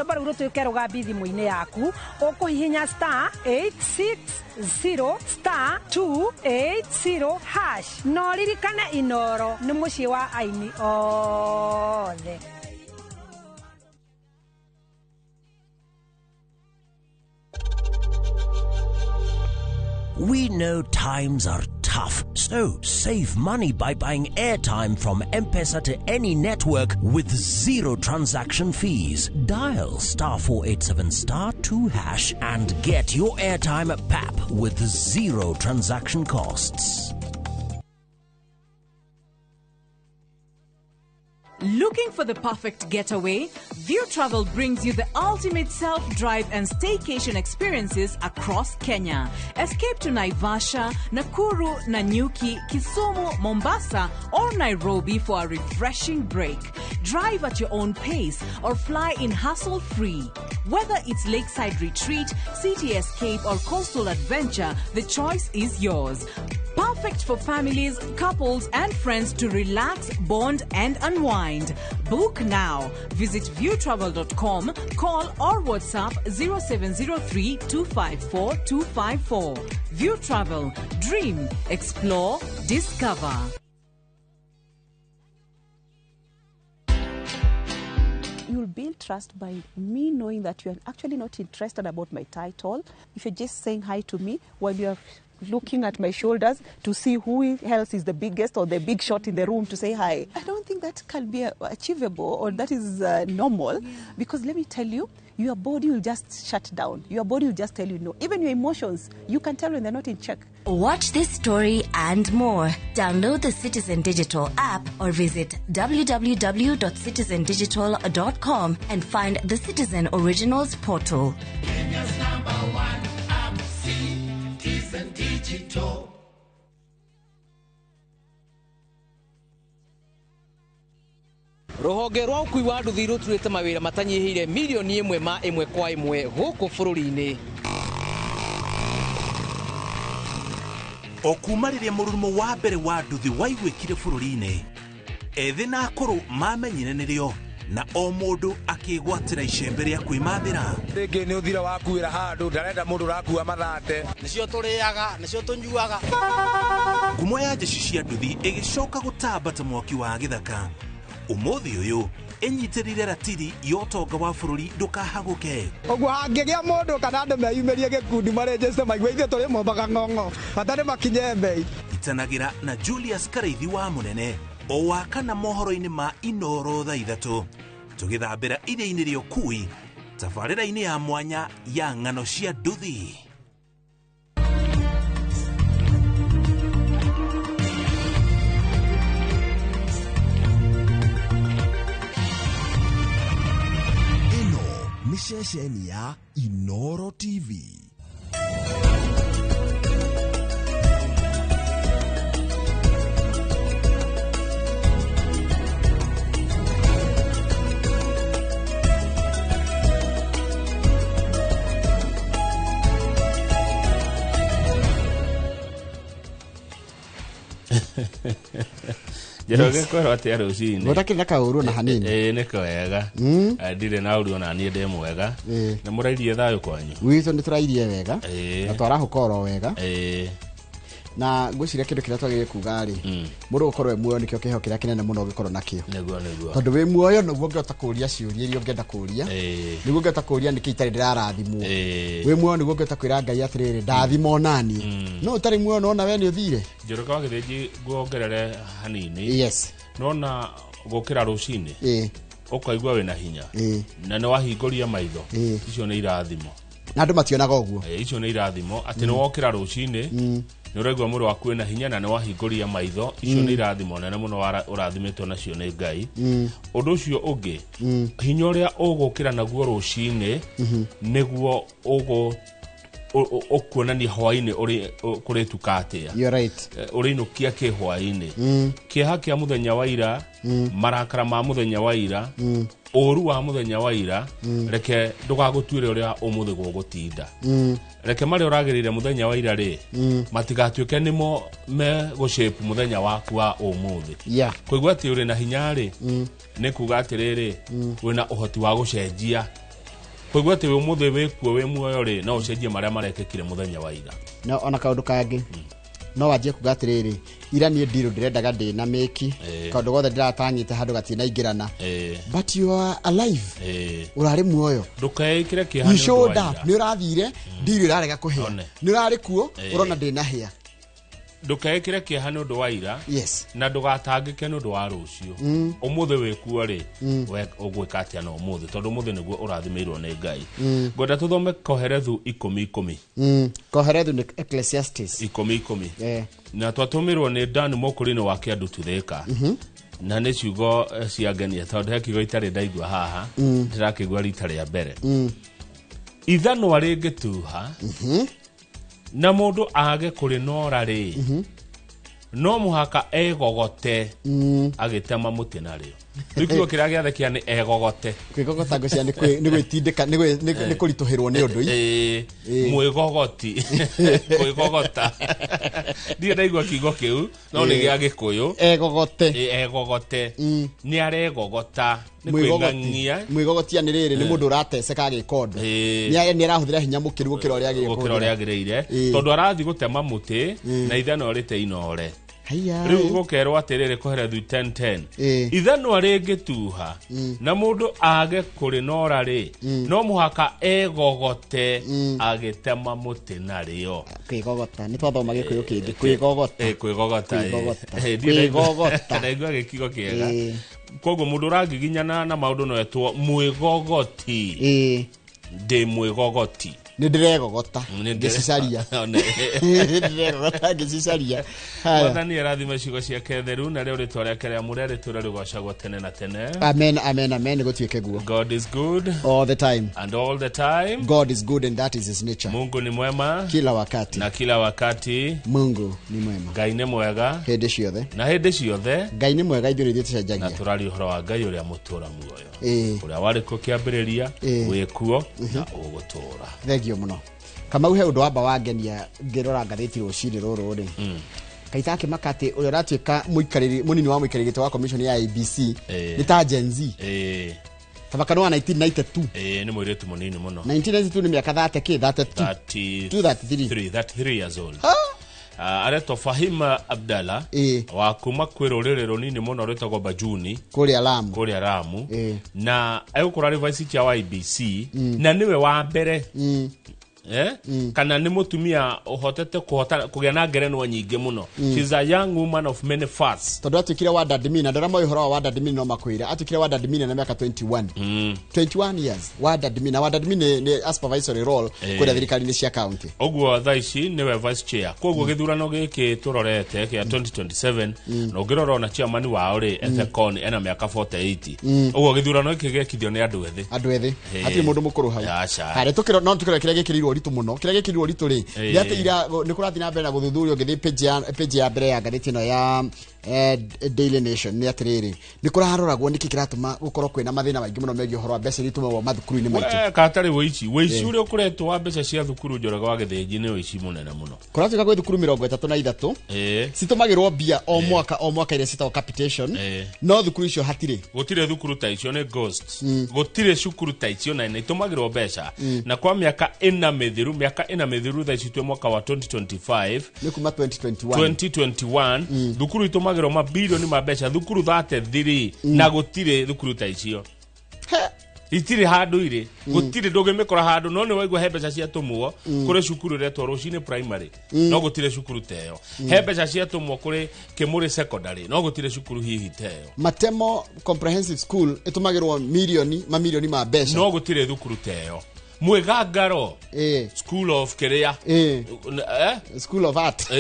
Rwĩmbo rũu rũtuĩke rũgambi thimũ-inĩ yaku, ũkũhihinya *860*280# na ũririkane Inoro nĩ mũciĩ wa aini othe. We know times are tough, so save money by buying airtime from M-Pesa to any network with zero transaction fees. Dial *487*2# and get your airtime at PAP with zero transaction costs. Looking for the perfect getaway? View Travel brings you the ultimate self-drive and staycation experiences across Kenya. Escape to Naivasha, Nakuru, Nanyuki, Kisumu, Mombasa, or Nairobi for a refreshing break. Drive at your own pace or fly in hassle-free. Whether it's lakeside retreat, city escape, or coastal adventure, the choice is yours. Perfect for families, couples, and friends to relax, bond, and unwind. Book now. Visit viewtravel.com, call or WhatsApp 0703 254 254. View Travel. Dream, explore, discover. You'll build trust by me knowing that you're actually not interested about my title. If you're just saying hi to me while you're looking at my shoulders to see who else is the biggest or the big shot in the room to say hi. I don't think that can be achievable or that is normal, because let me tell you, your body will just shut down. Your body will just tell you no. Even your emotions, you can tell when they're not in check. Watch this story and more. Download the Citizen Digital app or visit www.citizendigital.com and find the Citizen Originals portal. Kenya's number one app, Citizen Digital. Rũhonge rwa ũkui wa nduthi rũturĩte mawĩra matanyihĩire milioni ĩmwe ma ĩmwe kwa ĩmwe gũkũ bũrũri-inĩ. O kuma rĩrĩa mũrurumo wa mbere wa nduthi waiguĩkire bũrũri-inĩ, ethĩ na akũrũ mamenyire nĩrĩo na o mũndũ akĩgwatĩra icembe rĩa kwĩmathĩra. Rĩngĩ nĩ ũthira wakuĩra handũ, ndarenda mũndũ ũrakua mathate. Nĩcio tũrĩaga, nĩcio tũnyuaga. Ngumo ya jeshi cia nduthi ĩgĩcoka gũtamba ta mwaki wa gĩthaka. Ũmũthĩ ũyũ ĩnyitĩrĩire ratiri ya ũtonga wa bũrũri ndũkahagũke. Ũguo hangĩgĩa mũndũ kana andũ meyumĩrie gĩkundi marĩnjĩte maigue ithuĩ tũrĩ mombaga ng'ong'o, bata nĩ makinye mbei. Itanagĩra na Julius Karaithi wa Mũnene o wa kana mohoro-inĩ ma Inoro thaa ithatũ, tũgĩthambĩra iria-inĩ rĩa ũkui tabarĩra-inĩ ya mwanya ya ng'ano cia nduthi. Nĩ ceceni ya Inoro TV. Njoroge kwĩrwo atĩa rũcinĩ? Gũtakĩrĩ na kaũru na hanini. Ĩĩ nĩ kwega. Ndirĩ na ũru ona niĩ ndĩ mwega. Nĩ mũrairie thayũ kwanyu? Gwitũ nĩ tũrairie wega. Na twarahũka oro wega. Na ngwĩciria kĩndũ kĩrĩa twagĩrĩire kuga rĩ, mũndũ gũkorwo e muoyo nĩkĩo kĩheo kĩrĩa kĩnene mũno ũngĩkorwo nakĩo. Nĩguo nĩguo. Tondũ wĩ muoyo nĩguo ũngĩhota kũũria ciũria iria ũngĩenda kũũria. Nĩguo ũngĩhota kũũria nĩkĩ itarĩ ndĩrarathimwo. Wĩ muoyo nĩguo ũngĩhota kwĩra Ngai atĩrĩrĩ, ndathima onaniĩ. No ũtarĩ muoyo nona we nĩ ũthire. Njoroge wa Gĩthĩnji nguongerere hanini. Yes. Nona gũkĩra rũcinĩ. Ũkaigua wĩna hinya. Na nĩ wahingũria maitho. Icio nĩ irathimo. Na andũ mationaga ũguo. Icio nĩ irathimo atĩ nĩ wokĩra rũcinĩ nĩ ũraigua mwĩrĩ waku wĩna hinya na nĩ wahingũria maitho. Icio nĩ irathimo nene mũno ũrathimĩtwo nacio nĩ Ngai. Ũndũ ũcio ũngĩ, hinya ũrĩa ũgũkĩra naguo rũcinĩ nĩguo ũkuonania hwaĩ-inĩ kũrĩtuka atĩa. You're right. Ũrĩinũkia kĩ hwaĩ-inĩ. Kĩeha kĩa mũthenya wa ira, marakara ma mũthenya wa ira, ũru wa mũthenya wa ira, reke ndũgagũtuĩre ũrĩa ũmũthĩ gũgũtinda. Reke marĩa ũragĩrĩire mũthenya wa ira rĩ, matigatuĩke nĩmo megũshape mũthenya waku wa ũmũthĩ. Kũigua atĩ ũrĩ na hinya rĩ, nĩ kuga atĩrĩrĩ, wĩna ũhoti wa gũcenjia Kũigua atĩ ũmũthĩ wĩkuo wĩ muoyo rĩ, no ũcenjie marĩa marekĩkire mũthenya wa ira. No ona kaũndũ kangĩ no wanjie kuga atĩrĩrĩ, ira niĩ ndirũ ndĩrendaga ndĩ na mĩki, kaũndũ gothe ndĩratanyĩte handũ gatinaingĩrana, but you are alive, ũrarĩ muoyo. Ndũkeĩkĩre kĩeha You nĩ ũndũ wa showed ira. up, nĩ ũrathire, ndirũ ĩrarega kũhĩa, nĩ ũrarĩ kuo, ũrona ndĩna hĩa. Ndũkeĩkĩre kĩeha nĩ ũndũ wa ira. Yes. Na ndũgatangĩke nĩ ũndũ wa rũciũ. Ũmũthĩ wĩkuo rĩ, we ũgwĩka atĩa na ũmũthĩ, tondũ ũmũthĩ nĩguo ũrathimĩirwo nĩ Ngai. Ngwenda tũthome Koherethu 10:10. Koherethu nĩ Ecclesiastes 10:10. Na twatũmĩrwo nĩ Dan Mũkũrinĩ wa Kĩandu Tuthĩka. Na nĩ ciugo cia ngenia, tondũ he kiugo itarĩ ndaigua haha, ndĩrakĩigua rita rĩa mbere. Ithanwa rĩngĩtuha na mũndũ age kũrĩnora rĩ, no mũhaka egogote agĩtema mũtĩ narĩo. Rĩu kiugo kĩrĩa gĩathekia nĩ egogote. Kwĩgogota ngũcia nĩ gwĩtindĩka, nĩ kũritũhĩrwo nĩ ũndũ. Mwĩgogoti, kwĩgogota, ndirĩ ndaigua kiugo kĩu, no nĩ gĩa Gĩkũyũ. Egogote. Egogote, nĩ aregogota, nĩ Mwĩgogoti. kwĩng'ang'ia. Mwĩgogotia nĩ rĩrĩ, nĩ mũndũ ũrateceka agĩka ũndũ. Nĩ arahũthĩra hinya mũkĩru gũkĩra ũrĩa agĩrĩire gũkĩra ũrĩa agĩrĩire, tondũ arathiĩ gũtema mũtĩ na ithanwa rĩte inore. Haiya. Rĩu gũkerwo atĩrĩrĩ, Koherethu 10:10, ithanwa rĩngĩtuha na mũndũ age kũrĩnora rĩ, no mũhaka egogote agĩtema mũtĩ narĩo. Kwĩgogota, nĩ twathoma Gĩkũyũ kĩngĩ, kwĩgogota. Kwĩgogota. Kwĩgogota. Ndirĩ Kwĩgogota. ndaigua gĩkigo kĩega. Koguo mũndũ ũrangiginyana na maũndũ no etwo mwĩgogoti. Ndĩ mwĩgogoti. Nĩ ndĩregogota Nĩ ngĩcicaria. One. Nĩ ndĩregogota ngĩcicaria. Haya. Mwathani arathime ciugo ciake theru, na rĩo rĩtwa rĩake rĩamũre rĩtũre rĩgocagwo tene na tene. Amen, amen, amen, gũtuĩke guo. God is good all the time, and all the time. God is good and that is his nature. Mungu ni mwema kila wakati, na kila wakati. Mungu ni mwema. Ngai nĩ mwega hĩndĩ ciothe, na hĩndĩ ciothe. Ngai nĩ mwega, ithuĩ nĩ ithuĩ Na tũcenjagia. tũraria ũhoro wa Ngai ũrĩa mũtũra muoyo, ũrĩa warĩ kuo kĩambĩrĩria, wĩkuo na ũgũtũra. Thengio mũno, Kamau. He ũndũ wamba wangenia ngĩrora ngathĩti rũcinĩ rũrũ rĩ, kaita akĩmaka atĩ ũrĩa ũratuĩka mũikarĩri mũnini wa mũikarĩri gĩtĩ wa commission ya IEBC nĩ ta Gen Z. Tabaka nĩ wa 1992. Nĩ mũirĩtu mũnini mũno. 1992 nĩ mĩaka 30 kĩ, 32, 33. 33 years old. Aretwo Fahima Abdalla wa kuma kwĩ rũrĩrĩ rũnini mũno rwĩtagwo Bajuni kũrĩa Lamu. Kũrĩa Lamu, na egũkorwo arĩ vice chair wa IEBC, na nĩwe wa mbere kana nĩ mũtumia ũhotete kũhota kũgĩa na ngerenwa nyingĩ mũno. She's a young woman of many firsts. Tondũ atuĩkire ward admin, andũ arĩa moĩ ũhoro wa ward admin no makwĩre atuĩkire ward admin na mĩaka 21. 21 years ward admin, na ward admin nĩ a supervisory role kũrĩa thirikari-inĩ cia county. Ũguo thaa ici nĩwe vice chair, koguo gĩthurano gĩkĩ tũrorete kĩa 2027, na ũngĩrora ona chairman wao rĩ, Ethekon, ena mĩaka 48. Ũguo gĩthurano gĩkĩ gĩekithio nĩ andũ ethĩ. Andũ ethĩ. Hatirĩ mũndũ mũkũrũ hau. Aca. Harĩa tũkĩro no tũkĩrora kĩrĩa gĩkĩrĩirwo ũritũ mũno, kĩrĩa gĩkĩrĩirwo ũritũ rĩ, nĩ atĩ ira nĩ kũrathiĩ na mbere na gũthuthurio. Ngĩthiĩ page ya mbere ya ngathĩti ĩno ya Daily Nation, nĩ atĩrĩrĩ, nĩ kũraroragwo nĩkĩ kĩratũma gũkorwo kwĩna mathĩna maingĩ mũno megiĩ ũhoro wa mbeca iria itũmagwo mathukuru-inĩ maitũ. We, katarĩ wĩici, wĩici ũrĩa ũkoretwo wa mbeca cia thukuru, Njoroge wa Gĩthĩnji, nĩ wĩici mũnene mũno. Kũratuĩka gwĩ thukuru 33 citũmagĩrwo mbia o mwaka o mwaka, iria ciĩtagwo capitation, no thukuru icio hatirĩ. Gũtirĩ thukuru ta icio, nĩ ghost. Gũtirĩ cukuru ta icio, na nĩ itũmagĩrwo mbeca na kwa mĩaka 4 mĩthiru, mĩaka 4 mĩthiru. Thaa ici twĩ mwaka wa 2025. Nĩ kuma 2021. 2021, thukuru itũmagĩrwo mabilioni ma mbeca, thukuru 33, na gũtirĩ thukuru ta icio, itirĩ handũ irĩ, gũtirĩ, ndũngĩmĩkora handũ. No nĩ waigua he mbeca ciatũmwo kũrĩ cukuru ĩretwo Rũcinĩ Primary, no gũtirĩ cukuru ta ĩyo. He mbeca ciatũmwo kũrĩ Kĩmũrĩ Secondary, no gũtirĩ cukuru hihi ta ĩyo. Matemo Comprehensive School ĩtũmagĩrwo milioni mamilioni ma mbeca, no gũtirĩ thukuru ta ĩyo. Mwĩgangaro School of kĩrĩa? School of Art.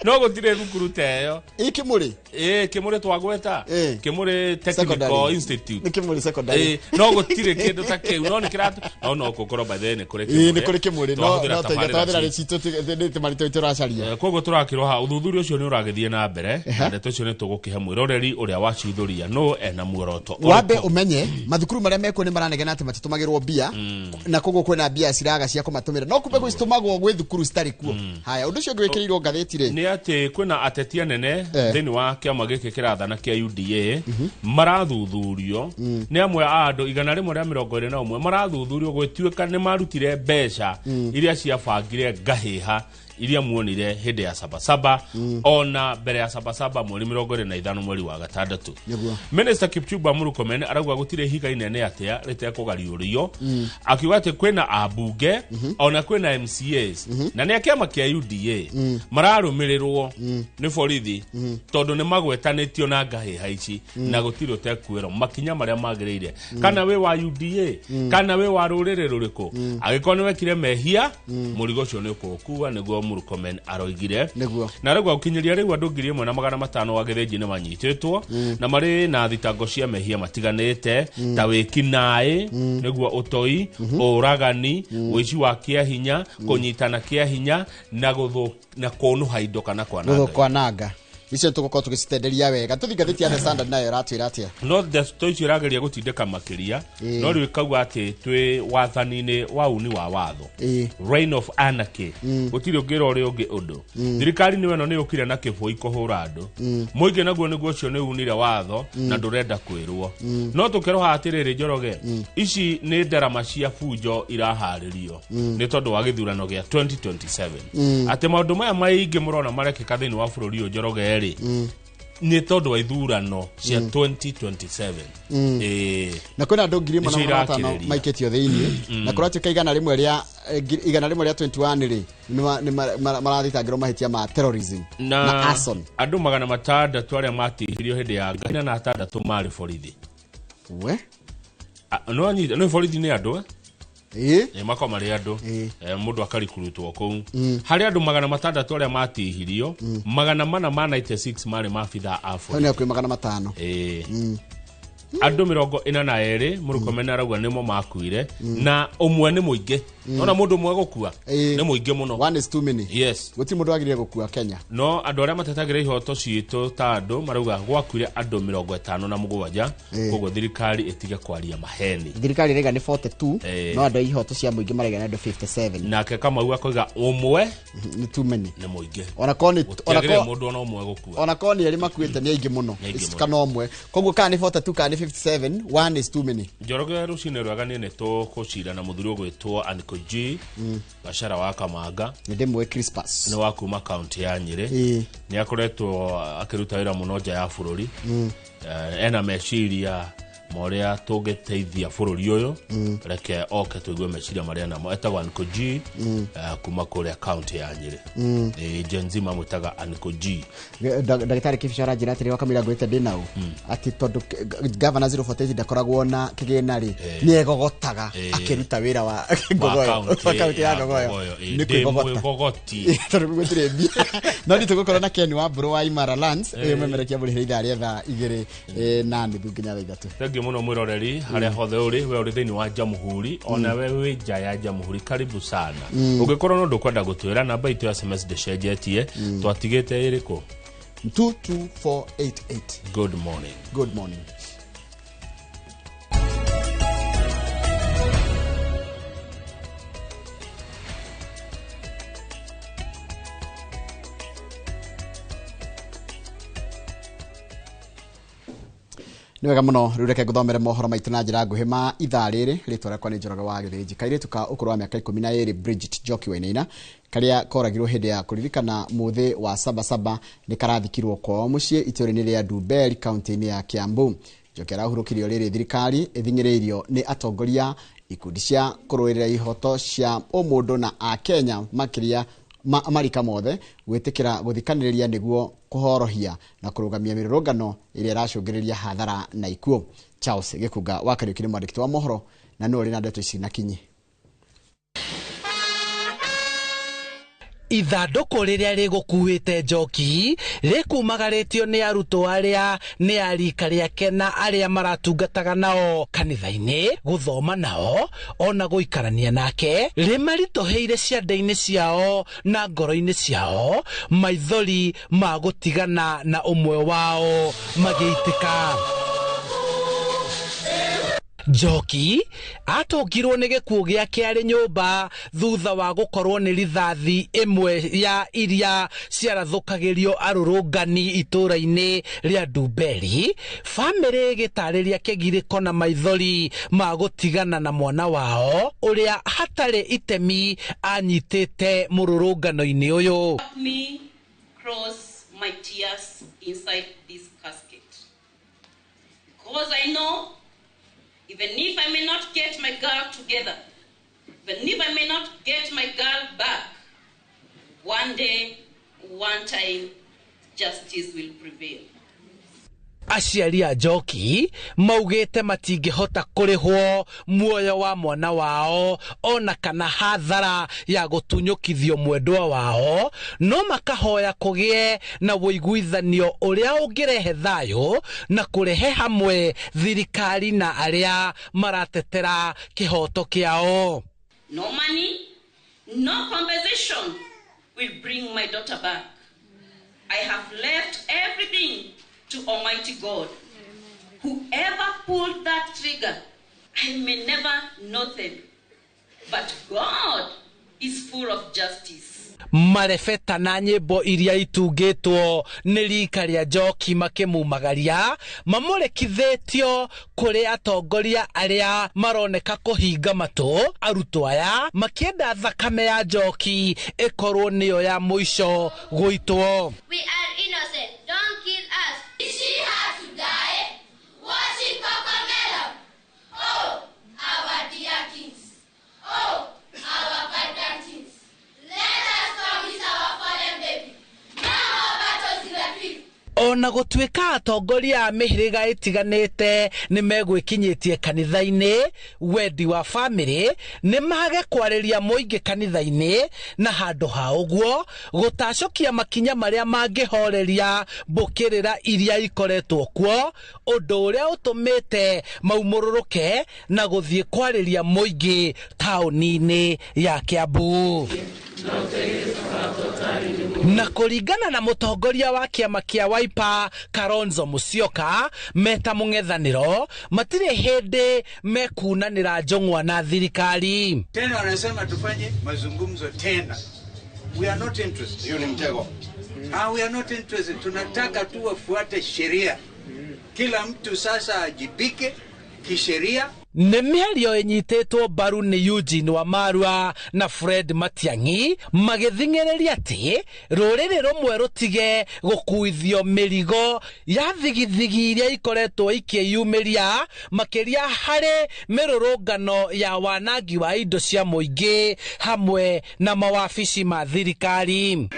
No gũtirĩ thukuru ta ĩyo. Ĩ Kĩmũrĩ. Ĩ Kĩmũrĩ, twagweta Kĩmũrĩ Technical Secondary. Institute. Nĩ Kĩmũrĩ Secondary. No gũtirĩ kĩndũ ta kĩu, no nĩ kĩratu no gũkorwo by the way nĩ kũrĩ. Nĩ kũrĩ Kĩmũrĩ, no Twahũthĩra no tabarĩra twahũthĩra citũ. rĩcitũ nĩ tũmarĩtũ tũracaria. Koguo tũrakĩrwo ha ũthuthuria ũcio nĩ ũragĩthiĩ na mbere, na ndeto icio nĩ tũgũkĩhe mwĩroreri ũrĩa wacithũria no ena muoroto Wambe ũrĩkũ. Ũmenye mathukuru marĩa mekuo nĩ maranegena atĩ matitũmagĩrwo mbia, na koguo kwĩna mbia ciraga cia kũmatũmĩra, no kumbe gwĩcitũmagwo gwĩ thukuru citarĩ kuo. Haya, ũndũ ũcio ũngĩ wĩkĩrĩirwo ngathĩti rĩ, Nĩ atĩ kwĩna ateti anene Eh. thĩinĩ wa kĩama gĩkĩ kĩrathana kĩa UDA marathuthurio nĩ amwe a andũ 121 marathuthurio gwĩtuĩka nĩ marutire mbeca iria ciabangire ngahĩha iria muonire hĩndĩ ya sabasaba ona mbere ya sabasaba mweri 25 mweri wa gatandatũ. Nĩguo. Minister Kipchumba Murkomen arauga gũtirĩ ihiga inene atĩa rĩtekũgariũrio, akiuga atĩ kwĩna ambunge ona kwĩna MCAs na nĩ a kĩama kĩa UDA mararũmĩrĩrwo nĩ borithi tondũ nĩ magwetanĩtio na ngahĩha ici na gũtirĩ ũtekuĩrwo makinya marĩa magĩrĩire, kana wĩ wa UDA kana wĩ wa rũrĩrĩ rũrĩkũ, angĩkorwo nĩ wekire mehia mũrigo ũcio nĩ ũkũũkua, nĩguo Murkomen aroigire. Nĩguo. Na rĩu gũkinyĩria rĩu andũ 1500 wa gĩthĩnji nĩ manyitĩtwo na marĩ na thitango cia mehia matiganĩte ta wĩkinaĩ, nĩguo ũtoi, ũragani, ũici wa kĩahinya, kũnyitana kĩahinya na gũthũ na kũnũha indo kana kwananga. Gũkwananga icio tũgũkorwo tũgĩcitenderia wega. Tũthiĩ ngathĩti ya The Standard, nayo ĩratwĩra atĩa? No ndeto icio ĩrageria gũtindĩka makĩria, no rĩu ĩkauga atĩ twĩ wathani-inĩ wa uni wa watho, reign of anarchy, gũtirĩ ũngĩra ũrĩa ũngĩ ũndũ. Thirikari nĩyo ĩno nĩ yũkire na kĩbũi kũhũra andũ mũingĩ, naguo nĩguo ũcio nĩ unire watho na ndũrenda kwĩrwo. No tũkĩroha atĩrĩrĩ, Njoroge, ici nĩ ndarama cia bunjo iraharĩrio nĩ tondũ wa gĩthurano gĩa 2027, atĩ maũndũ maya maingĩ mũrona marekĩka thĩinĩ wa bũrũri ũyũ, Njoroge, rĩ nĩ tondũ wa ithurano cia 2027. Ĩĩ. Na kwĩna andũ 1500 Nĩcio irakĩrĩria. maikĩtio thĩiniĩ, na kũratuĩka 121 rĩ nĩ marathitangĩrwo mahĩtia ma terrorism na arson. Andũ 600 arĩa matihirio hĩndĩ ya ngahĩha na atandatũ marĩ borithi. We. No anyita nĩ borithi nĩ andũ, eh? Ĩĩ. Ĩ, makorwo marĩ andũ. Mũndũ akarikurutwo kũu. Harĩ andũ 600 arĩa matihirio, 496 marĩ maabithaa a Hau borithi. nĩ hakuhĩ 500. Ĩĩ. Andũ 42 Mũrũkomeni arauga nĩmo makuire, na ũmwe nĩ mũingĩ. Nona mũndũ ũmwe gũkua nĩ mũingĩ mũno. One is too many. Yes. Gũtirĩ mũndũ wagĩrĩire gũkua Kenya. No andũ arĩa matetagĩra ihoto citũ ta andũ marauga gwakuire andũ 57, koguo thirikari ĩtige kwaria maheni. Thirikari ĩraiga nĩ 42, no andũ a ihoto cia mũingĩ maraiga nĩ andũ 57. Nake Kamau akoiga ũmwe nĩ too many. Nĩ mũingĩ. Ona korwo nĩ ona Gũtiagĩrĩire korwo mũndũ ona ũmwe gũkua. Ona korwo nĩ erĩ makuĩte nĩ aingĩ mũno. Nĩ aingĩ mũno. Kana ũmwe, koguo kana nĩ 42 kana nĩ 57, one is too many. Njoroge, rũcinĩ rwega. Niĩ nĩ tũkũcira na mũthuri ũgwĩtwo Aniko G Gacara wa Kamanga. Nĩ ndĩmũĩ Crispas. Nĩ wa kuma kaunti ya Nyĩrĩ. Nĩ akoretwo akĩruta wĩra mũno nja ya bũrũri. Ena meciria ma ũrĩa tũngĩteithia bũrũri ũyũ. Reke oke tũigue meciria marĩa namo. Etagwo Aniko G, kuma kũrĩa kaunti ya Nyĩrĩ. Gen Z mamwĩtaga Aniko G. Ndagĩtarĩ Kĩbico aranjĩra atĩrĩ wakamĩra ngwĩte ndĩ nau atĩ tondũ gavana 048 ndakoragwo na kĩgĩna rĩ, nĩ egogotaga akĩruta wĩra wa Ngogoyo, kaunti wa kaunti ya ya Ngogoyo. Ngogoyo, Nĩ ndĩ kwĩgogota. mwĩgogoti. Tondũ gũtirĩ mbia. No nĩ tũgũkorwo na Ken wa Mbũrũ wa Imara Lands, ũyũ memerekia mũrĩhĩre ithaa rĩa 2:30 nginya thaa 3. Thengiũ mũno mwĩroreri harĩa hothe ũrĩ, we ũrĩ thĩinĩ wa jamhuri ona we wĩ nja ya jamhuri, karibu sana. Ũngĩkorwo no ndũkwenda gũtwĩra, namba itũ ya SMS ndĩcenjetie, twatigĩte ĩrĩkũ? 22488. Good morning. Good morning. Nĩ wega mũno. Rĩu reke ngũthomere mohoro maitũ na njĩra nguhĩ ma ithaa rĩrĩ. Rĩtwa rĩakwa nĩ Njoroge wa Gĩthĩnji. Kairĩtu ka ũkũrũ wa mĩaka 12, Bridget Njoki Wainaina, karĩa koragirwo hĩndĩ ya kũririkana mũthĩ wa sabasaba, nĩ karathikirwo kwao mũciĩ itũũra-inĩ rĩa Ndumberi kaunti-inĩ ya Kiambu. Njoki arahurũkirio rĩrĩ thirikari ĩthing'ĩrĩirio nĩ atongoria, ikundi cia kũrũĩrĩra ihoto cia ũmũndũ na akenya makĩria marika mothe gwĩtĩkĩra gũthikanĩrĩria nĩguo kũhorohia na kũrũgamia mĩrũrũngano ĩrĩa ĩracũngĩrĩria hathara na ikuũ. Charles Gĩkunga wa Kariũki nĩ mwandĩki wa mohoro na nĩwe ũrĩ na ndeto ici na kinyi. Ithandũkũ rĩrĩa rĩgũkuĩte njoki rĩkumagarĩtio nĩ arutwo arĩa nĩ a rika rĩake na arĩa maratungataga nao kanitha-inĩ, gũthoma nao ona gũikarania nake, rĩmaritũhĩire ciande-inĩ ciao na ngoro-inĩ ciao, maithori ma gũtigana na ũmwe wao magĩitĩka. Njoki atũngirwo nĩ gĩkuũ gĩake arĩ nyũmba thutha wa gũkorwo nĩ rithathi ĩmwe ya iria ciarathũkagĩrio arũrũngani itũũra-inĩ rĩa Ndumberi. Bamĩrĩ ĩgĩtarĩria kĩgirĩko na maithori ma gũtigana na mwana wao ũrĩa hatarĩ itemi anyitĩte mũrũrũngano-inĩ ũyũ. Help me cross my tears inside this casket. Because I know, even if I may not get my girl together, even if I may not get my girl back, one day, one time, justice will prevail. Aciari a Njoki maugĩte matingĩhota kũrĩhwo muoyo wa mwana wao ona kana hathara ya gũtunyũkithio mwendwa wao, no makahoya kũgĩe na ũiguithanio ũrĩa ũngĩrehe thayũ na kũrehe hamwe thirikari na arĩa maratetera kĩhoto kĩao. No money, no compensation will bring my daughter back. I have left everything to Almighty God. Whoever pulled that trigger, I may never know them. But God is full of justice. Marebeta na nyĩmbo iria itungĩtwo nĩ rika rĩa Njoki makĩmumagaria mamũrekithĩtio kũrĩ atongoria arĩa maroneka kũhinga matũ arutwo aya makĩenda thakame ya Njoki ĩkorwo nĩyo ya mũico gũitwo. We are innocent. Don't kill us. Did she have to die? Was she Cocomelon? Oh, our dear kings. Oh, our vibrant kings. Let us promise our fallen baby. No more battles in the field. Ona gũtuĩka atongoria a mĩhĩrĩga ĩtiganĩte nĩ megwĩkinyĩtie kanitha-inĩ, wendi wa bamĩrĩ nĩ mage kwarĩria mũingĩ kanitha-inĩ, na handũ ha ũguo gũtacũkia makinya marĩa mangĩhoreria mbũkĩrĩra iria ikoretwo kuo, ũndũ ũrĩa ũtũmĩte maumũrũrũke na gũthiĩ kwarĩria mũingĩ taũni-inĩ ya Kiambu. Na kũringana na mũtongoria wa kĩama kĩa Wiper Kalonzo Musyoka, meta mũng'ethanĩro matirĩ hĩndĩ mekunanĩra njũng'wa na thirikari. Tena wanasema tufanye mazungumzo tena. We are not interested. Hiyo ni mtego. We are not interested. Tunataka tu wafuate sheria. Kila mtu sasa ajibike kisheria. Nĩ mĩario ĩnyitĩtwo mbaru nĩ Eugene Wamalwa na Fred Matiang'i magĩthing'ĩrĩria atĩ rũrĩrĩ rũmwe rũtige gũkuithio mĩrigo ya thigithigi iria ikoretwo ikĩyumĩria makĩria harĩ mĩrũrũngano ya wanangi wa indo cia mũingĩ hamwe na mawabici ma thirikari.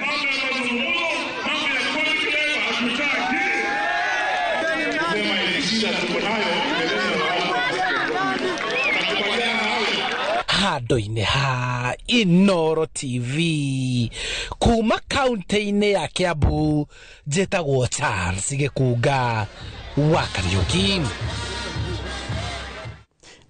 Handũ-inĩ ha Inooro TV kuma kaunti-inĩ ya Kiambu, njĩtagwo Charles Gĩkunga wa Kariũki.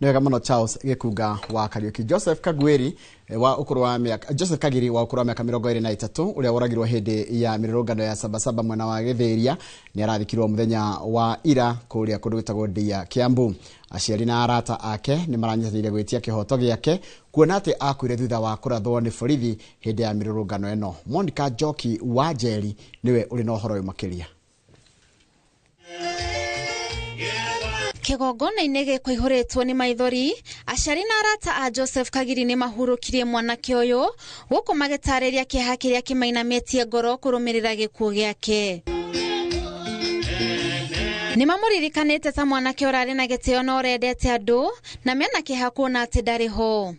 Nĩ wega mũno Charles Gĩkunga wa Kariũki. Joseph Kagweri wa ũkũrũ wa mĩaka Joseph Kagiri wa ũkũrũ wa mĩaka 23 ũrĩa woragirwo hĩndĩ ya mĩrũrũngano ya Sabasaba mwena wa Gĩthĩria nĩ arathikirwo mũthenya wa ira kũrĩa kũndũ gwĩtagwo Ndia Kiambu. Aciari na arata ake nĩ maranyitanĩire gwĩtia kĩhoto gĩake kuona atĩ akuire thutha wa kũrathwo nĩ borithi hĩndĩ ya mĩrũrũngano ĩno. Monica Njoki wa Njeri nĩwe ũrĩ na ũhoro ũyũ makĩria. Kĩgongona-inĩ gĩkũihũrĩtwo nĩ maithori, aciari na arata a Joseph Kagiri nĩ mahurũkirie mwanake ũyũ gũkũ magĩtarĩria kĩeha kĩrĩa kĩmainamĩtie ngoro kũrũmĩrĩra gĩkuũ gĩake. Nĩ mamũririkanĩte ta mwanake ũrarĩ na gĩtĩo na ũrendete andũ na mena kĩeha kuona atĩ ndarĩ ho.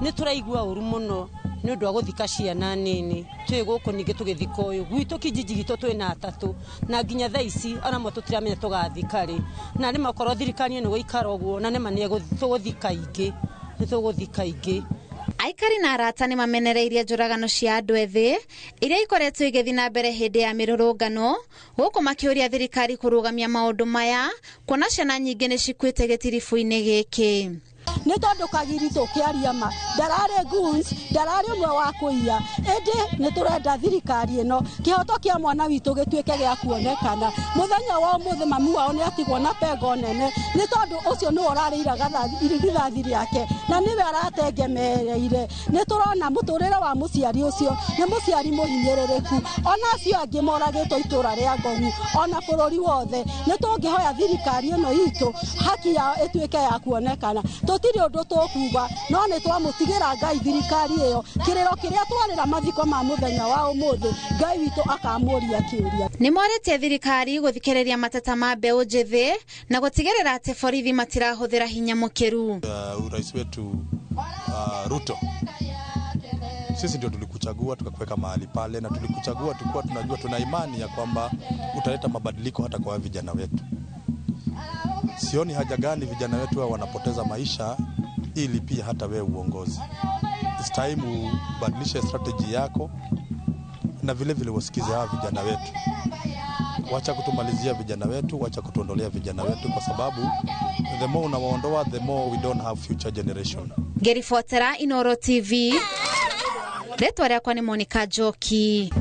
Nĩ tũraigua ũru mũno nĩ ũndũ wa gũthika ciana nini twĩ gũkũ ningĩ tũgĩthika ũyũ gwitũ kijiji gitũ twĩna atatũ na nginya thaa ici ona mo tũtiramenya tũgathika rĩ, na nĩma okorwo thirikari nĩ gũikara ũguo na nĩma nĩ tũgũthika ingĩ, nĩ tũgũthika ingĩ. Aikari na arata nĩ mamenereirie njũragano cia andũ ethĩ iria ikoretwo igĩthiĩ na mbere hĩndĩ ya mĩrũrũngano gũkũ makĩũria thirikari kũrũgamia maũndũ maya kuona ciana nyingĩ nĩ cikuĩte gĩtiribũ-inĩ gĩkĩ. Nĩ tondũ Kagiri tũkĩaria ma ndararĩ goons, ndararĩ ũmwe wa kũiya, ĩndĩ nĩ tũrenda thirikari ĩno kĩhoto kĩa mwana witũ gĩtuĩke gĩa kuonekana. Mũthenya wa ũmũthĩ mami wao nĩ atigwo na pengo nene, nĩ tondũ ũcio nĩwe ũrarĩ irigithathi rĩake na nĩwe aratengemereire. Nĩ tũrona mũtũrĩre wa mũciari ũcio nĩ mũciari mũhinyĩrĩrĩku, ona acio angĩ moragĩtwo itũra rĩa Ngogu ona bũrũri wothe. Nĩ tũngĩhoya thirikari ĩno itũ haki yao ĩtuĩke ya kuonekana. Tũtirĩ ũndũ tũkuga, no nĩ twamũtigĩra Ngai thirikari ĩyo kĩrĩro kĩrĩa twarĩra mathiko ma mũthenya wa ũmũthĩ, Ngai witũ akamũria kĩũria. Nĩ morĩtie thirikari gũthikĩrĩria mateta ma mbeũ njĩthĩ na gũtigĩrĩra atĩ borithi matirahũthĩra hinya mũkĩru. Urais wetu Ruto, sisi ndio tulikuchagua tukakuweka mahali pale, na tulikuchagua tulikuwa tunajua, tuna imani ya kwamba utaleta mabadiliko hata kwa vijana wetu. Sioni haja gani vijana wetu hao wanapoteza maisha ili pia hata wewe uongozi. It's time ubadilishe strategy yako na vile vile wasikize hawa vijana wetu. Wacha kutumalizia vijana wetu, wacha kutuondolea vijana wetu, kwa sababu the more unawaondoa the more we don't have future generation. Ngĩribotera Inooro TV, rĩtwa rĩakwa nĩ Monica Njoki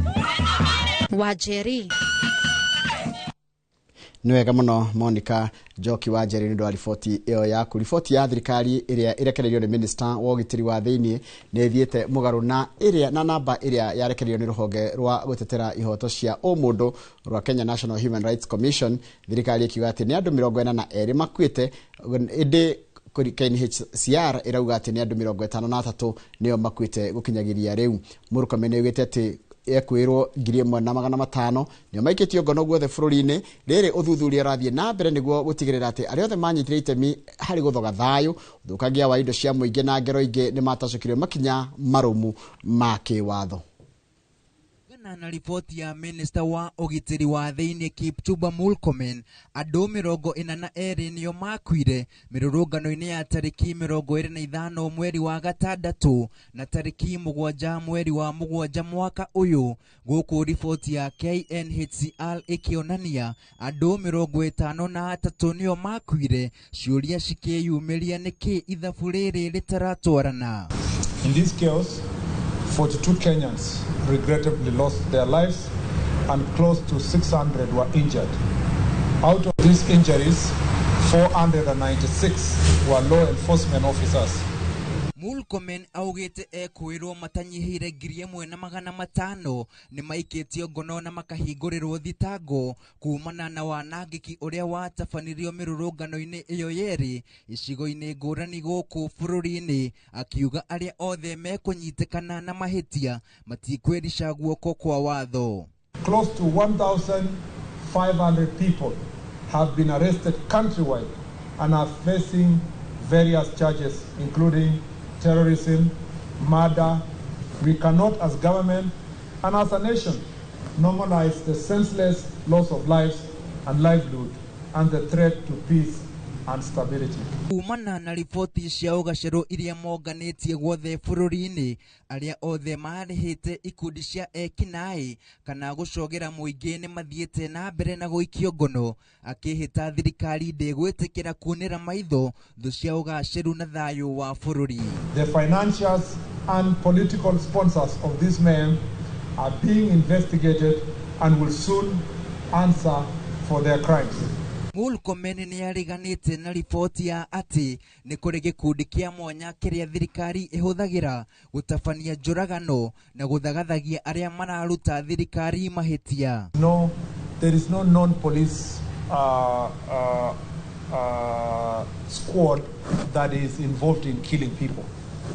wa Njeri. Nĩ wega mũno Monica Njoki wa Njeri nĩ ũndũ wa riboti ĩyo yaku. Riboti ya thirikari ĩrĩa ĩrekereirio nĩ minister wa ũgitĩri wa thĩinĩ nĩ ĩthiĩte mũgarũ na ĩrĩa na namba ĩrĩa yarekereirio nĩ rũhonge rwa gũtetera ihoto cia ũmũndũ rwa Kenya National Human Rights Commission. Thirikari ĩkiuga atĩ nĩ andũ 42 makuĩte, ĩndĩ KNHCR ĩrauga atĩ nĩ andũ 53 nĩo makuĩte gũkinyagiria rĩu. Murkomen nĩaugĩte atĩ ekwĩrwo 1500 nĩo maikĩtio ngono guothe bũrũri-inĩ. Rĩrĩ ũthuthuria ũrathiĩ na mbere nĩguo gũtigĩrĩra atĩ arĩa othe manyitire itemi harĩ gũthoga thayũ, ũthũkangia wa indo cia mũingĩ na ngero ingĩ nĩ matacũkirio makinya marũmu ma kĩwatho. Na riboti ya minista wa ũgitĩri wa thĩinĩ Kipchumba Murkomen, andũ 42 nĩo makuire mĩrũrũngano-inĩ ya tarĩki 25 mweri wa gatandatũ na tarĩki 7 mweri wa 7 mwaka ũyũ, gũkũ riboti ya KNHCR ĩkĩonania andũ 53 nĩo makuire. Ciũria cikĩyumĩria nĩkĩ ithabu rĩrĩ rĩtaratwarana. In this chaos, 42 Kenyans regrettably lost their lives and close to 600 were injured. Out of these injuries, 496 were law enforcement officers. Murkomen augĩte ekwĩrwo matanyihĩire 1500 nĩ maikĩtio ngono na makahingũrĩrwo thitango kumana na wanangĩki ũrĩa watabanirio mĩrũrũngano-inĩ ĩyo yerĩ icigo-inĩ ngũrani gũkũ bũrũri-inĩ, akiuga arĩa othe mekũnyitĩkana na mahĩtia matikwĩrica guoko kwa watho. Close to 1,500 people have been arrested countrywide and are facing various charges including terrorism, murder. We cannot, as government and as a nation, normalize the senseless loss of lives and livelihood and the threat to peace and stability. Kumana na riboti cia ũgacerũ iria monganĩtie guothe bũrũri-inĩ, arĩa othe marĩhĩte ikundi cia ekinaĩ kana gũcogera mũingĩ nĩ mathiĩte na mbere na gũikio ngono, akĩhĩta thirikari ndĩgwĩtĩkĩra kuonera maitho thũ cia ũgacĩru na thayũ wa bũrũri. The financiers and political sponsors of these men are being investigated and will soon answer for their crimes. Murkomen nĩ areganĩte na riboti ya atĩ nĩ kũrĩ gĩkundi kĩa mwanya kĩrĩa thirikari ĩhũthagĩra gũtabania njũragano na gũthagathagia arĩa mararuta thirikari mahĩtia. No, there is no non-police squad that is involved in killing people,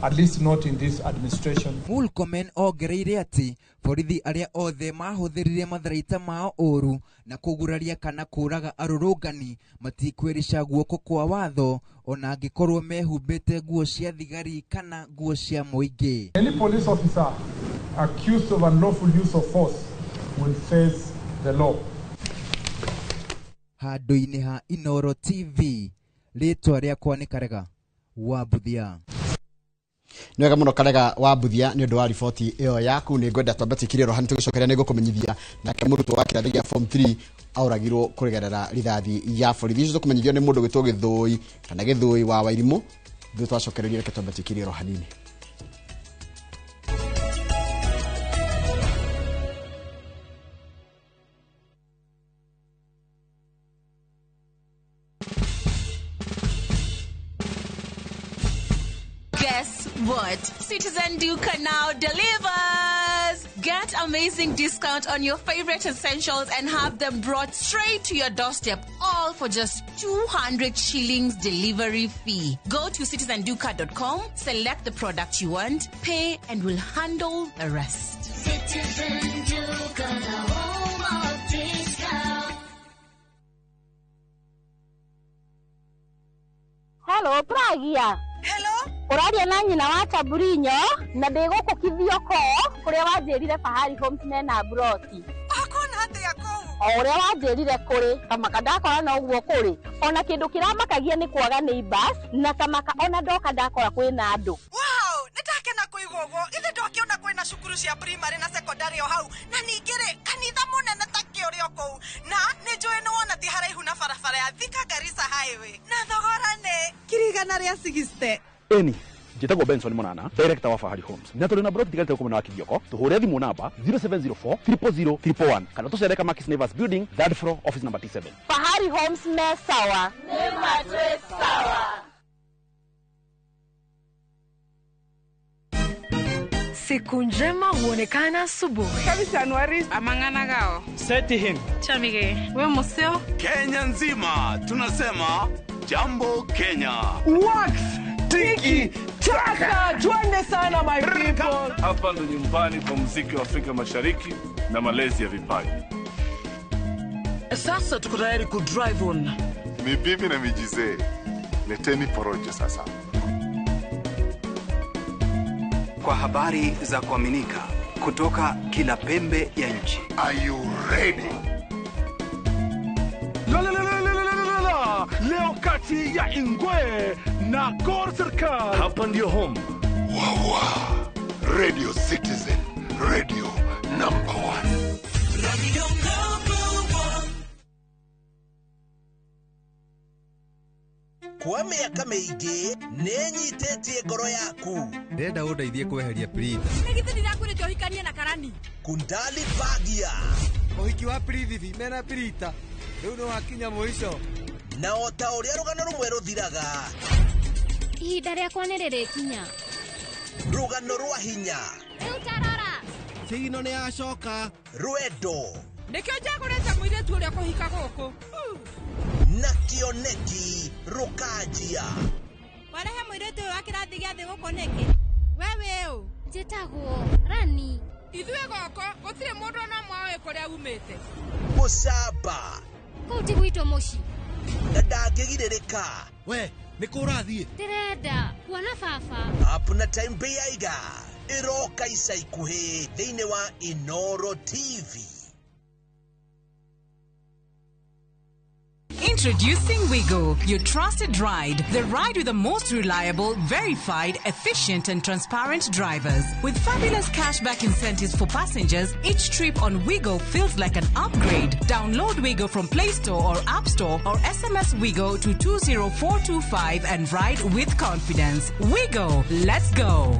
at least not in this administration. Murkomen ongereire atĩ borithi arĩa othe mahũthĩrire matharaita mao ũru na kũguraria kana kũraga arũrũngani matikwĩrica guoko kwa watho ona angĩkorwo mehumbĩte nguo cia thigari kana nguo cia mũingĩ. Any police officer accused of unlawful use of force will face the law. Handũ-inĩ ha Inooro TV, rĩtwa rĩakwa nĩ Karega wa Mbuthia. Nĩ wega mũno Karega wa Mbuthia nĩ ũndũ wa riboti ĩyo yaku. Nĩ ngwenda twambe twĩkire roho nĩtũgĩcokeria, nĩ ngũkũmenyithia nake mũrutwo wa kĩrathi gĩa form 3aũragirwo kũgerera rithathi ya borithi. Icio tũkũmenyithio nĩ mũndũ gwĩtwo Gĩthũi kana Gĩthũi wa Wairimũ Ithuĩ twacokereria, reke twambe tũikirie ro hanini. Guess what? Citizen Duka now delivers! Get amazing discount on your favorite essentials and have them brought straight to your doorstep, all for just 200 shillings delivery fee. Go to citizenduka.com, select the product you want, pay, and we'll handle the rest. Citizen Duka, the home of discount. Hello, Pragia. Hello. Ũraria na nyina wa Taburinyo na ndĩ gũkũ Kithioko kũrĩa wanjĩrire Fahari Homes mena mburoti. Akona atĩa kũu? O ũrĩa wanjĩrire kũrĩ kamaka ndakora no ũguo kũrĩ ona kĩndũ kĩramakagia nĩ kwaga neighbors na kamaka ona ndoka ndakora kwĩna andũ. Wow, nĩndakena kũigua ũguo. Ithe ndokĩona kwĩna cukuru cia primary na secondary o hau na ningĩ rĩ kanitha mũnene ta kĩ ũrĩ o kũu na nĩ njũĩ nĩ wona ti haraihu na barabara ya Thika Garissa Highway na thogora nĩ 160,000. Eni njĩtagwo Benson Monana, director wa Fahari Homes, na tũrĩ na broti tigarĩte gũkũ mwena wa Kithioko. Tũhũre thimũ namba 0704 000 111 kana tũcere Kamakis Neighbors Building, third floor, office number T7. Fahari Homes me sawa. Nĩ matwĩ sawa. Siku njema huonekana asubuhi. Amang'ana gao. Seti him. Chamige. We museo. Kenya nzima tunasema jambo Kenya. Wax tiki taka, twende sana my people. Hapa ndo nyumbani kwa muziki wa Afrika Mashariki na malezi ya vipaji. Sasa tuko tayari ku drive on. Mibibi na mijizee, leteni porojo sasa. Kwa habari za kuaminika kutoka kila pembe ya nchi. Are you ready? La la la la la la la la. Leo kati ya Ingwe na Gor Serikal. Hapa ndio home. Wawa. Radio Citizen, radio number 1. Radio number 1. Kwa mĩaka mĩingĩ nĩnyitĩtie ngoro yaku. Ndĩrenda ũndeithie kweheria Prita. Nĩ githĩ ndirakwĩrĩte ũhikanie na Karani? Kundali Bagia. Ũhiki wa Prithibi mena Prita rĩu nĩ wakinya mũico. Na o ta ũrĩa rũgano rũmwe rũthiraga, ihinda rĩakwa nĩ rĩrĩkinya. Rũgano rwa hinya. Rĩu tarora. Cigino nĩ yacoka. Rwendo. Nĩkĩo njagũrĩte mũirĩtu ũrĩa kũhika gũkũ. Na kĩoneki rũkanjia. Warehe mũirĩtu ũyũ wa kĩrathi gĩa thĩ gũkũ nĩkĩ? We wĩ ũ? Njĩtagwo Rani. Ithuĩ gũkũ gũtirĩ mũndũ ona ũmwe ũĩ kũrĩa umĩte. Mũcamba. Kũu ti gwitũ mũciĩ. Na ndangĩgirĩrĩka. We nĩ kũ ũrathiĩ? Ndĩrenda kuona baba. Up na time Beiga ĩroka ica ikuhĩ thĩinĩ wa Inoro TV. Introducing Wigo, your trusted ride. The ride with the most reliable, verified, efficient and transparent drivers. With fabulous cashback incentives for passengers, each trip on Wigo feels like an upgrade. Download Wigo from Play Store or App Store or SMS Wigo to 20425 and ride with confidence. Wigo, let's go.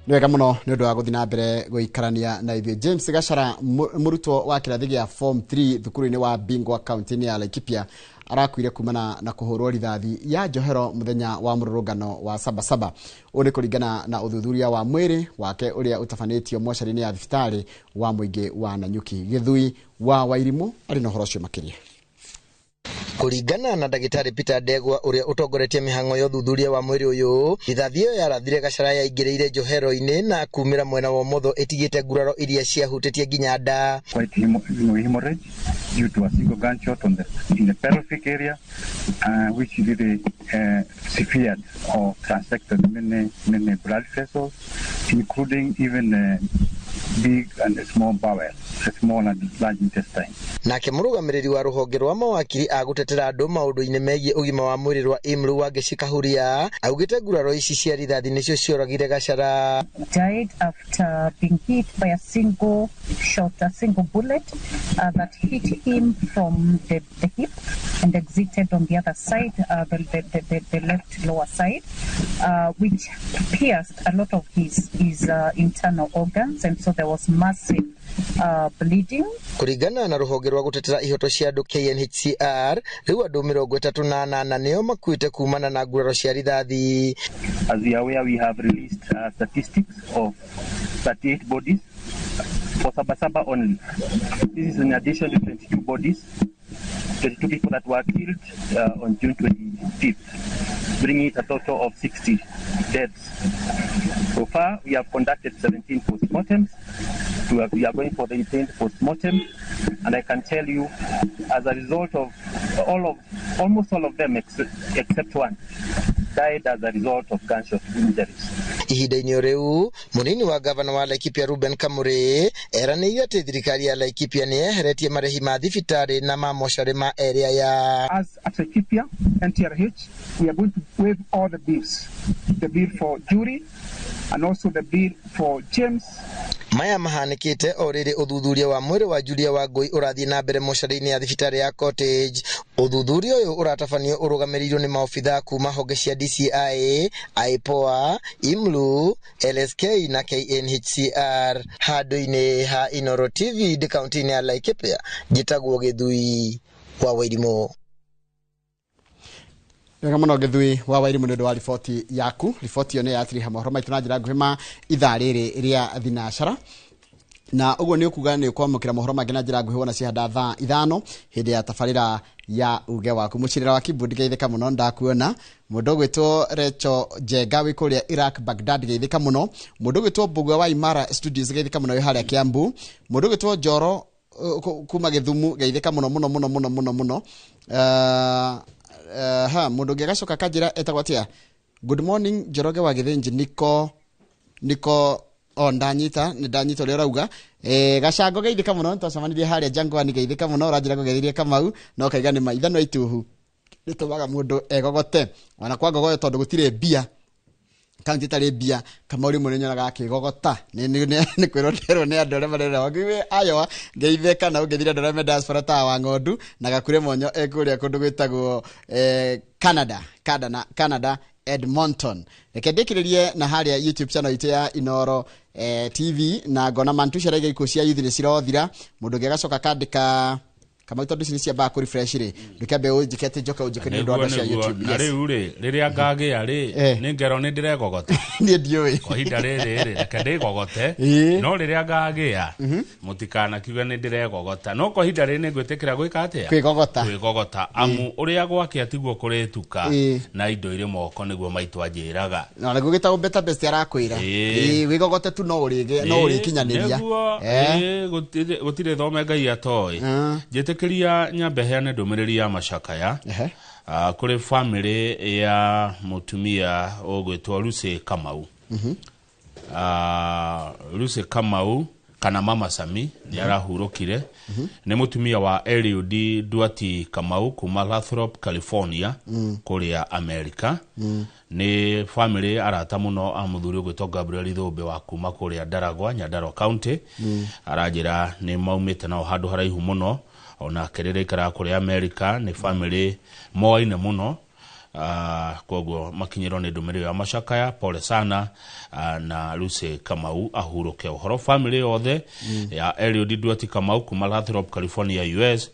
Nĩ wega mũno nĩ ũndũ wa gũthiĩ na mbere gũikarania na ithuĩ. James Gachara, mũrutwo wa kĩrathi gĩa form 3 thukuru-inĩ wa Bingwa kaunti-inĩ ya Laikipia, arakuire kumana na kũhũrwo rithathi ya njohero mũthenya wa mũrũrũngano wa Sabasaba. Ũũ nĩ kũringana na ũthuthuria wa mwĩrĩ wake ũrĩa ũtabanĩtio mocarĩ-inĩ ya thibitarĩ wa mũingĩ wa Nanyuki. Gĩthui wa Wairimũ arĩ na ũhoro ũcio makĩria. Kũringana na ndagĩtarĩ Peter Ndegwa ũrĩa ũtongoretie mĩhang'o ya ũthuthuria wa mwĩrĩ ũyũ, rithathi ĩyo yarathire Gachara yaingĩrĩire njohero-inĩ na kumĩra mwena wa ũmotho ĩtigĩte nguraro iria ciahutĩtie nginya nda. Quite hemorrhage due to a single gunshot on the in the pelvic area, which really severed or transected many many blood vessels, including even big and small bowel, small and large intestine. Nake mũrũgamĩrĩri wa rũhonge rwa mawakiri a gũtetera andũ maũndũ-inĩ megiĩ ũgima wa mwĩrĩ rwa IMRU Wangeci Kahuria augĩte nguraro ici cia rithathi nĩcio cioragire Gachara. Died after being hit by a single shot, a single bullet that hit him from the hip and exited on the other side, the left lower side, which pierced a lot of his internal organs, and so there was massive bleeding. Kũringana na rũhonge rwa gũtetera ihoto cia andũ KNHCR, rĩu andũ 38 nĩo makuĩte kumana na nguraro cia rithathi. As we are aware, we have released statistics of 38 bodies for Sabasaba only. This is in addition to 22 bodies, 22 people that were killed on June 25th, bringing it a total of 60 deaths. So far, we have conducted 17 postmortems. We are going for the 18th postmortem, and I can tell you, as a result of almost all of them except one, died as a result of gunshot injuries. Ihinda-inĩ o rĩu mũnini wa gavana wa Laikipia Ruben Kamuri eranĩire atĩ thirikari ya Laikipia nĩ yeheretie marĩhi ma thibitarĩ na ma mocarĩ ma area ya. As at Laikipia NTRH, we are going to waive all the bills, the bill for jury and also the bill for James. Maya mahanĩkĩte o rĩrĩ ũthuthuria wa mwĩrĩ wa Julia Wangũi ũrathiĩ na mbere mocarĩ-inĩ ya thibitarĩ ya Cottage. Ũthuthuria ũyũ ũratabanio ũrũgamĩrĩirwo nĩ maobithaa kuma honge cia DCI, IPOA, IMLU, LSK na KNHCR. Handũ-inĩ ha Inoro TV ndĩ kaunti-inĩ ya Laikipia, njĩtagwo Gĩthui wa Wairimũ. Wega mũno Gĩthui wa Wairimũ nĩ ũndũ wa riboti yaku. Riboti ĩyo nĩ yatiriha mohoro maitũ na njĩra nguhĩ ma ithaa rĩrĩ rĩa thinacara, na ũguo nĩ ũkuga nĩ ũkwamũkĩra mohoro mangĩ na njĩra nguhĩ wona ciahanda thaa 5 hĩndĩ ya tabarĩra ya uge waku. Mũcirĩra wa Kibu ndigeithĩka mũno, ndakuona. Mũndũ ũgwĩtwo Recho Njenga wĩ kũrĩa Iraq Baghdad, geithĩka mũno. Mũndũ ũgwĩtwo Mbugua wa Imara Studios, geithĩka mũno wĩ harĩa Kiambu. Mũndũ ũgwĩtwo Njoro kuma Gĩthumu, geithĩka mũno mũno mũno mũno mũno mũno. Ha mundu ũngĩ agacoka akanjĩra etagwo atĩa, good morning Njoroge wa Gĩthĩnji, niko o ndanyita nĩ ndanyita ũrĩa ũrauga. Gacango geithĩka mũno, twacemanirie harĩa Jangwani, geithĩka mũno, ũranjĩra ngũgeithirie Kamau no kaiga nĩ ma ithanwa ituhu rĩtũmaga mũndũ egogote ona kwa ngogoyo tondũ gũtirĩ mbia kaunti ĩtarĩ mbia. Kamau rĩmwe nĩ nyonaga akĩgogota nĩ kwĩrwo nderwo nĩ andũ arĩa marera wangiwe Iowa, ngeithĩka na ũngeithire andũ arĩa me diaspora ta wa ng'ondu na gakure monyo ekũrĩa kũndũ gwĩtagwo Canada Edmonton. Reke ndĩkĩrĩrie na harĩa YouTube channel itũ ya Inoro TV na ngona mantusha raiga ikuũ cia youth nĩ cirothira. Mũndũ ũngĩ agacoka akandĩka Kamau tondũ ici nĩ ciambaga kũ refresh rĩ, ndũkĩambe ũnjĩke atĩ njoke ũnjĩke nĩ ũndũ wa andũ acio a YouTube. Na rĩu rĩ, rĩrĩa ngagĩa rĩ, nĩ ngerwo nĩ ndĩregogota. Niĩ ndiũĩ. Kwa ihinda rĩrĩ rĩ, reke ndĩgogote, no rĩrĩa ngagĩa, mũtikanakiuge nĩ ndĩregogota. No kwa ihinda rĩrĩ nĩ ngwĩtĩkĩra gwĩka atĩa? Kwĩgogota. Kwĩgogota. Amu ũrĩa gwakĩa tiguo kũrĩtuka, na indo irĩ moko nĩguo maitũ anjĩraga. Na nĩguo gĩtagwo better best arakwĩra. Wĩgogote tu no ũrĩge, no ũrĩkinyanĩria. Nĩguo, gũtirĩ thome Ngai atoĩ. Njĩtĩkĩria nyambe heane ndũmĩrĩri ya macakaya kũrĩ famĩlĩ ya mũtumia ũgwĩtwo Lucy Kamau. Lucy Kamau kana Mama Sami nĩ arahurũkire. Nĩ mũtumia wa Eliud Duati Kamau kuma Lathrop, California, kũrĩa America. Nĩ famĩlĩ arata mũno a mũthuri ũgwĩtwo Gabriel Thũmbĩ wa kuma kũrĩa Ndaragwa, Nyandarua County. Aranjĩra nĩ maumĩte nao handũ haraihu mũno, onake rĩrĩa aikaraga kũrĩa America. Nĩ famĩlĩ moaine mũno, koguo makinyĩrwo nĩ ndũmĩrĩri ya macakaya. Pole sana na Lucy Kamau ahurũke ũhoro. Famĩlĩ yothe ya Eliud Duati Kamau kuma Lathrop, California, US,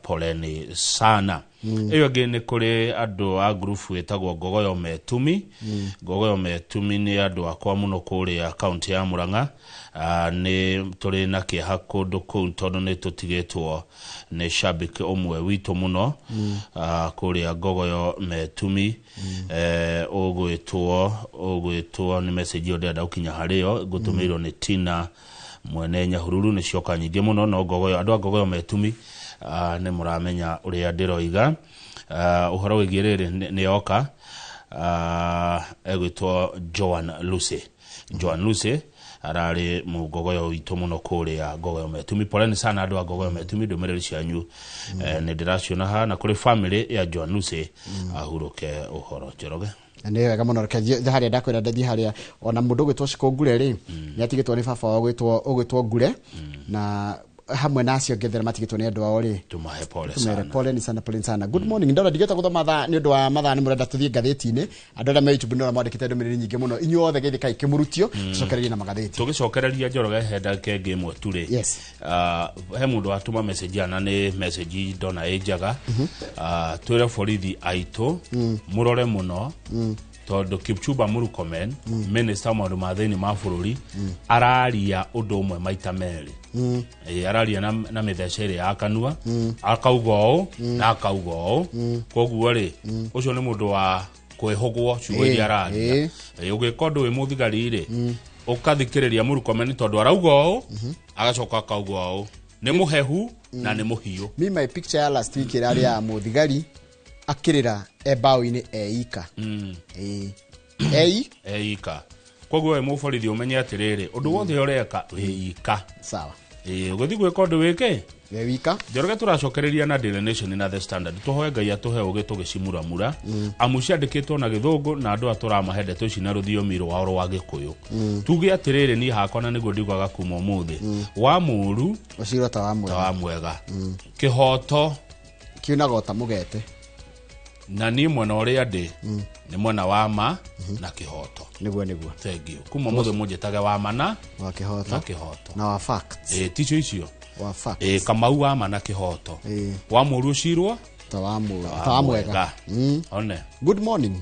poleni sana. Ĩyo ĩngĩ nĩ kũrĩ andũ a ngurubu ĩtagwo Ngogoyo Metumi. Ngogoyo Metumi nĩ andũ akwa mũno kũrĩa kaunti ya Murang'a. Nĩ tũrĩ na kĩeha kũndũ kũu tondũ nĩ tũtigĩtwo nĩ shabiki ũmwe witũ mũno kũrĩa Ngogoyo Metumi. Ũgwĩtwo nĩ message ĩyo ndĩrenda gũkinya harĩyo, ngũtũmĩirwo nĩ Tina mwene Nyahururu, nĩ cioka nyingĩ mũno. No Ngogoyo, andũ a Ngogoyo Metumi nĩ mũramenya ũrĩa ndĩroiga. Ũhoro wĩgiĩ rĩrĩ nĩ yoka, egwĩtwo Joan Lucy. Joan Lucy Ararĩ mũngogoyo witũ mũno kũrĩa Ngogoyo Metumi. Poleni sana andũ a Ngogoyo Metumi, ndũmĩrĩri cianyu nĩ ndĩraciona haha, na kũrĩ family ya Joanuse ahurũke ũhoro. Njoroge. Nĩ wega mũno, reke thiĩ harĩa ndakwĩra ndathiĩ harĩa ona mũndũ ũgwĩtwo Shiko Ngure rĩ, nĩ atigĩtwo nĩ baba wao ũgwĩtwo Ngure, na hamwe na acio angĩ othe arĩa matigĩtwo nĩ andũ ao rĩ, tumahe pole tumere sana. Pole ni sana, pole ni sana. Good morning. Ndona ndigĩte gũthoma thaa nĩ ũndũ wa mathaa, nĩ mũrenda tũthiĩ ngathĩti-inĩ. Andũ arĩa me YouTube nĩ mwandĩkĩte ndũmĩrĩri nyingĩ mũno. Inyuĩ othe geithĩkai kĩmũrutio, tũcokererie na magathĩti. Tũgĩcokereria, Njoroge, he ndagĩka ĩngĩ ĩmwe tu rĩ. Yes. He mũndũ watũma message ana, nĩ message ndona ĩ njega. Twĩre borithi aitũ mũrore mũno, tondũ Kipchumba Murkomen, minister wa maũndũ ma thĩinĩ ma bũrũri, araria ũndũ ũmwe maita merĩ. Araria na mĩthece ĩrĩ ya kanua, akauga ũũ na akauga ũũ. Koguo rĩ, ũcio nĩ mũndũ wa kwĩhũgwo ciugo iria araria. Ũgĩka ũndũ wĩ mũthigari rĩ, ũkathikĩrĩria Murkomen, tondũ arauga ũũ agacoka akauga ũũ, nĩ mũhehu na nĩ mũhiũ. Me, my picture ya last week ĩrarĩ ya mũthigari akĩrĩra e mbaũ-inĩ eika. Ĩĩ. Ei. Eika. Koguo we mũborithi ũmenye atĩrĩrĩ, ũndũ wothe ũreka wĩ ika. Sawa. Ĩĩ, ũgĩthiĩ gwĩka ũndũ wĩke wĩ wika. Njoroge, tũracokereria na Daily Nation na The Standard. Tũhoe Ngai atũhe ũgĩ tũgĩcimuramura, amu ciandĩkĩtwo na gĩthũngũ na andũ aya tũramahe ndeto ici na rũthiomi rwao rwa gĩkũyũ. Tuge atĩrĩrĩ, niĩ hakwa na nĩguo ndiugaga kuma ũmũthĩ, wa mũũru ũcirwo ta wa ta mwega, wa mwega, kĩhoto kiunaga ota mũgete. Na niĩ mwena ũrĩa ndĩ nĩ mwena wa ma na kĩhoto. Nĩguo. Thank you. Kuma ũmũthĩ mũnjĩtage wa ma na wa kĩhoto na kĩhoto na wa facts. Ĩĩ, ticio icio wa facts. Ĩĩ, Kamau wa ma na kĩhoto, wa mũũru ũcirwo ta wa mwega, ta wa mwega. One. Good morning.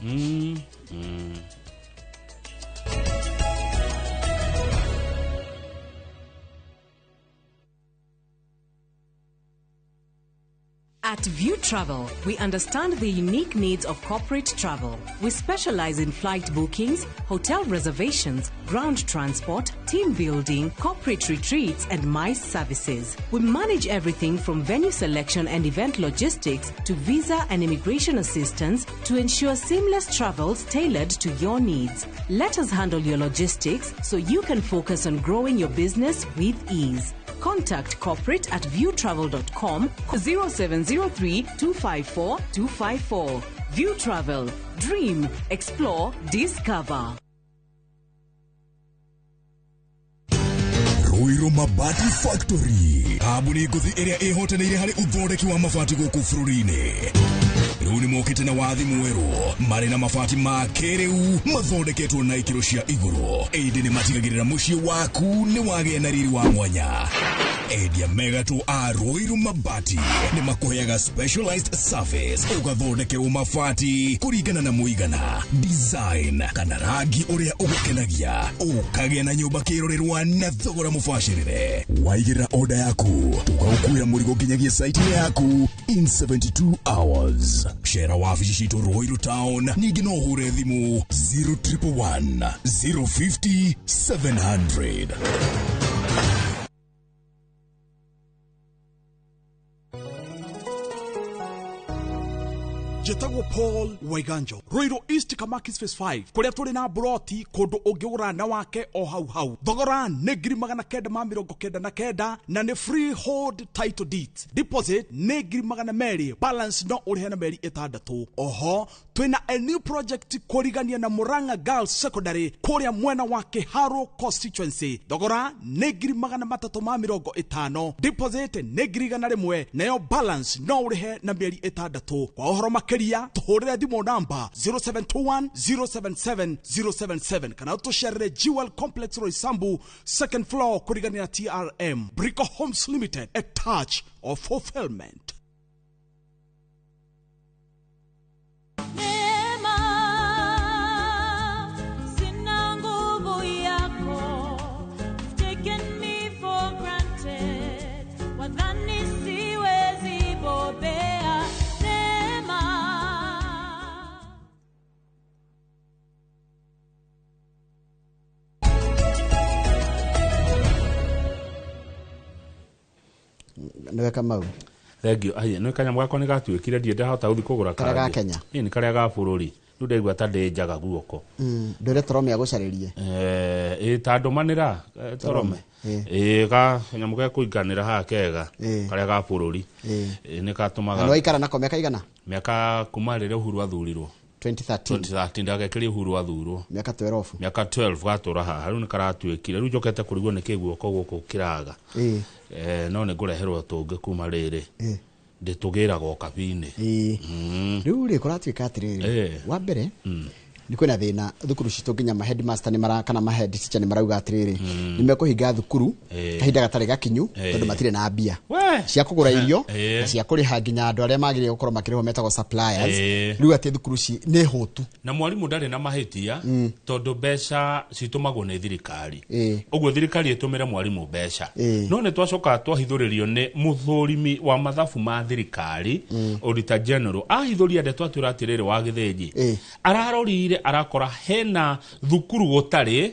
At View Travel, we understand the unique needs of corporate travel. We specialize in flight bookings, hotel reservations, ground transport, team building, corporate retreats, and MICE services. We manage everything from venue selection and event logistics to visa and immigration assistance to ensure seamless travels tailored to your needs. Let us handle your logistics so you can focus on growing your business with ease. Contact corporate at viewtravel.com, 0703 254 254. View Travel. Dream, explore, discover. Ruiru Mabati Factory, kambuni ngũthi ĩrĩa ĩhotanĩire harĩ ũthondeki wa mabati gũkũ bũrũri-inĩ, rĩu nĩ mokĩte na wathi mwerũ marĩ na mabati ma kĩrĩu mathondeketwo na ikĩro cia igũrũ, ĩndĩ nĩ matigagĩrĩra mũciĩ waku nĩ wagĩa na riri wa mwanya. Endia megatũ a Ruiru Mabati nĩ makũheaga specialized service, ũgathondekerwo mabati kũringana na mũigana, design kana rangi ũrĩa ũgũkenagia, ũkagĩa na nyũmba kĩrorerwa na thogora mũbacĩrĩre. Waigĩrĩra oda yaku, tũgagũkuĩra mũrigo nginyagia site yaku in 72 hours. Cera wabici citũ Ruiru Town, ningĩ no ũhũre thimũ 0111 050 700. Njĩtagwo Paul Waiganjo, Ruiru East, Kamakis Phase 5, kũrĩa tũrĩ na mburoti kũndũ ũngĩgũra na wake o hau hau. Thogora nĩ 999,000 na nĩ freehold title deeds. Deposit nĩ 200,000, balance no ũrĩhe na mĩeri 6. Oho twĩna a new project kũrigania na Murang'a Girls Secondary kũrĩa mwena wa Kĩharũ constituency. Thogora nĩ 350,000, deposit nĩ 100,000, nayo balance no ũrĩhe na mĩeri 6. Kwa ũhoro makĩria tũhũrĩre thimũ namba 0721 077 077 kana tũcerere Jewel Complex, Roysambu, second floor, kũrigania na TRM. Brico Homes Limited, a touch of fulfillment. Neema, sina nguvu yako. You've taken me for granted. Wadhani siwezi bobea. Neema. Nĩwe Kamau. Thank you. Ai, nĩ kanyamũ gakwa nĩ gatuĩkire, ndirĩ ndahota gũthiĩ kũgũra. Karĩa ga kangĩ. Kenya? Ĩĩ, nĩ karĩa ga bũrũri. Rĩu ndaigua ta ndĩ njaga guoko. Ndũre toromĩa gũcarĩrie. Ĩ ta ndũmanĩra torome ĩ ga nyamũ ge kũinganĩra haha kega karĩa ga bũrũri. Ĩ, nĩ gatũmaga Na nĩ waikara nako mĩaka igana? Mĩaka kuma rĩrĩa Uhuru athurirwo. 2013. 2013 ndagekĩria Uhuru athurwo. Mĩaka 12. Mĩaka 12 gatũra haha, rĩu nĩ karatuĩkire, rĩu njokete kũrigwo nĩ kĩ guoko gũkũ kĩraga. No nĩ ngũreherwo tũngĩ kuma rĩrĩ ndĩtũgĩraga o kabi-inĩ. Rĩu rĩ kũratuĩka atĩrĩrĩ, wa mbere nĩ kwĩna thĩna thukuru citũ, nginya ma headmaster nĩ mara kana ma head teacher nĩ marauga atĩrĩrĩ, nĩ mekũhinga thukuru kahinda gatarĩ gakinyu tondũ matirĩ na mbia cia kũgũra irio na cia kũrĩha nginya andũ arĩa magĩrĩire gũkorwo makĩrĩhwo metagwo suppliers. Rĩu atĩ thukuru ci nĩ hũtu. Na mwarimũ ndarĩ na mahĩtia tondũ mbeca citũmagwo nĩ thirikari, ũguo thirikari ĩtũmĩre mwarimũ mbeca. No nĩ twacoka twahithũrĩrio nĩ mũthũrimi wa mathabu ma thirikari, Auditor General, ahithũria ndeto atwĩra atĩrĩrĩ, wa Gĩthĩnji ararorire arakora hena thukuru gũtarĩ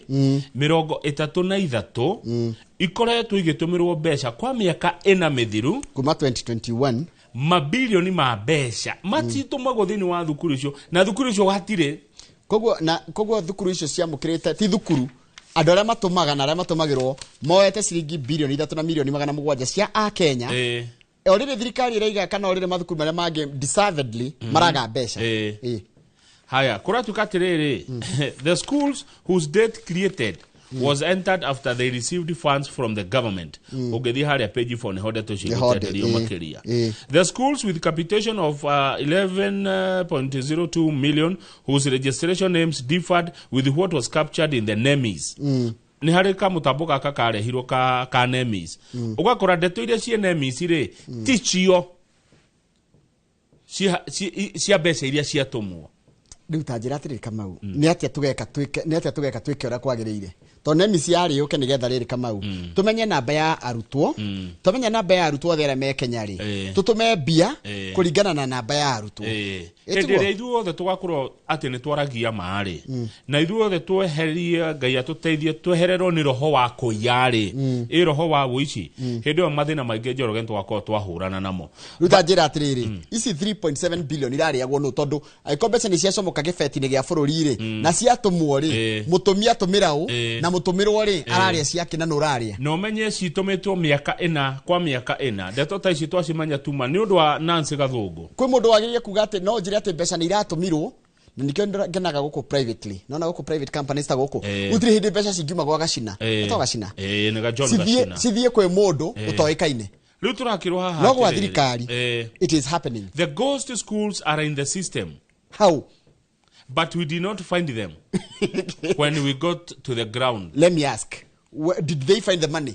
33 ikoretwo igĩtũmĩrwo mbeca kwa mĩaka 4 mĩthiru kuma 2021, mabilioni ma mbeca matitũmagwo thĩinĩ wa thukuru icio, na thukuru icio hatirĩ. Koguo na koguo thukuru icio ciamũkĩrĩte ti thukuru, andũ arĩa matũmaga na arĩa matũmagĩrwo moete ciringi bilioni 3 na milioni 700 cia akenya. O rĩrĩ thirikari ĩraiga kana o rĩrĩ mathukuru marĩa mangĩ deservedly maraga mbeca. Haya, kũratuĩka atĩrĩrĩ, the schools whose date created was entered after they received funds from the government. Ũngĩthiĩ harĩa page 4 nĩho ndeto icio Nĩho igũtenderio makĩria. The schools with capitation of 11.02 million whose registration names differed with what was captured in the NEMIS. Nĩ harĩ kamũtambo gaka karehirwo ka NEMIS, ũgakora ndeto iria ciĩ NEMIS rĩ ti cio cia mbeca iria ciatũmwo. Rĩu ta njĩra atĩrĩrĩ Kamau, nĩ atĩa tũgeka twĩke, nĩ atĩa tũgeka twĩke ũrĩa kwagĩrĩire, tondũ NEMIS yarĩ yũke nĩgetha rĩrĩ Kamau tũmenye namba ya arutwo, tũmenye namba ya arutwo othe arĩa me Kenya rĩ, tũtũme mbia kũringana na namba ya arutwo. Hĩndĩ ĩrĩa ithuothe tũgakorwo atĩ nĩ twaragia ma-rĩ, na ithuothe tweherie, Ngai atũteithie twehererwo nĩ roho wa kũiya-rĩ, ĩ roho wa wũici, hĩndĩ ĩyo mathĩna maingĩ Njoroge nĩ tũgakorwo twahũrana namo. Rĩu ta njĩra atĩrĩrĩ, ici 3.7 billion irarĩagwo nũ? Tondũ angĩkorwo mbeca nĩ ciacomoka gĩbeti-inĩ gĩa bũrũri rĩ, na ciatũmwo rĩ, mũtũmi atũmĩra ũ, na mũtũmĩrwo rĩ ararĩa ciake na nũ ũrarĩa? Na ũmenye citũmĩtwo mĩaka 4 kwa mĩaka 4. Ndeto ta ici twacimenya tuma nĩ ũndũ wa Nancy Gathũngũ. Kwĩ mũndũ wagĩrĩire kuga atĩ no njĩre atĩ mbeca nĩ iratũmirwo, na nĩkĩo ngenaga gũkũ privately, nona gũkũ private companies ta gũkũ gũtirĩ hĩndĩ mbeca cingiuma gwa Gacina, etagwo Gacina, Ĩ, nĩ ga John cithiĩ Gacina. cithiĩ kwĩ mũndũ ũtoĩkaine. Rĩu tũrakĩrwo haha No gwa atĩrĩrĩ, thirikari it is happening. The ghost schools are in the system. How? But we did not find them when we got to the ground. Let me ask, where did they find the money?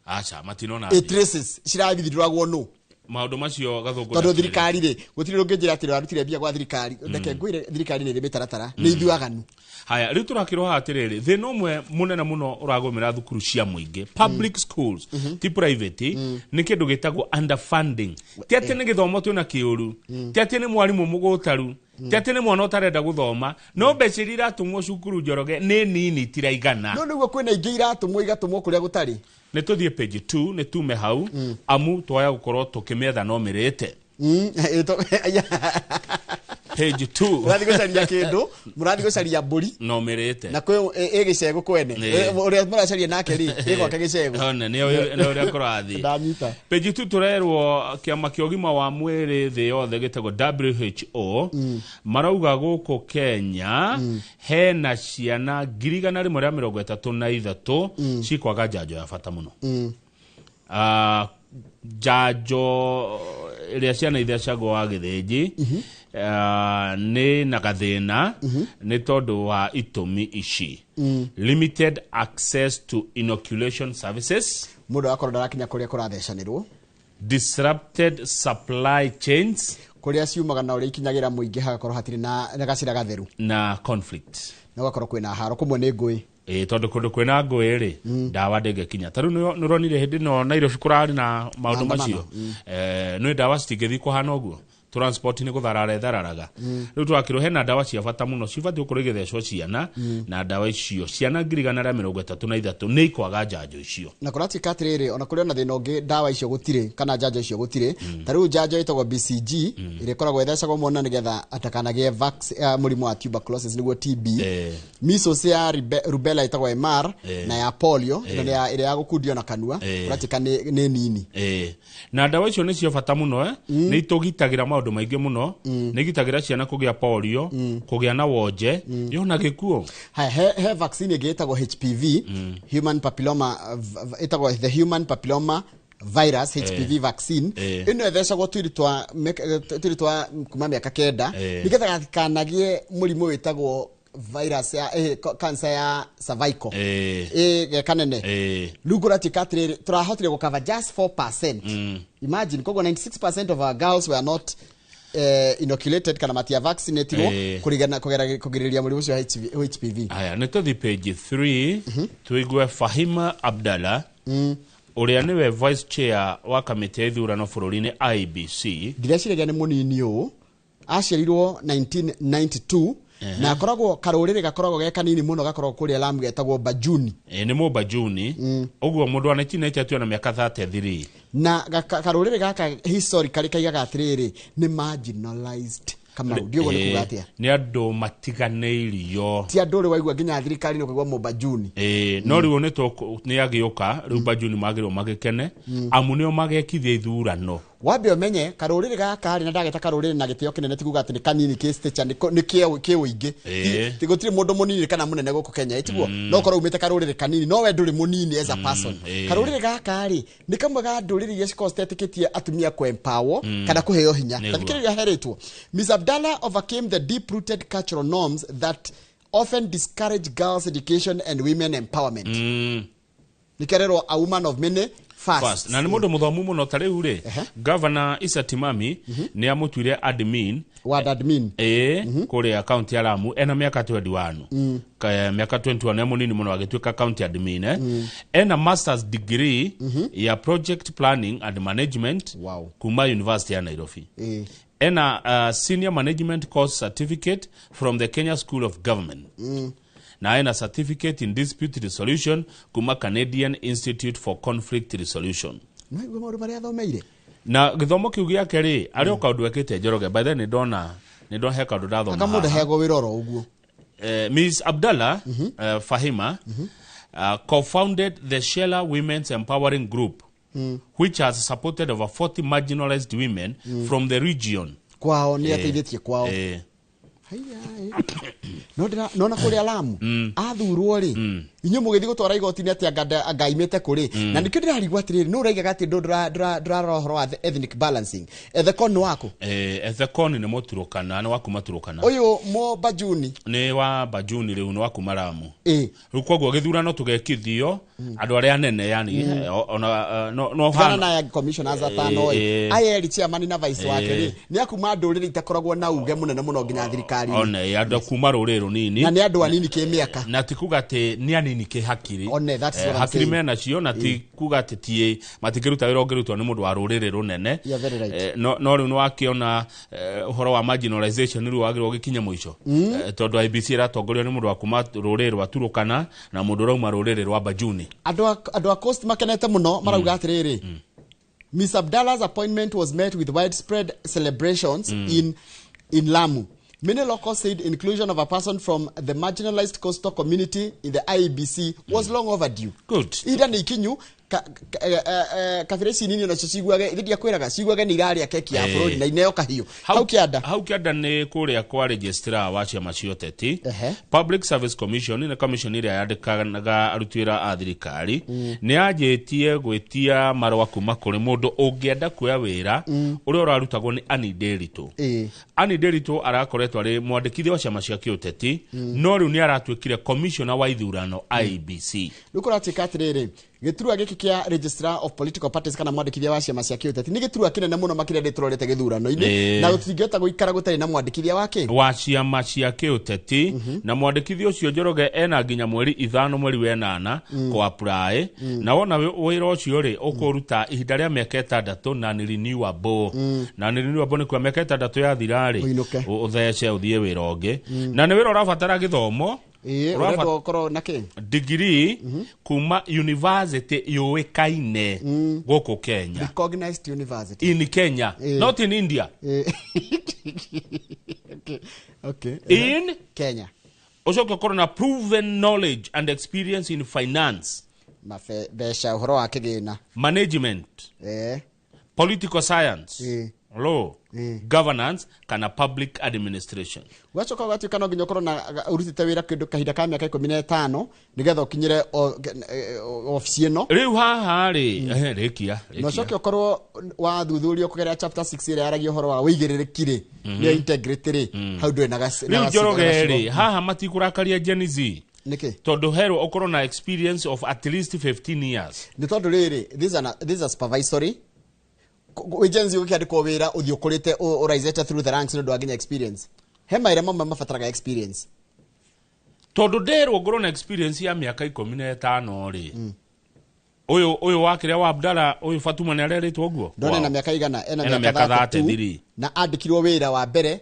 Aca, matinona. It traces cirathithiragwo nũ? Maũndũ macio Gathũngũ Tondũ ndakĩrĩ. thirikari rĩ, gũtirĩ ũngĩnjĩra atĩ warutire mbia gwa thirikari. Reke ngwĩre, thirikari nĩ ĩrĩ mĩtaratara, nĩ ithuĩ aganu. Haya, rĩu tũrakĩrwo haha atĩrĩrĩ, thĩna ũmwe mũnene mũno ũragũmĩra thukuru cia mũingĩ, public schools, ti private, nĩ kĩndũ gĩtagwo underfunding. Ti atĩ nĩ gĩthomo twĩna kĩũru, ti atĩ nĩ mwarimũ mũgũtaru, ti atĩ nĩ mwana ũtarenda gũthoma, no mbeca iria iratũmwo cukuru Njoroge nĩ nini, itiraigana. No nĩguo kwĩna ingĩ iratũmwo, igatũmwo kũrĩa gũtarĩ. Nĩ tũthiĩ page 2, nĩ tume hau amu twaya gũkorwo tũkĩmĩetha no mĩrĩte. Page 2. Mũrathiĩ gũcaria kĩndũ, mũrathiĩ gũcaria mbũri no mĩrĩte. Na kwĩ ĩ gĩcegũ kwene. Ũrĩa mũracaria nake rĩ, ĩ gwake gĩcegũ. One, nĩ ũrĩa kũrathiĩ. Ndanyita. Page 2 tũrerwo kĩama kĩa ũgima wa mwĩrĩ thĩ yothe gĩtagwo WHO marauga gũkũ Kenya hena ciana 133,000 cikwaga njanjo ya bata mũno. Njanjo ĩrĩa ciana ithecagwo wa Gĩthĩnji nĩ na gathĩna nĩ tondũ wa itũmi ici: limited access to inoculation services, Mũndũ agakorwo ndarakinya kũrĩa kũrathecanĩrwo, disrupted supply chains, kũrĩa ciumaga na ũrĩa ikinyagĩra mũingĩ hagakorwo hatirĩ na gacĩra gatheru, na conflict. Na gũgakorwo kwĩna haro kũmwe nĩ ngũĩ. Ĩ, tondũ kũndũ kwĩna ngũĩ rĩ, ndawa ndĩngĩkinya. Ta rĩu nĩ ũronire hĩndĩ ĩno Nairobi kũrarĩ na maũndũ Maandamano. macio. Nĩ ndawa citingĩthiĩ kũhana ũguo. Transport nĩ gũtharara ĩthararaga. Rĩu twakĩrwo hena ndawa cia bata mũno cibatiĩ gũkorwo igĩthecwo ciana, na ndawa icio ciana 133,000 nĩ ikwaga njanjo icio. Na kũratuĩka atĩrĩrĩ, ona kũrĩ ona thĩna ũngĩ, ndawa icio gũtirĩ kana njanjo icio gũtirĩ. Ta rĩu njanjo ĩtagwo BCG, ĩrĩa ĩkoragwo ĩthecagwo mwana nĩgetha atakanagĩe mũrimũ wa tuberculosis, nĩguo TB. Measles ya rubella ĩtagwo MR, na ya polio ĩno nĩ ĩrĩa ya gũkundio na kanua, kũratuĩka nĩ nini. Na ndawa icio nĩ cia bata mũno, nĩ itũgitagĩra maũndũ maingĩ mũno, nĩ igitagĩra ciana kũgĩa polio, kũgĩa na wonje, yona gĩkuũ. Haya, he vaccine ĩngĩ ĩtagwo HPV, human papilloma, ĩtagwo the human papilloma virus, HPV vaccine. Ĩno ĩthecagwo twĩrĩ twa kuma mĩaka 9, nĩgetha gatikanagĩe mũrimũ wĩtagwo virus ya cancer ya cervical, ĩ kanene. Rĩu kũratuĩka atĩrĩrĩ, tũrahotire gũcover just 4%. Imagine, koguo 96% of our girls were not inoculated kana matia vaccinatirwo kũrigana kũgirĩrĩria mũrimũ ũcio wa HPV. Haya, nĩ tũthi page 3 tũigue Fahima Abdallah, ũrĩa nĩwe vice chair wa kamĩtĩ ya ithurano bũrũri-inĩ IEBC. Ndireciria nĩ mũnini ũũ, aciarirwo 1992, na akoragwo karũrĩrĩ gakoragwo ge kanini mũno, gakoragwo kũrĩa Lamu, getagwo Bajuni. Nĩ Mũbajuni ũguo, mũndũ wa 1992 na mĩaka 33. Na karũrĩrĩ gaka historically kaigaga atĩrĩrĩ, nĩ marginalized. Kamau, ndiũguo nĩ kuga atĩa? Nĩ andũ matiganĩirio. Ti andũ ũrĩ waigua nginya thirikari nĩ ũkaigua Mũbajuni. No rĩu nĩ agĩũka rĩu, Bajuni magĩrĩirwo magĩkene, amu nĩo magekithia ithurano. Wambe ũmenye karũrĩrĩ gaka rĩ, na ndageta karũrĩrĩ na gĩtĩo kĩnene, ti kuga atĩ nĩ kanini kĩ stature, nĩ kĩ ũingĩ. Ti gũtirĩ mũndũ mũnini kana mũnene gũkũ Kenya, ĩtiguo? No ũkorwo umĩte karũrĩrĩ kanini, no we ndũrĩ mũnini as a person. Karũrĩrĩ gaka rĩ, nĩ kamwe ga ndũrĩrĩ iria cikoragwo citetĩkĩtie atumia kũ-empower kana kũheo hinya. Ta thikĩrĩria heretwo Ms Abdallah overcame the deep rooted cultural norms that often discourage girls' education and women empowerment. Nĩkererwo a woman of many first. First. Na nĩ mũndũ mũthomu mũno. Ta rĩu rĩ, Governor Issa Timami nĩ amũtuire admin. Ward admin. Kũrĩa kaunti ya Lamu, ena mĩaka 21. Mĩaka 21, nĩ mũnini mũno agĩtuĩka county admin. Ena masters degree ya project planning and management kuma University ya Nairobi. Ena senior management course certificate from the Kenya School of Government, na ena certificate in dispute resolution kuma Canadian Institute for Conflict Resolution. Naigua maũndũ marĩa athomeire. Na gĩthomo kĩu gĩake rĩ, arĩ o kaũndũ ekĩte Njoroge. By then nĩ ndona he kaũndũ ndathoma Anga mũndũ haha. aheagwo wĩra oro ũguo. Ms. Abdallah, Fahima, co-founded the Shella Women's Empowering Group, which has supported over 40 marginalized women from the region. Kwao nĩ ateithĩtie kwao. No nona kũrĩa Lamu athurwo rĩ, inyuĩ mũgĩthiĩ gũtwara igoti-inĩ atĩ anga aimĩte kũrĩ, na nĩkĩo ndĩrarigwo atĩrĩrĩ, nũ ũraigaga atĩ ndũrarora ũhoro wa the ethnic balancing? Ethekon nĩ waku? Ethekon nĩ Mũturũkana, nĩ wa kuma Turũkana. Ũyũ Mũbajuni? Nĩ wa Bajuni, rĩu nĩ wa kuma Lamu. Rĩu koguo gĩthurano tũgekithio andũ arĩa anene, yani ona no Tigana hana na ya commissioners atano ĩ, aya erĩ, chairman na vice wake rĩ, nĩ akuma ndũrĩrĩ itakoragwo na uge mũnene mũno nginya thirikari-inĩ. One andũ kuma rũrĩrĩ rũnini. Na nĩ andũ anini kĩmĩaka. Na ti kuga atĩ nĩ anini kĩ hakiri. One, that's what I'm Hakiri saying. menacio, na ti kuga atĩ ti matingĩruta wĩra ũngĩrutwo nĩ mũndũ wa rũrĩrĩ rũnene. You're very right. No rĩu nĩ wakĩona, ũhoro wa marginalization rĩu wagĩrĩirwo gĩkinye mũico. Tondũ IEBC ĩratongorio nĩ mũndũ wa kuma rũrĩrĩ rwa Turukana na mũndũ ũrauma rũrĩrĩ rwa Bajuni. Andũ a Coast makenete mũno, marauga atĩrĩrĩ, Miss Abdallah's appointment was met with widespread celebrations in Lamu. Many locals said inclusion of a person from the marginalized coastal community in the IEBC was long overdue. Good. Ihinda nĩ ikinyu kabira ici nini onacio ciguage, ithe ndiakwĩraga, ciguage nĩ irarĩa keki ya bũrũri na ineo kahiũ hau kĩanda. Hau kĩanda nĩ kũrĩa kwa registrar wa ciama cia ũteti. Public Service Commission nĩ commission ĩrĩa yandĩkaga aruti wĩra a thirikari, nĩ yanjĩtie gwĩtia marũa kuma kũrĩ mũndũ ũngĩenda kuoya wĩra ũrĩa ũrarutagwo nĩ Annie Nderitu. Annie Nderitu arakoretwo arĩ mwandĩkithia wa ciama cia kĩũteti, no rĩu nĩ aratuĩkire commissioner wa ithurano IEBC. Rĩu kũratuĩka atĩrĩrĩ, Gĩturwa gĩkĩ kĩa registrar of political parties kana mwandĩkithia wa ciama cia kĩũteti nĩ gĩturwa kĩnene mũno makĩria ndĩtũrorete gĩthurano-inĩ na tũtingĩhota gũikara gũtarĩ na mwandĩkithia wa kĩ wa ciama cia kĩũteti. Na mwandĩkithia ũcio, Njoroge, ena nginya mweri 5 mweri wa 8 kũ apply. Na wona wĩra ũcio rĩ, ũkũruta ihinda rĩa mĩaka 6 na nĩ renewable. Na nĩ renewable nĩ kuga mĩaka 6 yathira rĩ, Ũinũke. Ũthece ũthiĩ wĩra ũngĩ. Na nĩ wĩra ũrabatara gĩthomo. Ũrendwo ũkorwo na kĩ? Degree kuma university yũĩkaine gũkũ Kenya. Recognized university. In Kenya, not in India. In Kenya. Ũcoke ũkorwo na proven knowledge and experience in finance, mbeca, ũhoro wa kĩgĩna, management, political science, law, governance kana public administration. Ũgacoka ũgatuĩka no nginya ũkorwo na ũrutĩte wĩra kĩndũ kahinda ka mĩaka 15 nĩgetha ũkinyĩre obici ĩno. Rĩu haha rĩ, rĩkia. Na ũcoke ũkorwo wathuthurio kũgerera chapter 6 ĩrĩa yaragia ũhoro wa wĩigĩrĩrĩki rĩ, nĩyo integrity rĩ, hau ndũrĩ na na Rĩu Njoroge gacigo. rĩ, haha matikũrakaria Gen Z. Nĩkĩ? Tondũ herwo ũkorwo na experience of at least 15 years. Nĩ tondũ rĩrĩ, these are supervisory. Wĩ Gen Z ũkĩandĩkwo wĩra, ũthiĩ ũkũrĩte, ũraisete through the ranks, nĩ ũndũ wa nginya experience. He mawĩra mamwe mabataraga experience. Tondũ nderwo ngorwo na experience ya mĩaka 15 rĩ, ũyũ wa kĩrĩa wa Abdalla, ũyũ Fatuma nĩ arerĩtwo ũguo. Ndona ena mĩaka igana? Ena Ena mĩaka mĩaka 32. 33. Na andĩkirwo wĩra wa mbere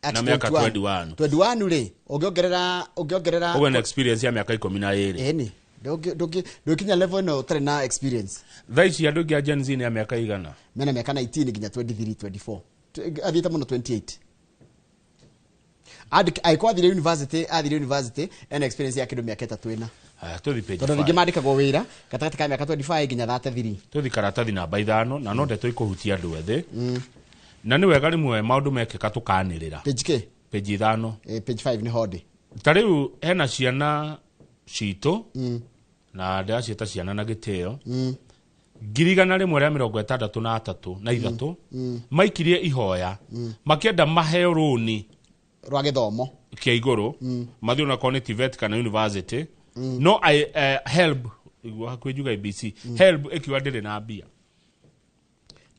at Na mĩaka 21. 21. 21 rĩ, ũngĩongerera Ũguo na experience ya mĩaka 12. Ĩni ndũkinya level ĩno ũtarĩ na experience. Thaa ici andũ aingĩ a Gen Z nĩ a mĩaka igana? Mena mĩaka 19 nginya 23, 24, athiĩte mũno 28. Angĩkorwo athire university ena experience ya kĩndũ mĩaka 3 ĩna. Haya, tũthi page Tondũ rĩngĩ 5. mandĩkagwo wĩra gatagatĩ ka mĩaka 25 nginya 33. Tũthi karatathi namba 5, na no ndeto ikũhutia andũ ethĩ, na nĩ wega rĩmwe maũndũ mekĩka tũkanĩrĩra. Page kĩ? Page 5. Page 5 nĩ hondĩ. Ta rĩu hena ciana citũ, na ndĩraciĩta ciana na gĩtĩo, 163,000 maikirie ihoya makĩenda maheo rũni rwa gĩthomo kĩa igũrũ, mathiĩ onakorwo nĩ TVET kana university. No HELB, iguo hakuhĩ njuga ABC, HELB ĩkiuga ndĩrĩ na mbia.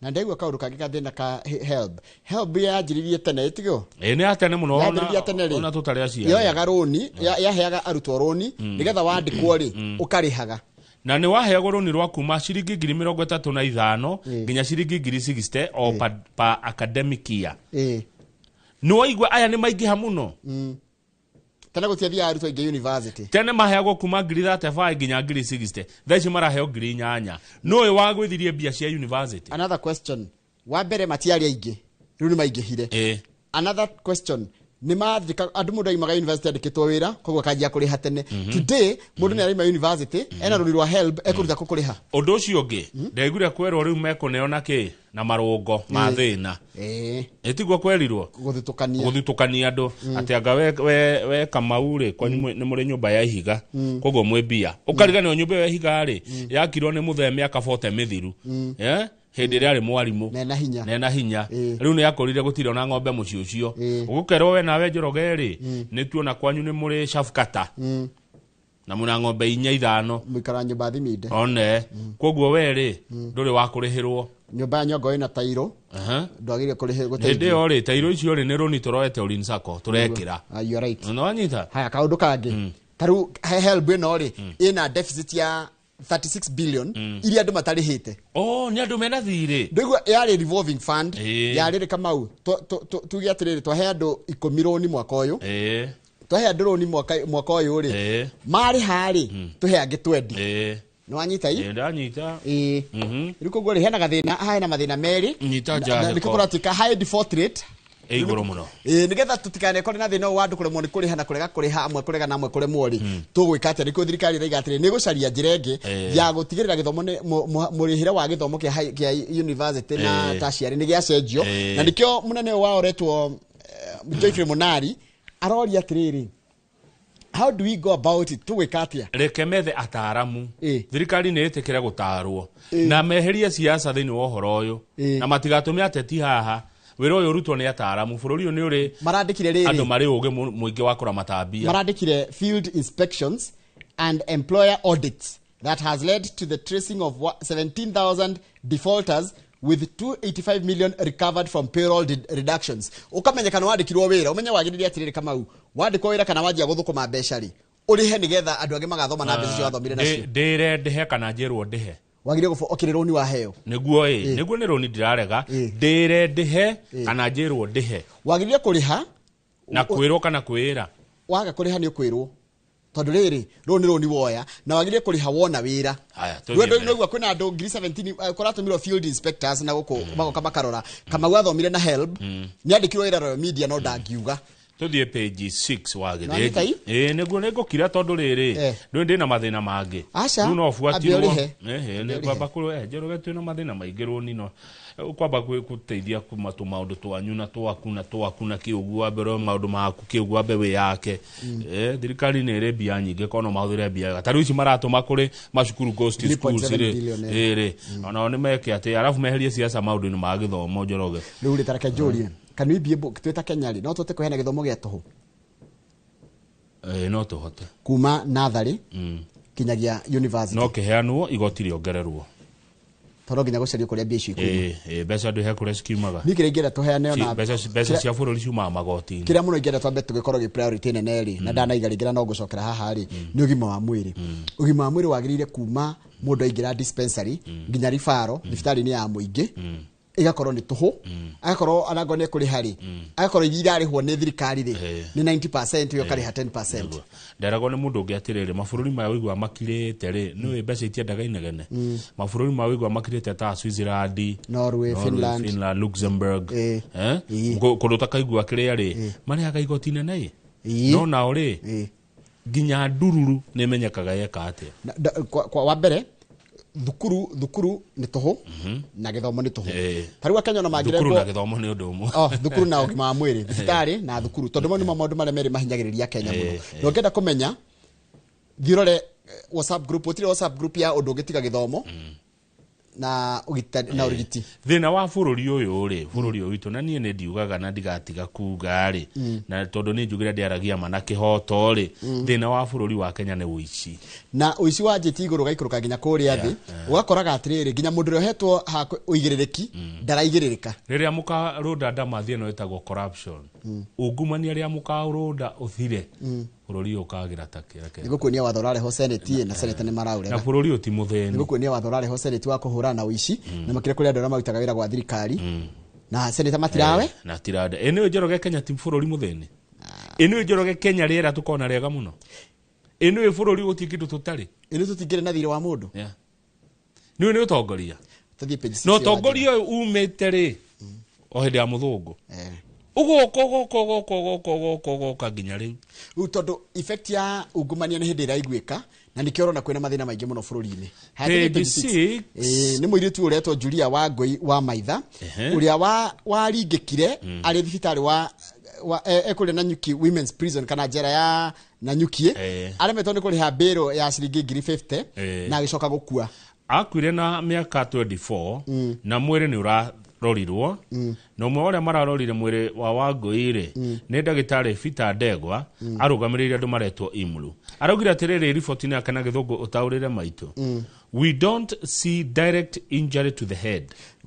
Na ndaigua kaũndũ kangĩ gathĩna ka HELB. HELB yanjĩrĩirie tene, ĩtigwo? Ĩ, nĩ ya tene mũno. Yanjĩrĩirie tene rĩ, Ona tũtarĩ aciari. Yoyaga rũni, yaheaga arutwo rũni nĩgetha wandĩkwo rĩ, ũkarĩhaga. Na nĩ waheagwo rũni rwa kuma ciringi 35,000 nginya ciringi 60,000 o per academic year. Nĩ waigua aya nĩ maingĩha mũno. Tene gũtiathiaga arutwo aingĩ university. Tene maheagwo kuma 35,000 nginya 60,000, thaa ici maraheo 8,000. Nũĩ wagwĩthirie mbia cia university? Another question: wa mbere matiarĩ aingĩ, rĩu nĩ maingĩhire. Another question: nĩ mathika andũ, mũndũ aimaga university andĩkĩtwo wĩra, koguo akanjia kũrĩha tene. Today mũndũ nĩ araima university ena rũni rwa HELB, ekũruta kũ kũrĩha? Ũndũ ũcio ũngĩ, ndaiguire kwerwo rĩu mekũneo na kĩ na marũngo ma thĩna. Ĩtiguo kwerirwo? Gũthutũkania. Gũthutũkania andũ atĩ anga we Kamau rĩ, kwanyu nĩ mũrĩ nyũmba ya ihiga, koguo mwĩ mbia. Ũkariganĩrwo nyũmba ĩyo ya ihiga rĩ, yakirwo nĩ mũthee mĩaka 40 mĩthiru. Hĩndĩ ĩrĩa arĩ mwarimũ. Nena hinya. Nena hinya. Rĩu nĩ akũrire, gũtirĩ ona ng'ombe mũciĩ ũcio. Ũgũkerwo we nawe Njoroge rĩ, nĩ tuona kwanyu nĩ mũrĩ cafkata na mũna ng'ombe inya ithano. Mũikara nyũmba thiminde. One koguo we rĩ, ndũrĩ wa kũrĩhĩrwo. Nyũmba ya nyongo ĩna tairo. Ndwagĩrĩire kũrĩhĩrwo. Hĩndĩ ĩyo rĩ, tairo icio rĩ, nĩ rũni tũroete Ulinzi Sacco tũrekĩra. Ah, you are right. Nĩ wanyita? Haya, kaũndũ kangĩ, ta rĩu HELB ĩno rĩ, ĩna deficit ya 36 billion iria andũ matarĩhĩte. Oh, nĩ andũ mena thirĩ. Ndĩgua yarĩ revolving fund. Yarĩ rĩ, Kamau, tuge atĩrĩrĩ, twahe andũ 10 rũni mwaka ũyũ, twahe andũ rũni mwaka ũyũ rĩ, marĩha rĩ, tũhe angĩ 20. Nĩ wanyita i? Ĩĩ, ndanyita. Ĩĩ. Rĩu koguo rĩ, hena gathĩna haha, hena mathĩna merĩ. Nyita. Na nĩkĩo kũratuĩka high default rate. Ĩ igũrũ mũno. Ĩĩ, nĩgetha tũtikanekore na thĩna ũyũ wa andũ kũremwo nĩ kũrĩha na kũrega kũrĩha, amwe kũrega na amwe kũremwo rĩ, tũgwĩka atĩa? Nĩkĩo thirikari ĩraiga atĩrĩ, nĩ ĩgũcaria njĩra ĩngĩ ya gũtigĩrĩra gĩthomo nĩ mũrĩhĩre wa gĩthomo kĩa university na tertiary nĩ gĩacenjio. Na nĩkĩo mũnene ũyũ wao ũretwo Geoffrey Monari aroria atĩrĩrĩ, how do we go about it? Tũgwĩka atĩa? Reke methe ataaramu. Thirikari nĩ ĩtĩkĩre gũtarwo na meherie siasa thĩinĩ wa ũhoro ũyũ, na matigatũme ateti haha. Wĩra ũyũ ũrutwo nĩ ataaramu. Bũrũri ũyũ nĩ ũrĩ Marandĩkire rĩrĩ, andũ marĩ ũgĩ mũingĩ wa kũramata mbia. Marandĩkire field inspections and employer audits. That has led to the tracing of 17,000 defaulters with 285 million recovered from payroll reductions. Ukamenyekana wandĩkirwo wĩra, ũmenye wagĩrĩire atĩrĩrĩ, Kamau, wandĩkwo wĩra kana wanjia gũthũkũma mbeca rĩ, ũrĩhe nĩgetha andũ angĩ magathoma na mbeca icio wathomire nacio. Ndĩre ndĩhe kana njĩrwo ndĩhe? Wagĩrĩire okĩrĩ rũni waheo. Nĩguo ĩ, nĩguo nĩ rũni ndirarega. Ndĩre ndĩhe kana njĩrwo ndĩhe? Wagĩrĩire kũrĩha. Na kwĩrwo kana kwĩra? Waga kũrĩha nĩ ũkwĩrwo, tondũ rĩrĩ rũũ nĩ rũni woya na wagĩrĩire kũrĩha wona wĩra. Haya, tũthiĩ Rwendo mbere. Noigua kwĩna andũ ngiri 17 kũratũmirwo field inspectors na gũkũ magoka makarora. Kamau athomire na HELB, nĩ andĩkirwo wĩra Royal Media no ndangiuga. Tũthiĩ page 6 wa Nĩwanyita gĩthĩnji. i? Ĩ, nĩguo nĩngũkira tondũ rĩrĩ rĩu ndĩna mathĩna mangĩ. Aca, Rĩu no ambia buatirwo. ũrĩhe. Ehe, Ambia nĩ ũrĩhe. kwamba Njoroge twĩna mathĩna maingĩ rũni no kwamba gũteithia kuma tũmaũndũ twanyu na twaku na twaku na kĩũguo wambe ũrore maũndũ maku kĩũguo wambe wĩyake. Thirikari nĩ ĩrĩ mbia nyingĩ kono mahũthĩre mbia wega. Ta rĩu ici maratũma kũrĩ macukuru ghost 3.7 schools rĩ. billion, eh. Ĩ rĩ, onao nĩ meke atĩ arabu meherie siasa maũndũ-inĩ ma gĩthomo, Njoroge. Rĩu rĩ, tareke njũrie, can we be able, twĩ ta Kenya rĩ, no tũhote kũheana gĩthomo gĩa tũhũ? No tũhote. Kuma natharĩ kinyagia university. No kĩheanwo igoti rĩongererwo. Tondũ nginya gũcario kũrĩa mbia icio ikuma. Ĩ, mbeca ndũ he kũrĩa cikiumaga. Niĩ kĩrĩa ingĩenda tũheane ona Mbeca cia bũrũri ciumaga magoti-inĩ. Kĩrĩa mũno ingĩenda twambe tũgĩkorwo gĩ priority nene rĩ, na ndanaiga rĩngĩ na no ngũcokera haha rĩ, nĩ ũgima wa mwĩrĩ. Ũgima wa mwĩrĩ wagĩrĩire kuma mũndũ aingĩra dispensary nginya ribaro thibitarĩ-inĩ ya mũingĩ ĩgakorwo nĩ tũhũ, agakorwo anangorwo nĩ ekũrĩha rĩ, agakorwo iria irarĩhwo nĩ thirikari rĩ nĩ 90%, we ũkarĩha 10%. Nderagwo nĩ mũndũ ũngĩ atĩrĩrĩ, mabũrũri maya ũigua makirĩte rĩ, nĩũĩ mbeca itiendaga inegene. Mabũrũri maya ũigua makirĩte ta Switzerland, Norway, Finland. Finland, Luxembourg, kũndũ takaigua kĩrĩa rĩ, marĩhaga igoti nene ĩ, no nao rĩ nginya ndururu nĩ ĩmenyekaga yeka atĩa. Kwa wa mbere thukuru nĩ tũhũ na gĩthomo nĩ tũhũ. Ta rĩu Akenya ona Thukuru na mangĩrengwo gĩthomo nĩ ũndũ ũmwe. Oh, thukuru na ũgima wa mwĩrĩ, thibitarĩ na thukuru, tondũ mau nĩmo maũndũ marĩa merĩ mahinyagĩrĩria Kenya mũno. Na ũngĩenda kũmenya, thiĩ ũrore WhatsApp group, gũtirĩ WhatsApp group ya ũndũ ũngĩtiga gĩthomo na ũgitani na ũrigiti. Thĩna wa bũrũri ũyũ rĩ, bũrũri ũyũ witũ, na niĩ nĩ ndiugaga na ndigatiga kuga rĩ, na tondũ nĩ njugire ndĩaragia ma na kĩhoto rĩ, thĩna wa bũrũri wa Kenya nĩ ũici. Na ũici wanjĩtie igũrũ ũgaikũrũka nginya kũrĩa thĩ, ũgakoraga atĩrĩrĩ, nginya mũndũ ũrĩa ũhetwo ha ũigĩrĩrĩki ndaraigĩrĩrĩka. Rĩrĩa mũkarũnda ndamathi ĩno ĩtagwo corruption, ungumania rĩrĩa mũkaũrũnda ũthire, bũrũri ũyũ ũkagĩra ta kĩreke. Nĩgũkuonia watho ũrarehwo senate na senate nĩ Na maraũrega. bũrũri ũyũ ti mũthĩni. Nĩgũkuonia watho ũrarehwo senate wa kũhũrana na ũici, na makĩria kũrĩ andũ arĩa marutaga wĩra gwa thirikari na senate matirawe. Na tirande ĩ nĩũĩ Njoroge Kenya ti bũrũri mũthĩni? Ĩ nĩũĩ Njoroge Kenya rĩera tũkona rĩega mũno? Ĩ nĩũĩ bũrũri gũtirĩ kĩndũ tũtarĩ? Ĩ nĩ tũtingĩrĩ na thirĩ wa mũndũ? Nĩũĩ nĩ ũtongoria. Tũthiĩ page six Na ya ũtongoria ũyũ umĩte rĩ o hĩndĩ ya mũthũngũ, ũgoka ũgoka ũgoka ũgoka ũgoka ũgoka nginya rĩu. Rĩu tondũ effect ya ungumania nĩ hĩndĩ ĩraiguĩka, na nĩkĩo ũrona kwĩna mathĩna maingĩ mũno bũrũri-inĩ. Haya, tũthiĩ Page page six. six. Ĩ, nĩ mũirĩtu ũretwo Julia Wangũi wa Maitha, ũrĩa waringĩkire arĩ thibitarĩ wa ekũrĩa Nanyuki Women's Prison kana njera ya Nanyuki, aremetwo nĩ kũrĩha bĩrũ ya ciringi ngiri 50 na agĩcoka gũkua. Akuire na mĩaka 24 na mwĩrĩ nĩ ũrarorirwo, na ũmwe wa arĩa mararorire mwĩrĩ wa Wangũi rĩ nĩ ndagĩtarĩ Peter Ndegwa, arũgamĩrĩire andũ maretwo Imru. Araugire atĩrĩrĩ riboti-inĩ yake na gĩthũngũ ũtaũrĩre maitũ, "We don't see direct injury to the head."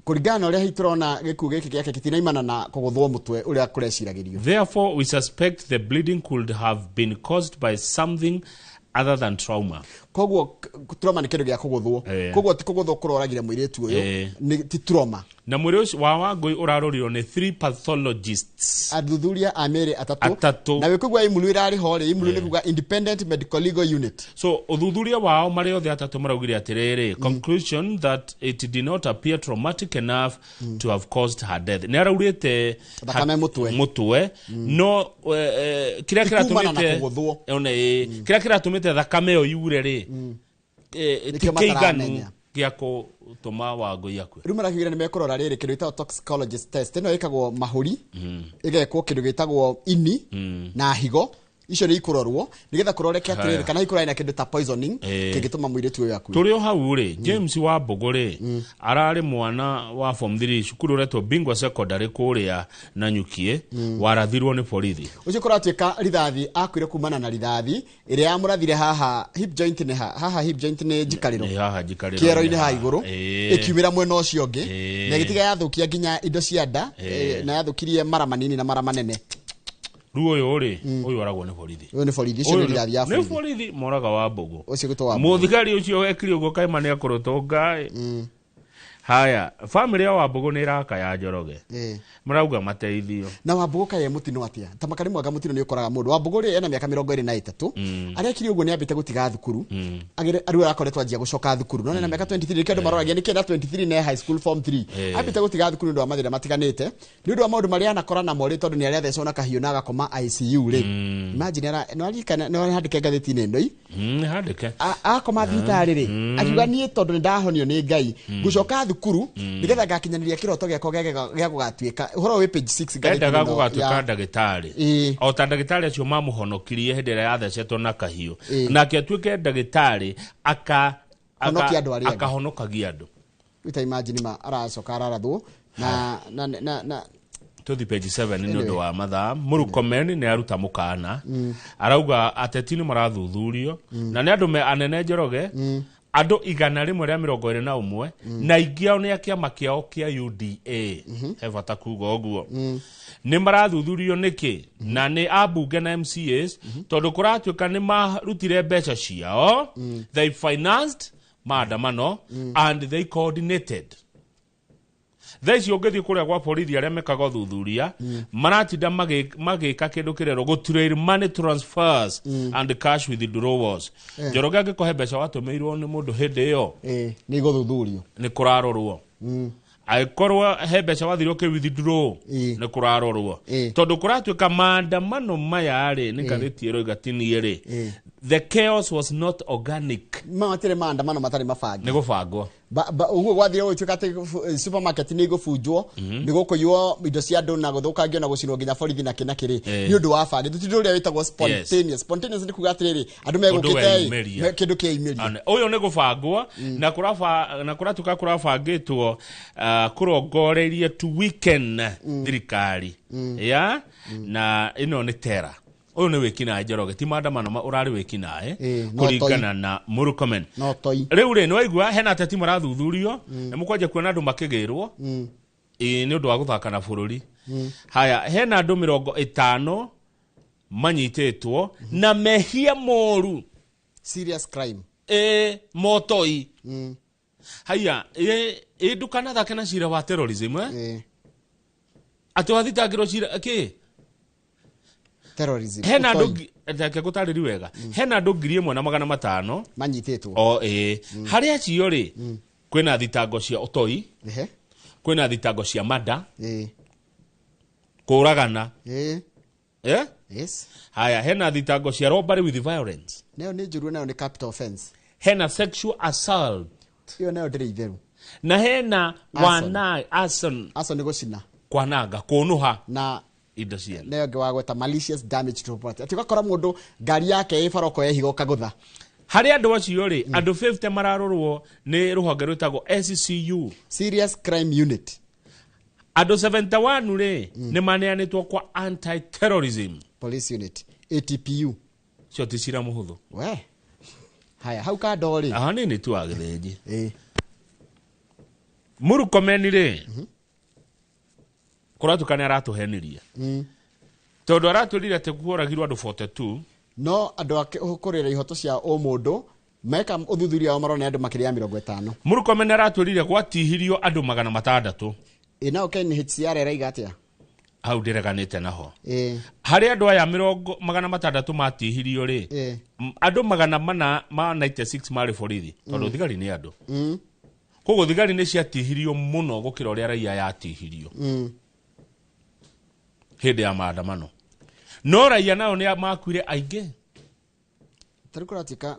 Kũringana na ũrĩa hihi tũrona gĩkuũ gĩkĩ gĩake gĩtinaimana na kũgũthwo mũtwe ũrĩa kũreciragĩrio. "Therefore, we suspect the bleeding could have been caused by something other than trauma." Koguo trauma nĩ kĩndũ gĩa kũgũthwo. Koguo ti kũgũthwo kũroragire mũirĩtu ũyũ, nĩ ti trauma. Na mwĩrĩ ũcio wa Wangũi ũrarorirwo nĩ three pathologists. Athuthuria a mĩĩrĩ atatũ. Atatũ. Na wĩkũigua Imulu ĩrarĩ ho rĩ, Imulu nĩ kuga Independent Medical Legal Unit. So ũthuthuria wao marĩ othe atatũ maraugire atĩrĩrĩ, "Conclusion that it did not appear traumatic enough to have caused her death." Nĩ araurĩte Thakame mũtwe. Mũtwe no kĩrĩa Ti kumana na kĩratũmĩte kũgũthwo. One, kĩrĩa kĩratũmĩte thakame ĩyo yure rĩ, ti Nĩkĩo kĩiganu mataramenya. Gĩa gũtũma Wangũi akue. Rĩu marakiugira nĩ mekũrora rĩrĩ kĩndũ gĩtagwo toxicologist test. Ĩno ĩkagwo mahũri, ĩgekwo kĩndũ gĩtagwo ini na higo. Icio nĩ ikũrorwo nĩgetha kũroreke atĩrĩrĩ Haya. kana ikũrarĩ na kĩndũ ta poisoning kĩngĩtũma mũirĩtu ũyũ akue. Tũrĩ o hau rĩ, James wa Mbũgũ rĩ, ararĩ mwana wa form 3 cukuru ũretwo Bingwa Secondary kũrĩa Nanyukie, warathirwo nĩ borithi. Ũcio kũratuĩka rithathi akuire kumana na rithathi ĩrĩa yamũrathire haha hip joint nĩ haha hip joint nĩ njikarĩro. Nĩ haha njikarĩro. Kĩero-inĩ haha igũrũ, ĩkiumĩra mwena ũcio ũngĩ na ĩgĩtiga yathũkia nginya indo cia nda, na yathũkirie mara manini na mara manene. Rĩu ũyũ rĩ, ũyũ aragwo nĩ borithi. Ũyũ nĩ borithi, ũcio nĩ Ũyũ rithathi ya nĩ borithi. borithi moraga wa Mbũgũ. Ũcio gwĩtwo wa Mbũgũ. Mũthigari ũcio wekire ũguo kaima nĩ akũrũtũnga ĩ. Haya, bamĩrĩ ya Wambũgũ nĩ ĩrakaya Njoroge, marauga mateithio. Na Wambũgũ kaĩ e mũtino atĩa? Ta makarĩ mwanga mũtino nĩ ũkoraga mũndũ. Wambũgũ rĩ, ena mĩaka 23. Arekire ũguo nĩ ambĩte gũtiga thukuru. Rĩu arakoretwo anjia gũcoka thukuru, no ena mĩaka 23, nĩkĩo andũ maroragia nĩkĩ ena 23 na e high school form 3. Ambĩte gũtiga thukuru nĩ ũndũ wa mathĩna matiganĩte, nĩ ũndũ wa maũndũ marĩa anakora namo rĩ, tondũ nĩ arathecwo na kahiũ na agakoma ICU rĩ. Imagine ara no aririkana no handĩke ngathĩti-inĩ ĩno ĩ. Handĩke. Akoma thibitarĩ rĩ, akiuga niĩ tondũ nĩ ndahonio nĩ Ngai, ngũcoka thukuru nĩgetha ngakinyanĩria kĩroto gĩakwa gĩa gũgatuĩka. Ũhoro wĩ page 6 ngathĩti-inĩ Endaga ĩno gũgatuĩka ndagĩtarĩ o ta ndagĩtarĩ acio mamũhonokirie hĩndĩ ĩrĩa yathecetwo na kahiũ, nake atuĩke ndagĩtarĩ Honokia andũ arĩa angĩ. Akahonokagia andũ. Rĩu ta imagine ma aracoka ararathwo na Tũthi page 7 nĩ Anyway. ũndũ wa mathaa. Mũrukomen nĩ aruta mũkana, arauga ateti nĩ marathuthurio na nĩ andũ me anene Njoroge, andũ 121, na aingĩ ao nĩ a kĩama kĩao kĩa UDA. He bata kuga ũguo nĩ marathuthurio nĩkĩ, na nĩ ambunge na MCAs, tondũ kũratuĩka nĩ marutire mbeca ciao, they financed maandamano and they coordinated. Thaa ici ũngĩthiĩ kũrĩa gwa borithi arĩa mekaga ũthuthuria, maratinda magĩka kĩndũ kĩrerwo gũtrail money transfers and cash withdrawals. Njoroge angĩkũhe mbeca watũmĩirwo nĩ mũndũ hĩndĩ ĩyo, nĩ igũthuthurio. Nĩ kũrarorwo. Angĩkorwo he mbeca wathire ũkĩ withdraw, nĩ kũrarorwo, tondũ kũratuĩka maandamano maya rĩ, nĩ ngathĩti ĩroiga tinie rĩ, the chaos was not organic. Ma matirĩ maandamano matarĩ mabange. Nĩ gũbangwo. Ũguo gwathire gũgĩtuĩka atĩ supermarket nĩ igũbunjwo, nĩ gũkũiywo indo cia andũ na gũthũkangio na gũcinwo nginya borithi na kĩ na kĩrĩ, nĩ ũndũ wa bange. Tũtirĩ ũrĩa wĩtagwo spontaneous. Spontaneous nĩ kuga atĩrĩrĩ, andũ megũkĩte ĩ, weyumĩria. kĩndũ kĩeyumĩria. Ũyũ nĩ gũbangwo na na kũratuĩka kũrabangĩtwo, kũrongoreirie to weaken thirikari ya na ĩno nĩ tera. Ũyũ nĩ wĩkinaĩ Njoroge, ti maandamano ũrarĩ wĩkinaĩ No toi. kũringana na Mũrkomen. No toi. Rĩu rĩ, nĩwaigua hena ateti marathuthurio na mũkwanja kuona andũ makĩgĩrwo ĩ, nĩ ũndũ wa gũthaka na bũrũri. Haya, hena andũ 50 manyitĩtwo na mehia moru. Serious crime. Ĩ, motoi. Haya, ĩ ndũkanathake na cira wa terrorism, eh? Atĩ wathitangĩrwo cira kĩ? Terrorism. Hena andũ Ũtoi. reke ngũtarĩrie wega. Hena andũ 1500 manyitĩtwo. O ĩ, harĩ acio rĩ, kwĩna thitango cia ũtoi, kwĩna thitango cia mada, kũragana. Eh? Yes. Haya, hena thitango cia robbery with violence. Nayo nĩ njũru, nayo nĩ capital offense. Hena sexual assault. Ĩyo nayo ndĩrĩ itherũ. Na hena Arson. wana arson. Arson nĩ gũcina. Kwananga, kũnũha na indo ciene. Nayo ĩngĩ wagweta malicious damage to property, atĩ ũgakora mũndũ ngari yake ĩ baroko yehiga ũkagũtha. Harĩ andũ acio rĩ, andũ 50 mararorwo nĩ rũhonge rwĩtagwo SCU, Serious Crime Unit. Andũ 71 rĩ, nĩ maneanĩtwo kwa anti terrorism Police Unit, ATPU. Cio ti cira mũhũthũ. We haya, hau kando rĩ. Aha nini tu wa gĩthĩnji. Mũrkomen rĩ, kũratuĩka nĩ aratũhenirie, tondũ aratwĩrire atĩ kuoragirwo andũ 42. No andũ a kũrĩra ihoto cia ũmũndũ meka ũthuthuria wao marona nĩ andũ makĩria ya 50. Mũrkomen aratwĩrire gwatihirio andũ 600. Ĩ nao KNHCR ĩraiga atĩa? Hau ndĩreganĩte naho. Harĩ andũ aya 600 matihirio rĩ, andũ 496 marĩ borithi, tondũ thigari nĩ andũ. Koguo thigari nĩ ciatihirio mũno gũkĩra ũrĩa raia yatihirio hĩndĩ ya maandamano, no raia nao nĩ makuire aingĩ. Tarĩu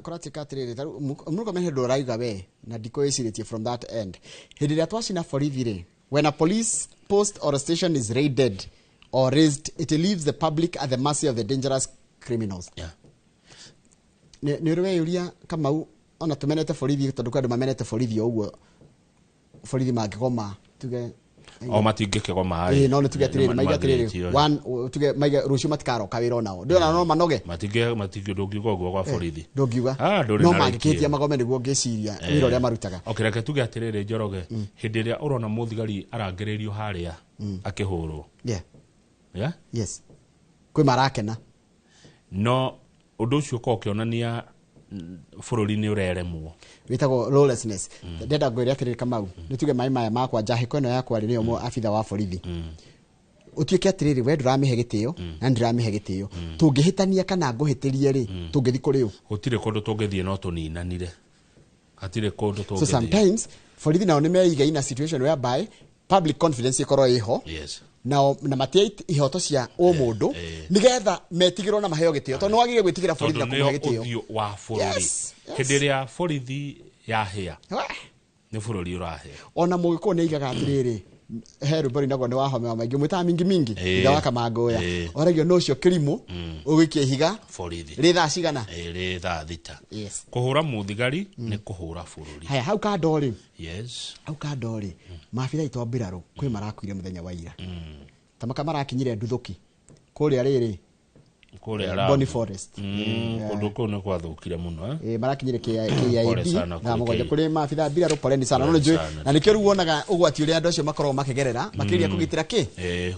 kũratuĩka atĩrĩrĩ, tarĩu Murkomen hĩndĩ ũrauga we na ndikũĩcirĩtie from that end, hĩndĩ ĩrĩa twacina borithi rĩ, when a police post or a station is raided or raised, it leaves the public at the mercy of the dangerous criminals. Nĩ ũrĩ weyũria Kamau, ona tũmenete borithi tondũ kwĩ andũ mamenete borithi o ũguo, borithi mangĩgoma tuge O matingĩkĩgoma. Ĩĩ, no nĩ tuge atĩrĩrĩ, maige atĩrĩrĩ, one, tuge maige rũciũ matikaroka wĩra onao, ndĩrona no manoge. Matingĩ, ndũngiuga ũguo gwa borithi. Ndũngiuga. Ah, ndũrĩ no na right mangĩkĩtia ĩyo. magome nĩguo ngĩciria wĩra ũrĩa marutaga. Okay, reke tuge atĩrĩrĩ, Njoroge, hĩndĩ ĩrĩa ũrona mũthigari arangĩrĩrio harĩa akĩhũrwo, yeah? Yes, kwĩ marakena. No ũndũ ũcio ũkorwo ũkĩonania bũrũri nĩ ũreremwo. Wĩtagwo lawlessness. Ndenda ngwĩre atĩrĩrĩ Kamau, nĩ tuge maĩ maya makwa, njahĩko ĩno yakwa rĩ, nĩyo abitha wa borithi, ũtuĩke atĩrĩrĩ, we ndũramĩhe gĩtĩo na ndĩramĩhe gĩtĩo, tũngĩhĩtania kana ngũhĩtĩrie rĩ, tũngĩthi kũrĩ ũ? Gũtirĩ kũndũ tũngĩthiĩ, no tũninanire, hatirĩ kũndũ So tũngĩthiĩ. sometimes borithi nao nĩ meiga in a situation whereby public confidence ĩkorwo ĩho, nao na matie ihoto cia ũmũndũ, nĩgetha metigĩrwo na maheo gĩtĩo, tondũ nĩ wagĩrĩire gwĩtigĩra borithi na Tondũ kũmũhe nĩo gĩtĩo. ũthiũ wa bũrũri. Yes. Hĩndĩ ĩrĩa borithi yahĩa, nĩ bũrũri ũrahĩa. Ona mũgĩkũyũ nĩ aigaga atĩrĩrĩ, he rwĩmbo rũinagwo nĩ Wahome wa Maingĩ mwĩtaga Mingi Mingi, ithe wa Kamangũya, oragio no ũcio kĩrimũ ũgũikia ihiga borithi rĩ thaa cigana? Ĩrĩ thaa 6. Yes. Kũhũra mũthigari nĩ kũhũra bũrũri. Haya, hau kando rĩ, hau kando rĩ, maabitha aitũ a mbirarũ kwĩ marakuire mũthenya wa ira, tamaka marakinyire nduthũki kũrĩa rĩrĩ Kũrĩa Lamu. Bonny Forest. Kũndũ kũu nĩ gwathũkire mũno, eh? Marakinyire Pole KIAB sana thaa kũrĩ 7 K. kũrĩ maabitha a mbirarũ, poleni sana. No Pole nĩnjũĩ sana. na nĩkĩo rĩu wonaga ũgwati ũrĩa andũ acio makoragwo makĩgerera makĩgeria kũgitĩra kĩ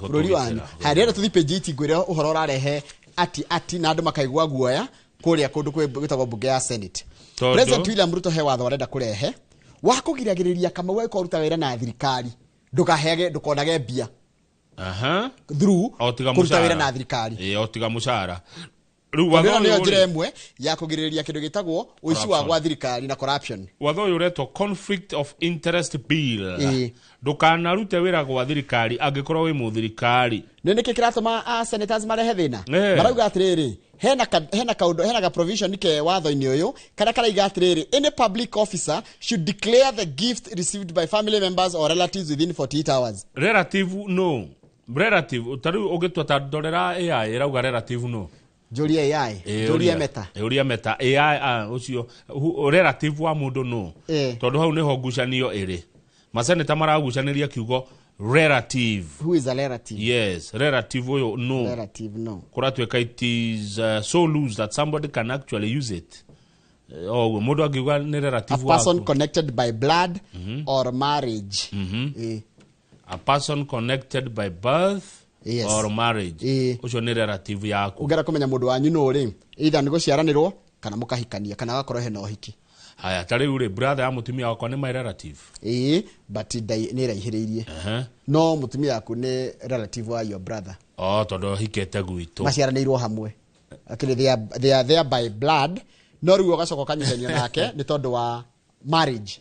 bũrũri wanyu. Gũtũgitĩra. Haya, ndĩrenda tũthiĩ page 8, ngwĩre ũhoro ũrarehe ati na andũ makaigua guoya kũrĩa kũndũ gwĩtagwo mbunge ya Senate. Tondũ? President William Ruto he watho arenda kũrehe wa kũgiragĩrĩria Kamau agĩkorwo ũruta wĩra na thirikari ndũkaheage, ndũkonage mbia through O tiga kũruta mũcara. wĩra na thirikari. Ĩ, o tiga mũcara. Rĩu Tondũ watho ĩno nĩyo ũyũ njĩra rĩ, ĩmwe ya kũgirĩrĩria kĩndũ gĩtagwo ũici wa Corruption. gwa thirikari na corruption. Watho ũyũ ũretwo Conflict of Interest Bill. Ndũkanarute wĩra gwa thirikari angĩkorwo wĩ mũthirikari. Nĩ nĩkĩ kĩratũma a senators marehe thĩna? Marauga atĩrĩrĩ, hena kaũndũ, hena ga provision ke watho-inĩ ũyũ karĩa karaiga atĩrĩrĩ, any public officer should declare the gift received by family members or relatives within 48 hours. Relative no, relative ta rĩu ũngĩtua ta ndorera AI ĩrauga relative no. Njũrie AI? Njũrie Meta? Ũria Meta AI, ũcio relative wa mũndũ no. Tondũ hau nĩho ngucanio ĩrĩ, maseneta maragucanĩria kiugo relative. Who is a relative? Yes, relative ũyũ no. Relative no. Kũratuĩka it is so loose that somebody can actually use it. Oguo mũndũ angiuga nĩ A relative person waku. connected by blood or marriage. A person connected by birth or marriage, ũcio nĩ relative yaku. Ũngĩenda kũmenya mũndũ wanyu nũ rĩ, either nĩ gũciaranĩrwo kana mũkahikania kana agakorwo hena ũhiki. Haya, ta rĩu rĩ, brother ya mũtumia wakwa nĩ my relative. Ĩĩ, but nĩ ĩraihĩrĩirie. No mũtumia waku nĩ relative wa your brother. O tondũ hikĩte gwitũ. Maciaranĩirwo hamwe. Akĩrĩ they are there by blood, no rĩu ũgacoka ũkanyithanio nake nĩ tondũ wa marriage.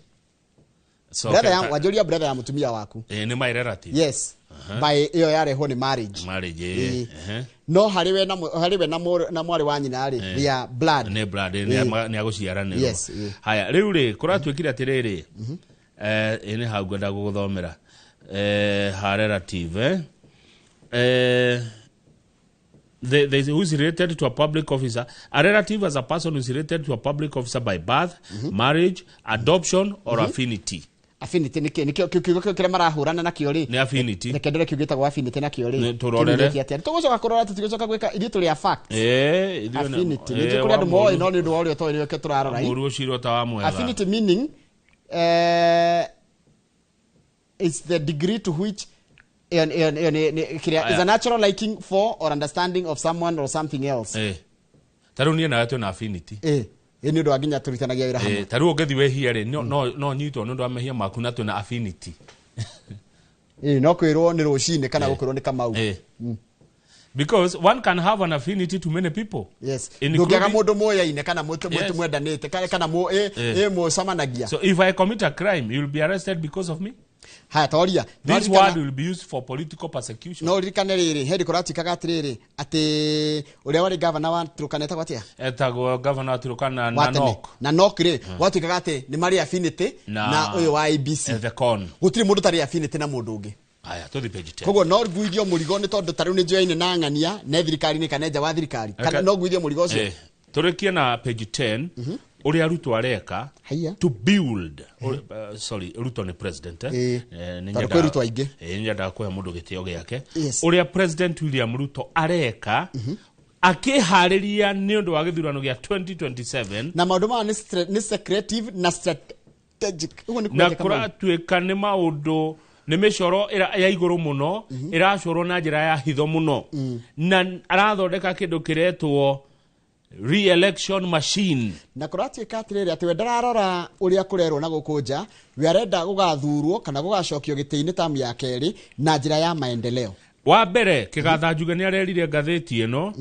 So, Brother ya, wanjũria brother ya mũtumia waku. Ĩ, nĩ my relative. Yes. By ĩyo yarehwo nĩ marriage. Marriage. Ĩĩ. No harĩ we na harĩ we na mwarĩ wa nyina rĩ, they are blood. Nĩ blood, nĩ agũciaranĩrwo. Yes, ĩĩ. Haya, rĩu rĩ, kũratuĩkire atĩrĩrĩ, ĩ nĩ hau ngwenda gũgũthomera ha relative, who is related to a public officer. A relative as a person who is related to a public officer by birth, marriage, adoption or affinity. Affinity nĩkĩ? Nĩkĩo kiugo kĩu kĩrĩa marahũrana nakĩo rĩ? Nĩ affinity. Reke ndore kiugo gĩtagwo affinity nakĩo rĩ. Nĩ tũrorere. Kĩmĩrĩtie atĩa? Tũgũcoka kũrora, tũtigũcoka gwĩka, ithuĩ tũrĩ a facts. Ithuĩ Affinity nĩ kũrĩ andũ moĩ, no nĩ ũndũ wa ũrĩa ũtoĩ nĩkĩo tũrarora. Mũru ũcio ta wa mwega. Affinity meaning it's the degree to which ĩyo kĩrĩa is a natural liking for or understanding of someone or something else. Ta rĩu niĩ nawe twĩna affinity. Ĩ, nĩ ũndũ wa nginya tũrutithanagia wĩra hamwe. Ta rĩu ũngĩthiĩ wĩhie rĩ, no nyitwo nĩ ũndũ wa mehia maku na twĩna affinity. Ĩ, no kwĩrwo nĩ rũcinĩ kana gũkwĩrwo nĩ Kamau. Because one can have an affinity to many people. Yes. Including- Ndũngĩaga mũndũ mũyaine kana Yes. mwendanĩte kana ĩ mũcamanagia. So if I commit a crime, you'll be arrested because of me. Haya, toria. This word will be used for political persecution. No ririkane rĩrĩ, hĩndĩ kũratuĩkaga atĩrĩrĩ, atĩ ũrĩa warĩ gavana wa Turkana etagwo atĩa? Etagwo governor wa Turkana Wa tene. Nanok. Nanok rĩ, gwatuĩkaga atĩ nĩ marĩ affinity na ũyũ wa ABC. The con. Gũtirĩ mũndũ ũtarĩ affinity na mũndũ ũngĩ. Aya, tũthiĩ page 10. Koguo no nguithio mũrigo nĩ tondũ ta rĩu nĩ njoyaine na ng'ania ne thirikari-inĩ kana nja wa thirikari, kana no nguithio mũrigo ũcio? Tũrĩkie na page 10, ũrĩa Ruto areka to build, sorry, Ruto nĩ president, eh? Nĩ Tondũ kwĩ Ruto aingĩ. Nĩ nyendaga kũhe mũndũ gĩtĩo gĩake. Ũrĩa President William Ruto areka akĩharĩria nĩ ũndũ wa gĩthurano gĩa 2027. Na maũndũ maya nĩ secretive na strategic. Ũguo nĩ na kuga Kamau. Kũratuĩka nĩ maũndũ, nĩ mĩcoro ya igũrũ mũno ĩracorwo na njĩra ya hitho mũno, na arathondeka kĩndũ kĩretwo re-election machine. Na kũratuĩka atĩrĩrĩ, atĩ we ndararora ũrĩa kũrerwo na gũkũ nja, we arenda gũgathurwo kana gũgacokio gĩtĩ-inĩ tamu ya kerĩ na njĩra ya maendeleo. Wa mbere, Kĩgatha Njuge nĩ arerire ngathĩti ĩno,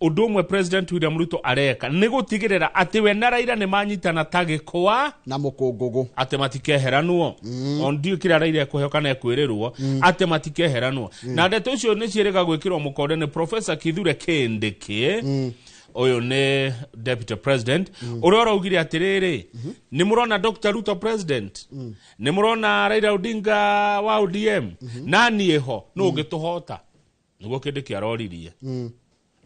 ũndũ ũmwe President William Ruto areka nĩ gũtigĩrĩra atĩ we na Raila nĩ manyitana ta gĩkwa na mũkũngũgũ, atĩ matikeheranwo. On ndiũĩ kĩrĩa Raila ekũheo kana ekwĩrĩrwo, atĩ matikeheranwo. Na ndeto icio nĩ ciĩrĩga gwĩkĩrwo mũkonde nĩ Professor Kithure Kindiki. Ũyũ nĩ deputy president ũrĩa ũraugire atĩrĩrĩ, nĩ mũrona Dr. Ruto president, nĩ mũrona Raila Odinga wa ODM, na niĩ ho nũ ũngĩtũhota? Nĩguo kĩndĩ kĩaroririe,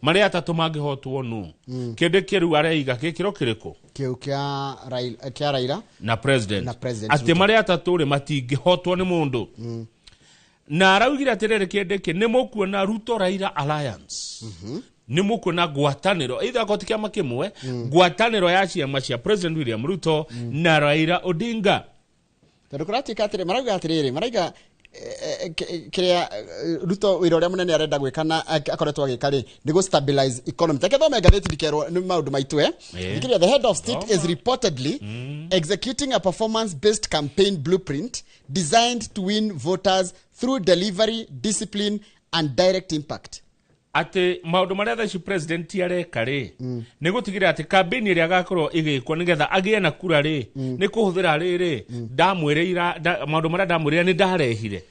marĩa atatũ mangĩhotwo nũ? Kĩndĩ kĩrũ areiga gĩkĩro kĩrĩkũ? Kĩu kĩa Raila na president, na President atĩ Ruto. Marĩa atatũ rĩ, matingĩhotwo nĩ mũndũ. Na araugire atĩrĩrĩ, kĩndĩ kĩ nĩ mũkuona Ruto Raila alliance, nĩ mũkuona ngwatanĩro, either akorwo ti kĩama kĩmwe, ngwatanĩro ya ciama cia President William Ruto na Raila Odinga. Tondũ kũratuĩka atĩrĩ, marauga atĩrĩrĩ, marauga kĩrĩa Ruto, wĩra ũrĩa mũnene arenda gwĩka na akoretwo agĩka rĩ, nĩ gũ stabilize economy. Take thome ngathĩti ndikerwo nĩ maũndũ maitũ, eh. Thikĩrĩria, the head of state is reportedly executing a performance based campaign blueprint designed to win voters through delivery, discipline and direct impact. Atĩ maũndũ marĩa thaa ici president areka rĩ, nĩ gũtigĩrĩra atĩ kambĩini ĩrĩa agakorwo ĩgĩkwo nĩgetha agĩe na kura rĩ, nĩ kũhũthĩra rĩrĩ ndamwĩrĩira maũndũ marĩa ndamwĩrĩra nĩ ndarehire.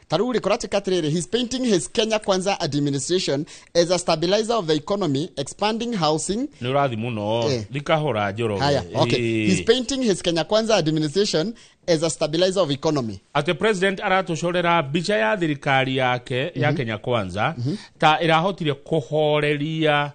Tarĩu rĩ, kũratuĩka atĩrĩrĩ, he's painting his Kenya Kwanza administration as a stabilizer of the economy, expanding housing. Nĩ ũrathi mũno. Thikahũra, Njoroge. Haya, okay. He's painting his Kenya Kwanza administration as a stabilizer of economy. Atĩ president aratũcorera mbica ya thirikari yake ya Kenya Kwanza ta ĩrahotire kũhoreria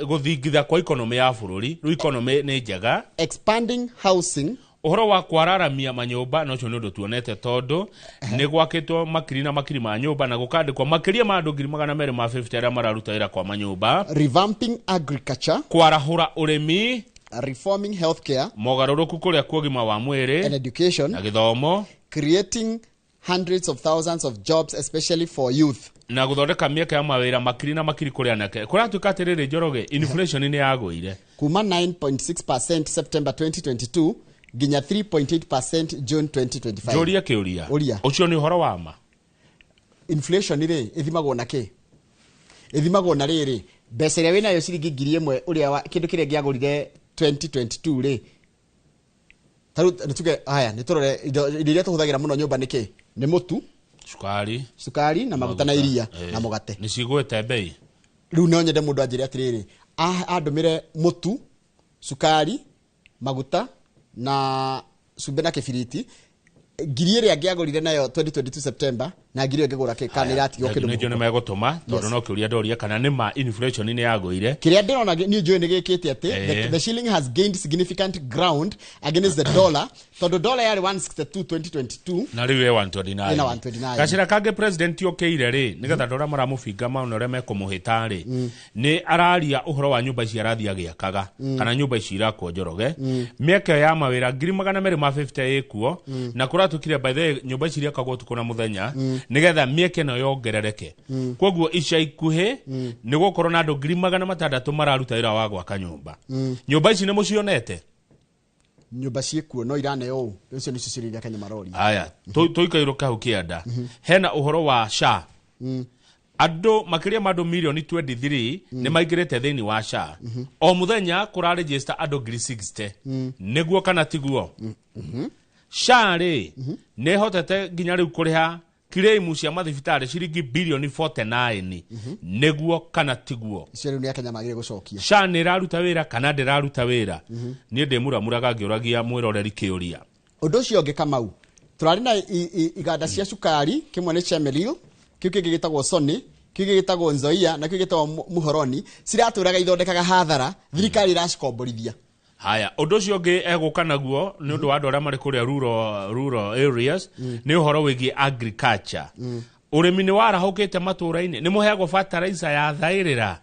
gũthingitha kwa economy ya bũrũri. Rĩu economy nĩ njega. Expanding housing. Ũhoro wa kwararamia manyũmba, na ũcio nĩ ũndũ tuonete, tondũ nĩ gwakĩtwo makiri na makiri ma nyũmba na gũkandĩkwo makĩria ma andũ 250,000 arĩa mararuta wĩra kwa manyũmba. Revamping agriculture. Kwarahũra ũrĩmi. Reforming healthcare. Mogarũrũku kũrĩa kwa ũgima wa mwĩrĩ and education. Na gĩthomo. Creating hundreds of thousands of jobs, especially for youth. Na gũthondeka mĩeke ya mawĩra makiri na makiri kũrĩ anake. Kũratuĩka atĩrĩrĩ, Njoroge, inflation nĩ yagũire. Kuma 9.6% September 2022 nginya 3.8% June 2025. Njũrie kĩũria. Ũria. Ũcio nĩ ũhoro wa ma? Inflation rĩ, ĩthimagwo na kĩ? Ĩthimagwo na rĩrĩ, mbeca ĩrĩa wĩnayo ciringi 1,000, ũrĩa wa kĩndũ kĩrĩa ngĩagũrire 2022 rĩ, tarĩu nĩ tuge, haya, nĩ tũrore indo iria tũhũthagĩra mũno nyũmba nĩ kĩ? Nĩ mũtu, cukari, cukari na maguta na iria na mũgate. Nĩ cigũĩte mbei. Rĩu no nyende mũndũ anjĩre atĩrĩrĩ, andũmĩre mũtu, cukari, maguta na cumbĩ na kĩbiriti, ngiri ĩrĩa angĩagũrire nayo 2022 September na ngiri ĩyo ĩngĩgũra kĩ, kana ĩratigwo kĩndũ nĩnjũ nĩ mũhuko. Megũtũma, tondũ no kĩũria ndoria kana nĩ ma inflation nĩ yagũire. Kĩrĩa ndĩrona niĩ njũĩ nĩ gĩkĩte atĩ the shilling has gained significant ground against the dollar, tondũ dollar yarĩ 162 2022. Na rĩu ĩ 129. Ĩna 129. Gacĩra kangĩ president okĩire rĩ, nĩgetha andũ arĩa maramũbinga maona ũrĩa mekũmũhĩta rĩ, nĩ araria ũhoro wa nyũmba ici arathiĩ agĩakaga, kana nyũmba ici irakwo, Njoroge. Mĩeke ya mawĩra 250,000 ĩkuo, na kũratukire, by the way, nyũmba ici iriakagwo ũtukũ na mũthenya nĩgetha mĩeke ĩno yongerereke. Koguo ica ikuhĩ nĩ gũkorwo na andũ 600,000 mararuta wĩra wa gwaka nyũmba. Nyũmba ici nĩ mũcionete? Nyũmba ciĩkuo no iraneo ũũ, icio nĩcio ciũria iria Kenya maroria. Aya, tũikairũke hau kĩanda, hena ũhoro wa SHA. Andũ makĩria ma andũ mirioni 23 nĩ maingĩrĩte thĩinĩ wa SHA. O mũthenya kũrarĩgĩsta andũ 60,000. Nĩguo kana tiguo? SHA rĩ, nĩ ĩhotete nginya rĩu kũrĩha claim cia mathibitarĩ ciringi birioni 49. Nĩguo kana tiguo? Icio rĩu nĩ Akenya magĩrĩire gũcokia. SHA nĩ ĩraruta wĩra kana ndĩraruta wĩra? Niĩ ndĩmuramuraga ngĩũragia mwĩroreri kĩũria. Ũndũ ũcio ũngĩ, Kamau, Turarĩ na iganda cia cukari, kĩmwe nĩ Chemelil, kĩu kĩngĩ gĩtagwo Sony, kĩu kĩngĩ gĩtagwo Nzoia na kĩu gĩtagwo Muhoroni, ciratũraga ithondekaga hathara, thirikari ĩracikomborithia. Haya, ũndũ ũcio ũngĩ egũka naguo nĩ ũndũ wa andũ arĩa marĩ kũrĩa rural areas, nĩ ũhoro wĩgiĩ agriculture. Ũrĩmi nĩ warahũkĩte matũũra-inĩ, nĩ mũheagwo fertilizer ya thaĩrĩra.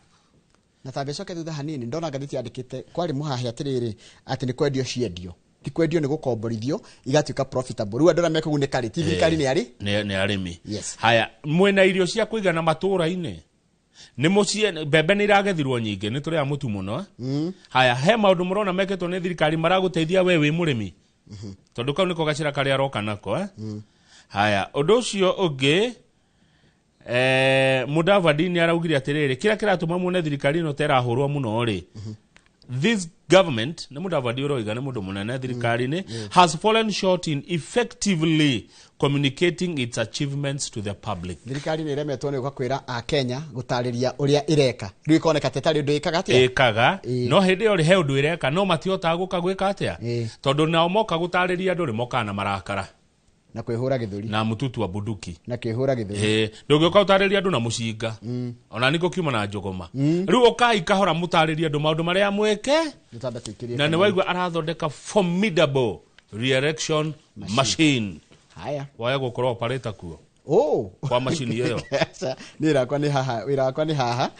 Na tambe coke thutha hanini, ndona ngathĩti yandĩkĩte kwarĩ mũhahe atĩrĩrĩ, atĩ nĩ kwendio ciendio, ti kwendio, nĩ gũkomborithio igatuĩka profitable. Rĩu andũ arĩa mekũgunĩka rĩ, ti thirikari, nĩ arĩ nĩ arĩmi. Yes. Haya, mwĩna irio cia kũigana matũũra-inĩ? Nĩ mũciĩ mbembe nĩ iragethirwo nyingĩ, nĩ tũrĩaga mũtu mũno. Haya, he maũndũ mũrona mekĩtwo nĩ thirikari maragũteithia we wĩ mũrĩmi? Tondũ kau nĩko gacĩra karĩa aroka nako, eh? Haya, ũndũ ũcio ũngĩ, Mudavadi nĩ araugire atĩrĩrĩ, kĩrĩa kĩratũma muone thirikari ĩno ta ĩrahũrwo mũno rĩ, this government, nĩ Mudavadi ũroiga, nĩ mũndũ mũnene thirikari-inĩ, has fallen short in effectively communicating its achievements to the public. Thirikari nĩ ĩremetwo nĩ gũka kwĩra a Kenya gũtarĩria ũrĩa ĩreka, rĩu ĩkoneka ta ĩtarĩ ũndũ ĩkaga atĩa. Ĩkaga, no hĩndĩ ĩyo rĩ, he ũndũ ĩreka, no matihotaga gũka gwĩka atĩa, tondũ nao moka gũtarĩria andũ rĩ, mokaga na marakara na kwĩhũra gĩthũri na mũtutu wa bunduki. Na kwĩhũra gĩthũri. Ndũngĩũka ũtarĩria andũ na mũcinga, ona nĩ ngũkiuma na njũgũma. Rĩu ũkai kahora mũtarĩrie andũ maũndũ marĩa mwĩke. Nĩtwambe tũikĩrie. Na nĩ waigua arathondeka formidable re-election machine. Haya. Waya gũkorwo operator kuo Oh. kwa macini ĩyo. Aca, niĩ wĩra wakwa nĩ haha, wĩra wakwa nĩ haha.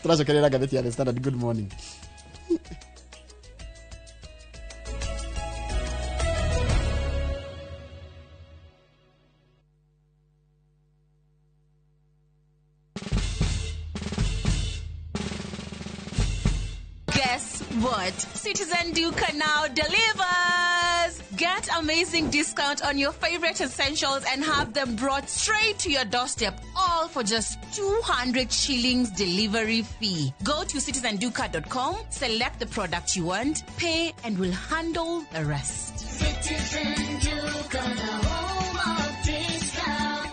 Tũracokerera ngathĩti ya The Standard. Good morning. Guess what? Citizen Duka now delivers! Get amazing discount on your favorite essentials and have them brought straight to your doorstep, all for just 200 shillings delivery fee. Go to citizenduka.com, select the product you want, pay, and we'll handle the rest. Citizen Duka, the home of discount.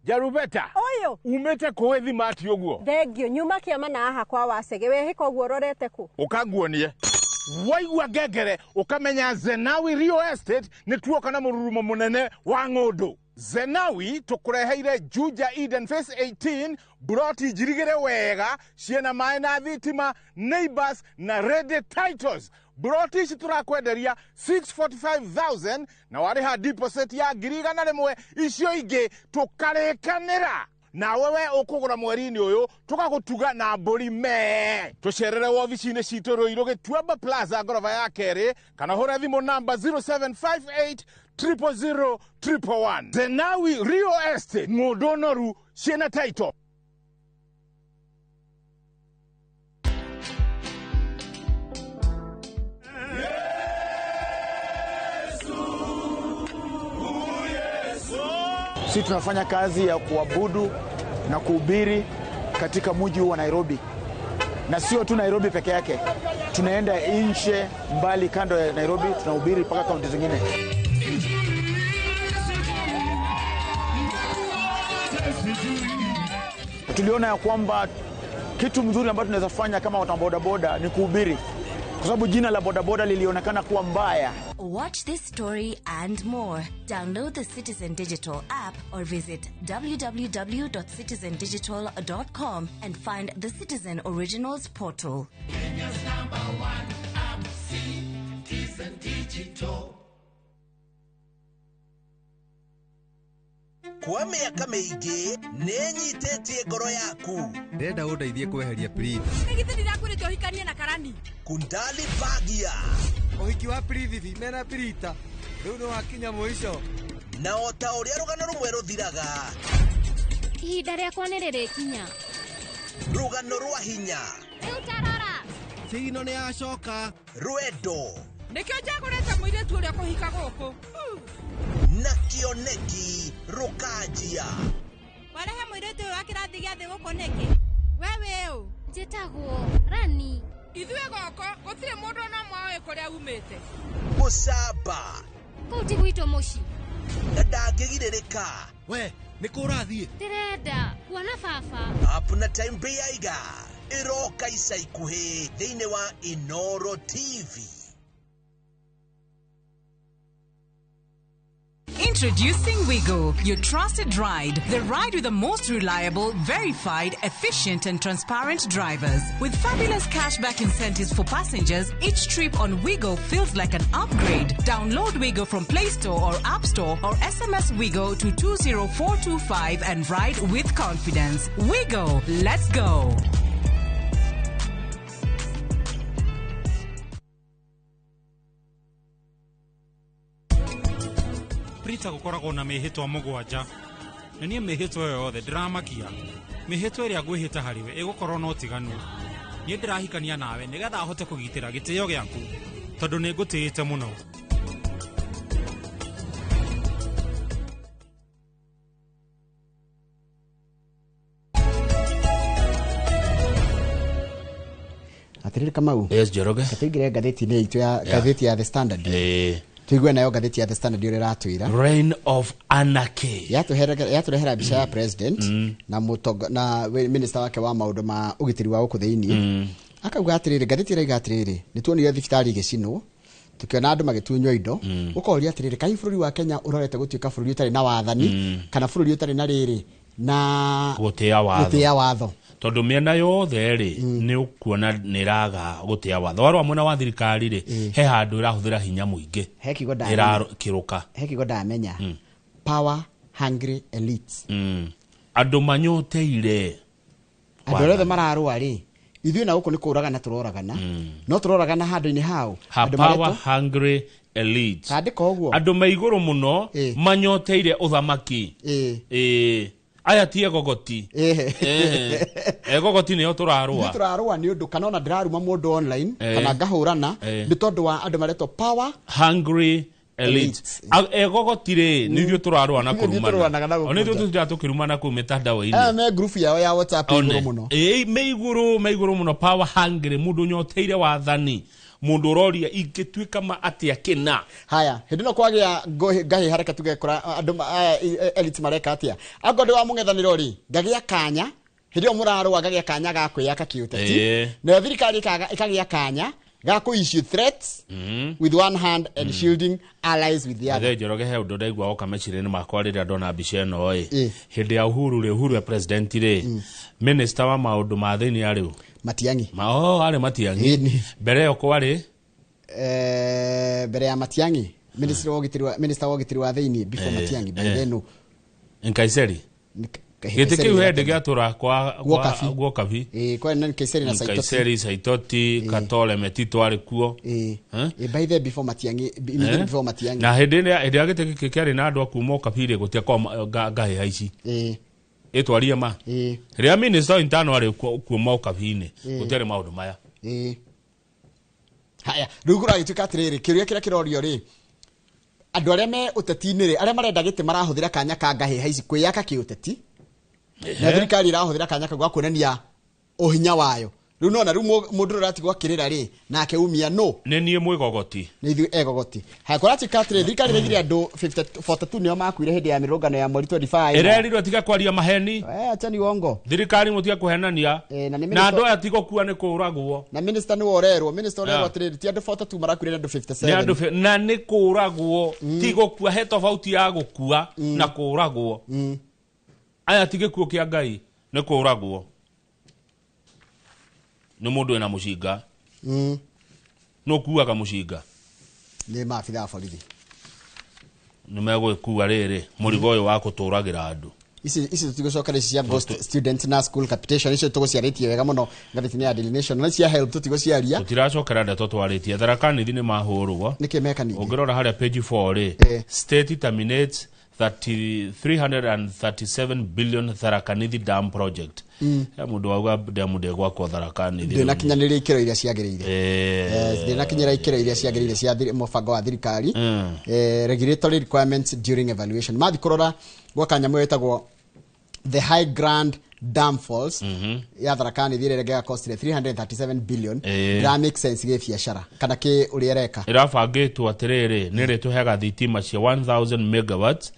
Jarubeta. Ũyũ. Umĩte kũĩ thimati ũguo? Thengio, nyuma kĩama na haha kwa wacege, wehĩka ũguo ũrorete kũ? Ũkanguonie. Waigua ngengere ũkamenya Zenawi Real Estate nĩ tuoka na mũrurumo mũnene wa ng'ũndũ. Zenawi tũkũreheire Juja Eden Phase 18, buroti njirigĩre wega, ciĩna maĩ na thitima, neighbors na ready titles. Buroti ici tũrakwenderia 645,000 na warĩha deposit ya 100,000, icio ingĩ tũkarĩkanĩra. Nawe we ũkũgũra mweri-inĩ ũyũ tũgagũtuga na mbũri mee. Tũcerere wobici-inĩ citũ Ruiru Gĩtuamba Plaza ngoroba ya kerĩ, kana hũra thimũ namba 0758 000 111. Zenawi Real Estate, ng'ũndũ noru ciĩna title. Sisi tunafanya kazi ya kuabudu na kuhubiri katika mji huu wa Nairobi, na sio tu Nairobi peke yake, tunaenda nje mbali kando ya Nairobi, tunahubiri mpaka kaunti zingine. Tuliona ya kwamba kitu mzuri ambacho tunaweza fanya kama watu wa bodaboda ni kuhubiri, kwa sababu jina la bodaboda lilionekana kuwa mbaya. Watch this story and more. Download the Citizen Digital app or visit www.citizendigital.com and find the Citizen Originals portal. Kenya's number one app, Citizen Digital. Kwa mĩaka mĩingĩ nĩ nyitĩtie ngoro yaku. Ndĩrenda ũndeithie kweheria Priti. Githĩ ndirakwĩrĩte ũhikanie na karani? Kundali Bagia. Ũhiki wa Prithvi mena Prita rĩu nĩ wakinya mũico. Na o ta ũrĩa rũgano rũmwe rũthiraga, Ihinda rĩakwa nĩ rĩrĩkinya. Rũgano rwa hinya, Rĩu tarora. Cigino nĩ yacoka. Rwendo Nĩkĩo njagũrĩte mũirĩtu ũrĩa kũhika gũkũ. na kĩoneki rũkanjia. Warehe mũirĩtu ũyũ wa kĩrathi gĩa thĩ gũkũ nĩkĩ? We wĩ ũ? Njĩtagwo Rani. Ithuĩ gũkũ gũtirĩ mũndũ ona ũmwe ũĩ kũrĩa umĩte. Mũcamba Kũu ti gwitũ mũciĩ. Na ndangĩgirĩrĩka. We nĩ kũ ũrathiĩ? Ndĩrenda kuona baba. Up na time Biaiga. Ĩroka ica ikuhĩ thĩinĩ wa Inoro TV. Introducing Wigo, your trusted ride. The ride with the most reliable, verified, efficient, and transparent drivers. With fabulous cashback incentives for passengers, each trip on Wigo feels like an upgrade. Download Wigo from Play Store or App Store or SMS Wigo to 20425 and ride with confidence. Wigo, let's go. Prita gũkoragwo na mĩhĩtwa 7 na niĩ mĩhĩtwa ĩyo yothe ndĩramakia. Mĩhĩtwa ĩrĩa ngwĩhĩta harĩwe ĩgũkorwo na ũtiganu. Niĩ ndĩrahikania nawe nĩgetha hote kũgitĩra gĩtĩo gĩaku tondũ nĩ ngũtĩĩte mũno. Atiriri Kamau. Yes, Njoroge. Tũingĩre ngathĩti-inĩ itũ ya ngathĩti ya The Standard. Tuigue nayo ngathĩti ya The Standard ũrĩa ĩratwĩra. Reign of anarchy. Yatũrehera mbica ya president na na minister wake wa maũndũ ma ũgitĩri wa gũkũ thĩinĩ. Akauga atĩrĩrĩ, ngathĩti ĩraiga atĩrĩrĩ, nĩ tuonire thibitarĩ igĩcinwo, tukiona andũ magĩtunywo indo, ũkoria atĩrĩrĩ, kaĩ bũrũri wa Kenya ũrorete gũtuĩka bũrũri ũtarĩ na wathani kana bũrũri ũtarĩ na rĩrĩ na gũtĩa watho. Tondũ mĩena yothe rĩ nĩ ũkuona nĩ ĩraga gũtĩa watho. Warora mwena wa thirikari rĩ, he handũ ĩrahũthĩra hinya mũingĩ, ĩrakĩrũka. He kiugo ndamenya, power hungry elites. Andũ manyoteire andũ arĩa othe mararũa rĩ, ithuĩ na gũkũ nĩ kũragana tũroragana, no tũroragana handũ-inĩ hao. Power hungry elites. Andĩka ũguo. Andũ me igũrũ mũno manyoteire ũthamaki. Aya ti egogoti. Egogoti nĩo tũrarũa. Ithuĩ tũrarũa nĩ ũndũ kana ona ndĩraruma mũndũ online kana ngahũrana nĩ tondũ wa andũ maretwo power hungry elites. Egogoti rĩ nĩ ithuĩ tũrarũa na kũrumana. Ona ithuĩ tũtiraga tũkĩrumana kũu mĩtandao-inĩ. Me group yao ya WhatsApp igũrũ mũno. Me igũrũ mũno, power hungry, mũndũ ũnyoteire wathani. Mundu ũroria ingĩtuĩka ma atĩa kĩna. Haya, hĩndĩ ĩno kwagĩa ngahĩ haraka tuge kũra andũ elite mareka atĩa. Angorwo ndĩ wa mũng'ethanĩro rĩ, ngagĩa kanya, hĩndĩ ĩyo mũrarũa ngagĩa kanya ga kwĩyaka kĩũteti. Nayo thirikari ĩkagĩa kanya ga kũ issue threats with one hand and shielding allies with the other. Njoroge he ũndũ ndaigua woka meciria-inĩ makwa rĩrĩa ndona mbica ĩno ĩ. Hĩndĩ ya Uhuru rĩ, Uhuru e president rĩ, minister wa maũndũ ma thĩinĩ arĩ ũ? Matiang'i. Arĩ Matiang'i. Mbere ĩyo kwarĩ? Mbere ya Matiang'i, minister wa ũgitĩri wa thĩinĩ before Matiang'i, by then. Nkaiseri. Gĩtĩ kĩu hĩndĩ gĩatũra kwa Guokabi. Kwa nani Nkaiseri na Saitoti. Nkaiseri, Saitoti, Katole, Metito arĩ kuo. By the before Matiang'i, immediately before Matiang'i. Na hĩndĩ ĩrĩa gĩtĩ gĩkĩ kĩarĩ na andũ a kuma Ũkabi rĩ, gũtiakoragwo ngahĩha ici. Ĩtwarie ma. Rĩrĩa minister intano arĩ kuuma Ũkabi-inĩ, gũtiarĩ maũndũ maya. Haya, rĩu kũragĩtuĩka atĩrĩrĩ, kĩũria kĩrĩa kĩrorio rĩ, andũ arĩa me ũteti-inĩ rĩ, arĩa marenda gĩtĩ marahũthĩra kanya ka ngahĩha ici kwĩyaka kĩũteti. Na thirikari ĩrahũthĩra kanya kau ga kuonania ũhinya wayo. Rĩu nona rĩu mũndũ ũratigwo akĩrĩra rĩ, nake umia no. Nĩ niĩ mwĩgogoti. Nĩ ithuĩ egogoti. Haya, kũratuĩka atĩrĩ, thirikari ĩraigire andũ 42 nĩo makuire hĩndĩ ya mĩrũrũngano ya mweri 25. Ĩrerirwo tiga kwaria maheni. Achani uongo. Thirikari mũtige kũhenania. Na andũ aya ti gũkua nĩ kũragwo. Na minister nĩwe ũrerwo, minister ũrerwo atĩrĩrĩ, ti andũ 42 marakuire, nĩ andũ 57. Nĩ andũ na nĩ kũragwo, ti gũkua, he tofauti ya gũkua na kũragwo. Aya ti gĩkuũ kĩa Ngai, nĩ kũragwo. Nĩ mũndũ wĩna mũcinga. Nũ ũkuaga mũcinga? Nĩ maabithaa a borithi. Nĩ megũgĩkua rĩrĩ mũrigo ũyũ wa gũtũragĩra andũ. Ici tũtigũcoka ici cia ghost student na school capitation, icio tũgũciarĩtie wega mũno ngathĩti-inĩ ya Daily Nation, na cia help tũtigũciaria. Tũtiracokera ndeto twarĩtie. Tharaka Nithi nĩ mahũrwo. Nĩkĩ meka ningĩ? Ũngĩrora harĩa page 4 rĩ, state terminates 337 billion Tharaka Nithi dam project. He mũndũ wauga dam ndĩgwakwo Tharaka Nithi. Ndĩnakinyanĩria ikĩro iria ciagĩrĩire. Ndĩnakinyĩra ikĩro iria ciagĩrĩire cia mũbango wa thirikari. Regulatory requirements during evaluation. Mathi kũrora gwa kanyamũ ĩtagwo the High Grand Dam Falls ya Tharaka Nithi ĩrĩa ĩrengega costire 337 billion. Ndĩra make sense gĩ biacara kana kĩ ũrĩa ĩreka. Ĩrabangĩtwo atĩrĩrĩ, nĩ ĩrĩtũheaga thitima cia 1000 megawatts,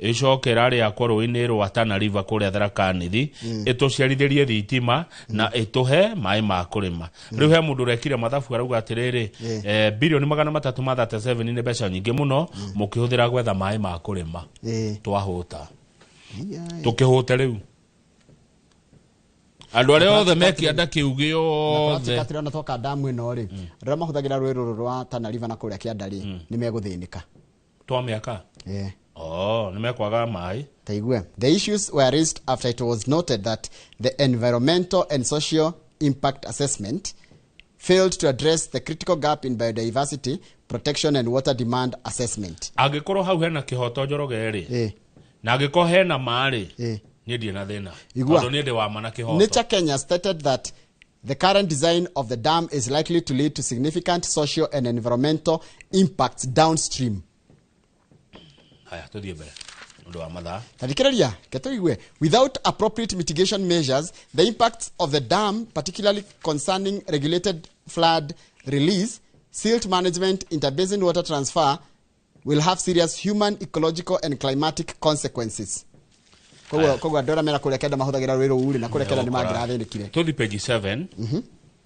ĩcoke ĩrarĩ yakwo rũĩ-inĩ rwa Tana River kũrĩa Tharaka Nithi, ĩtũciarithĩrie thitima na ĩtũhe maĩ ma kũrĩma. Rĩu he mũndũ ũrekire mathabu, arauga atĩrĩrĩ, bilioni 337 nĩ mbeca nyingĩ mũno mũkĩhũthĩra gwetha maĩ ma kũrĩma. Twahũta, tũkĩhũte rĩu andũ arĩa othe mekianda kĩu gĩothe. Atĩrĩ, ona twaka damu ĩno rĩ, andũ arĩa mahũthagĩra rũĩ rũrũ rwa Tana River na kũrĩa kĩanda rĩ, nĩ megũthĩnĩka. Twamĩaka. Oh, nĩ mekwaga maĩ. Taigue. The issues were raised after it was noted that the environmental and social impact assessment failed to address the critical gap in biodiversity protection and water demand assessment. Angĩkorwo hau hena kĩhoto, Njoroge rĩ, na angĩkorwo hena ma rĩ, niĩ ndirĩ na thĩna. Igua. Tondũ niĩ ndĩ wa ma na kĩhoto. Nature Kenya stated that the current design of the dam is likely to lead to significant social and environmental impacts downstream. Haya, tũthiĩ mbere ũndũ wa mathaa. Tathikĩrĩria, ketũigue. Without appropriate mitigation measures, the impacts of the dam, particularly concerning regulated flood release, silt management, interbasin water transfer, will have serious human, ecological and climatic consequences. Koguo andũ arĩa mena kũrĩa kenda mahũthagĩra rũĩ rũu rĩ, na kũrĩa kenda nĩ mangĩrathĩnĩkire. Tũthiĩ page 7,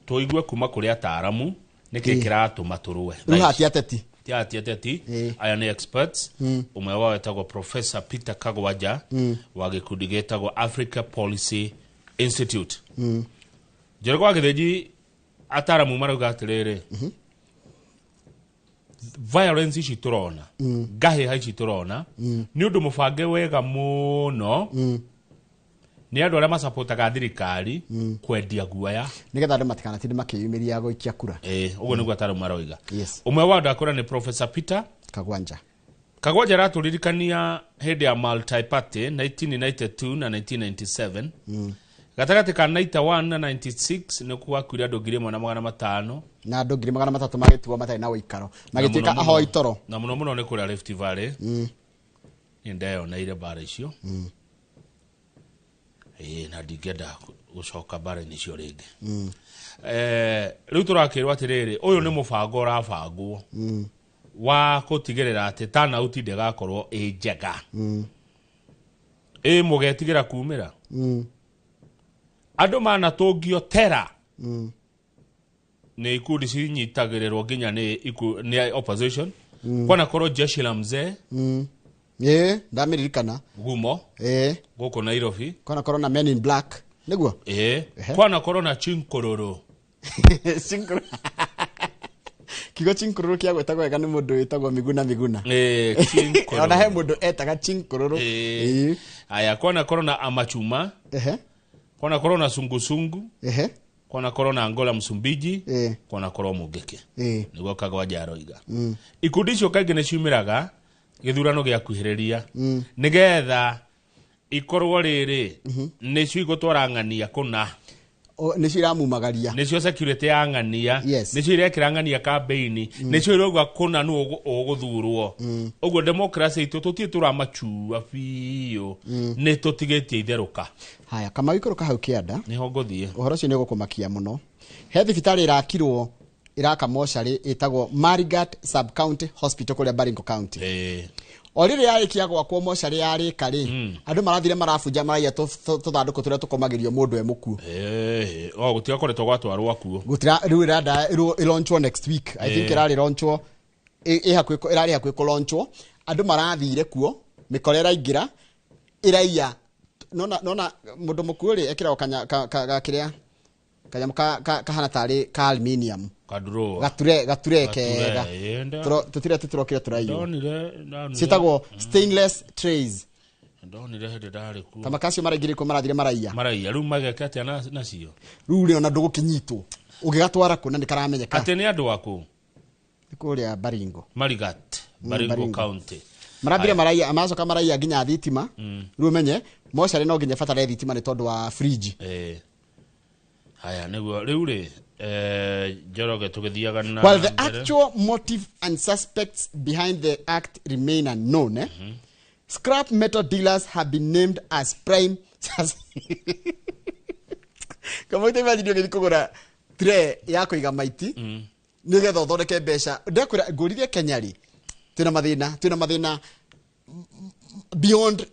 tũigue kuma kũrĩ ataaramu nĩkĩ kĩratũma tũrũe. Rĩu hatia ateti. Ti ati ateti, aya nĩ experts. Ũmwe wao etagwo Professor Peter Kagwanja wa gĩkundi gĩtagwo Africa Policy Institute. Njoroge wa Gĩthĩnji, ataaramu marauga atĩrĩrĩ, violence ici tũrona, ngahĩha ici tũrona, nĩ ũndũ mũbange wega mũno nĩ andũ arĩa macapotaga thirikari kwendia guoya, nĩgetha andũ matikanatinde makĩyumĩria gũikia kura. Ĩĩ, ũguo nĩguo ataaramu maroiga. Ũmwe wao ndakũra nĩ Professor Peter Kagwanja. Kagwanja aratũririkania hĩndĩ ya multi-party 1992 na 1997, gatagatĩ ka 91 na 96 nĩ gwakuire andũ 1,500. Na andũ 300,000 magĩtigwo matarĩ na ũikaro, magĩtuĩka Na mũno ahoi toro. Na mũno mũno nĩ kũrĩa Rift Valley. Nĩ ndeyoneire mbara icio. Ĩĩ, na ndingĩenda gũcoka mbara-inĩ icio rĩngĩ. Rĩu tũrakĩrwo atĩrĩrĩ, ũyũ nĩ mũbango ũrabangwo wa gũtigĩrĩra atĩ turnout ndĩgakorwo ĩ njega. Ĩ mũgetigĩra kumĩra andũ manatũngio tera nĩ ikundi cinyitagĩrĩrwo nginya nĩ opposition. Kwanakorwo jeshi la mzee. Ĩĩ, ndamĩririkana. Gumo gũkũ Nairobi. Kwanakorwo na Men in Black nĩguo. Ĩĩ, kwanakorwo na chinkororo. Chinkororo. Kiugo chinkororo kĩagwetagwo wega nĩ mũndũ wĩtagwo Miguna Miguna. Ĩĩ, chinkororo. Ona he mũndũ etaga chinkororo. Ĩĩ. Aya, kwanakorwo na amachuma. Kwanakorwo na sungusungu. Kwanakorwo na Angola Msumbiji. Kwanakorwo Mungiki. Nĩguo Kagwanja aroiga. Ikundi icio kaingĩ nĩ ciumĩraga gĩthurano gĩakuhĩrĩria, nĩgetha ikorwo rĩrĩ nĩcio igũtwara ng'ania kũna. Nĩcio iramumagaria. Nĩcio security ya ng'ania. Nĩcio irekĩra ng'ania kambeini. Nĩcio irauga kũna nũ ũgũthurwo. Ũguo democracy itũ tũtirĩ tũramachua biũ. Nĩ tũtigĩtie itherũka. Haya, Kamau, ikũrũka hau kĩanda. Nĩho ngũthiĩ. Ũhoro ũcio nĩ ũgũkũmakia mũno. He thibitarĩ ĩrakirwo, ĩraka mocarĩ, ĩtagwo Marigat Sub County Hospital kũrĩa Baringo County. O rĩrĩ yarĩkia gwakwo mocarĩ yarĩka rĩ, andũ marathire marabunja, maraiya tũthandũkũ tũrĩa tũkomagĩrio mũndũ e mũkuũ. O gũtigakoretwo gwatwarwo kuo. Gũtira rĩu ĩrenda ĩlaunchwo next week, I think. Ĩrarĩ launchwo, ĩ hakuhĩ ĩrarĩ hakuhĩ kũlaunchwo. Andũ marathire kuo, mĩkora ĩraingĩra ĩraiya. Nona mũndũ mũkuũ rĩ, ekĩragwo kanya ka kĩrĩa kanyamũ kahana tarĩ ka aluminium. Kadro. Gature kega. Tũtire tũtirokire tũraiywo. Ndonire Ciĩtagwo stainless trays. Ndonire hĩndĩ ndarĩ kuo. Ta makacio maraingĩrĩ kuo, marathire maraiya. Maraiya, rĩu mageka atĩa nacio? Rĩu rĩ, ona ndũgũkĩnyitwo ũgĩgatwara kũ na nĩ karamenyeka. Atĩ nĩ andũ aku? Nĩ kũrĩa Baringo. Marigat. Baringo. Baringo. County. Marathire Aya. maraiya, macoka maraiya nginya thitima. Rĩu ũmenye mocarĩ no nginya ĩbatare thitima nĩ tondũ wa fridge. Haya, nĩguo rĩu rĩ, Njoroge, tũgĩthiaga na While the mbere. actual motive and suspects behind the act remain unknown, scrap metal dealers have been named as prime Kamau ta imagine ũgĩthiĩ kũgũra tray ya kũiga maiti nĩgetha ũthondeke mbeca. Ndekwĩra ngũririe Kenya rĩ, twĩna mathĩna, twĩna mathĩna beyond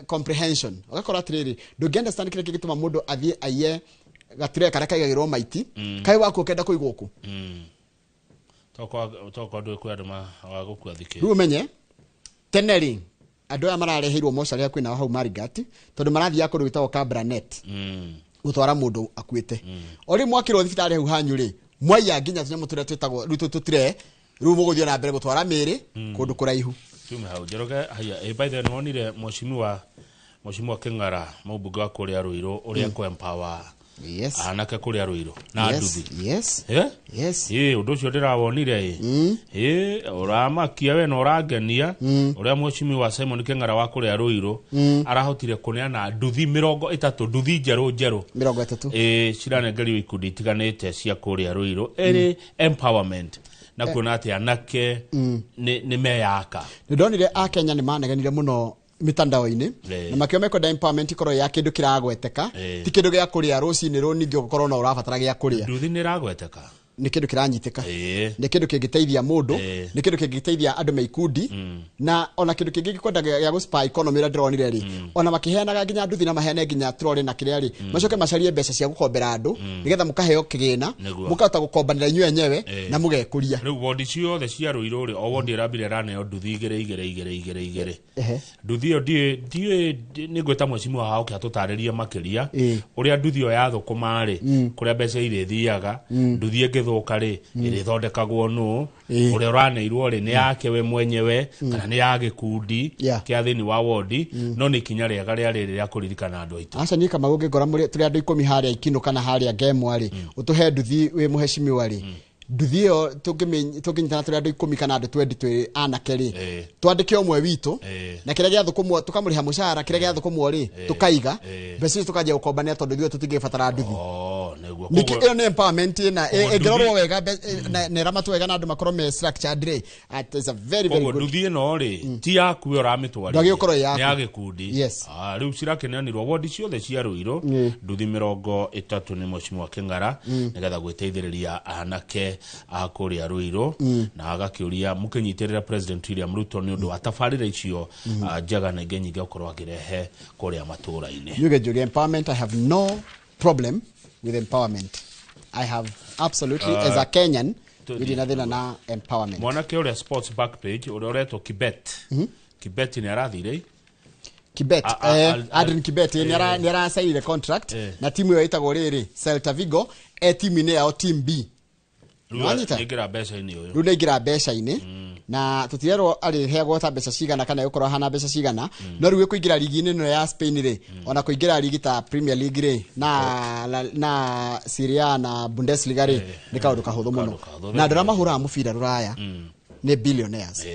comprehension. Ũgakora atĩrĩrĩ, ndũngĩ understand kĩrĩa kĩngĩtũma mũndũ athiĩ aiye gatire karĩa kaigagĩrwo maiti, kaĩ waku ũkenda kũigwo kũ? Tokwa ndå kwä andå wa gå kua thikä. Rĩu ũmenye tene rĩ, andũ aya marareheirwo mocarĩ hakuhĩ nao hau Marigat, tondũ marathiaga kũndũ gwĩtagwo Kabranet gũtwara mũndũ akuĩte. O rĩu mwakĩrwo thibitarĩ hau hanyu rĩ, mwaiya nginya tũnyamũ tũrĩa twĩtagwo rĩu tũtire, rĩu mũgũthiĩ na mbere gũtwara mĩĩrĩ kũndũ kũraihu. Tume hau Njoroge. Haya, by the way, nĩwonire mheshimiwa Kĩng'ara, mũmbunge wa kũrĩa Ruiru, ũrĩa kũ empower anake kũrĩa Ruiru na nduthi? Yes. Eh? Yes. Ĩ, ũndũ ũcio ndĩrawonire ĩ, ĩ ũramakia we na ũrangenia, ũrĩa mheshimiwa Simon Kĩng'ara wa kũrĩa Ruiru arahotire kũneana nduthi 30, nduthi njerũ njerũ. 30. Ĩ, ciranengerio ikundi itiganĩte cia kũrĩa Ruiru ĩrĩ empowerment na kuona atĩ anake nĩ meyaka. Nĩ ndonire akenya nĩ manegenire mũno mitandao-inĩ na makĩo mekwenda empowerment ikorwo ya kĩndũ kĩragweteka, ti kĩndũ gĩa kũrĩa rũcinĩ rũ ningĩ ũgũkorwo no ũrabatara gĩa kũrĩa. Nduthi nĩ ĩragweteka. Nĩ kĩndũ kĩranyitĩka, nĩ kĩndũ kĩngĩteithia mũndũ, nĩ kĩndũ kĩngĩteithia andũ me ikundi, na ona kĩndũ kĩngĩ gĩkwenda gĩa gũspur economy ũrĩa ndĩronire rĩ, ona makĩheanaga nginya nduthi na maheane nginya trolley na kĩrĩa rĩ, macoke macarie mbeca cia gũkombera andũ nĩgetha mũkaheo kĩgĩna, mũkahota gũkombanĩra inyuĩ enyewe na mũgekũria. Rĩu wondi ciothe cia Ruiru rĩ, o wondi ĩrambire ĩraneo nduthi igĩrĩ igĩrĩ igĩrĩ igĩrĩ igĩrĩ. Nduthi ĩyo ndiũĩ, nĩ ngwĩta mheshimiwa wa oke atũtarĩrie makĩria ũrĩa nduthi ĩyo yathũkũma rĩ, kũrĩa mbeca irĩthiaga, nduthi ĩngĩthũka rĩ, ĩrĩthondekagwo nũ, ũrĩa ũraneirwo rĩ, nĩ yake we mwenyewe kana nĩ ya gĩkundi kĩa thĩinĩ wa wondi. No nĩ ikinya rĩega rĩa rĩrĩ rĩa kũririkana andũ aitũ. Aca niĩ Kamau ũngĩngora tũrĩ andũ 10 harĩa Ikinũ kana harĩa Ngemwa rĩ, ũtũhe nduthi wĩ mũheshimiwa rĩ, nduthi ĩyo tũngĩnyitana tũrĩ andũ 10 kana andũ 20 twĩ anake rĩ, twandĩke ũmwe witũ, na kĩrĩa gĩathũkũmwo tũkamũrĩha mũcara, kĩrĩa gĩathũkũmwo rĩ, tũkaiga mbeca icio, tũkanjia gũkombanĩra tondũ ithuĩ tũtingĩbatara nduthi. Oh, nĩguo. Nĩkĩ ĩyo nĩ empowerment ĩna Koguo ĩngĩrorwo wega na ĩramatwo wega na andũ makorwo me structured rĩ, at is a very very Koguo good. nduthi ĩno rĩ, ti yaku we ũramĩtwarithia. Ndwagĩrĩirwo gũkorwo ĩ yaku. Nĩ ya gĩkundi. Yes. Ah, rĩu cirakĩneanirwo wondi ciothe cia Ruiru, nduthi 30 nĩ mheshimiwa Kĩng'ara, nĩgetha gwĩteithĩrĩria anake a kũrĩa Ruiru, na agakĩũria mũkĩnyitĩrĩra President William Ruto nĩ ũndũ wa tabarĩra icio njega na ingĩ nyingĩ gũkorwo akĩrehe kũrĩa matũũra-inĩ. Nyuge njuge empowerment, I have no problem with empowerment. I have absolutely, as a Kenyan, ndirĩ na thĩna na empowerment. Mwanake ũrĩa sports back page ũrĩa ũretwo Kibet, Kibet nĩ arathire. Kibet, Adrian Kibet, nĩ arasainire contract na timu ĩyo ĩtagwo rĩrĩ Celta Vigo, e timu-inĩ yao team B. Rĩu Nĩwanyita? nĩaingĩra mbeca-inĩ ũyũ. Rĩu nĩaingĩra mbeca-inĩ, na tũtirerwo arĩheagwo ta mbeca cigana kana egũkorwo ahana mbeca cigana, no rĩu kũingĩra rigi-inĩ ĩno ya Spain rĩ, ona kũingĩra rigi ta Premier League rĩ, na Serie A na Bundesliga rĩ, nĩ kaũndũ kahũthũ mũno. Kahũthũ. Na andũ arĩa mahũraga mũbira rũraya nĩ billionaires.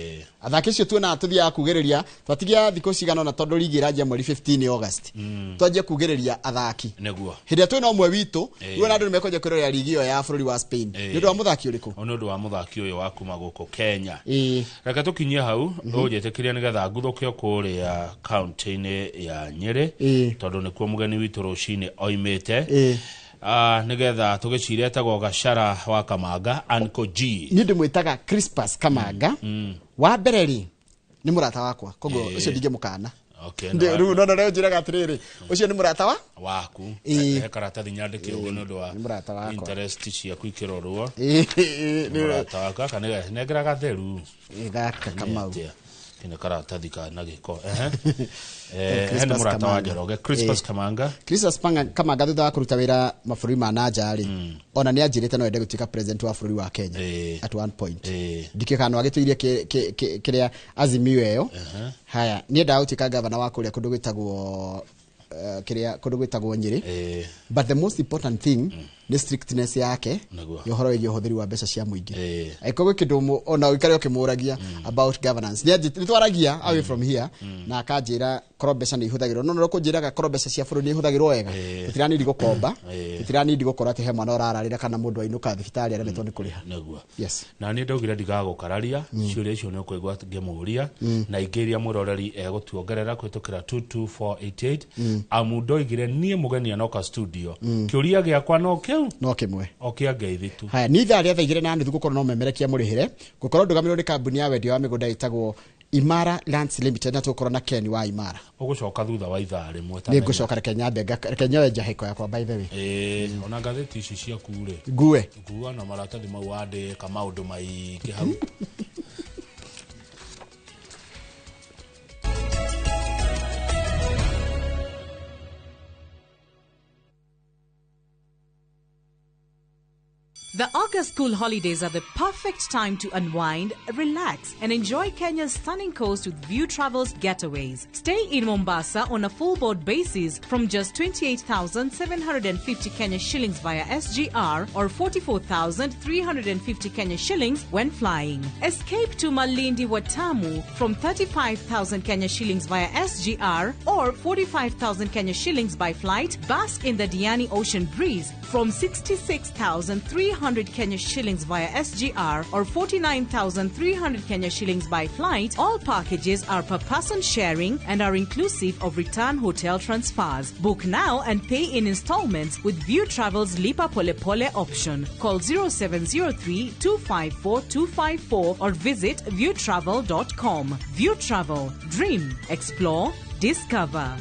Athaki acio tuonaga tũthiaga kugĩrĩria, twatigia thikũ cigana ũna tondũ rigi ĩranjia mweri 15 August, twanjie kugĩrĩria athaki hĩndĩ ĩrĩa twĩna ũmwe witũ. Rĩu ona andũ nĩ mekwanjia kwĩrorera rigi ĩyo ya bũrũri wa Spain nĩ ũndũ wa mũthaki ũrĩkũ? Nĩ ũndũ wa mũthaki ũyũ wa kuma gũkũ Kenya. Reke tũkinyie hau, ũnjĩtĩkĩrie nĩgetha nguthũke kũrĩa kaunti-inĩ ya Nyĩrĩ, tondũ nĩkuo mũgeni witũ rũcinĩ oimĩte. Nĩgetha tũgĩcire etagwo Gachara wa Kamanga, Uncle G. Niĩ ndĩmwĩtaga Crispus Kamanga. Wa mbere rĩ, nĩ mũrata wakwa, koguo ũcio ndingĩmũkana. Rĩu no rĩu njĩraga atĩrĩrĩ, ũcio nĩ mũrata wa waku. He karatathi nyandĩke ũguo nĩ ũndũ wa Nĩ mũrata wakwa. interest ciaku ikĩrorwo. Nĩ mũrata waku. Gaka nĩ nengera gatheru. Gaka Kamau. Nĩ karatathi kana gĩko. He nĩ Crispus mũrata wa Kamanga. Njoroge, Crispus Kamanga. Crispus Kamanga thutha wa kũruta wĩra mabũrũri ma na nja rĩ, ona nĩ anjĩrĩte no ende gũtuĩka president wa bũrũri wa Kenya at one point. Ndikĩũĩ kana no agĩtũirie kĩrĩa Azimio ĩyo. Haya, niĩ endaga gũtuĩka gavana wa kũrĩa kũndũ gwĩtagwo kĩrĩa kũndũ gwĩtagwo Nyĩrĩ. But the most important thing Nĩ strictness yake Nĩguo. ya ũhoro wĩgiĩ ũhũthĩri wa mbeca cia mũingĩ. Angĩkorwo gwĩ kĩndũ ona ũikare ũkĩmũragia about governance, nĩ twaragia away from here na akanjĩra korwo mbeca nĩ ihũthagĩrwo, no kũnjĩraga korwo mbeca cia bũrũri nĩ ihũthagĩrwo wega, tũtiranindi gũkomba, tũtiranindi gũkorwo atĩ he mwana ũrararĩra kana mũndũ ainũka thibitarĩ aremetwo nĩ kũrĩha. Nĩguo. Yes. Na niĩ ndaugire ndigagũkararia ciũria icio nĩ ũkũigua ngĩmũria na ingĩ iria mwĩroreri egũtuongerera kũhĩtũkĩra 22488, amu ndoigire niĩ mũgeni anoka studio, kĩũria gĩakwa no kĩu, no kĩmwe, o kĩa ngeithi tu. Haya, nĩ ithaa rĩa 2:30 gũkorwo no memerekia mũrĩhĩre gũkorwo ndũgamĩrĩrwo nĩ kambuni ya wendia wa mĩgũnda ĩtagwo Imara Lands Limited, na tũgũkorwo na Ken wa Imara. Ũgũcoka thutha wa ithaa rĩmwe ta Nĩ ngũcoka, reke nyambe reke nyoe njahĩko yakwa, by the way. Ĩĩ, ona ngathĩti ici ciaku rĩ, Ngue. Ngua na maratathi mau wandĩka maũndũ maingĩ hau. The August school holidays are the perfect time to unwind, relax, and enjoy Kenya's stunning coast with View Travels getaways. Stay in Mombasa on a full board basis from just 28,750 Kenya shillings via SGR or 44,350 Kenya shillings when flying. Escape to Malindi Watamu from 35,000 Kenya shillings via SGR or 45,000 Kenya shillings by flight. Bask in the Diani Ocean breeze from 66,300 Kenya shillings via SGR or 49,300 Kenya shillings by flight. All packages are per person sharing and are inclusive of return hotel transfers. Book now and pay in installments with View Travel's Lipa Pole Pole option. Call 0703 254 254 or visit viewtravel.com. View Travel. Dream, explore, discover.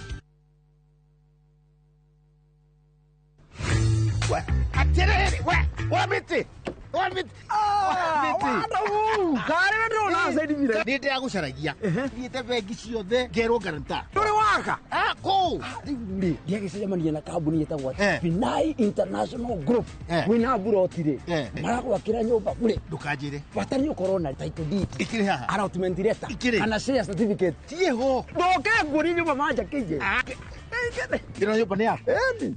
Atiriri, we, wa miti, wa miti, wa miti. Karĩ ndũracaidimire. Nĩ ndĩragũcaragia. Thiĩte bengi ciothe ngerwo guarantor. Ndũrĩ waka? Ah, kũu. Rĩu rĩ, ndiagĩcemania na kambuni ĩtagwo Binai International Group. Wĩna mburoti rĩ, maragwakĩra nyũmba bure. Ndũkanjĩre. Bata nĩ ũkorwo na title deed. Ikĩrĩ haha. Allotment letter. Ikĩrĩ. Kana share certificate. Tiĩho. Ndoke nguonie nyũmba manjakĩire. Ĩno nyũmba nĩ yaku?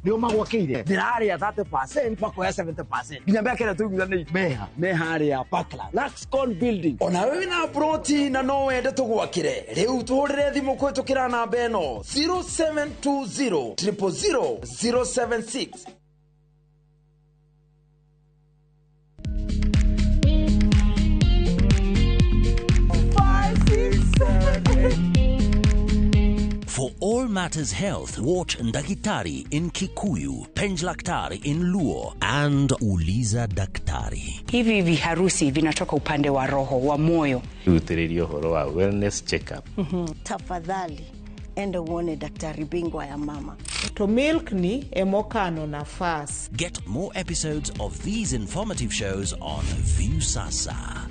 Nĩo magwakĩire? Ndĩrarĩa 30% makoya 70%. Nginya mĩaka ĩrĩa tũiguithanĩirie. Meha. Me harĩa Parkland. Luxcon building. Ona wewe wĩna ploti na no wende tũgwakĩre, rĩu tũhũrĩre thimũ kũhĩtũkĩra namba ĩno 0720 000 076. For all matters health, watch Ndagitari in Kikuyu, Penjlaktari in Luo, and Uliza Daktari. Hivi viharusi vinatoka upande wa roho wa moyo. Rutĩrĩria ũhoro wa wellness check-up. Tafadhali enda uone daktari bingwa ya mama. To milk ni emokano nafas. Get more episodes of these informative shows on Viusasa.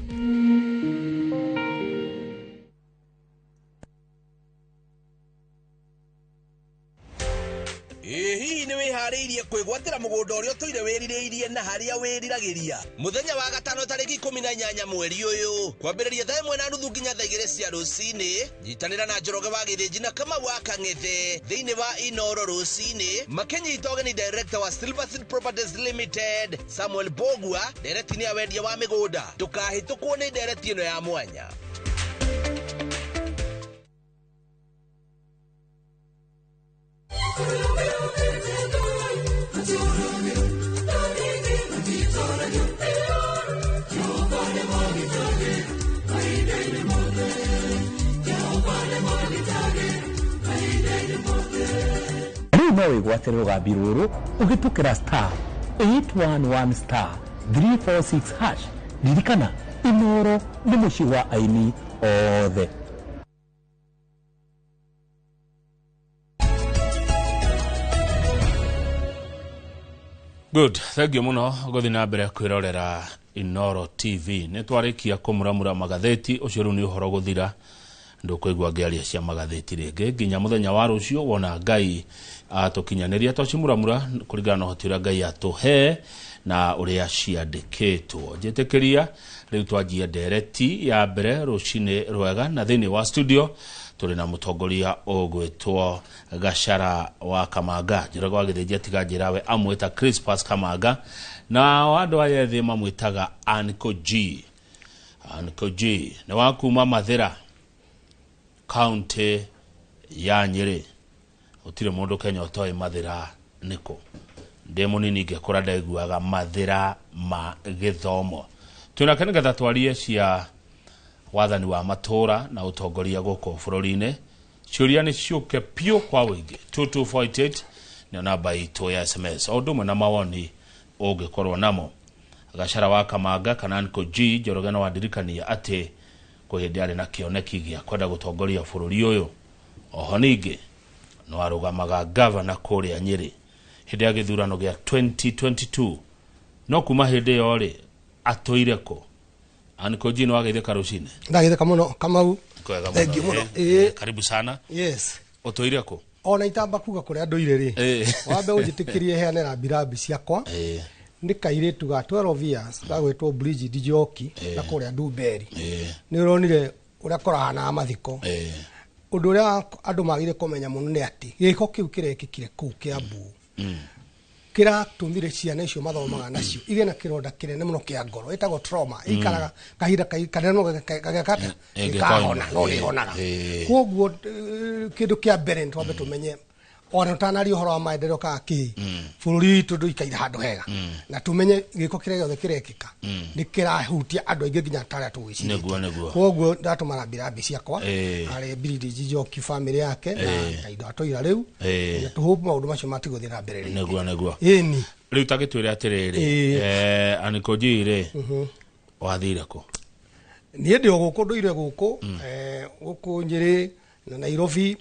Ĩ hihi nĩ wĩharĩirie kwĩgwatĩra mũgũnda ũrĩa ũtũire wĩrirĩirie na harĩa wĩriragĩria? Mũthenya wa gatano tarĩki 18 mweri ũyũ kwambĩrĩria 1:30 nginya 2:00 cia rũcinĩ, nyitanĩra na Njoroge wa Gĩthĩnji na Kamau wa Kang'ethe thĩinĩ wa Inoro rũcinĩ makĩnyita ũgeni director wa Silver Seed Properties Limited Samuel Bogua ndereti-inĩ ya wendia wa mĩgũnda. Ndũkahĩtũkwo nĩ ndereti ĩno ya mwanya. Rĩu no wĩgwatĩre rũgambi rũrũ ũhĩtũkĩra star 811 star 346 hash. Ririkana, Inoro nĩ mũciĩ wa aini othe. Good, thank you muno guthi na mbere kwirorera Inoro TV. Nĩ twarĩkia kũmuramura magathĩti, ũcio rĩu nĩ ũhoro gũthira. Ndũkũigua ngĩaria cia magathĩti rĩngĩ nginya mũthenya wa rũciũ, wona Ngai atũkinyanĩria twacimuramura kũringana na ũhoti ũrĩa Ngai atũhe na ũrĩa ciandĩkĩtwo. Njĩtĩkĩria rĩu twanjie ndereti ya mbere rũcinĩ rwega, na thĩinĩ wa studio tũrĩ na mũtongoria ũgwĩtwo Gachara wa Kamanga. Njoroge wa Gĩthĩnji atiga njĩra we amwĩta Crispus Kamanga, nao andũ aya ethĩ mamwĩtaga Uncle G. Uncle G nĩ wa kuma Mathĩra, kaunti ya Nyĩrĩ. Gũtirĩ mũndũ Kenya ũtoĩ Mathĩra nĩkũ. Ndĩ mũnini ngĩkũra ndaiguaga Mathĩra ma gĩthomo. Twĩnake nĩgetha twarie cia wathani wa matũra na ũtongoria gũkũ bũrũri-inĩ. Ciũria nĩ ciũke piũ kwa ũingĩ. 2248 nĩyo namba itũ ya SMS, o ũndũ ũmwe na mawoni ũngĩkorwo namo. Gachara wa Kamanga kana Uncle G Njoroge no wandirikania atĩ kwĩ hĩndĩ arĩ na kĩoneki gĩa kwenda gũtongoria bũrũri ũyũ. Oho ningĩ no arũgamaga gavana kũrĩa Nyĩrĩ hĩndĩ ya gĩthurano gĩa 2022, no kuma hĩndĩ ĩyo rĩ atũire kũ? Uncle G, nĩ wageithĩka rũcinĩ? Ndagitheka muno, Kamau. Kwega. Thank you mũno. Karibu sana. Yes. Ũtũire kũ? Ona itamba kuga kuria nduire ri, wambe unjitikirie heane rambirambi ciakwa. Nĩ kairĩtu ga 12 years gagwĩtwo Bridget Njoki na kũrĩa Ndumberi. Nĩ ũronire ũrĩa kũrahana mathiko. Ũndũ ũrĩa andũ magire kũmenya mũno nĩ atĩ gĩko kĩu kĩrekĩkire kũu Kiambu kĩratũmire ciana icio mathomaga nacio igĩe na kĩronda kĩnene mũno kĩa ngoro ĩtagwo trauma. Ĩikaraga kahinda kanene mũno gagĩkata gĩkahona, no nĩhonaga. Koguo kĩndũ kĩa mbere nĩ twambe tũmenye, ona ũtanaria ũhoro wa maendeleo kana kĩ, bũrũri witũ ndũikaire handũ hega, na tũmenye gĩko kĩrĩa gĩothe kĩrekĩka nĩ kĩrahutia andũ aingĩ nginya tarĩa tũgwĩcirĩtie. Nĩguo, nĩguo. Koguo ndatũma rambirambi ciakwa harĩ Bridget Njoki, family yake na kaindo atũira rĩu, na tũhope maũndũ macio matigũthiĩ na mbere rĩngĩ. Nĩguo. Ĩni. Rĩu ta gĩtwĩre atĩrĩrĩ, Uncle G rĩ, wathire kũ? Niĩ ndĩ o gũkũ, ndũire gũkũ, gũkũ Nyĩrĩ na Nairobi.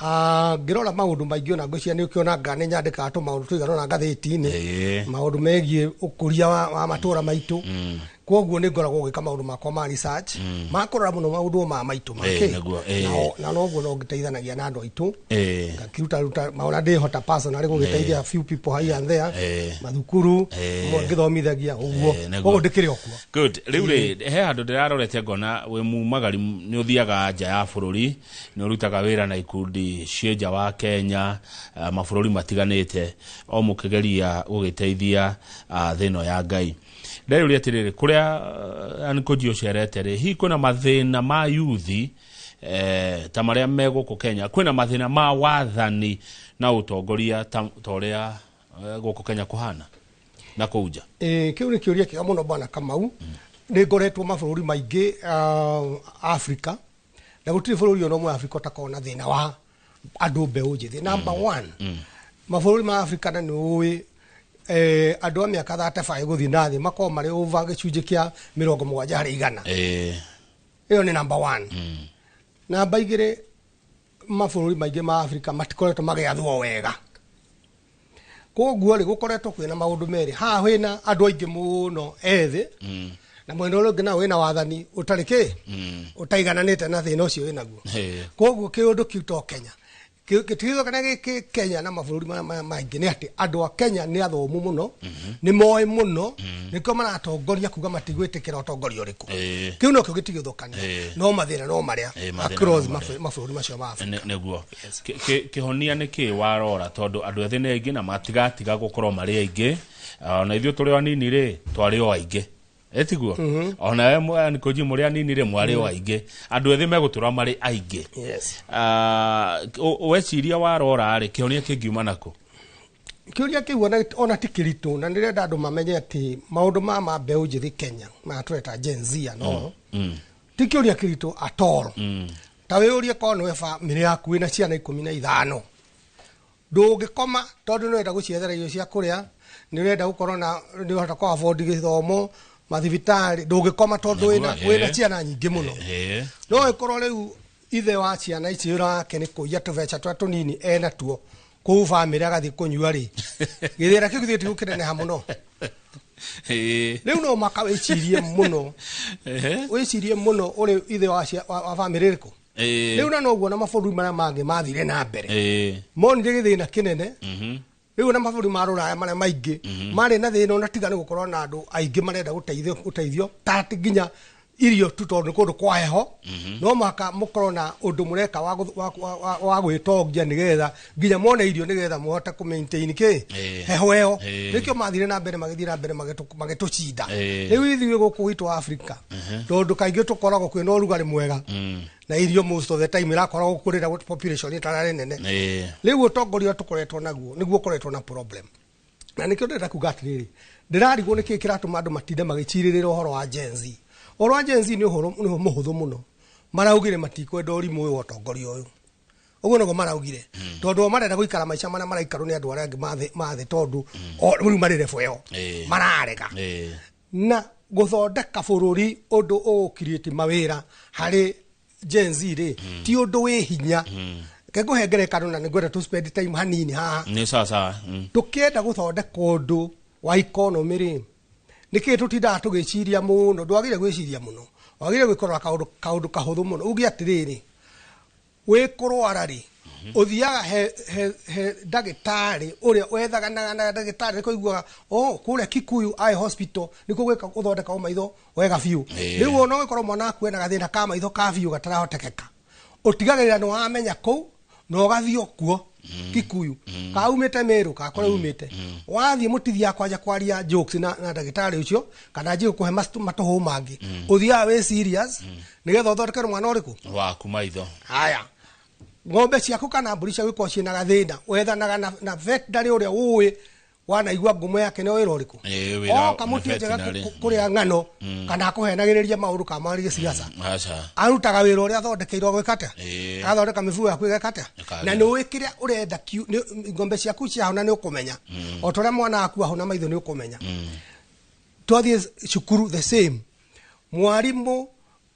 Ngĩrora maũndũ maingĩ, ona ngwĩciria nĩ ũkĩona nga nĩ nyandĩkaga tũmaũndũ tũigana ũna ngathĩti-inĩ, maũndũ megiĩ ũkũria wa matũra maitũ. Koguo nĩ ngoragwo ngĩka maũndũ makwa ma research, makũrora mũno maũndũ ma maitũ make. Na noguo no ngĩteithanagia na andũ aitũ, ngakĩruta ruta maũrĩa ndĩhota personally gũgĩteithia few people here and there, mathukuru ngĩthomithagia ũguo. Koguo ndĩkĩrĩ o kuo. Good. Rĩu rĩ, he handũ ndĩrarorete ngona wĩ mumagari, nĩ ũthiaga nja ya bũrũri, nĩ ũrutaga wĩra na ikundi ciĩ nja wa Kenya, mabũrũri matiganĩte, o mũkĩgeria gũgĩteithia thĩ ĩno ya Ngai. Ndeyũria atĩrĩrĩ, kũrĩa Uncle G ũcerete rĩ, hihi kwĩna mathĩna ma yuthi ta marĩa me gũkũ Kenya? Kwĩna mathĩna ma wathani na ũtongoria ta ũrĩa gũkũ Kenya kũhana na kũu nja? Kĩu nĩ kĩũria kĩega mũno, bwana Kamau. Nĩ ngoretwo mabũrũri maingĩ Afrika, na gũtirĩ bũrũri ona ũmwe Afrika ũtakoragwo na thĩna wa andũ mbeũ njĩthĩ. Number one, mabũrũri ma Afrika, na nĩ ũĩ andũ a mĩaka 35 gũthiĩ na thĩ makoragwo marĩ over gĩcunjĩ kĩa 70%. Ĩyo nĩ number one. Namba igĩrĩ, mabũrũri maingĩ ma Afrika matikoretwo magĩathwo wega. Koguo rĩ, gũkoretwo kwĩna maũndũ merĩ haha: wĩna andũ aingĩ mũno ethĩ, na mwena ũrĩa ũngĩ nao wĩna wathani ũtarĩ kĩ, ũtaigananĩte na thĩna ũcio wĩnaguo. Koguo kĩũndũ kĩu to Kenya, gĩtigithũkana gĩkĩ Kenya na mabũrũri maya maingĩ nĩ atĩ andũ a Kenya nĩ athomu mũno, nĩ moĩ mũno, nĩkĩo maratongoria kuga matigwĩtĩkĩra ũtongoria ũrĩkũ. Kĩu nokĩo gĩtigithũkania, no mathĩna no marĩa mathĩna across no marĩa. Mabũrũri macio ma Afrika. Nĩguo. Kĩhonia nĩ kĩ warora, tondũ andũ ethĩ nĩ aingĩ na matigatiga gũkorwo marĩ aingĩ? Ona ithuĩ tũrĩ o anini rĩ, twarĩ o aingĩ, ĩtiguo? Ona we Uncle G, mũrĩ anini rĩ, mwarĩ o aingĩ. Andũ ethĩ megũtũra marĩ aingĩ. Weciria warora rĩ, kĩhonia kĩngiuma nakũ? Kĩũria kĩu ona ti kĩritũ, na nĩrenda andũ mamenye atĩ maũndũ ma mbeũ njĩthĩ Kenya maya tũreta Gen Z ano, ti kĩũria kĩritũ atoro. Ta wĩyũrie, korwo nĩwe bamĩrĩ yaku wĩna ciana 15, ndũngĩkoma tondũ nĩ ũrenda gũciethera irio cia kũrĩa, nĩ ũrenda gũkorwo na nĩ ũrahota kũ afford gĩthomo, mathibitarĩ, ndũngĩkoma tondũ wĩna ciana nyingĩ mũno. No ĩkorwo rĩu ithe wa ciana ici wĩra wake nĩ kũiya tũbeca tũrĩa tũnini enatuo kũu bamĩrĩ agathiĩ kũnyua rĩ, gĩthĩna kĩu githĩ tigũkĩneneha mũno? Rĩu no maka wĩcirie mũno, wĩcirie mũno ũrĩ ithe wa bamĩrĩ ĩrĩkũ. Rĩu na noguo na mabũrũri marĩa mangĩ mathire na mbere Ĩĩ. monire gĩthĩna kĩnene. Rĩu na mabũrũri ma rũraya marĩa maingĩ marĩ na thĩna, ona tiga nĩ gũkorwo na andũ aingĩ marenda gũteithio ta atĩ nginya irio tu, tondũ nĩ kũndũ kwa heho, no mũhaka mũkorwo na ũndũ mũreka wa wa gwĩtongia nĩgetha nginya mone irio, nĩgetha mũhote kũ maintain kĩ heho ĩyo. Nĩkĩo mathire na mbere, magĩthiĩ na mbere magĩtũcinda. Rĩu ithuĩ gũkũ gwitũ Afrika, tondũ kaingĩ tũkoragwo kwĩna ũrugarĩ mwega na irio most of the time irakoragwo kũrĩra population ĩtararĩ nene. Rĩu ũtongoria ũrĩa tũkoretwo naguo nĩguo ũkoretwo na problem, na nĩkĩo ndĩrenda kuga atĩrĩrĩ, ndĩrarigwo nĩkĩĩ kĩratũma andũ matinde magĩcirĩrĩra ũhoro wa Gen Z. Ũhoro wa Gen Z nĩ ũhoro nĩ mũhũthũ mũno. Maraugire matikwenda ũrimũ ũyũ wa ũtongoria ũyũ, ũguo nĩguo maraugire, tondũ o marenda gũikara maica marĩa maraikarwo nĩ andũ arĩa angĩ mathĩ, tondũ o rĩu marĩ level ĩyo mararega. Na gũthondeka bũrũri ũndũ ũgũ-create mawĩra harĩ Gen Z rĩ, ti ũndũ wĩ hinya. Reke ngũhe ngerekano, na nĩngwenda tũ spend time hanini haha. Nĩ sawa sawa. Tũkĩenda gũthondeka ũndũ wa economy rĩ, nĩkĩ tũtindaga tũgĩciria mũno? Ndwagĩrĩire gwĩciria mũno, wagĩrĩire gwĩkorora kaũndũ kahũthũ mũno. Uge atĩrĩrĩ, wĩ kũrwara rĩ, ũthiaga he ndagĩtarĩ ũrĩa wethaganaga na ndagĩtarĩ nĩ kũiguaga, oh, kũrĩa Kikuyu Eye Hospital nĩkuo gwĩka gũthondeka maitho wega biũ. Rĩu ona ũgĩkorwo mwana waku ena gathĩna ka maitho ka biũ gatarahotekeka, ũtigagĩrĩra nĩ wamenya kũu na ũgathiĩ o kuo Kikuyu, kaumĩte Meru ka kũrĩa umĩte. Wathiĩ mũtithiaga kwanja kwaria jokes na ndagĩtarĩ ũcio kana njie gũkũhe matũhũ mangĩ. Ũthiaga wĩ serious nĩgetha ũthondekerwo mwana ũrĩkũ waku maitho. Haya, ng'ombe ciaku kana mbũri ciaku ikorwo ciĩna gathĩna, wethanaga na veterinary ũrĩa ũĩ wanaigua ngumo yake nĩ wĩra ũrĩkũ. Wĩra oka nĩ mũtie njega veterinary. kũrĩa ng'ano kana akũhenagĩrĩria maũndũ kana marĩrie siasa. Aca. Arutaga wĩra ũrĩa athondekeirwo gwĩka atĩa? Agathondeka mĩbugo yaku ĩgeka atĩa? Ĩkagĩra. Na nĩ ũĩ kĩrĩa ũrenda ng'ombe ciaku ciahona nĩ ũkũmenya, o ta ũrĩa mwana waku ahona maitho nĩ ũkũmenya. Twathiĩ cukuru, the same, mwarimũ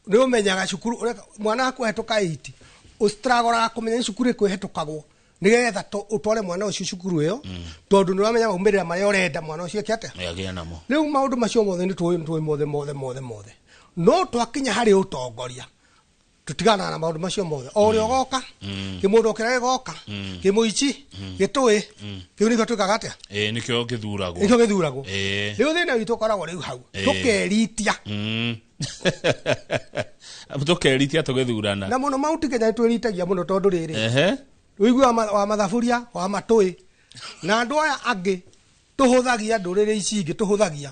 nĩ ũmenyaga cukuru mwana waku ahĩtũka 8, ũstragoraga kũmenya nĩ cukuru ĩkũ ĩhĩtũkagwo nĩgetha ũtware mwana ũcio cukuru ĩyo, tondũ nĩ ũramenya maumĩrĩra marĩa ũrenda mwana ũcio eke atĩa. Agĩe namo. Rĩu maũndũ macio mothe nĩ tũĩ, nĩ tũĩ mothe mothe mothe mothe, no twakinya harĩ ũtongoria tũtiganaga na maũndũ macio mothe o ũrĩa ũgoka, kĩmũndũ kĩrĩa gĩgoka, kĩmũici gĩtũĩ kĩu nĩkĩo twĩkaga atĩa? Ĩĩ, nĩkĩo gĩthuragwo. Nĩkĩo gĩthuragwo. Rĩu thĩna witũ ũkoragwo rĩu hau, tũkeritia. Tũkeritia tũgĩthurana. Na mũno Mount Kenya nĩ twĩritagia mũno, tondũ rĩrĩ, ũiguaga wa mathaburia wa matũĩ na andũ aya angĩ tũhũthagia ndũrĩrĩ ici ingĩ tũhũthagia,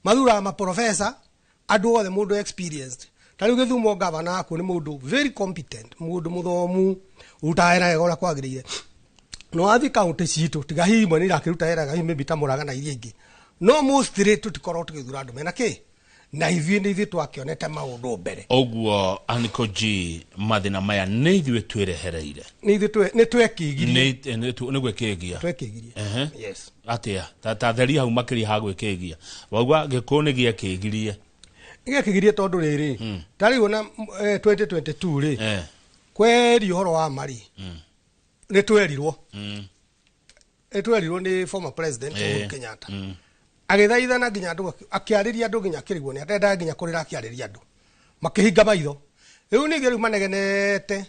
mathuraga maprofesa, andũ othe, mũndũ experienced. Ta rĩu Gĩthumo gavana wakuo nĩ mũndũ very competent, mũndũ mũthomu, ũrutaga wĩra wega ũrĩa kwagĩrĩire. No wathiĩ kaũntĩ citũ, tiga hihi imwe nĩ irakĩruta wĩra wega, hihi maybe ta Mũrang'a na iria ingĩ, no mostly tũtikoragwo tũgĩthura andũ mena kĩ, na ithuĩ nĩ ithuĩ twakĩonete maũndũ mbere. Ũguo Aniko G, mathĩna maya nĩ ithuĩ twĩrehereire? Nĩ ithuĩ nĩ twekĩgirie. Nĩ gwĩkĩgia. Twekĩgirie. Yes. Atĩa? Ta theria hau makĩria ha gwĩkĩgia. Wauga gĩkũyũ nĩ gĩekĩgirie. Gĩekĩgirie tondũ rĩrĩ, ta rĩu ona 2022 rĩ, kweri ũhoro wa mari, nĩ twerirwo, nĩ twerirwo nĩ former president Uhuru Kenyatta, agĩthaithana nginya andũ, akĩarĩria andũ nginya akĩrigwo nĩ atendaga nginya kũrĩra akĩarĩria andũ, makĩhinga maitho. Rĩu ningĩ rĩu manegenete,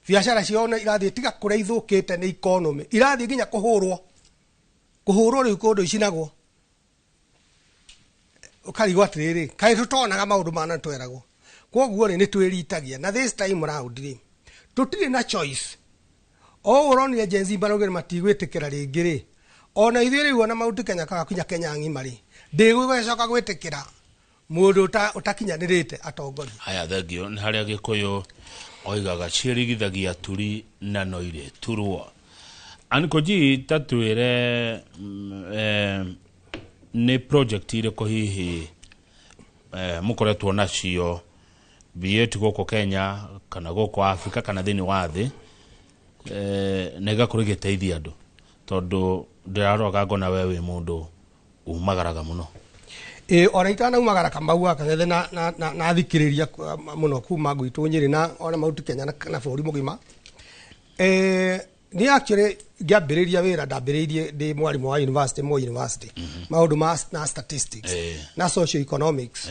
biacara ciao nĩ irathiĩ, tiga kũrĩa ithũkĩte nĩ economy, irathiĩ nginya kũhũrwo kũhũrwo, rĩu kũndũ icinagwo, ũkarigwo atĩrĩrĩ, kaĩ tũtonaga maũndũ mana tweragwo? Koguo rĩ, nĩ twĩritagia, na this time round rĩ, tũtirĩ na choice. O ũronire Gen Z maraugire matigwĩtĩkĩra rĩngĩ rĩ, ona ithuĩ rĩu ona Mount Kenya kana kinya Kenya ng'ima rĩ, ndĩgũgĩcoka gwĩtĩkĩra mũndũ ũtakinyanĩrĩte atongoria. Haya, thengio. Nĩ harĩa gĩkũyũ oigaga ciĩrigithagia turi na no irĩturwo. Aniko G, ta twĩre nĩ project irĩkũ hihi mũkoretwo nacio, be it gũkũ Kenya kana gũkũ Africa kana thĩinĩ wa thĩ, na igakorwo igĩteithia andũ, tondũ ndĩraroga ngona we wĩ mũndũ umagaraga mũno. Ĩ, ona itanaumagara Kamau gaka na thikĩrĩria mũno kuma gwitũ Nyĩrĩ na ona Mount Kenya na bũrũri mũgima. Ni actually ngĩambĩrĩria wĩra, ndambĩrĩirie ndĩ mwarimũ wa university, Moi University, maũndũ ma na statistics na social economics.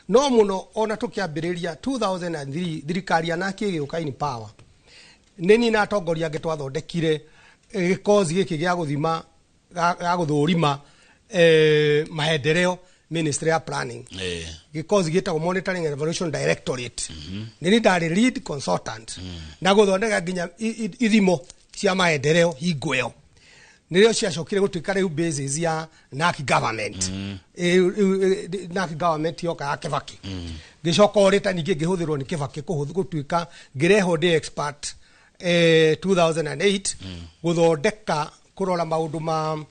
No mũno ona tũkĩambĩrĩria 2003, thirikari ya NARC ĩgĩũka in power, nĩ niĩ na atongoria angĩ twathondekire gĩkozi gĩkĩ gĩa gũthima, gĩa gũthũrima maendeleo, Ministry ya Planning, gĩkozi gĩtagwo Monitoring and Evaluation Directorate. Nĩ niĩ ndarĩ lead consultant na gũthondeka nginya ithimo cia maendeleo. Hingo ĩyo nĩrĩo ciacokire gũtuĩka rĩu basis ya NARC government. NARC government yoka ya Kibaki, ngĩcoka orĩta ningĩ ngĩhũthĩrwo nĩ Kibaki gũtuĩka ngĩrehwo ndĩ expert 2008 gũthondeka, kũrora maũndũ ma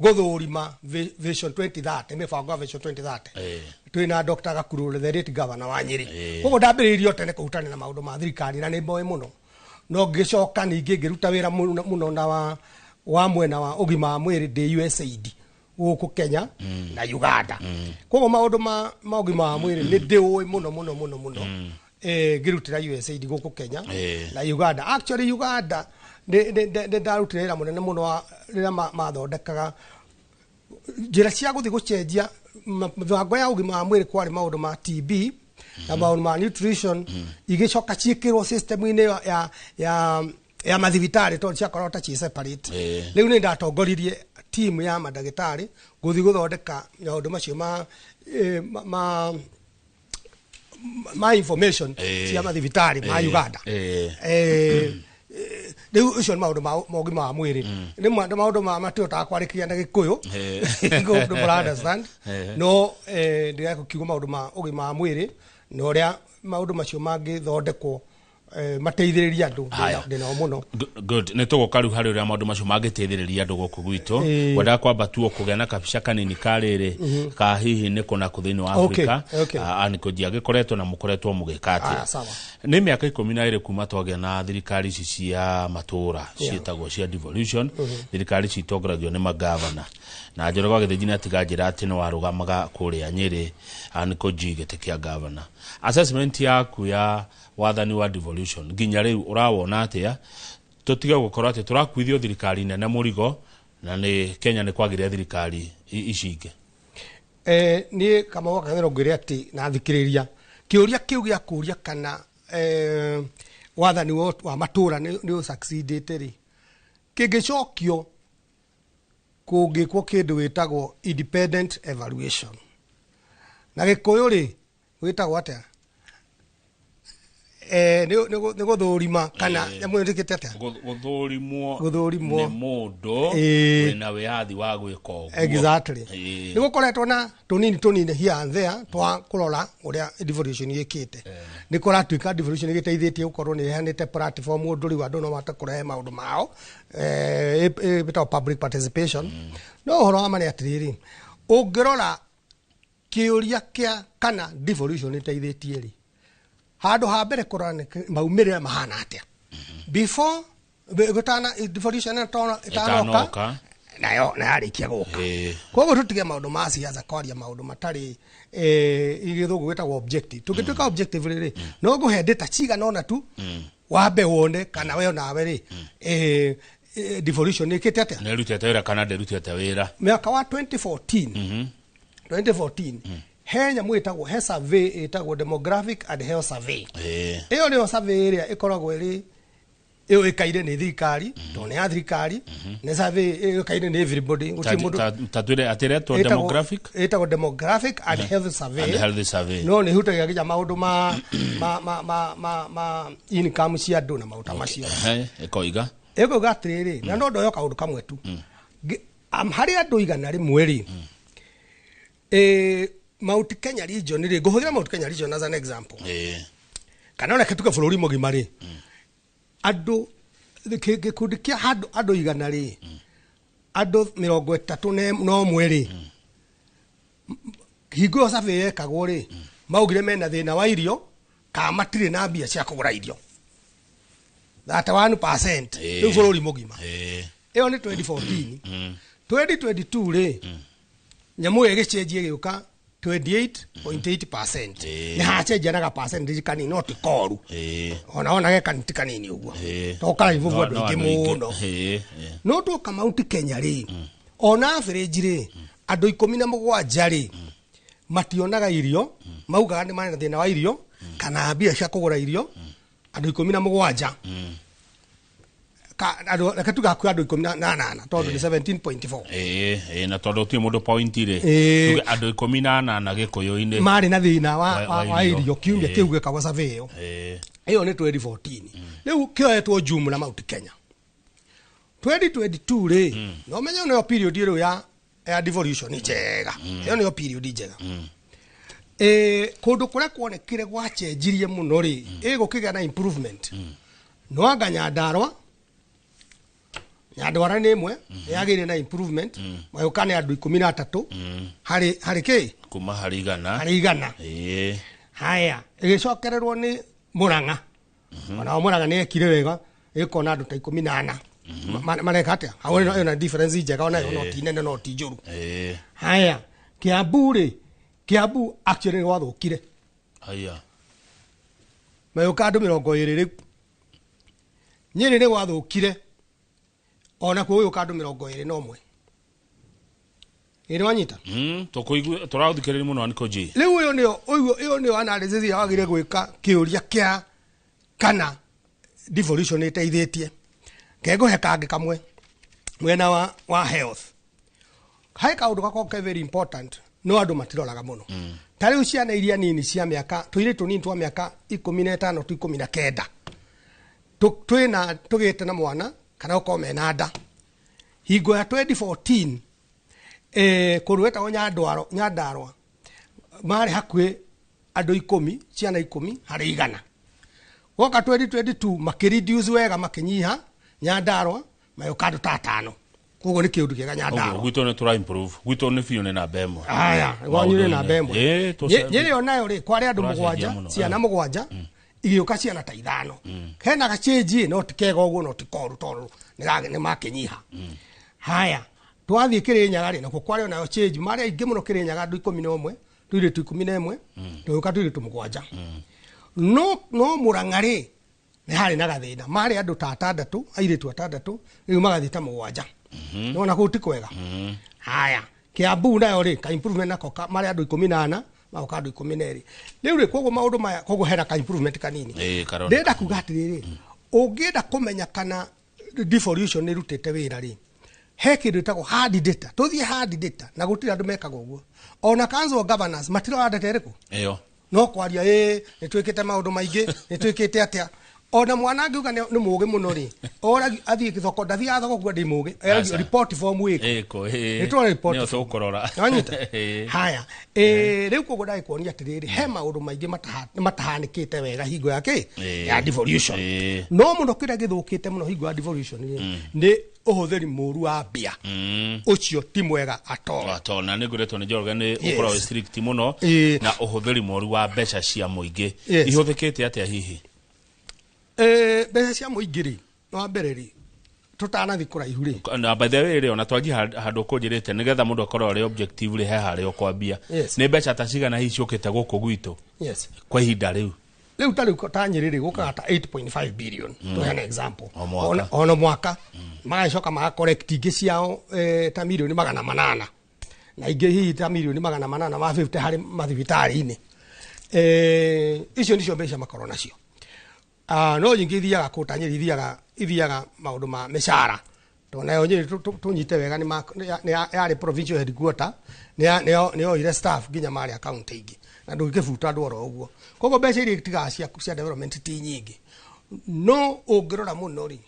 gũthũrima Vision 2030, mĩbango ya Vision 2030, twĩna Dr. Gakuru, the late governor wa Nyĩrĩ. Koguo ndambĩrĩirie o tene kũhutania na maũndũ ma thirikari na nĩ moĩ mũno. No ngĩcoka ningĩ ngĩruta wĩra mũno mũno na wa mwena wa ũgima wa mwĩrĩ ndĩ USAID gũkũ Kenya na Uganda. Koguo maũndũ ma ũgima wa mwĩrĩ nĩ ndĩũĩ mũno mũno mũno mũno, ngĩrutĩra USAID gũkũ Kenya na Uganda. Actually Uganda nĩ ndarutire wĩra mũnene mũno wa rĩrĩa mathondekaga njĩra cia gũthiĩ gũcenjia mĩbango ya ũgima wa mwĩrĩ. Kwarĩ maũndũ ma TB na maũndũ ma nutrition, igĩcoka ciĩkĩrwo system-inĩ ya mathibitarĩ tondũ ciakoragwo ta ciĩ separate. Rĩu nĩ ndatongoririe team ya mandagĩtarĩ gũthiĩ gũthondeka maũndũ macio ma information cia mathibitarĩ ma Uganda. Rĩu ũcio nĩ maũndũ ma ũgima wa mwĩrĩ, nĩ maũndũ ma matihotaga kwarĩkĩria na Gĩkũyũ, nĩ mũra understand. No ndĩreka maũndũ ma ũgima wa mwĩrĩ na ũrĩa maũndũ macio mangĩthondekwo mateithĩrĩrie andũ. Haya. Ndĩnao mũno. Good, nĩ tũgũka rĩu harĩ ũrĩa maũndũ macio mangĩteithĩrĩria andũ gũkũ gwitũ. Wendaga kwamba tu kũgĩa na kabica kanini ka rĩrĩ ka hihi nĩ kũ na kũ thĩinĩ wa Afrika anĩkũnjia agĩkoretwo na mũkoretwo mũgĩka atĩa. Ah, sawa. Nĩ mĩaka 12 kuma twagĩa na thirikari ici cia matũra ciĩtagwo cia devolution. Thirikari ici itongoragio nĩ magavana, na Njoroge wa Gĩthĩnji nĩ atiga njĩra atĩ nĩ warũgamaga kũrĩa Nyĩrĩ anĩkũnji gĩtĩ kĩa gavana. Assessment yaku ya wathani wa devolution nginya rĩu ũrawona atĩa, tũtige gũkorwo atĩ tũrakuithio thirikari nene mũrigo na nĩ Kenya nĩ kwagĩrĩra thirikari ici ingĩ? Niĩ Kamau wa Kang'ethe ngwĩre atĩ na thikĩrĩria kĩũria kĩu gĩa kũria kana wathani wa matũra nĩ ũsucceedĩte rĩ, kĩngĩcokio kũngĩkwo kĩndũ gĩtagwo independent evaluation. Na Gĩkũyũ rĩ, gwĩtagwo atĩa? Nĩ gũthũrima kana nyamũ ĩyo ĩtĩkĩte atĩa? Gũthũrimwo. Gũthũrimwo. Nĩ mũndũ wĩna wĩyathi wa gwĩka ũguo. Exactly. Nĩ gũkoretwo na tũnini tũnini here and there twa kũrora ũrĩa devolution ĩkĩte. Nĩ kũratuĩka devolution ĩgĩteithĩtie gũkorwo nĩ ĩheanĩte platform ũndũ rĩu andũ no mahote kũrehe maũndũ mao, ĩtagwo public participation. No ũhoro wa ma nĩ atĩrĩrĩ, ũngĩrora kĩũria kĩa kana devolution ĩteithĩtie rĩ, handũ ha mbere kũrora nĩ maumĩrĩra mahana atĩa before gũtana devolution ĩtanoka ĩtanoka nayo na yarĩkia gũka. Koguo tũtige maũndũ ma siasa, kwaria maũndũ matarĩ gĩthũngũ gĩtagwo objective. Tũngĩtuĩka objective rĩrĩ, no ngũhe data cigana ũna tu wambe wone kana we onawe rĩ, devolution ĩkĩte atĩa. Nĩ ĩrutĩte wĩra kana ndĩrutĩte wĩra? Mwaka wa 2014, 2014 he nyamũ ĩtagwo, he survey ĩtagwo Demographic and Health Survey. Ĩyo nĩyo survey ĩrĩa ĩkoragwo ĩrĩ ĩũĩkaine nĩ thirikari, tondũ nĩ ya thirikari, nĩ survey ĩũĩkaine nĩ everybody, gũtirĩ mũndũ. Ta twĩre atĩretwo demographic Ĩtagwo Demographic and Health Survey. And Health Survey. No nĩ hutagia nginya maũndũ ma income cia andũ na maũndũ ta macio. Ĩkoiga? Ĩkoiga atĩrĩrĩ, na no ndoyo kaũndũ kamwe tu. Harĩ andũ 100 rĩ, Mount Kenya region rĩ, ngũhũthĩra Mount Kenya region as an example, kana ona tuge bũrũri mũgima rĩ, andũ gĩkundi kĩa handũ andũ 100 rĩ, andũ 31 rĩ, hingo ĩyo survey yekagwo rĩ, maugire mena thĩna wa irio kana matirĩ na mbia cia kũgũra irio, 31% rĩu bũrũri mũgima. Ĩyo nĩ 2014. 2022 rĩ, nyamũ ĩyo ĩgĩcenjia ĩgĩũka 28.8%. Nĩ hacenjia na ga percentage kanini, no ti koru. Ona ona ge kanini, ti kanini ũguo, to karaibu No- andũ no aingĩ andũ aingĩ. mũno. No tuoka Mount Kenya rĩ, ona average rĩ, andũ 17 rĩ mationaga irio, maugaga nĩ marĩ na thĩna wa irio kana mbia cia kũgũra irio. Andũ 17, andũ, reke tuge hakuhĩ andũ 18, tondũ nĩ 17.4. Ĩĩ, na tondũ ũtirĩ mũndũ point rĩ, tuge andũ 18 gĩkũyũ-inĩ marĩ na thĩna wa, wa irio kiumia kĩu gĩkagwo survey ĩyo. Ĩyo nĩ 2014. Rĩu kĩoetwo jumla Mount Kenya. 2022 rĩ, no menye nĩyo period ĩrĩa ya devolution njega. Ĩyo nĩyo period njega. Kũndũ kũrĩa kuonekire gwacenjirie mũno rĩ, ĩgũkĩgĩa na improvement, no anga Nyandarua. Nyandarua nĩ ĩmwe yagĩire na improvement, magĩũka nĩ andũ 13 harĩ kĩ? Kuma harĩ 100. Harĩ 100. Haya, ĩgĩcokererwo nĩ Mũrang'a. Onao Mũrang'a nĩ ekire wega, ĩkona andũ ta 14. Mareka atĩa hau? Ĩno ĩna difference njega onayo, no ti nene, no ti njũru. Haya, Kiambu rĩ, Kiambu actually nĩ gwathũkire. Haya. Magĩũka andũ 20 rĩu. Nyĩrĩ nĩ gwathũkire ona kuo, gũgĩũka andũ 21. Ĩ nĩ wanyita? Tũkũigua, tũrathikĩrĩria mũno, Anko J. Rĩu ũyũ nĩyo ũyũ ĩyo nĩyo analysis ĩrĩa wagĩrĩire gwĩka, kĩũria kĩa kana devolution ĩteithĩtie. Kengũhe kangĩ kamwe mwena wa health. He kaũndũ gakoragwo ke very important, no andũ matiroraga mũno. Ta rĩu ciana iria nini cia mĩaka, tũirĩtu tũnini twa mĩaka 15 tu 19, twĩna tũgĩte na mwana kana gũkorwo mena nda, hingo ya 2014, kũndũ gwetagwo Nyandarua marĩ hakuhĩ andũ 10, ciana 10 harĩ 100. Goka 2022 makĩreduce wega, makĩnyiha Nyandarua, magĩũka andũ ta atano. Koguo nĩ kĩũndũ kĩega Ũguo Nyandarua. Gwitũ nĩ tũra improve, gwitũ nĩ biũ nĩ namba 1. Aya, gwanyu nĩ namba 1. Nyĩrĩ onayo rĩ, kwarĩ andũ Tũracenjia 7, mũno, ciana 7, igĩũka ciana ta 5. Hena gacĩnji, no ti kega ũguo, no ti koru, tondũ nĩ makĩnyiha. Haya, twathiĩ Kĩrĩnyaga rĩ, nakuo kwarĩ onayo change, marĩ aingĩ mũno Kĩrĩnyaga, andũ 11, tũirĩtu 11, tũgĩũka tũirĩtu 7. No Mũrang'a rĩ, nĩ harĩ na gathĩna, marĩ andũ ta atandatũ, airĩtu atandatũ, rĩu magathiĩ ta 7. Nĩwona kũu ti kwega. Haya, Kiambu nayo rĩ, ka improvement nako, marĩ andũ 14, magoka andũ 12 rĩu rĩ. Koguo maũndũ maya, koguo hena ka improvement kanini. Karona. Ndĩrenda kuga atĩrĩrĩ, ũngĩenda kũmenya kana devolution nĩ ĩrutĩte wĩra rĩ, he kĩndũ ĩtagwo hard data. Tũthiĩ hard data, na gũtirĩ andũ mekaga ũguo. Ona council of governors matirora data ĩrĩkũ. Ĩyo. No kwaria, ĩ nĩ twĩkĩte maũndũ maingĩ, nĩ twĩkĩte atĩa. Ona mwana angiuga nĩ mũgĩ mũno rĩ, oragio athiĩ thoko, ndathiaga thoko kuga ndĩ mũgĩ, eragio Aca. report form ĩkũ. Ĩkũ, ĩĩ. Nĩ tũrora report. Nĩyo tũkũrora. Nĩwanyita? Haya, rĩu koguo ndagĩkuonia atĩrĩrĩ, he maũndũ maingĩ matahanĩkĩte wega hingo ya kĩ? Ya devolution. No mũno kĩrĩa gĩthũkĩte mũno hingo ya devolution rĩ, nĩ ũhũthĩri mũru wa mbia. Ũcio ti mwega at all. Ato na nĩ ngoretwo nĩ Njoroge nĩ ũkoragwo wĩ strict mũno na ũhũthĩri mũru wa mbeca cia mũingĩ. Ihũthĩkĩte atĩa hihi? Mbeca cia mũingĩ rĩ, wa mbere rĩ, tũtanathiĩ kũraihu rĩ, Na by the way rĩ, ona twanji handũ ũkũnjĩrĩte nĩgetha mũndũ akorwo arĩ objective rĩ, he harĩa ũkwambia. Nĩ mbeca ta cigana hihi ciũkĩte gũkũ gwitũ kwa ihinda rĩu? Rĩu ta rĩu ta Nyĩrĩ rĩ, gũkaga ta 8.5 billion. Tũheane example. O mwaka. Ona mwaka magacoka magacorrect ingĩ ciao, ta mirioni 800, na ingĩ hihi ta mirioni 850 harĩ mathibitarĩ-inĩ. Icio nicio mbeca makorwo nacio. No nyingĩ ithiaga kũ? Ta Nyĩrĩ ithiaga maũndũ ma mĩcara, tondũ nayo Nyĩrĩ, tũnyite wega, nĩ yarĩ provincial headquarter, nĩ yoire staff nginya marĩa county ingĩ, na ndũngĩbuta andũ oro ũguo. Koguo mbeca iria itigaga cia development ti nyingĩ. No ũngĩrora mũno rĩ,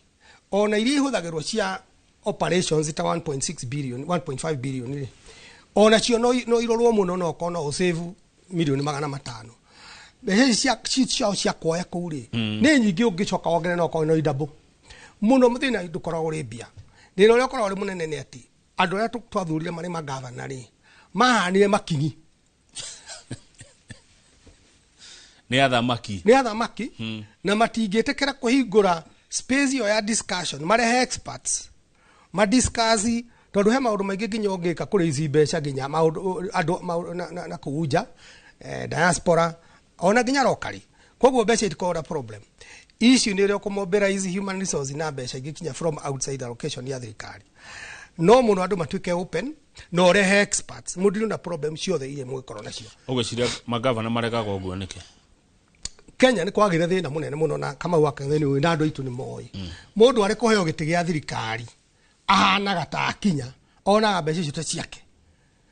ona iria ihũthagĩrwo cia operations ta 1.6 billion, 1.5 billion rĩ, ona cio no irorwo mũno, no ũkorwo no ũsave mirioni 500. Mbeca ici ciao cia kuoya kũu rĩ, nĩ nyingĩ, ũngĩcoka wongerere no ũkorwo no idouble mũno. Thĩna ndũkoragwo ũrĩ mbia, thĩna ũrĩa ũkoragwo ũrĩ mũnene nĩ atĩ andũ arĩa twathurire marĩ magavana rĩ, mahanire makinyi. Nĩ athamaki. Nĩ athamaki, na matingĩtĩkĩra kũhingũra space ĩyo ya discussion, marehe experts madiscuss Tondũ he maũndũ maingĩ nginya ũngĩka kũrĩ ici mbeca, nginya maũndũ andũ na kũu nja, diaspora, ona nginya locally. Koguo mbeca itikoragwo na problem. Issue nĩ ũrĩa ũkũmobilize human resource na mbeca ingĩ kinya from outside allocation ya thirikari. No mũno andũ matuĩke open na ũrehe experts, mũndire na problem ciothe iria mũgĩkorwo nacio. Ũgwĩciria magavana maregaga ũguo nĩkĩ? Kenya nĩ kwagĩire thĩna mũnene mũno, na Kamau wa Kang'eni na andũ aitũ nĩ moĩ. Mũndũ arĩ kũheo gĩtĩ gĩa thirikari ahanaga ta akinya onaga mbeca icio ta ciake,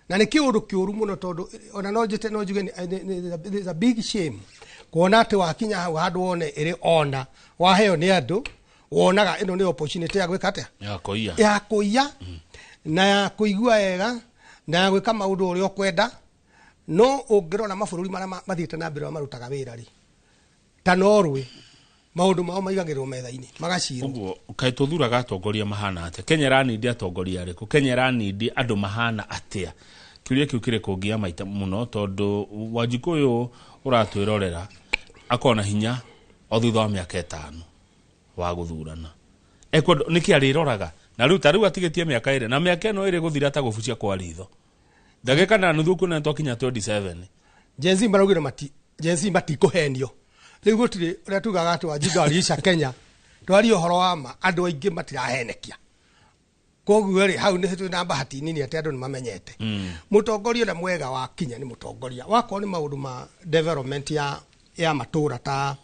na nĩ kĩũndũ kĩũru mũno, tondũ ona no njĩte no njuge it's a big shame kuona atĩ wakinya hau handũ wone ĩrĩ ona waheo nĩ andũ, wonaga ĩno nĩ opportunity ya gwĩka atĩa? Ya kũiya. Ya kũiya na ya kũigua wega na ya gwĩka maũndũ ũrĩa ũkwenda. No ũngĩrora mabũrũri marĩa mathiĩte na mbere, marutaga wĩra rĩ, ta Norway, maũndũ mao maigagĩrĩrwo metha-inĩ magacirwo. Ũguo kaĩ tũthuraga atongoria mahana atĩa? Kenya ĩranindi atongoria arĩkũ? Kenya ĩranindi andũ mahana atĩa? Kĩũria kĩu kĩrĩ kũngia maita mũno, tondũ Wanjikũ ũyũ ũratwĩrorera akorwo na hinya o thutha wa mĩaka 5 wa gũthurana. Ekwenda nĩkĩ arĩroraga? Na rĩu ta rĩu atigĩtie mĩaka 2, na mĩaka ĩno ĩrĩ gũthira ta gũbucia kwa ritho. Ndagĩka na nuthu kuona twakinya 27. Gen Z maraugire mati, Gen Z matikũhenio. Rĩu gũtirĩ ũrĩa tugaga atĩ Wajinga waliisha Kenya. Twarie ũhoro wa ma, andũ aingĩ matirahenekia. Koguo rĩ, hau nĩ twĩna bahati nini atĩ andũ nĩ mamenyete. Mũtongoria ũrĩa mwega wa kinya nĩ mũtongoria wakorwo nĩ maũndũ ma development ya matũra, ta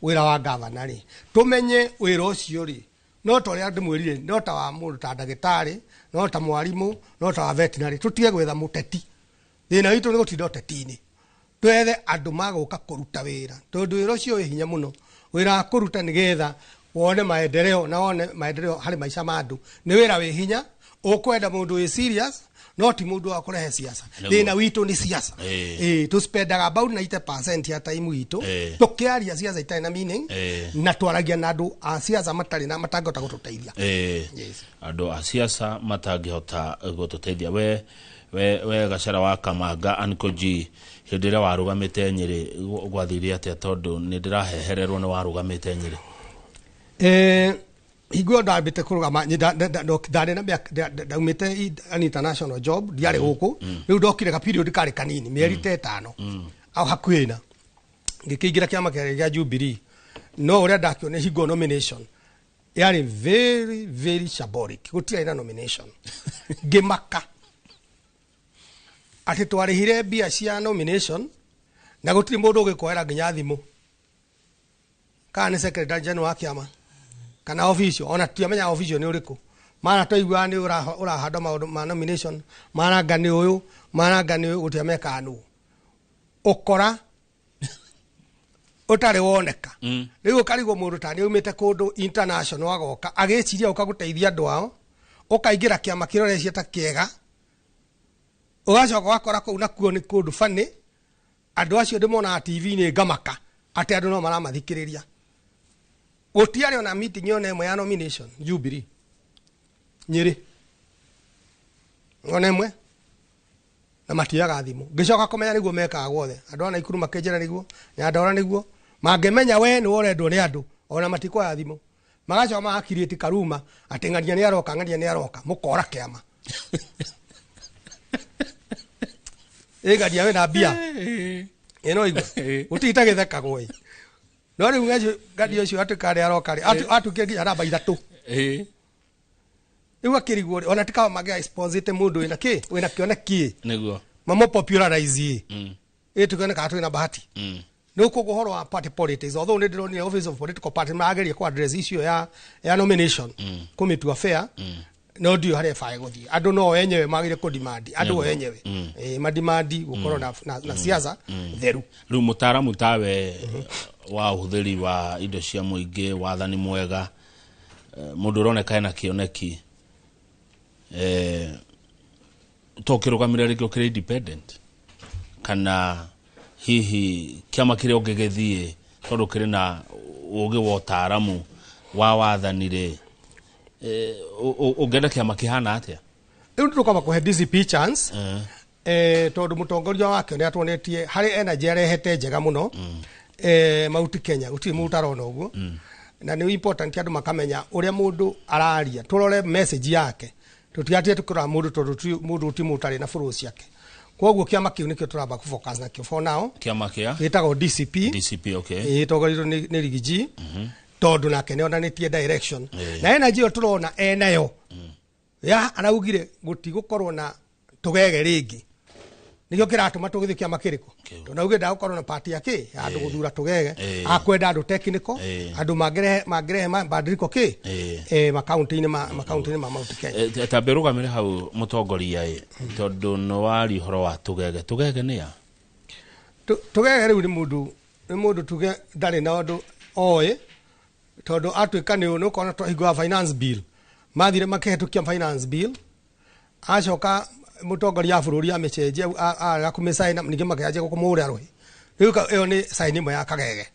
wĩra wa gavana rĩ, tũmenye wĩra ũcio rĩ, no ta ũrĩa ndĩmwĩrire, no ta wa mũndũ ta ndagĩtarĩ, no ta mwarimũ, no ta wa veterinary. Tũtige gwetha mũteti. Thĩna witũ nĩ gũtinda ũteti-inĩ. Twethe andũ magũka kũruta wĩra, tondũ wĩra ũcio wĩ hinya mũno. Wĩra wa kũruta nĩgetha wone maendeleo na wone maendeleo harĩ maica ma andũ nĩ wĩra wĩ hinya, ũkwenda mũndũ wĩ serious, no ti mũndũ wa kũrehe siasa. Thĩna witũ nĩ siasa. Tũspendaga about 90% ya time witũ tũkĩaria siasa itarĩ na meaning, na twaragia na andũ a siasa matarĩ na matangĩhota gũtũteithia. Andũ a siasa matangĩhota gũtũteithia. We Gacara wa Kamanga, Uncle G, hĩndĩ ĩrĩa warũgamĩte Nyĩrĩ gwathire atĩa? Tondũ nĩ ndĩrahehererwo nĩ warũgamĩte Nyĩrĩ. Hingo ĩyo ndambĩte kũrũgama, ndarĩ na mĩaka, ndaumĩte an international job, ndiarĩ gũkũ. Rĩu ndokire ka period karĩ kanini, mĩeri ta 5 au hakuhĩ, na ngĩkĩingĩra kĩama kĩarĩ gĩa Jubilee. No ũrĩa ndakĩona hingo nomination yarĩ very very shambolic, gũtiarĩ na nomination. Ngĩmaka atĩ twarĩhire mbia cia nomination na gũtirĩ mũndũ ũgĩkuoera nginya thimũ, kana nĩ secretary general wa kĩama kana official, ona tutiamenya official nĩ ũrĩkũ. Mara twaiguaga nĩ ũrahanda maũndũ ma nomination, maranga nĩ ũyũ, maranga nĩ ũyũ, gũtiamenyekaga nũ. Ũkora ũtarĩ woneka. Rĩu ũkarigwo mũndũ ta nĩ aumĩte kũndũ international agoka agĩciria ũka gũteithia andũ ao, ũkaingĩra kĩama kĩrĩa ũreciria ta kĩega, ũgacoka ũgakora kũu nakuo nĩ kũndũ bani. Andũ acio ndĩmonaga TV-inĩ ngamaka atĩ andũ no maramathikĩrĩria. Gũtiarĩ ona meeting ona ĩmwe ya nomination Jubilee Nyĩrĩ, ona ĩmwe, na matioyaga thimũ. Ngĩcoka kũmenya nĩguo mekaga guothe. Andũ a Naikuru makĩnjĩra nĩguo, Nyandarua nĩguo, mangĩmenya we nĩwe ũrendwo nĩ andũ, ona matikuoya thimũ. Magacoka magakiriĩti karuma atĩ ng'ania nĩ aroka, ng'ania nĩ aroka, mũkora kĩama. Ĩ ng'ania wĩna mbia. Ĩ no igua. Gũtirĩ ta gĩthekagwo ĩ. No rĩu ng'ania ũcio atuĩka nĩ aroka rĩ, atuĩkire nginya namba 3. Rĩu akĩrigwo rĩ, ona ti kaba mangĩa expose mũndũ wĩna kĩ, wĩna kĩoneki ĩ. Nĩguo. Mamo popularize ĩ. Ĩ tũkĩone kana twĩna bahati. Nĩ koguo ũhoro wa party politics, although nĩ ndĩronire office of political party marageria kũ address issue ya nomination, kũmĩtua fair, no ndiũĩ harĩa ĩbage gũthiĩ. Andũ no enyewe magĩrĩire kũ demand, andũ o enyewe. Madimandi gũkorwo na siasa theru. Rĩu mũtaaramu tawe wa ũhũthĩri wa indo cia mũingĩ, wathani mwega, mũndũ ũroneka ena kĩoneki, to ũkĩrũgamĩrĩra rĩngĩ ũkĩrĩ independent, kana hihi kĩama kĩrĩa ũngĩgĩthiĩ tondũ kĩrĩ na ũgĩ wa ũtaaramu wa wathani rĩ, ũngĩenda kĩama kĩhana atĩa? Rĩu tũkamba kũhe DCP chance, tondũ mũtongoria wake nĩ atuonetie harĩ energy arehete njega mũno. Mount Kenya gũtirĩ mũndũ ũtarona ũguo. Na nĩ important andũ makamenya ũrĩa mũndũ araria, tũrore message yake. Tũtigatige tũkĩrora mũndũ tondũ mũndũ ti mũndũ ũtarĩ na bũrũri ciake. Koguo kĩama kĩu nĩkĩo tũramba kũfocus nakĩo for now. Kĩama kĩa gĩtagwo DCP. DCP, okay. Ĩtongoretio nĩ Riggy G, tondũ nake nĩ onanĩtie direction na energy ĩyo tũrona enayo ya araugire gũtigũkorwo na tũgege rĩngĩ, nĩkĩo kĩratũma tũgĩthiĩ kĩama kĩrĩkũ, tondũ augire ndagũkorwo na party ya kĩ ya andũ gũthura tũgege, akwenda andũ technical, andũ mangĩrehe mabadiliko kĩ makaunti-inĩ ma Mount Kenya. Tambe rũgamĩre hau mũtongoria ĩ, tondũ nĩ waria ũhoro wa tũgege. Tũgege nĩ a? Tũgege rĩu nĩ mũndũ tuge ndarĩ na ũndũ oĩ, tondũ atuĩka nĩ ũkona hingo ya finance bill mathire makĩhetũkia finance bill, acoka mũtongoria wa bũrũri amĩcenjia, arega kũmĩcaina, ningĩ makĩanjia kũmũhũrĩra rũhĩ. Rĩu ĩyo nĩ sign ĩmwe ya kagege.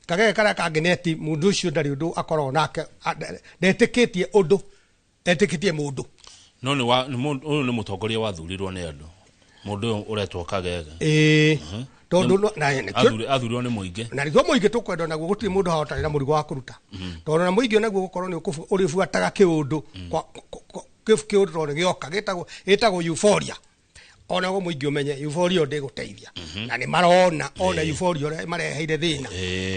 Kagege karĩa kangĩ nĩ atĩ mũndũ ũcio ndarĩ ũndũ akoragwo nake, ndetĩkĩtie ũndũ, etĩkĩtie mũndũ. No nĩ wa nĩ ũyũ nĩ mũtongoria wathurirwo nĩ andũ, mũndũ ũyũ ũretwo kagege. Ĩĩ, tondũ athurirwo nĩ mũingĩ. Na nĩkĩo mũingĩ tũkwenda naguo, gũtirĩ mũndũ haha ũtarĩ na mũrigo wa kũruta, tondũ na mũingĩ onaguo gũkorwo nĩ ũrĩbuataga kĩũndũ kĩũndũ tondũ gĩoka gĩtagwo euphoria. Onaguo mũingĩ ũmenye euphoria ĩyo ndĩgũteithia, na nĩ marona ona euphoria ũrĩa mareheire thĩna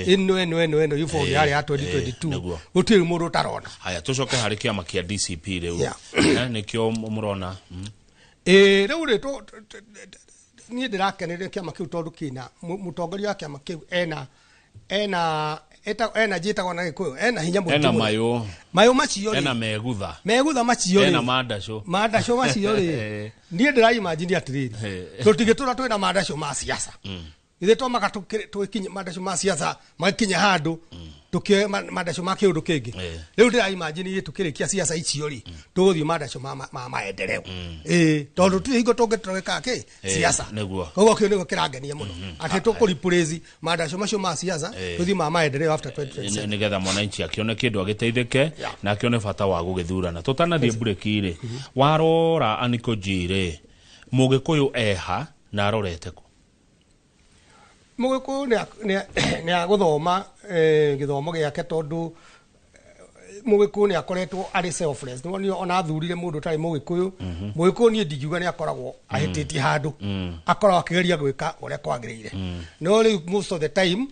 ĩno ĩno ĩno ĩno euphoria yarĩ ya 2022, gũtirĩ mũndũ ũtarona. Haya, tũcoke harĩ kĩama kĩa DCP rĩu. Nĩkĩo mũrona. Rĩu rĩ niĩ ndĩrakeneire kĩama kĩu tondũ kĩna mũtongoria wa kĩama kĩu ena ena ena njĩtagwo na Gĩkũyũ ena hinya mũingĩ ena mũno. Mayũ. Mayũ macio rĩ, ena megutha. Megutha macio rĩ, ena mandacũ. Mandacũ macio rĩ, niĩ ndĩraimagine atĩrĩrĩ, tũtigĩtũra twĩna mandacũ ma siasa, ithuĩ twamaka tũgĩkinye mandacũ ma siasa magĩkinye handũ tũkĩoe mandacũ ma kĩũndũ kĩngĩ. Rĩu ndĩraimagine ithuĩ tũkĩrĩkia siasa icio rĩ, tũgũthiĩ mandacũ ma maendeleo, tondũ tũtirĩ hingo tũngĩtũreka kĩ siasa. Nĩguo. Koguo kĩu nĩguo kĩrangenia mũno, atĩ tũkũreplace mandacũ macio ma siasa tũthiĩ ma maendeleo after 2027, nĩgetha mwananchi akĩone kĩndũ agĩteithĩke na akĩone bata wa gũgĩthurana. Tũtanathiĩ mburĩki rĩ, warora Aniko G rĩ, mũgĩkũyũ eha na arorete kũ? Mũgĩkũyũ nĩ agũthoma gĩthomo gĩake, tondũ mũgĩkũyũ nĩ akoretwo arĩ selfless. Nĩwonire ona athurire mũndũ ũtarĩ mũgĩkũyũ. Mũgĩkũyũ niĩ ndingiuga nĩ akoragwo ahĩtĩtie handũ, akoragwo akĩgeria gwĩka ũrĩa kwagĩrĩire, no rĩu most of the time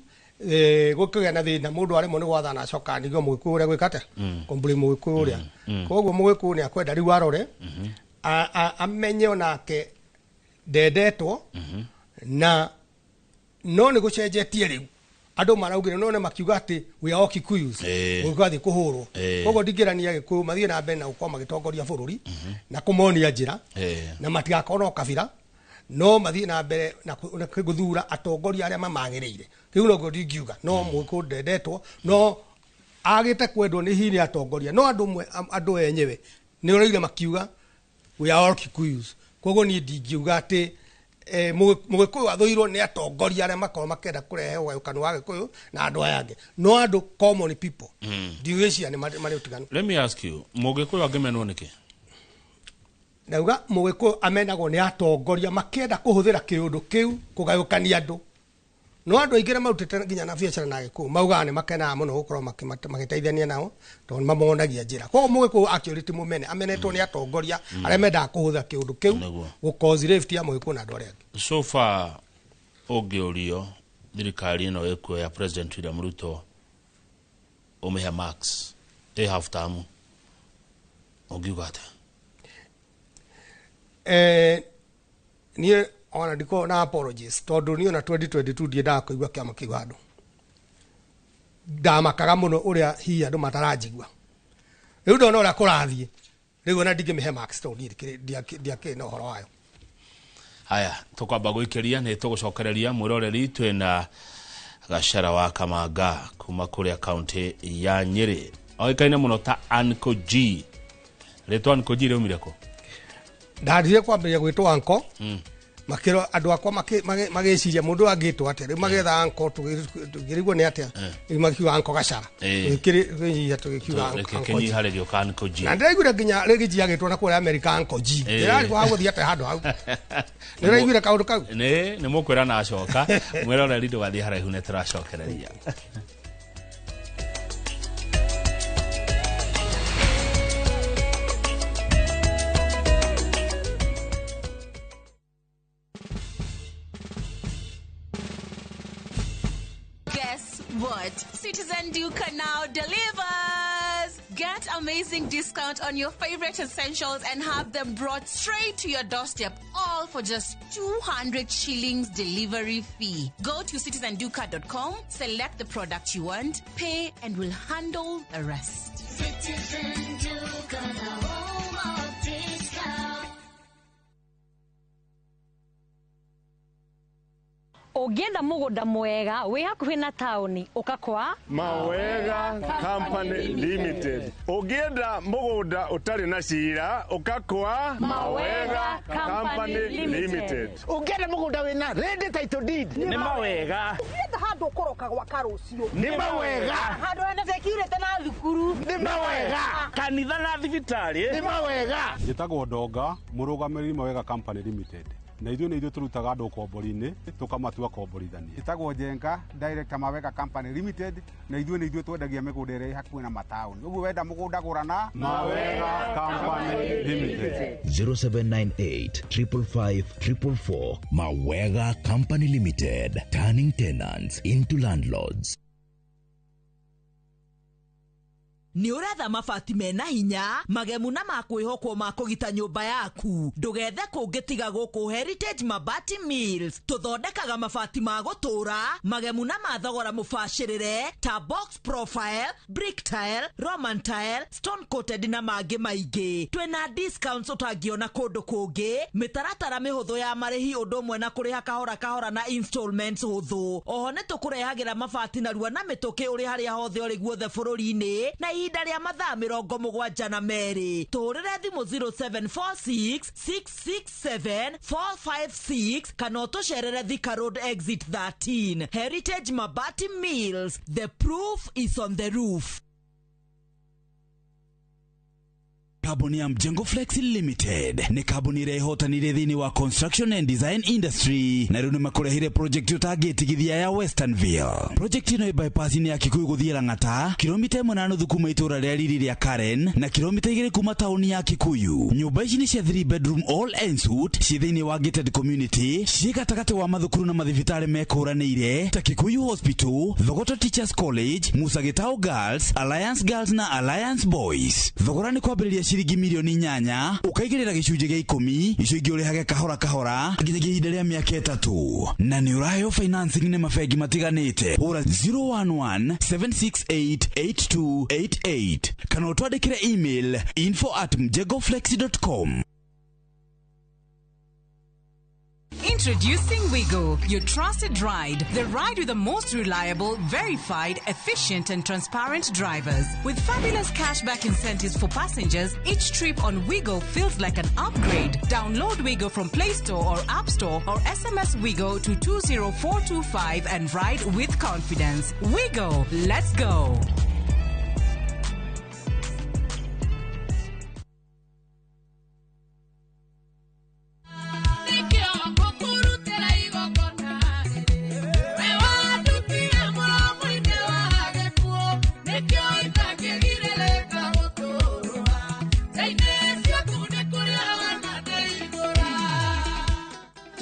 gũkĩgĩa na thĩna, mũndũ aremwo nĩ gwathana acoka ndigio mũgĩkũyũ ũrĩa gwĩka atĩa, kũmbũri mũgĩkũyũ ũrĩa. Koguo mũgĩkũyũ nĩ akwenda rĩu arore amenye onake ndendetwo, na no nĩ gũcenjetie rĩu andũ maraugire, no nĩ makiuga atĩ we are all Kikuyus, gũgĩthiĩ kũhũrwo. Koguo ndingĩrania Gĩkũyũ mathiĩ na mbere na gũkorwo magĩtongoria bũrũri na kũmonia njĩra, na matigakorwo na ũkabira, no mathiĩ na mbere na gũthura atongoria arĩa mamagĩrĩire. Kĩu noguo ndingiuga. No mũgĩkũyũ ndendetwo, no agĩte kwendwo nĩ hihi nĩ atongoria, no andũ andũ enyewe nĩ ũraire makiuga we are all Kikuyus. Koguo niĩ ndingiuga atĩ mũgĩkũyũ athũirwo nĩ atongoria arĩa makoragwo makĩenda kũrehe ũgayũkano wa Gĩkũyũ na andũ aya angĩ, no andũ common people ndigwĩciria nĩ marĩ ũtiganu. Let me ask you, mũgĩkũyũ angĩmenwo nĩkĩ? Ndauga mũgĩkũyũ amenagwo nĩ atongoria makĩenda kũhũthĩra kĩũndũ kĩu kũgayũkania andũ, no andũ aingĩ arĩa marutĩte nginya na biacara na Gĩkũyũ maugaga nĩ makenaga mũno gũkorwo magĩteithania nao, tondũ nĩ mamonagia njĩra. Koguo mũgĩkũyũ actually ti mũmene, amenetwo nĩ atongoria arĩa mendaga kũhũthĩra kĩũndũ kĩu gũ-cause rift ya mũgĩkũyũ na andũ arĩa angĩ. So far ũngĩũrio thirikari ĩno ĩkuo ya President William Ruto ũmĩhe marks ĩ half term, ũngiuga atĩa? Niĩ ona ndikoragwo na apologies, tondũ niĩ ona 2022 ndiendaga kũigua kĩama kĩu handũ, ndamakaga mũno ũrĩa hihi andũ mataranjigua. Rĩu ndona ũrĩa kũrathiĩ, rĩu ona ndingĩmĩhe marks tondũ niĩ ndiakĩrĩ na ũhoro wayo. Haya, tũkwamba gwĩkĩria nĩ tũgũcokereria mwĩroreri. Twĩna Gacera wa Kamanga kuma kũrĩa kaunti ya Nyĩrĩ, oĩkaine mũno ta Uncle G. Rĩtwa Uncle G rĩaumire kũ? Ndathire kwambĩrĩria gwĩtwo Uncle, makĩro andũ akwa magĩciria mũndũ angĩtwo atĩa, rĩu magetha Uncle tũkĩrigwo nĩ atĩa, rĩu makiuga Uncle Gacera, tũgĩkĩnyihia tũgĩkiuga Uncle G. Kĩnyiha rĩgĩũka Uncle G. Na ndĩraiguire nginya Riggy G agĩtwo na kũrĩa America Uncle G. Ndĩrarigwo hagũthiĩ atĩa handũ hau. Nĩũraiguire kaũndũ kau? Nĩ mũkwĩra na acoka mwĩroreri, ndũgathiĩ haraihu, nĩ tũracokereria. amazing discount on your favorite essentials and have them brought straight to your doorstep, all for just 200 shillings delivery fee. Go to citizenduka.com, select the product you want, pay, and we'll handle the rest. Citizen Duka, the home of discount. Ũngĩenda mũgũnda mwega wĩ hakuhĩ na taũni ũka kwa Mawega Company Limited. Ũngĩenda mũgũnda ũtarĩ na cira ũka kwa Mawega Company Limited. Ũngĩenda mũgũnda wĩna ready title deed Nĩ Mawega. Ũngĩenda handũ ũkũroka gwaka rũciũ Nĩ Mawega. Handũ hena security na thukuru Nĩ Mawega. Kanitha na thibitarĩ Nĩ Mawega. Njĩtagwo Ndonga, mũrũgamĩrĩri Mawega Company Limited. Na ithuĩ nĩ ithuĩ tũrutaga andũ ũkombori-inĩ tũkamatua komborithania. Njĩtagwo Njenga, director Mawega Company Limited, na ithuĩ nĩ ithuĩ twendagia mĩgũnda ĩrĩa ĩ hakuhĩ na mataũni. Ũguo wenda mũgũnda gũra na Mawega Company Limited. 0798 555 444 Mawega Company Limited, turning tenants into landlords. Nĩ ũretha mabati mena hinya magemu na makwĩhokwo ma kũgita nyũmba yaku ndũgethe kũngĩ tiga gũkũ Heritage Mabati Mills. Tũthondekaga mabati ma gũtũũra magemu na ma thogora mũbacĩrĩre ta box profile, brick tile, roman tile, stone coated na mangĩ maingĩ. Twĩna discounts ũtangĩona kũndũ kũngĩ, mĩtaratara mĩhũthũ ya marĩhi ũndũ ũmwe na kũrĩha kahora kahora na installments hũthũ. Oho nĩ tũkũrehagĩra mabati narua na mĩtũkĩ ũrĩ harĩa hothe ũrĩ guothe bũrũri-inĩ na ihinda rĩa mathaa 72. Tũhũrĩre thimũ 0746 667 456 kana ũtũcerere Thika Road exit 13. Heritage Mabati Mills, the proof is on the roof. Kambuni ya Mjengo Flex Limited nĩ kambuni ĩrĩa ĩhotanire thĩinĩ wa construction and design industry na rĩu nĩmakũrehire project ũtangĩtigithia ya Westernville. Project ĩno ĩ bypass-inĩ ya Kikuyu gũthiĩ Lang'ata, kilomita 1.5 kuma itũũra rĩa riri rĩa Karen na kilomita 2 kuma taũni ya Kikuyu. Nyũmba ici nĩ cia 3 bedroom all en suite ciĩ thĩinĩ wa gated community, ciĩ gatagatĩ wa mathukuru na mathibitarĩ mekũranĩire ta Kikuyu Hospital, Thogoto Teachers College, Musa Gitau Girls, Alliance Girls na Alliance Boys. Thogora nĩ kwambĩrĩria ciringi milioni 8 ũkaigĩrĩra gĩcunjĩ gĩa 10 icio ingĩ ũrĩhage kahora kahora nginyagia ihinda rĩa mĩaka 3 na nĩ ũraheo financing nĩ mabengi matiganĩte. Hũra 011 768 8288 kana ũtwandĩkĩre email info@mjengoflex.com. Introducing Wigo, your trusted ride. The ride with the most reliable, verified, efficient and transparent drivers. With fabulous cashback incentives for passengers, each trip on Wigo feels like an upgrade. Download Wigo from Play Store or App Store or SMS Wigo to 20425 and ride with confidence. Wigo, let's go.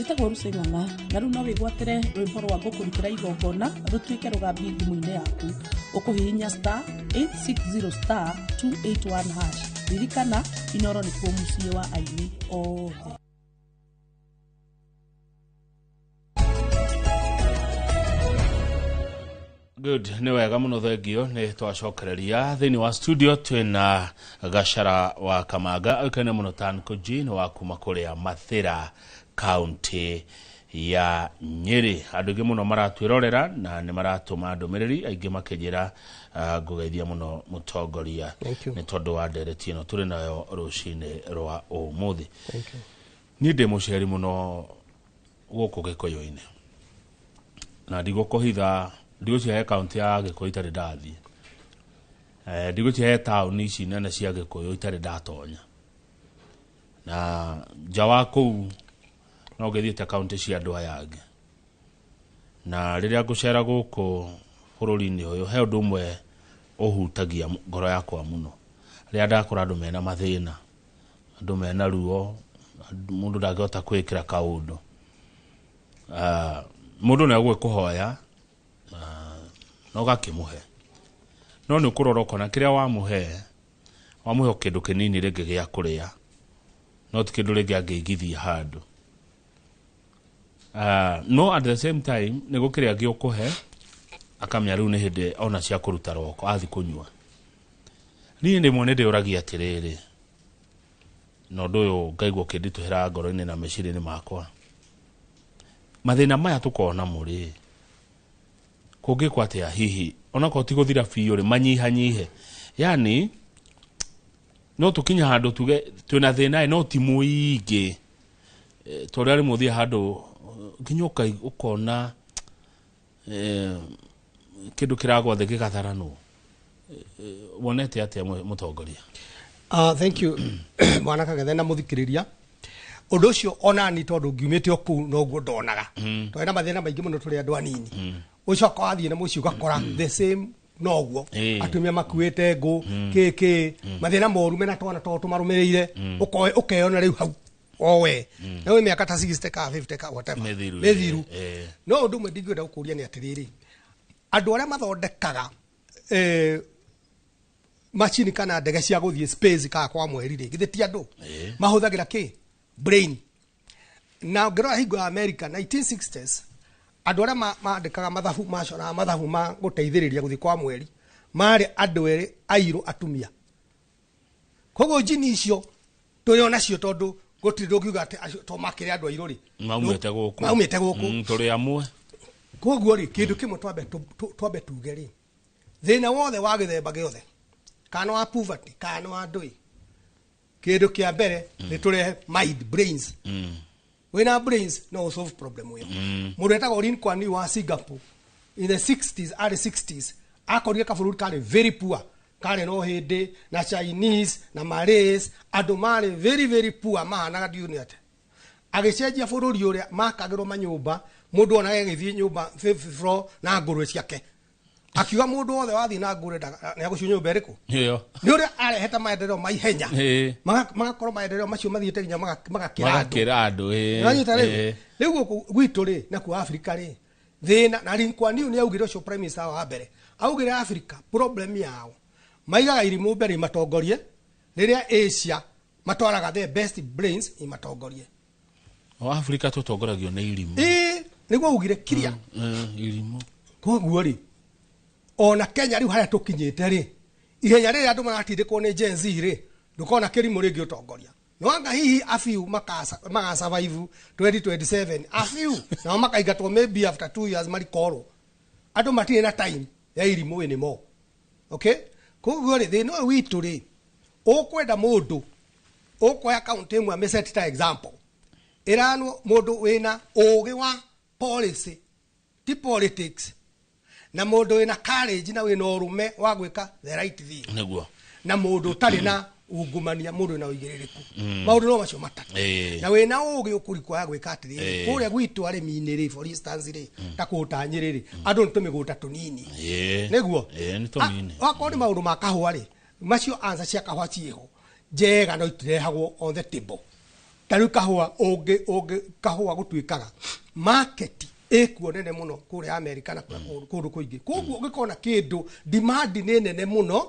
Njĩtagwo Lucy Ng'ang'a na rĩu no wĩgwatĩre rwĩmbo rwa ngũkũrutĩra igongona rũtuĩke rũgambi thimũ-inĩ yaku. Ũkũhihinya star 860 star 281 hash. Ririkana Inoro nĩkuo mũciĩ wa aini othe. Good, nĩ wega mũno, thengio. Nĩ twacokereria thĩinĩ wa studio twĩna Gachara wa Kamanga oĩkaine mũno ta Uncle G, nĩ wa kuma kũrĩa Mathĩra kaunti ya Nyĩrĩ. Andũ aingĩ mũno maratwĩrorera na nĩ maratũma ndũmĩrĩri aingĩ makĩnjĩra ngũgeithia mũno mũtongoria nĩ tondũ wa ndereti ĩno tũrĩ nayo rũcinĩ rwa ũmũthĩ. Niĩ ndĩ mũceri mũno gũkũ Gĩkũyũ-inĩ na ndigũkũhitha, ndigũcihe kaunti ya Gĩkũyũ itarĩ ndathiĩ, ndigũcihe taũni ici nene cia Gĩkũyũ itarĩ ndatonya, na nja wa kũu no ngĩthiĩte kaunti cia andũ aya angĩ. Na rĩrĩa ngũcera gũkũ bũrũri-inĩ ũyũ, he ũndũ ũmwe ũhutagia ngoro yakwa mũno. Rĩrĩa ndakora andũ mena mathĩna, andũ mena ruo, mũndũ ndangĩhota kwĩkĩra kaũndũ, mũndũ nĩ agũkũhoya na ũgakĩmũhe, no nĩ ũkũrora ũkona kĩrĩa wamũhe Wamũhe o kĩndũ kĩnini rĩngĩ gĩa kũrĩa, no ti kĩndũ rĩngĩ angĩigithia handũ. No at the same time nĩ gũkĩrĩ angĩ ũkũhe akamenya rĩu nĩ hĩndĩ ona cia kũruta roko athi kũnyua. Niĩ rĩmwe nĩ ndĩũragia atĩrĩrĩ, na ũndũ ũyũ ngaigua ũkĩnditũhĩra ngoro-inĩ na meciria-inĩ makwa, mathĩna maya tũkoragwo namo rĩ, kũngĩkwo atĩa hihi onakorwo ti gũthira biũ rĩ, manyihanyihe? Yani no tũkinye handũ tuge twĩna thĩna ĩ, no ti mũingĩ. Ta ũrĩa rĩmwe ũthiĩ handũ nginya ũkona kĩndũ kĩragwa thĩ gĩgatharanwo. Wonete atĩa mũtongoria? Thank you, mwana Kagethe na mũthikĩrĩria. Ũndũ ũcio onani tondũ ngiumĩte o kũu noguo ndonaga. Twarĩ na mathĩna maingĩ mũno tũrĩ andũ anini. Ũcoka wathiĩ na mũciĩ ũgakora the same noguo. Atumia makuĩte ngũ, kĩ kĩ, mathĩna moru mena twana tondũ tũmarũmĩrĩire. Ũkeyona rĩu hau o we. Na wĩ mĩaka ta 60 ka 50 ka whatever. Mĩthiru. Mĩthiru. No ũndũ ũmwe ndingĩenda gũkũria nĩ atĩrĩrĩ, andũ arĩa mathondekaga macini kana ndege cia gũthiĩ space kana kwa mweri rĩ, githĩ ti andũ? Mahũthagĩra kĩ? Brain. Na ũngĩrora hingo ya America 1960s, andũ arĩa mandĩkaga mathabu, macoraga mathabu ma gũteithĩrĩria gũthiĩ kwa mweri, marĩ andũ erĩ airũ atumia. Koguo njini icio tũrĩ o nacio tondũ gũtirĩ ndũngiuga atĩ acio to makĩrĩ andũ airũ rĩ. Maumĩte gũkũ. Maumĩte gũkũ. Tũrĩ amwe. Koguo rĩ, kĩndũ kĩmwe twambe tuge rĩ, thĩna wothe wa gĩthemba gĩothe, kana wa poverty, kana wa ndũĩ, kĩndũ kĩa mbere nĩ tũrehe mind, brains. Wĩna brains no solve problem ĩyo. Mũndũ etagwo Lee Kuan Yew wa Singapore in the 60s, early 60s, akorire kabũrũri karĩ very poor, karĩ no hĩndĩ na Chinese na Malays, andũ marĩ very very poor, mahanaga ndiũ nĩ atĩa. Agĩcenjia bũrũri ũrĩa makagĩrwo manyũmba, mũndũ onaga agĩthiĩ nyũmba fifth floor na ngũrwe ciake. Akiuga mũndũ wothe wathiĩ na ngũrwe nĩ agũcio nyũmba ĩrĩkũ? Ĩyo. Nĩ ũrĩa arehete maendeleo ma ihenya. Magakorwo maendeleo macio mathiĩte nginya magakĩra andũ. Magakĩra andũ, ĩĩ. Nĩwanyita rĩu? Rĩu gũkũ gwitũ rĩ, na kuo Africa rĩ, thĩna, na Lee Kuan Yew nĩ augire ũcio prime minister wa mbere. Augire Africa problem yao. Maigaga irimũ mbere imatongorie, rĩrĩa Asia matwaraga the best brains imatongorie. O Africa tũtongoragio nĩ irimũ. Ĩĩ, nĩguo augire clear. Irimũ. Koguo rĩ, ona Kenya rĩu harĩa tũkinyĩte rĩ, ihenya rĩrĩa andũ maratindĩkwo nĩ Gen Z rĩ, ndũkona kĩrimũ rĩngĩ ũtongoria. No anga hihi a few maka survive 2027, a few nao makaingatwo maybe after 2 years marikorwo. Andũ matirĩ na time ya irimũ anymore. Okay? Koguo rĩ, thĩna ũyũ witũ rĩ, ũkwenda mũndũ ũkoya kaunti ĩmwe amĩset ta example, ĩranwo mũndũ wĩna ũgĩ wa policy, ti politics, na mũndũ wĩna courage na wĩna ũrũme wa gwĩka the right thing. Nĩguo. Na mũndũ ũtarĩ na ungumania, mũndũ wĩna ũigĩrĩrĩku. Maũndũ no macio matatũ. Na wĩna ũgĩ ũkũrikwo ya gwĩka atĩrĩrĩ, kũrĩa gwitũ arĩmi-inĩ rĩ, for instance rĩ, ta kũũta Nyĩrĩ rĩ, andũ nĩ tũmĩgũnda tũnini. Nĩguo? Ĩĩ, nĩ tũnini. Akorwo nĩ maũndũ ma kahũa rĩ, macio answer cia kahũa ciĩho njega no itirehagwo on the table. Ta rĩu kahũa ũngĩ kahũa gũtuĩkaga market ĩkuo nene mũno kũrĩa America na kũrĩa kũndũ kũingĩ. Koguo ũngĩkona kĩndũ demand nĩ nene mũno,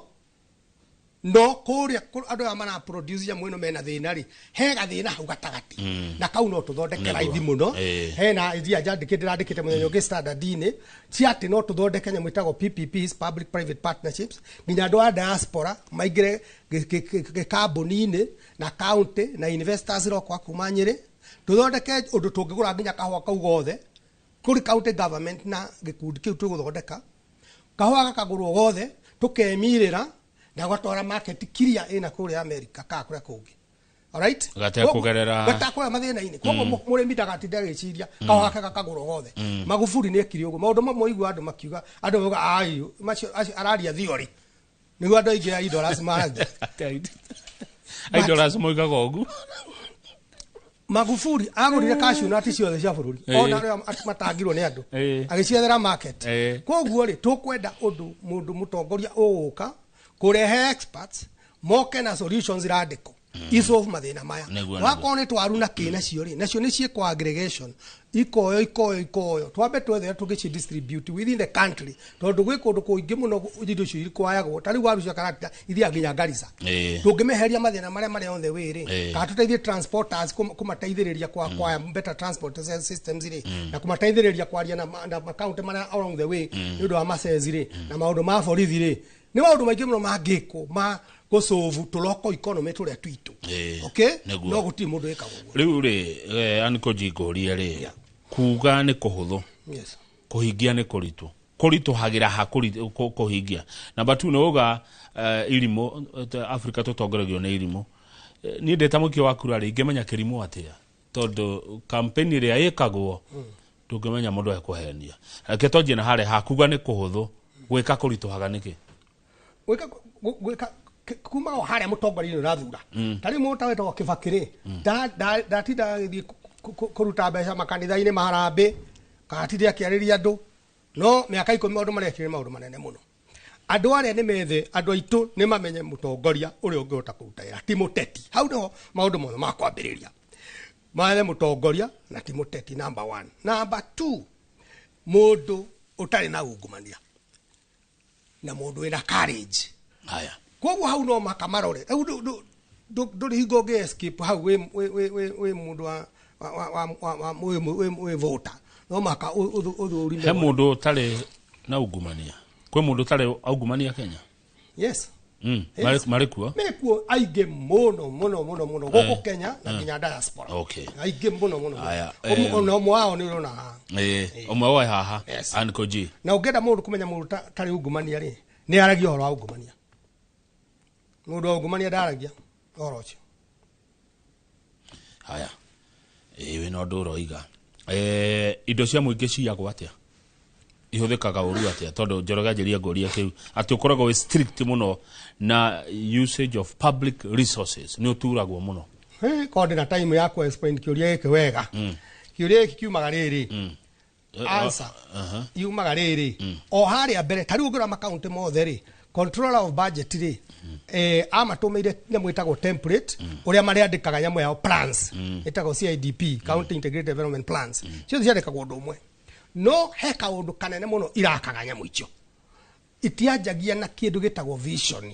no kũrĩa andũ aya mara produce nyamũ ĩno mena thĩna rĩ, he gathĩna hau gatagatĩ. Na kau no tũthondeke raithi mũno. Hena iria njandĩkĩte, ndĩrandĩkĩte mũthenya ũngĩ standard-inĩ, cia atĩ no tũthondeke nyamũ ĩtagwo PPPs, public private partnerships, nginya andũ a diaspora maingĩre gĩkambuni-inĩ na county na investors rokwa kuma Nyĩrĩ, tũthondeke ũndũ tũngĩgũra nginya kahũa kau gothe kũrĩ county government na gĩkundi kĩu tũgũthondeka. Kahũa gakagũrwo gothe, tũkemirĩra na gatwara market kiria ĩna kũrĩa America kana kũrĩa kũngĩ. Alright? Gatekũgerera- Gatekũgerera mathĩna-inĩ. Koguo mũrĩmi ndagatinda agĩciria kahũa gake gakagũrwo gothe. Magufuli nĩ ekire ũguo. Maũndũ mamwe ũigua andũ makiuga, andũ mauga, ai, macio, acio araria theory. Nĩguo andũ aingĩ a idolars maragia. Idolars moigaga ũguo. Magufuli agũrire cashew nut ciothe cia bũrũri. Ona arĩa matangirwo nĩ andũ. Agĩciethera market. Koguo rĩ, tũkwenda ũndũ mũndũ mũtongoria ũgũka kũrehe experts moke na solutions radical. Isolve mathĩna maya. Nĩguo, nĩguo. Wakorwo nĩ twaru na kĩ nacio rĩ, nacio nĩ ciĩkwo aggregation, ikoyo ikoyo ikoyo, twambe twethe tũgĩci distribute within the country, tondũ gwĩ kũndũ kũingĩ mũno indo icio ikwayagwo. Ta rĩu waru cia Karagita ithiaga nginya Garissa. Tũngĩmeheria mathĩna marĩa marĩ on the way rĩ, kana tũteithie transporters, kũmateithĩrĩria kwa kwaya better transport systems rĩ, na kũmateithĩrĩria kwaria na makaunti marĩa along the way, nĩ ũndũ wa macezi rĩ, na maũndũ ma borithi rĩ, nĩ maũndũ maingĩ mũno mangĩkwo ma gũcũvu tũloko economy tũrĩa twitũ. Okay. Nĩguo. No gũtirĩ mũndũ wĩkaga ũguo. Rĩu rĩ, aniko njingũrie rĩ, kuga nĩ kũhũthũ, kũhingia nĩ kũritũ, kũritũhagĩra ha kũhingia? Namba tu nĩ uga irimũ, Afrika tũtongoragio nĩ irimũ. Niĩ ndĩ ta mũikia wa kura rĩ, ingĩmenya kĩrimũ atĩa? Tondũ kampeni ĩrĩa ĩkagwo, ndũngĩmenya mũndũ ekũhenia. Reke twanjie na harĩa ha kuga nĩ kũhũthũ, gwĩka kũritũhaga nĩkĩ? Gwĩka gwĩka kuma o harĩa mũtongoria ũrathura. Ta rĩu mũndũ ta wetagwo Kĩbakĩ rĩ, ndatinda agĩthiĩ kũruta mbeca makanitha-inĩ maharambĩ, kana atinde akĩarĩria andũ, no mĩaka 10 maũndũ marĩa ekire nĩ maũndũ manene mũno. Andũ arĩa nĩ methe, andũ aitũ nĩ mamenye mũtongoria ũrĩa ũngĩhota kũruta wĩra, ti mũteti. Hau nĩho maũndũ mothe ma kwambĩrĩria. Mathe mũtongoria na ti mũteti, number one. Number two, mũndũ ũtarĩ na ungumania na mũndũ wĩna courage. Haya. Koguo hau no maka marore rĩu ndũrĩ hingo ũngĩ escape hau wĩ mũndũ wa wĩ voter, no maka ũthũrime. He mũndũ ũtarĩ na ungumania? Kwĩ mũndũ ũtarĩ aungumania Kenya? Yes. Yes. Marĩ kuo? Mekuo aingĩ mũno mũno mũno mũno gũkũ Kenya na nginya diaspora. Aingĩ mũno mũno mũno. Haya, Ona ũmwe wao nĩ ũrona haha. Ũmwe wae haha. Yes. Anko G. Na ũngĩenda mũndũ kũmenya mũndũ tarĩ ungumania rĩ, nĩ aragia ũhoro wa ungumania. Mũndũ wa ungumania ndaragia ũhoro ũcio. Haya, ĩĩ, wĩna ũndũ ũroiga. Indo cia mũingĩ ciyagwo atĩa? Ihũthĩkaga ũru atĩa? Tondũ Njoroge anjĩria ngũria kĩu atĩ ũkoragwo wĩ strict mũno na usage of public resources, nĩ ũturagwo mũno. Hĩ, korwo ndĩna time ya ku explain kĩũria gĩkĩ wega. Kĩũria gĩkĩ kiumaga rĩrĩ, answer yumaga rĩrĩ o harĩa mbere. Ta rĩu ũngĩrora makaunti mothe rĩ, controller of budget rĩ, amatũmĩire nyamũ ĩtagwo template, ũrĩa marĩandĩkaga nyamũ yao plans, ĩtagwo CIDP, County Integrated Development Plans. Ciothe ciandĩkagwo ũndũ ũmwe, no he kaũndũ kanene mũno irakaga nyamũ icio. Itianjagia na kĩndũ gĩtagwo vision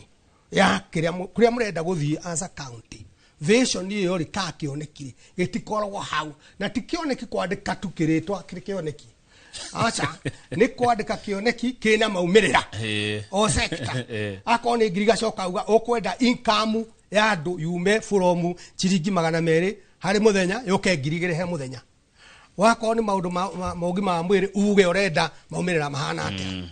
ya kĩrĩa kũrĩa mũrenda gũthiĩ as a county. Vision ĩyo rĩ, ka kĩoneki rĩ, gĩtikoragwo hau. Na ti kĩoneki kwandĩka tu kĩrĩtwa kĩrĩ kĩoneki, aca, nĩ kwandĩka kĩoneki kĩna maumĩrĩra o sector. Akorwo nĩ ngirigaca, ũkauga ũkwenda income ya andũ yume from ciringi 200 harĩ mũthenya yũke 2000 he mũthenya. Wakorwo nĩ maũndũ ma ũgima wa mwĩrĩ, uge ũrenda maumĩrĩra mahana atĩa,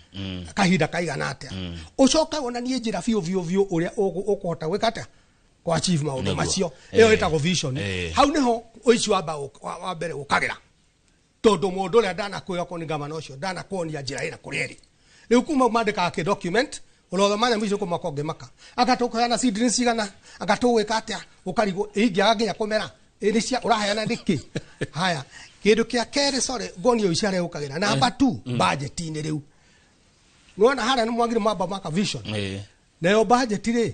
kahinda kaigana atĩa. Ũcoke wonanie njĩra biũ biũ biũ ũrĩa ũkũhota gwĩka atĩa kũ achieve maũndũ macio. Ĩyo ĩtagwo vision. Hau nĩho ũici wamba wa mbere ũkagĩra, tondũ mũndũ ũrĩa ndanakwĩra, okorwo nĩ gavana ũcio, ndanakuonia njĩra ĩna kũrĩa ĩrĩ. Rĩu kuma mandĩkaga kĩ document ũrothoma nyamũ icio kũmaka ũngĩmaka, anga tũkũheana seedlings cigana, anga tũgwĩka atĩa, ũkarigwo ingĩaga nginya kũmera. Ĩ, nĩ cia ũraheana nĩkĩ? Haya, kĩndũ kĩa kerĩ, sorry, ngonia ũici harĩa ũkagĩra namba 2, budget-inĩ. Rĩu nĩwona harĩa nĩ mwagire mwamba maka vision, nayo budget rĩ,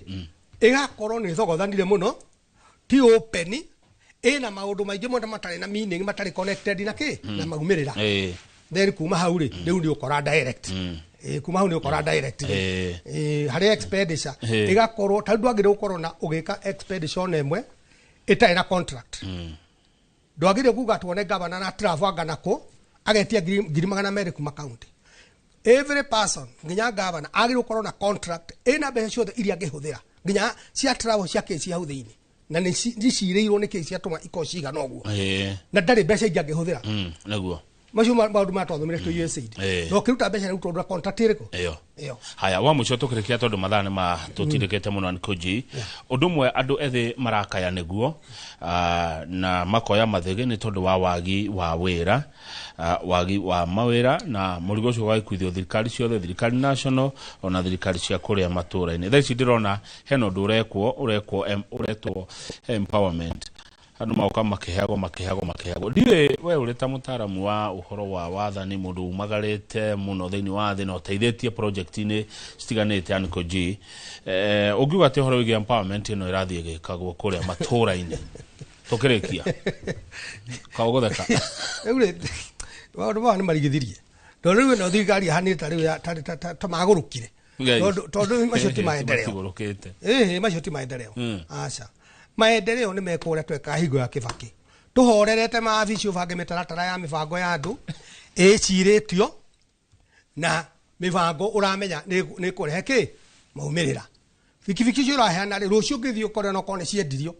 ĩgakorwo nĩ thogothanire mũno, ti open, ĩna maũndũ maingĩ mũno matarĩ na meaning, matarĩ connected na kĩ na maumĩrĩra. Then kuma hau rĩ, rĩu nĩ ũkora direct. Kuma hau nĩ ũkora direct rĩ. Harĩ expenditure, ĩgakorwo ta rĩu ndwagĩrĩirwo gũkorwo na ũgĩka expenditure ona ĩmwe ĩtarĩ na contract. Ndwagĩrĩirwo kuga tuone gavana na travel anga nako agetia 200,000 kuma county. Every person, nginya gavana, agĩrĩirwo gũkorwo na contract ĩna mbeca ciothe iria angĩhũthĩra, nginya cia travel, cia kĩ, cia hau thĩinĩ, na nĩ cirĩirwo nĩkĩ ciatũma ikorwo cigana ũguo, na ndarĩ mbeca ingĩ angĩhũthĩra. Nĩguo. Macio maũndũ maya twathomire twĩ USAID. Na ũkĩruta mbeca rĩu tondũ contract ĩrĩkũ Ĩyo. Ĩyo. Haya, wa mũico tũkĩrĩkia, tondũ mathaa nĩ ma tũtindĩkĩte mũno, Nkuji, ũndũ ũmwe andũ ethĩ marakaya nĩguo, na makoya mathĩgĩ nĩ tondũ wa wagi wa wĩra, wagi wa mawĩra, na mũrigo ũcio ũgagĩkuithio thirikari ciothe, thirikari national ona thirikari cia kũrĩa matũũra-inĩ. Thaa ici ndĩrona hena ũndũ ũrekwo ũretwo empowerment. Andũ magoka makĩheagwo makĩheagwo makĩheagwo. Ndiũĩ we ũrĩ ta mũtaaramu wa ũhoro wa wathani, mũndũ umagarĩte mũno thĩinĩ wa thĩ na ũteithĩtie project-inĩ citiganĩte, Uncle G, ũngiuga atĩ ũhoro wĩgiĩ empowerment ĩno ĩrathiĩ ĩgĩkagwo kũrĩa matũũra-inĩ, tũkĩrĩkia kaũgũtheka? Rĩu rĩ, maũndũ maya nĩ marigithirie, tondũ rĩu ĩno thirikari ĩhanĩte ta rĩu ta magũrũkire. Tondũ macio ti maendeleo. Matigũrũkĩte. Ĩhĩ, macio ti maendeleo. Aca, maendeleo nĩ mekwo ũrĩa twekaga hingo ya Kĩbakĩ, tũhorerete mawabici, ũbange mĩtaratara ya mĩbango ya andũ ĩcirĩtio na mĩbango ũramenya nĩ ĩkũrehe kĩ maumĩrĩra. Bikibiki icio ũraheana rĩ, rũciũ ũngĩthiĩ ũkore no korwo nĩ ciendirio.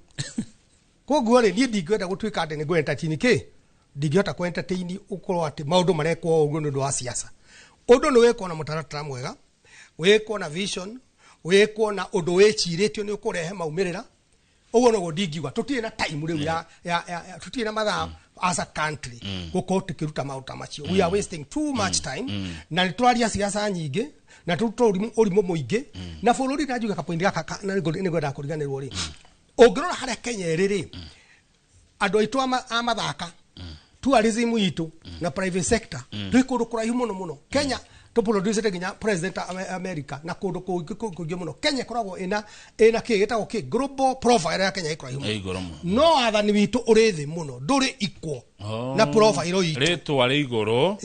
Koguo rĩ, niĩ ndingĩenda gũtuĩka atĩ nĩ ngũ entertain kĩ, ndingĩhota kũ entertain ũkorwo atĩ maũndũ marekwo o ũguo nĩ ũndũ wa siasa. Ũndũ nĩ wĩkwo na mũtaratara mwega, wĩkwo na vision, wĩkwo na ũndũ wĩcirĩtio nĩ ũkũrehe maumĩrĩra. Ũguo noguo ndingiuga. Tũtirĩ na time rĩu ya tũtirĩ na mathaa as a country gũkorwo tũkĩruta maũndũ ta macio. We are wasting too much time na nĩ tũraria siasa nyingĩ na tũrute ũrimũ mũingĩ na bũrũri. Na njuge kapoint gaka na nĩngwendaga kũriganĩrwo rĩ, ũngĩrora harĩa Kenya ĩrĩ rĩ, andũ aitũ a mathaka, tourism itũ na private sector, twĩ kũndũ kũraihu mũno mũno. Kenya tũproducete nginya president America na kũndũ kũngĩ kũingĩ mũno. Kenya ĩkoragwo ĩna kĩ gĩtagwo kĩ global profile ya Kenya ĩ kũraihu mũno. Ĩ igũrũ mũno. No wathani witũ ũrĩ thĩ mũno, ndũrĩ ikwo na profile itũ. Rĩtwa rĩ igũrũ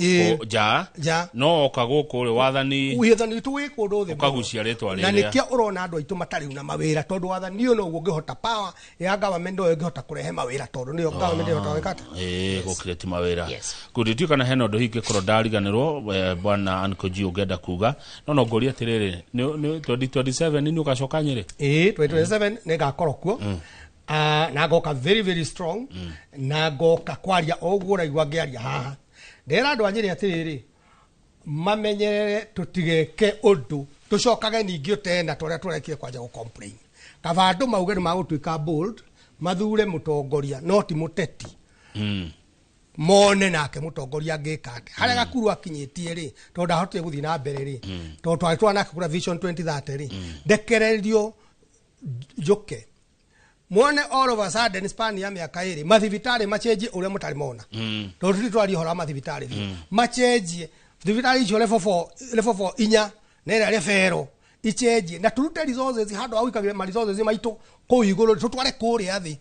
nja. Nja. No oka gũkũ rĩ, wathani wathani witũ wĩ kũndũ thĩ mũno. Ũkagucia rĩtwa Na rĩrĩa. Nĩkĩo ũrona andũ aitũ matarĩ na mawĩra, tondũ wathani ũyũ noguo ũngĩhota, power ya government noyo ĩngĩhota kũrehe mawĩra, tondũ nĩyo government ĩhotaga gwĩka atĩa? Ĩĩ, gũkirĩti mawĩra. Good, ndiũĩ kana hena ũndũ hihi ingĩkorwo ndariganĩrwo, bwana Uncle G, ũngĩenda kuga, no ngũrie atĩrĩrĩ, nĩ 2027 nĩ ũgacoka Nyĩrĩ? Ĩĩ, 2027 nĩ ngakorwo kuo. Ah, na ngoka very very strong na ngoka kwaria o ũguo ũraigua ngĩaria haha. Ndera andũ a Nyĩrĩ atĩrĩrĩ, mamenyerere tũtigeke ũndũ tũcokage ningĩ ũtena tũrĩa tũrekire kwanja gũ complain. Kaba andũ mauge nĩ magũtuĩka bold, mathure mũtongoria no ti mũteti. Mone nake mũtongoria angĩka atĩa harĩa Gakuru akinyĩtie rĩ, tondũ ndahotire gũthiĩ na mbere rĩ, tondũ twarĩ twanake kũrĩa Vision 2030 rĩ, ndekererio njũke mwone all of a sudden span ya mĩaka 2 mathibitarĩ machenjie ũrĩa mũtarĩ mona, tondũ tũtirĩ twaria ũhoro wa mathibitarĩ biũ. Machenjie thibitarĩ icio level 4, level 4 inya na ĩrĩa referral ichenjie, na tũrute resources handũ ha gũikagia ma resources maitũ kũu igũrũ, tũtware kũrĩa thĩ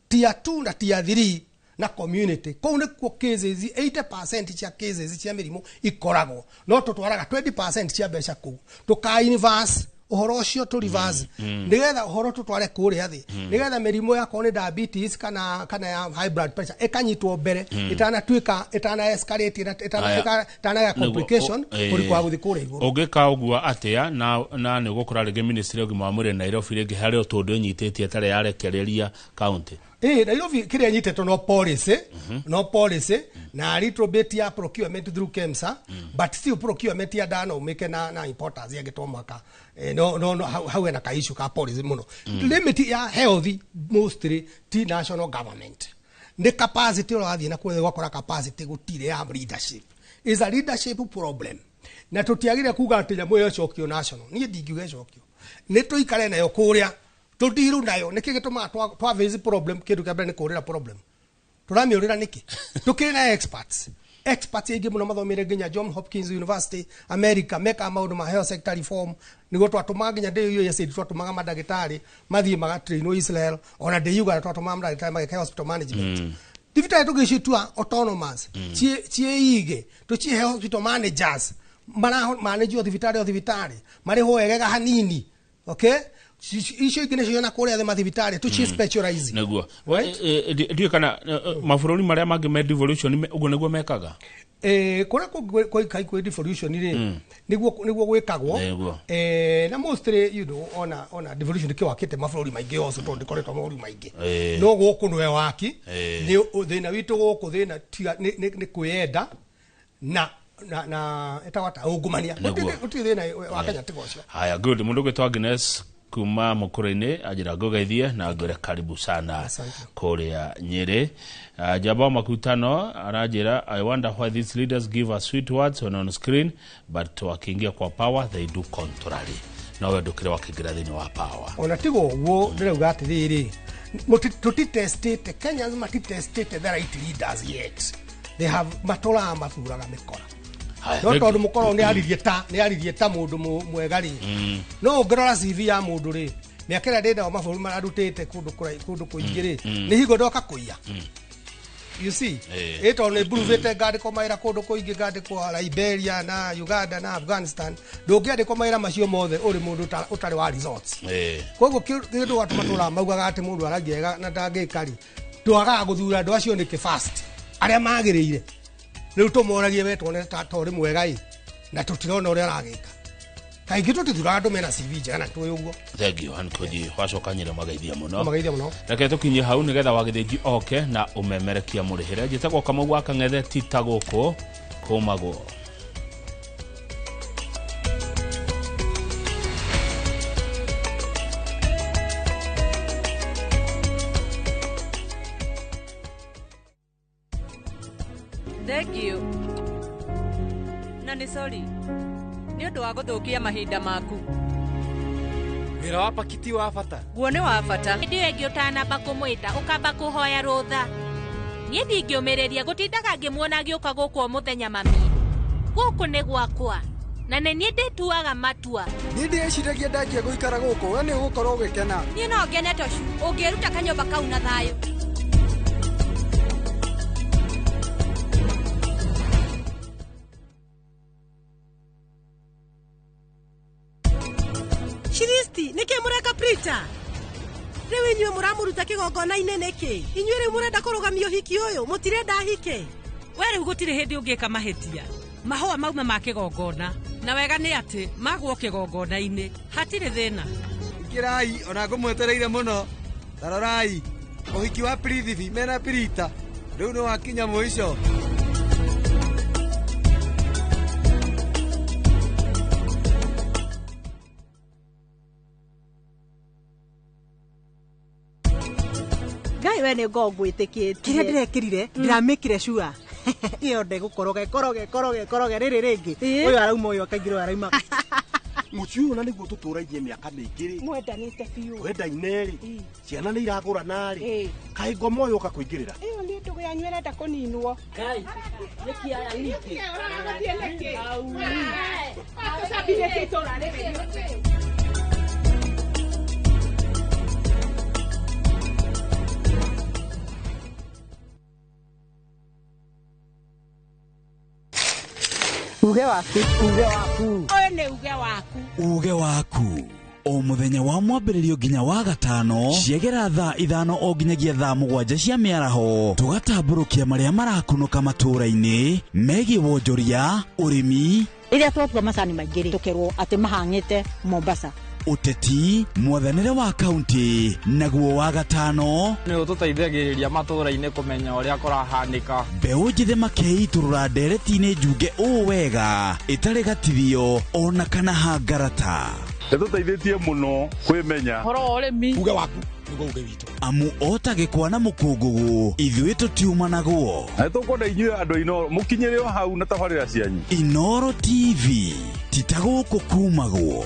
tier 2 na tier 3 na community. Kũu nĩkuo cases 80% cia cases cia mĩrimũ ikoragwo, no tũtwaraga 20% cia mbeca kũu. Tũka inverse ũhoro ũcio, tũ reverse nĩgetha ũhoro tũtware kũrĩa thĩ, nĩgetha mĩrimũ yakorwo nĩ diabetes kana ya high blood pressure ĩkanyitwo mbere ĩtanatuĩka, ĩtana escalate, Aya. ĩtanagĩa complication kũrĩ kwa gũthiĩ kũrĩa igũrũ. Ũngĩka ũguo atĩa na nĩ ũgũkora rĩngĩ ministry ya ũgima wa mwĩrĩ Nairobi rĩngĩ harĩ o tũndũ ĩnyitĩtie ĩtarĩ yarekereria county? Ĩĩ, Nairobi kĩrĩa nyitĩtwo no policy, no policy na a little bit ya procurement through KEMSA, but still procurement ya ndano ũmĩke na importers yangĩ to mwaka no hau hena ka issue ka policy mũno. Limit ya health mostly ti national government, nĩ capacity ũrathiĩ na kũrĩa ũgakora capacity gũtirĩ ya leadership, is a leadership problem. Na tũtiagire kuga atĩ nyamũ ĩyo ĩcokio national. Niĩ ndingiuga ĩcokio, nĩ tũikare nayo kũrĩa, tũndiru nayo. Nĩkĩ gĩtũmaga twa face problem? Kĩndũ kĩa mbere nĩ kũrĩra problem. Tũramĩũrĩra nĩkĩ? Tũkĩrĩ na experts aingĩ mũno mathomire nginya John Hopkins University America, mekaga maũndũ ma health sector reform. Nĩguo twatũmaga nginya ndĩ USAID, twatũmaga mandagĩtarĩ mathiĩ magatrainwo Israel, ona ndĩ Uganda twatũmaga mandagĩtarĩ mageka hospital management. Thibitarĩ tũgĩcitua autonomous, ciĩige, tũcihe hospital managers mara manage o thibitarĩ o thibitarĩ, marĩhwo wegega hanini. Okay, icio ingĩ nĩcio na kũrĩa thĩ mathibitarĩ tũci specialize. Nĩguo. Ndiũĩ kana mabũrũri marĩa mangĩ me devolution ũguo nĩguo mekaga? Kũrĩa kũngĩ kwĩ devolution rĩ, nĩguo gwĩkagwo. Na mostly ona devolution nĩkĩo wakĩte mabũrũri maingĩ also, tondũ ndĩkoretwo mabũrũri maingĩ. No gũkũ nĩwe waki. Nĩ thĩna witũ gũkũ, thĩna tiga nĩ kwĩyenda na ĩtagwo ta ungumania. Gũtirĩ thĩna wa Kenya tiga ũcio. Haya, good. Mũndũ ũgwĩtwo Agnes kuma mũkũrũ-inĩ anjĩra ngũgeithie na ngwĩre karibu sana kũrĩa Nyĩrĩ. Jaba Makutano aranjĩra, "I wonder why these leaders give us sweet words when on screen, but wakiingia kwa power they do contrary." No we ndũkĩrĩ wakĩingĩra thĩinĩ wa power. Ona tiga ũguo, ndĩrauga atĩrĩrĩ, Tũtitestĩte, Kenyans matitestĩte the right leaders yet. They have matũraga mathuraga mĩkora. Haya, No thank tondũ mũkorwo nĩ aririe ta mũndũ mwega rĩ, no ũngĩrora CV ya mũndũ rĩ, mĩaka ĩrĩa ndĩ nao mabũrũri mararutĩte kũndũ kũndũ kũingĩ rĩ, nĩ hingo ndoka kũiya, you see. Ĩ tondũ nĩ mburuvĩte ngandĩkwo mawĩra kũndũ kũingĩ, ngandĩkwo Liberia na Uganda na Afghanistan, ndũngĩandĩkwo mawĩra macio mothe ũrĩ mũndũ ũtarĩ wa results. Koguo kĩndũ gatũma tũraga maugaga atĩ mũndũ aragia wega na ndangĩka rĩ, twagaga gũthura andũ acio nĩkĩ fast arĩa magĩrĩire. Rĩu tũmoragie, we tuone ta ũrĩ mwega ĩ, na tũtirona ũrĩa aragĩka. Kaingĩ tũtithuraga andũ mena CV njega na tũĩ ũguo. Thank you, Ankoji. Wacoka nyire mageithia mũno. Mageithia mũno. Reke tũkinyie hau nĩgetha wagĩthĩnji oke na ũmemerekia mũrĩhĩre. Njĩtagwo Kamau wa Kang'ethe, tita gũkũ kũmagwo. Thank you na nĩ sorry nĩ ũndũ wa gũthũkia mahinda maku. Wĩra wa pakiti wa bata. Guo nĩ wa bata. Hĩndĩ ĩyo ĩngĩ ũtanamba kũmwĩta ũkamba kũhoya rũtha. Niĩ ndingĩũmĩrĩria gũtindaga ngĩmuona agĩũka gũkũ o mũthenya. Mami, gũkũ nĩ gwakwa na nĩ niĩ ndĩtuaga matua. Niĩ ndĩreciragia ndanjia gũikara gũkũ we nĩ ũgũkorwo ũgĩkena. Niĩ no ngene tocu ũngĩruta kanyũmba kau na thayũ. Shiristi, nĩkĩ mũreka Prita? Rĩu inyuĩ mũramũruta kĩgongona-inĩ nĩkĩ? Inyuĩ rĩu mũrenda kũrũgamia ũhiki ũyũ, mũtirenda hike. We rĩu gũtirĩ hĩndĩ ũngĩka mahĩtia. Mahũa mauma ma kĩgongona na wega nĩ atĩ magwo kĩgongona-inĩ hatirĩ thĩna. Ingĩrai ona ngũmwetereire mũno. Tarorai ũhiki wa Prithibi mena Pirita rĩu nĩ wakinya mũico. Ngai, we nĩ ngoo ngwĩtĩkĩtie. Kĩrĩa ndĩrekĩrire ndĩramĩkire cua ĩyo ndegũkoroga ĩkoroge ĩkoroge ĩkoroge rĩrĩ rĩngĩ ũyũ arauma ũyũ akaingĩra ũyũ arauma. Mũciĩ ũyũ na nĩguo tũtũraithie mĩaka mĩingĩ rĩ. Mwendanĩte biũ. Wendaine rĩ, ciana nĩ iragũrana rĩ, kaĩ ngoma ũyũ ũka kũingĩrĩra. Ĩyo nĩ ndũgũ yanyu ĩrenda kũninwo. Ngai, nĩkĩ aya ningĩ? Tũcambithĩtie itũũra rĩrĩ. Uge waku. Uge waku. Ũyũ nĩ uge waku. Uge waku o mũthenya wa mwambĩrĩrio nginya wa gatano ciegera thaa 5 o nginyagia thaa 7 cia mĩaraho, tũgatambũrũkia marĩa marakunũka matũũra-inĩ megiĩ wonjoria, ũrĩmi, rĩrĩa twatua macani maingĩ rĩ, tũkerwo atĩ mahang'ĩte Mombasa, ũteti, mwathanĩre wa kaunti, naguo wa gatano nĩ ũtũteithagĩrĩria matũũra-inĩ kũmenya ũrĩa kũrahanĩka. Mbeũ njĩthĩ makeitũrũra ndereti-inĩ njunge ũũ wega ĩtarĩ gatithio ona kana hangarata. Ĩtũteithĩtie mũno kwĩmenya. Ũhoro wa ũrĩmi. Uge waku nĩguo uge witũ. Amu ota gĩkwa na mũkũngũgũ ithuĩ tũtiumanagwo. Na nĩtũkwenda inyuĩ andũ a Inooro mũkinyĩre o hau na tabarĩra cianyu. Inooro TV ti ta gũkũ kumagwo.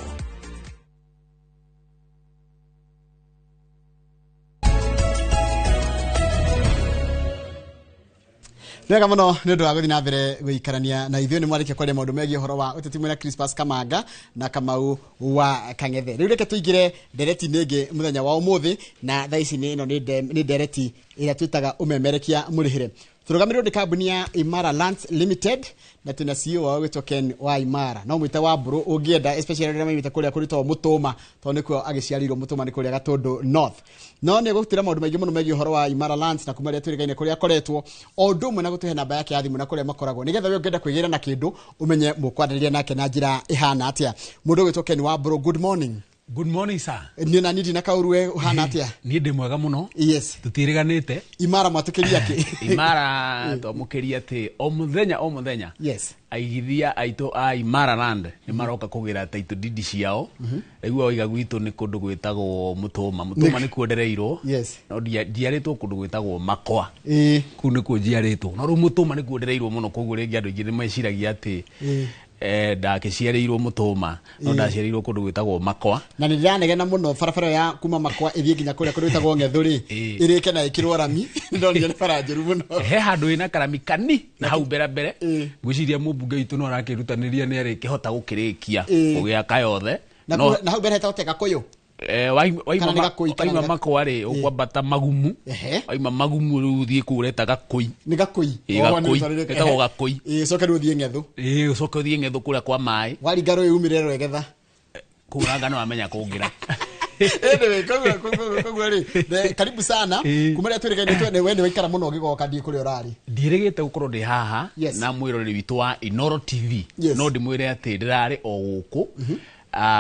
Wega muno nĩ ũndũ wa gũthiĩ na mbere gũikarania na ithuĩ. Nĩ mwarĩkia kwaria maũndũ megiĩ ũhoro wa ũteti mwena Crispus Kamanga na Kamau wa Kang'ethe. Rĩu reke tũingĩre ndereti-inĩ ĩngĩ mũthenya wa ũmũthĩ, na thaa ici nĩ ĩno nĩ ndereti ĩrĩa twĩtaga ũmemerekia mũrĩhĩre. Tũrũgamĩrĩrwo nĩ kambuni ya Imara Lands Limited na twĩna CEO wao gwĩtwo Ken wa Imara, no mwĩte wa Mbũrũ ũngĩenda, especially arĩa maimĩte kũrĩa kũrĩtwo Mũtũma, tondũ nĩkuo agĩciarĩirwo. Mũtũma nĩ kũrĩa Gatũndũ North. No nĩ gũtĩra maũndũ maingĩ mũno megiĩ ũhoro wa Imara Lands na kuma rĩrĩa twĩrĩgaine kũrĩa akoretwo, o ũndũ ũmwe na gũtũhe namba yake ya thimũ na kũrĩa makoragwo, nĩgetha we ũngĩenda kwĩgĩra na kĩndũ ũmenye mũkwaranĩria nake na njĩra ĩhana atĩa. Mũndũ ũgwĩtwo Ken wa Mbũrũ, good morning. Good morning, sir. Niĩ na niĩ ndina kaũru, we ũhana atĩa? Niĩ ndĩ mwega mũno. Yes. Tũtiĩrĩganĩte. Imara mwatũkĩria kĩ? Imara twamũkĩria atĩ o mũthenya o mũthenya Yes. aigithia aitũ a Imara Land nĩ maroka kũgĩra title deed ciao. Rĩu oiga gwitũ nĩ kũndũ gwĩtagwo Mũtũma. Mũtũma nĩkuo ndereirwo. Yes. No njiarĩtwo kũndũ gwĩtagwo Makwa. Kũu nĩkuo njiarĩtwo. No rĩu Mũtũma nĩkuo ndereirwo mũno, koguo rĩngĩ andũ aingĩ nĩ meciragia atĩ Ndakĩciarĩirwo Mũtũma, no ndaciarĩirwo kũndũ gwĩtagwo Makwa. Na nĩ ndĩranegena mũno barabara ya kuma Makwa ĩthiĩ nginya kũrĩa kũndũ gwĩtagwo Ng'ethũ rĩ, ĩrĩke na ĩkĩrwo rami. Ndonire nĩ bara njũru mũno. He handũ ĩna karami kani na hau mbere mbere. Ngwĩciria mũmbunge witũ no arakĩrutanĩria nĩ arĩkĩhota gũkĩrĩkia gũgĩaka yothe. Na hau mbere hetagwo te Gakũyũ. Waima Makwa rĩ, ũkwambata Magumu. Waima Magumu rĩu ũthiĩ kũu ũreta Gakũi. Nĩ Gakũi. Gakũi. Ĩtagwo Gakũi. Ũcoke rĩu ũthiĩ Ng'ethũ. Ũcoke ũthiĩ Ng'ethũ kũrĩa kwa maĩ. Waringa rũĩ umĩre Rwegetha. Kũu ranga nĩ wamenya kũngĩra. Anyway, koguo rĩ, karibu sana. Kuma rĩrĩa twĩrĩgaine we nĩ waikara mũno ũgĩgoka ndiĩ kũrĩa ũrarĩ. Ndiĩrĩgĩte gũkorwo ndĩ haha na mwĩroreri witũ wa Inooro TV. No ndĩmwĩre atĩ ndĩrarĩ o gũkũ.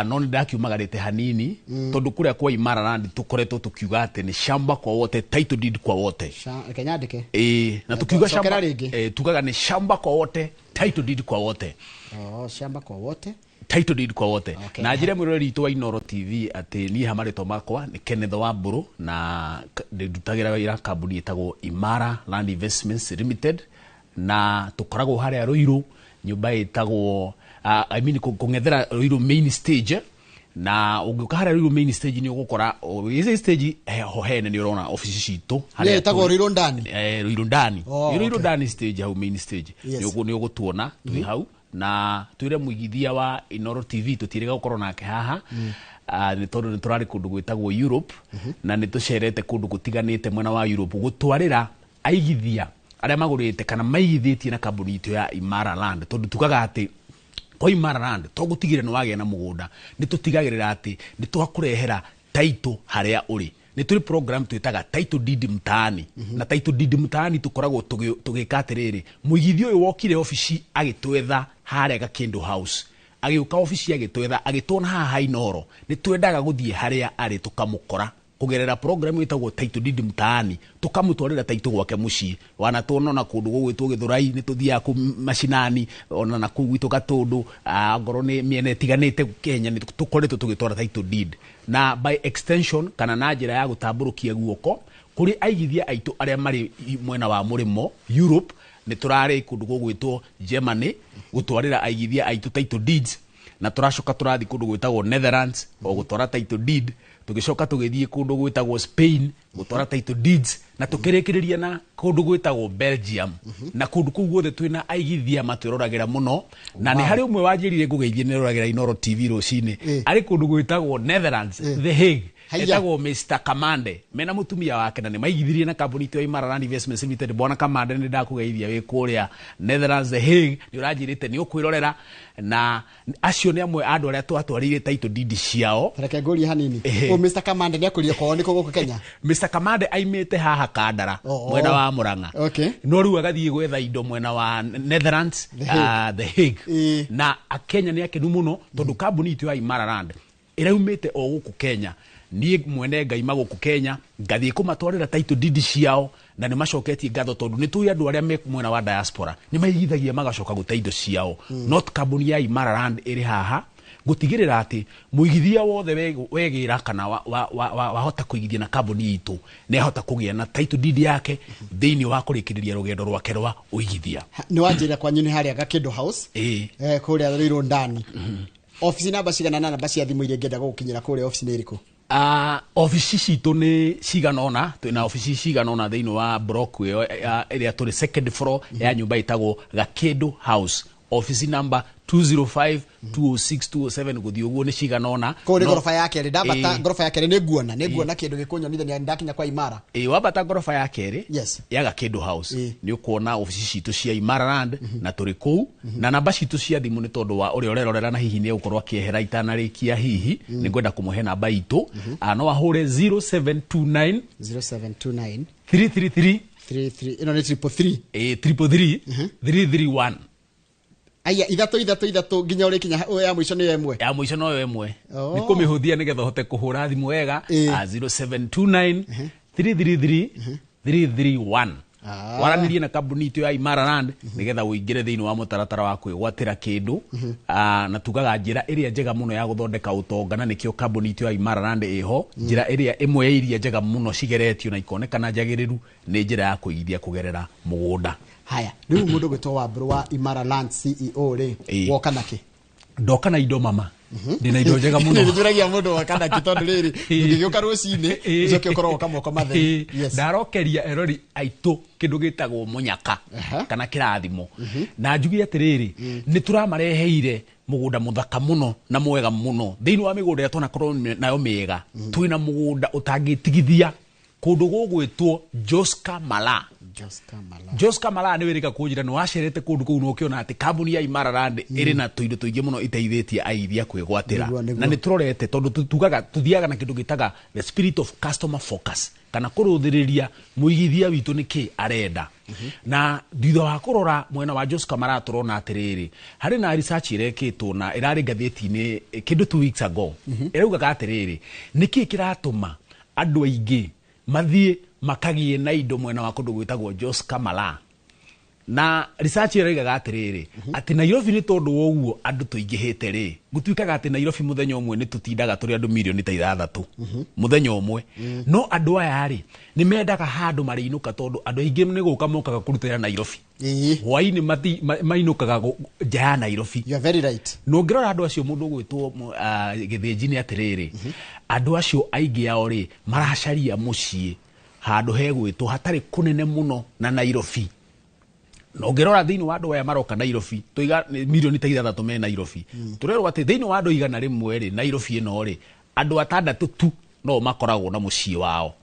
No nĩ ndakiumagarĩte hanini tondũ kũrĩa kwa Imara Land tũkoretwo tũkiuga atĩ nĩ shamba kwa wote, title deed kwa wote. Reke nyandĩke. Na tukiuga shamba, tugaga nĩ shamba kwa wote, title deed kwa wote. Oh, shamba kwa wote, title deed kwa wote. Na njĩre mwĩroreri witũ wa Inooro TV atĩ niĩ ha marĩtwa makwa nĩ Kenneth Wambũrũ na ndutagĩra wĩra kambuni ĩtagwo Imara Land Investments Limited, na tũkoragwo harĩa Ruiru nyũmba ĩtagwo I mean kũng'ethera Ruiru main stage. Na ũngĩũka harĩa Ruiru main stage nĩ ũgũkora ĩci stage ho hene nĩ ũrona ofici citũ harĩa ĩtagwo Ruiru ndani. Ruiru ndani. Ruiru ndani stage hau main stage nĩ ũgũtuona twĩ hau, na twĩre mũigithia wa Inooro TV tũtirĩga gũkorwo nake haha nĩ tondũ nĩ tũrarĩ kũndũ gwĩtagwo Europe, na nĩ tũcerete kũndũ gũtiganĩte mwena wa Europe gũtwarĩra aigithia arĩa magũrĩte kana maigithĩtie na kambuni itũ ya Imara Land, tondũ tugaga atĩ kwa Imara Land to gũtigĩrĩra nĩ wagĩa na mũgũnda, nĩ tũtigagĩrĩra atĩ nĩ twakũrehera title harĩa ũrĩ. Nĩ tũrĩ program twĩtaga Title Deed Mtaani. Na Title Deed Mtaani tũkoragwo tũgĩka atĩrĩrĩ, mũigithia ũyũ wokire obici agĩtwetha harĩa Gakĩndũ House, agĩũka obici agĩtwetha agĩtuona haha Inooro, nĩ twendaga gũthiĩ harĩa arĩ tũkamũkora kũgerera program ĩtagwo Title Deed Mtaani, tũkamũtwarĩra title gwake mũciĩ. Wanatuona na kũndũ gũgwĩtwo Gĩthũrai nĩ tũthiaga kũu macinani, ona na kũu gwitũ Gatũndũ, angorwo nĩ mĩena ĩtiganĩte Kenya nĩ tũkoretwo tũgĩtwara title deed. Na by extension kana na njĩra ya gũtambũrũkia guoko kũrĩ aigithia aitũ arĩa marĩ mwena wa mũrĩmo Europe, nĩ tũrarĩ kũndũ gũgwĩtwo Germany gũtwarĩra aigithia aitũ title deeds, na tũracoka tũrathiĩ kũndũ gwĩtagwo Netherlands o gũtwara title deed, tũgĩcoka tũgĩthiĩ kũndũ gwĩtagwo Spain gũtwara title deeds, na tũkĩrĩkĩrĩria na kũndũ gwĩtagwo Belgium. Na kũndũ kũu guothe twĩna aigithia matwĩroragĩra mũno. Na nĩ harĩ ũmwe wanjĩrire ngũgeithie nĩ roragĩra Inooro TV rũcinĩ, arĩ kũndũ gwĩtagwo Netherlands, The Hague, etagwo Mr. Kamande mena mũtumia wake, na nĩ maigithirie na kambuni itũ ya Imara Land Investments Limited. Bwana Kamande, nĩ ndakũgeithia wĩ kũrĩa Netherlands, The Hague, nĩ ũranjĩrĩte nĩ ũkwĩrorera, na acio nĩ amwe a andũ arĩa twatwarĩire title deed ciao. Reke ngũrie hanini. O Mr. Kamande nĩ akũrie kwao nĩ kũ gũkũ Kenya? Mr. Kamande aimĩte haha Kandara mwena wa Murang'a, no rĩu agathiĩ gwetha indo mwena wa Netherlands, The Hague. Na akenya nĩ akenu mũno tondũ kambuni itũ ya Imara Land ĩraumĩte o gũkũ Kenya. Niĩ mwene ngaima gũkũ Kenya ngathiĩ kũmatwarĩra title deed ciao, na nĩ macoketie ngatho tondũ nĩ tũĩ andũ arĩa me mwena wa diaspora nĩ maigithagia magacoka gũte indo ciao. Not kambuni ya Imara Land ĩrĩ haha gũtigĩrĩra atĩ mũigithia wothe wegĩra kana wahota kũigithia na kambuni itũ nĩ ahota kũgĩa na title deed yake thĩinĩ wa kũrĩkĩrĩria rũgendo rwake rwa ũigithia. Nĩ wanjĩra kwanyu nĩ harĩa Gakĩndũ House, kũrĩa Ruiru ndani. Ofici namba cigana na namba cia thimũ iria ingĩenda gũgũkinyĩra kũrĩa ofici nĩ ĩrĩkũ? Ofici citũ nĩ cigana ũna, twĩna ofici cigana ũna thĩinĩ wa block ĩyo ĩrĩa tũrĩ second floor ya nyũmba ĩtagwo Gakĩndũ House, office number 205 206 207 gũthiĩ ũguo nĩ cigana ũna. Kũu nĩ ngoroba ya kerĩ, ndambata ngoroba ya kerĩ nĩ nguona kĩndũ gĩkũnyonithania ndakinya kwa Imara. Wambata ngoroba ya kerĩ ya Gakĩndũ House nĩ ũkuona ofici citũ cia Imara Land, na tũrĩ kũu, na namba citũ cia thimũ nĩ tondũ wa ũrĩa ũrerorera na hihi nĩ egũkorwo akĩehera itanarĩkia, hihi nĩ ngwenda kũmũhe namba itũ. No ahũre 0729 0729 333 33, ĩno nĩ 333, 333 331. Aya, ithatũ ithatũ ithatũ nginya ũrĩkinya ya mũico nĩ ĩmwe. Ya mũico no ĩmwe. Nĩ kũmĩhũthia nĩgetha ũhote kũhũra thimũ wega. 0729 333 331. Waranĩrie na kambuni itũ ya Imara Land nĩgetha ũingĩre thĩinĩ wa mũtaratara wa kwĩgwatĩra kĩndũ. Na tugaga njĩra ĩrĩa njega mũno ya gũthondeka ũtonga, na nĩkĩo kambuni itũ ya Imara Land ĩho. Njĩra ĩrĩa ĩmwe ya iria njega mũno cigeretio na ikonekana njagĩrĩru nĩ njĩra ya kũigithia kũgerera mũgũnda. Haya, rĩu mũndũ gwĩtwo Wambũrũ wa Imara Land CEO rĩ, woka nakĩ? Ndoka na indo mama, ndĩna indo njega mũno. Nĩ njũragia mũndũ woka nakĩ tondũ rĩrĩ ndũngĩgĩũka rũcinĩ ũcoke ũkorwo woka moko matheri. Ndarokeria erori aitũ kĩndũ gĩtagwo mũnyaka kana kĩrathimo. Na njuge atĩrĩrĩ, nĩ tũramareheire mũgũnda mũthaka mũno na mwega mũno. Thĩinĩ wa mĩgũnda ĩrĩa twanakorwo nayo mĩega, twĩna mũgũnda ũtangĩtigithia kũndũ gũgwĩtwo Joska Mala. Joska Mala nĩ wĩrĩka kũnjĩra nĩ wacerete kũndũ kũu na ũkĩona atĩ kambuni ya Imara Land ĩrĩ na tũindo tũingĩ mũno iteithĩtie aithia kwĩgwatĩra. Na nĩ tũrorete tondũ tugaga tũthiaga na kĩndũ gĩtaga the spirit of customer focus, kana kũrũthĩrĩria mũigithia witũ nĩkĩ arenda. Na thutha wa kũrora mwena wa Joska Mala tũrona atĩrĩrĩ, harĩ na research ĩrekĩtwo na ĩrarĩ ngathĩti-inĩ kĩndũ 2 weeks ago. Ĩraugaga atĩrĩrĩ, nĩkĩ kĩratũma andũ aingĩ mathiĩ makagie na indo mwena wa kũndũ gwĩtagwo Joska Mala. Na research ĩroigaga atĩrĩrĩ, atĩ Nairobi nĩ tondũ wa ũguo andũ tũingĩhĩte rĩ, gũtuĩkaga atĩ Nairobi mũthenya ũmwe nĩ tũtindaga tũrĩ andũ mirioni ta 6 mũthenya ũmwe. No andũ aya rĩ, nĩ mendaga handũ marĩinũka tondũ andũ aingĩ nĩ gũka mokaga kũrutĩra Nairobi. Hwaĩ-inĩ mainũkaga nja ya Nairobi. You are very right. Na ũngĩrora andũ acio mũndũ ũgwĩtwo Gĩthĩnji nĩ atĩrĩrĩ, andũ acio aingĩ ao rĩ, maracaria mũciĩ handũ hegwĩtwo hatarĩ kũnene mũno na Nairobi. Na ũngĩrora thĩinĩ wa andũ aya maroka Nairobi, tũiga mirioni ta 6 me Nairobi. Tũrerwo atĩ thĩinĩ wa andũ 100 rĩ, Nairobi ĩno rĩ, andũ 6 tu no makoragwo na mũciĩ wao,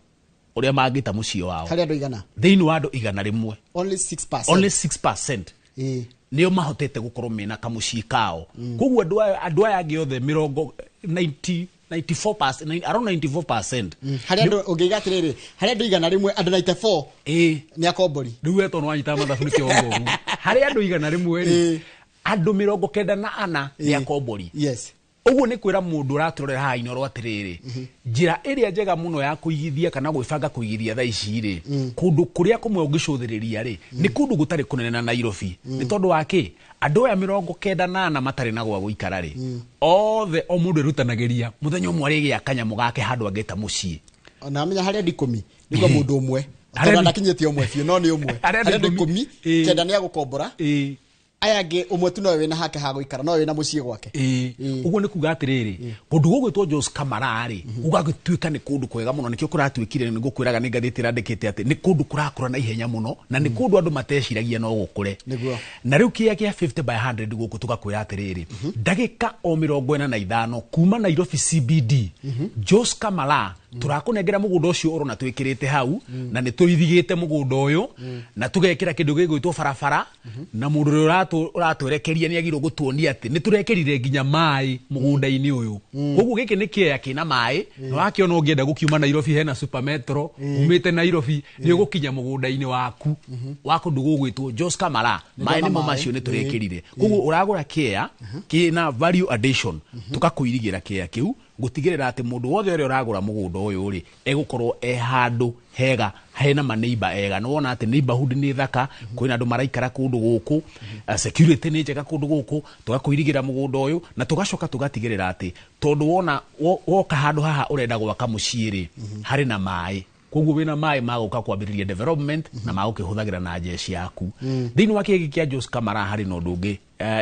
ũrĩa mangĩta mũciĩ wao. Harĩ andũ igana? Thĩinĩ wa andũ 100. Only 6%. Only 6%. Nĩo mahotete gũkorwo mena kamũciĩ kao. Koguo andũ aya angĩ othe mĩrongo 94%, around 94%. Harĩ andũ ũngĩiga atĩrĩrĩ, harĩ andũ 100, andũ 94 nĩ akombori. Rĩu we tondũ wanyita mathabu nĩ kĩongo ũguo. Harĩ andũ 100 rĩ, andũ 94 nĩ akombori. Ũguo nĩ kwĩra mũndũ ũratũrorera haha Inooro atĩrĩrĩ, njĩra ĩrĩa njega mũno ya kũigithia kana gwĩbanga kũigithia thaa ici rĩ, kũndũ kũrĩa kũmwe ũngĩcũthĩrĩria rĩ, nĩ kũndũ gũtarĩ kũnene na Nairobi. Nĩ tondũ wa kĩ? Andũ aya 94 matarĩ na gwa gũikara rĩ, othe o mũndũ erutanagĩria mũthenya ũmwe arĩgĩa kanyamũ gake handũ angĩta mũciĩ. Ona amenya harĩ andũ 10 nĩguo mũndũ ũmwe. Tondũ ndakinyĩtie ũmwe biũ, no nĩ ũmwe. Harĩ Harĩ andũ andũ 10, 9 nĩ agũkombora. Aya angĩ ũmwe tu nowe wĩna hake ha gũikara, nowe wĩna mũciĩ gwake. Ũguo nĩ kuga atĩrĩrĩ, kũndũ gũgwĩtwo Joska Mala rĩ, gũgagĩtuĩka nĩ kũndũ kwega mũno. Nĩkĩo kũratuĩkire, nĩ ngũkwĩraga nĩ ngathĩti ĩrandĩkĩte atĩ nĩ kũndũ kũrakũra na ihenya mũno, na nĩ kũndũ andũ mateciragia no gũkũre. Na rĩu kĩea kĩa 50 by 100 gũkũ tũgakwĩra atĩrĩrĩ, ndagĩka o 45 kuma Nairobi CBD, Joska Mala tũrakũnengera mũgũnda ũcio ũrona twĩkĩrĩte hau, na nĩ tũirigĩte mũgũnda ũyũ, na tũgekĩra kĩndũ gĩgwĩtwo barabara, na mũndũ ũrĩa ũratwerekeria nĩ agĩrĩirwo gũtuonia atĩ nĩ tũrekĩrire nginya maĩ mũgũnda-inĩ ũyũ. Koguo gĩkĩ nĩ kĩea kĩna maĩ, na wakĩona ũngĩenda gũkiuma Nairobi hena Super Metro, umĩte Nairobi nĩ ũgũkinya mũgũnda-inĩ waku wa kũndũ gũgwĩtwo Joska Mala. Maĩ nĩmo macio nĩ tũrekĩrire. Koguo ũragũra kĩea kĩna value addition, tũgakũirigĩra kĩea kĩu gũtigĩrĩra atĩ mũndũ wothe ũrĩa ũragũra mũgũnda ũyũ rĩ, egũkorwo e handũ hega, hena maneiba ega. Nĩ wona atĩ neighborhood nĩ thaka, kwĩna andũ maraikara kũndũ gũkũ, security nĩ njega kũndũ gũkũ, tũgakũirigĩra mũgũnda ũyũ, na tũgacoka tũgatigĩrĩra atĩ tondũ wona woka handũ haha ũrenda gwaka mũciĩ rĩ, harĩ na maĩ. Koguo wĩna maĩ ma gũka kwambĩrĩria development na ma gũkĩhũthagĩra na njeci yaku. Thĩinĩ wa kĩgĩ kĩa Joska Mala harĩ na ũndũ ũngĩ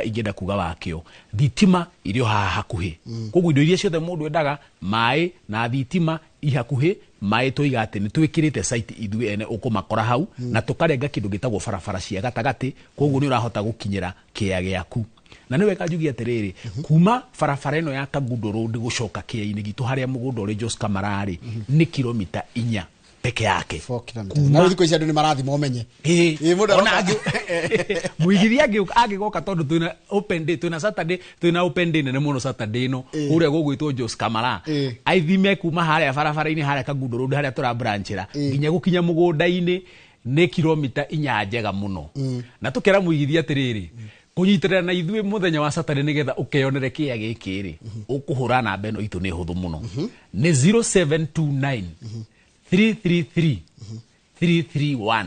ingĩenda kuga wakĩo, thitima irĩ o haha hakuhĩ. Koguo indo iria ciothe mũndũ endaga, maĩ na thitima i hakuhĩ, maĩ tũiga atĩ nĩ twĩkĩrĩte site ithuĩ ene ũkũmakora hau, na tũkarenga kĩndũ gĩtagwo barabara cia gatagatĩ, koguo nĩ ũrahota gũkinyĩra kĩea gĩaku. Na nĩ wega njuge atĩrĩrĩ, kuma barabara ĩno ya Kangundo Road gũcoka kĩea-inĩ gitũ harĩa mũgũnda ũrĩ Joska Mala rĩ, nĩ kilomita 4 peke yake. Na rĩu thikũ ici andũ nĩ marathima ũmenye. Mũndũ Ona aroka- mũigithia angĩgoka tondũ twĩna open day, twĩna Saturday, twĩna open day nene mũno Saturday ĩno, kũrĩa gũgwĩtwo Joska Mala. Aithime kuma harĩa barabara-inĩ harĩa Kangundo Road harĩa tũrabranchĩra, nginya gũkinya mũgũnda-inĩ nĩ kilomita 4 njega mũno. Na tũkera mũigithia atĩrĩrĩ, kũnyitĩrĩra na ithuĩ mũthenya wa Saturday nĩgetha ũkeyonere kĩea gĩkĩ rĩ, ũkũhũra namba ĩno itũ nĩ hũthũ mũno. Nĩ 0729 333 331.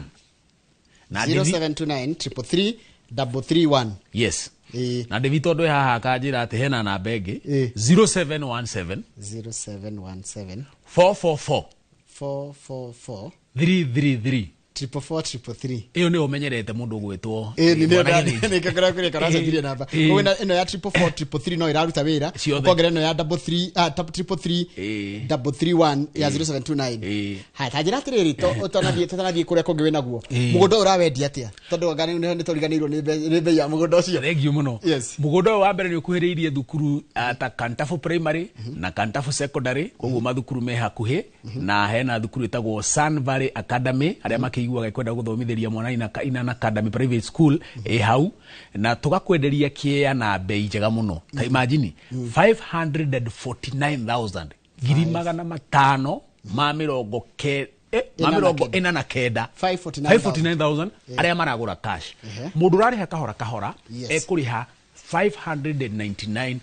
Na Ndĩvi- 0729 333 331. Yes, na Ndĩvi tondũ ĩ haha akanjĩra atĩ hena namba ĩngĩ, 0717 0717 444 444 333. 444 333. Ĩyo nĩyo ũmenyerete mũndũ ũgwĩtwo Ĩĩ, Bwana nĩ Gĩthĩnji. nĩ kũrĩa kũrĩa karacenjirie namba. Koguo ĩno ya 444 333 no ĩraruta wĩra. Ciothe. Ũkongerera ĩno ya double three, 333 331 ya 0729. Haya, ta njĩra atĩrĩrĩ, ũtanathiĩ kũrĩa kũngĩ wĩnaguo. Mũgũnda ũyũ ũrawendia atĩa? Tondũ anga nĩ tũriganĩirwo nĩ bei ya mũgũnda ũcio. Thank you mũno. Mũgũnda ũyũ wa mbere nĩ ũkuhĩrĩirie thukuru, ta Kantafu Primary na Kantafu Secondary, koguo mathukuru me hakuhĩ, na hena thukuru ĩtagwo Sun Valley Academy, arĩa makĩiguaga kwenda gũthomithĩria mwana Inan Academy Private School ĩ hau, na tũgakwenderia kĩea na bei njega mũno. Ta imagine, 549,000, 549,000 ma Ĩna na mĩrongo kenda. 49. 549,000. 549,000 arĩa maragũra cash. Mũndũ ũrarĩha kahora kahora ekũrĩha 599,000.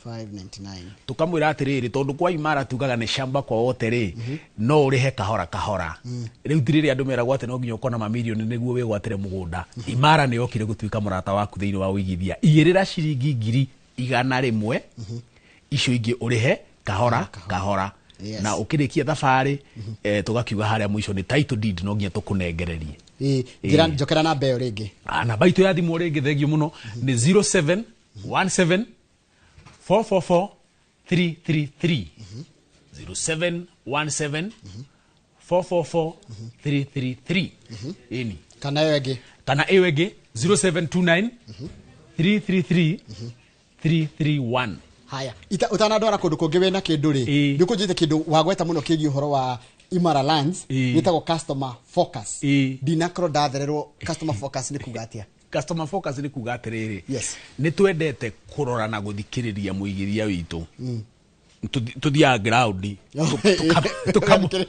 599. Tukamwĩra atĩrĩrĩ, tondũ kwa Imara tugaga nĩ shamba kwa wote rĩ, no ũrĩhe kahora kahora. Rĩu ti rĩrĩa andũ meragwo atĩ no nginya ũkorwo na mamirioni nĩguo wĩgwatĩre mũgũnda. Imara nĩ yokire gũtuĩka mũrata waku thĩinĩ wa ũigithia. Igĩrĩra ciringi 100,000, icio ingĩ ũrĩhe kahora kahora. Na ũkĩrĩkia thabarĩ, tũgakiuga harĩa mũico nĩ title deed no nginya tũkũnengererie. Ĩĩ, njĩra njokera namba ĩyo rĩngĩ. Namba itũ ya thimũ rĩngĩ, thengio mũno, nĩ 0717 444 333, 0717 444 333. Ĩni. Kana ĩyo ĩngĩ? Kana ĩyo ĩngĩ, 0729 333 331. Haya, ũtanandwara kũndũ kũngĩ wĩna kĩndũ rĩ, nĩ ũkũnjĩte kĩndũ wagweta mũno kĩgiĩ ũhoro wa Imara Lands, gĩtagwo customer focus. Ndinakorwo ndathererwo, customer focus nĩ kuga atĩa? Customer focus nĩ kuga atĩrĩrĩ, nĩ twendete kũrora na gũthikĩrĩria mũigithia witũ. Tũthiaga ground,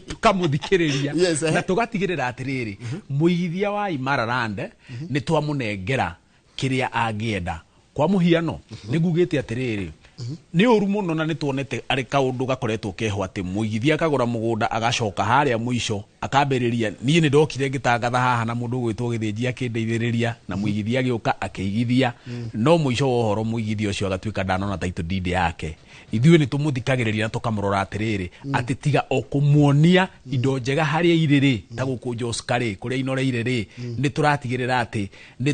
tũkamũthikĩrĩria na tũgatigĩrĩra atĩrĩrĩ, mũigithia wa Imara Land nĩ twamũnengera kĩrĩa angĩenda. Kwa mũhiano, nĩ ngugĩte atĩrĩrĩ, nĩ ũru mũno na nĩ tuonete arĩ kaũndũ gakoretwo keho atĩ mũigithia akagũra mũgũnda, agacoka harĩa mũico akambĩrĩria, niĩ nĩ ndokire ngĩtangatha haha na mũndũ ũgwĩtwo Gĩthĩnji akĩndeithĩrĩria, na mũigithia agĩũka akĩigithia, no mũico wa ũhoro mũigithia ũcio agatuĩka ndanona title deed yake. Ithuĩ nĩ tũmũthikagĩrĩria na tũkamũrora atĩrĩrĩ, atĩ tiga o kũmuonia indo njega harĩa irĩ rĩ, ta gũkũ Joska rĩ, kũrĩa inoreire rĩ, nĩ tũratigĩrĩra atĩ nĩ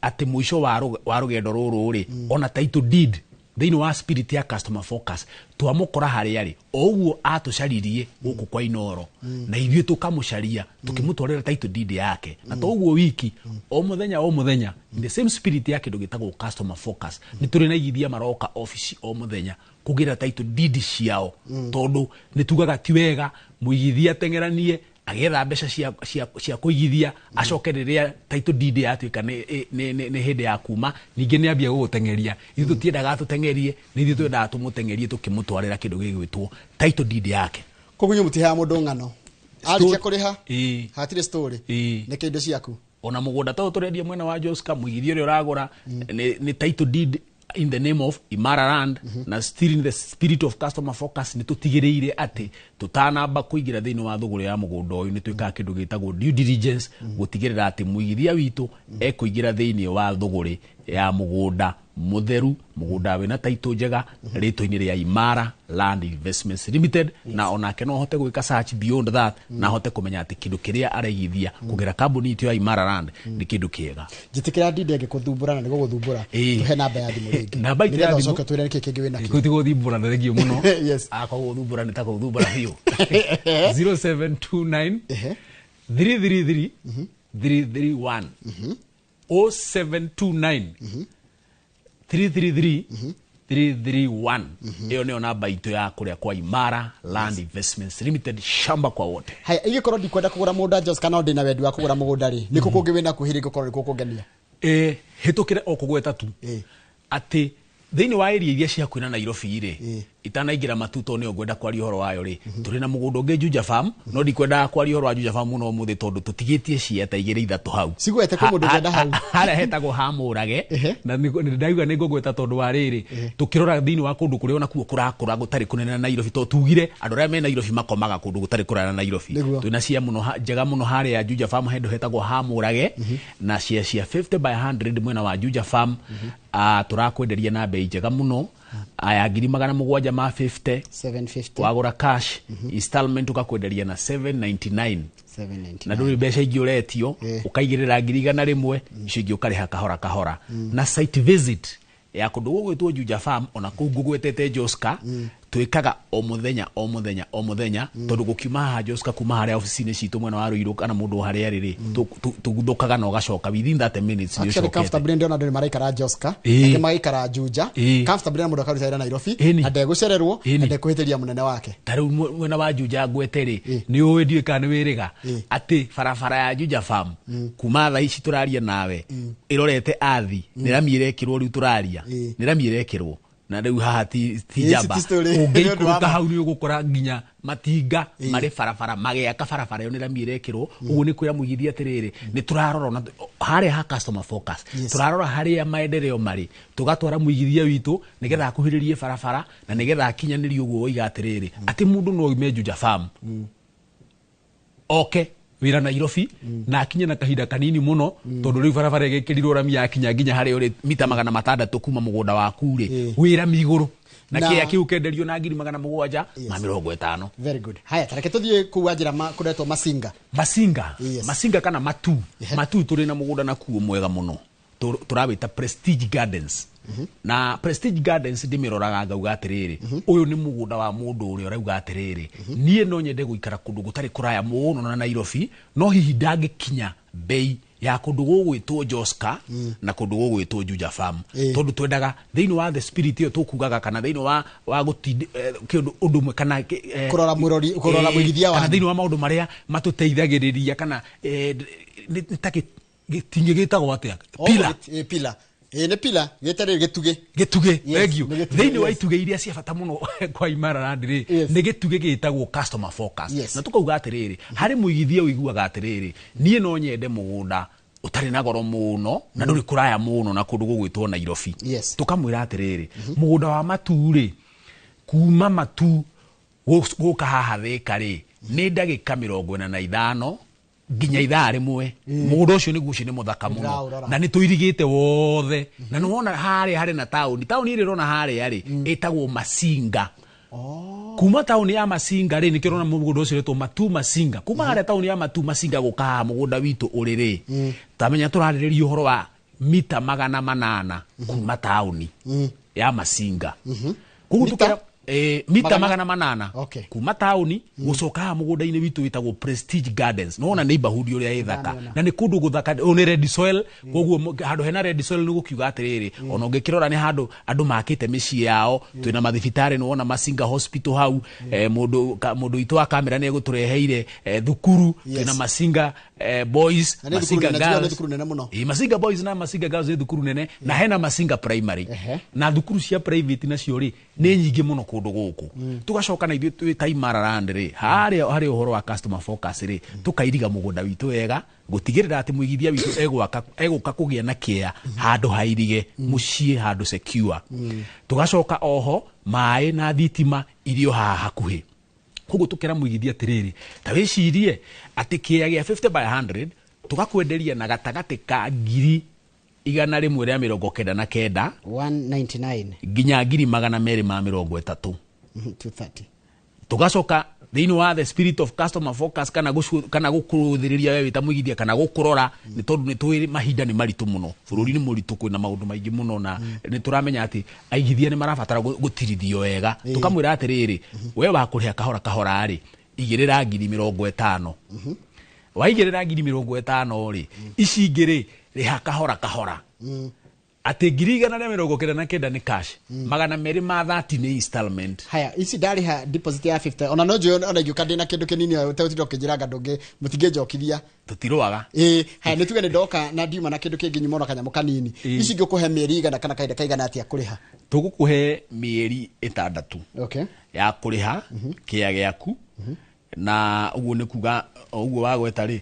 atĩ mũico wa rũgendo rũrũ rĩ, ona title deed thĩinĩ wa spirit ya customer focus twamũkora harĩa rĩ, o ũguo atũcaririe gũkũ kwa Inoro, na ithuĩ tũkamũcaria tũkĩmũtwarĩra title deed yake. Na to ũguo wiki, o mũthenya o mũthenya, in the same spirit ya kĩndũ gĩtagwo customer focus, nĩ tũrĩ na igithia maroka ofici o mũthenya kũgĩra title deed ciao, tondũ nĩ tugaga ti wega mũigithia ateng'eranie agĩetha mbeca cia kũigithia, acoke rĩrĩa title deed yatuĩka nĩ hĩndĩ ya kuma, ningĩ nĩ ambia gũgũteng'eria. Ithuĩ tũtiendaga tũteng'erie, nĩ ithuĩ twendaga tũmũteng'erie tũkĩmũtwarĩra kĩndũ gĩgwĩtwo title deed yake. Koguo inyuĩ mũtiheaga mũndũ ng'ano, arĩkia kũrĩha hatirĩ story, nĩ kĩndũ ciaku. Ona mũgũnda ta ũyũ tũrendia mwena wa Joska, mũigithia ũrĩa ũragũra nĩ title deed in the name of Imara Land, na still in the spirit of customer focus nĩ tũtigĩrĩire atĩ tũtanamba kũingĩra thĩinĩ wa thũgũrĩ ya mũgũnda ũyũ, nĩ twĩkaga kĩndũ gĩtagwo due diligence, gũtigĩrĩra atĩ mũigithia witũ ekũingĩra thĩinĩ wa thũgũrĩ ya mũgũnda mũtheru, mũgũnda wĩna title njega, rĩtwa-inĩ rĩa Imara Land Investments Limited. Na onake no ahote gwĩka search beyond that, na ahote kũmenya atĩ kĩndũ kĩrĩa araigithia kũgera kambuni itũ ya Imara Land nĩ kĩndũ kĩega. Njĩtĩkĩra ndinde ngĩkũthumbũra na nĩgũgũthumbũra, tũhe namba ya thimũ rĩngĩ. Namba itũ ya Nĩgetha thimũ. ũcoke ũtwĩre nĩkĩ kĩngĩ wĩnakĩo. Gũti gũthumbũra, thengio mũno. Akwa gũthumbũra nĩ ta gũthumbũra biũ. 0729 333 331, 0729 333 331. Ĩyo nĩyo namba itũ ya kũrĩa kwa Imara Land Investments Limited, shamba kwa wote. Haya, ingĩkorwo ndikwenda kũgũra mũgũnda Joska, no ndĩna wendi wa kũgũra mũgũnda rĩ, nĩkũ kũngĩ wĩna kuhĩ rĩngĩkorwo nĩkũkũngenia? Hĩtũkĩre o kũgweta tu atĩ thĩinĩ wa area iria cihakuhĩ na Nairobi rĩ, Itanaingĩra matu tondũ nĩyo ngwenda kwaria ũhoro wayo rĩ, tũrĩ na mũgũnda ũngĩ Juja Farm, no ndikwendaga kwaria ũhoro wa Juja Farm mũno ũmũthĩ tondũ tũtigĩtie cia ta igĩrĩ ithatũ hau. Cigwete kwĩ mũndũ ũngĩenda hau. Harĩa hetagwo Hamũrage, na ndauga nĩ ngũgweta tondũ wa rĩrĩ, tũkĩrora thĩinĩ wa kũndũ kũrĩa onakuo kũrakũra gũtarĩ kũnene na Nairobi, tondũ tugire andũ arĩa me Nairobi makomaga kũndũ gũtarĩ kũraya na Nairobi. Twĩna cia mũno njega mũno harĩa Juja Farm, handũ hetagwo Hamũrage, na cia 50 by 100 mwena wa Juja Farm. Tũrakwenderia na bei njega mũno aya 750,000 750 wagũra cash, installment ũkakwenderia na 799. 799. Na ndũrĩ mbeca ingĩ ũretio, ũkaigĩrĩra 100,000, icio ingĩ ũkarĩha kahora kahora. Na site visit ya kũndũ gũgwĩtwo Juja Farm, ona kũu ngũgwetete Joska, twĩkaga o mũthenya o mũthenya o mũthenya, tondũ gũkiuma haha Joska, kuma harĩa ofici-inĩ citũ mwena wa Ruiru kana mũndũ harĩa arĩ rĩ, tũguthũkaga na ũgacoka within 30 minutes nĩ Actually ũcokete. comfortably ndĩrona andũ nĩ maraikara Joska, angĩ magaikara Juja comfortably, na mũndũ akaruta wĩra Nairobi na ndegũcererwo na ndekũhĩtĩria mũnene wake. Ta rĩu mwena wa Juja ngwete rĩ, nĩ ũĩ ndiũĩ kana nĩ wĩrĩga atĩ barabara ya Juja Farm kuma thaa ici tũraria nawe ĩrorete athi, nĩ rami ĩrekĩrwo rĩu tũraria, nĩ rami ĩrekĩrwo na rĩu haha ti njamba. Ti story. Nĩ ũndũ wa Ũngĩikũrũka hau nĩ ũgũkora nginya matinga marĩ barabara magĩaka barabara ĩyo, nĩ rami ĩrekĩrwo. Ũguo nĩ kwĩra mũigithia atĩrĩrĩ, nĩ tũrarora ona harĩa ha customer focus, tũrarora harĩa maendeleo marĩ, tũgatwara mũigithia witũ nĩgetha akuhĩrĩrie barabara na nĩgetha akinyanĩrie ũguo woiga atĩrĩrĩ, atĩ mũndũ no oime Juja Farm oke wĩra Nairobi na akinye na kahinda kanini mũno, tondũ rĩu barabara ĩgĩkĩrirwo rami yakinya nginya harĩa ũrĩ mita 600 kuma mũgũnda waku rĩ, wĩ rami igũrũ na kĩea kĩu kenderio na 750,000. Very good. Haya, tareke tũthiĩ kũu wanjĩra kũretwo Masinga. Masinga. Masinga kana Matu. Matu tũrĩ na mũgũnda nakuo mwega mũno, tũrawĩta Prestige Gardens. Na Prestige Gardens ndĩmĩroraga ngauga atĩrĩrĩ, ũyũ nĩ mũgũnda wa mũndũ ũrĩa ũrauga atĩrĩrĩ, niĩ no nyende gũikara kũndũ gũtarĩ kũraya mũno na Nairobi, no hihi ndangĩkinya bei ya kũndũ gũgwĩtwo Joska na kũndũ gũgwĩtwo Juja Farm, tondũ twendaga thĩinĩ wa the spirit ĩyo tũkugaga, kana thĩinĩ wa gũtindi kĩũndũ ũndũ ũmwe kana Kũrora mũrori, kũrora mũigithia kana wanyu. Thĩinĩ wa maũndũ marĩa matũteithagĩrĩria kana nĩ ta gĩtingĩ gĩtagwo atĩa? Pillar. Pillar. Nĩ pillar, gĩtarĩ gĩtugĩ. Gĩtugĩ, Yes, thank you. nĩ gĩtugĩ, Thĩinĩ wa yes. itugĩ iria cia bata mũno kwa Imara Land rĩ, nĩ gĩtugĩ gĩtagwo customer focus. Na tũkauga atĩrĩrĩ, harĩ mũigithia ũiguaga atĩrĩrĩ, niĩ no nyende mũgũnda ũtarĩ na goro mũno na ndũrĩ kũraya mũno na kũndũ gũgwĩtwo Nairobi. Tũkamwĩra atĩrĩrĩ, mũgũnda wa Matu rĩ, kuma Matu gũka haha Thĩka rĩ, nĩ ndagĩka 45 nginya ithaa rĩmwe. Mũgũnda ũcio nĩguo ũcio nĩ mũthaka mũno. Ndĩraũrora. Na nĩ tũirigĩte wothe, na nĩ wona harĩa harĩ na taũni, taũni ĩrĩa ũrona harĩa rĩ ĩtagwo Masinga. Kuma taũni ya Masinga rĩ, nĩkĩo ũrona mũgũnda ũcio ũretwo Matu Masinga. Kuma harĩa taũni ya Matu Masinga gũka haha mũgũnda witũ ũrĩ rĩ, tamenya tũrarĩrĩria ũhoro wa mita 800 kuma taũni ya Masinga. Koguo tũkera mita 800 kuma taũni gũcoka haha mũgũnda-inĩ witũ wĩtagwo Prestige Gardens. Nĩwona neighborhood ũrĩa ĩthaka, Ndĩramĩona. na nĩ kũndũ gũthaka. Ũyũ nĩ red soil, koguo handũ hena red soil nĩ gũkiuga atĩrĩrĩ, ona ũngĩkĩrora nĩ handũ andũ makĩte mĩciĩ yao. Twĩna mathibitarĩ, nĩwona Masinga Hospital hau, mũndũ witũ wa kamera nĩ egũtũreheire thukuru. Twĩna Masinga Boys, Na nĩ thukuru Masinga nene, njũĩ nĩ Girls. thukuru nene mũno. Masinga Boys na Masinga Girls nĩ thukuru nene, na hena Masinga Primary, na thukuru cia private nacio rĩ nĩ nyingĩ mũno kũndũ gũkũ. Tũgacoka na ithuĩ twĩ ta Imara Land rĩ, harĩa harĩ ũhoro wa customer focus rĩ, tũkairiga mũgũnda witũ wega gũtigĩrĩra atĩ mũigithia witũ egũka kũgĩa na kĩea handũ hairige mũciĩ, handũ secure. Tũgacoka oho maĩ na thitima irio haha hakuhĩ. Koguo tũkera mũigithia atĩrĩrĩ, ta wĩcirie atĩ kĩea gĩa 50 by 100 tũgakwenderia na gatagatĩ ka 199,000 199 nginya 230,000. 230. Tũgacoka thĩinĩ wa the spirit of customer focus, kana kana gũkũrũthĩrĩria we wĩ ta mũigithia, kana gũkũrora, nĩ tondũ nĩ tũĩ mahinda nĩ maritũ mũno, bũrũri nĩ mũritũ, kwĩna maũndũ maingĩ mũno, na nĩ tũramenya atĩ aigithia nĩ marabatara gũtirithio wega. Tũkamwĩra atĩrĩrĩ, we wa kũrĩha kahora kahora rĩ, igĩrĩra 50,000. Waigĩrĩra 50,000 rĩ, ici ingĩ rĩ, rĩha kahora kahora. Atĩ 199,000 nĩ cash, 230 nĩ installment. Haya, ici ndariha deposit ya 50, ona no njũĩ ona ingĩũka ndĩna kĩndũ kĩnini ũtegũtinda ũkĩnjĩranga ndũngĩ mũtingĩnjokithia. Tũtirũaga. Ĩĩ, haya, nĩ tuge nĩ ndoka na ndiuma na kĩndũ kĩngĩ, nyuma ona kanyamũ kanini. Ici ngũkũhe mĩeri igana kana kahinda kaigana atĩa kũrĩha? Tũgũkũhe mĩeri 6 ya kũrĩha kĩa gĩaku, na ũguo nĩ kuga o ũguo wagweta rĩ,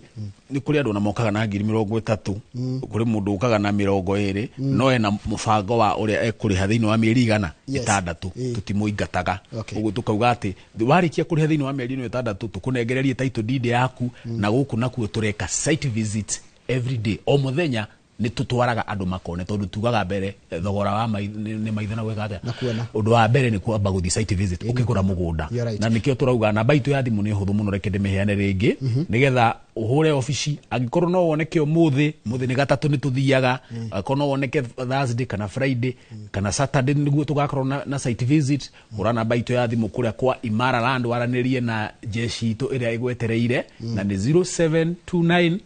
nĩ kũrĩ andũ ona mokaga na 30,000, kũrĩ mũndũ ũkaga na 20, no ena mũbango wa ũrĩa ekũrĩha thĩinĩ wa mĩeri 6. Tũtimũingataga. Ũguo tũkauga atĩ warĩkia kũrĩha thĩinĩ wa mĩeri ĩno 6, tũkũnengererie title deed yaku, na gũkũ nakuo tũreka site visit every day, o mũthenya nĩ tũtwaraga andũ makone, tondũ tugaga mbere thogora wa nĩ maitho na gwĩka atĩa? Na kuona. Ũndũ wa mbere nĩ kwamba gũthiĩ site visit ũkĩgũra mũgũnda. You're right. Na nĩkĩo tũrauga namba itũ ya thimũ nĩ hũthũ mũno, reke ndĩmĩheane rĩngĩ nĩgetha ũhũre obici. Angĩkorwo no woneke ũmũthĩ, mũthĩ nĩ gatatũ, nĩ tũthiaga. Angĩkorwo no woneke Thursday kana Friday kana Saturday, nĩguo tũgakorwo na site visit, hũra namba itũ ya thimũ kũrĩa kwa Imara Land, waranĩrie na jeshi itũ ĩrĩa ĩgwetereire, na nĩ 0729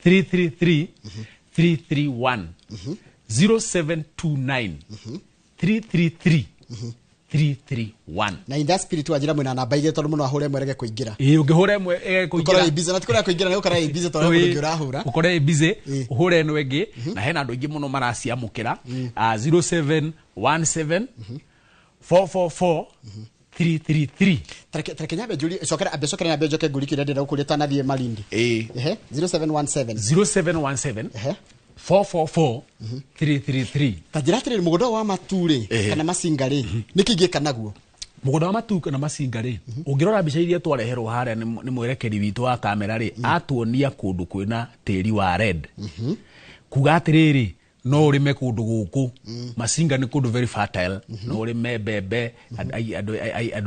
333 331, 0729 333 331. Na in that spirit wanjĩra mwĩna namba igĩrĩ, tondũ mũno ahũre ĩmwe rege kũingĩra. Ĩĩ, ũngĩhũra ĩmwe ĩge Ũkorwo kũingĩra. ĩ busy, na ti kũrĩa kũingĩra, nĩ gũkorwo ĩ busy tondũ he mũndũ ũngĩ ũrahũra. Ũkore ĩ busy, ũhũre ĩno ĩngĩ, na hena andũ aingĩ mũno maraciamũkĩra. 0717 444 333. Tareke nyambe njũrie, cokera, ambe cokera nyambe njoke ngũrie kĩrĩa ndĩrenda gũkũria tanathiĩ Malindi. Ehe, 0717. 0717 444 333. Ta njĩra atĩrĩrĩ, mũgũnda ũyũ wa matu rĩ, kana macinga rĩ, nĩkĩ ingĩka naguo? Mũgũnda wa matu kana macinga rĩ, ũngĩrora mbica iria twareherwo harĩa nĩ mwerekeri witũ wa kamera rĩ, atuonia kũndũ kwĩna tĩri wa red, kuga atĩrĩrĩ, no ũrĩme kũndũ gũkũ. Macinga nĩ kũndũ very fertile, no ũrĩme mbembe. Andũ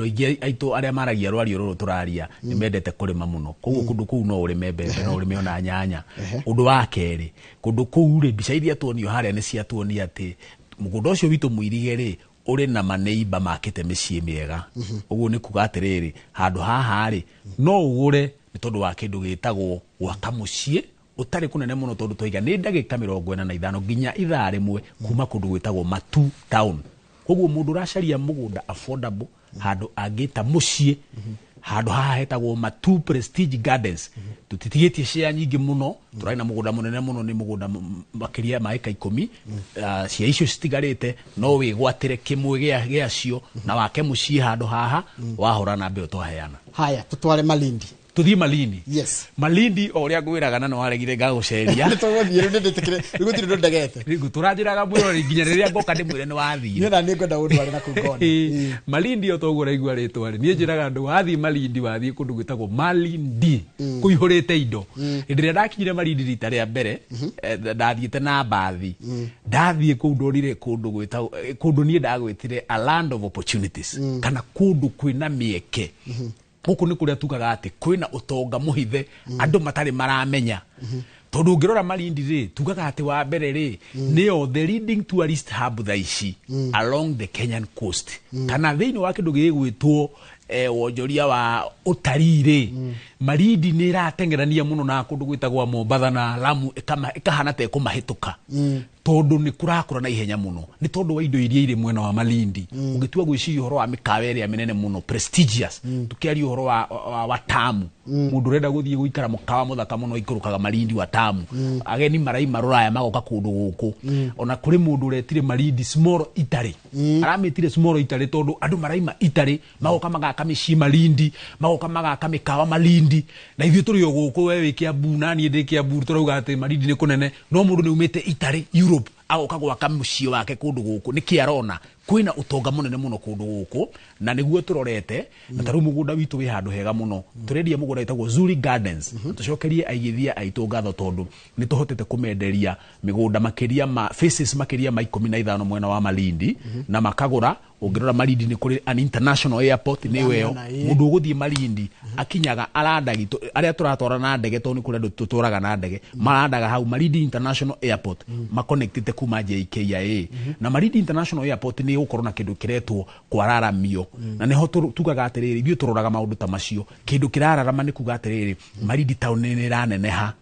aingĩ aitũ arĩa maragia rwario rũrũ tũraria nĩ mendete kũrĩma mũno, koguo kũndũ kũu no ũrĩme mbembe, no ũrĩme ona nyanya. Ũndũ wa kerĩ, kũndũ kũu rĩ, mbica iria tuonio harĩa nĩ ciatuonia atĩ mũgũnda ũcio witũ mũirige rĩ, ũrĩ na maneiba makĩte mĩciĩ mĩega. Ũguo nĩ kuga atĩrĩrĩ, handũ haha rĩ, no ũgũre nĩ tondũ wa kĩndũ gĩtagwo gwaka mũciĩ ũtarĩ kũnene mũno, tondũ twaiga nĩ ndagĩka 45 nginya ithaa rĩmwe kuma kũndũ gwĩtagwo Matu town. Koguo mũndũ ũracaria mũgũnda affordable, handũ angĩta mũciĩ, handũ haha hetagwo Matu Prestige Gardens. Tũtitigĩtie share nyingĩ mũno, tũrarĩ na mũgũnda mũnene mũno, nĩ mũgũnda makĩria ma ĩka 10. Cia icio citigarĩte, no wĩgwatĩre kĩmwe gĩacio na wake mũciĩ handũ haha wahũra namba ĩyo twaheana. Haya, tũtware Malindi. Tũthiĩ Malindi. Yes. Malindi o ũrĩa ngwĩraga, na nĩ waregire ngagũceria. Nĩ tũgũthiĩ rĩu, nĩndĩtĩkĩre rĩu, gũtirĩ ũndũ ndegete. Rĩu tũranjĩraga mwĩrori nginya rĩrĩa ngoka ndĩmwĩre nĩ wathire. Niĩ na nĩ ngwenda ũndware na kũu ngone. Ĩĩ, Malindi o toguo ũraigua rĩtwa rĩ, niĩ njĩraga andũ wathiĩ Malindi wathiĩ kũndũ gwĩtagwo Malindi kũihũrĩte indo. Hĩndĩ ĩrĩa ndakinyire Malindi rita rĩa mbere, ndathiĩte na mbathi, ndathiĩ kũu ndonire kũndũ gwĩtagwo kũndũ niĩ ndagwĩtire a land of opportunities, kana kũndũ kwĩna mĩeke. Gũkũ nĩ kũrĩa tugaga atĩ kwĩna ũtonga mũhithe andũ matarĩ maramenya, tondũ ũngĩrora Malindi rĩ, tugaga atĩ wa mbere rĩ, nĩyo the leading tourist hub thaa ici along the Kenyan coast, kana thĩinĩ wa kĩndũ gĩgwĩtwo wonjoria wa ũtarii rĩ, Malindi nĩ ĩrateng'erania mũno na kũndũ gwĩtagwo Mombatha na Lamu, ĩkahana ta ĩkũmahĩtũka, tondũ nĩ kũrakũra na ihenya mũno nĩ tondũ wa indo iria irĩ mwena wa Malindi. Ũngĩtua gwĩciria ũhoro wa mĩkawa ĩrĩa mĩnene mũno prestigious, tũkĩaria ũhoro wa Watamu, mũndũ ũrenda gũthiĩ gũikara mũkawa mũthaka mũno ikũrũkaga Malindi Watamu. Ageni maraima rũraya magoka kũndũ gũkũ. Ona kũrĩ mũndũ ũretire Malindi small Italy, aramĩtire small Italy tondũ andũ maraima Italy magoka magaka mĩciĩ Malindi, magoka magaka mĩkawa Malindi, na ithuĩ tũrĩ o gũkũ, we wĩ Kiambu na niĩ ndĩ Kiambu, tũrauga atĩ Malindi nĩ kũnene, no mũndũ nĩ aumĩte Italy, Europe, agoka gwaka mũciĩ wake kũndũ gũkũ. Nĩkĩ arona kwĩna ũtonga mũnene mũno kũndũ gũkũ, na nĩguo tũrorete. Na ta rĩu mũgũnda witũ wĩ handũ hega mũno, tũrendia mũgũnda wĩtagwo Zuri Gardens. Tũcokerie aigithia aitũ ngatho tondũ nĩ tũhotete kũmenderia mĩgũnda makĩria ma faces makĩria ma 15 mwena wa Malindi, na makagũra. Ũngĩrora Malindi nĩ kũrĩ an international airport, nĩ ĩyo Ndamĩona, ĩĩ. Mũndũ ũgũthiĩ Malindi akinyaga arandagi, arĩa tũratwara na ndege, tondũ nĩ kũrĩ andũ tũtwaraga na ndege marandaga hau Malindi International Airport, makonectĩte kuma JKIA. Na Malindi International Airport nĩ ĩgũkorwo na kĩndũ kĩretwo kwararamio, na nĩho tugaga atĩrĩrĩ, ithuĩ tũroraga maũndũ ta macio. Kĩndũ kĩrararama nĩ kuga atĩrĩrĩ, Malindi town nĩ ĩraneneha.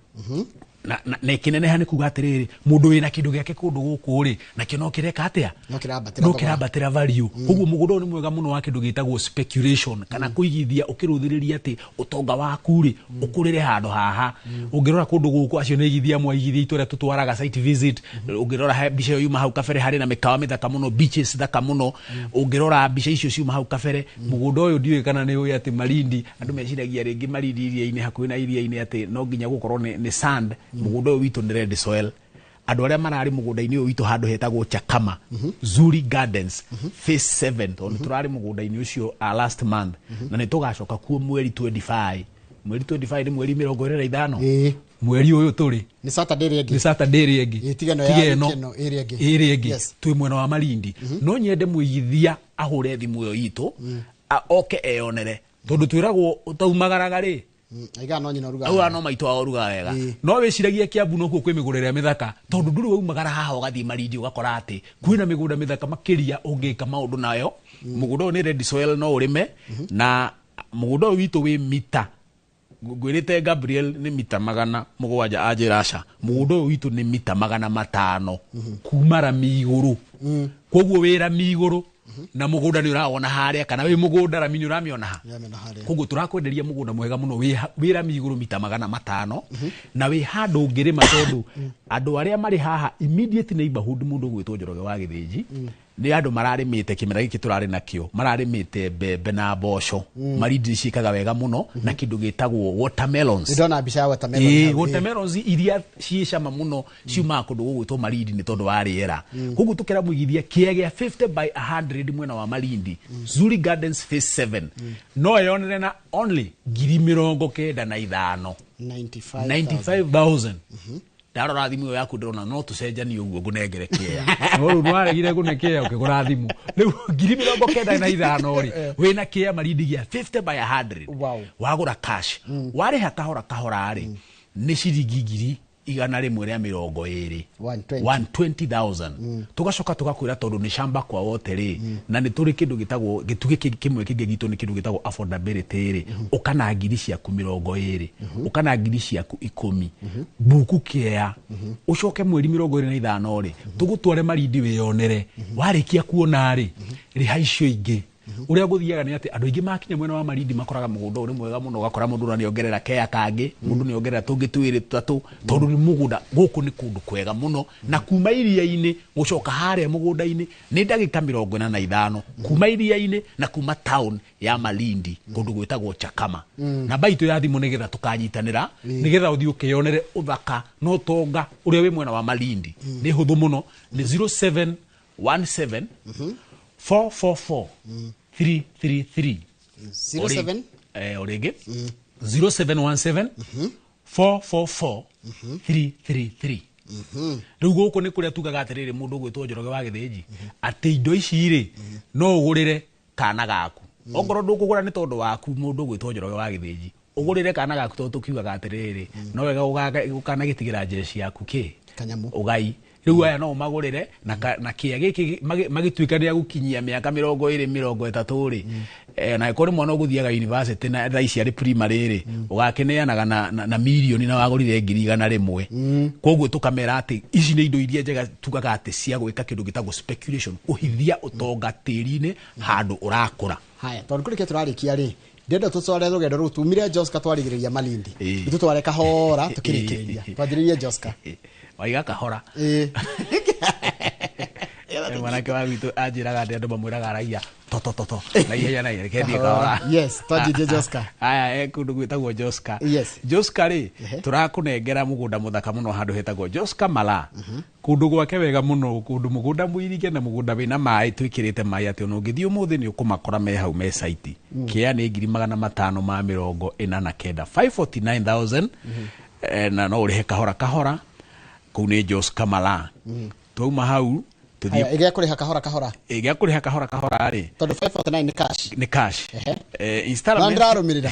Na ĩkĩneneha nĩ kuga atĩrĩrĩ, mũndũ wĩna kĩndũ gĩake kũndũ gũkũ rĩ, nakĩo no kĩreka atĩa? No kĩrambatĩra No thogora. Kĩrambatĩra value. Koguo mũgũnda ũyũ nĩ mwega mũno wa kĩndũ gĩtagwo speculation kana kũigithia, ũkĩrũthĩrĩria atĩ ũtonga waku rĩ ũkũrĩre handũ haha. Ũngĩrora kũndũ gũkũ, acio nĩ aigithia amwe, aigithia itũ arĩa tũtwaraga site visit. Ũngĩrora he mbica ĩyo yuma hau kabere, harĩ na mĩkawa mĩthaka mũno, beaches thaka mũno. Ũngĩrora mbica icio ciuma hau kabere, mũgũnda ũyũ ndiũĩ kana nĩ ũĩ atĩ Malindi, andũ meciragia rĩngĩ Malindi iria-inĩ, hakuhĩ na iria-inĩ, atĩ no nginya gũkorwo nĩ sand. Mũgũnda ũyũ witũ nĩ red soil. Andũ arĩa mararĩ mũgũnda-inĩ ũyũ witũ handũ hetagwo Chakama, Zuri Gardens phase 7, tondũ nĩ tũrarĩ mũgũnda-inĩ ũcio last month, na nĩ tũgacoka kuo mweri 25. Mweri 25 nĩ mweri 25, mweri ũyũ tũrĩ. Nĩ Saturday ĩrĩa ĩngĩ. Nĩ Saturday ĩrĩa ĩngĩ. Ĩ, tiga ĩno ya Tiga ĩno. wiki ĩno, ĩrĩa ĩngĩ. Ĩrĩa ĩngĩ. Yes. Twĩ mwena wa Malindi. No nyende mũigithia ahũre thimũ ĩyo itũ, oke eyonere, tondũ twĩragwo ũtaumagaraga rĩ, Aigaga no nyina ũrugaga. Augaga no maitũ wao ũrugaga wega. No wĩciragia Kiambu nokuo kwĩ mĩgũnda ĩrĩa mĩthaka, tondũ ndũrĩ waumagara haha ũgathiĩ Malindi ũgakora atĩ kwĩna mĩgũnda mĩthaka makĩria ũngĩka maũndũ nayo. Mũgũnda ũyũ nĩ red soil, no ũrĩme. Na mũgũnda ũyũ witũ wĩ mita, ngwĩrĩte Gabriel nĩ mita 700, anjĩra aca, mũgũnda ũyũ witũ nĩ mita 500 kuma rami igũrũ. Koguo wĩ rami igũrũ na mũgũnda nĩ ũrawona harĩa, kana wĩ mũgũnda rami nĩ ũramĩona ha. Nĩramĩona harĩa. Koguo tũrakwenderia mũgũnda mwega mũno wĩ rami igũrũ mita 500, na wĩ handũ ũngĩrĩma, tondũ andũ arĩa marĩ haha immediate neighborhood, mũndũ ũgwĩtwo Njoroge wa Gĩthĩnji, nĩ andũ mararĩmĩte kĩmera gĩkĩ tũrarĩ nakĩo, mararĩmĩte mbembe na mboco. Malindi ciĩkaga wega mũno na kĩndũ gĩtagwo watermelons. Nĩ ndona mbica ya watermelon Ĩĩ, hau, ĩĩ. watermelons iria ciĩ cama mũno ciumaga kũndũ gũgwĩtwo Malindi nĩ tondũ wa rĩera. Koguo tũkĩra mũigithia kĩea gĩa 50 by 100 mwena wa Malindi, Zuri Gardens phase 7, no eyonere na only 95,000. 95,000. 95,000. Ndarora thimũ ĩyo yaku ndĩrona no tũcenjanie ũguo, ngũnengere kĩea, no rĩu nĩwaregire ngũne kĩea ũkĩgũra thimũ. Rĩu 95,000 rĩ, wĩna kĩea Malindi gĩa 50 by 100. Wow. Wagũra cash, warĩha kahora kahora rĩ, nĩ ciringi 120,000. 120. 120,000. Tugacoka tugakwĩra tondũ nĩ shamba kwa wote rĩ, na nĩ tũrĩ kĩndũ gĩtagwo gĩtugĩ kĩmwe kĩngĩ gitũ nĩ kĩndũ gĩtagwo affordability rĩ, ũka na ngiri ciaku 20, ũka na ngiri ciaku 10, mbuku kĩea, ũcoke mweri 25 rĩ, tũgũtware Malindi wĩyonere. Warĩkia kuona rĩ, rĩha icio ingĩ. Ũrĩa gũthiaga nĩ atĩ andũ aingĩ makinya mwena wa Malindi makoraga mũgũnda ũyũ nĩ mwega mũno, ũgakora mũndũ ũrĩa nĩongerera kea kangĩ, mũndũ nĩongerera tũngĩ twĩrĩ tũtatũ, tondũ nĩ mũgũnda gũkũ nĩ kũndũ kwega mũno. Na kuma iria-inĩ gũcoka harĩa mũgũnda-inĩ nĩ ndagĩka 45 kuma iria-inĩ na kuma town ya Malindi, kũndũ gwĩtagwo Chakama. Namba itũ ya thimũ nĩgetha tũkanyitanĩra, nĩgetha ũthiĩ ũkĩyonere ũthaka na ũtonga ũrĩa wĩ mwena wa Malindi, nĩ hũthũ mũno, nĩ 0717 444 333. 07 O rĩngĩ, 0717 444 333. Rĩu gũkũ nĩ kũrĩa tugaga atĩrĩrĩ, mũndũ ũgwĩtwo Njoroge wa Gĩthĩnji, atĩ indo ici rĩ, no ũgũrĩre kana gaku. Ongorwo ndũkũgũra nĩ tondũ waku, mũndũ ũgwĩtwo Njoroge wa Gĩthĩnji, ũgũrĩre kana gaku, tondũ tũkiugaga atĩrĩrĩ, no wega ũkanagĩtigĩra njeci yaku kĩ Kanyamũ. Ũgai. Rĩu aya no ũmagũrĩre na kĩa gĩkĩ magĩtuĩka nĩ agũkinyia mĩaka 20, 30 rĩ, na angĩkorwo nĩ mwana ũgũthiaga university na thaa ici arĩ primary rĩ, ũgakĩneanaga na mirioni na wagũrire 100,000. Koguo tũkamera atĩ ici nĩ indo iria njega tugaga atĩ cia gwĩka kĩndũ gĩtagwo speculation, kũhithia ũtonga tĩri-inĩ handũ ũrakũra. Haya, tondũ kũrĩkia tũrarĩkia rĩ, ndĩrenda tũtware rũgendo rũu tumire Joska twarigĩrĩria Malindi, tũtware kahora tũkĩrĩkĩrĩria, twanjĩrĩrie Joska. Waiga kahora. Mwanake wa gwitũ anjĩraga atĩ andũ mamwĩraga aragia totototo na ihenya na ihenya, reke thiĩ kahora. Yes, twanjĩrie Joska. Aya, kũndũ gwĩtagwo Joska. Yes. Joska rĩ, tũrakũnengera mũgũnda mũthaka mũno handũ hetagwo Joska Mala, kũndũ gwake wega mũno, kũndũ mũgũnda mũirige na mũgũnda wĩna maĩ, twĩkĩrĩte maĩ atĩ ona ũngĩthiĩ ũmũthĩ nĩ ũkũmakora me hau me site. Kĩa nĩ 549,000, 549,000, na no ũrĩhe kahora kahora. Kũu nĩ Joska Mala. Twauma hau tũthiĩ Haya, ĩgĩa kũrĩha kahora kahora. Ĩgĩa kũrĩha kahora kahora rĩ, tondũ 549 nĩ cash. Nĩ cash. Ehe. Installment. Na ndĩrarũmĩrĩra.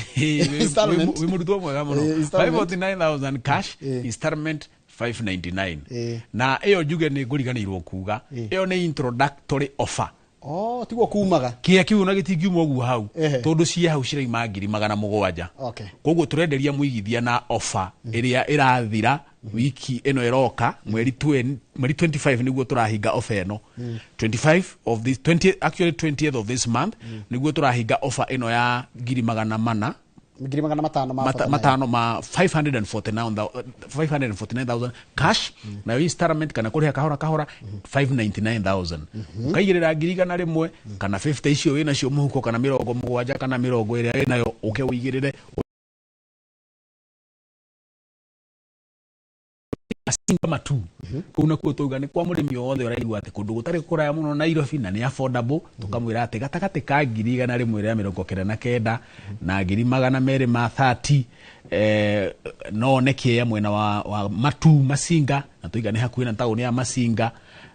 Installment. Wĩ mũrutwo mwega mũno. Installment. 549,000 cash, installment 599. Na ĩyo njuge nĩ ngũriganĩirwo kuga ĩyo nĩ introductory offer. Oh, tiguo kumaga. Kĩa kiu na gĩtingiuma ũguo hau, Ehe. tondũ ciĩ hau ciraima 700,000. Okay. Koguo tũrenderia mũigithia na offer ĩrĩa ĩrathira Wiki ĩno ĩroka mweri 25 nĩguo tũrahinga offer ĩno. 25 of this 20, actually 20th of this month nĩguo tũrahinga offer ĩno ya 400,000 500,000 ma matano ma 549,000 cash, nayo installment kana kũrĩha kahora kahora 599,000. Ũkaigĩrĩra 100,000 kana 50 icio wĩna cio mũhuko, kana 70 kana 20 wĩnayo, ũke ũigĩrĩre Masinga matu. Kũu nakuo tauga nĩ kwa mũrĩmi o wothe ũraigua atĩ kũndũ gũtarĩ kũraya mũno Nairobi na nĩ affordable, tũkamwĩra atĩ gatagatĩ ka 199,000 na 230,000 no one kĩea mwena wa Matu Masinga, na tũiga nĩ hakuhĩ na taũni ya Masinga,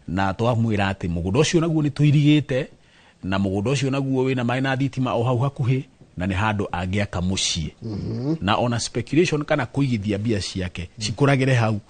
na twamwĩra atĩ mũgũnda ũcio naguo nĩ tũirigĩte, na mũgũnda ũcio naguo wĩna maĩ na thitima o hau hakuhĩ, na nĩ handũ angĩaka mũciĩ. Na ona speculation kana kũigithia mbia ciake cikũragĩre hau,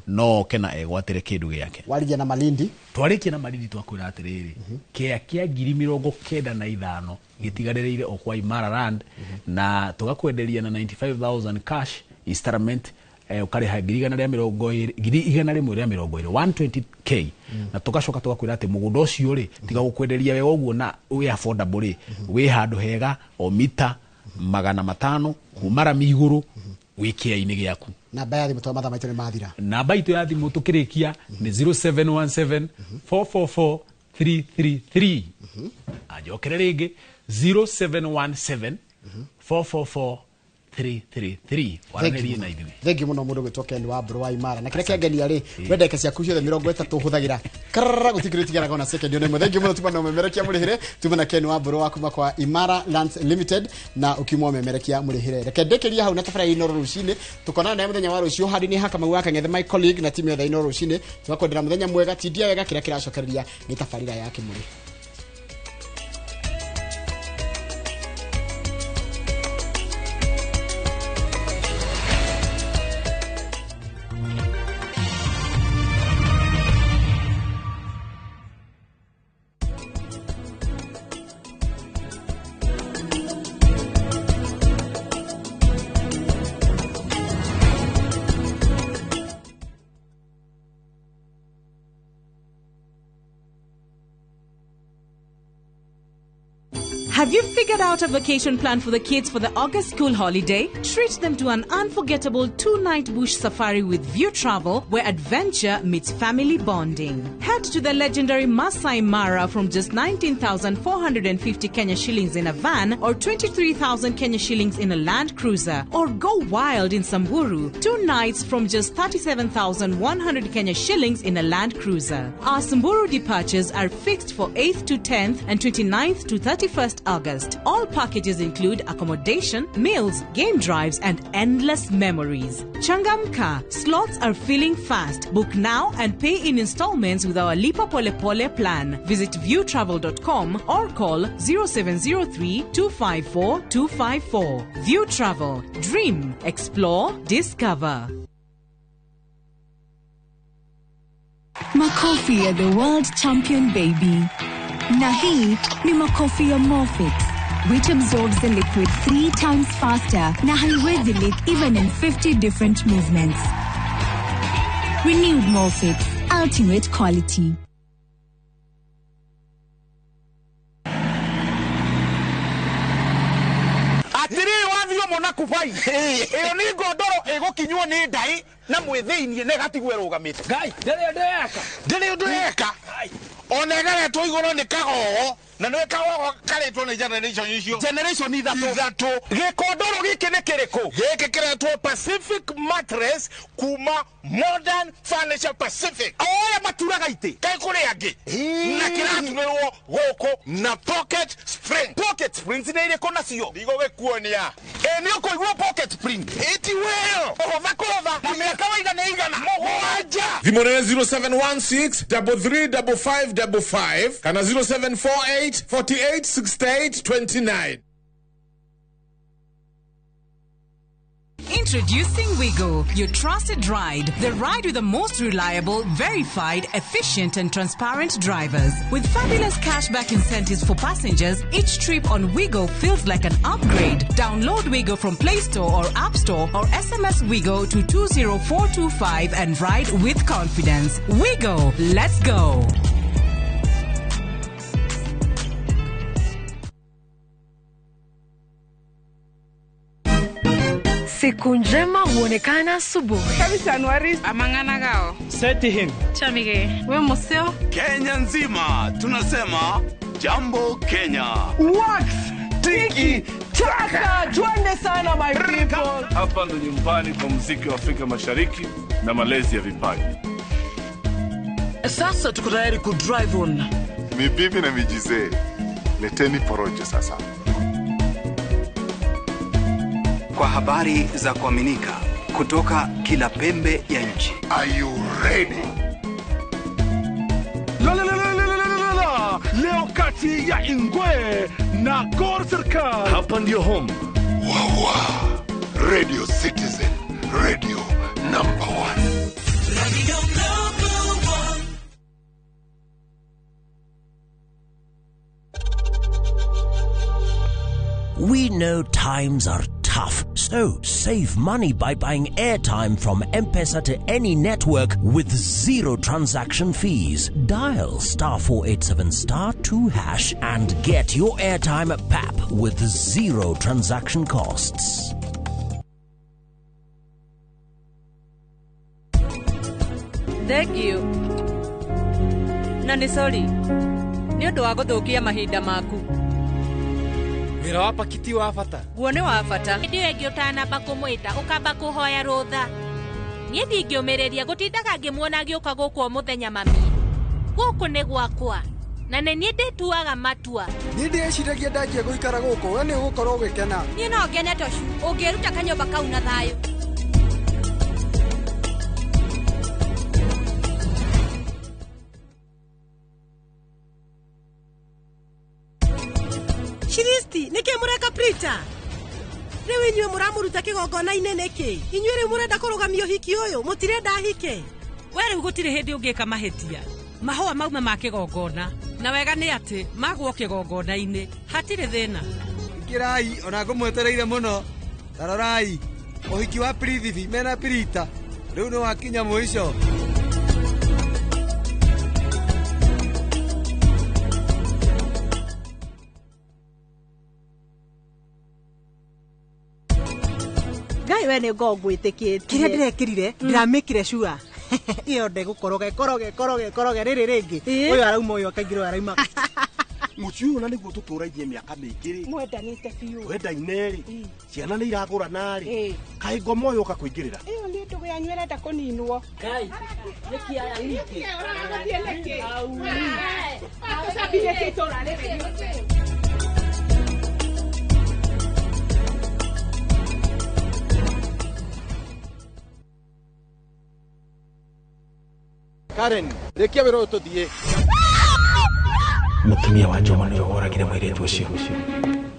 no oke na egwatĩre kĩndũ gĩake. Warigia na Malindi, twarĩkia na Malindi twakwĩra atĩrĩrĩ, kĩea kĩa 95,000 gĩtigarĩrĩire o kwa Imara Land, na tũgakwenderia na 95,000 cash installment, ũkarĩha 120,000 120k, na tũgacoka tũgakwĩra atĩ mũgũnda ũcio rĩ tiga gũkwenderia wega ũguo na wĩ affordable rĩ, wĩ handũ hega o mita 500 kuma rami igũrũ wĩ kĩea-inĩ gĩaku. Namba ya thimũ tondũ mathaa maitũ nĩ mathira. Namba itũ ya thimũ tũkĩrĩkia nĩ 0717 444 333. Anjokere rĩngĩ 0717 444 333. Waranĩrie na ithuĩ. Thank you mũno mũndũ gwĩtwo Ken wa Mbũrũ wa Imara. Na kĩrĩa kĩangenia rĩ, we ndagĩka ciaku ciothe 30 ũhũthagĩra karara, gũtikĩrĩ tigaraga ona second ona ĩmwe. Thank you mũno, tuma na ũmemerekia mũrĩhĩre, tuma na Ken wa Mbũrũ wa kuma kwa Imara Lands Limited, na ũkiuma ũmemerekia mũrĩhĩre. Reke ndĩkĩrie hau na tabarĩra Inooro rũcinĩ, tũkonana nawe mũthenya wa rũciũ handũ-inĩ ha Kamau wa Kang'ethe, my colleague na timu yothe ya Inooro rũcinĩ. Tũgakwendera mũthenya mwega, tindia wega, kĩrĩa kĩracokereria nĩ tabarĩra ya Kĩmũrĩ. Have you figured out a vacation plan for the kids for the August school holiday? Treat them to an unforgettable 2-night bush safari with View Travel, where adventure meets family bonding. Head to the legendary Masai Mara from just 19,450 Kenya shillings in a van or 23,000 Kenya shillings in a Land Cruiser. Or go wild in Samburu, 2 nights from just 37,100 Kenya shillings in a Land Cruiser. Our Samburu departures are fixed for 8th to 10th and 29th to 31st August. All packages include accommodation, meals, game drives, and endless memories. Changamka, slots are filling fast. Book now and pay in installments with our Lipa Pole Pole plan. Visit viewtravel.com or call 0703 254 254. View Travel. Dream, explore, discover. Makofi ya the world champion baby. Na hii ni makofi ya Morfix, which absorbs the liquid 3 times faster na haiwezi leak even in 50 different movements. Renewed Morfix, ultimate quality. Atiri wathio mona kubai. Iyo ni ngondoro igukinywo ni ndai na mwithiinie na gatigwe rugamite. Ngai, ndiri ndeka. Ndiri ndeka. Ona ĩgaretwo igũrũ nĩ kagogo, na nĩ kagogo karetwo nĩ generation icio. Generation ithatũ. Gĩkondoro gĩkĩ nĩ kĩrĩkũ? Gĩkĩ kĩretwo Pacific Mattress kuma Modern Furniture Pacific. Oya maturaga itĩ. Kaĩ kũrĩ angĩ? Na kĩraturĩrwo gũkũ na pocket spring. Pocket springs nĩ irĩkũ nacio? Ndigũgĩkuonia. Ĩ nĩ ũkũigua pocket spring. Ĩti wĩyo. Kũhũtha kũhũtha. Na mĩaka waiga nĩ igana. Mũgwanja. Thimũ nĩ 0716 335555 kana 0748 48 68 29. Introducing Wigo, your trusted ride. The ride with the most reliable, verified, efficient, and transparent drivers. With fabulous cashback incentives for passengers, each trip on Wigo feels like an upgrade. Download Wigo from Play Store or App Store or SMS Wigo to 20425 and ride with confidence. Wigo, let's go. Siku njema huonekana asubuhi. Amang'ana gao. Seti him. Chamige. We museo. Kenya nzima tunasema jambo Kenya. Wax tiki taka, twende sana my people. Hapa ndo nyumbani kwa muziki wa Afrika Mashariki na malezi ya vipaji. Sasa tuko tayari ku drive on. Mibibi na mijizee, leteni porojo sasa. Kwa habari za kuaminika kutoka kila pembe ya nchi. Are you ready? La la la la la la la. Leo kati ya Ingwe na Gor Serikal. Hapa ndio home. Wawa. Radio Citizen, radio number 1. Radio number 1. We know times are tough, so save money by buying airtime from M-Pesa to any network with zero transaction fees. Dial *487*2# and get your airtime at PAP with zero transaction costs. Thank you. Na nĩ sorry nĩ ũndũ wa gũthũkia mahinda maku. Wĩra wa pakiti wa bata. Guo nĩ wa bata. Hĩndĩ ĩyo ĩngĩ ũtanamba kũmwĩta ũkamba kũhoya rũtha. Niĩ ndingĩũmĩrĩria gũtindaga ngĩmuona agĩũka gũkũ o mũthenya mami. Gũkũ nĩ gwakwa na nĩ niĩ ndĩtuaga matua. Niĩ ndĩreciragia ndanjia gũikara gũkũ we nĩ ũgũkorwo ũgĩkena. Niĩ no ngene tocu ũngĩruta kanyũmba kau na thayũ. Shiristi, nĩkĩ mũreka Prita? Rĩu inyuĩ mũramũruta kĩgongona-inĩ nĩkĩ? Inyuĩ rĩu mũrenda kũrũgamia ũhiki ũyũ, mũtirenda ahike. We rĩu gũtirĩ hĩndĩ ũngĩka mahĩtia. Mahũa mauma ma kĩgongona, na wega nĩ atĩ magwo kĩgongona-inĩ, hatirĩ thĩna. Ingĩrai, ona ngũmwetereire mũno. Tarorai, ũhiki wa Prithibi mena Prita, rĩu nĩ wakinya mũico. Ngai we nĩ ngoo ngwĩtĩkĩtie. Kĩrĩa ndĩrekĩrire, ndĩramĩkire sure. Ĩyo ndegũkoroga ĩkoroge ĩkoroge ĩkoroge rĩrĩ rĩngĩ. Ũyũ arauma ũyũ akaingĩra ũyũ arauma. Mũciĩ ũyũ na nĩguo tũtũraithie mĩaka mĩingĩ rĩ. Mwendanĩte biũ. Twendaine rĩ. Ciana nĩ iragũrana rĩ. Kaĩ ngoma ũyũ ũka kũingĩrĩra. Ĩyo nĩ ndũgũ yanyu ĩrenda kũninwo. Ngai, nĩkĩ aya ningĩ? Ũragũthiĩ nĩkĩ? Tũcambithĩtie itũũra rĩrĩ. Karen, rĩkia wĩra ũyũ tũthiĩ. Mũtumia wa Njuma nĩwe woragire mũirĩtu ũcio.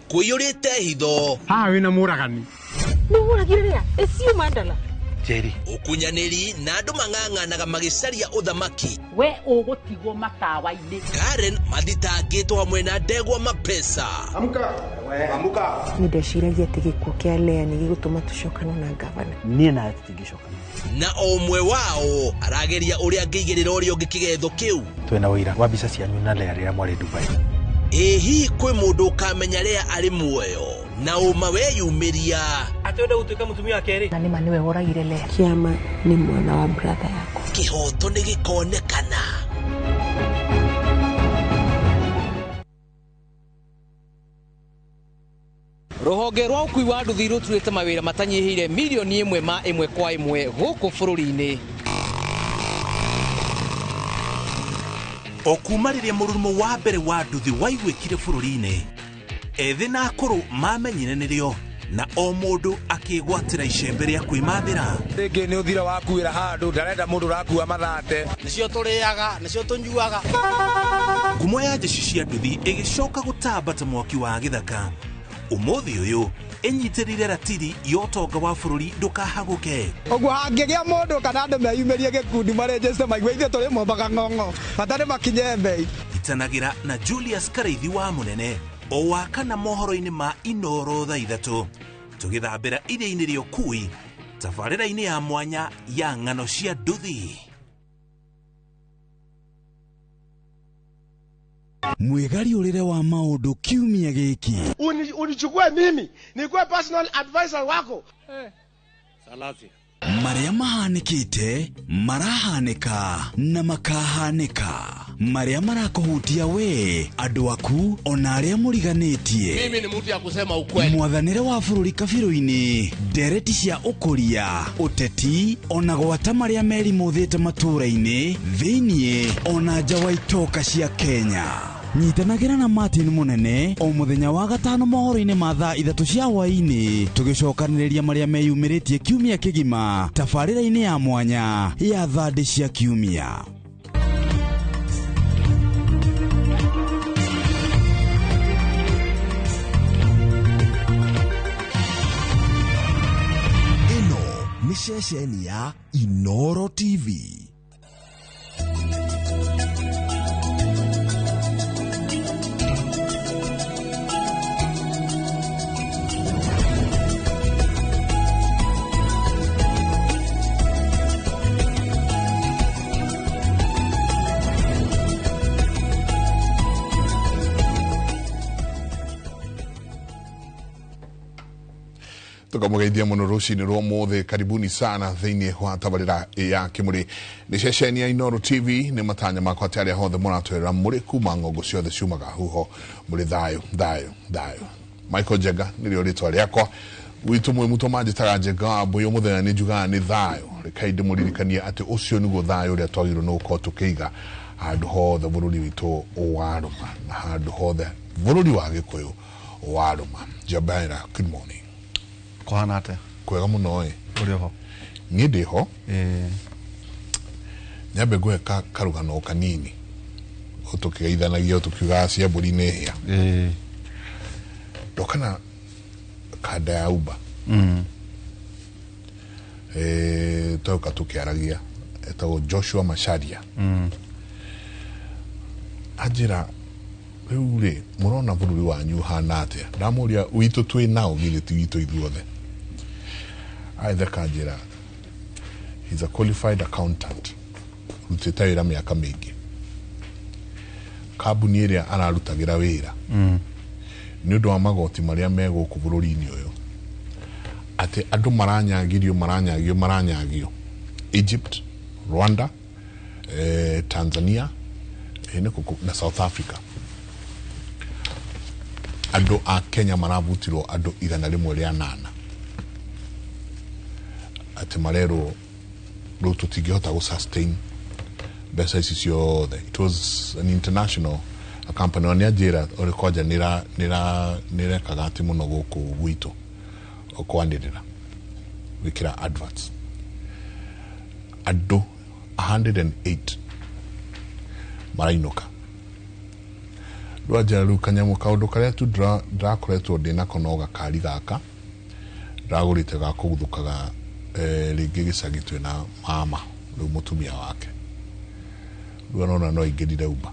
Kũiyũrĩte hitho. Haha wĩna mũragani. Nĩ mũragire rĩa? Ĩcio mandala. Njeri. Ũkunyanĩri na andũ mang'ang'anaga magĩcaria ũthamaki. We ũgũtigwo matawa-inĩ. Karen mathitangĩtwo hamwe na ndegwa mapesa. Amka. Amka. Nĩ ndeciragia atĩ gĩkuũ kĩa Lea nĩ gĩgũtũma tũcokane na ngavana. Niĩ nawe tũtingĩcokana. Na o ũmwe wao arageria ũrĩa angĩigĩrĩra ũrĩa ũngĩ kĩgetho kĩu. Twĩna ũira wa mbica cianyu na Lea rĩrĩa mwarĩ Dubai. Ĩ hihi kwĩ mũndũ ũkamenya Lea arĩ muoyo na ũma weyumĩria. Atĩ ũrenda gũtuĩka mũtumia wa kerĩ. Na nĩma nĩwe woragire Lea. Kĩama nĩ mwana wa brother yakwa. Kĩhoto nĩ gĩkonekana. Rũhonge rwa ũkui wa nduthi rũturĩte mawĩra matanyihĩire milioni 1 ma 1 kwa 1 gũkũ bũrũri-inĩ. O kuma rĩrĩa mũrurumo wa mbere wa nduthi waiguĩkire bũrũri-inĩ, ethĩ na akũrũ mamenyire nĩrĩo na o mũndũ akĩgwatĩra icembe rĩa kwĩmathĩra. Rĩngĩ nĩ ũthira wakuĩra handũ ndarenda mũndũ ũrakua mathate. Nĩcio tũrĩaga, nĩcio tũnyuaga. Ngumo ya jeshi cia nduthi ĩgĩcoka gũtamba ta mwaki wa gĩthaka. Ũmũthĩ ũyũ Ĩnyitĩrĩire ratiri ya ũtonga wa bũrũri ndũkahagũke. Ũguo hangĩgĩa mũndũ kana andũ meyumĩrie gĩkundi marenjeste maigue ithuĩ tũrĩ mombaga ng'ong'o bata nĩ makinye mbei. Itanagĩra na Julius Karaithi wa Mũnene o wa kana mohoro-inĩ ma Inoro thaa 3 tũgĩthambĩra iria-inĩ rĩa ũkui tabarĩra-inĩ ya mwanya ya ng'ano cia nduthi. Mwĩgariũrĩre wa maũndũ kiumia gĩkĩ. Unichukue mimi nikuwe personal advisor wako. Salasi. Marĩa mahanĩkĩte, marahanĩka na makahanĩka. Marĩa marakũhutia we, andũ aku, ona arĩa mũriganĩtie. Mimi ni mtu ya kusema ukweli. Mwathanĩre wa bũrũri kabirũ-inĩ, ndereti cia ũkũria, ũteti, ona gwata marĩa merimũthĩte matũũra-inĩ, thĩiniĩ, ona nja wa itoka cia Kenya. Nyitanagĩra na Martin Mũnene o mũthenya wa gatano mohoro-inĩ ma thaa 3 cia hwaĩ-inĩ, tũgĩcokanĩrĩria marĩa meyumĩrĩtie kiumia kĩgima tabarĩra-inĩ ya mwanya ya thandĩ cia kiumia. Ĩno nĩ ceceni ya Inoro TV. Tukamugeithia muno rucini rwa mothe, karibuni sana thiini wa tabarira ya kimuri ni ceceni ya Inoro TV. Ni matanya makwa ati aria hothe muratwira muri kuma ng'ongo ciothe ciumaga huho muri thayo thayo thayo. Michael Njega nirio ritwa riakwa, gwitu mwi muto manjitaga Njega mbuyu muthenya ni njugaga ni thayo. Rekai ndimuririkanie ati ucio niguo thayo uria twagirwo ni gukorwo tukiiga handu hothe bururi witu waruma na handu hothe bururi wa Gikuyu waruma. Jabaira, good morning. Kũhana atĩa? Kwega mũno ĩ. Ũrĩ oho? Niĩ ndĩ ho. Nyambe ngũhe karũgano kanini tũkĩgeithanagia tũkiugaga cia mbũri nĩ hĩa. Ndoka na kanda ya Uber. Twoka tũkĩaragia, etagwo Joshua Macharia. Anjĩra rĩu rĩ mũrona bũrũri wanyu ũhana atĩa? Ndamũria witũ twĩ nao githĩ ti witũ ithuothe? Aitheka njĩra he's a qualified accountant, rutĩte wĩra mĩaka mĩingĩ. Kambuni ĩrĩa ararutagĩra wĩra nĩ ũndũ wa magoti marĩa me gũkũ bũrũri-inĩ ũyũ, atĩ andũ maranyagĩrio maranyagio maranyagio Egypt, Rwanda, Tanzania, na South Africa. Andũ a Kenya marabutirwo andũ 108 atĩ marerwo rĩu tũtingĩhota gũ sustain mbeca ici ciothe. It was an international company. Na nĩanjĩra ũrĩ kwanja nĩrekaga atĩ mũno gũkũ gwitũ kwanĩrĩra gwĩkĩra adverts. Andũ 108 marainũka. Rwanjĩra rĩu kanyamũ kaũndũ karĩa tu ndĩrakoretwo ndĩnako no gakari gaka ndĩragũrĩte ga kũguthũkaga rĩngĩ gĩcagi twĩna mama rĩu mũtumia wake. Rĩu arona no aingĩrire Uber.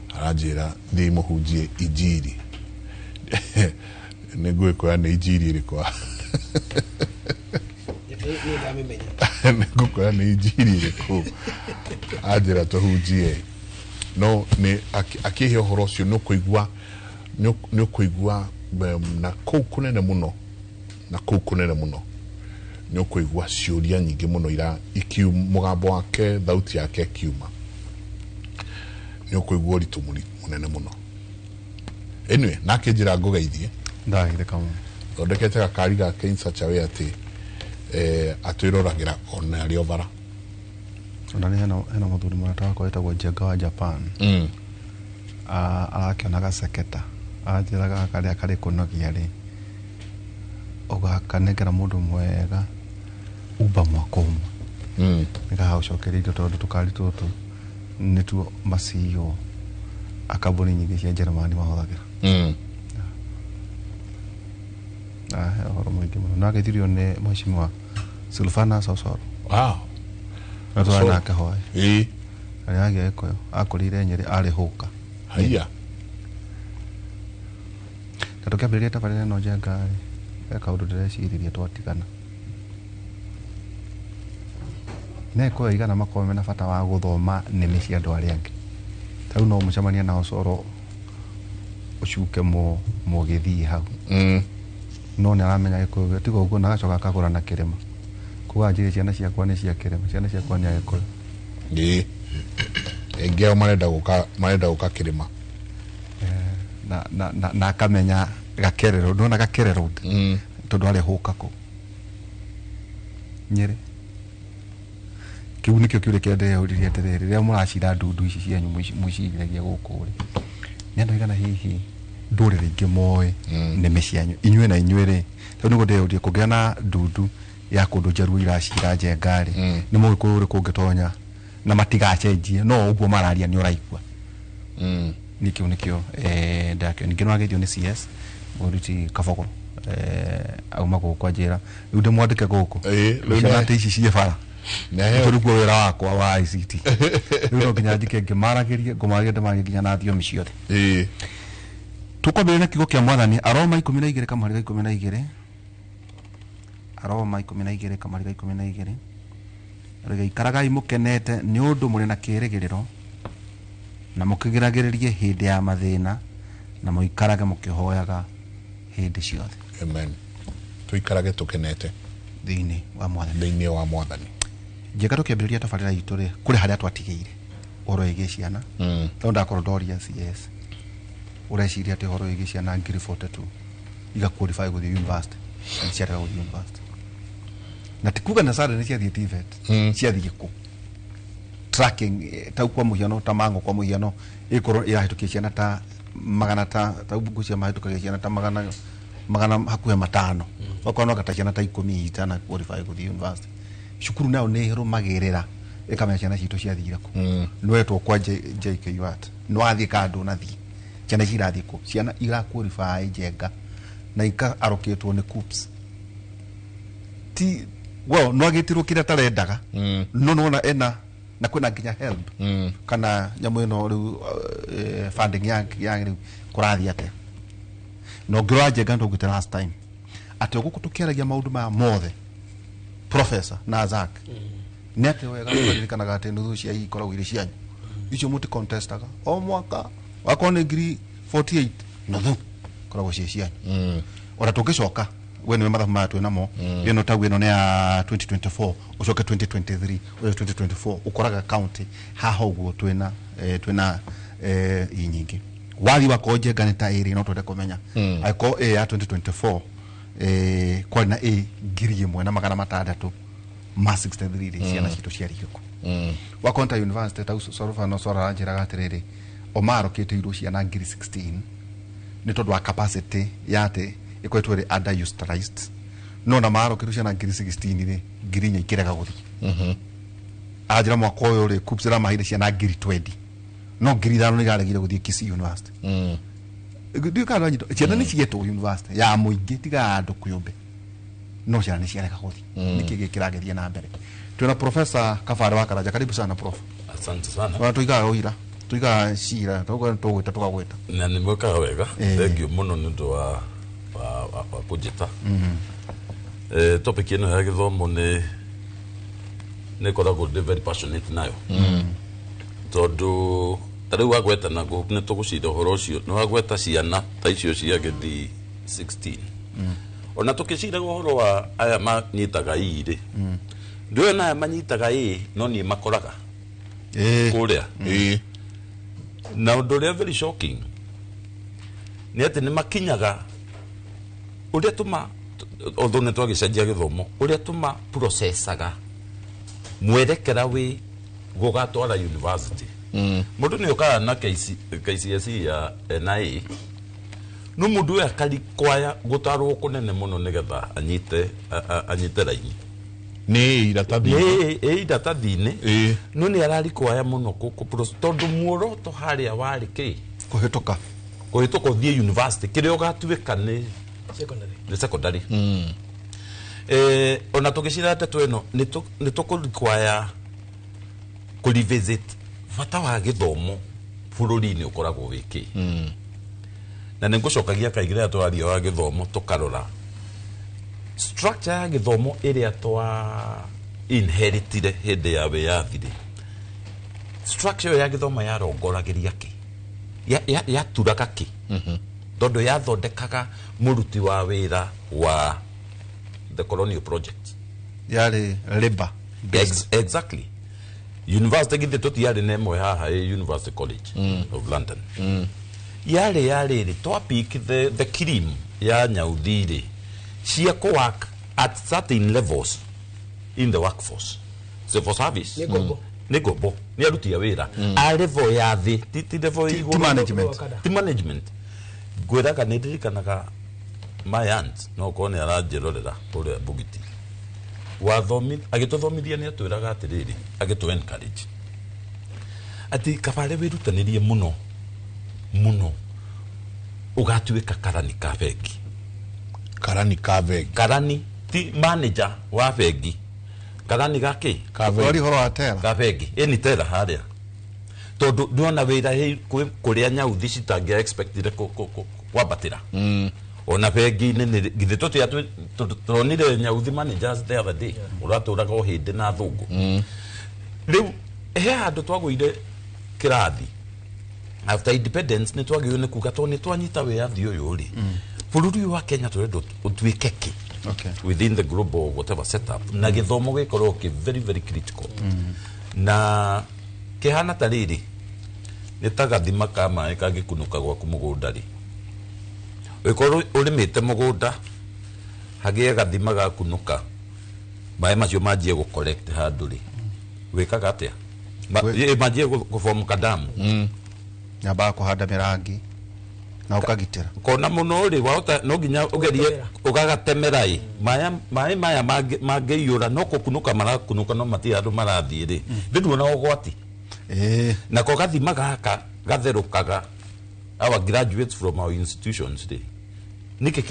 Aranjĩra thiĩ mũhunjie injiri. Nĩ ngũĩkoya nĩ injiri ĩrĩkũ? Nĩ ngũkoya nĩ injiri ĩrĩkũ? Anjĩra tũhunjie. No nĩ akĩhe ũhoro ũcio nĩ ũkũigua na kũu kũnene mũno, na kũu kũnene mũno nĩ ũkũigua ciũria nyingĩ mũno ira mũgambo wake thauti yake ĩkiuma, nĩ ũkũigua ũritũ mũnene mũno. Anyway, nake njĩra ngũgeithie. Ndagithĩka mũno. Thondekete gakari gake in such a way atĩ atwĩroragĩra ona arĩ o bara. Ona nĩ hena mũthuri mũrata wakwa wĩtagwo Njenga wa Japan. Arakĩona gaceketa, anjĩraga karĩa karĩ kũnogia rĩ, ũgakanengera mũndũ mwega Uber mwaka ũmwe. Nĩgagũcokeria indo tondũ tũkari tũtũ nĩtuo ma CEO a kambuni nyingĩ cia Njerumani mahũthagĩra. Na he ũhoro mũingĩ mũno. Na ageithirio nĩ mheshimiwa Silvana Sosoro. Wow. Na twarĩ So- nake hwaĩ. Ĩĩ. Arĩ agĩa Gĩkũyũ. Akũrĩire Nyĩrĩ arĩ hũka. Haiya. Na tũkĩambĩrĩria tabarĩra ĩno Njenga rĩ, he kaũndũ ndĩreciririe twatigana. Nĩ Agĩkũyũ aigana makoragwo mena bata wa gũthoma nĩmĩ cia andũ arĩa angĩ. Ta rĩu no mũcemanie na Osoro ũcuke mũgĩthiĩ hau. No nĩ aramenya Gĩkũyũ tiga ũguo na agacoka akagũra na kĩrĩma. Kuga anjĩre ciana ciakwa nĩ cia kĩrĩma, ciana ciakwa nĩ Agĩkũyũ. Ĩĩ. Aingĩ ao marenda gũka kĩrĩma. Na akamenya Gakere Road, nĩwona Gakere Road? Tondũ arĩ hũka kũu. Nyĩrĩ. Kĩu nĩkĩo kĩũria kĩrĩa ndĩreyũririe atĩrĩrĩ, rĩrĩa mũracira ndundu ici cianyu mwĩciragia gũkũ rĩ, nĩ andũ aigana hihi ndũrĩrĩ ingĩ moĩ nĩmĩ cianyu inyuĩ na inyuĩ rĩ, tondũ nĩguo ndĩreyũria kũngĩa na ndundu ya kũndũ Njaruo iracira Njenga rĩ, nĩ mũgĩkũyũ ũrĩkũ ũngĩtonya na matigacenjie no ũguo mararia nĩ ũraigua. Nĩ kĩu nĩkĩo ndakĩo. Ningĩ nĩwageithio nĩ CS Mũruti Kabogo, auma gũkũ anjĩra rĩu ndĩmwandĩke gũkũ rĩu ciana nĩ- ta ici ciĩ bara. Nĩ aheo- Tondũ nĩguo wĩra wakwa wa ICT. Rĩu no nginya njike ngĩmaragĩrie, ngũmaragĩria ndĩmaragie nginya na thiomi ciothe. Tũkwambĩrĩria na kiugo kĩa Mwathani, Aroma 12 kamũhari ga 12. Aroma 12 kamũhari ga 12. Rĩga ikaragai mũkenete nĩ ũndũ mũrĩ na kĩĩrĩgĩrĩro, na mũkĩgiragĩrĩrie hĩndĩ ya mathĩna, na mũikarage mũkĩhoyaga hĩndĩ ciothe. Amen. Tũikarage tũkenete thĩinĩ wa Mwathani. Thĩinĩ wa Mwathani. Njega tũkĩambĩrĩria tabarĩra itũ rĩ, kũrĩ harĩa twatigĩire ũhoro wĩgiĩ ciana. Tondũ ndakorwo ndoria CS, ũreciria atĩ ũhoro wĩgiĩ ciana ngiri 42 iga qualify gũthiĩ university, na ciarega gũthiĩ university. Na ti kuga necessarily nĩ ciathiĩ TVET, ciathiĩ kũ? Tracking, tau kwa mũhiano, ta Mang'u kwa mũhiano, ĩkorwo ĩrahĩtũkia ciana ta magana ta, tau ngũcia mahĩtũkagia ciana ta magana hakuhĩ 5. Okorwo no ta ciana ta 10 itana qualify gũthiĩ university. Cukuru nayo nĩ ĩrũmagĩrĩra ĩkamenya ciana citũ ciathire kũ. Nĩwetwo kwa JKUAT, nĩwathiĩ kana ndũnathiĩ, ciana ici irathiĩ kũ? Ciana ira qualify Njenga na ika allocatwo nĩ KUCCPS. Ti, well, no agĩtirwo kĩrĩa tarendaga, no nĩwona ena na kwĩna nginya help kana nyamũ ĩno rĩu, funding ya rĩu kũrathiĩ atĩa. Na ũngĩrora Njenga nĩtwaugĩte last time atĩ o gũkũ tũkĩaragia maũndũ maya mothe, Professor na Zack, nĩ atĩ wega tũkaririkanaga atĩ nuthu cia ikoragwo irĩ cianyu icio mũti contestaga o mwaka, wakorwo nĩ ngiri 48 nuthu ikoragwo ciĩ cianyu. Ona tũngĩcoka we nĩwe mathabu maya twĩ namo, ĩno tau ĩno nĩ ya 2024, ũcoke 2023, ũcoke 2024, ũkoraga county haha ũguo twĩna i nyingĩ. Wathiĩ wakorwo Njenga nĩ ta ĩrĩ, no twende kũmenya angĩkorwo ĩ ya 2024, kwarĩ na ĩ ngiri ĩmwe na magana matandatũ ma 63 rĩ, ciana citũ ciarire kũ? Wakorwo ta university ta Sorofano Sora aranjĩraga atĩrĩrĩ, o marokĩtĩirwo ciana ngiri 16 nĩ tondũ wa capacity ya atĩ ĩkoretwo ĩrĩ underutilized, no na marokĩtwo ciana ngiri 16 rĩ, ngiri inya ikĩrega gũthiĩ. Anjĩra mwaka ũyũ rĩ, KUCCPS ĩramaheire ciana ngiri 20, no ngiri ithano nĩ iraregire gũthiĩ Kisii University. Ndiũĩ kana nĩwanyita, ciana nĩ cietwo university ya mũingĩ tiga ya andũ kĩũmbe, no ciana nĩ ciarega gũthiĩ. Nĩkĩ gĩkĩ kĩragĩthiĩ na mbere? Twĩna Professor Kabare wa Karanja, karibu sana prof. Asante sana. Ona tuigaga ũira, tuigaga cira, tũgwĩta tũkagwĩta. Na nĩ mwĩkaga wega. Thank you mũno nĩ ũndũ wa kũnjĩta. Topic ĩno ya gĩthomo nĩ ĩkoragwo ndĩ very passionate nayo. Tondũ ta rĩu wagweta na nĩ tũgũcira ũhoro ũcio, nĩ wagweta ciana ta icio cia gĩthii 16. Ona tũkĩciraga ũhoro wa aya manyitaga ii rĩ, ndũĩ ona aya manyitaga ĩ, no niĩ makoraga kũrĩa. Na ũndũ ũrĩa very shocking nĩ atĩ nĩ makinyaga ũrĩa tũma, although nĩ twagĩcenjia gĩthomo, ũrĩa tũma processaga mwerekera wĩ gũgatwara university. Mũndũ nĩ okaga na KCSE ya NIA, no mũndũ ũyũ akarikwaya gũtarwo kũnene mũno nĩgetha anyite raini. Nĩ iratathi-inĩ. Nĩ iratathi-inĩ. No nĩ ararikwaya mũno tondũ muoroto harĩa warĩ kĩ? Kũhĩtũka. Kũhĩtũka ũthiĩ university, kĩrĩa ũgatuĩka nĩ Nĩ secondary. Ona tũgĩcira ndeto ĩno nĩ tũkũ-require kũ-revisit bata wa gĩthomo bũrũri-inĩ ũkoragwo wĩ kĩ. Na nĩ ngũcokagia kaingĩ rĩrĩa tũraria wa gĩthomo tũkarora structure ya gĩthomo ĩrĩa twa inheritire hĩndĩ ya wĩyathi rĩ, structure ĩyo ya gĩthomo yarongoragĩria kĩ, yaturaga kĩ, tondũ yathondekaga mũruti wa wĩra wa the colonial project. Yarĩ labor. Exactly. University githĩ tũtiarĩ na ĩmwe haha ĩ University College of London. Yarĩ ya rĩrĩ twa pick the cream ya nyauthi rĩ cia kũ work at certain levels in the workforce, civil service. Nĩ ngombo. Nĩ ngombo, nĩ aruti a wĩra a level ya thĩ, ti level ya igũrũ. Ti management. Ti management. Ngwĩraga nĩ ndirikanaga my aunt, no korwo nĩ aranjĩrorera kũrĩa Bugiti, wathomi agĩtũthomithia nĩ atwĩraga atĩrĩrĩ, agĩtũ encourage atĩ kabarĩ wĩrutanĩrie mũno mũno ũgatuĩka karani ka bengi. Karani ka bengi. Karani ti manager wa bengi, karani gakĩ? Ka bengi. Ũrĩ ũhoro wa tera. Ka bengi ĩni tera harĩa, tondũ nĩwona wĩra kũrĩa nyauthi citangĩa expectire kwambatĩra. Ona bengi-inĩ githĩ tũtia tũronire nyauthi managers the other day ũratũraga o hĩndĩ na thũngũ. Rĩu he handũ twagũire kĩrathi after independence, nĩ twagĩrĩirwo nĩ kuga tondũ nĩ twanyita wĩyathi ũyũ rĩ, bũrũri ũyũ wa Kenya tũrenda ũtuĩke kĩ within the global whatever setup, na gĩthomo gĩkorwo kĩ very very critical. Na kĩhana ta rĩrĩ nĩ ta gathima ka maĩ kangĩkunũka gwaku mũgũnda rĩ, ũngĩkorwo ũrĩmĩte mũgũnda hagĩe gathima gakunũka, maĩ macio manjie gũ collect handũ rĩ, wĩkaga atĩa? Manjie gũ form kadamu. Nyambaga kũhanda mĩrangi na ũkagitĩra. Kona mũno rĩ, wahota no nginya ũgerie ũgagatemera ĩ maĩ maya mangĩiyũra no kũkunũka marakunũka no matirĩ handũ marathiĩ rĩ, rĩu nduona ũgwati. Nako gathima gaka gatherũkaga our graduates from our institutions rĩ, nĩkĩ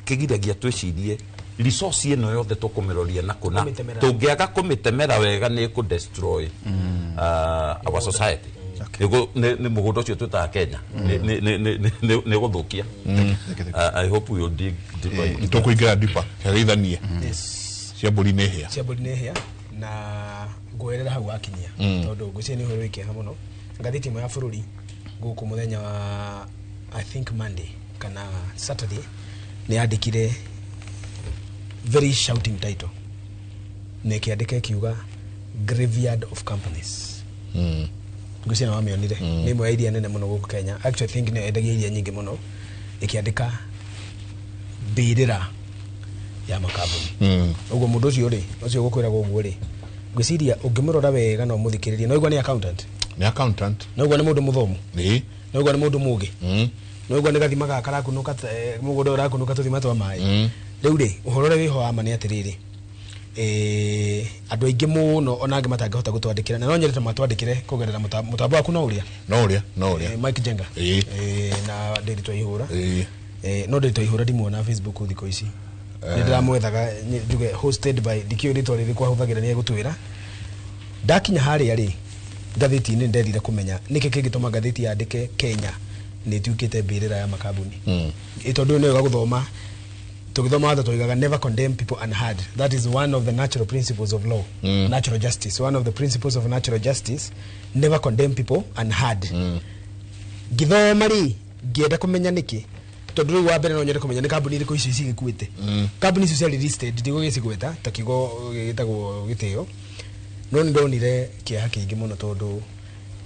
kĩgiragia twĩcirie resource ĩno yothe tũkũmĩroria na kũna? Kũmĩtemera. Tũngĩaga kũmĩtemera wega nĩ ĩkũ destroy our society. Nĩ mũgũnda ũcio twĩtaga Kenya nĩ gũthũkia. I hope we will dig deeper into that. Tũkũingĩra deeper kĩgeithanie. Cia mbũri nĩ hĩa. Cia mbũri nĩ hĩa na ngwerera hau wakinyia, tondũ ngwĩciria nĩ ũhoro wĩ kĩeha mũno. Ngathĩti ĩmwe ya bũrũri gũkũ mũthenya wa I think Monday kana Saturday nĩ yandĩkire very shouting title na ĩkĩandĩka ĩkiuga "Graveyard of Companies". Ngwĩciria nĩ wamĩonire. Nĩ ĩmwe ya iria nene mũno gũkũ Kenya, actually I think nĩyo yendagia iria nyingĩ mũno, ĩkĩandĩka mbĩrĩra ya makambuni. Ũguo mũndũ ũcio rĩ, ũcio gũkwĩragwo ũguo rĩ, ngwĩciria ũngĩmũrora wega no ũmũthikĩrĩrie no igua nĩ accountant. Nĩ accountant. No igua nĩ mũndũ mũthomu. No igua nĩ mũndũ mũgĩ. No igua nĩ gathima gaka karakunũka mũgũnda ũyũ ũrakunũka tũthima twa maĩ. Rĩu rĩ, ũhoro ũrĩa wĩho wa ma nĩ atĩrĩrĩ, andũ aingĩ mũno ona angĩ matangĩhota gũtwandĩkĩra, na no nyende matwandĩkĩre kũgerera mũtambo waku no ũrĩa. No ũrĩa, no ũrĩa. Mike Jenga. Na Ndĩri Twaihũra. No Ndĩri Twaihũra ndimuona Facebook thikũ ici. Nĩ ndĩramwethaga njuge hosted by ndikĩũĩ rĩtwa rĩrĩkũ ahũthagĩra, nĩ egũtwĩra. Ndakinya harĩa rĩ ngathĩti-inĩ, nderire kũmenya nĩkĩ kĩngĩtũma ngathĩti yandĩke Kenya nĩ ĩtuĩkĩte mbĩrĩra ya makambuni. Tondũ nĩ wega gũthoma, tũgĩthoma watho tũigaga never condemn people unheard. That is one of the natural principles of law. Natural justice, one of the principles of natural justice, never condemn people unheard. Ngĩthoma rĩ, ngĩenda kũmenya nĩkĩ, tondũ rĩu wa mbere no nyende kũmenya nĩ kambuni irĩkũ icio cigĩkuĩte. Kambuni icio ciarĩ listed, ndigũgĩcigweta ta kiugo gĩtagwo gĩtĩo, no nĩ ndonire kĩeha kĩingĩ mũno tondũ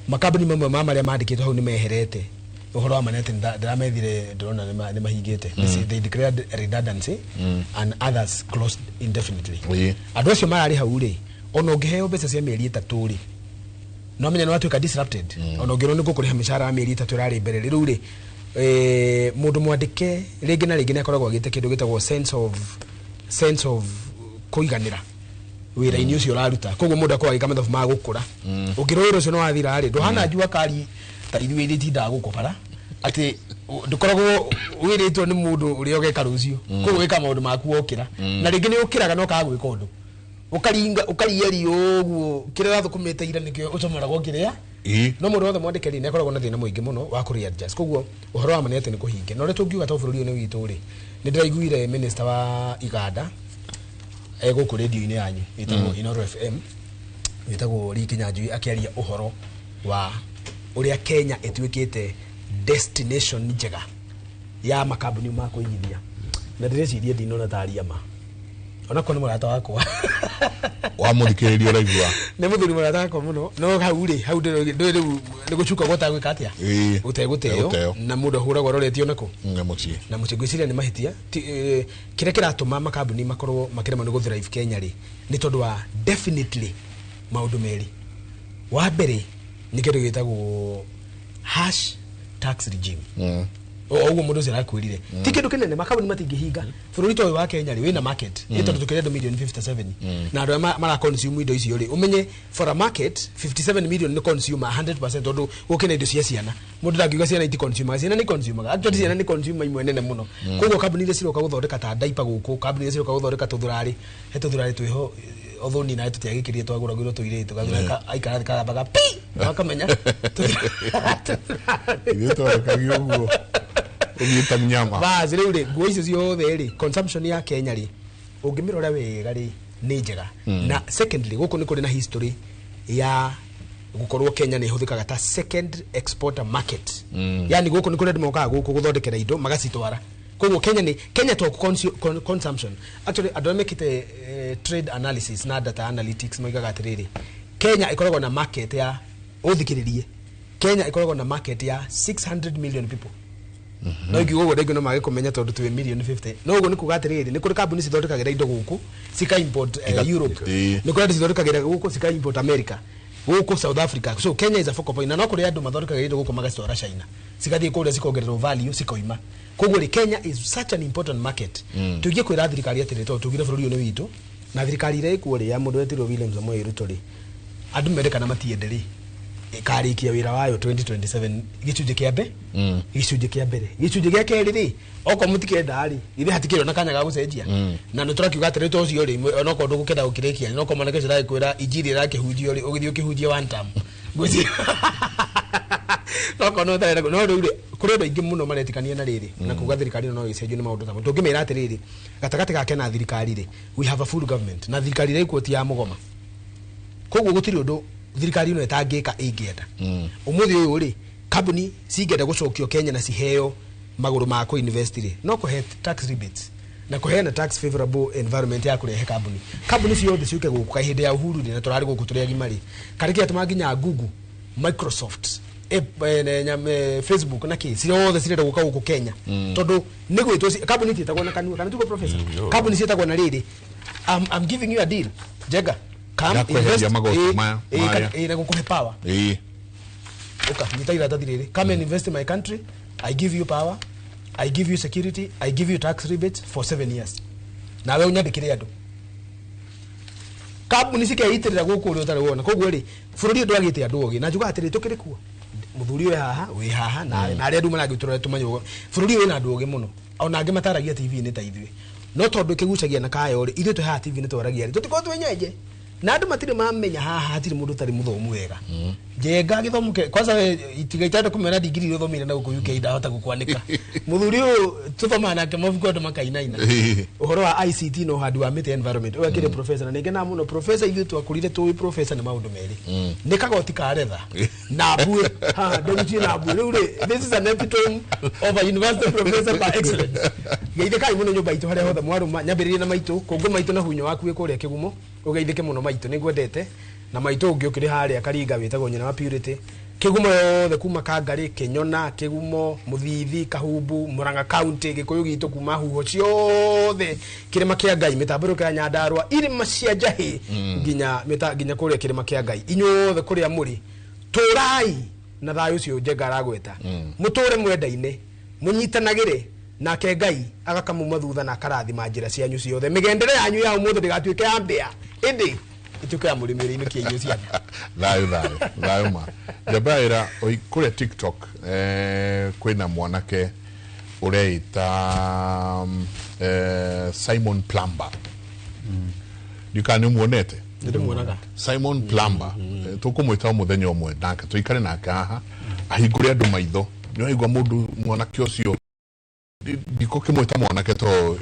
makambuni mamwe ma marĩa mandĩkĩtwo hau nĩ meherete. Ũhoro wa ma nĩ atĩ ndĩramethire ndĩrona nĩ mahingĩte. They declared redundancy and others closed indefinitely. Andũ acio mararĩ hau rĩ, ona ũngĩheo mbeca cia mĩeri 3 rĩ, no menya nĩ watuĩka disrupted. Ona ũngĩrwo nĩ ngũkũrĩha mĩcara ya mĩeri 3 ĩrarĩ mbere rĩu rĩ, mũndũ mwandĩke rĩngĩ na rĩngĩ nĩ akoragwo agĩte kĩndũ gĩtagwo sense of kũiganĩra wĩra-inĩ ũcio ũraruta, koguo mũndũ akoragwo agĩka mathabu ma gũkũra. Ũngĩrwo wĩra ũcio nĩ wathira rĩ, ndũhana jua kari ta ithuĩ iria itindaga gũkũ bara. Atĩ ndũkoragwo wĩrĩtwo nĩ mũndũ ũrĩa ũgeka rũciũ. Koguo wĩka maũndũ maku wokĩra. Na rĩngĩ nĩ ũkĩraga na ũkaga gwĩka ũndũ. Ũkaringa ũkaria riũ ũguo kĩrĩa ũrathũkũmĩte ira nĩkĩo ũcomoraga ũkĩrĩa. No mũndũ wothe mwandĩke rĩ nĩ akoragwo na thĩna mũingĩ mũno wa kũ readjust. Koguo ũhoro wa ma nĩ atĩ nĩ kũhinge. Na ũrĩa tũngiuga to bũrũri ũyũ nĩ witũ rĩ, nĩ ndĩraiguire minister wa iganda gũkũ radio-inĩ yanyu ĩtagwo Inooro FM wĩtagwo Lee Kinyanjui akĩaria ũhoro wa ũrĩa Kenya ĩtuĩkĩte destination njega ya makambuni ma kũigithia. Na ndĩreciria ndinona taria ma onakorwo nĩ mũrata wakwa Wamũthikĩrĩria ũraigua. Nĩ mũthuri mũrata wakwa mũno, no hau rĩ, hau ndĩrĩ rĩu nĩ gũcuka gũtagwĩka atĩa. Ũtegũteo. Ũtegũteo. Na mũndũ ahũragwo aroretio nakũ Na mũciĩ. Na mũciĩ. Ngwĩciria nĩ mahĩtia. Kĩrĩa kĩratũma makambuni makorwo makĩremwo nĩ gũthrive Kenya rĩ, nĩ tondũ wa definitely maũndũ merĩ. Wa mbere nĩ kĩndũ gĩtagwo harsh tax regime. O ũguo mũndũ ũcio arakwĩrire ti kĩndũ kĩnene, makambuni matingĩhinga bũrũri ta ũyũ wa Kenya rĩ, wĩna market ĩ tondũ tũkĩrĩ andũ milioni 57 na andũ arĩa mara consume indo icio rĩ, ũmenye for a market 57 million nĩ consumer 100%, tondũ gũkĩ na indo cia ciana, mũndũ ndangiuga ciana iti consumer, ciana nĩ consumer, actually ciana nĩ consumer imwe nene mũno. Koguo kambuni iria ciroka gũthondeka ta diaper gũkũ, kambuni iria ciroka gũthondeka tũthurarĩ, he tũthurarĩ twĩho othoni nawe tũtiagĩkĩrire twagũragĩrwo tũirĩtu gathurarĩ aikara thĩ kagambaga pi wakamenya. Ithuĩ twarekagia ũguo ũthiĩte nyama. Bas rĩu rĩ, nguo icio ciothe rĩ, consumption ya Kenya rĩ, ũngĩmĩrora wega rĩ, nĩ njega. Na secondly, gũkũ nĩ kũrĩ na history ya gũkorwo Kenya nĩ ĩhũthĩkaga ta second exporter market. Yani gũkũ nĩ kũrĩ andũ mokaga gũkũ gũthondekera indo magacitwara. Koguo Kenya nĩ Kenya to consumption. Actually andũ arĩa mekĩte trade analysis na data analytics moigaga atĩrĩrĩ, Kenya ĩkoragwo na market ya, ũthikĩrĩrie, Kenya ĩkoragwo na market ya 600 million people. No ingiuga ũguo rĩngĩ no mage kũmenya tondũ twĩ milioni 50, no ũguo nĩ kuga atĩrĩrĩ, nĩ kũrĩ kambuni cithondekagĩra indo gũkũ cika import Europe, nĩ kũrĩ andũ cithondekagĩra gũkũ cika import America, gũkũ South Africa. So Kenya is a focal point. Na no kũrĩ andũ mathondekagĩra indo gũkũ magacitwara China, cigathiĩ kũrĩa cikongererwo value cikoima. Koguo rĩ, Kenya is such an important market. Tũingĩ kwĩra thirikari atĩrĩ, tondũ tugire bũrũri ũyũ nĩ witũ, na thirikari ĩrĩa ĩkuo rĩ, ya mũndũ wetirwo William Samoei Ruto rĩ, andũ mende kana matiende rĩ, ĩkarĩkia wĩra wayo 2027, gĩcunjĩ kĩa mbe gĩcunjĩ kĩa mbere. Gĩcunjĩ gĩa kerĩ rĩ, okorwo mũtikenda rĩ, ithe hatikĩrĩ ona kanya ga gũcenjia. Na nĩ tũrakiuga atĩrĩ, to ũcio rĩ, onokorwo ndũgũkenda gũkĩrĩkia, nokorwo mwanake ũcio aragĩkwĩra injiri ĩrakĩhunjio rĩ, ũgĩthiĩ ũkĩhunjie one term, ngwĩciria nokorwo no ũtarenda. No rĩu rĩ, kũrĩ andũ aingĩ mũno maretĩkania na rĩrĩ na kuga thirikari ĩno no ĩcenjio nĩ maũndũ ta mau. Tũngĩmĩra atĩrĩrĩ, gatagatĩ gake na thirikari rĩ, we have a full government, na thirikari ĩrĩa ĩkuo ti ya mũgoma, koguo gũtirĩ ũndũ thirikari ĩno ĩtangĩka ĩngĩenda. Ũmũthĩ ũyũ rĩ, kambuni cingĩenda gũcokio Kenya na ciheo magũrũ ma kũ invest rĩ, no kũhe tax rebates na kũheana tax favorable environment ya kũrehe kambuni ciothe ciũke gũkũ. Ka hĩndĩ ya Uhuru rĩ, na tũrarĩ gũkũ tũrĩ agima rĩ, karĩ kĩatũma nginya Google, Microsoft, Facebook na kĩ ciothe cirenda gũka gũkũ Kenya, tondũ nĩ gwĩtwo kambuni ciĩtagwo na kanua kana tugo professor, kambuni ciĩtagwo na rĩrĩ, I'm giving you a deal, Jenga, come invest magoti maya. Na gũkũhe power. Uka nyita iratathi rĩrĩ, come and invest in my country, I give you power, I give you security, I give you tax rebates for 7 years, nawe ũnyandĩkĩre andũ, kambuni cikeitĩrĩra gũkũ ũrĩa ũtarĩ wona. Koguo rĩ, bũrũri ũyũ ndwagĩte andũ ogĩ, na njugaga atĩrĩ, tũkĩrĩ kuo, mũthuri ũyũ haha wĩ haha na arĩa andũ maragĩtũrora tũmenye ũguo, bũrũri ũyũ wĩna andũ ogĩ mũno, ona angĩ mataragia TV-inĩ ta ithuĩ, no tondũ ĩkĩgucagia na kayo rĩ, ithuĩ twĩ haha TV-inĩ twaragia rĩ, tũtikorwo twĩ nyenje na andũ matirĩ mamenya haha hatirĩ mũndũ ũtarĩ mũthomu wega. Njenga gĩthomo kwanza we itiga itanda kũmena digiri iria ũthomeire na gũkũ UK, ndahota gũkwanĩka. Mũthuri ũyũ tũthomaga nake mabuku andũ makainaina ũhoro wa ICT na ũhandi wa mĩtĩ, environment. Ũyũ akĩrĩ professor na nĩngenaga mũno. Professor, ithuĩ twakũrire tũĩ professor nĩ maũndũ merĩ, nĩ kagoti ka retha na mbuĩ haha ndũrutie na mbuĩ. Rĩu rĩ, this is an epitome of a university professor par excellence. Geithĩkai mũno nyũmba itũ harĩa hothe mwarũma, nyambĩrĩrie na maitũ kũngũ maitũ na hunyo waku wĩ kũrĩa kĩgumo, ũgeithĩke mũno maitũ, nĩngwendete. Na maitũ ũngĩ ũkĩrĩ harĩa Karinga wĩtagwo nyina wa Purity, kĩgumo yothe kuma Kangarĩ, Kĩnyona, Kĩgumo, Mũthithi, Kahumbu, Murang'a County, Gĩkũyũ gitũ kuma huho ciothe, kĩrĩma kĩa Ngai, mĩtambũrũko ya Nyandarũa, irĩma cia Njahĩ, nginya nginya kũrĩa kĩrĩma kĩa Ngai. Inyuothe kũrĩa mũrĩ, tũrai na thayũ ũcio Njenga aragweta, mũtũre mwendaine, mũnyitanagĩre, nake Ngai agakamuma thutha na akarathima njĩra cianyu ciothe. Mĩgendere yanyu ya ũmũthĩ ndĩgatuĩke ya mbĩa, ĩndĩ Ituĩke ya mũrĩmi ũrĩa inũkia irio ciake. Thayũ thayũ thayũ ma njambaĩra kũrĩa TikTok, kwĩna mwanake ũreita Simon Plumber. Ndikana nĩ ũmuonete? Nĩndĩmuonaga. Simon Plumber. Tũkũmwĩta o mũthenya ũmwe nake tũikare nake haha ahingũre andũ maitho. Nĩ waigua mũndũ mwanake ũcio, ndikũkĩmwĩta mwanake to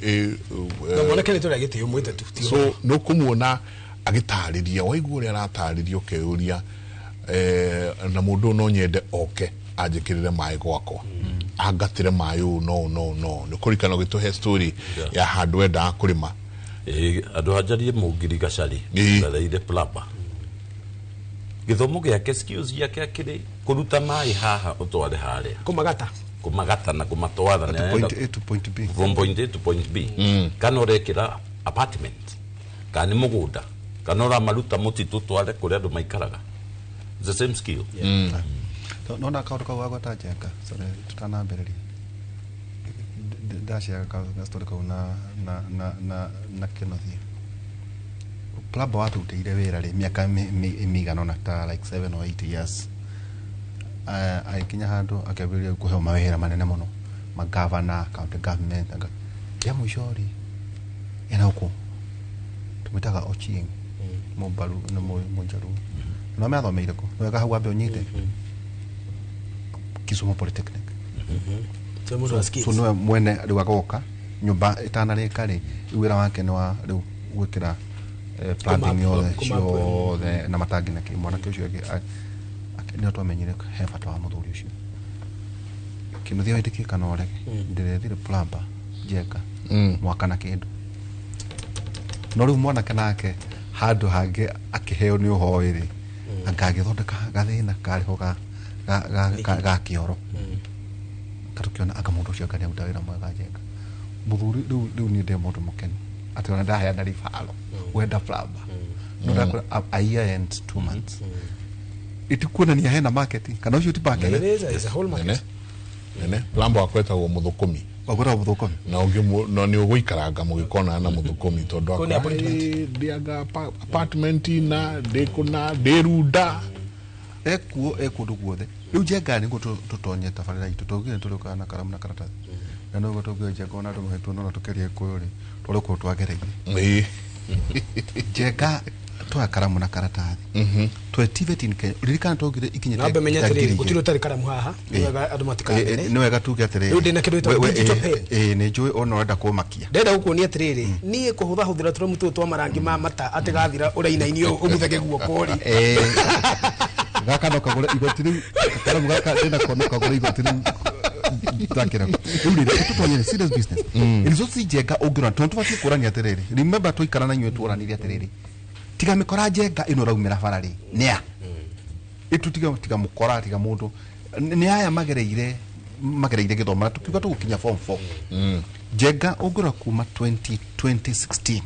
Na mwanake nĩ tũrĩa gĩtĩo mwĩte tu ti so nĩ ũkũmuona agĩtarĩria, waigua ũrĩa aratarĩria ũkeyũria, na mũndũ ũyũ no nyende oke anjĩkĩrĩre maĩ gwakwa, angatĩre maĩ ũũ no no no nĩ kũrikana ũgĩtũhe story ya handũ endaga kũrĩma. Andũ anjarie mũngiri gacari gareire plumber gĩthomo gĩake, skills yake akĩrĩ kũruta maĩ haha ũtware harĩa. Kũmagata. Kũmagata na kũmatwara. At point A to point B. From point A to point B. Kana ũrekĩra apartment, kana nĩ mũgũnda, kana ũramaruta mũtitũ tware kũrĩa andũ maikaraga. It's the same skill. Nona kaũndũ kau wagweta Njenga, sorry, tũtanambĩrĩria ndaciaga ka story kau na Kĩnothia plumber watũrutĩire wĩra rĩ mĩaka mĩigana ũna ta like 7 or 8 years. Agĩkinya handũ akĩambĩrĩria kũheo mawĩra manene mũno, magavana, county government, rĩa mũico rĩ ena gũkũ tũmwĩtaga Ochieng Mũmbaru nĩ Mũnjaruo no me athomeire kũ nĩ wega hau wambe ũnyite Kisumu Polytechnic. So mũndũ wa skills. So niwe mwene rĩu agoka nyũmba ĩtanarĩka rĩ, rĩu wĩra wake nĩ wa rĩu gwĩkĩra plumbing yothe ciothe na matangi na kĩ. Mwanake ũcio nĩo twamenyire he bata wa mũthuri ũcio. Kĩnuthia, wĩtĩkie kana ũrege, ndĩrethire plumber Njenga mwaka na kĩndũ, no rĩu mwanake nake handũ hangĩ akĩheo nĩ ũhoi rĩ, anga agĩthondeka gathĩna karĩ ho ga kĩoro katũkĩona anga mũndũ ũcio anga nĩaruta wĩra mwega. Njenga mũthuri rĩu niĩ ndĩ mũndũ mũkenu atĩ ona ndaheana ribaro wenda plumber no ndakora a year and 2 months itikuonania hena market kana ũcio ti market. It is, it's a whole market. Nene nene plumber wakwetagwo mũthũkũmi. Wakwetagwo mũthũkũmi. Na ũngĩ no nĩ ũgũikaranga mũgĩkonana na mũthũkũmi tondũ Kũu nĩ appointment. Ndĩanga apartment na ndĩkũna ndĩrunda. Ekuo e kũndũ guothe. Rĩu Njenga nĩguo tũtonye tabarĩra itũ tũgire tũrĩũkaga na karamu na karatathi na noguo tũngĩoya Njenga ona andũ mahetwo no tũkeria gĩkũyũ rĩ twarĩ kũu twagereire. Njenga twoya karamu na karatathi twe TVET in Kenya, ririkana twaugire ikinyĩte Nambe menya ta atĩrĩrĩ, 2000. Gũtirĩ ũtarĩ karamu haha. Nĩ wega andũ matikamene. Nĩ wega tuge atĩrĩrĩ, Rĩu ndĩna kĩndũ gĩtagwo digital pen. Nĩ njũĩ ona ũrenda kũmakia. Ndĩrenda gũkuonia atĩrĩrĩ, niĩ kũhũthahũthĩra tũramu tũtũ twa marangi ma mata atĩ gathira ũrainainio ũguthage guoko rĩ. Gaka no kagũre igoti rĩu, karamu gaka ndĩnako no kagũre igoti rĩu ndakĩra rĩu rĩrĩ tũtonyere serious business results. Njenga ũngĩrora tondũ tũbatiĩ kũrania atĩrĩrĩ, remember twaikara na inyuĩ tũranire atĩrĩrĩ, tiga mĩkora Njenga ĩno ũraumĩra bara rĩ nĩa ĩtu tiga mũkora tiga mũndũ nĩ aya magereire gĩthomo na tũkiuga tũgũkinya form 4. Njenga ũngĩrora kuma 20 2016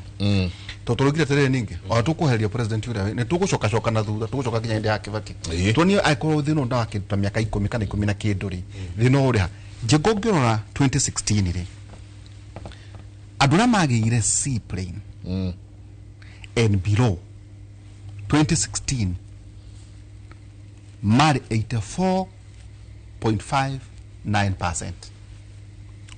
tondũ tũraugire atĩrĩrĩ, ningĩ ona tũkweheria president ũrĩa nĩ tũgũcokacoka na thutha, tũgũcoka nginya hĩndĩ ya Kibaki, tuonie angĩkorwo thĩna ũyũ ndawakĩruta mĩaka 10 kana 10 na kĩndũ rĩ, thĩna ũyũ ũrĩ ha. Njenga ũngĩrora 2016 rĩ, andũ arĩa magĩire C plain and below 2016 marĩ 84.59%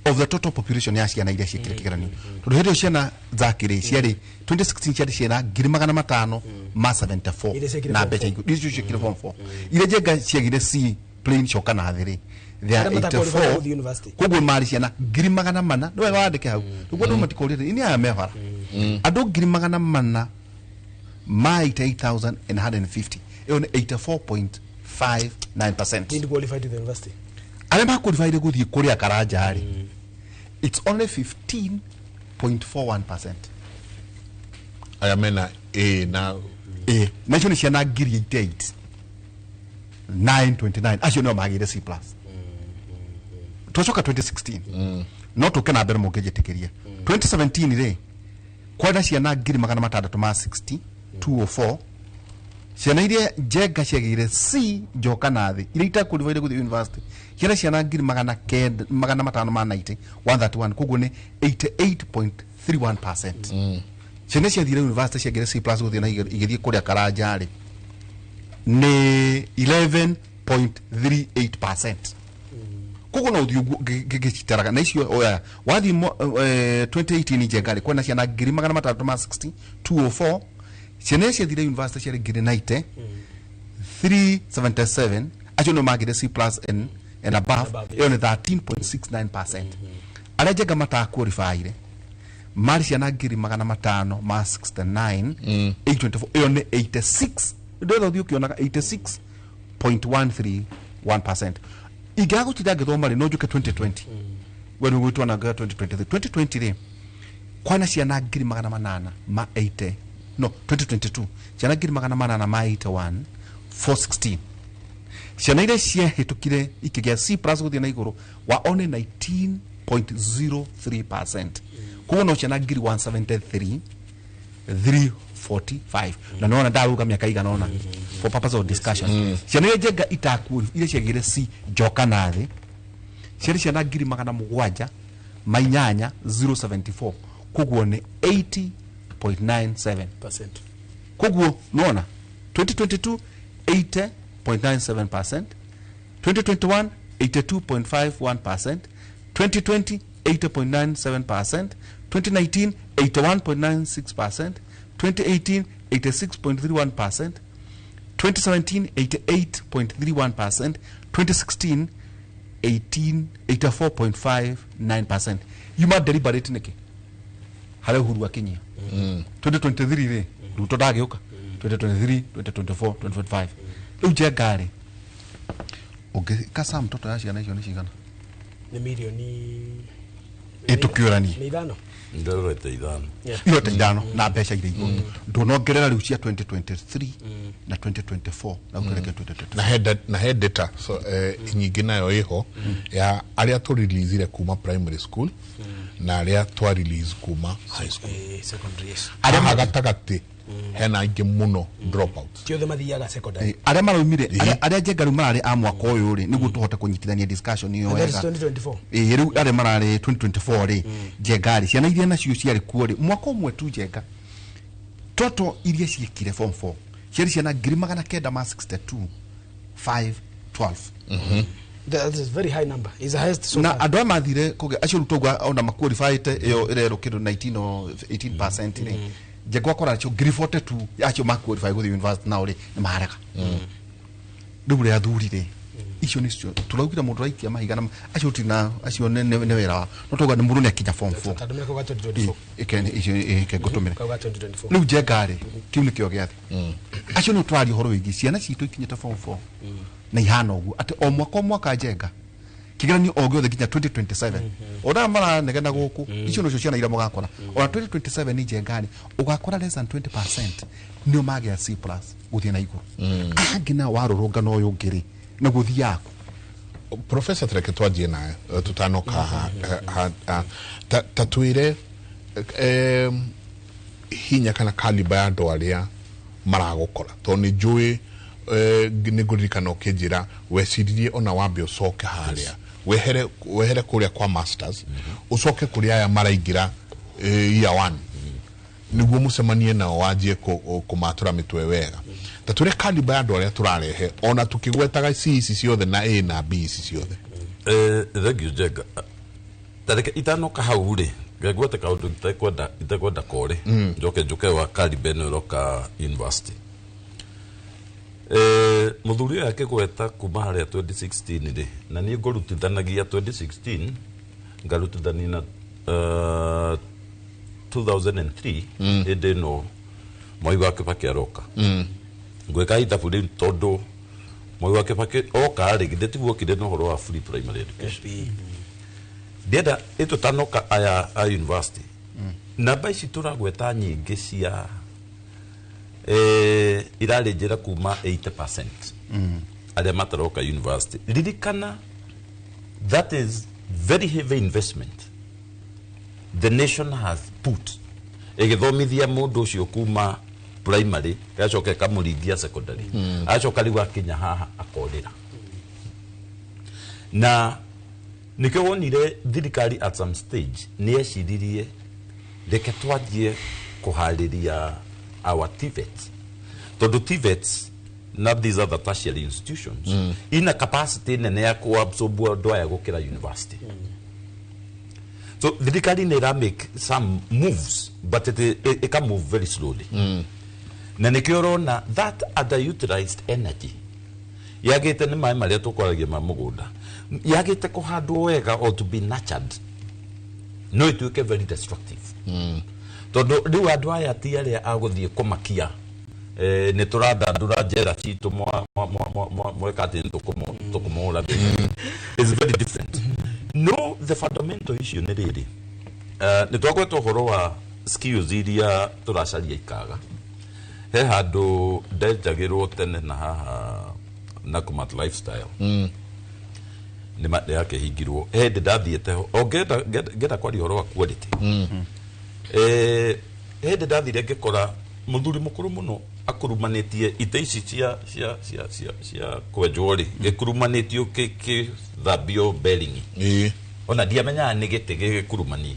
of the total population ya ciana iria ciĩkire kĩgeranio, tondũ hĩndĩ ĩyo ciana zakĩrĩ ciarĩ 2016 ciarĩ ciana 574,074 Iria ciekire na form mbeca four. igũrũ iria ciekire form 4. Iria Njenga ciagire C plain coka na thĩ rĩ, they are Arĩa mataqualify 84 gũthiĩ university. Koguo marĩ ciana 400,000. Nĩ wega wandĩke hau nĩguo andũ matikũrĩre ini aya me bara, andũ 488,150, ĩyo nĩ 84.59%. Didn't qualify to the university. Arĩa maqualified gũthiĩ kũrĩa karanja rĩ, it's only 15.41%. Aya mena A na A na icio nĩ ciana 88,929, acio nĩo magĩire C plus. Twacoka 2016 no tũke na mbere mũngĩnjĩtĩkĩria. 2017 rĩ, kwenda ciana 660,204, ciana iria Njenga ciagĩire C njoka na thĩ iria itaqualified gũthiĩ university ciana ciana 900 590 131, koguo nĩ 88.31%. Ciana ciathire university ciagire C plus guthie na igithie kuria karanja ri ni 11.38%. Koguo no uthie ngigicitaraga na icio oya wathi 2018 Njenga ri kwena ciana 660 204 ciana ciathire university ciarĩ 90 377 acio no magire C plus and above iyo ni 13.69%. Aria Njenga mataqualifyire mari ciana 569 824 iyo ni 86 ndotho uthie ukionaga 86.131%. Ingiaga gutinda ngithoma ri no njuke 2020 we nigwitwo na 2023 2020 ri kwana ciana 800 ma 80 no 2022 ciana 881 416 ciana iria ciahĩtũkire ikĩgĩa C plus gũthiĩ na igũrũ wa one 19.03%. Koguo no ciana 173 345 na nona ndaruga mĩaka igana ona for purpose of discussion. Ciana iria Njenga itakuo iria ciagire C njoka na thĩ ciarĩ ciana 708 074 koguo nĩ 80.97%. Koguo nona 2022 80.97%, 2021 82.51%, 2020 80.97%, 2019 81.96%, 2018 86.31%, 2017 88.31%, 2016 84.59%. Yuma deliberate niki hare Uhuru akinyia 2023 ri Ruto ndagiuka 2023 2024 2025 riu Njenga ri ungikasa mtoto ya ciana icio ni cigana ni milioni itukiuranie ni ithano ndarorete ithano irote ithano na mbeca iria igũrũ ndunongerera riu cia 2023 na 2024 na ukereke 2024 na he data so nyingĩ nayo iho ya aria tu release kuma primary school na aria twa release kuma high school secondary aria gatagatĩ hena aingĩ mũno dropouts ti othe mathiaga secondary aria maraumire aria Njenga riu mararĩ a mwaka ũyũ rĩ nĩguo tũhote kũnyitithania discussion ĩyo wega 2024 rĩu aria mararĩ 2024 rĩ Njenga rĩ ciana iria nacio ciarĩ kuo rĩ mwaka ũmwe tu Njenga toto iria ciĩkire form 4 ciarĩ ciana 962 512. That is very high number. Is the highest so na far. Andũ aya mathire kũgĩa acio rĩu tũgua ona maqualifyĩte ĩyo ĩrerwo kĩndũ 19 or 18% rĩ Njenga wakora acio 42 acio maqualify gũthiĩ university nao rĩ nĩ marega rĩu rĩa athuri rĩ icio nĩcio tũraugire mũndũ araikia mahiga na acio tina acio nĩ wĩra wao no tauga nĩ mũndũ nĩ akinya form 4 tondũ mekauga 2024 icio ike ngũtũmĩre kauga 2024 rĩu Njenga rĩ kĩu nĩkĩo gĩathĩ acio nĩ tũraria ũhoro wĩgiĩ ciana citũ ikinyĩte form 4 na ihana ũguo atĩ o mwaka Njenga kĩgeranio o gĩothe nginya 2027 ona maranegena gũkũ icio nocio ciana iria mũgakora ona 2027 nĩ Njenga rĩ ũgakora less than 20% nĩo magĩa C plus gũthiĩ na igũrũ angĩ nao warũrũngano ũyũ ũngĩ rĩ na gũthiaga Professor treke twanjie nawe tutanoka ta twire hinya kana kaliba ya andũ arĩa maragũkora tondũ nĩ njũĩ nĩ ngũririkana ũkĩnjĩra weciririe ona wambe ũcoke harĩa wehere kũrĩa kwa masters ũcoke kũrĩa aya maraingĩra year one nĩguo mũcemanie nao wanjie kũmatũra mĩtwe wega ta twĩre kaliba ya andũ arĩa tũrarehe ona tũkĩgwetaga C ici ciothe na A na B ici ciothe. Thank you Njenga. Tareke itanoka hau rĩ ngegwete kaũndũ itekwenda kore njoke njuke wa kaliba ĩno ĩroka university. Mũthuri ũyũ akĩgweta kuma harĩa 2016 rĩ na niĩ ngũrutithanagia 2016 ngarutithania na 2003 hĩndĩ ĩno Mwai wa Kibaki aroka ngwĩka ithabu rĩu tondũ Mwai wa Kibaki oka rĩ githĩ tiguo okire na ũhoro wa free primary education ndienda ĩtũtanoka aya a university namba ici tũragweta nyingĩ cia irarĩ njĩra kuma 80% arĩa mataroka university. Ririkana that is very heavy investment the nation has put ĩgĩthomithia mũndũ ũcio kuma primary gacoka ĩkamũringia secondary acoka rĩu akinya haha akorĩra na nĩkĩo wonire thirikari at some stage nĩ yeciririe reke twanjie kũharĩria our TVETs tondũ TVETs na these other tertiary institutions ina capacity nene ya kuabsorb andũ aya gũkĩra university. So thirikari nĩ ĩra make some moves, but it can move very slowly. Na nĩkĩo ũrona that underutilized energy yagĩte nĩ maĩ marĩa tũkwaragia ma mũgũnda yagĩte kũhandwo wega or to be nurtured, no ĩtuĩke very destructive. Tondũ rĩu andũ aya ti arĩa a gũthiĩ kũmakia nĩ tũrathandũra njera citũ mweka atĩ nĩ tũkũmũhũra. It's very different. No, the fundamental issue nĩ rĩrĩ, nĩ twagweta ũhoro wa skills iria tũracaria ikaga. He handũ ndenjagĩrwo tene na haha Nakumatt Lifestyle nĩ yakĩhingirwo he hĩndĩ ndathiĩte ho o ngenda kwaria ũhoro wa quality. He hĩndĩ ndathire ngĩkora mũthuri mũkũrũ mũno akũrumanĩtie ite ici cia cia cia cia cia kwenjwo rĩ, gĩkurumanĩtio gĩthambio bearing. Ona ndiamenyaga nĩ gĩtĩ gĩgĩkurumanie.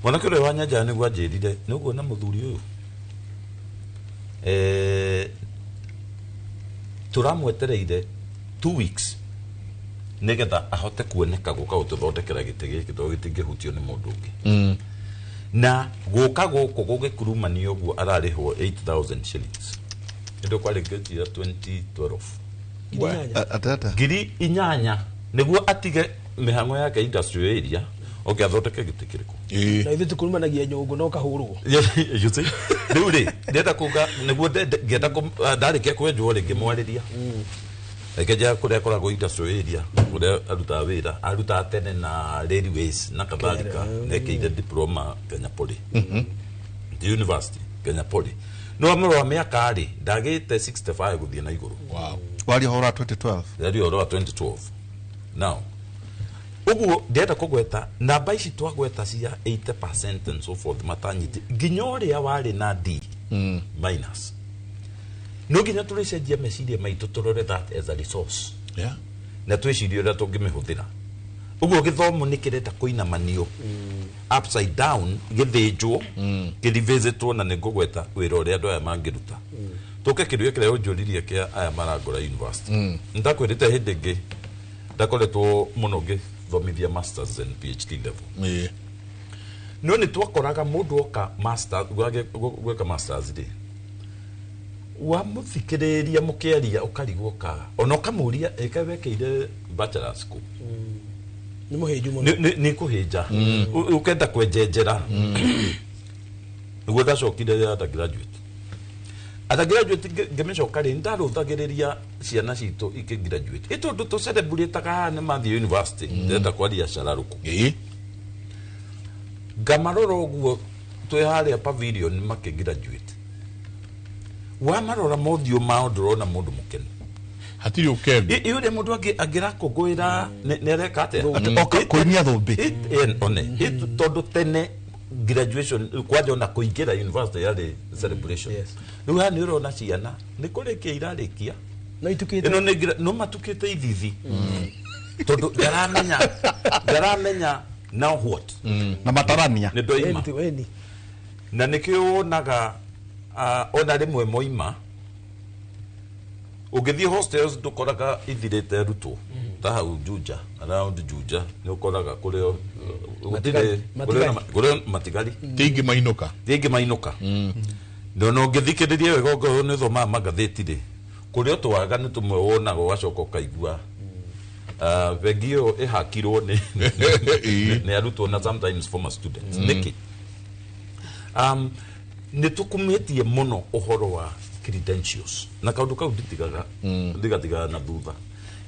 Mwanake ũrĩa wa nyanjara nĩguo anjĩrire nĩ ũguona mũthuri ũyũ tũramwetereire 2 weeks nĩgetha ahote kuoneka gũka gũtũthondekera gĩtĩ gĩkĩ tondũ gĩtingĩhutio nĩ mũndũ ũngĩ. Na gũka gũkũ gũgĩkurumanio ũguo ararĩhwo 8000 shillings. Nĩ kwarĩ ngĩtira 2012. 8,000 nĩguo atige mĩhang'o yake industrial area oke athondeke gĩtĩ kĩrĩkũ. Na ithuĩ tũkurumanagia nyũngũ no kahũrwo. You see? Rĩu rĩ ndĩrenda kuga nĩguo ngĩenda ndarĩkia kwenjwo rĩ ngĩmwarĩria. Reke kũrĩa akoragwo industrial area kũrĩa arutaga wĩra, arutaga tene na railways na kadhalika, nekĩire diploma Kenya Poly. The university Kenya Poly. No amũrũ wa mĩaka rĩ ndagĩte 65 gũthiĩ na igũrũ. Wow. Waria ũhoro wa 2012. Waria ũhoro wa 2012. Now ũguo ndĩrenda kũgweta namba ici twagweta cia 80% and so forth matanyiti nginya ũrĩa warĩ na D minus. No nginya tũrĩcenjia meciria maitũ tũrore that as a resource. Yeah. Na twĩcirie ũrĩa tũngĩmĩhũthĩra. Ũguo gĩthomo nĩ kĩrenda kũinamanio upside down, gĩthĩnjwo, kĩrevisitwo, na nĩngũgweta wĩra ũrĩa andũ aya mangĩruta. Tũke kĩũria kĩrĩa ũnjũririe kĩa aya marangora university. Nĩndakwĩrĩte hĩndĩ ĩngĩ ndakoretwo mũno ngĩthomithia masters and PhD level. No nĩ twakoraga mũndũ oka master gwĩka masters rĩ, wamũthikĩrĩria mũkĩaria ũkarigwo ka ona ũkamũria ĩka wekĩire bachelors kũ. Nĩ mũhĩnju mũno. Nĩ kũhĩnja ũkenda kwenjenjera. Nĩguo ndacokire undergraduate. Undergraduate ngĩmĩcoka rĩ ndarũthagĩrĩria ciana citũ ikĩgraduate. Ĩ tondũ tũcelebrataga haha nĩ mathiĩ university, ndĩrenda kwaria cararũkũ. Ngamarora ũguo twĩ harĩa pavilion makĩgraduate. Wamarora mothiũ mao ndũrona mũndũ mũkenu. Hatirĩ ũkengu. Ĩ ũrĩa mũndũ angĩrakũngũĩra nĩ areka atĩa? Oka kũinia thũmbĩ. One tondũ tene graduation kwanja ona kũingĩra university yarĩ celebration. Rĩu haha nĩ ũrona ciana nĩ kũrĩkia irarĩkia. No itukĩte. Ĩno nĩ no matukĩte ithithi. Tondũ ndaramenya now what. Na matarania. Nĩ ndoima. Na nĩkĩo wonaga ona rĩmwe moima ũngĩthiĩ hostels ndũkoraga ithirĩte arutwo ta hau Juja, around Juja nĩ ũkoraga kũrĩa kũrĩa matigari ti aingĩ mainũka, ti aingĩ mainũka. No no ũngĩthikĩrĩria wega ongorwo nĩ ũthomaga magathĩti rĩ, kũrĩa ũtwaga nĩ tũmwe wonaga ũgacoka ũkaigua bengi ĩyo ĩhakirwo nĩ arutwo na sometimes former students. Nĩkĩ? Nĩ tũkumĩtie mũno ũhoro wa credentials na kaũndũ kau nditigaga ndigatigaga na thutha.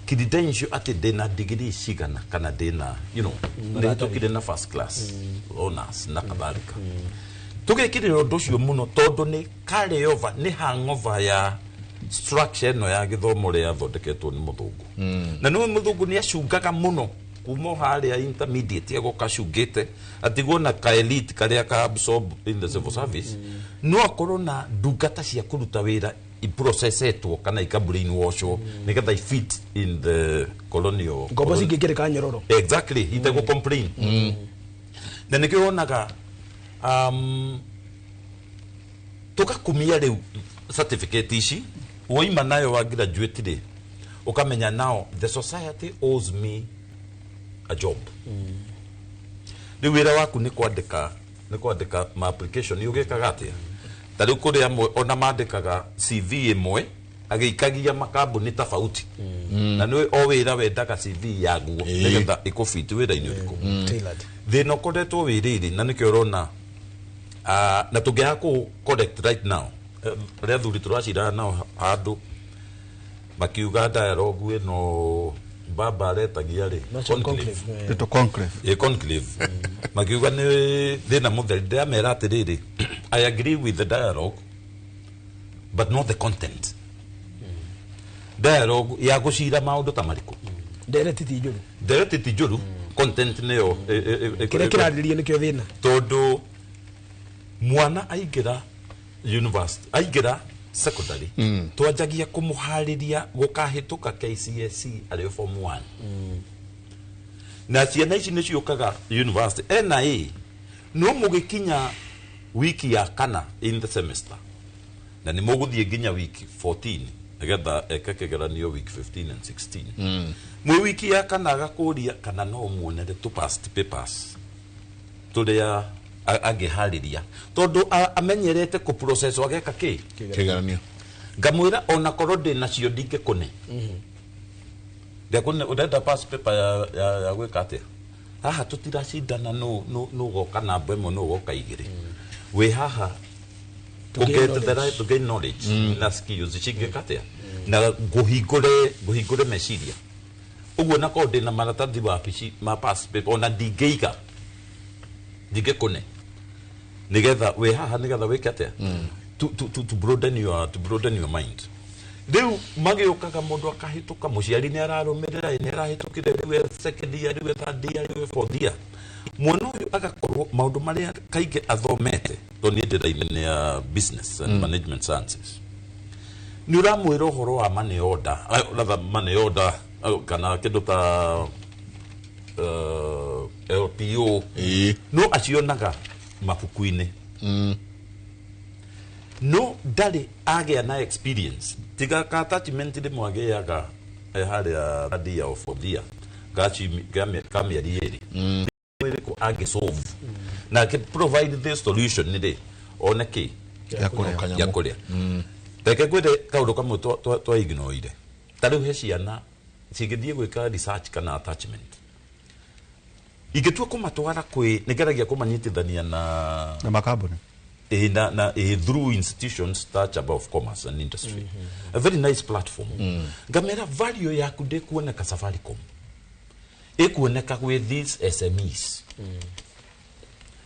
Credential atĩ ndĩna degree cigana kana ndĩna you know ndĩhĩtũkire na first class honors na kadhalika. Tũgekĩrĩra ũndũ ũcio mũno tondũ nĩ carry over, nĩ hangover ya structure ĩno ya gĩthomo ũrĩa yathondeketwo nĩ mũthũngũ. Na nĩwe mũthũngũ nĩ acungaga mũno kuma harĩa intermediate agoka acungĩte atigwo na ka elite karĩa ka absorb in the civil service, no akorwo na ndungata cia kũruta wĩra iprocessetwo kana ika brainwashwo nĩgetha ifit in the colonial ngombo cingĩkĩrĩka nyororo. Exactly, itegũ complain. Na nĩkĩo wonaga Tugakumia riu certificate ici woima nayo wa graduate ri ukamenya now the society owes me a job. Riu wira waku ni kwandika ma application ugikaga atia ta riu kuri amwe ona mandikaga CV imwe agĩikagia makambuni tofauti na nĩ o wĩra wendaga CV yaguo nĩgetha ĩkũbiti wĩra-inĩ ũrĩkũ. Thĩna ũkoretwo wĩ rĩrĩ na nĩkĩo ũrona na tũngĩaga kũ correct right now arĩa athuri tũracirana nao handũ makiuga dialogue ĩno baba aretagia rĩ conclave. Conclave makiuga nĩ thĩna mũtheri. Ndĩramera atĩrĩrĩ, I agree with the dialogue but not the content. Dialogue ya gucira maundu ta mariku ndereti ti njuru, ndereti ti njuru, content niyo kiria kirarĩrĩrio nikio thina tondu mwana aingira university aingira secondary twanjagia kumuhariria gukahituka KCSE ari form 1 na ciana ici nĩ ciũkaga university ena A no mũgĩkinya wiki ya kana in the semester na nĩ mũgũthiĩ nginya wiki 14 nigetha eke kĩgeranio week 15 and 16. Mwe wiki ya kana agakũria kana no muonere tu past papers turia angĩharĩria tondu amenyerete kũ process ageka kĩ kĩgeranio ngamwĩra ona korwo ndĩ nacio ndingĩkũne ndekũne ũrenda past paper ya gwĩka atĩa haha tũtiracindana nũ goka namba ĩmwe nũ goka igĩrĩ wĩ haha to get the right to gain knowledge na skills cingĩka na nguhingure meciria uguo na korwo ndĩ na maratathi wabici ma past paper ona ndingĩiga ndingĩkũne nigetha wĩ haha nigetha wĩke atĩa to broaden your mind. Rĩu magĩũkaga mũndũ akahĩtũka mũciari nĩ ararũmĩrĩra nĩ arahĩtũkire rĩu second year rĩu third year rĩu fourth year mwana ũyũ agakorwo maũndũ marĩa kaingĩ athomete tondũ niĩ ndĩraimene ya business and management sciences nĩ ũramwĩra ũhoro wa money order rather money order kana kĩndũ ta LPO no acionaga mabuku-inĩ no ndarĩ agĩa na experience tiga ka attachment rĩmwe agĩaga harĩa third year or fourth year ka mĩeri ĩrĩ ĩrĩkũ angĩsolve na akĩ provide the solution nĩ one kĩ ya kũrĩa. Reke ngwĩre kaũndũ kamwe twa ignoire ta rĩu he ciana cingĩthiĩ gwĩka research kana attachment ingĩtua kũmatwara kwĩ nĩngeragia kũmanyitithania na makambuni na through institutions ta Chamber of Commerce and Industry. A very nice platform. Ngamera value yaku ndĩkuoneka Safaricom ĩkuoneka with these SMEs.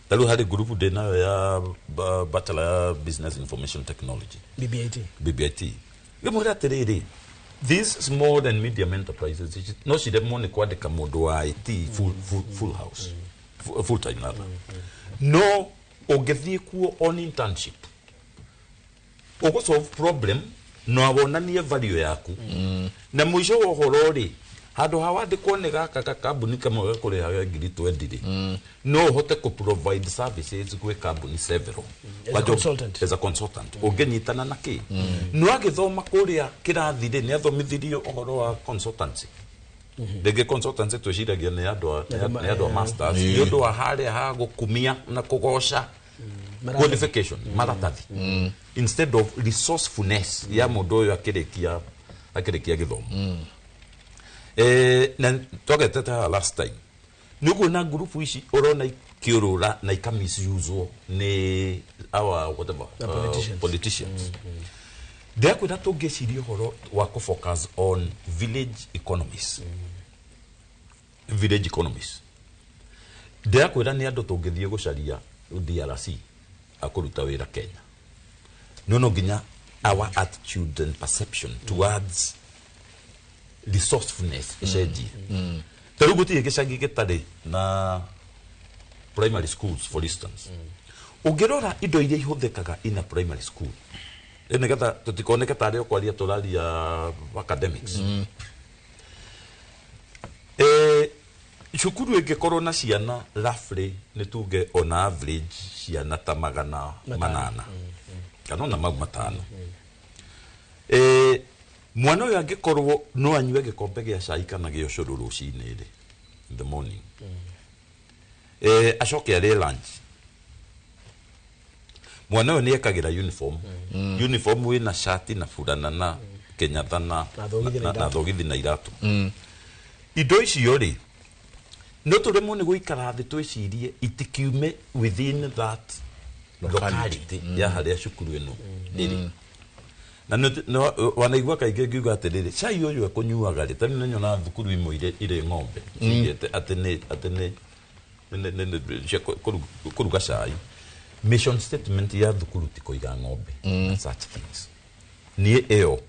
Ta rĩu harĩ group ndĩ nayo ya Bachelor ya Business Information Technology BBIT ngĩmwĩra atĩrĩrĩ these small and medium enterprises no ciremwo nĩ kwandĩka mũndũ wa IT full house full time rather no ũngĩthiĩ kuo on internship ũgũ solve problem no wonanie value yaku na mũico wa ũhoro rĩ handũ ha wandĩkwo nĩ gaka gakambuni kamwe gakũrĩhaga 20,000 rĩ no ũhote kũ provide services gwĩ kambuni several as a consultant ũngĩnyitana na kĩ no agĩthoma kũrĩa kĩrathi rĩ nĩ athomithirio ũhoro wa consultancy rĩngĩ consultancy twĩciragia nĩ andũ a masters nĩ ũndũ wa harĩa ha gũkumia na kũgoca qualification maratathi instead of resourcefulness ya mũndũ ũyũ akĩrĩkia gĩthomo. Na twagetete haha last time nĩguo na ngurubu ici ũrona ikĩũrũra na ikamisuse nĩ our whatever politicians. Ndĩrakwĩra tũngĩciria ũhoro wa kũ focus on village economies. Village economies ndĩrakwĩra nĩ andũ tũngĩthiĩ gũcaria DRC akũruta wĩra Kenya no nginya our attitude and perception towards resourcefulness icenjie. Ta rĩu gũtirĩ gĩcagi gĩtarĩ na primary schools for instance. Ũngĩrora indo iria ihũthĩkaga in a primary school nĩgetha tũtikoneke tarĩ o kwaria tũraria academics. Cukuru ĩngĩkorwo na ciana roughly nĩ tuge on average ciana ta 800 kana ona mau 500. Mwana ũyũ angĩkorwo no anyue gĩkombe gĩa cai kana gĩa ũcũrũ rũcinĩ rĩ, in the morning, acoke arĩe lunch. Mwana ũyũ nĩ ekagĩra uniform. Uniform wĩna shati na burana na kenyatha na thogithi na iratũ. Indo icio rĩ, no tũremwo nĩ gũikara thĩ twĩcirie itikiume within that locality ya harĩa cukuru ĩno ĩrĩ. Na wanaigua kaingĩ ngiuga atĩrĩrĩ, cai ũyũ ekũnyuaga rĩ, tondũ nĩnyonaga thukuru imwe irĩ ng'ombe cigĩte atĩ nĩ cia kũruga cai. Mission statement ya thukuru ti kũiga ng'ombe na such things. Niĩ ĩyo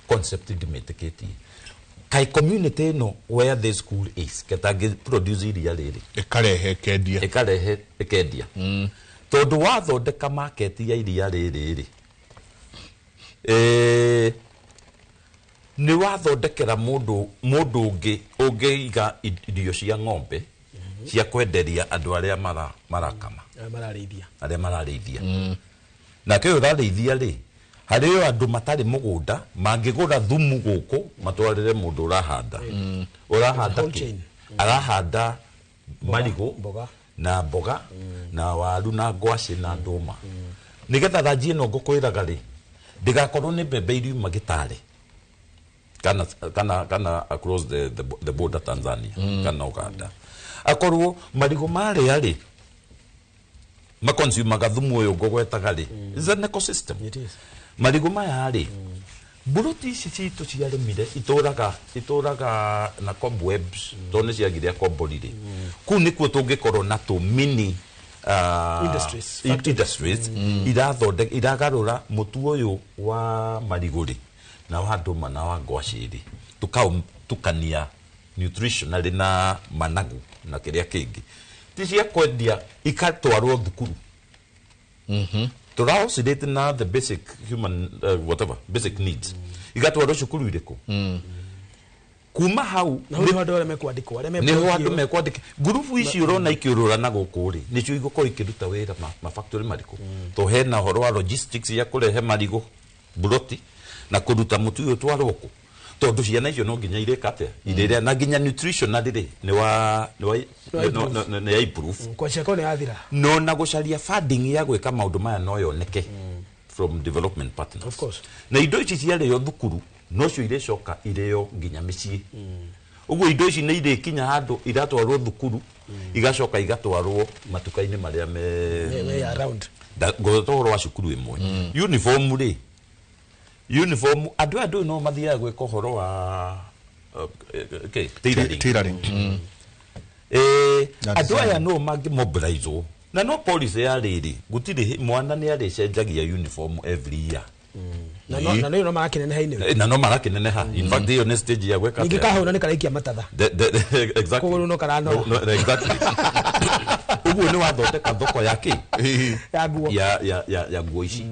concept ndimĩtĩkĩtie. Kai community ĩno where the school is ketangĩ produce iria rĩrĩ ĩkarehe ĩkendia, ĩkarehe ĩkendia, tondũ wathondeka market ya iria rĩrĩ rĩ, nĩ wathondekera mũndũ ũngĩ ũngĩiga irio cia ng'ombe cia kwenderia andũ arĩa marakama, arĩa mararĩithia. Nake ũyũ ũrarĩithia rĩ, harĩ o andũ matarĩ mũgũnda mangĩgũra thumu gũkũ matwarĩre mũndũ ũrahanda. Ũrahanda kĩ? Arahanda marigũ na mboga na waru na ngwacĩ na ndũma. Nĩgetha thanji ĩno ngũkwĩraga rĩ, ndĩgakorwo nĩ mbembe iriuma gĩtarĩ kana across the border Tanzania kana Uganda. Akorwo marigũ marĩa rĩ, makonsumaga thumu ũyũ ngũgwetaga rĩ, is an ecosystem. Marigũ maya rĩ, mburuti ici citũ ciarĩmire itũraga na cobwebs, tondũ nĩ ciagire akombori rĩ, kũu nĩkuo tũngĩkorwo na tũ mini industries irathondeka, iragarũra mũtu ũyũ wa marigũ rĩ na wa ndũma na wa ngwacĩ rĩ, tũkaũtukania nutritionally na managu na kĩrĩa kĩngĩ, ti cia kwendia ikatwarwo thukuru. Tũraoscillate na the basic human whatever basic needs, igatwarwo cukuru irĩkũ. Kuma hau nĩho andũ arĩa mekwandĩkwo, arĩa nĩho andũ mekwandĩka. Ngurubu ici ũrona ikĩũrũra na gũkũ rĩ, nĩcio igũkorwo ikĩruta wĩra mafactory marĩkũ. To hena ũhoro wa logistics ya kũrehe marigũ buroti na kũruta mũtu ũyũ ũtwarwo kũ, tondũ ciana icio no nginya irĩka atĩa, irĩrĩa na nginya nutritionally rĩ nĩ ya improve. Kwa ciako nĩ yathira. No na gũcaria funding ya gwĩka maũndũ maya no yoneke from development partners. Of course. Na indo ici ciarĩo thukuru nocio irĩcoka irĩo nginya mĩciĩ. Ũguo indo ici nĩ irĩkinya handũ iratwarwo thukuru, igacoka igatwarwo matuka-inĩ marĩa me around. Ngũgweta ũhoro wa cukuru ĩmwe. Uniform rĩ, uniform andũ aya ndũĩ no mathiaga gwĩka ũhoro wa tailoring. Andũ aya no mangĩ-mobilizwo na no policy ya rĩrĩ, gũtirĩ mwana nĩ arĩcenjagia uniform every year. Na no marakĩneneha-inĩ. Na no marakĩneneha. In fact ĩyo nĩ stage ya gwĩka. Ningĩ kahũra nĩ karaikia matatha. Exactly. Kũgũrũ no karanora. Exactly. Ũguo nĩ wathondeka thoko ya kĩ? Ya nguo. Ya nguo ici.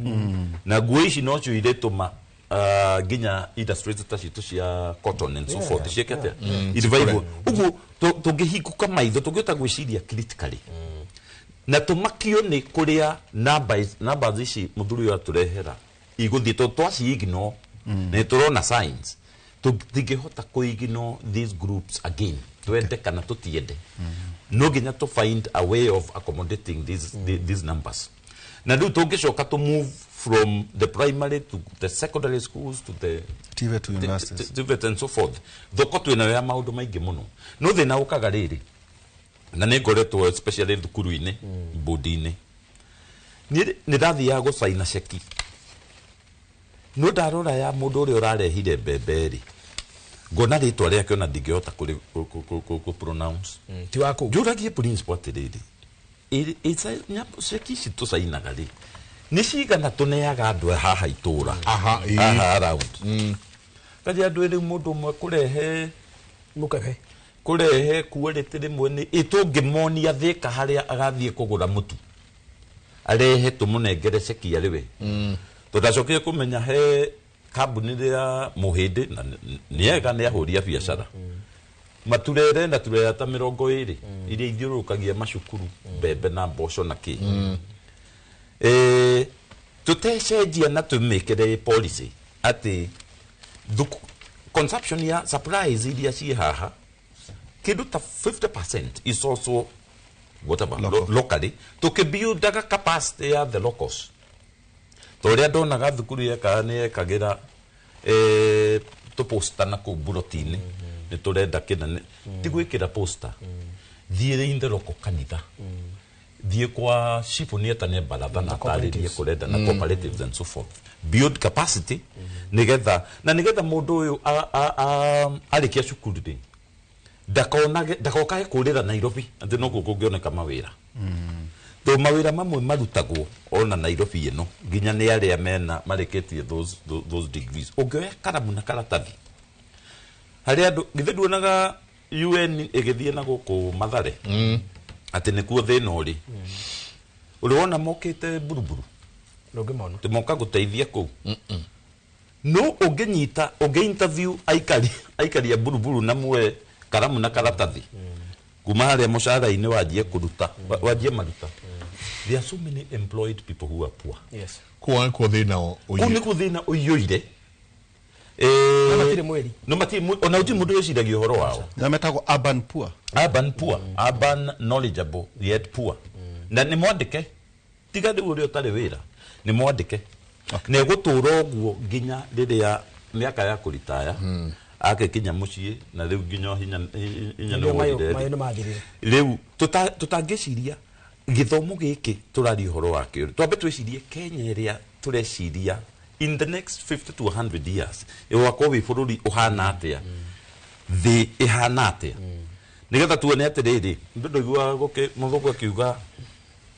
Na nguo ici nocio irĩtũma nginya industries ta citũ cia cotton and so forth ciĩke atĩa? Irevive. Ũguo tũngĩhingũka maitho tũngĩhota gwĩciria critically. Na tũmakio nĩ kũrĩa numbers ici mũthuri ũyũ atũrehera igũthiĩ, tondũ twaci-ignore nĩ tũrona signs, tũtingĩhota kũ-ignore these groups again, twende kana tũtiende. No nginya to find a way of accommodating these numbers. Na rĩu tũngĩcoka to move from the primary to the secondary schools to the TVET universities, TVET and so forth. Thoko twĩnayo ya maũndũ maingĩ mũno. No thĩna ũkaga rĩrĩ, na nĩ ngoretwo especially thukuru-inĩ, bodi-inĩ, nĩ ndathiaga gũcaina ceki. No ndarora ya mũndũ ũrĩa ũrarehire mbembe rĩ, ngona rĩtwa rĩake ona ndingĩhota kũ pronounce. Ti wa kũu. Njũragie principal atĩrĩrĩ, ceki ici tũcainaga rĩ, nĩ cigana tũneaga andũ haha itũra, haha around. Kaja andũ rĩu mũndũ ũmwe kũrehe mũkebe, kũrehe quality rĩmwe nĩ ĩtũngĩmonia thĩka harĩa agathiĩ kũgũra mũtu, arehe tũmũnengere ceki arĩ we. Tondũ ndacokire kũmenya he kambuni ya mũhĩndĩ na nĩega nĩ ahũri a biacara, Maturere na turera ta 20 iria ithiũrũrũkagia macukuru mbembe na mboco na kĩ. Tutecenjia na tumĩkĩre policy atĩ consumption ya supplies iria ciĩ haha kĩndũ ta 50% is also whatever locally tukibuildaga capacity ya the locals. Toria ndonaga thukuru yekaga nĩ yekagĩra tũposta na kũu buroti-inĩ nĩ tũrenda kĩna ti gwĩkĩra posta thiĩ in the local kanitha thiĩ kwa chifu nĩ etane baratha na atarĩrie kũrenda na cooperatives and so forth build capacity nĩgetha na nĩgetha mũndũ ũyũ arĩkia cukuru rĩ ndakokae kũrĩra Nairobi atĩ nokuo kũngĩoneka mawĩra. To mawĩra mamwe marutagwo ona Nairobi ĩno nginya nĩ arĩa mena marĩkĩtie those degrees. Ũngĩoya karamu na karatathi harĩ andũ githĩ nduonaga UN ĩgĩthiĩ na gũkũ Mathare atĩ nĩkuo thĩna ũrĩ. Ũrĩ wona mokĩte Buruburu ndũngĩmona tĩmoka gũteithia kũu. No ũngĩnyita ũngĩ interview aikari a Buruburu na muoe karamu na karatathi kuma harĩa mũcara-inĩ wanjie kũruta wanjie maruta. There are so many employed people who are poor. Yes. Kũu nĩkuo thĩna kũu nĩkuo thĩna ũiyũire. Na matirĩ mwĩri. No matirĩ ona gũtirĩ mũndũ wĩciragia ũhoro wao. Na metagwo urban poor. Urban poor, urban knowledgeable yet poor. Na nĩ mwandĩke tiga rĩu ũrĩa ũtarĩ wĩra nĩ mwandĩke na ĩgũtũra ũguo nginya rĩrĩa mĩaka ya kũritaya agĩkinya mũciĩ na rĩu nginya hinya nĩ wonire rĩu tũtangĩciria gĩthomo gĩkĩ tũraria ũhoro wakĩo twambe twĩcirie Kenya ĩrĩa tũreciria in the next 50 to 100 years ĩgũgakorwo wĩ bũrũri ũhana atĩa thĩ ĩhana atĩa nĩgetha tuone atĩrĩrĩ ndũiguaga mũthũngũ akiuga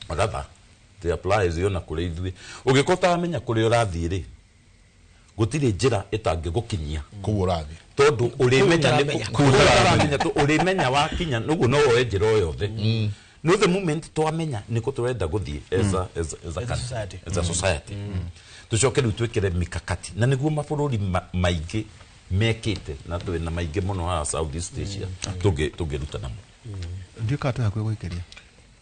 rather the applies yona kũrĩ ithuĩ ũngĩkorwo ũtaramenya kũrĩa ũrathiĩ rĩ gũtirĩ njĩra ĩtangĩgũkinyia kũu ũrathiĩ tondũ ũrĩmenya nĩ ũrĩmenya wakinya ũguo no woe njĩra o yothe. No the moment twamenya nĩkũ tũrenda gũthiĩ as a society, as a society. Tũcoke rĩu twĩkĩre mikakati na nĩguo mabũrũri maingĩ mekĩte na twĩna maingĩ mũno haha South East Asia tũngĩruta namo. Ndiũĩ kana twĩ hakuhĩ gũikĩria.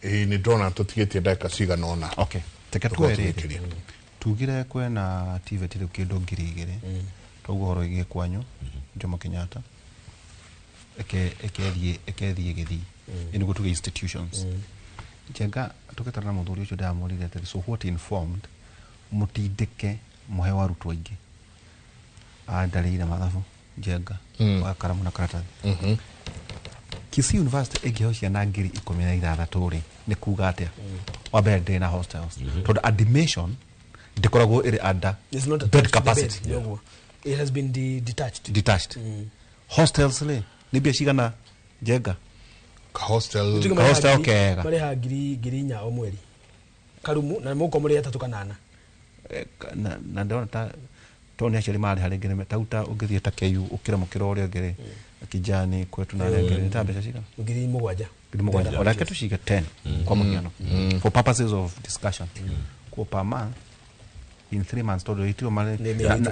Ĩĩ nĩ ndona tũtigĩtie ndagĩka cigana ũna. Okay. Reke tuoe rĩrĩ tugire kwena TVET rĩu kĩndũ 2000 toguo ũhoro wĩgiĩ kwanyu Jomo Kenyatta ĩkethiĩ ĩgĩthiĩ nĩguo tuge institutions Njenga tũgĩtara na mũthuri ũcio ndamũrire atĩrĩ so what informed mũtindĩke mũhe wa arutwo aingĩ andarĩire mathabu Njenga wa karamu na karatathi. Kisii University ĩngĩheo ciana 16,000 rĩ nĩ kuga atĩa? Wa mbere ndĩrĩ na hostels tondũ admission ndĩkoragwo ĩrĩ under bed capacity. It has been detached. Hostels rĩ nĩ mbia cigana Njenga? Hostel kega marĩhaga 4,000 o mweri karumu na mũko mũrĩ 3 kana 4 na ndĩrona ta tondũ nĩ aciari marĩha rĩngĩ ta uta ũngĩthiĩ ta KU ũkĩre mũkĩra ũrĩa ũngĩ rĩ Kijani kwetu na arĩa angĩ nĩ ta mbeca cigana? 7,000. 7,000. Ona reke tũcige 10 kwa mũhiano for purposes of discussion. Kwa per month in 3 months tondũ itio mare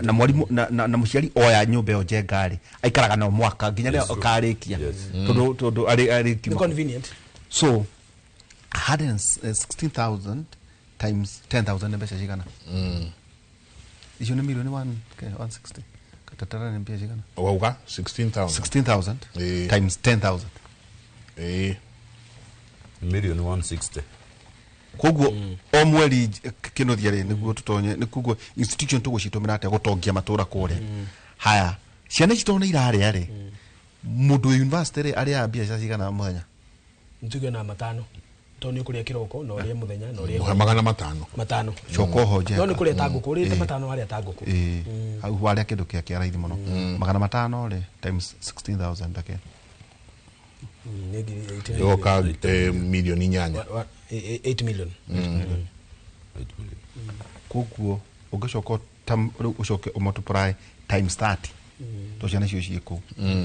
na mwarimu na mũciari oya nyũmba ĩyo Njenga rĩ aikaraga nao mwaka nginya rĩrĩa ũkarĩkia tondũ arĩ convenient. So 116,000 times 10,000 nĩ mbeca cigana? Icio nĩ milioni 160 katatara nĩ mbia cigana? Wauga 16,000 16,000 times 10,000 milioni 160. Koguo o mweri kĩnuthia rĩ nĩguo tũtonye nĩ koguo institution tũgũcitũmĩra atĩa gũtongia matũra kũrĩa. Haya ciana ici tondũ nĩ irarĩa rĩ mũndũ wĩ university rĩ arĩaga mbia cigana mũthenya? Ntuge na 5 tondũ nĩ ũkũrĩa kĩroko na ũrĩe mũthenya na ũrĩe 500. 5. Coka oho Njenga. No nĩ kũrĩa ta ngũkũ ũrĩte 5 warĩa ta ngũkũ. Hau warĩa kĩndũ kĩa raithi mũno. 500 rĩ times 16,000 ake yoka milioni 8. 8 million. Koguo ũngĩcoka rĩu ũcoke ũmultiply times 30 to ciana icio ciĩ kũu.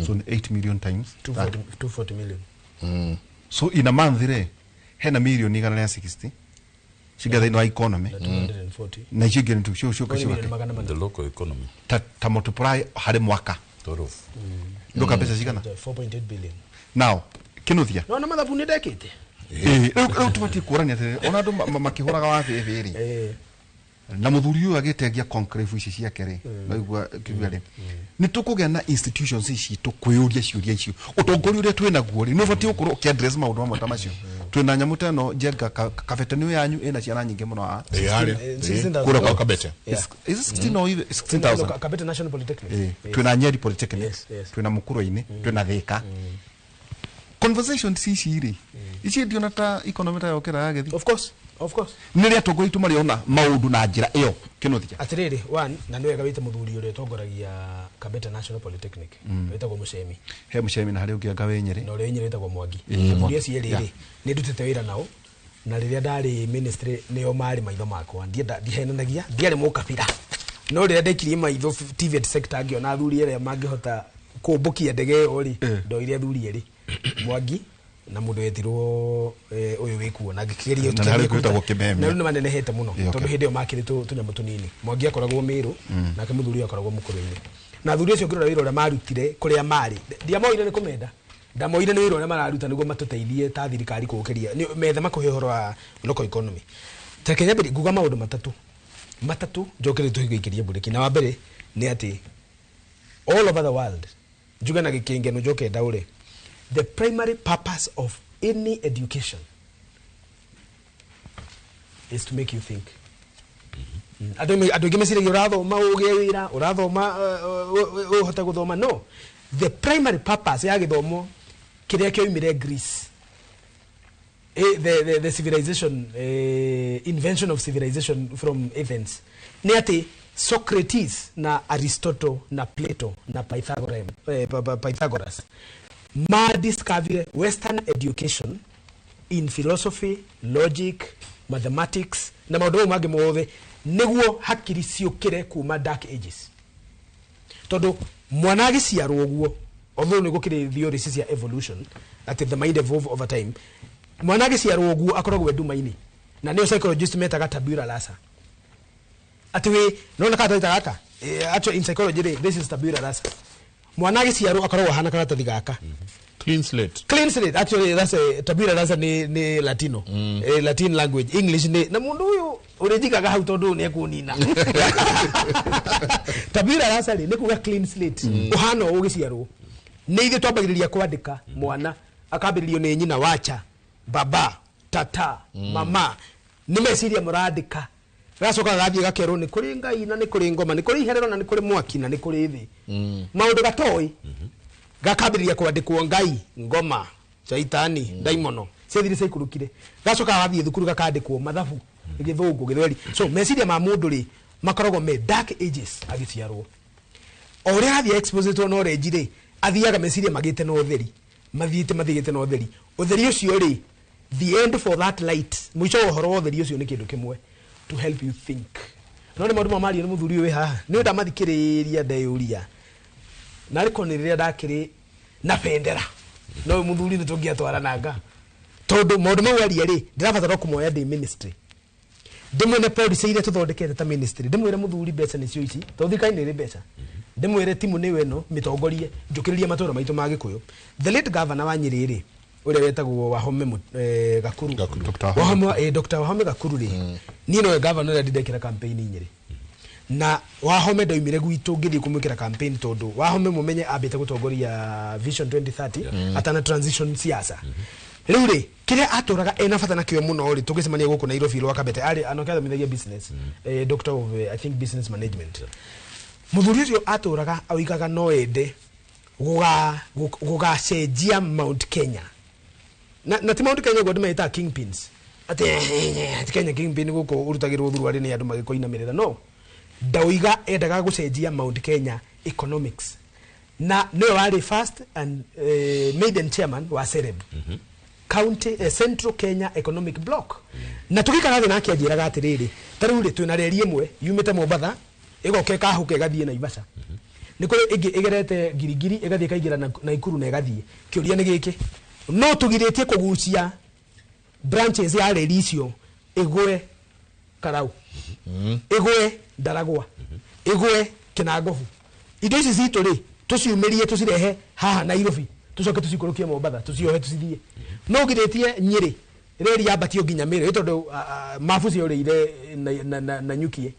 So 8 million times 240 million. So in a month rĩ hena milioni 160 cigathe thĩinĩ wa economy na icio ingĩ nĩ the local economy ta multiply harĩ mwaka 12 Ndoka mbeca cigana? 4.8 billion. Now Kinuthia no na mathabu nĩ ndekĩte. Rĩu tũbatiĩ kũrania atĩrĩrĩ, ona andũ makĩhũraga wa bĩbĩ rĩ, na mũthuri ũyũ agĩtengia conclave ici ciake rĩ, naigua kiuga rĩ, nĩ tũkũgĩa na institutions ici citũ kwĩyũria ciũria icio. Ũtongoria ũrĩa twĩ naguo rĩ, nĩ ũbatiĩ gũkorwo ũkĩ-address maũndũ mamwe ta macio. Twĩna nyamũ ta ĩno Njenga Kabete nĩyo yanyu ĩna ciana nyingĩ mũno haha. Ĩ, harĩa. Kũrĩa kwa Kabete. Is it 16 or even 16,000? No, Kabete National Polytechnic. Twĩna Nyeri Polytechnic, Yes. twĩna Mũkũrwe-inĩ, twĩna Thĩka. Conversation ici rĩ, ici ndiona ta economy ta yokĩra yagĩthiĩ. Of course, of course. Nĩ rĩ atongoria aitũ marĩona maũndũ na njĩra ĩyo Kinuthia? Atirĩrĩ, one, na nĩ wega wĩte mũthuri ũrĩa ũtongoragia Kabete National Polytechnic, wĩtagwo Mũcemi. He Mũcemi na harĩ ũngĩ anga wĩ Nyĩrĩ. Na ũrĩa wĩ Nyĩrĩ wĩtagwo Mwangi. Ĩĩ, Athuri Mwangi. acio erĩ rĩ, nĩ ndutĩte wĩra nao, na rĩrĩa ndarĩ ministry nĩo marĩ maitho makwa. Ndihenanagia, ndiarĩ mũkabira. No rĩrĩa ndaikirie maitho TVET sector ngĩona athuri arĩa mangĩhota kũmbũkia ndege ĩyo rĩ, ndoire athuri erĩ, Mwangi na mũndũ wetirwo ũyũ wĩkuo, na ngĩkĩgeria Na harĩ gwĩtagwo Kĩmemia. Na rĩu nĩ manenehete mũno, Ĩĩ, okay. tondũ hĩndĩ ĩyo makĩrĩ tũnyamũ tũnini. Mwangi akoragwo Mĩrũ, nake mũthuri ũyũ akoragwo Mũkũrwe-inĩ. Na athuri acio ngĩrora wĩra ũrĩa marutire kũrĩa marĩ, ndiamoire nĩ kũmenda, ndamoire nĩ wĩra ũrĩa mararuta nĩguo matũteithie ta thirikari kũũkĩria methe makũhe ũhoro wa local economy. Ta reke nyambĩrĩrie nguga maũndũ matatũ njokere tũhingĩrie mburĩki. Na wa mbere nĩ atĩ all over the world, njuge na gĩkĩngeno njoke ndaũre, the primary purpose of any education is to make you think. Andũ aingĩ meciragia ũrathoma ũgĩe wĩra, ũrathoma ũhote gũthoma. No, the primary purpose ya gĩthomo kĩrĩa kĩoimire Greece, the civilization, invention of civilization from Athens, nĩ atĩ Socrates na Aristotle na Plato na Pythagoras ma discovered Western education in philosophy, logic, mathematics na maũndũ mau mangĩ mothe nĩguo hakiri ciũkĩre kuma dark ages. Tondũ mwana agĩciarwo ũguo, although nĩ gũkĩrĩ theories cia evolution atĩ the mind evolve over time, mwana agĩciarwo ũguo akoragwo e nduma-inĩ, na nĩyo psychologist metaga tabula rasa. Atĩ wĩ nona karatathi ta gaka, actually in psychology rĩ, this is tabula rasa. Mwana agĩciarwo akoragwo ahana karatathi gaka. Clean slate. Clean slate. Actually, that's a tabula rasa ni Latino. Latin language. English ni na mundu uyu urijikaga hau tondu ni ekunina. Tabula rasa ni kuga clean slate. Uhana ugiciarwo. Ni ithe twambagiriria kwandika mwana akambiririo ni nyina wacha, baba, tata, mama. Ni meciria murandika. Gacoka gathie gakerwo ni kuri Ngai na ni kuri ngoma, ni kuri iherero na ni kuri mwaki na ni kuri thi. Maundu gatoi gakambiriria kwandikwo Ngai, ngoma, shaitani, ndaimono ciathire ciaikũrũkire. Gacoka gagathiĩ thukuru gakandĩkwo mathabu, gĩthũngũ, gĩthweri. So meciria ma mũndũ rĩ makoragwo me dark ages agĩciarwo. O ũrĩa athiĩ exposetwo knowledge rĩ, athiaga meciria magĩte na ũtheri, mathiĩte na ũtheri. Ũtheri ũcio rĩ, the end for that light, mũico wa ũhoro wa ũtheri ũcio nĩ kĩndũ kĩmwe, to help you think. No nĩ maũndũ ma mario nĩ mũthuri ũyũ wĩ haha, nĩ ndamathikĩrĩria ndeyũria. Na rĩko nĩ rĩrĩa ndakĩrĩ na bendera, no mũthuri nĩ tũngĩatwarananga. Tondũ maũndũ mau aria rĩ, ndĩrabatara kũmoya ndĩ ministry. Ndĩmwĩre policy iria tũthondekete ta ministry, ndĩmwĩre mũthuri mbeca nĩcio ici, tondũ thirikari nĩ ĩrĩ mbeca. Ndĩmwĩre timu nĩyo ĩno, mĩtongorie, njũkĩrĩrie matũũra maitũ ma Gĩkũyũ. The late governor wa Nyĩrĩ rĩ, ũrĩa wetagwo Wahome Gakuru. Wahome, Dr. Wahome Gakuru rĩ, niĩ nowe governor ũrĩa ndindekĩra campaign Nyĩrĩ. Na Wahome ndaumire gwitũ ngĩthiĩ kũmwĩkĩra campaign tondũ Wahome mũmenye ambĩte gũtongoria Vision 2030 atana transition siasa. Rĩu rĩ, kĩrĩa atũraga ena bata nakĩo mũno rĩ, tũgĩcemania gũkũ Nairobi rwa Kabete, arĩ anoke athomithagia business, doctor of I think business management. Mũthuri ũcio atũraga oigaga no ende gũgacenjia Mount Kenya. Na ti Mount Kenya ũguo andũ metaga kingpins. Atĩ Kenya kingpin gũkũ ũrutagĩrwo thuruarĩ nĩ andũ magĩkũinamĩrĩra. No, ndaũiga endaga gũcenjia Mount Kenya economics. Na nĩwe warĩ first and maiden chairman wa Sereb. County Central Kenya Economic Block. Na tũgĩikara thĩ nake anjĩraga atĩrĩrĩ, ta rĩu rĩ twĩna reri ĩmwe yumĩte Mombatha ĩgoka ĩkahũka ĩgathiĩ Naivasha. Nĩ kũrĩ ĩngĩ ĩgerete Ngirigiri ĩgathiĩ ĩkaingĩra Naikuru na ĩgathiĩ. Kĩũria nĩ gĩkĩ, no tũgirĩtie kũgucia branches ya reri icio ĩgwe Karau, ĩgwe Ndaragwa, ĩgwe Kinangobu. Indo ici citũ rĩ Tuciumĩrie tucirehe haha Nairobi, tucoke tucikũrũkie Mombatha, tuciohe tucithiĩ. No ũgirĩtie Nyĩrĩ reri yambatio nginya Mĩrũ ĩ tondũ mabu ciorĩire na nyukie.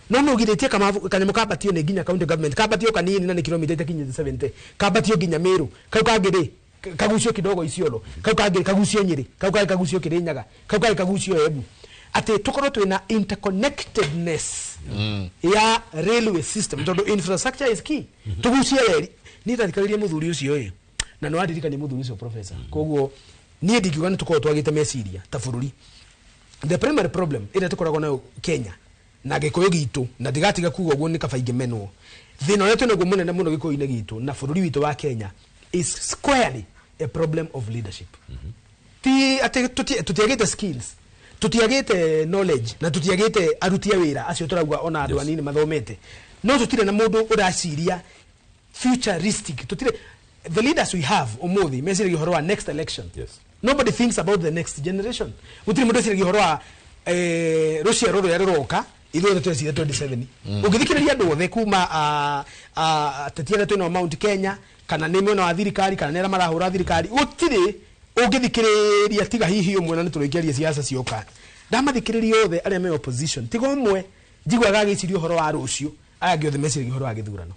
No no ũgirĩtie kanyamũ kambatio nĩ nginya county government, kambatio kanini na nĩ kilomita itakinyĩte 70, kambatio nginya Mĩrũ, kau kangĩ rĩ kagucio kidogo Isiolo, kau kangĩ kagucio Nyĩrĩ, kau kangĩ kagucio Kĩrĩnyaga, kau kangĩ kagucio Embu. Atĩ tũkorwo twĩna interconnectedness ya railway system tondũ infrastructure is key. Tugucie reri. Niĩ ndathikagĩrĩria mũthuri ũcio ĩ, na nĩ wandirikania mũthuri ũcio professor. Koguo niĩ ndingiuga nĩ tũkorwo twagĩte meciria ta bũrũri. The primary problem ĩrĩa tũkoragwo nayo Kenya na gĩkũyũ gitũ, na ndigatiga kuga ũguo nĩ kaba ingĩmenwo, thĩna ũrĩa twĩnaguo mũnene mũno gĩkũyũ-inĩ gitũ na bũrũri witũ wa Kenya is squarely a problem of leadership. Ti atĩ tũtiagĩte skills, tũtiagĩte knowledge, na tũtiagĩte aruti a wĩra acio tũrauga ona andũ anini mathomete, no tũtirĩ na mũndũ ũraciria futuristic. Tũtirĩ, the leaders we have ũmũthĩ meciragia ũhoro wa next election. Nobody thinks about the next generation. Gũtirĩ mũndũ eciragia ũhoro wa rũciaro rũrĩa rũroka. Ithuĩ othe tweciria 27. Ũngĩthikĩrĩria andũ othe kuma ateti arĩa twĩnao Mount Kenya, kana nĩ mwena wa thirikari, kana nĩ arĩa marahũra thirikari, gũtirĩ ũngĩthikĩrĩria tiga hihi ũmwe, na nĩ tũrĩkĩaria siasa cioka. Ndamathikĩrĩria othe arĩa me opposition, tiga ũmwe njiguaga agĩciria ũhoro wa rũciũ, aya angĩ othe meciragia ũhoro wa gĩthurano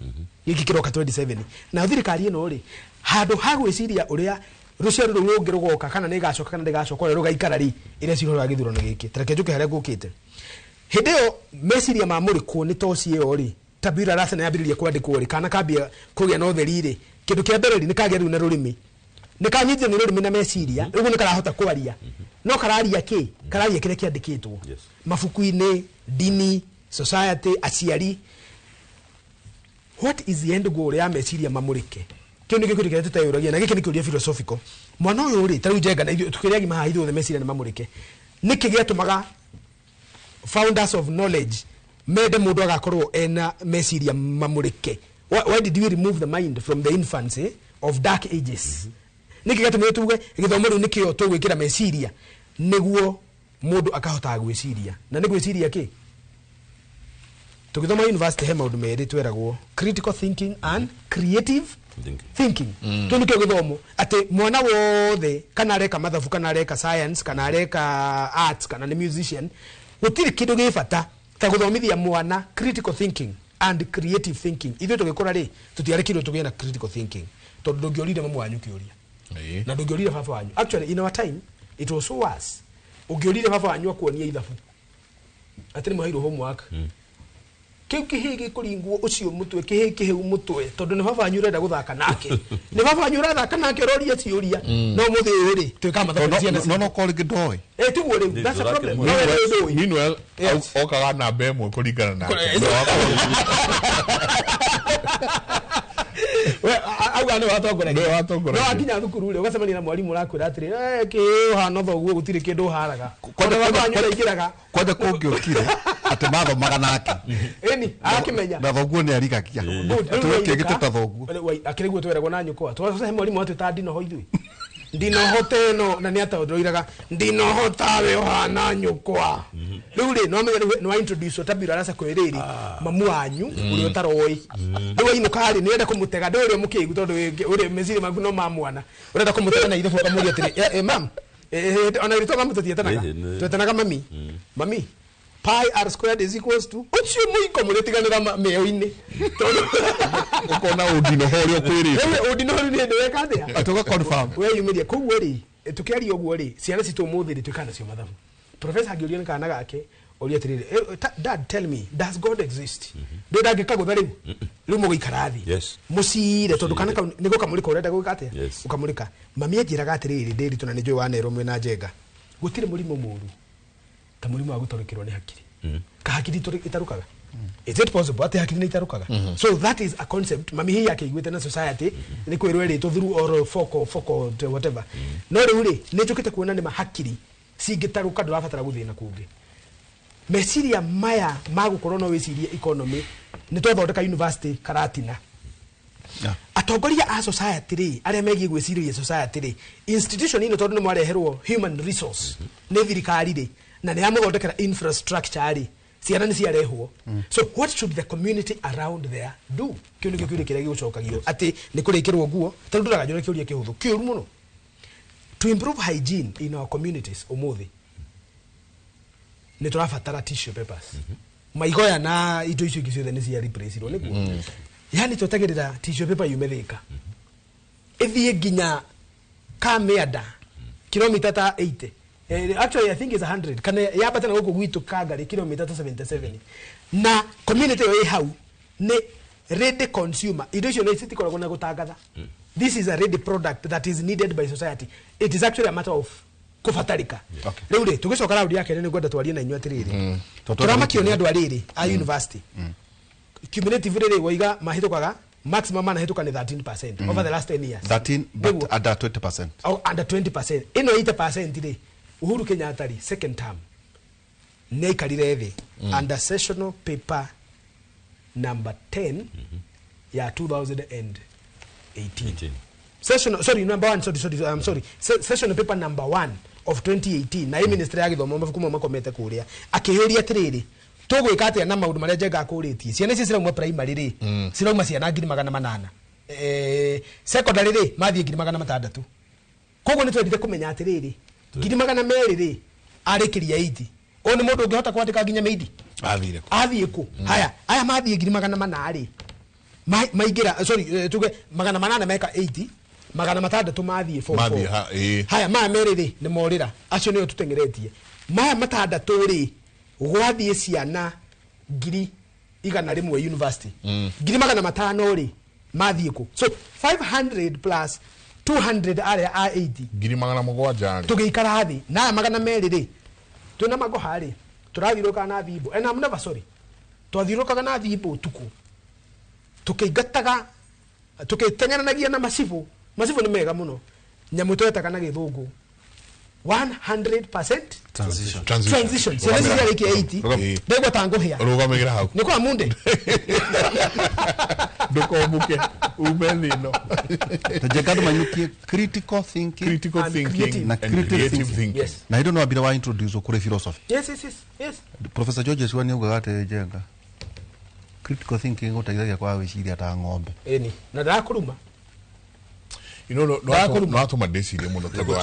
gĩkĩ kĩroka 27. Nayo thirikari ĩno rĩ, handũ ha gwĩciria ũrĩa rũciaro rũu rũngĩ rũgoka, kana nĩ ĩgacoka kana ndĩgacoka, ũrĩa rũgaikara rĩ, ĩreciria ũhoro wa gĩthurano gĩkĩ. Ta reke njũke harĩa ngũkĩte. Hĩndĩ ĩyo meciria ma mũrĩkwo nĩ toci ĩyo rĩ, tabula rasa nĩ yambĩrĩria kwandĩkwo rĩ, kana kambia kũgĩa na ũtheri rĩ, kĩndũ kĩa mbere rĩ, nĩ kagĩa rĩu na rũrĩmĩ. Nĩ kanyitire nĩ rũrĩmĩ na meciria, rĩu nĩ karahota kwaria. No kararia kĩ? Kararia kĩrĩa kĩandĩkĩtwo. Mabuku-inĩ, dini, society, aciari. What is the end goal ya meciria mamũrĩke? Kĩu nĩkĩo kĩũria kĩrĩa tũteyũragia, na gĩkĩ nĩ kĩũria philosophical. Mwana ũyũ rĩ, ta rĩu Njenga na ithuĩ tũkĩrĩ agima haha ithuothe meciria nĩ mamũrĩke. Nĩkĩ gĩatũmaga founders of knowledge mende mũndũ agakorwo ena meciria mamũrĩke? Why did we remove the mind from the infancy of dark ages? Nĩkĩ gĩatũmire tuge gĩthomo rĩu nĩkĩo tũgwĩkĩra meciria nĩguo mũndũ akahotaga gwĩciria? Na nĩ gwĩciria kĩ? Tũgĩthoma university he maũndũ merĩ tweragwo, critical thinking and creative thinking. Kĩu nĩkĩo gĩthomo, atĩ mwana wothe kana areka mathabu, kana areka science, kana areka arts, kana nĩ musician, gũtirĩ kĩndũ gĩ bata ta gũthomithia mwana critical thinking and creative thinking. Ithuĩ tũgĩkũra rĩ, tũtiarekirwo tũgĩe na critical thinking tondũ ndũngĩorire mamu wanyu kĩũria na ndũngĩorire baba wanyu. Actually in our time it was so worse. Ũngĩorire baba wanyu akuonie ithabu atĩ nĩ mũheirwo homework, kĩu kĩhĩ gĩkũringwo ũcio mũtwe, kĩhĩ kĩhĩu mũtwe, tondũ nĩ baba wanyu ũrenda gũthaka nake, nĩ baba wanyu ũrathaka nake ũroria ciũria. No mũthĩ ũyũ rĩ, twĩkaga mathabu na ciana No, no, korwo rĩngĩ ndoĩ. Tiguo rĩu, that's a problem. No, we ndũĩ. Meanwhile, okaga namba ĩmwe kũringana nake. We, auga nĩ watongoragia. Nĩwe watongoragia. No wakinya thukuru rĩ, ũgacemania na mwarimũ ũrakwĩra atĩrĩ, kĩ ũhana thoguo gũtirĩ kĩndũ ũharaga. Ona baba wanyu ũraingĩraga. Kwanja kũngĩokire atĩ mathomaga nake. Ĩni, agakĩmenya. Na thoguo nĩ arigagia. Good. Atĩ we kĩngĩ ta thoguo. Akĩrĩ guo tweragwo na nyũkwa. Twacoka mwarimũ atwĩtaga ndinoho ithuĩ. Ndinoho ta ĩno, na nĩ atondũiraga, ndinoho tawe ũhana nyũkwa. Rĩu rĩ, no menye rĩu nĩ wa introduce tabula rasa kwĩ rĩrĩ, mamu wanyu, ũrĩa ũtaroĩ. Rĩu wainũka rĩ, nĩ ũrenda kũmũtega, ndũĩ ũrĩa mũkĩgu tondũ ũrĩa meciria maku no ma mwana. Ũrenda kũmũtega na ithabu ũkamũria atĩrĩ, mam, ona ithuĩ mamu tũtietanaga. Twetanaga mami. Mami, pi r squared is equals to ũcio mũiko mũrĩtiganĩra mĩeo-inĩ. Tondũ ũkona ũndinoho ũrĩa ũkwĩrĩte. Rĩu ũndinoho rĩu nĩ hĩndĩ weka atĩa? Atĩ ũga confirm. Weyumĩria. Koguo rĩ, tũkĩaria ũguo rĩ, ciana citũ ũmũthĩ rĩ, twĩkaga nacio mathabu. Professor angĩũria nĩ kana gake, ũria atĩrĩrĩ, Dad, tell me, does God exist? Ndĩ ndangĩkagũtha rĩu? Rĩu mũgũikara thĩ. Mũcire, tondũ kana kau nĩ gũkamũrĩka ũrenda gwĩka atĩa? Ũkamũrĩka. Mami anjĩraga atĩrĩrĩ, Ndĩritũ, na nĩ njũĩ wanerwo mwĩna Njenga. Gũtirĩ mũrimũ mũũru ta mũrimũ wa gũtarũkĩrwo nĩ hakiri. Ka hakiri itarũkaga? Is it possible atĩ hakiri nĩ itarũkaga? So that is a concept mami hihi akĩiguĩte na society nĩ kwĩrwo ĩrĩtwo through oral focal, focal, whatever. No rĩu rĩ, nĩ njũkĩte kuona nĩ ma hakiri cingĩtarũka ndũrabatara gũthiĩ na kũngĩ. Meciria maya ma gũkorwo no wĩcirie economy, nĩ twathondeka university Karatina. Atongoria a society rĩ, arĩa megiĩ gwĩcirĩria society rĩ, institution ĩno tondũ nĩ mwareherwo human resource nĩ thirikari rĩ, na nĩ yamũthondekera infrastructure rĩ, Ciana nĩ ciarehwo. So what should the community around there do? Kĩu nĩkĩo kĩũria kĩrĩa gĩgũcokagio atĩ nĩ kũrĩkĩrwo nguo tondũ ndũraga njũra kĩũria kĩhũthũ kĩũru mũno. To improve hygiene in our communities ũmũthĩ nĩ tũrabatara tissue papers. Maigoya na indo icio ingĩ ciothe nĩ cia replace-irwo nĩguo. Yani twetagĩrĩra tissue paper yume Thĩka ĩthiĩ nginya Kamianda kilomita ta 80. Actually I think it's 100 kana yambate na gũkũ gwitũ Kangari kilomita ta 77 na community ĩyo ĩ hau nĩ ready consumer. Indo icio nĩ citikoragwo na gũtangatha. This is a ready product that is needed by society. It is actually a matter of kũbatarĩka. Rĩu rĩ tũgĩcoka raundi ya kerĩ nĩ ngwenda twarie na inyuĩ atĩrĩrĩ, tũramakio nĩ andũ a rĩrĩ a university cumulative rĩrĩ waiga mahĩtũkaga maximum manahĩtũka nĩ 13% over the last 10 years. 13 but under 20%. Oh, under 20%. Ĩno 80% rĩ Uhuru Kenyatta rĩ second term nĩ aikarire thĩ under sessional paper number 10 ya 2018. Sessional, sorry, number 1, sorry, I'm sorry. Sessional paper number 1 of 2018 na ministry ya gĩthomo mabuku mau makomete kũrĩa akĩyũria atĩrĩrĩ tũgwĩka atĩa na maũndũ marĩa Njenga akũrĩtie. Ciana ici cirauma primary rĩ cirauma ciana 800,000, secondary rĩ mathiĩ 600,000. Koguo nĩ twendire kũmenya atĩrĩrĩ 200,000 rĩ arĩkĩria 80 ũyũ nĩ mũndũ ũngĩhota kwandĩka nginya mĩindi athiĩ kũ. Haya aya mathiĩ 400,000 rĩ maingĩra sorry tuge 800 meka 80 600 mathiĩ 44. Haya maya merĩ rĩ nĩ morĩra acio nĩo tũteng'eretie. Maya matandatũ rĩ gwathiĩ ciana 100,000 university 500,000 rĩ mathiĩ kũ. So 500 plus 200 arĩa a 80 700,000 rĩ tũgĩikara thĩ na aya 200 rĩ twĩna magoha rĩ tũrathiũrũrũkaga na thimbo and I'm never sorry twathiũrũrũkaga na thimbo ũtukũ tũkĩingataga tũkĩteng'eranagia na macibũ. Macibũ nĩ mega mũno nyamũ twetaga na gĩthũngũ 100% transition. Ciana ici ciarĩkia 80 ndegwa ta ngũhĩa rũgamĩrĩra hau nĩ kwa munde ndũkomũke ume thĩ ĩno. Njenga andũ mainũkie critical thinking na creative thinking. Na hĩndĩ no wambire wa introduce kũrĩ philosophy. Yes. Professor George Swan nĩaugaga atĩ Njenga critical thinking gũteithagia kwaga gwĩciria ta ng'ombe. Ĩni na ndakũruma. You know, no atũma ndĩcirie mũno tondũ wa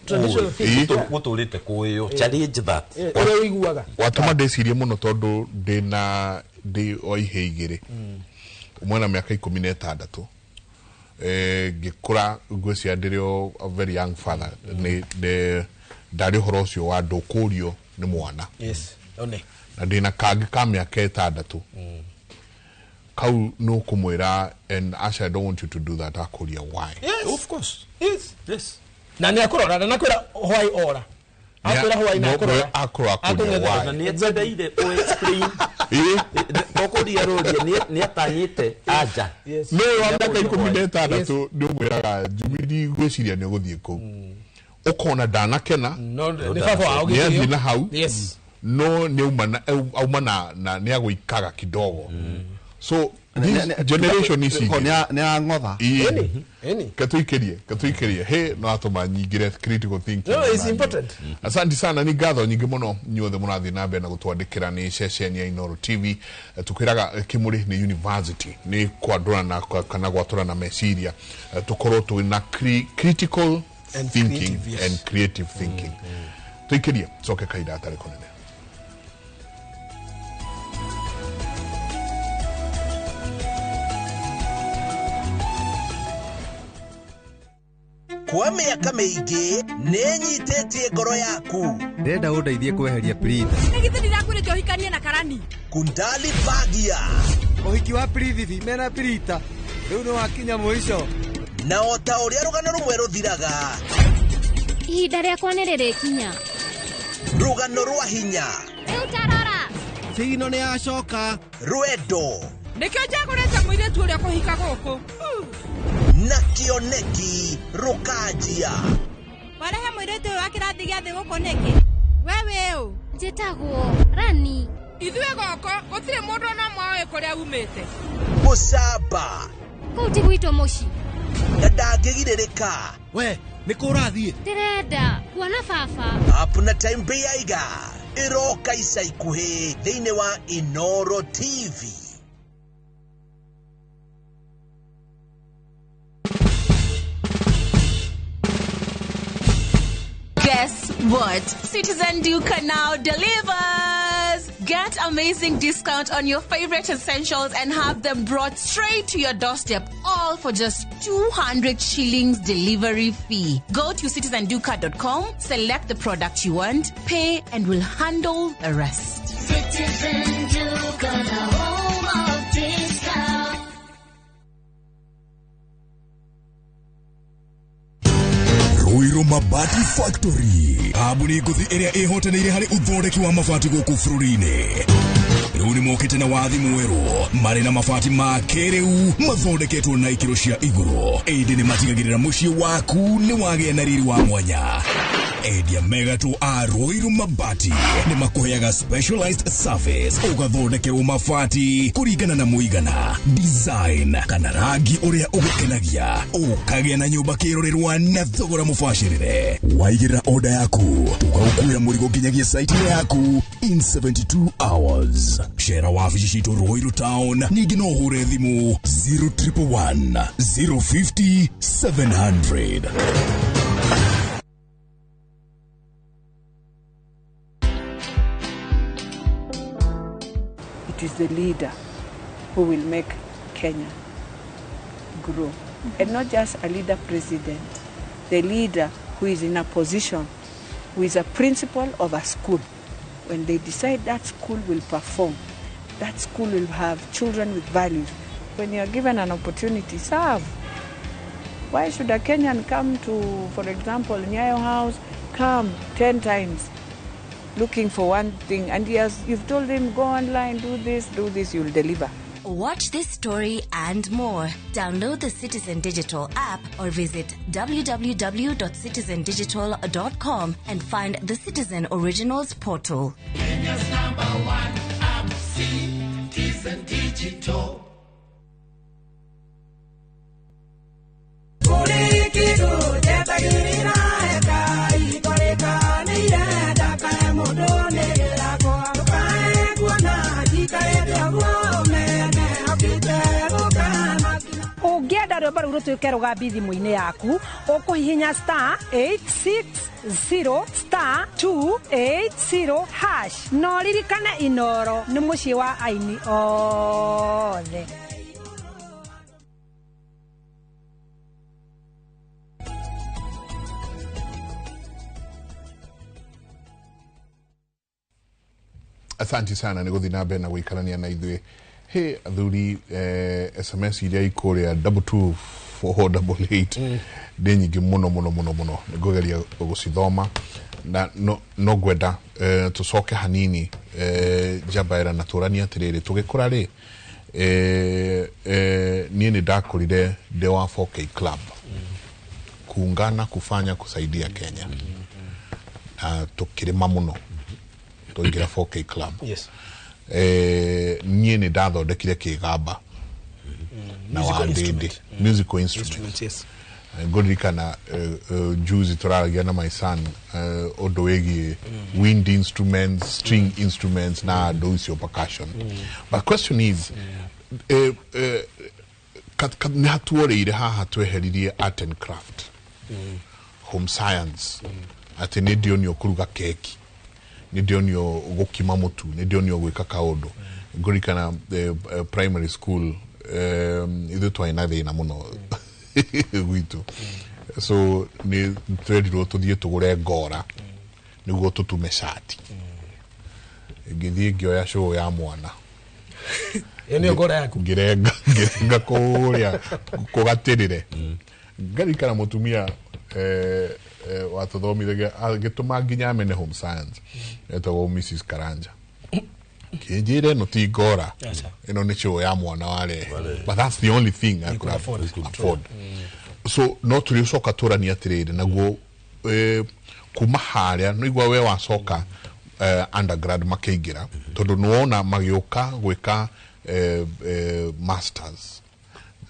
traditional thinking gũtũrĩte kũĩyo challenge that ũrĩa ũiguaga watũma ndĩcirie mũno tondũ ndĩna ndĩ o ihĩ igĩrĩ ũmwe na mĩaka 16 ngĩkũra ngwĩciria ndĩrĩ o a very young father nĩ ndarĩ ũhoro ũcio wa ndũkũrio nĩ mwana. Yes, one. Na ndĩna kangĩ ka mĩaka 6 kau no kũmwĩra and Asha, I don't want you to do that. Akũria why. Yes, of course. Yes. Na nĩ akũrora na nakwĩra why ora akwĩra why na akũrora akũrora why na nĩ endeire o explain tokũria rũria nĩ atanyĩte anja no wa mĩaka 16 nĩ ũmwĩraga Njumi ndigwĩciria nĩ ũgũthiĩ kũu ũkona ndanakena nĩ baba wao nĩ athiĩ na hau no nĩ auma na nĩ agũikaga kidogo. So this generation ici nĩ ang'otha katuikirie he no atũma nyingĩre critical thinking. No, it's important. Asante sana ni ngatho nyingĩ mũno nyuothe mũrathiĩ na mbere na gũtwandĩkĩra nĩ ceceni ya Inooro TV. Tukwĩraga Kĩmũrĩ nĩ university nĩ kwandũrana kana gwatũrana meciria tũkorwo twĩna critical thinking and creative thinking. Tuikirie coke kahinda gatarĩ kũnene. Kwa mĩaka mĩingĩ nĩnyitĩtie ngoro yaku. Ndĩrenda ũndeithie kweheria Prita. Nĩ githĩ ndirakwĩrĩte ũhikanie na Karani. Kundali Bagia. Ũhiki wa Prithibi mena Prita rĩu nĩ wakinya mũico. Na o ta ũrĩa rũgano rũmwe rũthiraga, ihinda rĩakwa nĩ rĩrĩkinya. Rũgano rwa hinya. Rĩu tarora. Thigino nĩ yacoka. Rwendo. Nĩkĩo njagũrĩte mũirĩtu ũrĩa kũhika gũkũ. Na kĩoneki rũkanjia. Warehe mũirĩtu ũyũ wa kĩrathi gĩa thĩ gũkũ nĩkĩ? We wĩ ũ? Njĩtagwo Rani. Ithuĩ gũkũ gũtirĩ mũndũ ona ũmwe ũĩ kũrĩa umĩte. Gũcamba. Kũu ti gwitũ mũciĩ. Na ndangĩgirĩrĩka. We nĩ kũ ũrathiĩ? Ndĩrenda kuona baba. Apna time beiga. Ĩroka ica ikuhĩ thĩinĩ wa Inoro TV. Guess what? Citizen Duka now delivers! Get amazing discount on your favorite essentials and have them brought straight to your doorstep, all for just 200 shillings delivery fee. Go to citizenduka.com, select the product you want, pay, and we'll handle the rest. Citizen Duka, the home of discount. Ruiru Mabati Factory kambuni ngũthi ĩrĩa ĩhotanĩire harĩ ũthondeki wa mabati gũkũ bũrũri-inĩ. Rĩu nĩ mokĩte na wathi mwerũ marĩ na mabati ma kĩrĩu mathondeketwo na ikĩro cia igũrũ, ĩndĩ nĩ matigagĩrĩra mũciĩ waku nĩ wagĩa na riri wa mwanya. Endia megatũ a Ruiru Mabati nĩ makũheaga specialized service, ũgathondekerwo mabati kũringana na mũigana, design kana rangi ũrĩa ũgũkenagia, ũkagĩa na nyũmba kĩrorerwa na thogora mũbacĩrĩre. Waigĩrĩra order yaku tũgagũkuĩra mũrigo nginyagia site yaku in 72 hours. Cera wabici citũ Ruiru Town, ningĩ no ũhũre thimũ 0111 050 700. It is the leader who will make Kenya grow. And not just a leader president, the leader who is in a position, who is a principal of a school. When they decide that school will perform, that school will have children with values. When you are given an opportunity, serve. Why should a Kenyan come to, for example, Nyayo House, come 10 times looking for one thing, and you've told him, go online, do this, you'll deliver. Watch this story and more. Download the Citizen Digital app or visit www.citizendigital.com and find the Citizen Originals portal. Kenya's number one app, Citizen Digital. Ũngĩenda rwĩmbo rũu rũtuĩke rũgambi thimũ-inĩ yaku, ũkũhihinya star 860 star 280 hash. Na ũririkane Inoro nĩ mũciĩ wa aini othe. Asante sana nĩ gũthiĩ na mbere na gũikarania na ithuĩ. He athuri, SMS iria ikũrĩa 22488 nĩ nyingĩ mũno mũno mũno mũno, nĩ ngũgeria gũcithoma na no ngwenda tũcoke hanini Njabaira na tũranie atĩrĩrĩ, tũgĩkũra rĩ, niĩ nĩ ndakũrire ndĩ wa 4K Club, kuungana kufanya kusaidia Kenya, na tũkĩrĩma mũno tũingĩra 4K Club. Yes. Niĩ nĩ ndathondekire kĩgamba na wandĩndĩ, musical instrument. Yes. Ngũririkana juzi tũraragia na my son ũndũ wĩgiĩ wind instruments, string instruments na andũ icio percussion. But question is, nĩ hatuorĩire haha tweheririe art and craft, home science, atĩ nĩ ndionio kũruga keki, nĩ ndionio gũkima mũtu, nĩ ndionio gwĩka kaũndũ. Ngũririkana primary school, ithuĩ twarĩ na thĩna mũno gwitũ, so nĩ twerirwo tũthiĩ tũgũre ngora nĩguo tũtume cati. Ngĩthiĩ ngĩoya cũũ ya mwana, ĩyo nĩyo ngora yaku, ngĩrenga kũrĩa kũgatĩrĩre. Ngarikana mũtumia watũthomithagia agĩtũma nginya amene home science, etagwo Mrs Karanja, kĩnjĩre ĩno ti ngora, ĩno nĩ cũũ ya mwana warehe, but that's the only thing I could afford. So no tũrĩcoka tũranie atĩrĩrĩ, naguo kuma harĩa no igua we wacoka undergrad makĩingĩra, tondũ nĩwona magĩũka gwĩka masters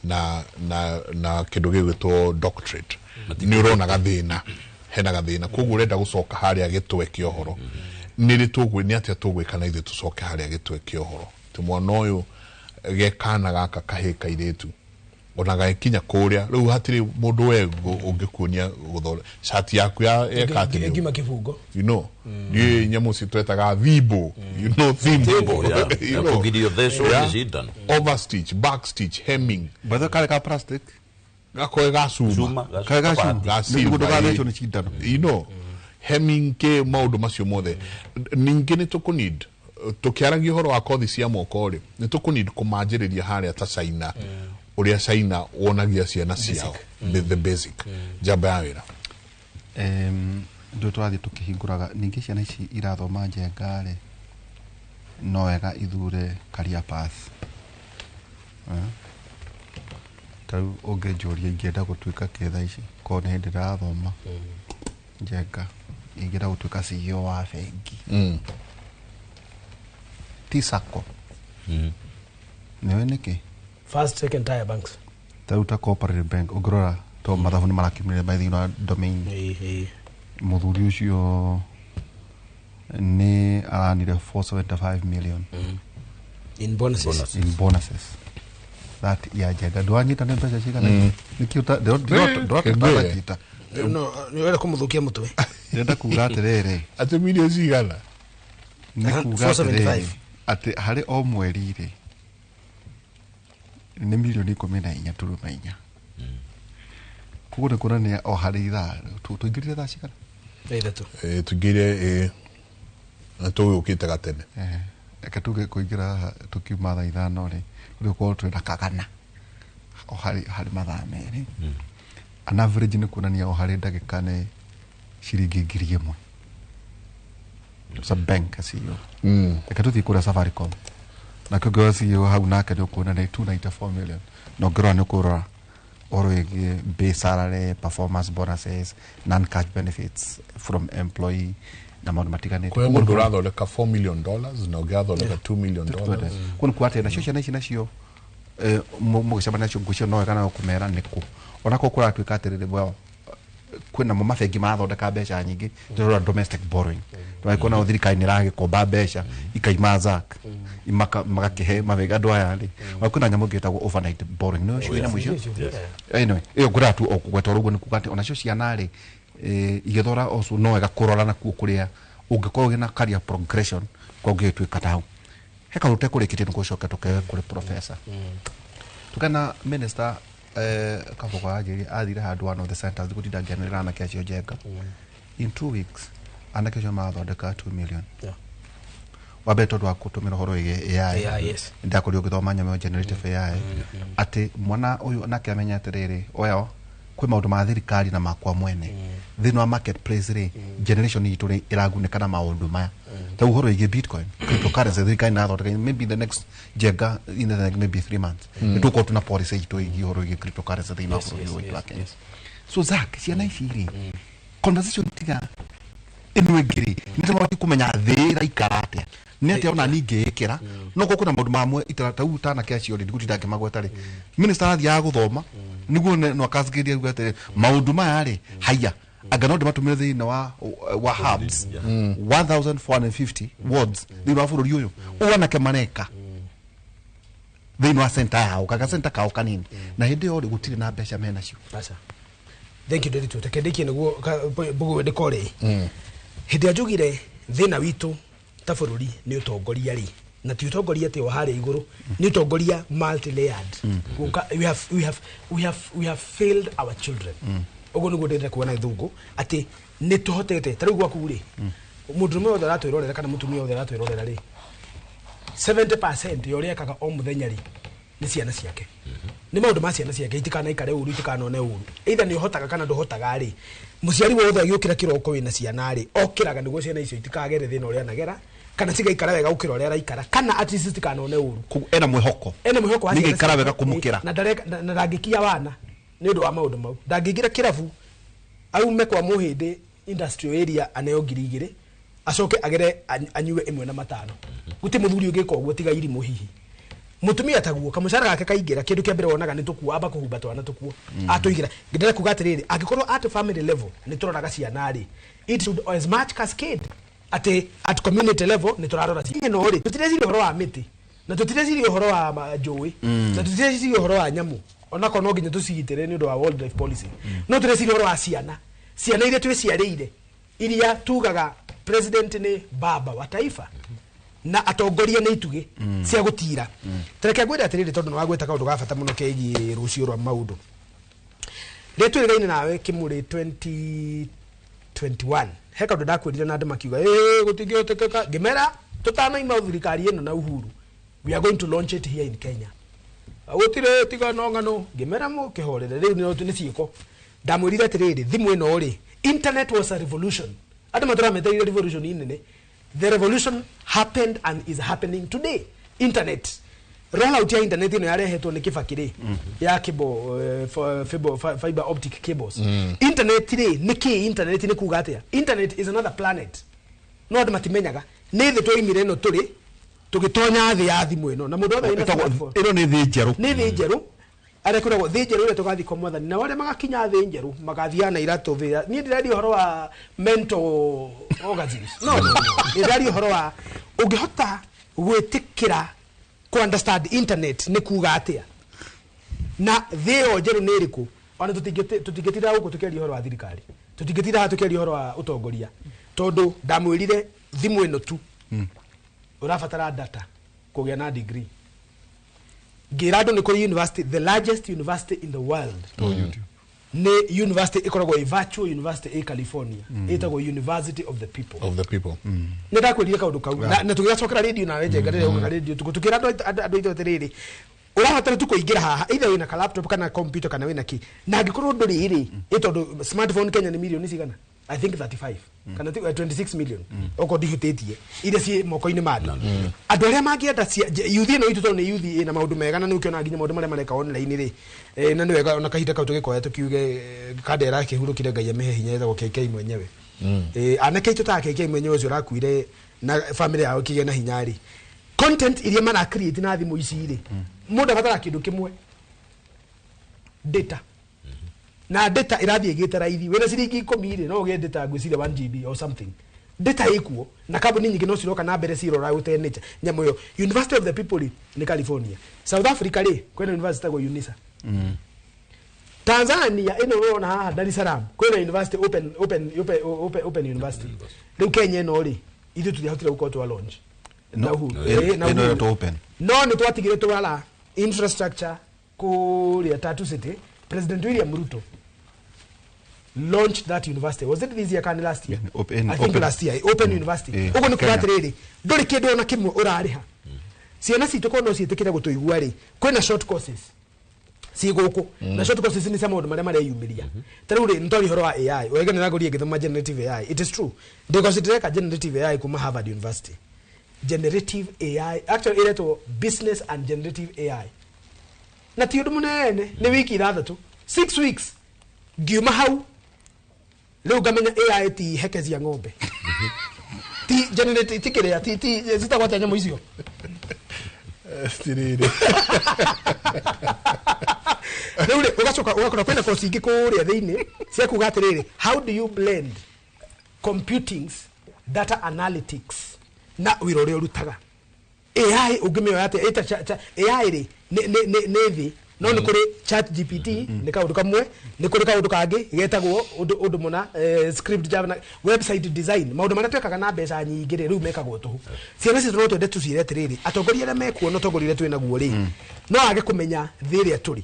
na kĩndũ gĩgwĩtwo doctorate, nĩ ũrona gathĩna, hena gathĩna, koguo ũrenda gũcoka harĩa gĩtwe kĩa ũhoro. Nĩ rĩ tũgwĩ nĩ atĩa tũgwĩka na ithuĩ tũcoke harĩa gĩtwe kĩa ũhoro tĩ mwana ũyũ gekana gaka kahĩ kairĩtu ona gagĩkinya kũrĩa rĩu hatirĩ mũndũ we ũngĩkuonia gũthore cati yaku ya eka atĩ Ngima kĩbungo. You know, ndiũĩ nyamũ ci twetaga thimbo, you know, thimbo. Thimbo, yeah. You know. Kũgirio thecwo nĩ Yeah. cindano. Overstitch, backstitch, hemming. By the way, kare ka plastic gakoe ga cuma. Kare ga cuma. Ga Nĩguo silver, ndũgathecwo nĩ cindano. You know, hemming ke maũndũ macio mothe. Ningĩ nĩ tũkũneed tũkĩaragia ũhoro wa kothi cia moko rĩ, nĩ tũkũneed kũmanjĩrĩria harĩa ta China, ũrĩa China wonagia ciana ciao the basic njamba ya wĩra. Ndå tårathiä tå kä hingå ningä ciana ici irathoma njenga rä no wega ithure career path. Ta rä u å ngä njå ria ingĩenda gå tuä ka kä tha ici korwo nä hä ndä ndĩrathoma njenga ingĩenda gå tuä ka CEO wa bengi ti sacco nä nä kä First, second tier banks. Ta rä u ta cooperative bank å ngä rora to mathabu nä marakiumä rä thä wa domain muthuri ucio nä aranire 475 million in bonuses. In bonuses that ya njenga ndwanyita nä mbeca cigana nä ndåratanyita. No, nĩ ũrenda kũmũthũkia mũtwe. Ndĩrenda kuga atĩrĩrĩ atĩ milioni cigana nĩ kuga atĩrĩrĩ atĩ harĩ o mweri rĩ nĩ milioni 14.4 koguo nĩ kuonania o harĩ ithaa tũingĩrire thaa cigana. Ithatũ. Tũingĩrire na tũgĩũkĩte gatene. Reke tuge kũingĩra haha tũkiuma thaa ithano rĩ rĩu korwo twĩna kagana o harĩ mathaa merĩ an average nĩ kuonania o harĩ ndagĩka nĩ ciringi 1,000. It's a bank CEO. Reke tũthiĩ kũrĩa Safaricom nakĩo ngĩrora CEO hau nake nĩ ũkuona nĩ 294 million na ũngĩrora nĩ ũkũrora ũhoro wĩgiĩ base salary, performance bonuses, non cash benefits from employee na maũndũ matiganĩte. Kwĩ mũndũ ũrathondeka $4 million na ũngĩ athondeka $2 million. Kuo nĩ kuga atĩ nacio ciana ici nacio mũgĩcemania nacio ngũcio no wega nayo kũmera nĩkũ onakorwo kũratuĩka atĩrĩrĩ well kwĩna mo mabengi marathondeka mbeca nyingĩ ndĩrora domestic borrowing ndĩragĩkorwo nao thirikari nĩ ĩragĩkomba mbeca ikaima zak magakĩhe mabengi andũ aya rĩ ona kwĩna nyamũ ĩngĩ ĩtagwo overnight borrowing nĩyo cio nyamũ icio. Anyway ĩyo ngũraga tu o kũgweta oro ũguo nĩ kuga atĩ onacio ciana rĩ igĩthora ocio no wega kũrora nakuo kũrĩa ũngĩkorwo wĩna career progression kwa ũngĩgĩtuĩka ta hau he kaũndũ tekũrĩkĩtie nĩ gũcoka tũkee kũrĩ professor tukana minister Kabogo anjĩrire athire handũ one of the centers gũtinda ngĩanĩrĩra anake acio njenga in 2 weeks anake acio marathondeka 2 million. Wa mbere tondũ wa gũtũmĩra ũhoro wĩgiĩ AI. AI, yes. Ndakorirwo ngĩthoma nyamũ ĩyo generative AI atĩ mwana ũyũ nake amenya atĩrĩrĩ oya kwĩ maũndũ ma thirikari na makwa mwene thĩinĩ wa marketplace rĩ generation itũ rĩ ĩragunĩka na maũndũ maya ta ũhoro wĩgiĩ bitcoin cryptocurrency thirikari ĩrathondeka maybe the next njenga in the next maybe 3 months nĩ tũgũkorwo tũna policy itũ ĩgiĩ ũhoro wĩgiĩ cryptocurrency thĩinĩ wa bũrũri ũyũ witũ wa Kenya. So Zack ciana ici rĩ conversation tiga ĩno ĩngĩ rĩ nĩ tũbatiĩ kũmenya thĩ ĩraikara atĩa nĩ atĩa ona niĩ ingĩĩkĩra no korwo kwĩna maũndũ mamwe itara ta rĩu ta anake acio rĩ ndigũtinda ngĩmagweta rĩ minister arathiaga gũthoma nĩguo no akacigĩria auga atĩrĩ maũndũ maya rĩ haiya anga no ndĩmatũmĩre thĩinĩ wa hubs 1450 wards thĩinĩ wa bũrũri ũyũ ũũ anake mareka thĩinĩ wa center yao kaga center kao kanini na hĩndĩ ĩyo rĩ gũtirĩ na mbeca menacio. Aca. Thank you Nderitu. Reke ndĩkie nĩguo mbũgũ ndĩkore. Hĩndĩ ĩrĩa njugire thĩna witũ ta bũrũri nĩ ũtongoria rĩ na ti ũtongoria atĩ o harĩa igũrũ nĩ ũtongoria multi layered. We have failed our children. Ũguo nĩguo ndĩrenda kuona gĩthũngũ atĩ nĩ tũhotete ta rĩu gwaku rĩ mũndũrũme wothe aratwĩrorera kana mũtumia wothe aratwĩrorera rĩ 70% ya ũrĩa ekaga o mũthenya rĩ nĩ ciana ciake nĩ maũndũ ma ciana ciake itikanaikare ũru itikanone ũru either nĩ ũhotaga kana ndũhotaga rĩ mũciari wothe agĩũkĩra kĩroko wĩna ciana rĩ okĩraga nĩguo ciana icio itikagere thĩna ũrĩa anagera kana cigaikara wega gũkĩra ũrĩa araikara kana at least citikanone ũru. Koguo ena mwĩhoko ena mwĩhoko wa ciana Nĩigĩikara wega ciake. kũmũkĩra. Na na ndangĩkia wana nĩ ũndũ wa maũndũ mau ndangĩingĩra kĩrabu aume kwa mũhĩndĩ industrial area aneo 2,000 acoke agere anyue 1 na 5 guti mũthuri ũngĩka ũguo tiga irimũ hihi mutumia taguo kamucara gake kaingĩra kĩndũ kĩa mbere wonaga nĩ tũkuo amba kũhumba twana tũkuo atũigĩra ndĩrenda kuga atĩrĩrĩ angĩkorwo at family level nĩ tũroraga ciana rĩ it should as much cascade Atĩ at community level nĩ tũrarora ĩno rĩ, tũtireciria ũhoro wa mĩtĩ na tũtireciria ũhoro wa njũĩ na tũtireciria ũhoro wa nyamũ, onakorwo no nginya tũcigitĩre nĩ ũndũ wa wildlife policy, no tũreciria ũhoro wa ciana, ciana iria twĩciarĩire, iria tugaga president nĩ baba wa taifa na atongoria nĩ itugĩ cia gũtira. Tareke ngwĩre atĩrĩrĩ, tondũ nĩ wagwĩta kaũndũ ga bata mũno kegiĩ rũciũ rwa maũndũ rĩrĩa twĩrĩgaine nawe Kĩmũrĩ 2021, he kaũndũ ndakwĩrire na andũ makiuga ĩĩ gũtingĩhotekeka. Ngĩmera tũtanaima thirikari ĩno na Uhuru, we are going to launch it here in Kenya. Gũtirĩ, tiga no ng'ano. Ngĩmera mũkĩhorere, rĩu nĩ ciĩko. Ndamwĩrire atĩrĩrĩ, thimũ ĩno rĩ, internet was a revolution, andũ matũrametereire revolution inene. The revolution happened and is happening today. Internet rollout ya internet ĩno yarehetwo nĩ Kibaki rĩ, ya cable, fiber optic cables. Internet rĩ nĩ kĩ? Internet nĩ kuga atĩa? Internet is another planet, no andũ matimenyaga nĩ thĩ twaimire ĩno tũrĩ tũgĩtonya thĩ ya thimũ ĩno na mũndũ wothe wĩna smartphone. Ĩno nĩ thĩ njerũ. Nĩ thĩ njerũ arĩa kwĩragwo thĩ njerũ ĩrĩa tũgathiĩ kwa Mwathani, na arĩa magakinya thĩ njerũ magathiaga na iratũ thĩ. Niĩ ndĩraria ũhoro wa mental orgasms, no. Ndĩraria ũhoro wa ũngĩhota gwĩtĩkĩra ku understand internet nĩ kuga atĩa na thĩ ĩyo njerũ nĩ ĩrĩkũ. Ona tũtingĩtinda gũkũ tũkĩaria ũhoro wa thirikari, tũtingĩtinda haha tũkĩaria ũhoro wa ũtongoria, tondũ ndamwĩrire thimũ ĩno tu ũrabatara data kũgĩa na degree. Ngĩra andũ nĩ kũrĩ university, the largest university in the world, nĩ university ĩkoragwo ĩ virtual university ĩ California, ĩtagwo University of the People. Of the People. Nĩ ndakwĩrire kaũndũ kau na tũgĩgacokera radio nawe Njenga rĩrĩa ũkaga radio tũkĩra andũ aitũ atĩrĩrĩ, ũrabatara tu kũingĩra haha either wĩna ka laptop kana computer kana wĩna kĩ, na angĩkorwo ndũrĩ rĩ, ĩ tondũ smartphone Kenya nĩ mirioni cigana? I think 35 kana 26 million okorwo ndihĩtĩtie, iria ciĩ moko-inĩ ma andũ, andũ arĩa mangĩenda youth ĩno itũ, tondũ nĩ youth ĩna maũndũ mega na nĩ ũkĩona nginya maũndũ marĩa mareka online rĩ, na nĩ wega ona kahinda kau tũgĩkoya tũkiuge, kandera akĩhurũkire, Ngai amĩhe hinya, ĩtagwo KK mwenyewe. Anake aitũ ta KK mwenyewe ũcio ũrakuire na family yao ĩkĩgĩa na hinya rĩ, content iria mara create na thimũ ici rĩ, mũndũ abatara kĩndũ kĩmwe, data, na data ĩrathiĩ ĩgĩte raithi. Wĩna ciringi 10 rĩ, no ũgĩe data ngwĩciria 1 GB or something. Data ĩkuo na kambuni nyingĩ no ciroka na mbere cirora gũte nature nyamũ ĩyo. University of the People rĩ, nĩ California. South Africa rĩ, kwĩna university ĩtagwo UNISA. Tanzania ĩno ũrona haha Dar es Salaam kwĩna university, open university. Rĩu Kenya ĩno rĩ, ithuĩ tũtiahotire gũkorwo twa launch na Uhuru. Na ĩno Uhuru. ĩretwo open. No nĩ twatigire twara infrastructure kũrĩa Tatu City. President William Ruto launched that university. Was it this year kana last year? Open, I think open. last year. Open university. Ũguo nĩ kuga Kenya. atĩrĩrĩ, ndũrĩ kĩndũ ona kĩmwe ũrarĩha. Ciana citũ korwo no ciĩtĩkĩre gũtũigua rĩ, kwĩna short courses ciĩ gũkũ, na short courses nĩ cia maũndũ marĩa mareyumĩria. Ta rĩu rĩ, nĩtwaria ũhoro wa AI, wega nĩ ndagũrire ngĩthoma generative AI. It is true, ndĩ course ndĩreka generative AI kuma Harvard University. Generative AI actually ĩretwo business and generative AI, na ti ũndũ mũnene, nĩ wiki 6, 6 weeks. Ngiuma hau rĩu ngamenya AI ti heke cia ng'ombe, ti generate, ti kĩrĩa, ti citagwo atĩa nyamũ icio? Tiriri. Rĩu rĩ, ũgacoka ũgakora kwĩna kosi ingĩ kũrĩa thĩinĩ cia kuga atĩrĩrĩ, how do you blend computings, data analytics na wĩra ũrĩa ũrutaga? AI ũngĩmĩoya atĩa? Ĩta AI rĩ, nĩ thĩ, no nĩ kũrĩ Chat GPT, nĩ kaũndũ kamwe, nĩ kũrĩ kaũndũ kangĩ getagwo ũndũ mũna, script java na website design. Maũndũ marĩa twekaga na mbeca nyingĩ rĩ, rĩu mekagwo tũhũ. Ciana citũ no twende tũciĩre atĩrĩrĩ, atongoria arĩa mekuo na ũtongoria ũrĩa twĩ naguo rĩ, no age kũmenya thĩ ĩrĩa tũrĩ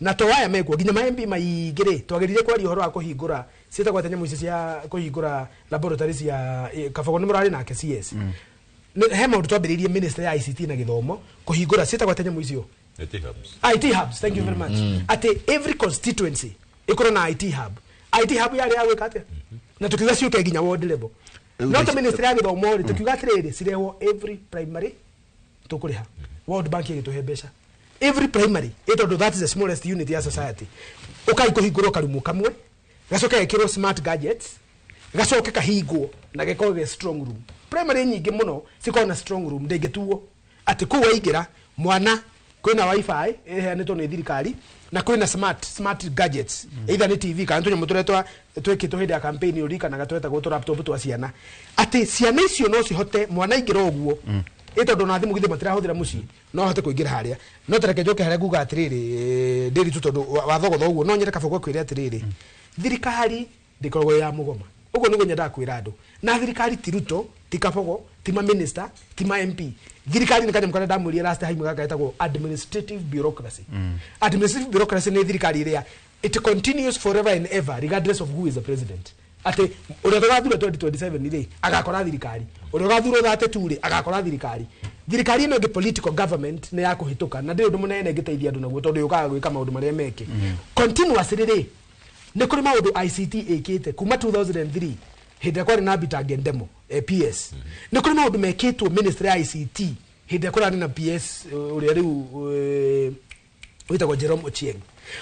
na to aya mekuo nginya ma MP maingĩ rĩ, twagĩrĩire kwaria ũhoro wa kũhingũra ciĩtagwo atĩa nyamũ ici cia kũhingũra laboratory cia Kabogo nĩ mũrarĩ nake CS. He maũndũ twambĩrĩirie ministry ya ICT na gĩthomo kũhingũra ciĩtagwo atĩa nyamũ icio? IT hubs. IT hubs, thank you very much. Atĩ every constituency ĩkorwo na IT hub. IT hub yarĩ ya gwĩka atĩa? Na tũkiuga ciũke nginya ward level. No ta ministry ya gĩthomo rĩ, tũkiuga atĩrĩrĩ, cirehwo every primary, tũkũrĩha. World Bank ĩgĩtũhe mbeca. Every primary, ĩ tondũ that is the smallest unit ya society. Ũkai kũhingũrwo karumu kamwe, gacoke gekĩrwo smart gadgets, gacoke kahingwo na gekorwo ge strong room. Primary nyingĩ mũno cikoragwo na strong room ndĩngĩtuo. Atĩ kũu waingĩra mwana Kwĩna wifi ĩheanĩtwo nĩ thirikari na kwĩna smart gadgets, either nĩ TV kana tũnyamũ tũrĩa twĩkĩtwo hĩndĩ ya campaign ũririkanaga twetagwo tũ laptop twa ciana, atĩ ciana icio no cihote mwana aingĩra ũguo ĩ tondũ na thimũ githĩ matirahũthĩra mũciĩ, no ahote kũingĩra harĩa. No tareke njoke harĩa nguga atĩrĩrĩ, ndĩri tu tondũ wathogotha ũguo no nyende Kabogo kwĩre atĩrĩrĩ, thirikari ndĩkoragwo ya mũgoma. Ũguo nĩguo nyendaga kwĩra andũ. Na thirikari ti Ruto, ti Kabogo, ti ma minister, ti ma MP. Thirikari nĩ kanyamũ karĩa ndamwĩrire last time gaka getagwo administrative bureaucracy. Administrative bureaucracy nĩ thirikari ĩrĩa it continues forever and ever regardless of who is the president. Atĩ ũrĩa tũgathura 2027 rĩ agakora thirikari, ũrĩa ũgathurwo 32 rĩ agakora thirikari. Thirikari ĩno ĩngĩ political government nĩ ya kũhĩtũka na ndĩrĩ ũndũ mũnene ĩngĩteithia andũ naguo tondũ yũkaga gwĩka maũndũ marĩa meke continuously rĩ. Nĩ kũrĩ maũndũ ICT ĩkĩte kuma 2003 hĩndĩ ĩrĩa kwarĩ na Bitange Ndemo, PS. Nĩ kũrĩ maũndũ mekĩtwo ministry ya ICT hĩndĩ ĩrĩa kũrarĩ na PS ũrĩa rĩu wĩtagwo Jerome Ochieng.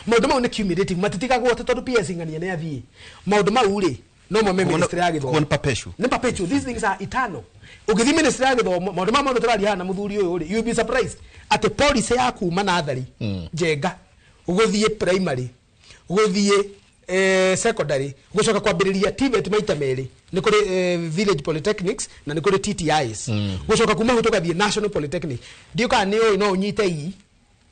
Maũndũ mau nĩ cumulative, matitigagwo atĩ tondũ PS ng'ania nĩ athiĩ. Maũndũ mau rĩ no mo me ministry ya gĩthomo. Nĩ perpetual. Nĩ perpetual. These things are eternal. Ũgĩthiĩ ministry ya gĩthomo, maũndũ ma maũndũ tũraria haha na mũthuri ũyũ rĩ, you will be surprised atĩ policy ya kuma nathari Njenga gũthiĩ primary gũthiĩ secondary gũcoka kwambĩrĩria TVET maita merĩ, nĩ kũrĩ village polytechnics na nĩ kũrĩ TTIs, gũcoka kuma hau tũgathiĩ national polytechnic. Ndiũ kana nĩ ũĩ no ũnyite i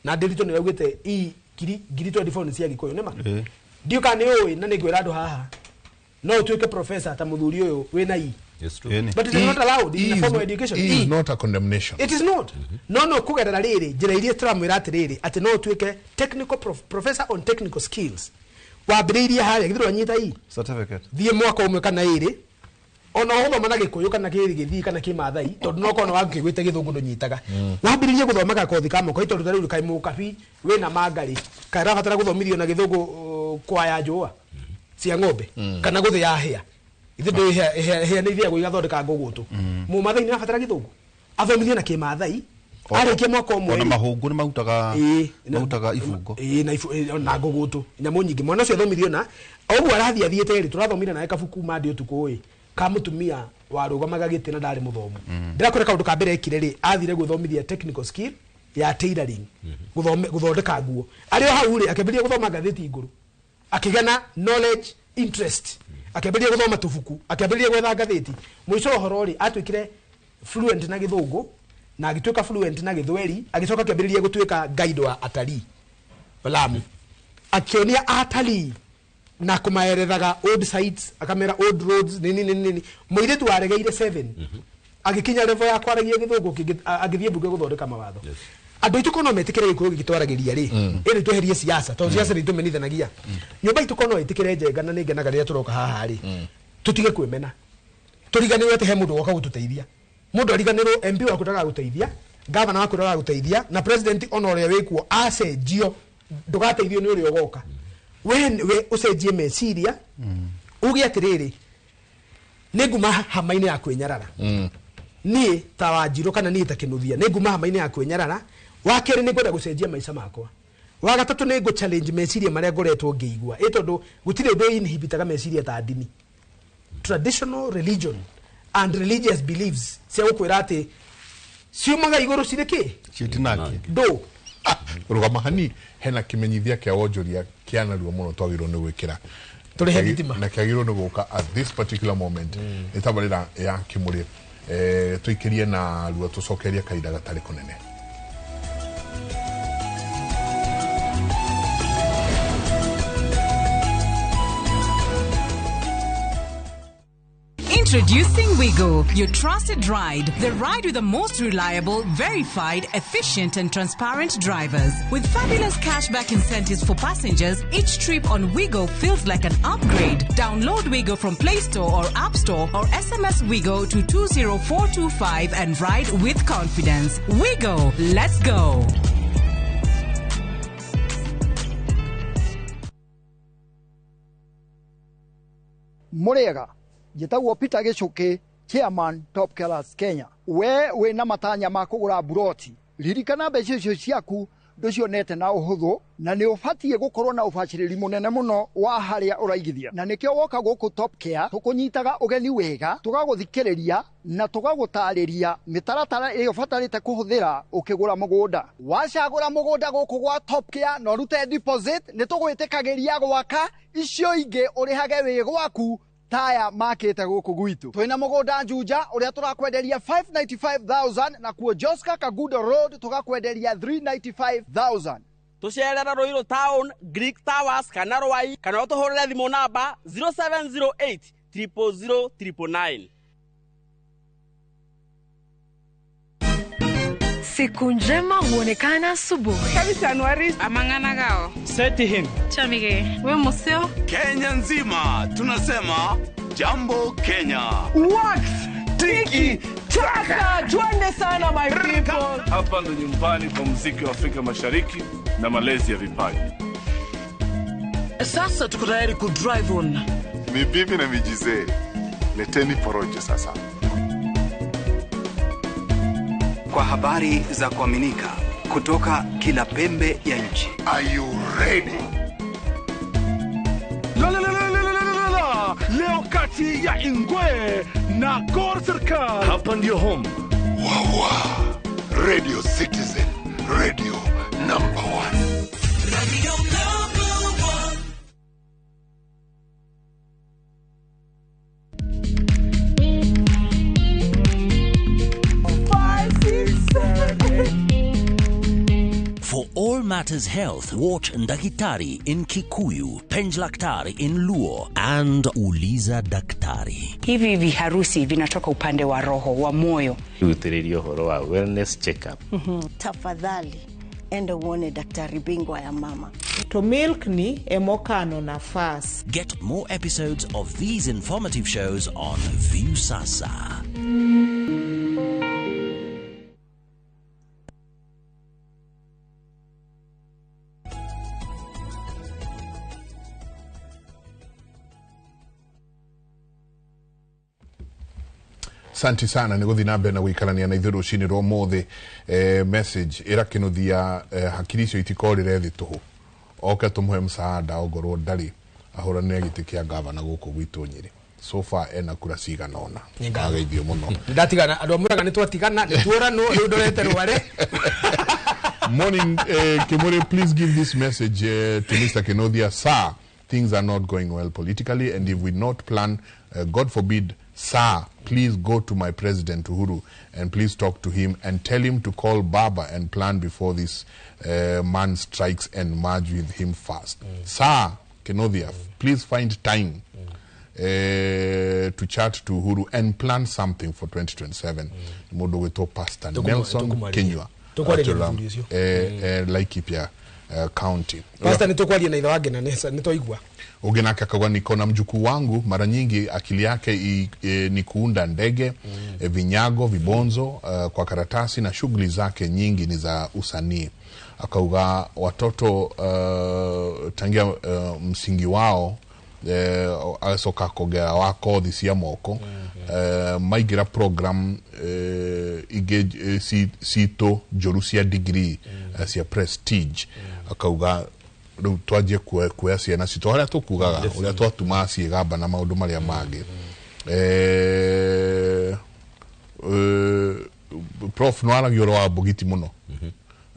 na ndĩritũ nĩ raugĩte i ngiri 24 nĩ cia Gĩkũyũ nĩma. Ndiũ kana nĩ ũĩ na nĩ ngwĩra andũ haha no ũtuĩke professor ta mũthuri ũyũ wĩna i. It's true. But it is not allowed in a formal education. E is not a condemnation. It is not. No kugerera rĩrĩ njĩra iria tũramwĩra atĩrĩrĩ atĩ no ũtuĩke technical professor on technical skills. Wambĩrĩirie harĩa githĩ wanyita i certificate thiĩ mwaka ũmwe kana ĩrĩ ona ũgũthoma na Gĩkũyũ kana Kĩgĩthii kana Kĩmathai tondũ no korwo wakĩgwĩte Gĩthũngũ ndũnyitaga. Wambĩrĩrie gũthoma gakothi ka moko tondũ ta rĩu kaĩ mũkabi wĩna mangarĩ karabatara gũthomithio na Gĩthũngũ kwaya njũa cia ng'ombe kana gũthĩa hĩa. Ithe ndũ hĩa nĩ ithiagwo igathondeka ngũgũtũ. Mũmathai nĩ arabatara Gĩthũngũ athomithio na Kĩmathai arĩkia mwaka ũmwe. Ona mahũngũ nĩ marutaga ibungo. Ĩĩ na ngũgũtũ nyamũ nyingĩ. Mwana ũcio athomithio na ũguo arathiĩ athiĩte rĩ, tũrathomire nawe kabuku ma ndĩ ũtukũ ĩ ka mũtumia warũgamaga gĩtĩ na ndarĩ mũthomu. Ndĩrakwĩra kaũndũ ka mbere ekire rĩ, athire gwĩthomithia technical skill ya tailoring, gũthondeka nguo. Arĩ o hau rĩ akĩambĩrĩria gũthoma ngathĩti ngũrũ, akĩgĩa na knowledge interest, akĩambĩrĩria gũthoma tũbuku, akĩambĩrĩria gwetha ngathĩti. Mũico wa ũhoro rĩ atuĩkire fluent na Gĩthũngũ na agĩtuĩka fluent na Gĩthweri, agĩcoka akĩambĩrĩria gũtuĩka guide wa atalii Lamu, akĩonia atalii na kũmaerethaga old sites, akamera old roads nini nini nini. Mũirĩtu waregeire 7 agĩkinya level ya kwaragia Gĩthũngũ agĩthiĩ mbunge gũthondeka mawatho. Andũ aitũ kono metĩkĩre Gĩkũyũ gĩgĩtwaragĩria rĩ, ĩrĩ tweherie siasa tondũ siasa nĩ itũmenithanagia. Nyũmba itũ kono ĩtĩkĩre Njenga na nĩ ngenaga rĩrĩa tũroka haha rĩ, tũtige kwĩmena, tũriganĩrwo atĩ he mũndũ woka gũtũteithia. Mũndũ ariganĩrwo MP waku ndagagũteithia, gavana waku ndagagũteithia, na president ona ũrĩa wĩkuo acenjio ndũgateithio nĩ ũrĩa ũgoka. We ũcenjie meciria uge atĩrĩrĩ, nĩ nguma hama-inĩ ya kwĩnyarara niĩ ta Wanjirũ kana niĩ ta Kĩnuthia nĩ nguma hama-inĩ ya kwĩnyarara. Wa kerĩ nĩ ngwenda gũcenjia maica makwa. Wa gatatũ nĩ ngũ challenge meciria marĩa ngoretwo ngĩigua, ĩ tondũ gũtirĩ ũndũ inhibitaga meciria ta ndini. Traditional religion and religious beliefs cia gũkwĩra atĩ ciumaga igũrũ cirĩ kĩ citinake ndũ. Rũgama hani hena kĩmenyithia kĩa wonjoria kĩa narua mũno twagĩrĩirwo nĩ gwĩkĩra tũrĩhe thitima na kĩagĩrĩirwo nĩ gũka at this particular moment. Nĩ tabarĩra ya Kĩmũrĩ, tũikĩrie na ruo tũcokerie kahinda gatarĩ kũnene. Introducing Wigo, your trusted ride. The ride with the most reliable, verified, efficient and transparent drivers. With fabulous cashback incentives for passengers, each trip on Wigo feels like an upgrade. Download Wigo from Play Store or App Store or SMS Wigo to 20425 and ride with confidence. Wigo, let's go. Murega. Njĩtagwo Peter Gĩcũkĩ, chairman Top Killers Kenya. We wĩna matanya ma kũgũra buroti, ririkana mbeca icio ciaku Ndũcionete na ũhũthũ, na nĩ ũbatiĩ gũkorwo na ũbacĩrĩri mũnene mũno wa harĩa ũraigithia. Na nĩkĩo woka gũkũ Top Care tũkũnyitaga ũgeni wega, tũgagũthikĩrĩria na tũgagũtarĩria mĩtaratara ĩrĩa ũbatarĩte kũhũthĩra ũkĩgũra mũgũnda. Wacagũra mũgũnda gũkũ gwa Top Care na ũrute deposit, nĩ tũgwĩtĩkagĩria gwaka icio ingĩ ũrĩhage wĩ gwaku taya makĩte gũkũ gwitũ. Twĩna mũgũnda Juja ũrĩa tũrakwenderia 595,000, na kuo Joska Kagudo Road tũgakwenderia 395,000. Tũcerere Ruiru Town, Greek Towers kana Rwai, kana ũtũhũrĩre thimũ namba 0708 000 999. Siku njema huonekana asubuhi. Amang'ana gao. Seti him. Chamige. We museo. Kenya nzima tunasema jambo Kenya. Wax tiki taka, twende sana my people. Hapa ndo nyumbani kwa muziki wa Afrika Mashariki na malezi ya vipaji. Sasa tuko tayari ku drive on. Mibibi na mijizee, leteni porojo sasa. Kwa habari za kuaminika kutoka kila pembe ya nchi. Are you ready? La la la la la la la. Leo kati ya Ingwe na Gor Serikal. Hapa ndio home. Wawa. Radio Citizen, radio number 1. Radio number 1. For all matters health, watch Ndakitari in Kikuyu, Penjlaktari in Luo, and Uliza Daktari. Hivi viharusi vinatoka upande wa roho, wa moyo. Utiririo horo wa wellness checkup. Tafadhali, enda uone daktari bingwa ya mama. To milk ni emokano nafas. Get more episodes of these informative shows on Viusasa. Asante sana nä gå thiä na mbere na gå ikarania na ithuä rå cinä rwa må thä message ä rakä hakiri icio itikorä re thä tå hå oke tå må he msaada ongorwo ndarä ahå ranä gä tä kä a gavana gå kå gwitå Nyä rä so far ena kura cigana ona ageithio må no ndatigana andå a må nä twatigana nä tuoranwo rä u ndorete rware. Morning, Kimuri, please give this message to Mr. Kenodia. Sir, things are not going well politically, and if we not plan, God forbid, sir, please go to my president Uhuru and please talk to him and tell him to call Baba and plan before this man strikes and merge with him fast. Sir, Kenodia, please find time to chat to Uhuru and plan something for 2027. Mundu gwitwo Pastor Nelson Kinyua. Laikipia County. Pastor, nitokwaria na ithe wange na nitoigua. Ugenaka akauga niko na mjukuu wangu, mara nyingi akili yake ni kuunda ndege, vinyago, vibonzo kwa karatasi na shughuli zake nyingi ni za usanii. Akauga watoto tangia msingi wao asoka kogera wako thisia moko maigira program ige cito njoru cia degree cia prestige. Akauga rĩu twanjie kuoya ciana citũ harĩa tũkugaga ũrĩa twatumaga ciĩgamba na maũndũ marĩa mangĩ. Prof no aragia ũhoro wa Mbugiti mũno.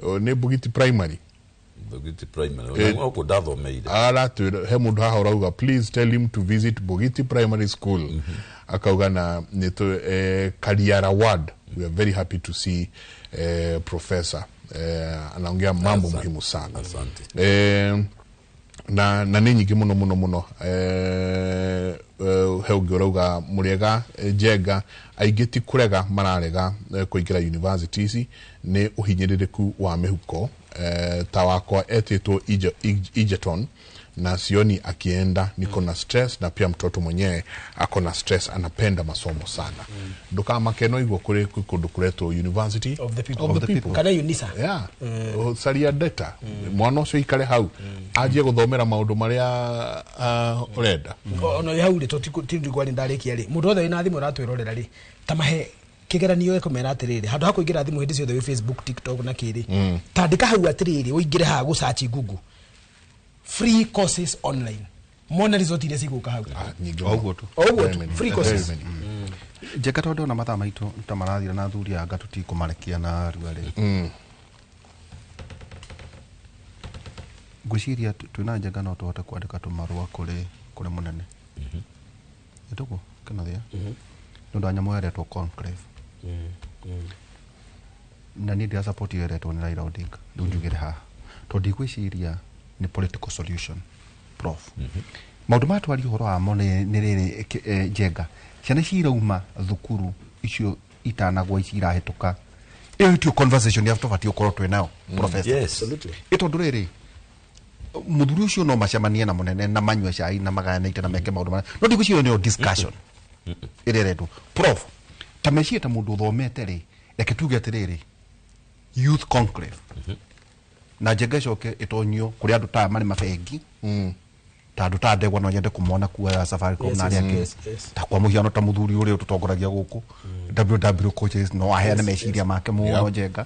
Nĩ Mbugiti primary. Mbugiti primary gũkũ ndathomeire. Aratwĩra he mũndũ haha ũrauga please tell him to visit Mbugiti Primary School. Akauga na nĩ Kariara Ward. We are very happy to see professor. Anaongea mambo muhimu sana. Asante. Na nä nyingä må no må no må no he å ngä å rauga må rĩega Njenga aingä ti kũrega mararega kũingĩra universities nĩ ũhinyĩrĩrĩku wa mĩhuko ta wakwa etĩtwo Egerton na sioni akienda, niko na stress na pia mtoto mwenyewe ako na stress, anapenda masomo sana. Ndukamake no igwo kuri kundu kuretwo University of the people, of the people. Kana UNISA. Yeah. Caria data mwana ucio ikare hau anjie guthomera maundu maria urenda. Ono hau ri tutikwari ndarikia ri mundu othe wina thimu uratwirorera ri ta mahe Kĩgeranio gĩkũmera atĩrĩrĩ, handũ ha kũingĩra thimũ hĩndĩ ciothe wĩ Facebook, TikTok na kĩrĩ, tandĩka hau atĩrĩrĩ, ũingĩre haha gũ search Google free courses online, mone result iria cigũka hau. Ũguo tu. O ũguo tu, free courses. Njeka tondũ ndona mathaa maitũ ta marathira na athuri anga tũtikũmarekia na rua rĩ, ngwĩciria twĩna Njenga no tũhote kwandĩka tũmarũa kũrĩ mũnene ĩtũguo kĩnathia nĩ ũndũ wa nyamũ ĩretwo conclave, na niĩ ndĩra support ĩyo ĩretwo nĩ Raila Odinga. Rĩu njugĩre haha tondũ ndigwĩciria nĩ political solution, prof. Maũndũ maya twaria ũhoro wamo nĩ rĩrĩ, Njenga, ciana ici irauma thukuru icio itanagwa ici irahĩtũka, ĩyo itio conversation ya tũbatiĩ gũkorwo twĩ nayo, professor. Yes. Absolutely. Ĩ tondũ rĩrĩ, mũthuri ũcio no macemanie na mũnene na manyue cai na magayane ite na meke maũndũ marĩa, no ndigwĩciria nĩyo discussion ĩrĩa ĩrendwo. Prof, ta meciria ta mũndũ ũthomete rĩ, reke tuge atĩrĩrĩ, youth conclave na Njenga ĩcoke ĩtonyio kũrĩ andũ ta marĩ mabengi, ta andũ ta Ndegwa no nyende kũmona kuoya Safaricom na arĩa angĩ, ta kwa mũhiano ta mũthuri ũrĩa ũtũtongoragia gũkũ WW coaches no aheane meciria make mũno. Njenga,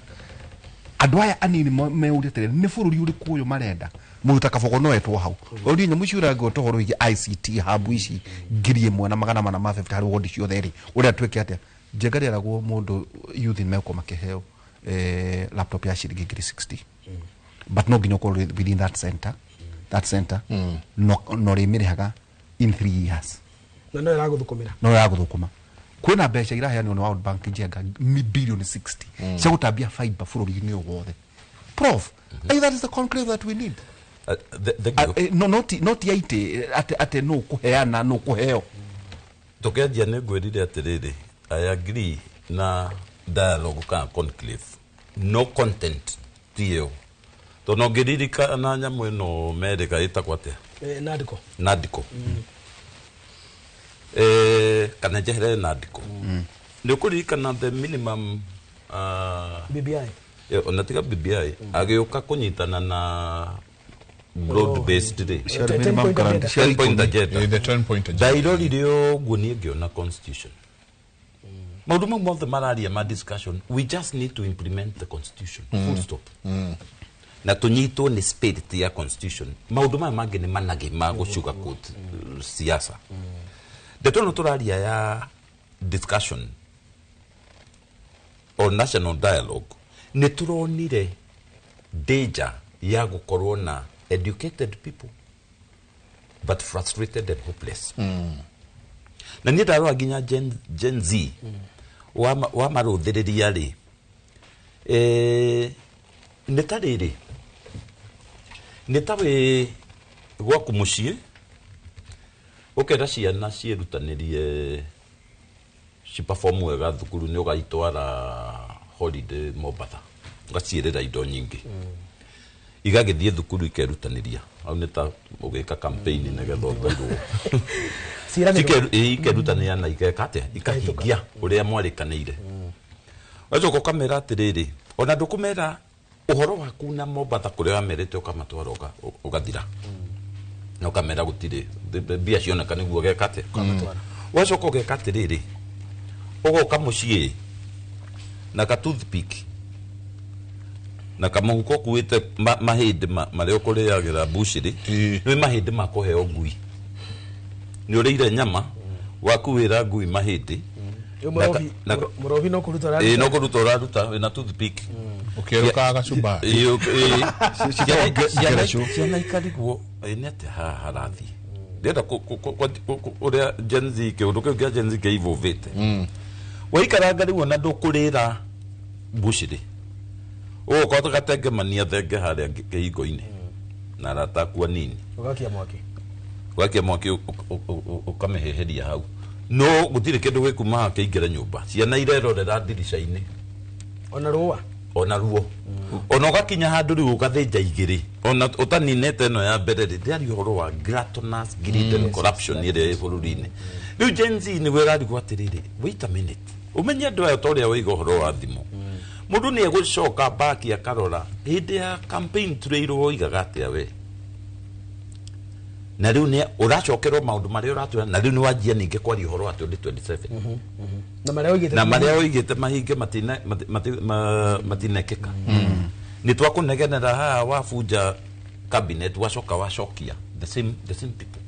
andũ aya anini meuria atĩrĩrĩ, nĩ bũrũri ũrĩkũ ũyũ marenda? Mũndũ ta Kabogo no etwo hau ũrie nyamũ icio ũrangĩo tũhoro wĩgiĩ ICT hub ici 1450 harĩ wodi ciothe rĩ, ũrĩa twĩke atĩa? Njenga, rĩaragwo mũndũ youth nĩ megũkorwo makĩheo laptop ya ciringi 60,000, but no nginya ũkorwo within that center, no rĩmĩrĩhaga in 3 years. Na no ĩragũthũkũmĩra. No ĩragũthũkũma. Kwĩna mbeca iraheanwo nĩ World Bank, Njenga, bilioni 60 cia gũtambia fiber bũrũri-inĩ ũyũ wothe. Prof, mm, that is the conclave that we need. Thank you. No, not yaite ate no kũheana no kũheo. Tũkĩanjia nĩ ngwĩrire atĩrĩrĩ, I agree na dialogue kana conclave, no content ti ĩyo, tondũ ngĩririkana nyamũ ĩno merĩga ĩtagwo atĩa? Nandiko. Nandiko, kana njeherere nandiko, nĩ ũkũririkana the minimum BBI. Ona tiga BBI, agĩũka kũnyitana na broad based rĩ. Ciarĩ minimum guarantee, ciarĩ 10 point ikũmi. agenda. The 10 point agenda. Ndairorire ũguo niĩ ngĩona constitution, maũndũ mau mothe mararia ma discussion, we just need to implement the constitution, full stop, na tũnyitwo nĩ spirit ya constitution. Maũndũ maya mangĩ nĩ managĩ ma gũ sugarcoat siasa. Ndeto ĩno tũraria ya discussion or national dialogue, nĩ tũronire danger ya gũkorwo na educated people but frustrated and hopeless. Na niĩ ndarora nginya Gen Z, wa marũthĩrĩria rĩ, nĩ ta rĩrĩ, nĩ ta wĩ gwaku mũciĩ ũkera ciana ciĩrutanĩrie ciperform wega thukuru, nĩ ũgaitwara holiday Mombatha, ũgaciĩrĩra indo nyingĩ, igagĩthiĩ thukuru ikerutanĩria. Hau nĩ ta ũgĩka campaign nĩgetha ũtwairwo. Ciĩranĩrwo. Ikerutanĩria na igeka atĩa, ikahingia ũrĩa mwarĩkanĩire. Wacoka ũkamera atĩrĩrĩ, ona ndũkũmera ũhoro waku na Mombatha kũrĩa wamerĩte ũkamatwara, ũgathira na ũkamera gũtirĩ mbia cioneka nĩguo ũgeka atĩa. Wacoka ũgeka atĩrĩrĩ, ũgoka mũciĩ na ka toothpick na kamũhuko ũkuĩte mahĩndĩ marĩa ũkũrĩagĩra mbucĩrĩ, nĩ mahĩndĩ ma kũheo ngui, nĩ ũrĩire nyama wakuĩra ngui mahĩndĩ. Rĩu mũrobi no kũruta Ĩĩ, no kũruta ũraruta wĩna toothpick. Ũkĩerũkaga gacumbari. Ĩĩ, ĩĩ. Ngereco. Ciana ikarigwo, ĩ nĩ atĩa haha harathiĩ? Ndĩrenda ũrĩa Gen Z, kĩũndũ kĩu kĩa Gen Z kĩivũvĩte, waikaranga rĩu ona ndũkũrĩra mbucĩrĩ, ũgũka gatengemania thenge harĩa kĩhingo-inĩ na arata aku anini. Ũgakia mwaki. Wakia mwaki, ũkamĩhĩhĩria hau, no gũtirĩ kĩndũ gĩkuma haha kĩingĩre nyũmba. Ciana irerorera ndirica-inĩ. Ona rũa. Ona ruo, ona ũgakinya handũ rĩu ũgathĩnja igĩrĩ ona ũtaninĩte ĩno ya mbere rĩ. Ndĩaria ũhoro wa gluttonous greed and corruption ĩrĩa ĩ bũrũri-inĩ rĩu. Gen Z nĩguo ĩrarigwo atĩrĩrĩ, wait a minute, ũmenye andũ aya ta ũrĩa waiga ũhoro wa thimũ, mũndũ nĩ egũcoka baki akarora hĩndĩ ya campaign trail woigaga atĩa we. Na rĩu nĩ ũracokerwo maũndũ marĩa ũratwĩra, na rĩu nĩ wanjia ningĩ kwaria ũhoro wa 2027 Na marĩa oigĩte na marĩa oigĩte mahinge matinekĩka. Nĩ twakũnegenera haha wabunja cabinet, wacoka wacokia the same people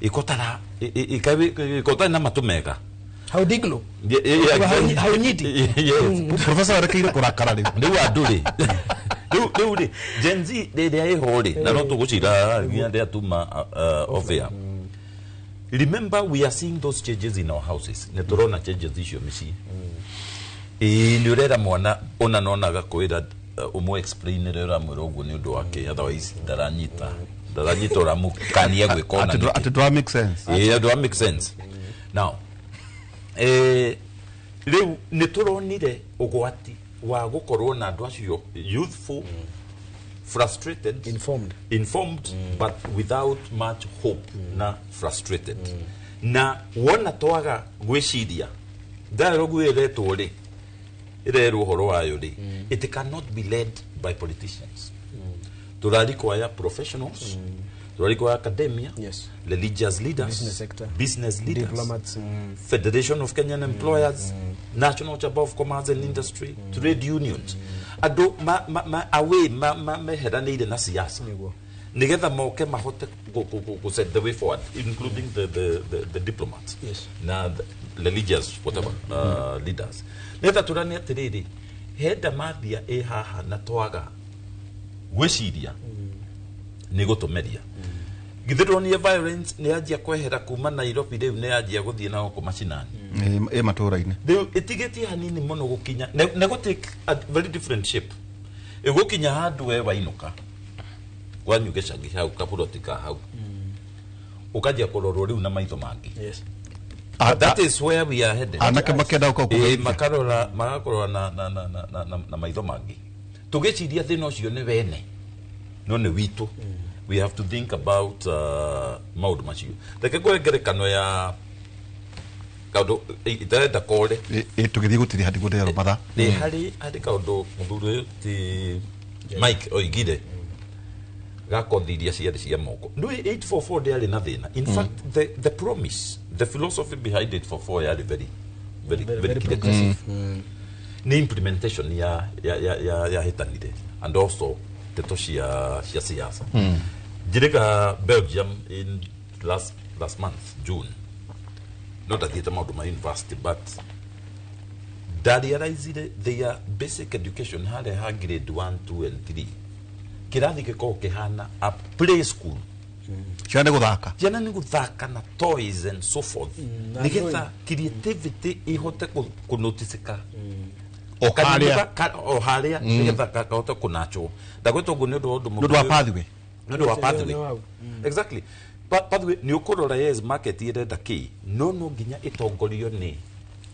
ikotara ikotara na matũ mega. Hau diglo. Yeah. Haunyiti. Yes. Professor arekeire kũrakara rĩu. Rĩu andũ rĩ, rĩu rĩ, Gen Z rĩrĩa ĩho rĩ, na no tũgũcira nginya rĩrĩa tuma off air. Remember, we are seeing those changes in our houses. Nĩ tũrona changes icio mĩciĩ. Ĩĩ, nĩ ũrera mwana ona nonaga kwĩra ũmũ explain rĩrĩa ũramwĩra ũguo nĩ ũndũ wake, otherwise ndaranyita ũramũkania gwĩka ona nĩkĩ. Atĩ ndũra make sense. Yeah, do make sense. Now, rĩu nĩ tũronire ũgwati wa gũkorwo na andũ acio youthful, frustrated, informed, informed, but without much hope na frustrated. Na wona twaga gwĩciria dialogue ĩretwo rĩ, ĩrerwo ũhoro wayo rĩ, it cannot be led by politicians. Tũra require professionals, tũra require academia, religious leaders, Business sector. business leaders, Diplomats. Federation of Kenyan Employers, National Chamber of Commerce and Industry, trade unions, andũ ma away ma meheranĩire na siasa nigetha moke mahote ku set the way forward, including the diplomats na the religious whatever leaders, nigetha tũrane atĩrĩrĩ, he ndamathia ĩ haha na twaga gwĩciria nĩ gũtũmeria. Githĩ ndũronire violence nĩ yanjia kwehera kuma Nairobi, rĩu nĩ yanjia gũthiĩ na gũkũ macinani? Ĩ matũra-inĩ. Rĩu ĩtigĩtie hanini mũno gũkinya nĩ gũ take a very different shape, ĩgũkinya handũ we wainũka kwanyu gĩcagi hau kaburoti ka hau, ũkanjia kũrorwo rĩu na maitho mangĩ. That is where we are headed. Anake makĩenda gũka Ĩĩ, makarora magakorora na maitho mangĩ, tũgĩciria thĩna ũcio nĩ wene no nĩ witũ. We have to think about maũndũ macio. Reke ngũhe ngerekano ya kaũndũ itarenda kore. Ĩ, tũgĩthiĩ gũtirĩ handi gũtherwo mathaa. Nĩ harĩ kaũndũ mũthuri ũyũ ti Mike oigire gakothi iria ciarĩ cia moko. Ndũĩ 844 ndĩarĩ na thĩna. In fact, the promise, the philosophy behind 844 yarĩ very very very, very clear. Progressive. Nĩ implementation ya hĩtanire and also ndeto cia siasa. Njirĩka Belgium in last last month, June, no ndathiĩte maũndũ ma university, but ndarealizire their basic education harĩa ha grade 1, 2 and 3, kĩrathi gĩkoragwo kĩhana a play school. Ciana nĩ gũthaka. Ciana nĩ gũthaka na toys and so forth, na nĩgetha creativity ihote kũnoticĩka O harĩa. O harĩa, nĩgetha kahote kũnachwo. Ndagwĩta ũguo nĩ ũndũ wa ũndũ Nĩ ũndũ wa pathway. Nĩ ũndũ wa pathway. Nĩ wau. Exactly. Pathway nĩ ũkũrora, yes, market ĩrenda kĩ, no nginya ĩtongorio nĩ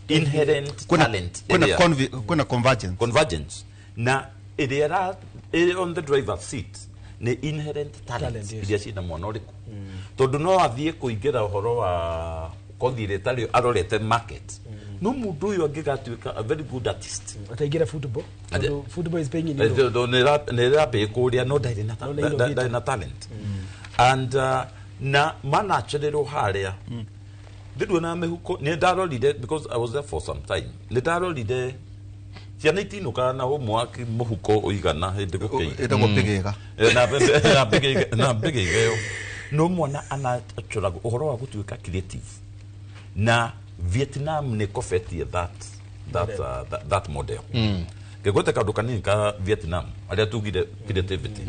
inherent talent Kwĩna ĩrĩa- kwĩna convergence. Convergence na ĩrĩa ĩrĩ on the driver's seat nĩ inherent talent, Talent, yes. iria ciĩna mwana ũrĩkũ, tondũ no athiĩ kũingĩra ũhoro wa kothi ĩrĩa ĩtarĩ arorete market, no mũndũ ũyũ angĩgatuĩka a very good artist. Ataingĩra football Ate- tondũ football is paying in Europe. Nĩ ĩrambĩĩ kũrĩa no ndarĩ na No nĩ innovator. ndarĩ na talent and na manachererwo harĩa ndĩruona mĩhuko. Nĩ ndarorire, because I was there for some time, nĩ ndarorire ciana itinũkaga na homework mũhuko ũigana hĩndĩ gũkĩire. Ĩtagwo pĩgĩga. Eh, na mbĩgĩga ĩyo no mwana anacoragwo ũhoro wa gũtuĩka creative, na Vietnam nĩ kobetie that model. Ngĩgwete kaũndũ kanini ka Vietnam arĩa tugire creativity.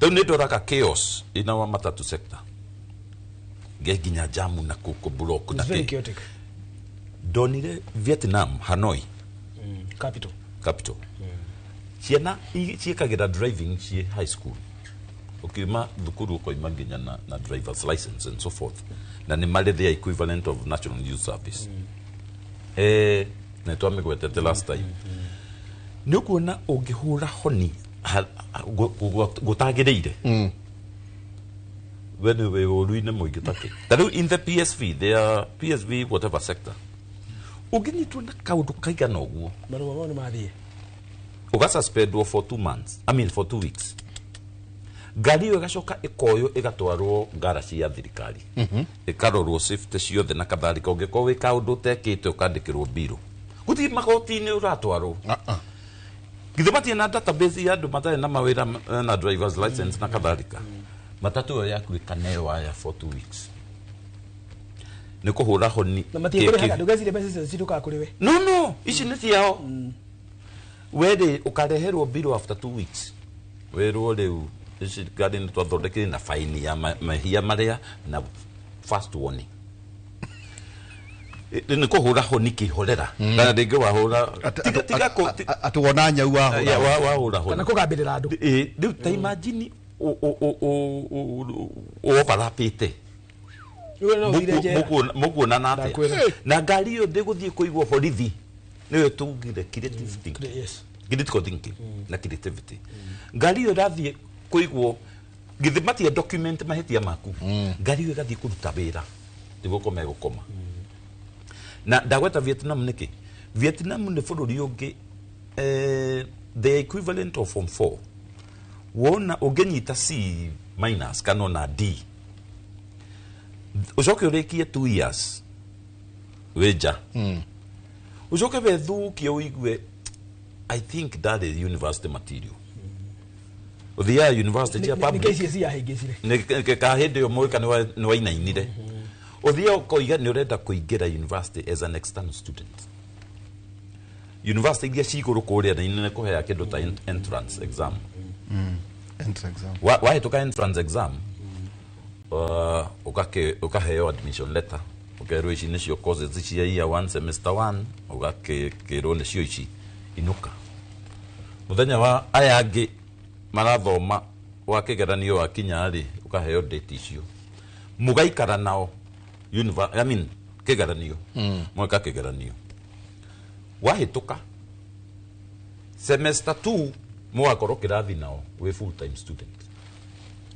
Rĩu nĩ ndoraga chaos in our matatu sector, nge nginya jamu na kũblock na It's very kĩ. chaotic. Ndonire Vietnam, Hanoi. Capital. Capital. Ciana ciĩkagĩra driving ciĩ high school, ũkiuma thukuru ũkoima nginya na driver's license and so forth, na nĩ marĩ their equivalent of National Youth Service. Na twamĩgwetete last time. Nĩ ũkuona ũngĩhũra honi gũtagĩrĩire, we nĩ wĩ ũru-inĩ mũingĩ takĩ. Ta rĩu in the PSV, their PSV whatever sector, ũngĩnyitwo na kaũndũ kaigana ũguo, Marũa mau nĩ mathiĩ. Ũgasuspendwo for 2 months, I mean for 2 weeks. Ngari ĩyo ĩgacoka ĩkoywo ĩgatwarwo ngaraci ya thirikari, ĩkarorwo safety ciothe na katharika. Ũngĩkorwo wĩ kaũndũ ũtekĩte, ũkandĩkĩrwo mbirũ, gũtirĩ magoti-inĩ ũratwarwo. Githĩ matirĩ na database ya andũ matarĩ na mawĩra na drivers license na katharika? Matatu ĩyo yaku ĩkaneo waya for 2 weeks nĩ kũhũra honi. Na matiĩkũrĩhaga, ndũgecirie mbeca icio cituĩkaga kũrĩ we. No, ici nĩ ciao. Werĩ ũkareherwo mbirũ after 2 weeks, wĩrwo rĩu ici ngari nĩ twathondekire na faini ya mehia marĩa na first warning. Nĩ kũhũra honi kĩhorera kana rĩngĩ wahũra tiga atĩ wona nyau wahũra. Ya, wahũra honi. Kana kũgambĩrĩra andũ. Ĩ, rĩu ta imagine overlapĩte. Rĩu no ũthire njera. Mũkuonana atĩa? Ndakwĩra. Na ngari ĩyo ndĩgũthiĩ kũigwo borithi, nĩyo tugire creative thinking, critical thinking na creativity. Ngari ĩyo ĩrathiĩ kũigwo, githĩ matia document mahĩtia maku? Ngari ĩyo ĩgathiĩ kũruta wĩra, ndigũkoma ĩgũkoma. Na ndagweta Vietnam nĩkĩ? Vietnam nĩ bũrũri ũngĩ, the equivalent of form 4 wona ũngĩnyita C minus kana ona D, ũcoke ũrĩkie 2 years wĩ nja, ũcoke wethukie ũigue I think ndarĩ university material, ũthiaga university cia Nĩ public. KCSE yahĩngĩcire. Nĩ ka hĩndĩ ĩyo mũĩka nĩ wainainire, ũthiaga ũkoiga nĩ ũrenda kũingĩra university as an external student. University iria ci igũrũ kũrĩa nĩ kũhea kĩndũ ta entrance exam. Entrance exam. Wahĩtũka entrance exam, ũkaheo admission letter, ũkerwo ici nĩcio courses cia year 1 semester 1, ũgakĩrwo nĩcio ici, inũka. Mũthenya wa aya angĩ marathoma wa kĩgeranio wakinya rĩ, ũkaheo date icio, mũgaikara nao I mean, kĩgeranio, mweka kĩgeranio, wahĩtũka semester 2 mũgakorwo kĩrathi nao wĩ full time student.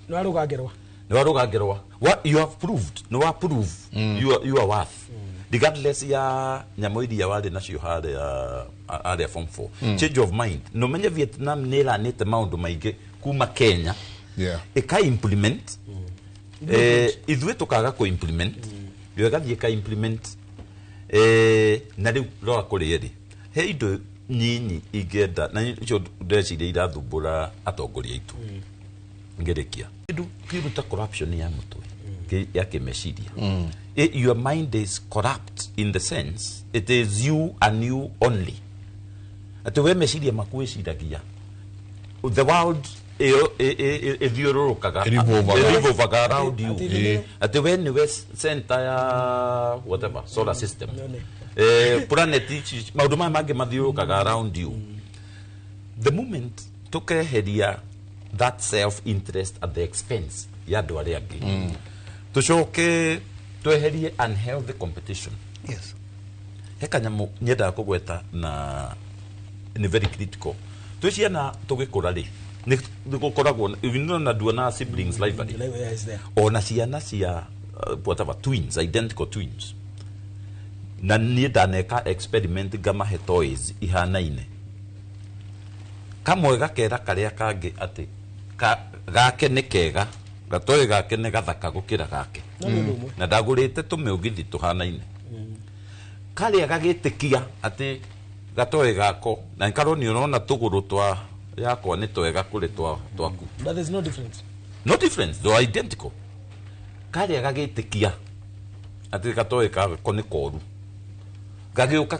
Nĩ warũgangerwa. Nĩ warũgangerwa. You have proved, nĩ wa prove you are worth, regardless ya nyamũ iria warĩ nacio harĩa form 4. Change of mind. No menye Vietnam nĩ ĩranĩte maũndũ maingĩ kuma Kenya, ĩka implement. Ithuĩ tũkaga kũ implement, yo ĩgathiĩ ĩka implement. Na rĩu rora kũrĩ ĩrĩ he indo nyinyi ingĩenda na icio ndeciria irathumbũra atongoria aitũ. Ngĩrĩkia, kĩndũ kĩruta corruption ya mũtwe, ya kĩmeciria. Your mind is corrupt in the sense it is you and you only, atĩ we meciria maku wĩciragia the world ĩyo ĩthiũrũrũkaga, Ĩrevolvaga. ĩrevolvaga around you, Atĩ- atĩ we nĩwe center ya whatever solar system, planet ici, maũndũ maya mangĩ mathiũrũrũkaga around you. The moment tũkeheria that self interest at the expense ya andũ arĩa angĩ, tũcoke tweherie unhealthy competition. He kanyamũ nyendaga kũgweta na nĩ very critical. Twĩ ciana tũgĩkũra rĩ, nĩ gũkoragwo even na nduona siblings rivalry. Yeah, is there. Ona ciana cia whatever, twins, identical twins, na niĩ ndaneka experiment ngamahe toys ihanaine, kamwe gakera karĩa kangĩ atĩ gake nĩ kega, gatoy gake nĩ gathaka gũkĩra gake. No nĩ ũndũ ũmwe. Na ndagũrĩte tũmĩũgithi tũhanaine, karĩa gagĩtĩkia atĩ gatoy gako na karwo nĩ ũrona tũgũrũ twa yakwa nĩ twega kũrĩ twa twaku. But there's no difference. No difference, they are identical. Karĩa gagĩtĩkia atĩ gatoy gako nĩ koru, gagĩũka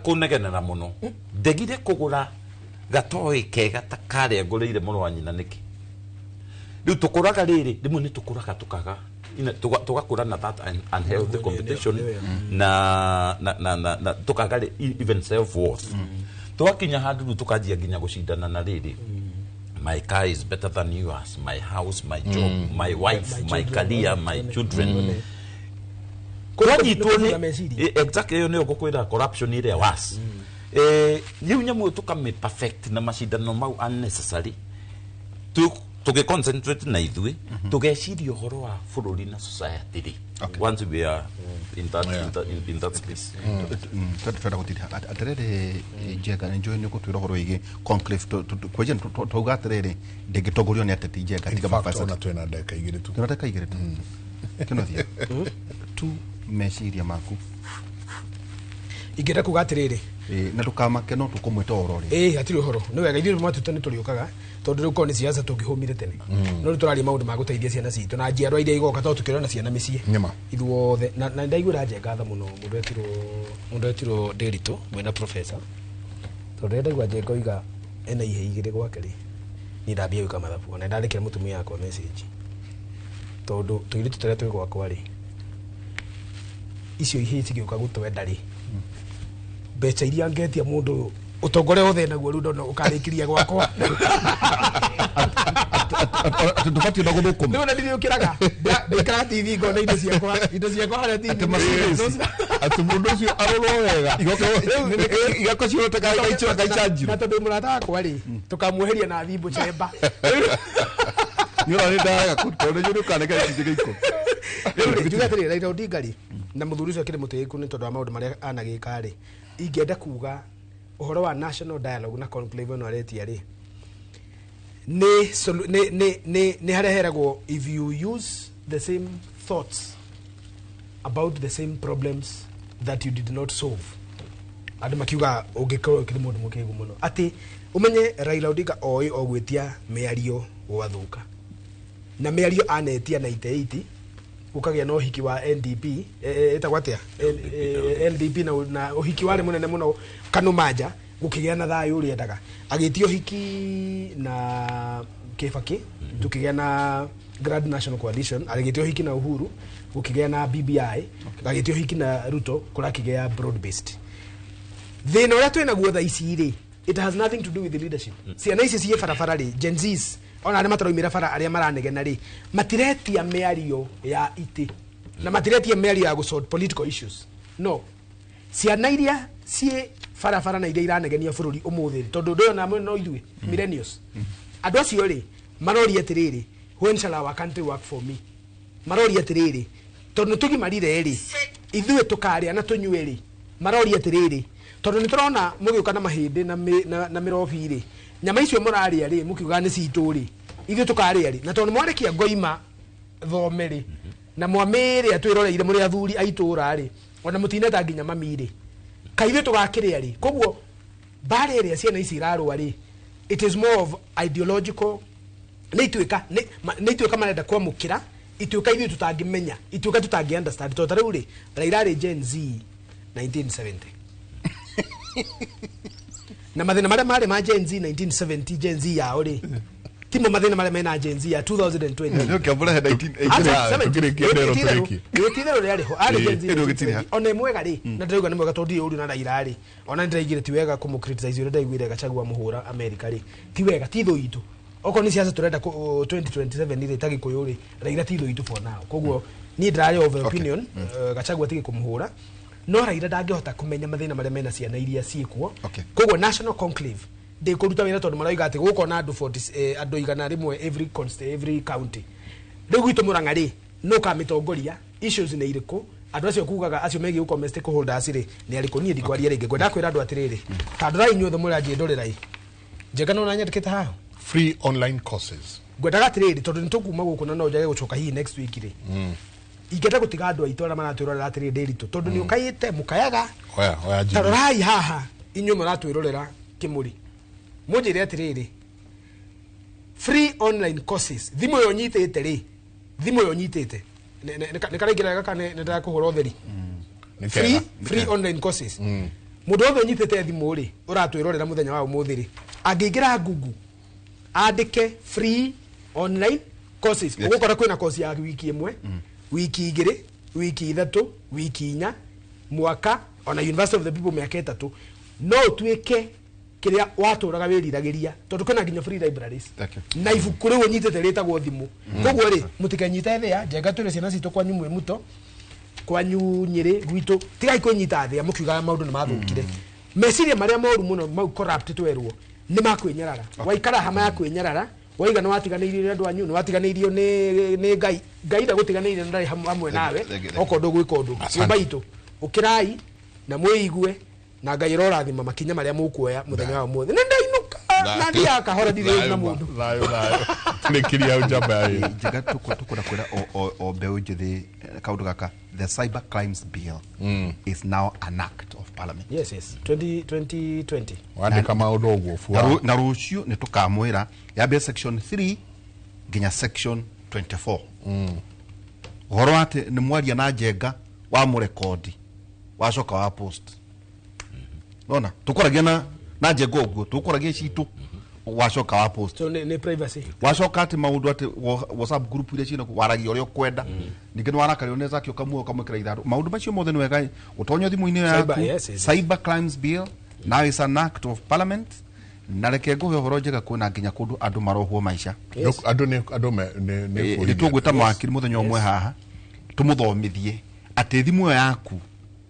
kũnegenera mũno, ndegire kũgũra gatoy kega ta karĩa ngũrĩire mũrũ wa nyina nĩkĩ? Rĩu tũkũraga rĩrĩ, rĩmwe nĩ tũkũraga tũkaga tũgakũra na that unhealthy competition na tũkaga even self worth, tũgakinya handũ rĩu tũkanjia nginya gũcindana na rĩrĩ, my car is better than yours, my house, my job, my wife, my my children, career, my children. Kũranyitwo Nĩ nĩ meciria. Exactly, ĩyo nĩyo ngũkwĩra corruption ĩrĩa was rĩu nyamũ ĩyo tũkamĩ perfect na macindano mau unnecessary. Tuge concentrate na ithuĩ, tũgeciria ũhoro wa bũrũri na society rĩ, once we are in that, in that space. Twenda gũtira atĩrĩrĩ, Njenga, nĩ njũĩ nĩ ũgũtwĩra ũhoro wĩgiĩ conclave. Kwenja twauga atĩrĩrĩ, ndĩngĩtongorio nĩ ateti, Njenga, tiga In fact, mabasa. ona twĩna ndagĩka 2 tu. Twĩna ndagĩka 2 tu. Kĩnothia tu meciria maku. Ingĩenda kuga atĩrĩrĩ, na ndũkamake, no tũkũmwĩta ũhoro rĩ. Ĩĩ, hatirĩ ũhoro, nĩ wega ithuĩ matuta nĩ tũrĩũkaga, tondũ rĩu korwo nĩ siasa tũngĩhũmire tene, no rĩu tũraria maũndũ ma gũteithia ciana citũ na njiarwa iria igoka, tondũ tũkĩrona ciana mĩciĩ Nĩma. ithuothe. Na ndaiguĩra Njenga tha mũno, mũndũ etirwo Ndĩritũ mwĩna professor, tondũ rĩrĩa ndaigua Njenga oiga ena ihe 2 gwake rĩ, niĩ ndambia gwĩka mathabu, ona ndandĩkĩra mũtumia wakwa message, tondũ tũirĩtu tũrĩa twĩ gwakwa rĩ, icio ihĩĩ cigĩũka gũtwenda rĩ, mbeca iria ngetia mũndũ ũtonga ũrĩa wothe naguo rĩu ndona ũkarĩkĩria gwakwa. Atĩ ndũbatiĩ ona gũthũkũma. Rĩu ona ndirĩũkĩraga, ndaikaraga TV ngona indo ciakwa harĩa TV. Atĩ mũndũ ũcio arorwo wega. Igako ciorota gaica njirũ. Na tondũ mũrata wakwa rĩ, tũkamweheria na thimũ chemba. Nĩ ũrona nĩ ndaraga tondũ nĩ ũkanengera gĩcunjĩ gĩa 10. Rĩu rĩ, njuge atĩrĩrĩ, Raila Odinga rĩ, na mũthuri ũcio akĩrĩ mũtĩĩku nĩ tondũ wa maũndũ marĩa anagĩka rĩ, ingĩenda kuga ũhoro wa national dialogue na conclave ĩno aretia rĩ, nĩ harĩa heragwo, if you use the same thoughts about the same problems that you did not solve. Andũ makiuga ũngĩkorwo ũkĩrĩ mũndũ mũkĩgu mũno atĩ ũmenye Raila Odinga oĩ o gwĩtia mĩario gwathũka, na mĩario anetia 98 gũkagĩa na ũhiki wa NDP, ĩtagwo atĩa, LDP, na ũhiki warĩ mũnene mũno Kanumanja, gũkĩgĩa na thayũ ũrĩa endaga. Agĩtia ũhiki na Kibaki, tukĩgĩa na Grand National Coalition. Agĩtia ũhiki na Uhuru, gũkĩgĩa na BBI. Agĩtia ũhiki na Ruto, kũrakĩgĩa broad based. Thĩna ũrĩa twĩ naguo thaa ici rĩ, it has nothing to do with the leadership. Ciana ici ciĩ barabara rĩ, Gen Zs, ona arĩa mataraumĩra bara, arĩa maranegena rĩ, matiretia mĩario ya itĩ na matiretia mĩario ya gũsort political issues. No ciana iria ciĩ barabara na iria iranegenia bũrũri ũmũthĩ rĩ, tondũ ndũyũ na no ithuĩ millennials, andũ acio rĩ maroria atĩrĩrĩ, "When shall our country work for me?" Maroria atĩrĩrĩ, tondũ nĩ tũgimarire rĩ, ithuĩ tũkarĩa na tũnyue rĩ? Maroria atĩrĩrĩ, tondũ nĩ tũrona mũgĩũka na mahĩndĩ na mĩrobi rĩ, nyama icio mũrarĩa rĩ, mũkiuga nĩ citũ rĩ, ithuĩ tũkarĩa rĩ? Na tondũ nĩ mwarekia ngoima thome rĩ, na mwamĩrĩa twĩroreire mũrĩ athuri a itũũra rĩ, ona mũtineta nginya mami rĩ, kaithuĩ tũgakĩrĩa rĩ? Koguo mbara ĩrĩa ciana ici irarũa rĩ, it is more of ideological. Nĩ ituĩka marenda kwamũkĩra ituĩka ithuĩ tũtangĩmenya, ituĩka tũtangĩ understand, tondũ ta rĩu rĩ, Raila arĩ Gen Z 1970, na mathĩna marĩa marĩ ma Gen Z 1970, Gen Z yao rĩ, timo mathĩna marĩa mena Gen Z ya 2020. Ũkĩambũra Acha, 1980. Tũkĩrĩkia ndero tũrĩkie. Gĩtitherũ rĩarĩ ho arĩ Gen Z Ĩĩ, gĩtirĩ. 1970. Ona ĩmwega rĩ, na ndĩrauga nĩ mwega tondũ ndirĩ ũru na Raila rĩ, ona nĩndĩraigire ti wega kũmũ-criticize ũrĩa ndaiguire Gachagua mũhũra America rĩ, ti wega, ti thũ itũ. Okorwo nĩ siasa tũrenda 2027 rĩ, ta Gĩkũyũ rĩ, Raila ti thũ itũ for now. Koguo niĩ ndĩrarĩ of opinion, Gachagua tige kũmũhũra, no Raila ndangĩhota kũmenya mathĩna marĩa mena ciana iria ciĩkuo. Koguo national conclave ndĩkũruta wĩra, tondũ marauga atĩ gũkũ na andũ 40, andũ 100 every county. Rĩu gwitũ Mũrang'a rĩ, no kamĩtongoria? Issues nĩ irĩkũ? Andũ acio kugaga acio megiĩ gũkorwo me stakeholders rĩ, nĩ arĩkũ? Niĩ ndikwaria rĩngĩ, ngwenda kwĩra andũ atĩrĩrĩ, ta ndorai inyuothe mũranjĩndorera Njenga, no nanyandĩkĩte haha. Free online courses. Ngwendaga atĩrĩrĩ, tondũ nĩ tũkuma gũkũ na no njage gũcoka hihi next week rĩ, ingĩenda gũtiga andũ aitũ arĩa maratwĩrorera atĩrĩrĩ, Ndĩritũ, tondũ nĩ ũkaĩte mũkayaga. Oya oya. Ta rorai haha inyuĩ mũratwĩrorera kĩmũrĩ, mũnjĩre atĩrĩrĩ, free online courses, thimũ ĩyo nyitĩte rĩ, thimũ ĩyo nyitĩte nĩ karaingĩra wega kana nĩ ndakũhũra ũtheri? Nĩ Free, kega. free online courses, mũndũ wothe ũnyitĩte thimũ rĩ, ũratwĩrorera mũthenya wa ũmũthĩ rĩ, angĩingĩra Google andĩke "free online courses", ũgũkora kwĩna course ya wiki 1, wiki 2, wiki 3, wiki 4, mwaka, ona University of the People mĩaka 3, no ũtuĩke kĩrĩa watũraga wĩriragĩria, tondũ kwĩna nginya free libraries Thank you. na ibuku rĩu ũnyitĩte rĩtagwo thimũ. Koguo rĩ, mũtikanyite thĩa. Njenga, twĩre ciana citũ kwanyu mwĩ muto, kwanyu Nyĩrĩ, gwitũ, tigai kwĩnyita thĩa mũkiugaga maũndũ nĩ mathũkire. Meciria marĩa moru mũno mau corrupt twerwo nĩ makwĩnyarara, waikara hama ya kwĩnyarara. Waiga nĩ watiganĩirio nĩ andũ anyu, nĩ watiganĩirio nĩ Ngai. Ngai ndagũtiganĩirie na ndarĩ hamwe nawe okorwo ndũgwĩka ũndũ. Nyũmba itũ ũkĩrai na mwĩigue na Ngai arorathima makinya marĩa mũkuoya mũthenya wa ũmũthĩ. Nĩ ndainũka na ndiaga kahora ndirĩ na mũndũ. Thayũ thayũ. Tũrĩkĩria hau njamba ya wĩra. Njega tukwenda kwĩra o mbeũ njĩthĩ kaũndũ gaka, the Cyber Crimes Bill is now an act of parliament. Yes, yes. 2020. Wandĩka maũndũ ũguo bua. Na rũciũ nĩ tũkamwĩra yambie section 3 nginya section 24. Ũhoro wa atĩ nĩ mwaria na Njenga wa mũrekondi wacoka wa post. Nona tũkoragia na Njenga ũguo tũkoragia citũ wacoka wa post. So nĩ privacy. Wacoka atĩ maũndũ atĩ WhatsApp group iria ciĩna waragia ũrĩa ũkwenda. Ningĩ nĩ warakario nĩ Zaki ũkamuoya ũkamwĩkĩra ithandũ. Maũndũ macio mothe nĩ wega ũtonye thimũ-inĩ yaku. Yes, yes. Cyber Crimes Bill now is an act of parliament. Na reke ngũhe ũhoro njega kwĩna nginya kũndũ andũ marohwo maica. Yes. Andũ nĩ andũ me nĩ nĩ tũgwĩta mawakiri mũthenya ũmwe haha tũmũthomithie atĩ thimũ ĩyo yaku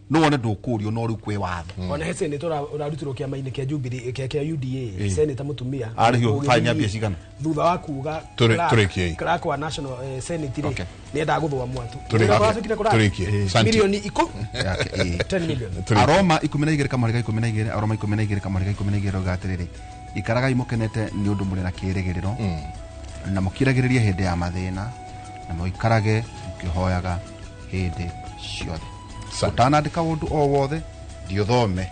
no wone ndũkũrio no rĩu kwĩ watho. Ona he senator ũrarutirwo kĩama-inĩ kĩa Jubilee kĩa UDA, senator mũtumia arĩhio fine ya mbia cigana thutha wa kuga Tũrĩkiei. Clerk wa National Senate rĩ nĩendaga gũthũa mwatũ. Tũrĩkie. Milioni 10 million. Aroma 12 kamũhari ka 12, Aroma 12 kamũhari ka 12 rauga atĩrĩrĩ, ikaragai mũkenete nĩ ũndũ mũrĩ na kĩĩrĩgĩrĩro na mũkiragĩrĩrie hĩndĩ ya mathĩna na mũikarage mũkĩhoyaga hĩndĩ ciothe. Ũtanandĩka ũndũ o wothe thiĩ ũthome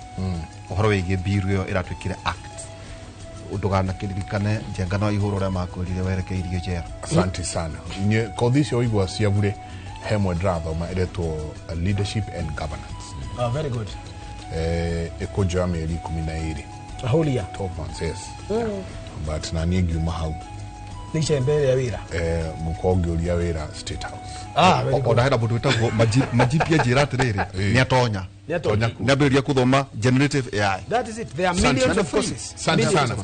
ũhoro wĩgiĩ biru ĩyo ĩratuĩkire act. Ndũganakĩririkane Njenga no ihũrwo ũrĩa makwĩrire werekeirio njera. Asante sana. Nye kothi icio waigua cia bure he mwe ndĩrathoma ĩretwo leadership and governance. Oh, very good. Ĩkũnjoya mĩeri 12. A whole year. 12 months, yes. But na niĩ ngiuma hau. Nĩ icembe rĩa wĩra. Ngũkorwo ngĩũria wĩra State House. Ah, very good. Ona hena mũndũ wĩtagwo Majipia njĩra atĩrĩrĩ nĩ atonya. Nĩ ambĩrĩria kũthoma generative AI. That is it. There are millions of courses. Asante sana.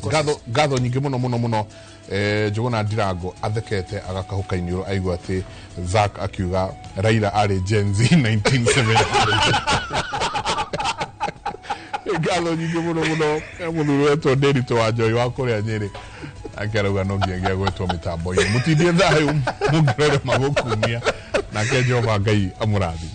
Ngatho nyingĩ mũno mũno mũno. Njũgũna Ndirango athekete agakahũka iniũrũ aigua atĩ Zack akiuga Raila arĩ Gen Z 1970. Ngatho nyingĩ mũno mũno mũthuri wetwo Ndĩritũ wa Njoi wa kũrĩa Nyĩrĩ ake arauga no nginyagia gwetwo mĩtambo-inĩ. Mũtindie thayũ mũngĩrore magũkumia nake Jehova Ngai amũrathime.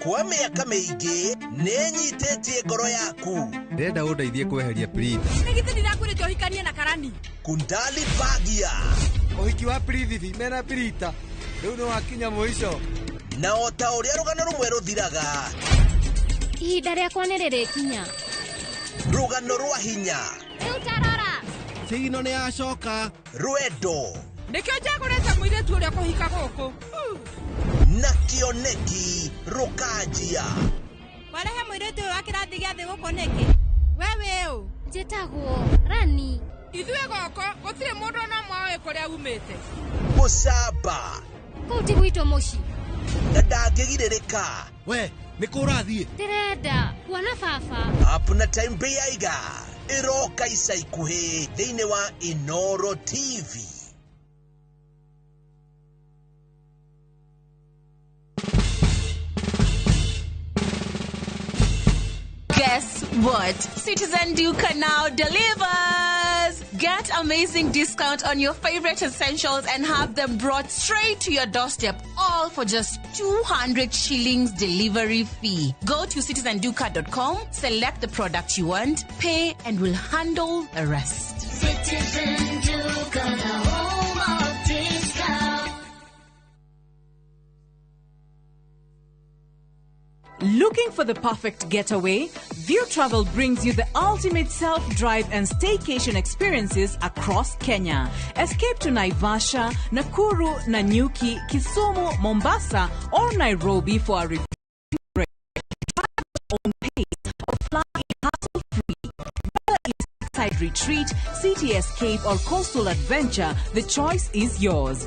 Kwa mĩaka mĩingĩ nĩnyitĩtie ngoro yaku. Ndĩrenda ũndeithie kweheria Priti. Nĩ githĩ ndirakwĩrĩte ũhikanie na Karani? Kundali Bagia. Ũhiki wa Priti mena Prita rĩu nĩ wakinya mũico. Na o ta ũrĩa rũgano rũmwe rũthiraga, ihinda rĩakwa nĩ rĩrĩkinya. Rũgano rwa hinya, Rĩu tarora, Cigino nĩ yacoka. Rwendo Nĩkĩo njagũrĩte mũirĩtu ũrĩa kũhika gũkũ. Na kĩoneki rũkanjia. Warehe mũirĩtu ũyũ wa kĩrathi gĩa thĩ gũkũ nĩkĩ? We wĩ ũ? Njĩtagwo Rani. Ithuĩ gũkũ gũtirĩ mũndũ ona ũmwe ũĩ kũrĩa umĩte. Gũcamba Kũu ti gwitũ mũciĩ. Na ndangĩgirĩrĩka. We nĩ kũ ũrathiĩ? Ndĩrenda kuona baba. Up na Time Bĩaiga ĩroka ica ikuhĩ thĩinĩ wa Inoro TV. Guess what? Citizen Duka now delivers! Get amazing discount on your favorite essentials and have them brought straight to your doorstep, all for just 200 shillings delivery fee. Go to citizenduka.com, select the product you want, pay, and we'll handle the rest. Citizen Duka, the home of discount. Looking for the perfect getaway? View Travel brings you the ultimate self-drive and staycation experiences across Kenya. Escape to Naivasha, Nakuru, Nanyuki, Kisumu, Mombasa, or Nairobi for a refreshing break. Drive at your own pace or fly hassle-free. retreat, city escape, or coastal adventure, the choice is yours.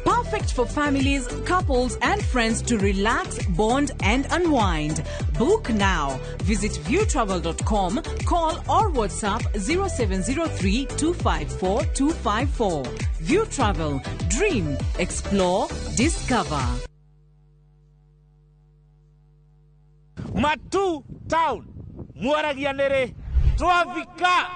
Perfect for families, couples, and friends to relax, bond, and unwind. Book now. Visit viewtravel.com, call or WhatsApp 0703 254 254. View Travel. Dream, explore, discover. Matu Town mwaragia nĩrĩ twavika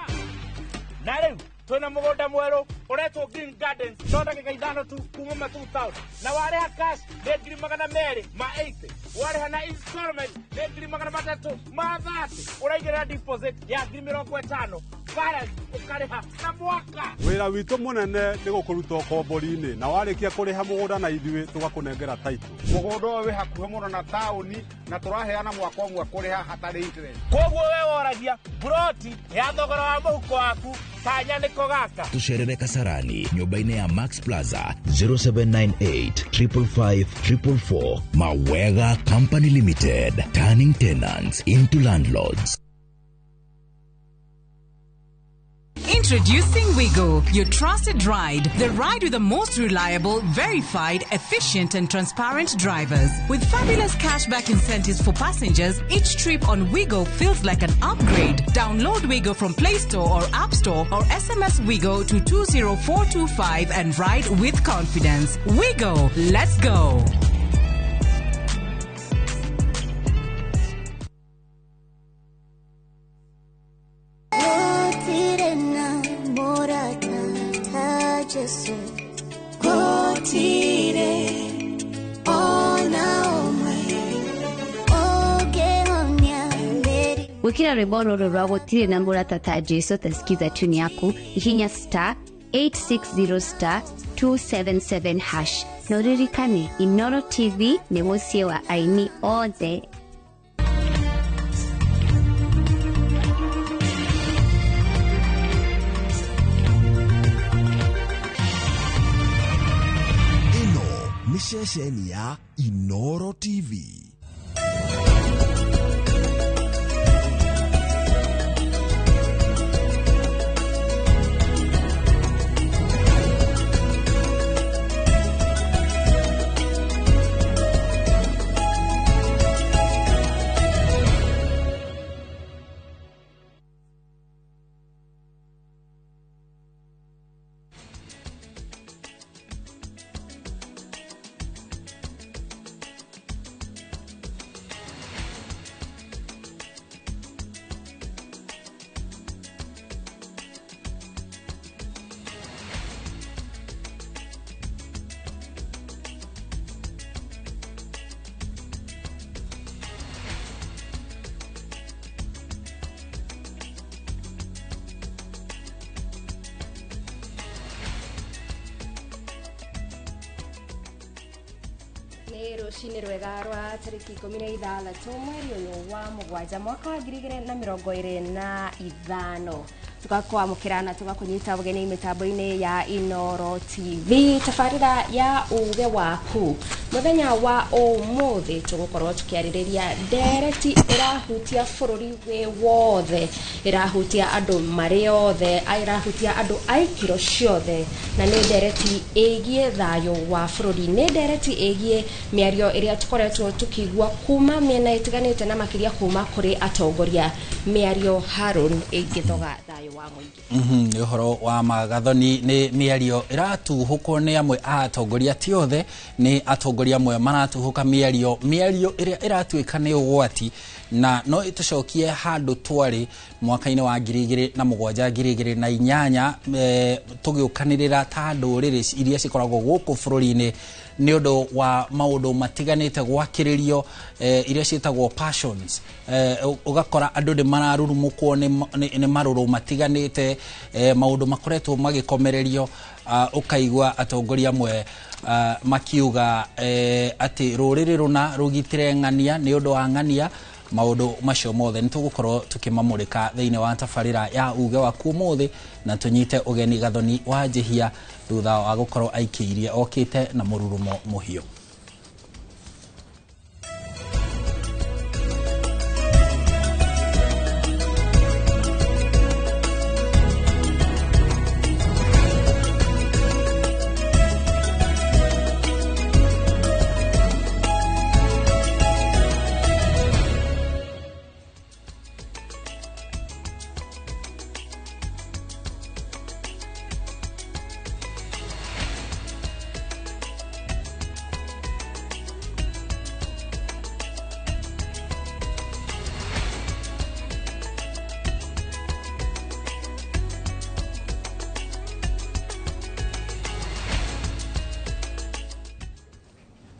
na rĩu twĩna mũgũnda mwerũ ũretwo Green Gardens no ndagĩka 5 tu kuma Matu Town na warĩha cash nĩ 280,000, warĩha na installment nĩ 330,000, ũraigĩrĩra deposit ya 50,000, balance ũkarĩha na mwaka. Wĩra witũ mũnene nĩ gũkũruta ũkombori-inĩ na warĩkia kũrĩha mũgũnda na ithuĩ tũgakũnengera title. Mũgũnda ũyũ wĩ hakuhĩ mũno na taũni na tũraheana mwaka ũmwe kũrĩha hatarĩ interest. Koguo we woragia broti ya thogora wa mũhuko waku kanya nĩko gaka. Tucerere Kasarani nyũmba-inĩ ya Max Plaza 0798 555 444. Mawega Company Limited, turning tenants into landlords. Introducing Wigo, your trusted ride. The ride with the most reliable, verified, efficient, and transparent drivers. With fabulous cashback incentives for passengers, each trip on Wigo feels like an upgrade. Download Wigo from Play Store or App Store or SMS Wigo to 20425 and ride with confidence. Wigo, let's go. Gwikira rwimbo rũrũ rwa gũtirĩ na mũrata ta Jesu ta skiza tune yaku hihinya star 860 star 277 hash na ũririkane Inoro TV nĩ mũciĩ wa aini othe. Ĩno nĩ ceceni ya Inoro TV. Rũcinĩ rwega rwa tarĩki 16 mweri ũyũ wa mũgwanja mwaka wa 2025 tugakwamũkĩra na tũgakũnyita ũgeni mĩtambo-inĩ ya Inoro TV tabarĩra ya uge waku. Mũthenya wa ũmũthĩ tũgũkorwo tũkĩarĩrĩria ndereti ĩrahutia bũrũri wĩ wothe, ĩrahutia andũ marĩ othe, ĩrahutia andũ a ikĩro ciothe, na nĩ ndereti ĩgiĩ thayũ wa bũrũri, nĩ ndereti ĩgiĩ mĩario ĩrĩa tũkoretwo tũkĩigua kuma mĩena ĩtiganĩte na makĩria kuma kũrĩ atongoria, mĩario Harun ĩngĩthoga thayũ wa mũingĩ. Nĩ ũhoro wa magathoni, nĩ mĩario ĩratuhũkwo nĩ amwe a atongoria, ti othe, nĩ atongoria amwe maratuhũka mĩario ĩrĩa ĩratuĩka nĩ ũgwati na no ĩtũcokie handũ twarĩ mwaka-inĩ wa 2007 2008 tũgĩũkanĩrĩra ta ndũrĩrĩ iria cikoragwo gũkũ bũrũri-inĩ nĩ ũndũ wa maũndũ matiganĩte gwakĩrĩrio iria ciĩtagwo passions. Ũgakora andũ nĩ mararurumũkwo nĩ marũrũ matiganĩte, maũndũ makoretwo magĩkomererio, ũkaigua atongoria amwe makiuga atĩ rũrĩrĩ rũna rũgitĩre ng'ania nĩ ũndũ wa ng'ania. Maũndũ macio mothe nĩ tũgũkorwo tũkĩmamũrĩka thĩinĩ wa tabarĩra ya uge waku ũmũthĩ, na tũnyite ũgeni Gathoni wa Njihia thutha wa gũkorwo aikĩirie okĩte na mũrurumo mũhiũ.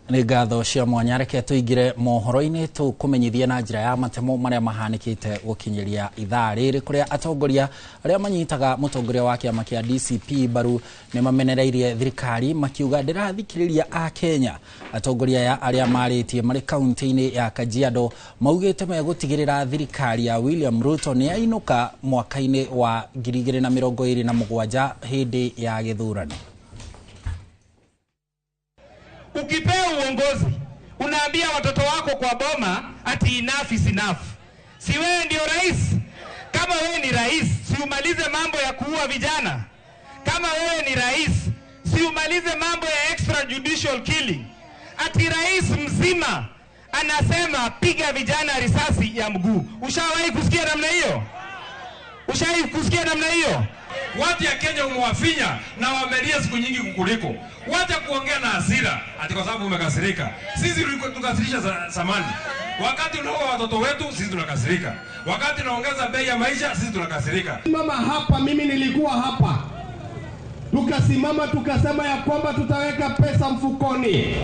Nĩ ngatho cia mwanya. Reke tũingĩre mohoro-inĩ tũkũmenyithie na njĩra ya matemo marĩa mahanĩkĩte gũkinyĩria ithaa rĩrĩ, kũrĩa atongoria arĩa manyitaga mũtongoria wa kĩama kĩa DCP mbaru nĩ mamenereirie thirikari makiuga ndĩrathikĩrĩria a Kenya. Atongoria aya arĩa marĩtie marĩ kaunti-inĩ ya Kajiado maugĩte megũtigĩrĩra thirikari ya William Ruto nĩ yainũka mwaka-inĩ wa 2027 hĩndĩ ya gĩthurano. Ukipewa uongozi unaambia watoto wako kwa boma ati enough is enough. Si wewe ndio rais? Kama wewe ni rais, si umalize mambo ya kuua vijana? Kama wewe ni rais, si umalize mambo ya extrajudicial killing? Ati rais mzima anasema piga vijana risasi ya mguu. Ushawahi kusikia namna hiyo? Ushawahi kusikia namna hiyo? Watu ya Kenya umewafinya na wamelia siku nyingi kukuliko. Wacha kuongea na hasira ati kwa sababu umekasirika. Sisi tukasirisha zamani. Wakati unaoa watoto wetu sisi tunakasirika. Wakati unaongeza bei ya maisha sisi tunakasirika. Mama hapa, mimi nilikuwa hapa. Tukasimama tukasema ya kwamba tutaweka pesa mfukoni.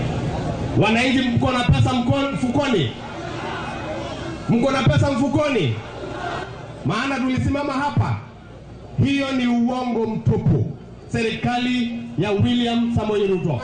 Wananchi, mko na pesa mfukoni? Mko na pesa mfukoni? Maana tulisimama hapa. Hiyo ni uongo mtupu. Serikali ya William Samoei Ruto.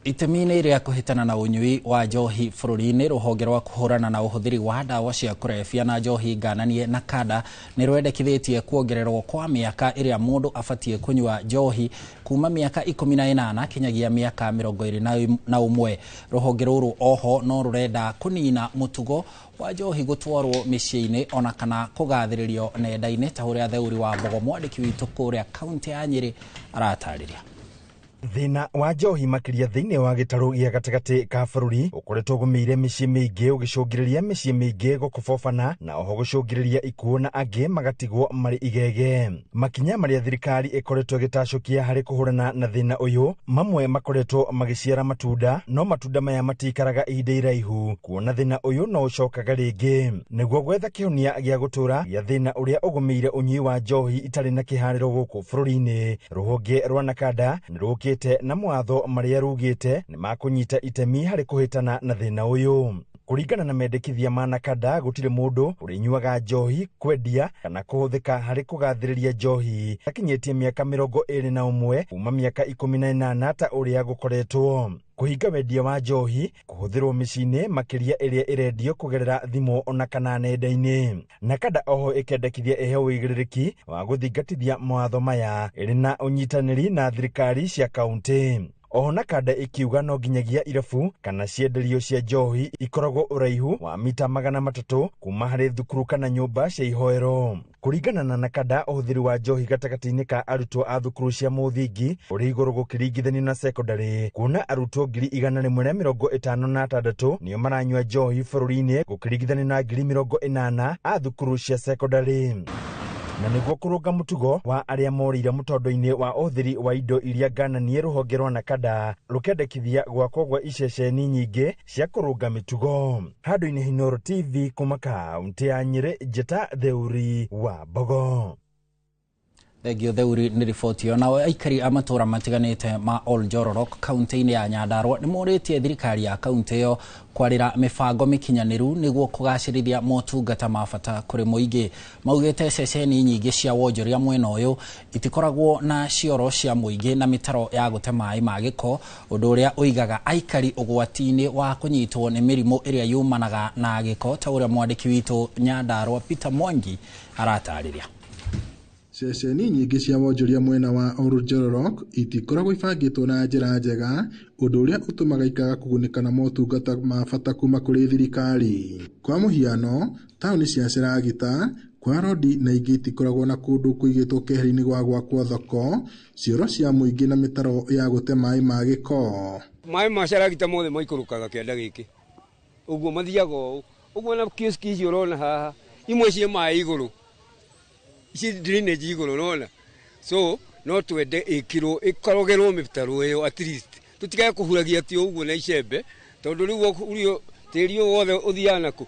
Itemi-inĩ rĩa kũhĩtana na ũnyui wa njohi bũrũri-inĩ, rũhonge rwa kũhũrana na ũhũthĩri wa ndawa cia kũrebia na njohi ngananie na kanda nĩ rwendekithĩtie kuongererwo kwa mĩaka ĩrĩa mũndũ abatiĩ kũnyua njohi kuma mĩaka 18 kinyagia mĩaka 21. Rũhonge rũrũ oho no rũrenda kũnina mũtugo wa njohi gũtwarwo mĩciĩ-inĩ ona kana kũgathĩrĩrio nenda-inĩ, ta ũrĩa Theuri wa Mbogo mwandĩki witũ kũrĩa kaunti ya Nyĩrĩ aratarĩria. Thĩna wa njohi makĩria thĩinĩ wa gĩtarũ gĩa gatagatĩ ka bũrũri ũkoretwo ũgũmĩire mĩciĩ mĩingĩ, ũgĩcũngĩrĩria mĩciĩ mĩingĩ gũkobobana na oho gũcũngĩrĩria ikuũ na angĩ magatigwo marĩ igege. Makinya marĩa thirikari ĩkoretwo ĩgĩtacũkia harĩ kũhũrana na thĩna ũyũ, mamwe makoretwo magĩciara matunda, no matunda maya matikaraga ihinda iraihu, kuona thĩna ũyũ no ũcokaga rĩngĩ. Nĩguo gwetha kĩhonia gĩa gũtũra gĩa thĩna ũrĩa ũgũmĩire ũnyui wa njohi itarĩ na kĩharĩro gũkũ bũrũri-inĩ, rũhonge rwa Nakada nĩ rũkĩte na mwatho marĩa rugĩte nĩ makũnyita itemi harĩ kũhĩtana na thĩna ũyũ. Kũringana na mendekithia ma Nakada, gũtirĩ mũndũ ũrĩnyuaga njohi, kwendia kana kũhũthĩka harĩ kũgathĩrĩria njohi akinyĩtie mĩaka 21 kuma mĩaka 18 ta ũrĩa gũkoretwo. Kũhinga wendia wa njohi kũhũthĩrwo mĩciĩ-inĩ makĩria ĩrĩa ĩrendio kũgerera thimũ ona kana nenda-inĩ. Nakada oho ĩkendekithia ĩheo ũigĩrĩrĩki wa gũthingatithia mawatho maya ĩrĩ na ũnyitanĩri na thirikari cia kaunti. Oho Nakada ikiuga no nginyagia irabu kana cienderio cia njohi ikoragwo ũraihu wa mita 300 kuma harĩ thukuru kana nyũmba cia ihoero. Kũringana na Nakada, ũhũthĩri wa njohi gatagatĩ-inĩ ka arutwo a thukuru cia mũthingi ũrĩ igũrũ gũkĩringithanio na sekondarĩ, kuona arutwo 156,000 nĩo maranyua njohi bũrũri-inĩ gũkĩringithanio na 80,000 a thukuru cia sekondarĩ. Na nĩguo kũrũnga mũtugo wa arĩa morĩire mũtondo-inĩ wa ũhũthĩri wa indo iria ngananie, rũhonge rwa Nakada rũkendekithia gwakwo gwa iceceni nyingĩ cia kũrũnga mĩtugo. Handũ-inĩ Inooro TV kuma kaunti ya Nyĩrĩ, Njĩta Theuri wa Mbogo. Thengio Theuri nĩ riboti ĩyo. Nao aikari a matũra matiganĩte ma Oljororok kaunti-inĩ ya Nyandarua nĩ morĩtie thirikari ya kaunti ĩyo kwarĩra mĩbango mĩkinyanĩru nĩguo kũgacĩrithia motungata ma bata kũrĩ mũingĩ. Maugĩte ceceni nyingĩ cia wonjoria mwena ũyũ itikoragwo na cioro cia mũingĩ na mĩtaro ya gũte maĩ ma gĩko, ũndũ ũrĩa ũigaga aikari ũgwati-inĩ wa kũnyitwo nĩ mĩrimũ ĩrĩa yumanaga na gĩko, ta ũrĩa mwandĩki witũ Nyandarua Peter Mwangi aratarĩria. Ceceni nyingĩ cia wonjoria mwena wa Oljororok itikoragwo ibangĩtwo na njĩra njega, ũndũ ũrĩa ũtũmaga ikaga kũgunĩka na motungata ma bata kuma kũrĩ thirikari. Kwa mũhiano, taũni cia Seragita, kwa Rodi na ingĩ itikoragwo na kũndũ kũigĩtwo keheri-inĩ gwa gwakwo thoko, cioro cia mũingĩ na mĩtaro ya gũte maĩ ma gĩko. Maĩ ma Seragita mothe maikũrũkaga kĩanda gĩkĩ, ũguo mathiaga ũũ ũguo, na kioski icio ũrona haha imwe ciĩ maĩ igũrũ, ici drainage igũrũ ũrona. So no twende ĩkirwo ĩkarogerwo mĩtaro ĩyo at least, tũtikae kũhuragia ti ũguo na icembe, tondũ rĩu ũrio tĩri ũyũ wothe ũthiaga nakũ.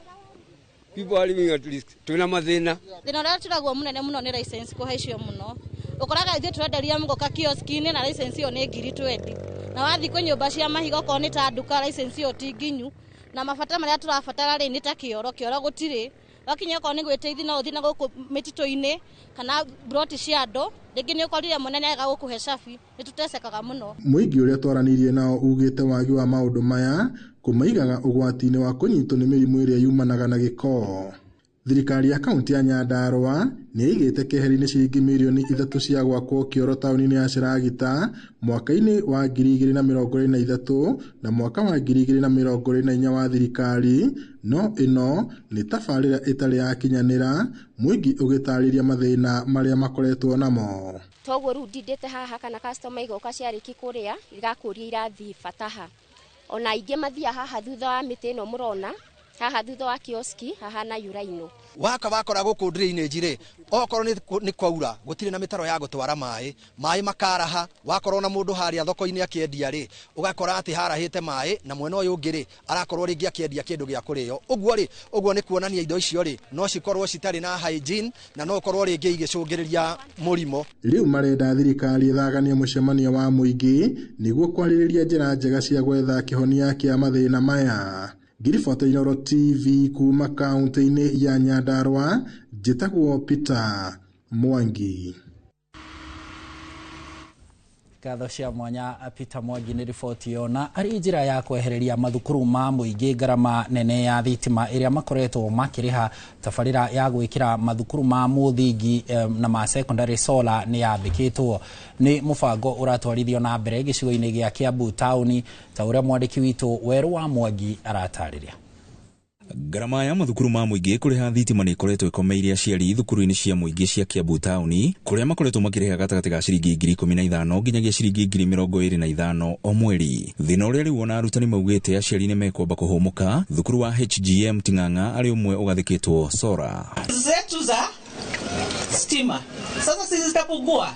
People are living at risk. Twĩna mathĩna. Thĩna ũrĩa tũragwo mũnene mũno nĩ license kũhaicio mũno. Ũkoraga ithuĩ tũrenderia mũgoka kioski-inĩ na license ĩyo nĩ 20,000. Na wathiĩ kwĩ nyũmba cia mahiga okorwo nĩ ta nduka license ĩyo ti nginyu. Na mabata marĩa tũrabatara rĩ nĩ ta kĩoro, kĩoro gũtirĩ. Wakinya okorwo nĩ gwĩteithia no ũthiĩ na gũkũ mĩtitũ-inĩ kana broti cia andũ, rĩngĩ nĩ ũkorire mũnene aga gũkũhe cabi, nĩ tũtecekaga mũno. Mũingĩ ũrĩa twaranĩirie nao ugĩte wagi wa maũndũ maya kũmaigaga ũgwati-inĩ wa kũnyitwo nĩ mĩrimũ ĩrĩa yumanaga na gĩko. Thirikari ya kaunti ya Nyandarua nĩ ĩigĩte keheri-inĩ ciringi mirioni 3 cia gwakwo kĩoro taũni-inĩ ya Siragita mwaka-inĩ wa 2023 na mwaka wa 2024 wa thirikari, no ĩno nĩ tabarĩra ĩtarĩ yakinyanĩra, mũingĩ ũgĩtarĩria mathĩna marĩa makoretwo namo. Toguo rĩu ndindĩte haha kana customer igoka ciarĩki kũrĩa igakũria irathiĩ bata ha, ona aingĩ mathiaga haha thutha wa mĩtĩ ĩno mũrona haha thutha wa kioski haha na yuraino. Waka wakora gũkũ drainage rĩ, okorwo nĩ kwaura gũtirĩ na mĩtaro ya gũtwara maĩ, maĩ makaraha. Wakorwo na mũndũ harĩa thoko-inĩ akĩendia rĩ, ũgakora atĩ harahĩte maĩ, na mwena ũyũ ũngĩ rĩ arakorwo rĩngĩ akĩendia kĩndũ gĩa kũrĩo. Ũguo rĩ, ũguo nĩ kuonania indo icio rĩ no cikorwo citarĩ na hygiene na no korwo rĩngĩ igĩcũngĩrĩria mũrimũ. Rĩu marenda thirikari ĩthaganie mũcemanio wa mũingĩ nĩguo kwarĩrĩria njĩra njega cia gwetha kĩhonia kĩa mathĩna maya. Ngiribota Inooro TV kuma kaunti-inĩ ya Nyandarua, njĩtagwo Peter Mwangi. Ngatho cia mwanya Peter Mwangi nĩ riboti ĩyo. Na arĩ njĩra ya kwehereria mathukuru ma mũingĩ ngarama nene ya thitima ĩrĩa makoretwo makĩrĩha, tabarĩra ya gwĩkĩra mathukuru ma mũthingi na ma secondary solar nĩ yambĩkĩtwo. Nĩ mũbango ũratwarithio na mbere gĩcigo-inĩ gĩa Kiambu taũni, ta ũrĩa mwandĩki witũ Werũ wa Mwangi aratarĩria. Ngarama ya mathukuru ma mũingĩ kũrĩha thitima nĩ ĩkoretwo ĩkomeire aciari thukuru-inĩ cia mũingĩ cia Kiambu taũni, kũrĩa makoretwo makĩrĩha gatagatĩ ga ciringi 15,000 nginyagia ciringi 25,000 o mweri. Thĩna ũrĩa rĩu ona arutani maugĩte aciari nĩ mekwamba kũhũmũka, thukuru wa HGM Ting'ang'a arĩ ũmwe ũgathĩkĩtwo sora zetu za stima sasa sisi zitapungua,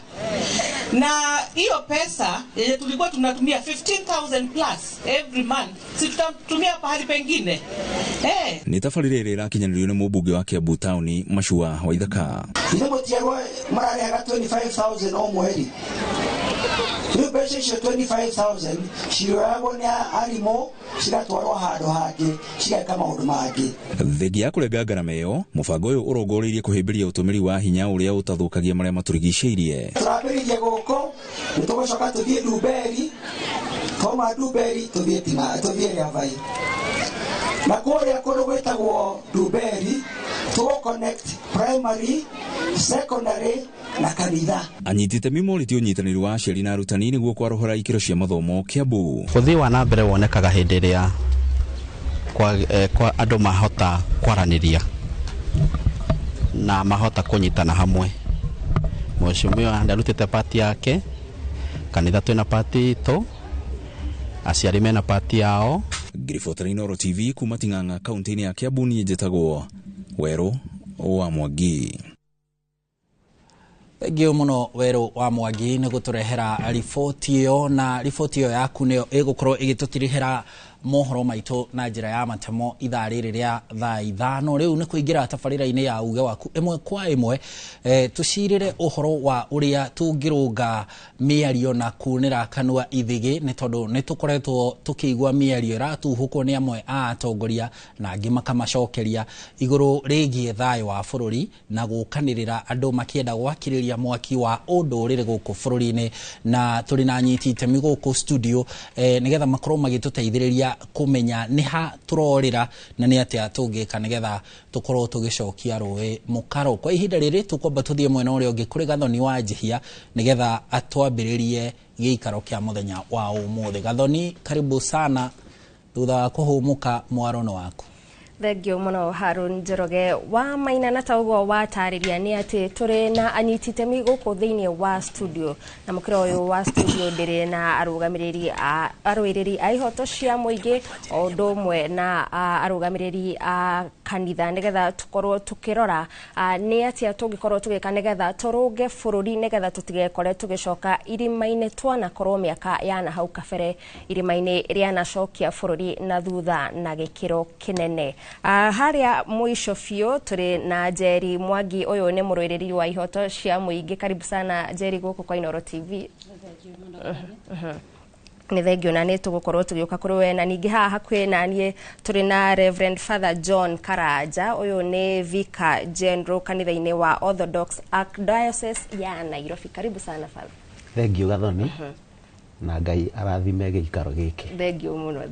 na hiyo pesa yenye tulikuwa tunatumia 15,000 plus every month si tutatumia pahali pengine. Nĩ tabarĩra ĩrĩa ĩrakinyanĩrio nĩ mũmbunge wa Kiambu taũni Machua Waithaka. Ithe mũtiarwo mararĩhaga 25,000 o mweri. Rĩu mbeca icio 25,000 cirĩoyagwo nĩ arimũ cigatwarwo handũ hangĩ cigeka maũndũ mangĩ. Thengia ya kũrenga ngarama ĩyo, mũbango ũyũ ũrongoreirie kũhĩmbĩria ũtũmĩri wa hinya ũrĩa ũtathũkagia marĩa matũrigicĩirie. Tũrambĩrĩria gũkũ, nĩ tũgũcoka tũthiĩ Ndumberi, twauma Ndumberi tũthiĩ Rĩavai. Na kũrĩa kũndũ gwĩtagwo Ndumberi tũgũ connect primary, secondary na kanitha. Anyiti itemi morĩtie ũnyitanĩri wa aciari na arutani nĩguo kwarũhũra ikĩro cia mathomo Kiambu. Ũthii wa na mbere wonekaga hĩndĩ ĩrĩa kwa andũ mahota kwaranĩria na mahota kũnyitana hamwe. Mheshimiwa ndarutĩte pati yake, kanitha twĩna pati itũ, aciari mena pati yao. Ngiribota Inooro TV kuma Ting'ang'a kaunti-inĩ ya Kiambu, niĩ njĩtagwo Werũ wa Mwangi. Thengiũ mũno Werũ wa Mwangi nĩ gũtũrehera riboti ĩyo, na riboti ĩyo yaku nĩyo ĩgũkorwo ĩgĩtũtirihĩra mohoro maitũ na njĩra ya matemo ithaa rĩrĩ rĩa thaa 5. Rĩu nĩ kũingĩra tabarĩra-inĩ ya uge waku ĩmwe kwa ĩmwe, tũcirĩre ũhoro wa ũrĩa tũngĩrũnga mĩario na kunĩra kanua ithĩgĩ, nĩ tondũ nĩ tũkoretwo tũkĩigua mĩario ĩratuhũkwo nĩ amwe a atongoria na angĩ makamacokeria igũrũ rĩgiĩ thayũ wa bũrũri na gũkanĩrĩra andũ makĩenda gwakĩrĩria mwaki wa ũndũrĩrĩ gũkũ bũrũri-inĩ. Na tũrĩ na anyiti itemi gũkũ studio nĩgetha makorwo magĩtũteithĩrĩria kũmenya nĩ ha tũrorĩra na nĩ atĩa tũngĩka nĩgetha tũkorwo tũgĩcokia rũĩ mũkaro. Kwa ihinda rĩrĩ tũkwamba tũthiĩ mwena ũrĩa ũngĩ kũrĩ Gathoni wa Njihia nĩgetha atwambĩrĩrie gĩikaro kĩa mũthenya wa ũmũthĩ. Gathoni, karibu sana, thutha wa kũhũmũka mwaro nĩ waku. Thengio mũno Harun Njoroge wa Maina, na ta ũguo watarĩria nĩ atĩ tũrĩ na anyiti itemi gũkũ thĩinĩ wa studio, na mũkĩra ũyũ wa studio ndĩrĩ na arũgamĩrĩri a arũĩrĩri a ihoto cia mũingĩ o ũndũ ũmwe na arũgamĩrĩri a kanitha, nĩgetha tũkorwo tũkĩrora nĩ atĩa tũngĩkorwo tũgĩka nĩgetha tũrũnge bũrũri, nĩgetha tũtigekore tũgĩcoka irima-inĩ twanakorwo mĩaka ya na hau kabere, irima-inĩ rĩanacokia bũrũri na thutha na gĩkĩro kĩnene. Harĩa mũico biũ tũrĩ na Njeri Mwangi, ũyũ nĩ mũrũĩrĩri wa ihoto cia mũingĩ. Karibu sana Njeri gũkũ kwa Inooro TV. Nĩ thengio na nĩ tũgũkorwo tũgĩũka kũrĩ we. Na ningĩ haha hakuhĩ na niĩ tũrĩ na Reverend Father John Karanja. Ũyũ nĩ Vicar General kanitha-inĩ wa Orthodox Archdiocese ya Nairobi. Karibu sana, Father. Thengio, Gathoni, na Ngai arathime gĩikaro gĩkĩ. Thengio mũno.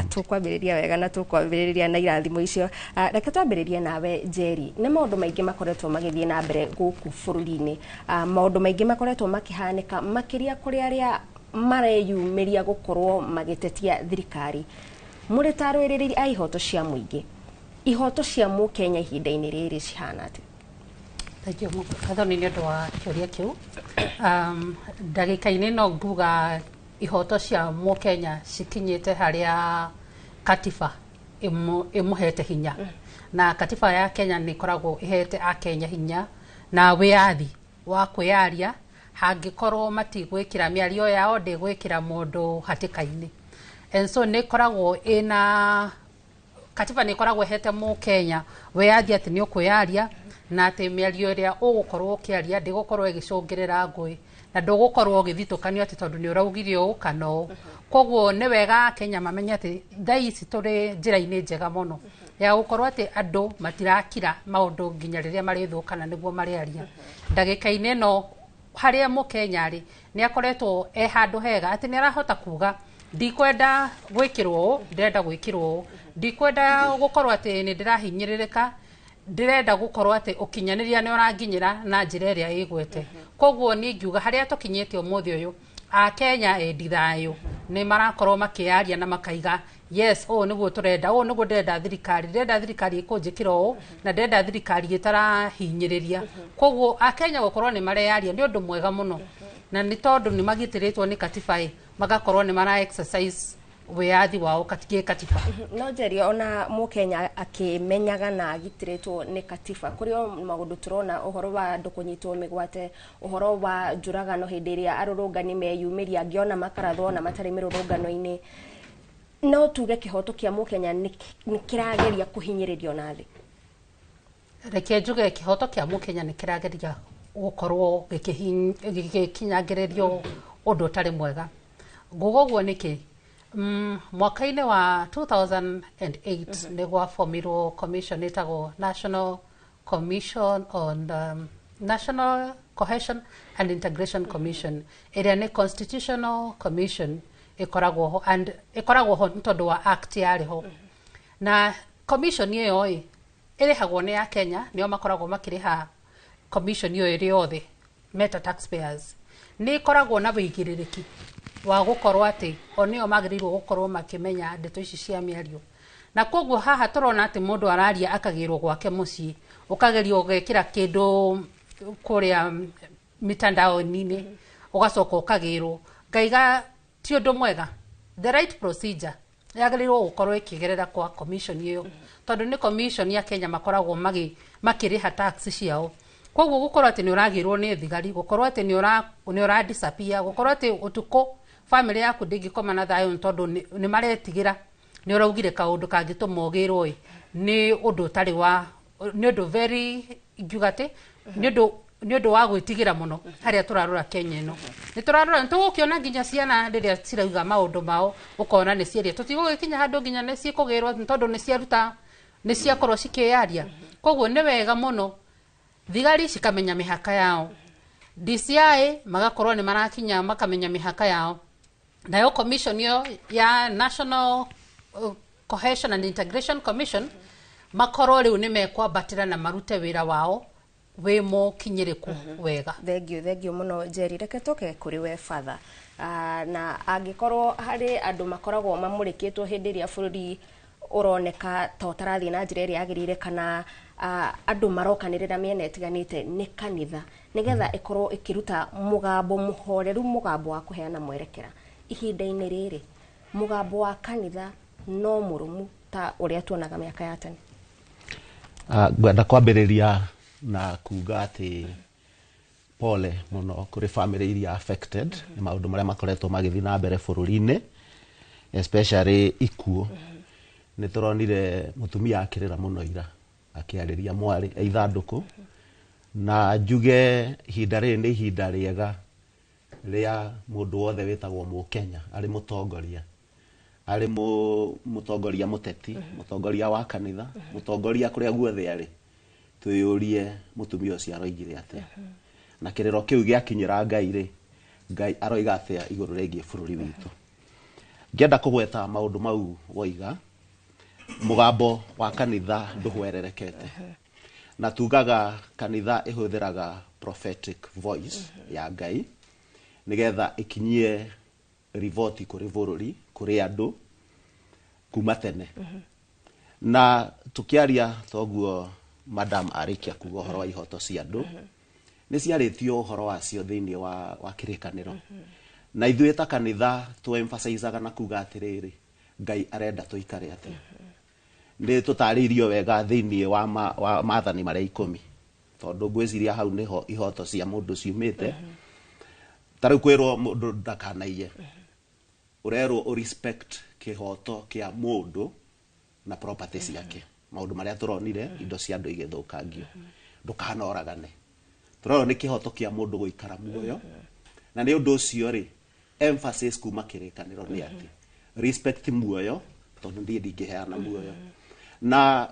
Tũkwambĩrĩria wega na tũkwambĩrĩria na irathimo icio. Reke twambĩrĩrie nawe, Jerry. Nĩ maũndũ maingĩ makoretwo magĩthiĩ na mbere gũkũ bũrũri-inĩ. Maũndũ maingĩ makoretwo makĩhanĩka, makĩria kũrĩ arĩa mareyumĩria gũkorwo magĩtetia thirikari. Mũrĩ ta arũĩrĩri a ihoto cia mũingĩ, ihoto cia mũkenya ihinda-inĩ rĩrĩ cihana atĩa? Thank you, Gathoni, nĩ ũndũ wa kĩũria kĩu. Ndagĩka-inĩ no nguga ihoto cia mũkenya cikinyĩte harĩa katiba ĩmũhete hinya, na katiba ya Kenya nĩ ĩkoragwo ĩhete akenya hinya na wĩyathi wa kwĩyaria, hangĩkorwo matigwĩkĩra mĩario yao ndĩgwĩkĩra mũndũ hatĩka-inĩ. And so nĩ ĩkoragwo ĩna katiba nĩ ĩkoragwo ĩhete mũkenya wĩyathi atĩ nĩ ũkwĩyaria, na atĩ mĩario ĩrĩa ũgũkorwo ũkĩaria ndĩgũkorwo ĩgĩcũngĩrĩra ngũĩ, na ndũgũkorwo ũgĩthitũkanio atĩ tondũ nĩ ũraugire ũũ kana ũũ. Koguo nĩ wega akenya mamenye atĩ thaa ici tũrĩ njĩra-inĩ njega mũno ya gũkorwo atĩ andũ matirakira maũndũ nginya rĩrĩa marĩthũkana nĩguo marĩaria. Ndagĩka-inĩ ĩno harĩa mũkenya rĩ, nĩ akoretwo e handũ hega atĩ nĩ arahota kuga, "Ndikwenda gwĩkĩrwo ũũ, ndĩrenda gwĩkĩrwo ũũ. Ndikwenda gũkorwo atĩ nĩ ndĩrahinyĩrĩrĩka, ndĩrenda gũkorwo atĩ ũkinyanĩria nĩ ũranginyĩra na njĩra ĩrĩa ĩgwete." Koguo niĩ ngiuga harĩa tũkinyĩte ũmũthĩ ũyũ, akenya endi thayũ nĩ marakorwo makĩaria na makaiga, "Yes, ũũ nĩguo tũrenda, ũũ nĩguo ndĩrenda thirikari, ndĩrenda thirikari ĩkũnjĩkĩra ũũ, na ndĩrenda thirikari ĩtarahinyĩrĩria." Koguo akenya gũkorwo nĩ mareyaria nĩ ũndũ mwega mũno, na nĩ tondũ nĩ magitĩrĩtwo nĩ katiba ĩ, magakorwo nĩ mara exercise wĩyathi wao gĩkatiba. No Njeri, ona mũkenya akĩmenyaga na agitĩrĩtwo nĩ katiba, kũrĩ o maũndũ tũrona, ũhoro wa andũ kũnyitwo mĩgwate, ũhoro wa njũragano hĩndĩ ĩrĩa arũrũngani meyumĩria, angĩona makarathwo na matarĩ mĩrũrũngano-inĩ. No tuge kĩhoto kĩa mũkenya nĩ kĩrageria kũhinyĩrĩrio na thĩ? Reke njuge kĩhoto kĩa mũkenya nĩ kĩrageria gũkorwo gĩgĩkinyangĩrĩrio ũndũ ũtarĩ mwega. Nguga ũguo nĩkĩ? Mwaka-inĩ wa 2008 nĩ gwabomirwo commission ĩtagwo National Commission on National Cohesion and Integration Commission, ĩrĩa nĩ constitutional commission ĩkoragwo ho, and ĩkoragwo ho nĩ tondũ wa act yarĩ ho. Na commission ĩyo ĩ ĩrĩhagwo nĩ akenya, nĩo makoragwo makĩrĩha commission ĩyo ĩrĩ othe meta taxpayers. Nĩ ĩkoragwo na wĩigĩrĩrĩki wa gũkorwo atĩ o nĩo magĩrĩirwo gũkorwo makĩmenya ndeto ici cia mĩario. Na koguo haha tũrona atĩ mũndũ araria akagĩrwo gwake mũciĩ, ũkagerio ũgekĩra kĩndũ kũrĩa mitandao-inĩ, ũgacoka ũkagĩrwo. Ngaiga ti ũndũ mwega. The right procedure yagĩrĩirwo gũkorwo ĩkĩgerera kwa commission ĩyo, tondũ nĩ commission ya Kenya makoragwo makĩrĩha tax ciao. Koguo gũkorwo atĩ nĩ ũragĩrwo nĩ thigari, gũkorwo atĩ nĩ ũra disappear, gũkorwo atĩ ũtukũ family yaku ndĩngĩkoma na thayũ nĩ tondũ nĩ maretigĩra nĩ ũraugire kaũndũ kangĩtũma ũgĩrwo ĩ, nĩ ũndũ ũtarĩ wa nĩ ũndũ very, ingiuga atĩ nĩ ũndũ wa gwĩtigĩra mũno. Harĩa tũrarora Kenya ĩno, nĩ tũrarora, nĩ tũgũkĩona nginya ciana rĩrĩa cirauga maũndũ mao, ũkona nĩ ciaria, tũtigũgĩkinya handũ nginya nĩ ciĩkũgĩrwo nĩ tondũ nĩ ciaruta, nĩ ciakorwo cikĩyaria. Koguo nĩ wega mũno thigari cikamenya mĩhaka yao, DCI magakorwo nĩ marakinya makamenya mĩhaka yao, nayo commission ĩyo ya National Cohesion and Integration Commission makorwo rĩu nĩ mekwambatĩra na marute wĩra wao wĩ mũkinyĩrĩku wega. Thengio, thengio mũno, Njeri. Reke tũke kũrĩ we, Father. Na angĩkorwo harĩ andũ makoragwo mamũrĩkĩtwo hĩndĩ ĩrĩa bũrũri ũroneka ta ũtarathiĩ na njĩra ĩrĩa yagĩrĩire, kana andũ marokanĩrĩra mĩena ĩtiganĩte, nĩ kanitha, nĩgetha ĩkorwo ĩkĩruta mũgambo mũhoreru, mũgambo wa kũheana mwerekera. Ihinda-inĩ rĩrĩ mũgambo wa kanitha no mũrũmu ta ũrĩa tuonaga mĩaka ya tene? Ngwenda kwambĩrĩria na kuga atĩ pole mũno kũrĩ family iria affected nĩ maũndũ marĩa makoretwo magĩthiĩ na mbere bũrũri-inĩ, especially ikuũ. Nĩ tũronire mũtumia akĩrĩra mũno ira akĩarĩria mwarĩ e ithandũkũ, na njuge ihinda rĩrĩ nĩ ihinda rĩega. Rĩa mũndũ wothe wĩtagwo Mũkenya, arĩ mũtongoria, arĩ mũtongoria mũteti, mũtongoria wa kanitha, mũtongoria kũrĩa guothe arĩ, twĩyũrie mũtumia ũcio aroigire atĩa, na kĩrĩro kĩu gĩakinyĩra Ngai rĩ, Ngai aroiga atĩa igũrũ rĩgiĩ bũrũri witũ. Ngĩenda kũgweta maũndũ mau woiga, mũgambo wa kanitha ndũhwererekete, na tugaga kanitha ĩhũthĩraga prophetic voice ya Ngai nĩgetha ĩkinyie riboti kũrĩ bũrũri, kũrĩ andũ kuma tene. Na tukiaria toguo madam arĩkia kuga ũhoro wa ihoto cia andũ, nĩ ciarĩtio ũhoro wacio thĩinĩ wa kĩrĩkanĩro, na ithuĩ ta kanitha tũ-emphasizaga na kuga atĩrĩrĩ, Ngai arenda tũikare atĩa. Nĩ tũtarĩirio wega thĩinĩ wa maathani marĩa 10, tondũ ngwĩciria hau nĩho ihoto cia mũndũ ciumĩte. Ta rĩu kwĩrwo mũndũ ndakanaiye, ũrerwo ũ respect kĩhoto kĩa mũndũ na property ciake, maũndũ marĩa tũronire indo cia andũ igĩthũkangio. Ndũkanoragane, tũrerwo nĩ kĩhoto kĩa mũndũ gũikara muoyo. Na nĩ ũndũ ũcio rĩ, emphasis kuma kĩrĩkanĩro nĩ atĩ respect muoyo, tondũ ndiĩ ndingĩheana muoyo. Na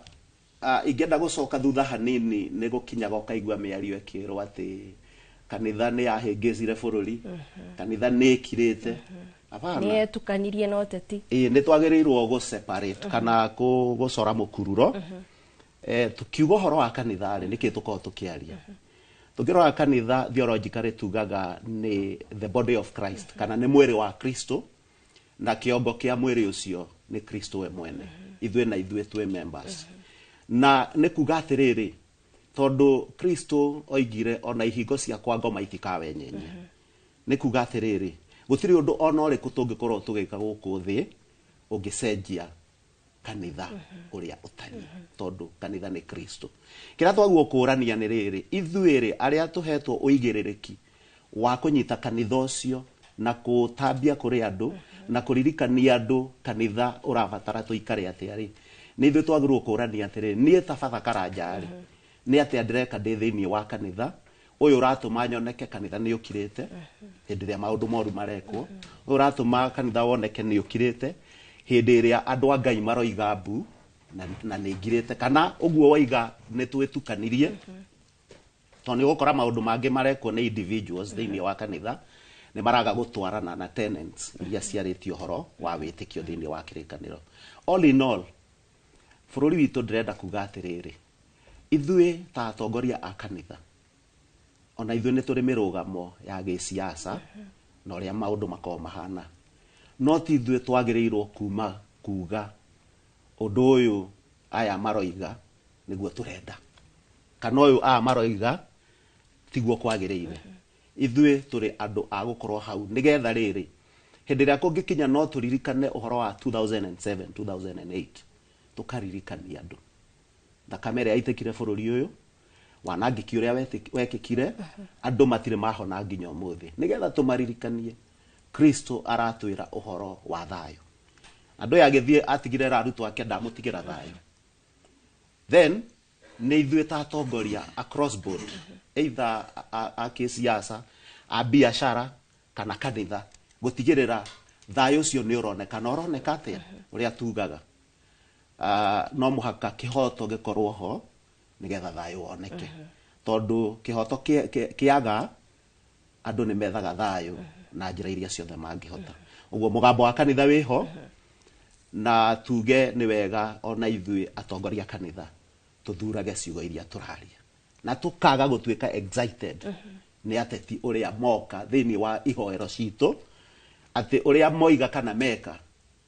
ingĩenda gũcoka thutha hanini, nĩ gũkinyaga ũkaigua mĩario ĩkĩrwo atĩ kanitha nĩ yahĩngĩcire bũrũri, kanitha nĩ ĩkirĩte. Hapana. Nĩ yetukanirie na ũteti. Ĩĩ, nĩ twagĩrĩirwo gũ separate kana gũcora mũkururo. Tukiuga ũhoro wa kanitha rĩ, nĩkĩ tũkoragwo tũkĩaria? Tũngĩrora kanitha theologically, tugaga nĩ the body of Christ, kana nĩ mwĩrĩ wa Kristo, na kĩongo kĩa mwĩrĩ ũcio nĩ Kristo we mwene. Ithuĩ na ithuĩ twĩ members. Na nĩ kuga atĩrĩrĩ, tondũ Kristo oigire ona ihingo cia kwa ngoma itikawenyenyia, nĩ kuga atĩrĩrĩ, gũtirĩ ũndũ ona ũrĩkũ tũngĩkorwo tũgĩka gũkũ thĩ ũngĩcenjia kanitha ũrĩa ũtariĩ, tondũ kanitha nĩ Kristo. Kĩrĩa twaguo kũrania nĩ rĩrĩ, ithuĩ rĩ, arĩa tũhetwo ũigĩrĩrĩki wa kũnyita kanitha ũcio na kũtambia kũrĩ andũ na kũririkania andũ kanitha ũrabatara tũikare atĩa rĩ, nĩ ithuĩ twagĩrĩirwo kũrania atĩrĩrĩ, niĩ ta Batha Karanja rĩ, nĩ atĩa ndĩreka ndĩ thĩinĩ wa kanitha ũyũ ũratũma nyoneke kanitha nĩ ũkirĩte hĩndĩ ĩrĩa maũndũ moru marekwo, ũyũ ũratũma kanitha woneke nĩ ũkirĩte hĩndĩ ĩrĩa andũ a Ngai maroiga mbu na nĩ ngirĩte, kana ũguo waiga nĩ twĩtukanirie, tondũ nĩ ũgũkora maũndũ mangĩ marekwo nĩ individuals thĩinĩ wa kanitha nĩ maraga gũtwarana na tenets iria ciarĩtie ũhoro wa wĩtĩkio thĩinĩ wa kĩrĩkanĩro. All in all, bũrũri witũ, ndĩrenda kuga atĩrĩrĩ, ithuĩ ta atongoria a kanitha, ona ithuĩ nĩ tũrĩ mĩrũgamo ya gĩsiasa na ũrĩa maũndũ makoragwo mahana, no ti ithuĩ twagĩrĩirwo kuma kuga ũndũ ũyũ aya maroiga nĩguo tũrenda, kana ũyũ aya maroiga tiguo kwagĩrĩire. Ithuĩ tũrĩ andũ a gũkorwo hau nĩgetha rĩrĩ, hĩndĩ ĩrĩa kũngĩkinya no tũririkane ũhoro wa 2007 2008, tũkaririkania andũ thakame ĩrĩa yaitĩkire bũrũri ũyũ, wanangĩki ũrĩa wekĩkire, andũ matirĩ mahona nginya ũmũthĩ. Nĩgetha tũmaririkanie Kristo aratwĩra ũhoro wa thayũ. Andũ aya agĩthiĩ atigire arutwo ake, ndamũtigĩra thayũ. Then nĩ ithuĩ ta atongoria across board, either a kĩsiasa, a biashara kana kanitha, gũtigĩrĩra thayũ ũcio nĩ ũroneka. Na ũroneka atĩa? Ũrĩa tugaga, no mũhaka kĩhoto gĩkorwo ho nĩgetha thayũ woneke, tondũ kĩhoto kĩaga, andũ nĩ methaga thayũ na njĩra iria ciothe mangĩhota. Ũguo mũgambo wa kanitha wĩho, na tuge nĩ wega ona ithuĩ atongoria kanitha tũthurage ciugo iria tũraria, na tũkaga gũtuĩka excited nĩ ateti ũrĩa moka thĩinĩ wa ihoero citũ, atĩ ũrĩa moiga kana meka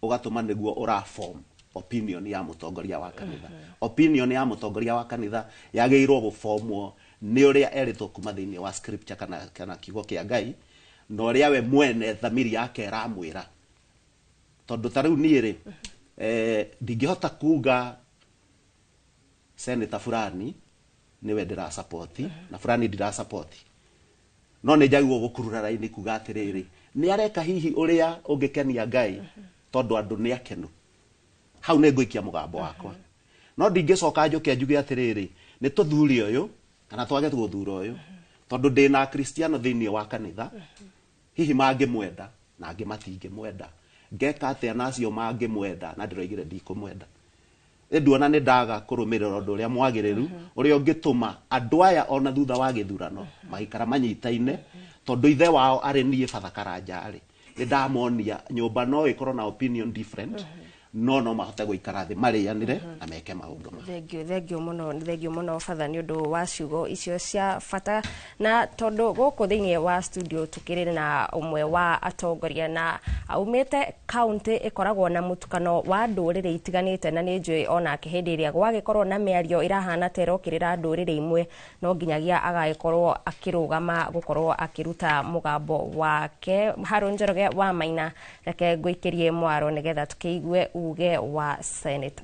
ũgatũma nĩguo ũraform opinion ya mũtongoria wa kanitha. Opinion ya mũtongoria wa kanitha yagĩrĩirwo gũbomwo nĩ ũrĩa erĩtwo kuma thĩinĩ wa scripture kana kiugo kĩa Ngai, na ũrĩa we mwene thamiri yake ĩramwĩra. Tondũ ta rĩu niĩ rĩ, ndingĩhota kuga senator fulani niwe ndĩrasupport na fulani ndirasupport, no nĩ njagĩrĩirwo gũkurura raini kuga atĩrĩrĩ, nĩ areka hihi ũrĩa ũngĩkenia Ngai, tondũ andũ nĩ akenu, hau nĩ ngũikia mũgambo wakwa. No ndingĩcoka njũke njuge atĩrĩrĩ, nĩ tũthure ũyũ kana twage gũthura ũyũ, tondũ ndĩna Kristiano thĩinĩ wa kanitha. Hihi mangĩmwenda na angĩ matingĩmwenda. Ngeka atĩa na acio mangĩmwenda na ndĩroigire ndikũmwenda? Nduona nĩ ndaga kũrũmĩrĩra ũndũ ũrĩa mwagĩrĩru ũrĩa ũngĩtũma andũ aya ona thutha wa gĩthurano magĩikara manyitaine, tondũ ithe wao arĩ niĩ Father Karanja rĩ, nĩ ndamonia nyũmba no ĩkorwo na opinion different, no mahote gũikara thĩ marĩanĩre na meke maũndũ mao. Thengio, thengio mũno, thengio mũno Father nĩ ũndũ wa ciugo icio cia bata. Na tondũ gũkũ thĩinĩ wa studio tũkĩrĩ na ũmwe wa atongoria na aumĩte kaunti ĩkoragwo na mũtukano wa ndũrĩrĩ itiganĩte, na nĩ njũĩ onake hĩndĩ ĩrĩa gwagĩkorwo na mĩario ĩrahana ta ĩrokĩrĩra ndũrĩrĩ imwe, no nginyagia agagĩkorwo akĩrũgama gũkorwo akĩruta mũgambo wake. Harũ Njoroge wa Maina, reke ngũikĩrie mwaro nĩgetha tũkĩigue uge wa Senate.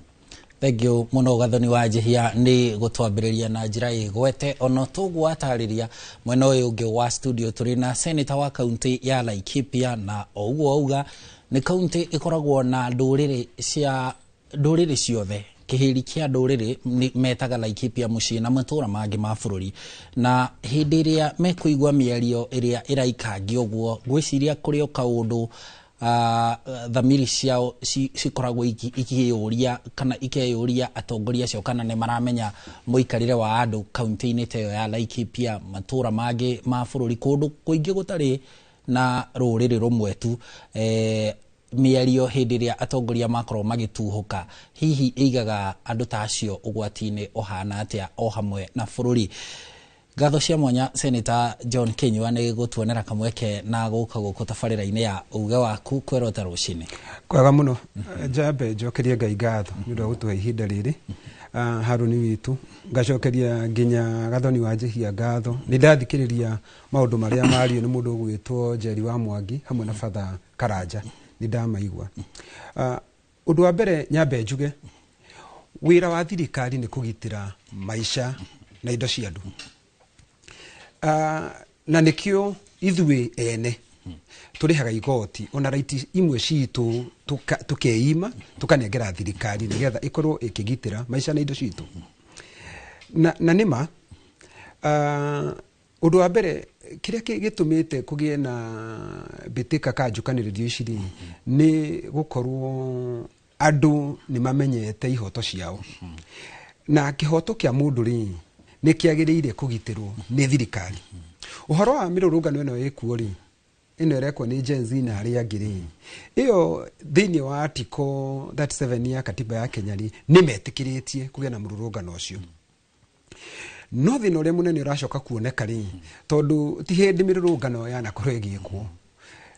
Thank you muno Gathoni wa Njihia nĩ gũtwambĩrĩria na njĩra ĩgwete. Ona tũgwatarĩria mwena ũyũ ũngĩ wa studio tũrĩ na senator wa kaunti ya Laikipia, na o ũguo auga nĩ kaunti ĩkoragwo na ndũrĩrĩ cia ndũrĩrĩ ciothe, kĩhĩri kĩa ndũrĩrĩ metaga Laikipia mũciĩ na matũra mangĩ ma bũrũri. Na hĩndĩ ĩrĩa mekũigua mĩario ĩrĩa ĩraikangio ũguo, ngwĩciria kũrĩ o kaũndũ thamiri ciao cikoragwo ikĩyũria kana ikeyũria atongoria acio kana nĩ maramenya mũikarĩre wa andũ kaunti-inĩ ta ĩyo ya Laikipia, matũra mangĩ ma bũrũri, kũndũ kũingĩ gũtarĩ na rũrĩrĩ rũmwe tu. Mĩario hĩndĩ ĩrĩa atongoria makorwo magĩtuhũka hihi ĩigaga andũ ta acio ũgwati-inĩ ũhana atĩa o hamwe na bũrũri. Ngatho cia mwanya Senator John Kinyua nĩ gũtuonera kamweke na gũka gũkũ tabarĩra-inĩ ya uge waku kwerota rũcinĩ. Kwega mũno, njambe njokerie Ngai ngatho nĩ ũndũ wa gũtũhe ihinda rĩrĩ Harũni witũ, ngacokeria nginya Gathoni wa Njihia ngatho. Nĩ ndathikĩrĩria maũndũ marĩa mario nĩ mũndũ ũgwĩtwo Njeri wa Mwangi hamwe na Father Karanja, nĩ ndamaigua. Ũndũ wa mbere nyambe njuge, wĩra wa thirikari nĩ kũgitĩra maica na indo cia andũ. Na nĩkĩo ithuĩ ene tũrĩhaga igoti ona raiti imwe citũ tukeima tukanengera thirikari nĩgetha ĩkorwo ĩkĩgitĩra maica na indo citũ. Na nĩma ũndũ wa mbere kĩrĩa gĩtũmĩte kũgĩe na mbĩtĩka ka njũkanĩrĩrio ici rĩ, nĩ gũkorwo andũ nĩ mamenyete ihoto ciao, na kĩhoto kĩa mũndũ rĩ nĩ kĩagĩrĩire kũgitĩrwo nĩ thirikari. Ũhoro wa mĩrũrũngano ĩno ĩkuo rĩ, ĩno ĩrekwo nĩ Gen Z na arĩa angĩ rĩ, ĩyo thĩinĩ wa article 37 ya katiba ya Kenya rĩ, nĩ metĩkĩrĩtie kũgĩa na mũrũrũngano ũcio. No thĩna ũrĩa mũnene ũracoka kuoneka rĩ, tondũ ti hĩndĩ mĩrũrũngano yanakorwo ĩgĩkwo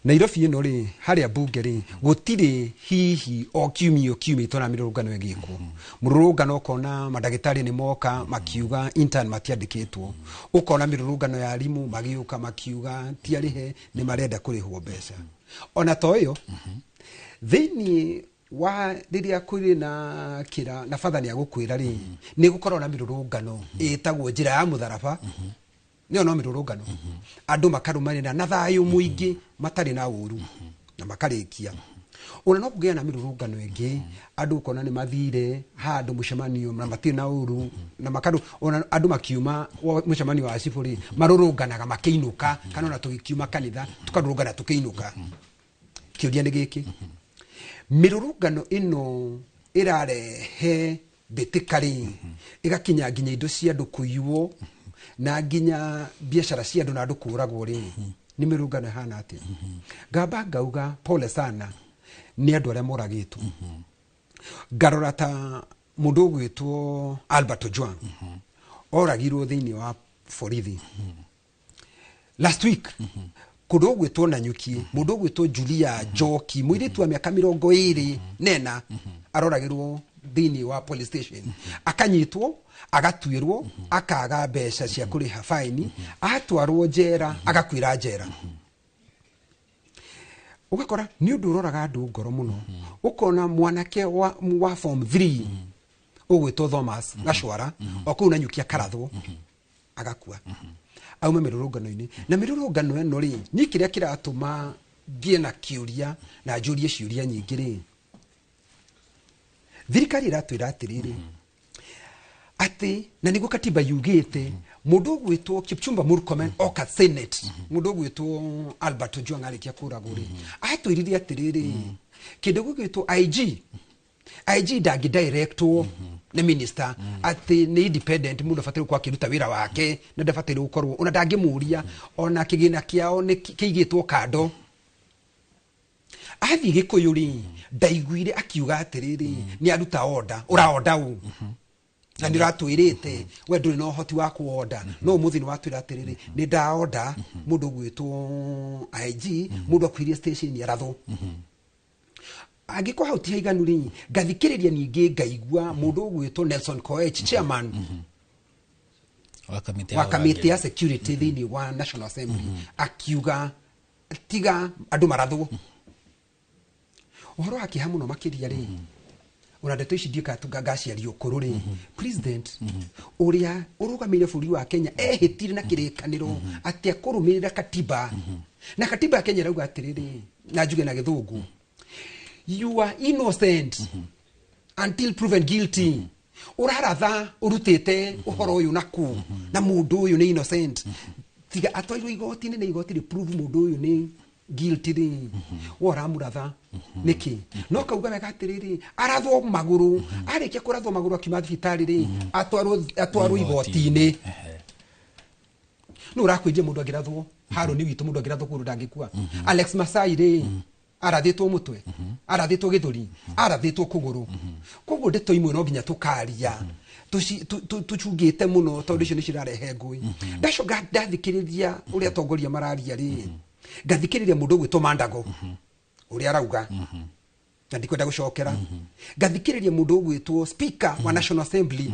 Nairobi ĩno rĩ, harĩa bunge rĩ, gũtirĩ hihi o kiumia o kiumia itona mĩrũrũngano ĩgĩkwo. Mũrũrũngano ũkona mandagĩtarĩ nĩ moka makiuga intern matiandĩkĩtwo, ũkona mĩrũrũngano ya arimũ magĩũka makiuga ti arĩhe nĩ marenda kũrĩhwo mbeca. Ona to ĩyo, thĩinĩ wa rĩrĩa kũrĩ na kĩra na batha nĩ agũkwĩra rĩ, nĩ gũkorwo na mĩrũrũngano ĩtagwo njĩra ya mũtharaba, nĩyo no mĩrũrũngano, andũ makarũmanĩra na thayũ mũingĩ matarĩ na ũru na makarĩkia. Ona no kũgĩa na mĩrũrũngano ĩngĩ, andũ ũkona nĩ mathire handũ mũcemanio na matirĩ na ũru, na makarũ, ona andũ makiuma mũcemanio wa cibũ rĩ, marũrũnganaga makĩinũka, kana ona tũgĩkiuma kanitha tũkarũrũngana tũkĩinũka. Kĩũria nĩ gĩkĩ, mĩrũrũngano ĩno ĩrarehe mbĩtĩka rĩ, ĩgakinya nginya indo cia andũ kũiywo na nginya biacara cia andũ na andũ kũragwo rĩ, nĩ mĩrũrũngano ĩhana atĩa? Ngamba ngauga pole sana nĩ andũ arĩa moragĩtwo. Ngarora ta mũndũ ũgwĩtwo Albert Ojwang, oragirwo thĩinĩ wa borithi last week, kũndũ gũgwĩtwo Nanyuki, mũndũ ũgwĩtwo Julia Njoki, mũirĩtu wa mĩaka 24 aroragĩrwo thĩinĩ wa police station, akanyitwo, agatuĩrwo, akaga mbeca cia kũrĩha faini, atwarwo njera, agakuĩra njera. Ũgakora nĩ ũndũ ũroraga andũ ngoro mũno, ũkona mwanake wa form 3 ũgwĩtwo Thomas Gacwara o kũu Nanyuki akarathwo agakua, auma mĩrũrũngano-inĩ. Na mĩrũrũngano ĩno rĩ, niĩ kĩrĩa kĩratũma ngĩe na kĩũria na njũrie ciũria nyingĩ rĩ, thirikari ĩratwĩra atĩrĩrĩ, Atĩ na nĩguo katiba yugĩte, mũndũ ũgwĩtwo Kipchumba Murkomen oka Senate, mũndũ ũgwĩtwo Albert Ojwang arĩkia kũragwo rĩ, atwĩrire atĩrĩrĩ, kĩndũ gĩgwĩtwo IG ndangĩ directwo nĩ minister, atĩ nĩ independent, mũndũ abataire gũkorwo akĩruta wĩra wake na ndabataire gũkorwo ona ndangĩmũria, ona kĩgĩna kĩao nĩ kĩigĩtwo kando. Athiĩ Gĩkũyũ rĩ, ndaiguire akiuga atĩrĩrĩ, nĩ aruta order. Ũraorder ũ na nĩ ũratwĩrĩte we ndũrĩ na ũhoti wa kuorder? No ũmũthĩ nĩ watwĩra atĩrĩrĩ, nĩ ndaorder mũndũ ũgwĩtwo IG, mũndũ akuhĩrĩrie station arathwo. Angĩkorwo hau ti haiganu rĩ, ngathikĩrĩria ningĩ ngaigua mũndũ ũgwĩtwo Nelson Koech, chairman wa kamĩtĩ wa kamĩtĩ ya security thĩinĩ wa National Assembly, akiuga tiga andũ marathwo. Ũhoro wa kĩeha mũno makĩria rĩ, ona ndeto ici ndiũkaga ngaciaria ũkũrũ rĩ, president ũrĩa ũrũgamĩrĩire bũrũri wa Kenya ehĩtire na kĩrĩkanĩro atĩ akũrũmĩrĩra katiba, na katiba ya Kenya ĩrauga atĩrĩrĩ, na njuge na Gĩthũngũ, "You are innocent until proven guilty." Ũraratha ũrutĩte ũhoro ũyũ naku na mũndũ ũyũ nĩ innocent tiga atwairwo igoti-inĩ na igoti rĩ prove mũndũ ũyũ nĩ guilty rĩ, we ũramũratha nĩkĩ? No kauga wega atĩrĩrĩ, arathwo magũrũ, arĩkia kũrathwo magũrũ akiuma thibitarĩ rĩ, atwarwo igoti-inĩ. Nũ ũrakwĩnjia mũndũ angĩrathwo? Harũni witũ, mũndũ angĩrathwo kũgũrũ ndangĩkua? Alex Masai rĩ, arathĩtwo mũtwe, arathĩtwo gĩthũri, arathĩtwo kũgũrũ. Koguo ndeto imwe no nginya tũkaria tũcungĩte mũno, tondũ icio nĩ cirarehe ngũĩ. Ndacoka ndathikĩrĩria ũrĩa atongoria mararia rĩ, ngathikĩrĩria mũndũ ũgwĩtwo Mandago ũrĩa arauga, na ndikwenda gũcokera, ngathikĩrĩria mũndũ ũgwĩtwo Speaker wa National Assembly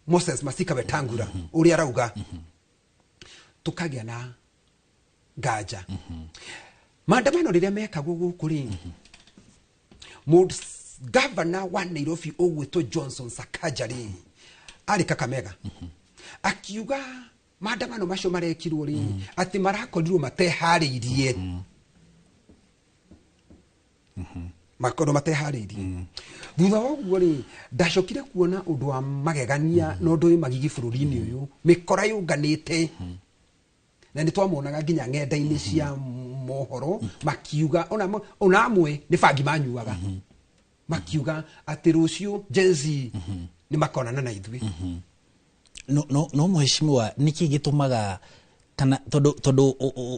Moses Masika Wetangula ũrĩa arauga, tũkagĩa na nganja. Maandamano rĩrĩa mekagwo gũkũ rĩ, mũndũ gavana wa Nairobi ũgwĩtwo Johnson Sakaja rĩ, arĩ Kakamega, akiuga maandamano macio marekirwo rĩ, atĩ marakorirwo mateharĩirie, makorwo mateharĩirie. Thutha wa ũguo rĩ, ndacokire kuona ũndũ wa magegania na ũndũ wĩ magigi bũrũri-inĩ ũyũ, mĩkora yũnganĩte, na nĩ twamonaga nginya ng'enda-inĩ cia mohoro makiuga ona amwe nĩ bangi manyuaga, makiuga atĩ rũciũ Gen Z nĩ makonana na ithuĩ. No mheshimiwa, nĩkĩ gĩtũmaga, kana tondũ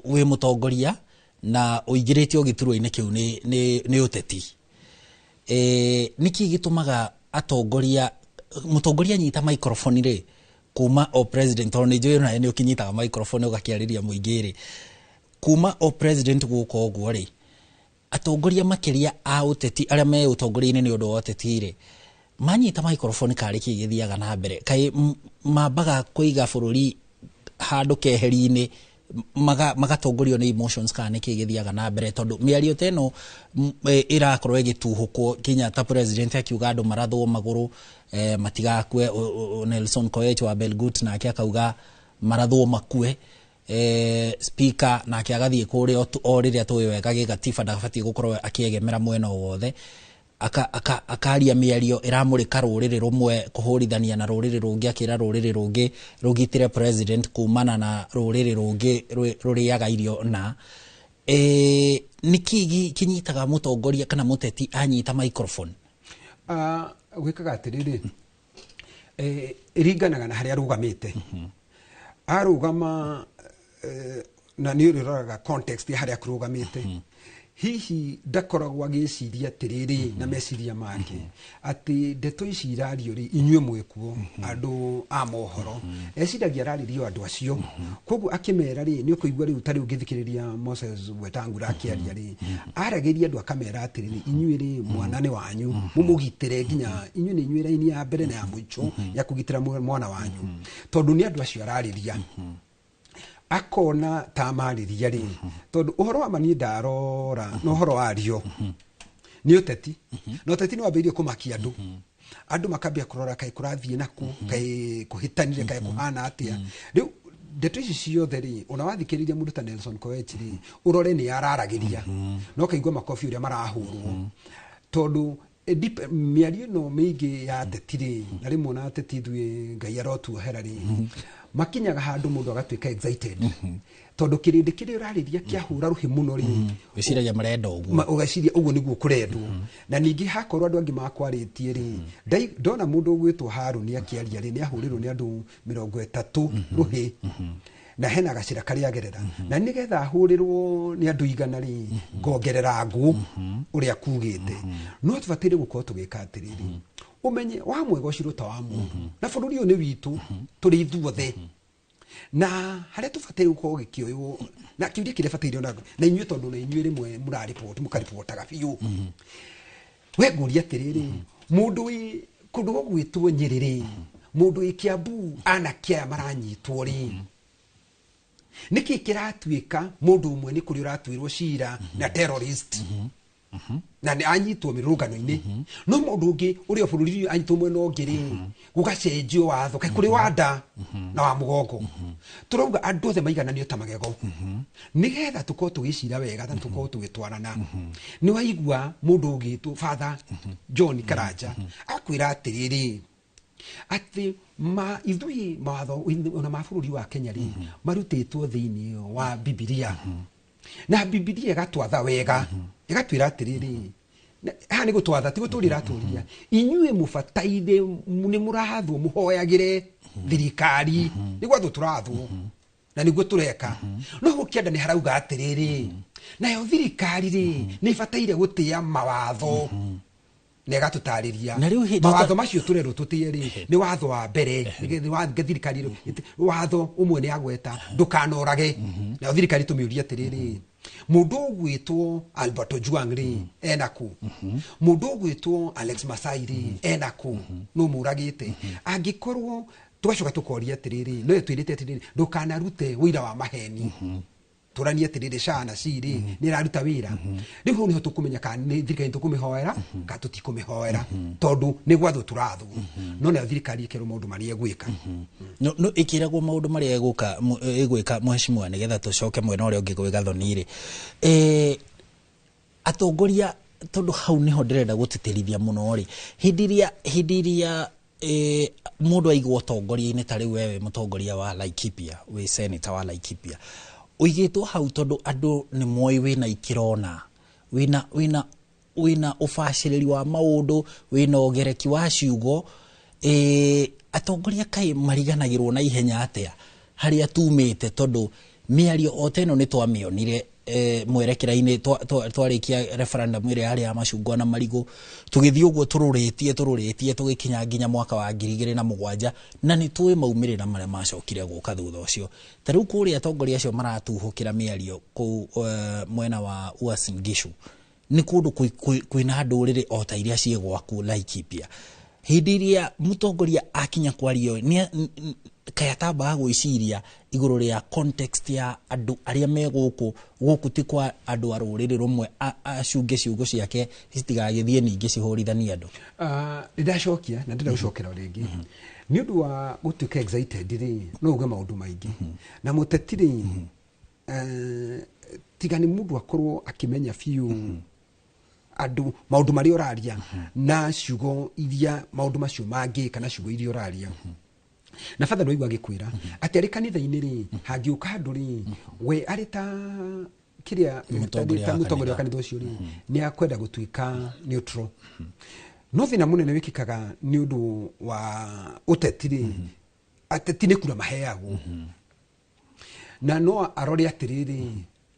wĩ mũtongoria na ũingĩrĩtio gĩturwa-inĩ kĩu nĩ ũteti, nĩkĩ gĩtũmaga atongoria, mũtongoria anyita microphone rĩ, kuma o president, tondũ nĩ njũĩ nawe nĩ ũkĩnyitaga microphone ũgakĩarĩria mũingĩ rĩ, kuma o president gũka ũguo rĩ, atongoria makĩria a ũteti arĩa me ũtongoria-inĩ nĩ ũndũ wa ũteti rĩ, manyita microphone karĩ kĩ gĩthiaga na mbere? Kaĩ mambaga kũiga bũrũri handũ keheri-inĩ, magatongorio nĩ emotions, kana nĩkĩ gĩthiaga na mbere? Tondũ mĩario ta ĩno ĩrakorwo ĩgĩtuhũkwo, kinya ta president akiuga andũ marathwo magũrũ matigakue, Nelson Koech wa Belgut nake akauga marathwo makue, speaker nake agathiĩ kũrĩa o rĩrĩa tũĩ wega gĩgatiba ndabatiĩ gũkorwo akĩegemera mwena o wothe, akaria mĩario ĩramũrĩka rũrĩrĩ rũmwe kũhũrithania na rũrĩrĩ rũngĩ, akĩra rũrĩrĩ rũngĩ rũgitĩre president kumana na rũrĩrĩ rũngĩ rũrĩaga irio. Na nĩkĩ kĩnyitaga mũtongoria kana mũteti anyita microphone? Ah, gwĩkaga atĩrĩrĩ, ĩringanaga na harĩa arũgamĩte. Arũgama na nĩ ũrĩroraga context ya harĩa akũrũgamĩte. Hihi ndakoragwo agĩciria atĩrĩrĩ na meciria make atĩ ndeto ici irario rĩ, inyuĩ mwĩkuo andũ a mohoro, eciragia ararĩrio andũ acio. Koguo akĩmera rĩ, nĩ ũkũigua rĩu ta rĩu ngĩthikĩrĩria Moses Wetangula akĩaria rĩ, aragĩria andũ akamera atĩrĩrĩ, inyuĩ rĩ, mwana nĩ wanyu, mũmũgitĩre, nginya inyuĩ nĩ inyuĩ raini ya mbere na ya mũico ya kũgitĩra mwana wanyu, tondũ nĩ andũ acio ararĩria. Akona ta marĩria rĩ, tondũ ũhoro wa ma niĩ ndarora na ũhoro wario nĩ ũteti, na ũteti nĩ wambĩrĩirie kũmakia andũ. Andũ makambia kũrora kaĩ kũrathiĩ naku, kaĩ kũhĩtanire, kaĩ kũhana atĩa. Rĩu ndeto ici ciothe rĩ, ona wathikĩrĩria mũndũ ta Nelson Koech rĩ, ũrore nĩ araragĩria no kaigua makobi ũrĩa marahũrwo, tondũ Mĩario ĩno mĩingĩ ya ateti rĩ, na rĩmwe ona ateti ithuĩ Ngai arotuohera rĩ, makinyaga handũ mũndũ agatuĩka excited tondũ kĩrĩndĩ kĩrĩa ũrarĩria kĩahũra rũhĩ mũno rĩ, Wĩciragia marenda ũguo. Ũgeciria ũguo nĩguo kũrendwo. Na ningĩ hakorwo andũ angĩ makwarĩtie rĩ, ndona mũndũ ũgwĩtwo Harũni akĩaria rĩ, nĩ ahũrĩrwo nĩ andũ 30 rũhĩ, na hena gacĩra karĩa agerera, na nĩgetha ahũrĩrwo nĩ andũ 100 rĩ, ngongerera ngũ ũrĩa kugĩte. No tũbataire gũkorwo tũgĩka atĩrĩrĩ, ũmenye wa mwega ũcirwo ta wa mũndũ, na bũrũri ũyũ nĩ witũ tũrĩ ithuothe, na harĩa tũbataire gũkorwo gĩkĩoywo na kĩũria kĩrĩa bataire ona na inyuĩ, tondũ na inyuĩ rĩmwe mũraripoti mũkaripotaga biũ, we ngũria atĩrĩrĩ, mũndũ wĩ kũndũ gũgwĩtwo Nyĩrĩ rĩ, mũndũ wĩ Kiambu, anake aya maranyitwo rĩ, nĩkĩ kĩratuĩka mũndũ ũmwe nĩ kũrĩ ũratuĩrwo cira na terrorist na nĩ anyitwo mĩrũrũngano-inĩ, no mũndũ ũngĩ ũrĩa bũrũri anyitwo mwena ũngĩ rĩ, gũgacenjio watho, kaĩ kũrĩ wa nda na wa mũgongo? Tũrauga andũ othe maigananio ta magego, nĩgetha tũkorwo tũgĩcira wega na tũkorwo tũgĩtwarana. Nĩ waigua mũndũ ũgĩtwo Father John Karanja akwĩra atĩrĩrĩ, atĩ ma ithuĩ mawatho ona ma bũrũri wa Kenya rĩ, marutĩtwo thĩinĩ wa Bibilia, na Bibilia ĩgatwatha wega, ĩgatwĩra atĩrĩrĩ, haha nĩ gũtwatha, ti gũtũria ĩratũria, inyuĩ mũbataire nĩ mũrathwo mũhoyagĩre thirikari, nĩ gwathwo tũrathwo na nĩguo tũreka. No gũkĩenda nĩ harauga atĩrĩrĩ, nayo thirikari rĩ, nĩ ĩbataire gũtĩa mawatho, na ĩgatũtarĩria Na rĩu hĩndĩ mawatho macio tũrerwo tũtĩe rĩ, nĩ watho wa mbere, nĩ wa thirikari rĩ, watho ũmwe nĩ agweta ndũkanorage. Nayo thirikari tũmĩũrie atĩrĩrĩ, mũndũ ũgwĩtwo Albert Ojwang rĩ, ena kũ? Mũndũ ũgwĩtwo Alex Masai rĩ, ena kũ? No mũragĩte. Angĩkorwo tũgacoka tũkoria atĩrĩrĩ, no ĩtwĩrĩte atĩrĩrĩ, ndũkanarute ũira wa maheni, tũranie atĩrĩrĩ, SHA na C rĩ, nĩ ĩraruta wĩra? Rĩu hau nĩho tũkũmenya kana nĩ thirikari tũkũmĩhoera kana tũtikũmĩhoera, tondũ nĩ gwathwo tũrathwo, no nayo thirikari ĩkerwo maũndũ marĩa ĩgwĩka. No ĩkĩragwo maũndũ marĩa ĩgwĩka. Mheshimiwa, nĩgetha tũcoke mwena ũrĩa ũngĩ gwĩ Gathoni rĩ, atongoria, tondũ hau nĩho ndĩrenda gũtĩtĩrithia mũno rĩ, hĩndĩ ĩrĩa mũndũ aigwo ũtongoria-inĩ, ta rĩu wewe mũtongoria wa Laikipia, wĩ senator wa Laikipia, ũigĩtwo hau tondũ andũ nĩ moĩ wĩna ikĩrona, wĩna ũbacĩrĩri wa maũndũ, wĩna ũgereki wa ciugo, atongoria kaĩ mariganagĩrwo na ihenya atĩa harĩa tumĩte? Tondũ mĩario o ta ĩno nĩ twamĩonire mwerekera-inĩ twarĩkia referendum ĩrĩa yarĩ ya macungwa na marigũ, tũgĩthiĩ ũguo tũrũrĩtie tũgĩkinya nginya mwaka wa 2007, na nĩ tũĩ maumĩrĩra marĩa macokire gũka thutha ũcio. Ta rĩu kũrĩa atongoria acio maratuhũkĩra mĩario kũu mwena wa Uasin Gishu nĩ kũndũ kwĩna ndũrĩrĩ o ta iria ciĩ gwaku Laikipia. Hĩndĩ ĩrĩa mũtongoria akinya kwario, kaĩ atambaga gwĩciria igũrũ rĩa context ya andũ arĩa me gũkũ? Gũkũ ti kwa andũ a rũrĩrĩ rũmwe, acunge ciugo ciake citigagĩthiĩ ningĩ cihũrithanie andũ. Nĩ ndacokia na ndĩrenda gũcokera o rĩngĩ nĩ ũndũ wa gũtuĩka excited rĩ, no uge maũndũ maingĩ na mũteti rĩ, tiga nĩ mũndũ akorwo akĩmenya biũ andũ maũndũ marĩa ũraria na ciugo iria maũndũ macio mangĩka na ciugo iria ũraria. Na batha nĩwaigua agĩkwĩra atĩ arĩ kanitha-inĩ rĩ, hangĩũka andũ rĩ, we arĩ ta kĩrĩa Mũtongoria ta wa mũtongoria wa kanitha. kanitha ũcio rĩ, nĩ akwenda gũtuĩka neutral. No thĩna mũnene wĩkĩkaga nĩ ũndũ wa ũteti rĩ, ateti nĩ kura maheagwo, na no arore atĩrĩrĩ,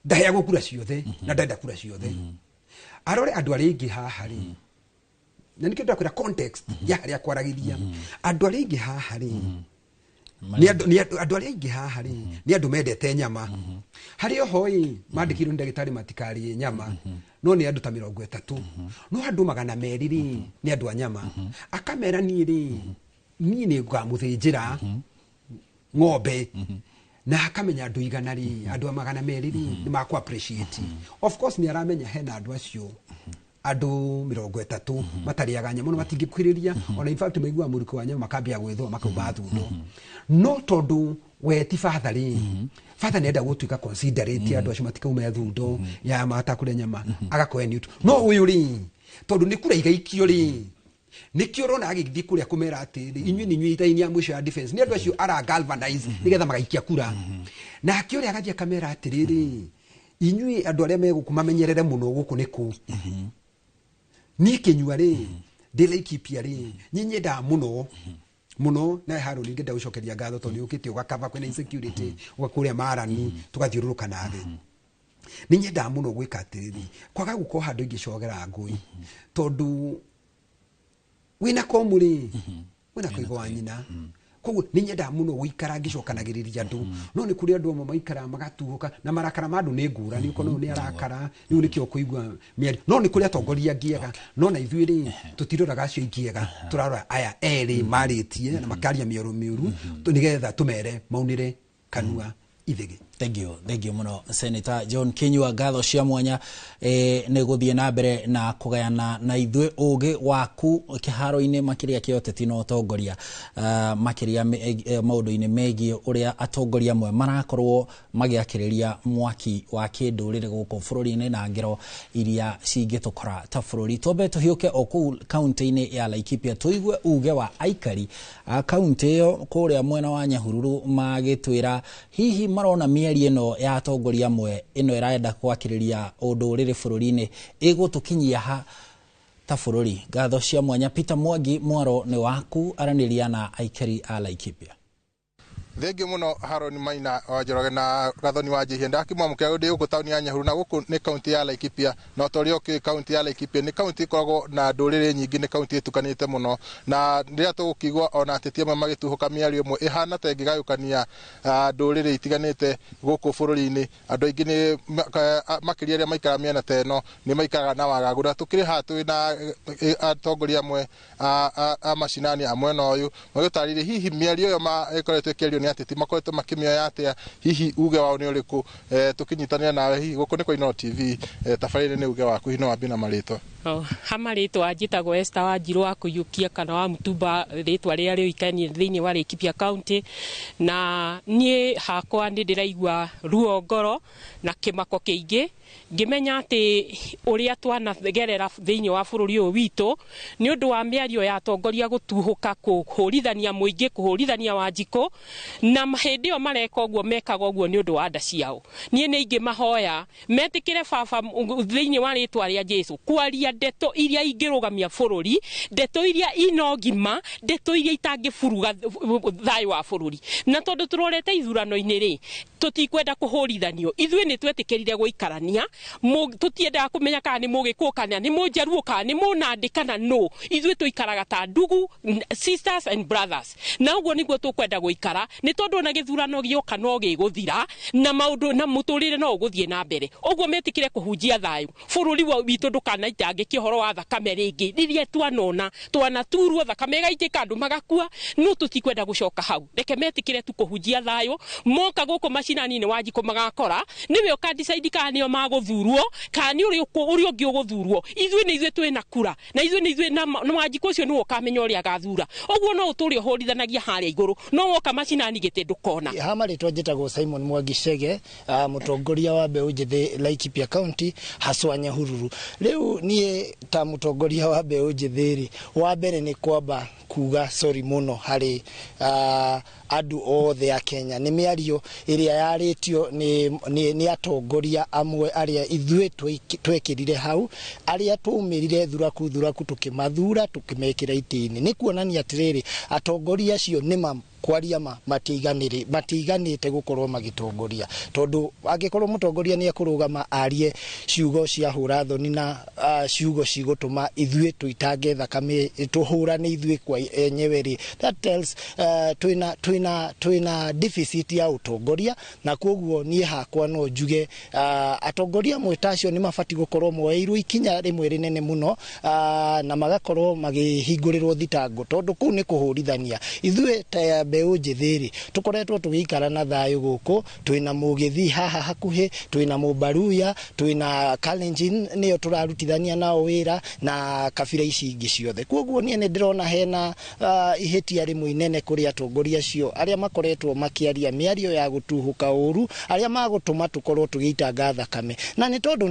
ndaheagwo kura ciothe na ndenda kura ciothe, arore andũ arĩa aingĩ haha rĩ, na nĩkĩo ndakwĩra context ya harĩa kwaragĩria andũ arĩa aingĩ haha rĩ, nĩ andũ arĩa aingĩ haha rĩ, nĩ andũ mendete nyama. Harĩ oho ĩ mandĩkĩirwo nĩ ndagĩtarĩ matikarĩe nyama, no nĩ andũ ta 30, no andũ 200 rĩ, nĩ andũ a nyama. Akamera niĩ rĩ, niĩ nĩ ngamũthĩnjĩra ng'ombe, na akamenya andũ 100 rĩ, andũ a 200 rĩ, nĩ makũ appreciate. Of course nĩ aramenya hena andũ acio, andũ 30 matarĩaga nyama, no matingĩkuhĩrĩria ona. In fact maiguaga mũrukĩ wa nyama makambia gwĩthũa, makauma thundo. No tondũ we ti batha rĩ, batha nĩ enda gũtuĩka considerate, andũ acio matikaume thundo ya matakũrĩa nyama, agakoya neutral. No ũyũ rĩ, Tondũ nĩ kura igaikio rĩ, nĩkĩo ũrona agĩthiĩ kũrĩa kũmera atĩrĩ, inyuĩ nĩ inyuĩ ita-inĩ ya mũico ya defense, nĩ andũ acio ara galvanize nĩgetha magaikia kura. Nake ũrĩa agathiĩ akamera atĩrĩrĩ, inyuĩ andũ arĩa me gũkũ mamenyerere mũno, gũkũ nĩ kũ niĩ Kĩnyua rĩ, ndĩ Laikipia rĩ, niĩ nyendaga mũno mũno. Nawe Harũni, ngĩenda gũcokeria ngatho tondũ nĩ ũkĩte ũgakaba kwĩna insecurity, ũga kũrĩa marani tũgathiũrũrũka nawe. Nĩ nyendaga mũno gwĩka atĩrĩrĩ, kwaga gũkorwo handũ ingĩcogera ngũi, tondũ wĩna komu rĩ, wĩna koigo wa nyina. Koguo nĩ nyendaga mũno gũikara ngĩcokanagĩrĩria andũ, no nĩ kũrĩ andũ amwe maikaraga magatuhũka, na marakara ma andũ nĩ ngũrani, ũkona ũyũ nĩ arakara rĩu nĩkĩo kũigua mĩario. No nĩ kũrĩ atongoria angĩ ega, no na ithuĩ rĩ, tũtiroraga acio aingĩ ega, tũrarora aya erĩ marĩtie na makaria mĩoro mĩũru, nĩgetha tũmere maunĩre kanua ithĩgĩ. Thank you, thank you mũno, Senator John Kinyua. Ngatho cia mwanya nĩ gũthiĩ na mbere na kũgayana na ithuĩ ũgĩ waku kĩharo-inĩ makĩria kĩa ũteti na ũtongoria, makĩria maũndũ-inĩ megiĩ ũrĩa atongoria amwe marakorwo magĩakĩrĩria mwaki wa kĩndũrĩrĩ gũkũ bũrũri-inĩ na ngero iria cingĩtũkora ta bũrũri. Twambe tũhiũke o kũu kaunti-inĩ ya Laikipia, tũigue uge wa aikari a kaunti ĩyo kũrĩa mwena wa Nyahururu, magĩtwĩra hihi marona mĩario ĩno ya atongoria amwe ĩno ĩrenda gwakĩrĩria ũndũrĩrĩ bũrũri-inĩ ĩgũtũkinyia ha ta bũrũri. Ngatho cia mwanya, Peter Mwangi, mwaro nĩ waku, aranĩria na aikari a Laikipia. Thengiũ mũno, Haron Maina wa Njoroge na Gathoni wa Njihia. Ndakĩmwamũkĩra ndĩ gũkũ taũni ya Nyahururu, na gũkũ nĩ kaunti ya Laikipia. Na ta ũrĩa ũkĩũĩ, kaunti ya Laikipia nĩ kaunti ĩkoragwo na ndũrĩrĩ nyingĩ, nĩ kaunti ĩtukanĩte mũno, na rĩrĩa tũgũkĩigua ona ateti amwe magĩtuhũka mĩario ĩmwe ĩhana ta ĩngĩgayũkania ndũrĩrĩ itiganĩte gũkũ bũrũri-inĩ, andũ aingĩ nĩ makĩria arĩa maikaraga mĩena ta ĩno nĩ maikaraga na wagagu. Na tũkĩrĩ haha twĩ na atongoria amwe a macinani a mwena ũyũ, magĩtarĩria hihi mĩario ĩyo ĩkoretwo ĩkĩario nĩ ateti makoretwo makĩmĩoya atĩa, hihi uge wao nĩ ũrĩkũ. Tũkĩnyitanĩra nawe hihi gũkũ nĩ kwa Inooro TV, tabarĩra nĩ uge waku, hihi no wambie na marĩtwa. Oh, ha marĩtwa njĩtagwo Esther Wanjirũ wa Kũiyũkia kana wa Mutumba, rĩtwa rĩrĩa rĩũĩkaine thĩinĩ wa Laikipia County. Na niĩ hakwa nĩ ndĩraigua ruo ngoro na kĩmako kĩingĩ ngĩmenya atĩ ũrĩa twanagerera thĩinĩ wa bũrũri ũyũ witũ nĩ ũndũ wa mĩario ya atongoria gũtuhũka kũhũrithania mũingĩ, kũhũrithania Wanjikũ, na hĩndĩ ĩyo mareka ũguo mekaga ũguo nĩ ũndũ wa nda ciao. Niĩ nĩ ingĩ mahoya metĩkĩre baba thĩinĩ wa rĩtwa rĩa Jesũ kwaria ndeto iria ingĩrũgamia bũrũri, ndeto iria ina ũgima, ndeto iria itangĩburuga thayũ wa bũrũri. Na tondũ tũrorete ithurano-inĩ rĩ, tũtikwenda kũhũrithanio. Ithuĩ nĩ twetĩkĩrire gũikarania, tũtiendaga kũmenya kana nĩ Mũgĩkũyũ kana nĩ Mũnjaruo kana nĩ Mũnandĩ kana nũ. Ithuĩ tũikaraga ta ndugu, sisters and brothers, na ũguo nĩguo tũkwenda gũikara, nĩ tondũ ona gĩthurano gĩoka no gĩgũthira na maũndũ na mũtũrĩre no ũgũthiĩ na mbere. Ũguo metĩkĩre kũhunjia thayũ, bũrũri witũ ndũkanaitangĩke ũhoro wa thakame rĩngĩ. Rĩrĩa twanona twanaturwo thakame ĩgaitĩka andũ magakua, no tũtikwenda gũcoka hau. Reke metĩkĩre tu kũhunjia thayũ. Moka gũkũ macinani-inĩ Wanjikũ magakora nĩwe ũka decide kana nĩo magũthurwo kana nĩ ũrĩa ũngĩ ũgũthurwo. Ithuĩ nĩ ithuĩ twĩna kura, na ithuĩ nĩ ithuĩ na Wanjikũ ũcio nĩwe ũkamenya ũrĩa agathura. Ũguo no ũtũre ũhũrithanagia harĩa igũrũ, no woka macinani gĩtĩ ndũkona. Ha marĩtwa njĩtagwo Simon Mwangi Chege, mũtongoria wa mbeũ njĩthĩ Laikipia County, haswa Nyahururu. Rĩu niĩ ta mũtongoria wa mbeũ njĩthĩ rĩ, wa mbere nĩ kwamba kuga sorry mũno harĩ andũ othe a Kenya nĩ mĩario ĩrĩa yarĩtio nĩ atongoria amwe arĩa ithuĩ twekĩrire hau, arĩa twaumĩrire thuraku thuraku tũkĩmathura tũkĩmekĩra itĩ-inĩ. Nĩ kuonania atĩrĩrĩ, atongoria acio nĩ kwaria ma matiiganĩte gũkorwo magĩtongoria, tondũ angĩkorwo mũtongoria nĩ ekũrũgama arie ciugo cia hũra thoni na ciugo cigũtũma ithuĩ tũitange thakame tũhũrane ithuĩ kwa enyewe rĩ, that tells twĩna deficit ya ũtongoria. Na koguo niĩ hakwa no njuge atongoria amwe ta acio nĩ mabatiĩ gũkorwo moeirwo ikinya rĩmwe rĩnene mũno, na magakorwo magĩhingũrĩrwo thitango, tondũ kũu nĩ kũhũrithania ithuĩ ta Mbeũ njĩthĩ rĩ, tũkoretwo tũgĩikara na thayũ gũkũ. Twĩna Mũgĩthi haha hakuhĩ, twĩna Mũbaruya, twĩna Kalenjin, nĩyo tũrarutithania nao wĩra na kabira ici ingĩ ciothe. Koguo niĩ nĩ ndĩrona hena ihĩtia rĩmwe inene kũrĩ atongoria acio arĩa makoretwo makĩaria mĩario ya gũtuhũka ũru, arĩa magũtũma tũkorwo tũgĩitanga thakame. Na nĩ tondũ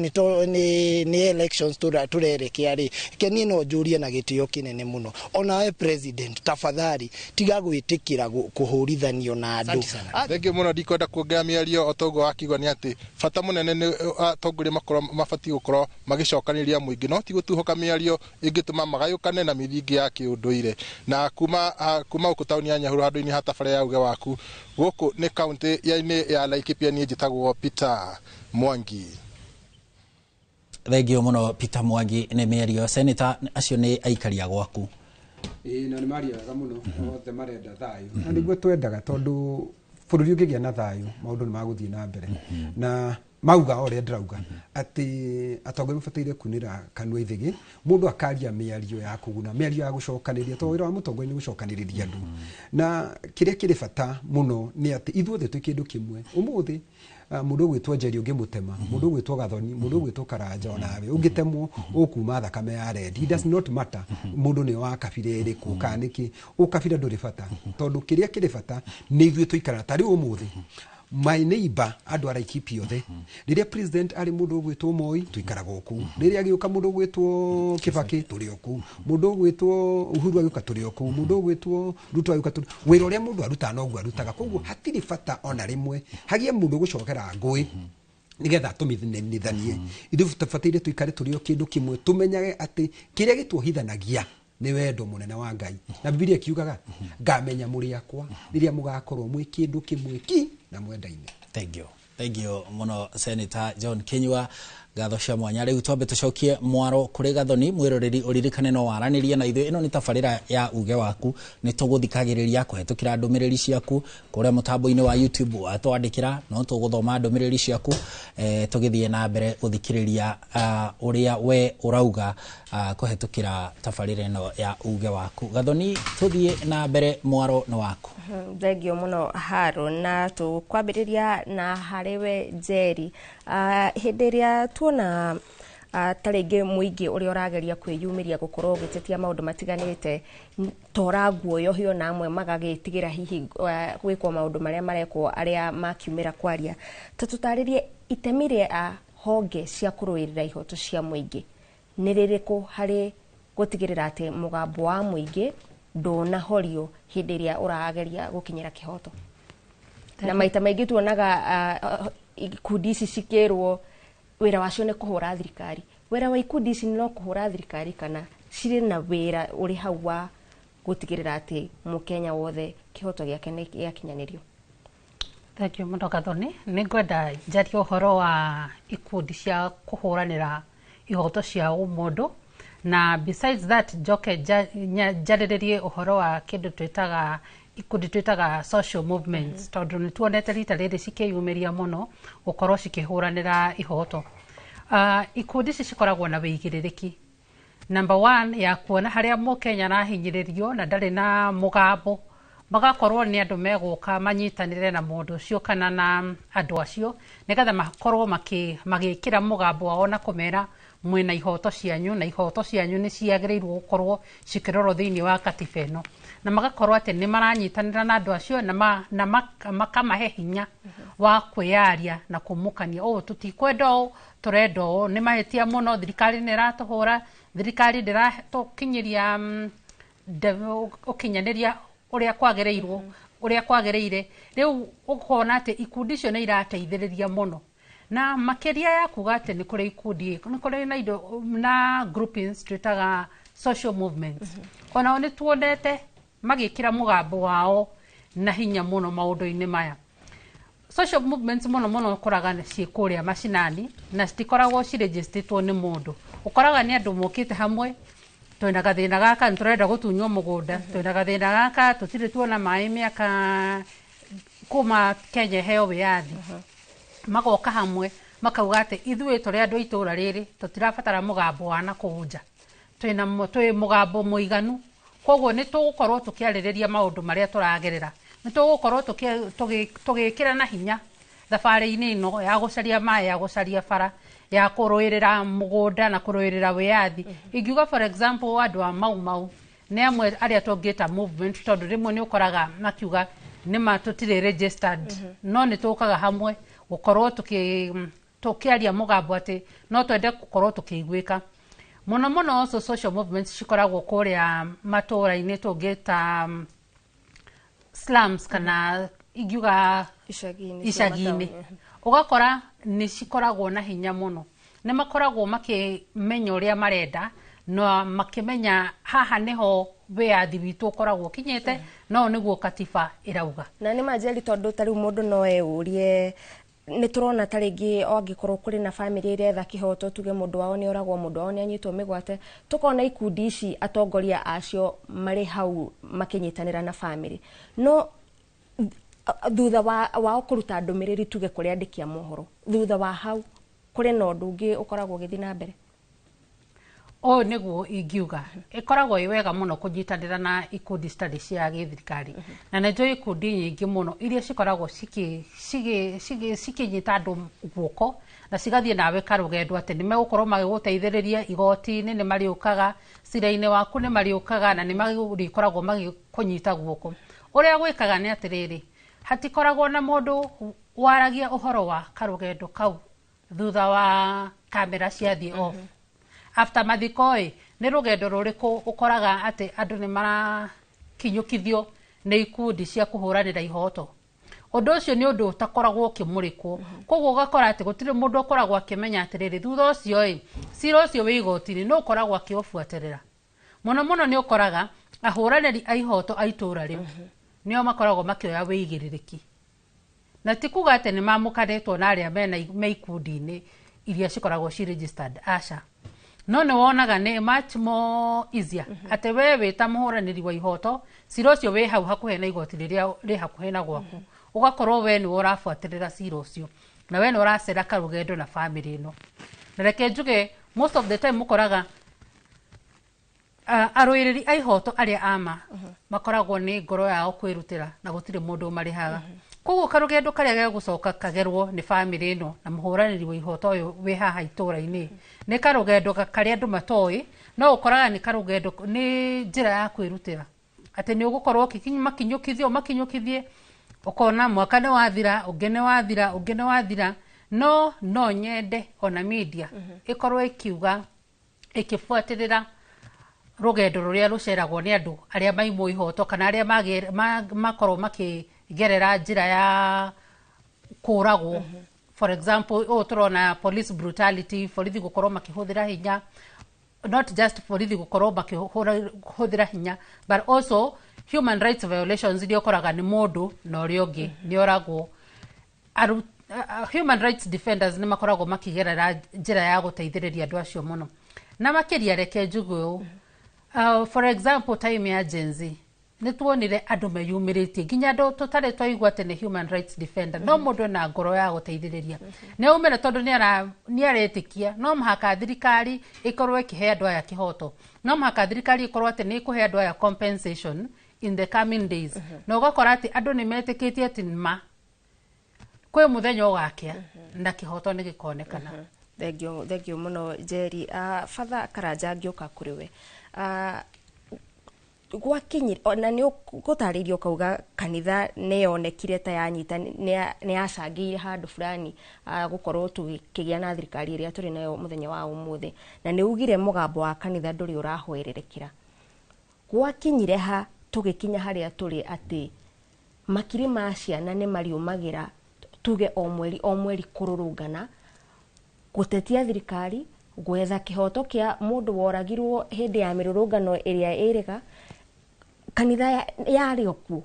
nĩ elections tũrerekea rĩ, ke niĩ no njũrie na gĩtĩo kĩnene mũno, onawe president, tafadhali tiga gwĩtĩkĩra kũhũrithanio na andũ. Thengiũ mũno. Ndikwenda kuongerera mĩario, o toguo wakiuga nĩ atĩ bata mũnene nĩ atongoria makorwo mabatiĩ gũkorwo magĩcokanĩrĩria mũingĩ, no ti gũtuhũka mĩario ĩngĩtũma magayũkane na mĩthingi ya kĩũndũire. Na kuma gũkũ taũni ya Nyahururu, handũ-inĩ ha tabarĩra ya Uge Waku, gũkũ nĩ kaũntĩ ya Laikipia, niĩ njĩtagwo Peter Mwangi. Thengio mũno, Peter Mwangi, nĩ mĩario. Senator, acio nĩ aikaria gwaku. Ĩĩ, na nĩ maria wega mũno. Othe marenda thayũ, na nĩguo twendaga, tondũ bũrũri ũngĩgĩa na thayũ, maũndũ nĩ magũthiĩ na mbere. Na mauga o ũrĩa ndĩrauga atĩ atongoria mabataire kunĩra kanua ithĩgĩ, mũndũ akaria mĩario ya kũguna, mĩario ya gũcokanĩria, tondũ wĩra wa mũtongoria nĩ gũcokanĩrĩria andũ. Na kĩrĩa kĩrĩ bata mũno nĩ atĩ ithuothe twĩ kĩndũ kĩmwe. Ũmũthĩ mũndũ ũgwĩtwo Njeri ũngĩmũtema, mũndũ ũgwĩtwo Gathoni, mũndũ ũgwĩtwo Karanja, onawe ũngĩtemwo ũkuma thakame ya red. It does not matter mũndũ nĩ wa kabira ĩrĩkũ kana nĩkĩ. Ũkabira ndũrĩ bata, tondũ kĩrĩa kĩrĩ bata nĩ ithuĩ tũikara. Ta rĩu ũmũthĩ my neighbor, andũ a Laikipia othe, rĩrĩa president arĩ mũndũ ũgwĩtwo Moi, tũikaraga o kũu. Rĩrĩa agĩũka mũndũ ũgwĩtwo Kibaki, tũrĩ o kũu. Mũndũ ũgwĩtwo Uhuru agĩũka, tũrĩ o kũu. Mũndũ ũgwĩtwo Ruto agĩũka, tũrĩ wĩra ũrĩa mũndũ arutaga noguo arutaga. Koguo hatirĩ bata ona rĩmwe hagie mũndũ gũcokera ngũĩ nigetha tũmithanithanie. Ithuĩ tũbataire tũikare tũrĩ o kĩndũ kĩmwe, tũmenyage atĩ kĩrĩa gĩtuohithanagia nĩ wendo mũnene wa Ngai. Na Bibilia kiugaga, "Ngamenya mũrĩ akwa rĩrĩa mũgakorwo mwĩ kĩndũ kĩmwe ki na mwendaine." Thank you, thank you mũno, Senator John Kinyua, ngatho cia mwanya. Rĩu twambe tũcokie mwaro kũrĩ Gathoni. Mwĩroreri, ũririkane no waranĩrie na ithuĩ. Ĩno nĩ tabarĩra ya Uge Waku. Nĩ tũgũthikagĩrĩria kũhetũkĩra ndũmĩrĩri ciaku kũrĩa mũtambo-inĩ wa YouTube. Watwandĩkĩra, no tũgũthoma ndũmĩrĩri ciaku tũgĩthiĩ na mbere gũthikĩrĩria ũrĩa we ũrauga kũhetũkĩra tabarĩra ĩno ya Uge Waku. Gathoni, tũthiĩ na mbere, mwaro nĩ waku. Thengio mũno, Haro. Na tũkwambĩrĩria na harĩ we Njeri. Hĩndĩ ĩrĩa tuona ta rĩngĩ mũingĩ ũrĩa ũrageria kwĩyumĩria gũkorwo ũgĩtetia maũndũ matiganĩte, ta ũraguoyohio na amwe magagĩtigĩra hihi gwĩkwo maũndũ marĩa marekwo arĩa makiumĩra kwaria, ta tũtarĩrie itemi rĩa honge cia kũrũĩrĩra ihoto cia mũingĩ nĩ rĩrĩkũ harĩ gũtigĩrĩra atĩ mũgambo wa mũingĩ ndũnahorio hĩndĩ ĩrĩa ũrageria gũkinyĩra kĩhoto? Na maita maingĩ tuonaga ikundi ici cikĩrwo wĩra wacio nĩ kũhũra thirikari. Wĩra wa ikundi ici no kũhũra thirikari, kana cirĩ na wĩra ũrĩ hau wa gũtigĩrĩra atĩ mũkenya wothe kĩhoto gĩake nĩ gĩakinyanĩrio? Thank you mũno, Gathoni. Nĩ ngwenda njarie ũhoro wa ikundi cia kũhũranĩra ihoto cia ũmũndũ, na besides that njoke njarĩrĩrie ũhoro wa kĩndũ twĩtaga ikundi twĩtaga social movements, tondũ nĩ tuonete rita rĩrĩ cikĩyumĩria mũno gũkorwo cikĩhũranĩra ihoto. Ikundi ici cikoragwo na wĩigĩrĩrĩki number one ya kuona harĩa mũkenya arahinyĩrĩrio na ndarĩ na mũgambo, magakorwo nĩ andũ megũka manyitanĩre na mũndũ ũcio kana na andũ acio, nĩgetha makorwo magĩkĩra mũgambo wao na kũmera mwĩna ihoto cianyu, na ihoto cianyu nĩ ciagĩrĩirwo gũkorwo cikĩrorwo thĩinĩ wa katiba ĩno. Na magakorwo atĩ nĩ maranyitanĩra na andũ acio na makamahe hinya wa kwĩyaria na kũmũkania ũũ tũtikwenda, ũũ tũrenda, ũũ nĩ mahĩtia mũno, thirikari nĩ ĩratũhũra, thirikari ndĩratũkinyĩria ũkinyanĩria ũrĩa kwagĩrĩirwo, ũrĩa kwagĩrĩire. Rĩu ũkona atĩ ikundi icio nĩ irateithĩrĩria mũno, na makĩria ya kuga atĩ nĩ kũrĩ ikundi, nĩ kũrĩ na indo na groupings twĩtaga social movements. Onao nĩ tuonete magĩkĩra mũgambo wao na hinya mũno maũndũ-inĩ maya. Social movements mũno mũno ũkoraga ciĩ kũrĩa macinani na citikoragwo cirĩnjĩstĩtwo nĩ mũndũ. Ũkoraga nĩ andũ mokĩte hamwe, twĩna gathĩna gaka, nĩ tũrenda gũtunywo mũgũnda, twĩna gathĩna gaka, tũtirĩ tuona maĩ mĩaka kuma Kenya ĩheo wĩyathi. Magoka hamwe makauga atĩ ithuĩ tũrĩ andũ a itũra rĩrĩ, tũtirabatara mũgambo wa nakũu nja, twĩna twĩ mũgambo mũiganu, koguo nĩ tũgũkorwo tũkĩarĩrĩria maũndũ marĩa tũragerera. Nĩ tũgũkorwo tũgĩkĩra na hinya thabarĩ-inĩ ĩno ya gũcaria maĩ, ya gũcaria bara, ya kũrũĩrĩra mũgũnda na kũrũĩrĩra wĩyathi. Ingiuga, for example, andũ a Mau Mau nĩ amwe arĩa tũngĩta movement, tondũ rĩmwe nĩ ũkoraga makiuga nĩma tũtirĩ registered, no nĩ tũkaga hamwe gũkorwo tũkĩaria mũgambo atĩ no twende gũkorwo tũkĩiguĩka mũno mũno. Also, social movements cikoragwo kũrĩa matũra-inĩ, tũngĩta slums kana ingiuga icagi-inĩ cia icagi-inĩ. Mataũni. Ũgakora nĩ cikoragwo na hinya mũno, nĩ makoragwo makĩmenya ũrĩa marenda na makĩmenya haha nĩho wĩyathi witũ ũkoragwo ũkinyĩte, no nĩguo katiba ĩrauga. Na nĩ manjeri, tondũ ta rĩu mũndũ no eyũrie, nĩ tũrona ta rĩngĩ o angĩkorwo kũrĩ na bamĩrĩ ĩretha kĩhoto, tuge mũndũ wao nĩ oragwo, mũndũ wao nĩ anyitwo mĩgwate, tũkona ikundi ici atongoria acio marĩ hau makĩnyitanĩra na bamĩrĩ, no thutha wa wao kũruta ndũmĩrĩri, tuge kũrĩ andĩki a mohoro, thutha wa hau kũrĩ na ũndũ ũngĩ ũkoragwo ũgĩthiĩ na mbere? Ũyũ nĩguo ingiuga ĩkoragwo ĩ wega mũno kũnyitanĩra na ikundi citarĩ cia gĩthirikari, na nĩ njũĩ ikundi nyingĩ mũno iria cikoragwo cikĩnyita andũ guoko na cigathiĩ nawe karũgendo, atĩ nĩ megũkorwo magĩgũteithĩrĩria igoti-inĩ, nĩ marĩũkaga cira-inĩ waku, nĩ marĩũkaga na nĩ marĩkoragwo magĩkũnyita guoko. Ũrĩa gwĩkaga nĩ atĩrĩrĩ, hatikoragwo na mũndũ waragia ũhoro wa karũgendo kau thutha wa kamera ciathiĩ off. After mathiko ĩ, nĩ rũgendo rũrĩkũ ũkoraga atĩ andũ nĩ marakinyũkithio nĩ ikundi cia kũhũranĩra ihoto? Ũndũ ũcio nĩ ũndũ ũtakoragwo ũkĩmũrĩkwo, koguo ũgakora atĩ gũtirĩ mũndũ ũkoragwo akĩmenya atĩrĩrĩ, thutha ũcio ĩ, cira ũcio wĩ igoti-inĩ no ũkoragwo akĩũbuatĩrĩra mũno mũno. Nĩ ũkoraga ahũranĩri a ihoto a itũra rĩu nĩo makoragwo makĩoya wĩigĩrĩrĩki, na ti kuga atĩ nĩ mamũkanĩtwo na arĩa mena me ikundi-inĩ iria cikoragwo ci registered, aca, no nĩ wonaga nĩ much more easier atĩ we wĩ ta mũhũranĩri wa ihoto, cira ũcio wĩ hau hakuhĩ na igoti rĩrĩa rĩ hakuhĩ na gwaku, ũgakorwo we nĩwe ũrabuatĩrĩra cira ũcio na we nĩ ũracera karũgendo na bamĩrĩ ĩno. Na reke njuge, most of the time ũkoraga arũĩrĩri a ihoto arĩa ama makoragwo nĩ ngoro yao kwĩrutĩra na gũtirĩ mũndũ ũmarĩhaga. Koguo karũgendo karĩa gegũcoka kagerwo nĩ bamĩrĩ ĩno na mũhũranĩri wa ihoto ũyũ wĩ haha itũra-inĩ nĩ karũgendo karĩa andũ matoĩ, no ũkoraga nĩ karũgendo, nĩ njĩra ya kwĩrutĩra, atĩ nĩ ũgũkorwo makinyũkithio makinyũkithie, ũkona mwaka nĩ wathira, ũngĩ nĩ wathira, ũngĩ nĩ wathira. No nyende ona media ĩkorwo ĩkiuga, ĩkĩbuatĩrĩra rũgendo rũrĩa rũceragwo nĩ andũ arĩa maimwo ihoto kana arĩa makorwo makĩgerera njĩra ya kũragwo. For example, ũũ tũrona police brutality, borithi gũkorwo makĩhũthĩra hinya, not just borithi gũkorwo makĩhũthĩra hinya, but also human rights violations iria ũkoraga nĩ mũndũ na ũrĩa ũngĩ nĩ oragwo. Human rights defenders nĩ makoragwo makĩgerera njĩra ya gũteithĩrĩria andũ acio mũno. Na makĩria, reke njuge ũũ, for example, time ya Gen Z nĩ tuonire andũ meyumĩrĩtie, nginya andũ tũtarĩ twaigua atĩ nĩ human rights defender, no mũndũ ena ngoro ya gũteithĩrĩria nĩ aumĩra, tondũ nĩ aretĩkia no mũhaka thirikari ĩkorwo ĩkĩhe andũ aya kĩhoto, no mũhaka thirikari ĩkorwo atĩ nĩ ĩkũhe andũ aya compensation in the coming days. Na ũgakora atĩ andũ nĩ metĩkĩtie atĩ ma kwĩ mũthenya ũgakĩa na kĩhoto nĩ gĩkonekana. Thengio, thengio mũno, Njeri. Father Karanja, ngĩũka kũrĩ we, gwakinyire ona nĩ ũgũtarĩirio ũkauga kanitha nĩ yonekire ta yanyita, nĩ yacangĩire handũ fulani gũkorwo tũkĩgĩa na thirikari ĩrĩa tũrĩ nayo mũthenya wa ũmũthĩ, na nĩ ugire mũgambo wa kanitha ndũrĩ ũrahwererekera. Gwakinyire ha tũgĩkinya harĩa tũrĩ atĩ makiri ma ciana nĩ mariumagĩra, tuge o mweri o mweri, kũrũrũngana gũtetia thirikari, gwetha kĩhoto kĩa mũndũ woragirwo hĩndĩ ya mĩrũrũngano ĩrĩa ĩrĩga kanitha yarĩ o kuo,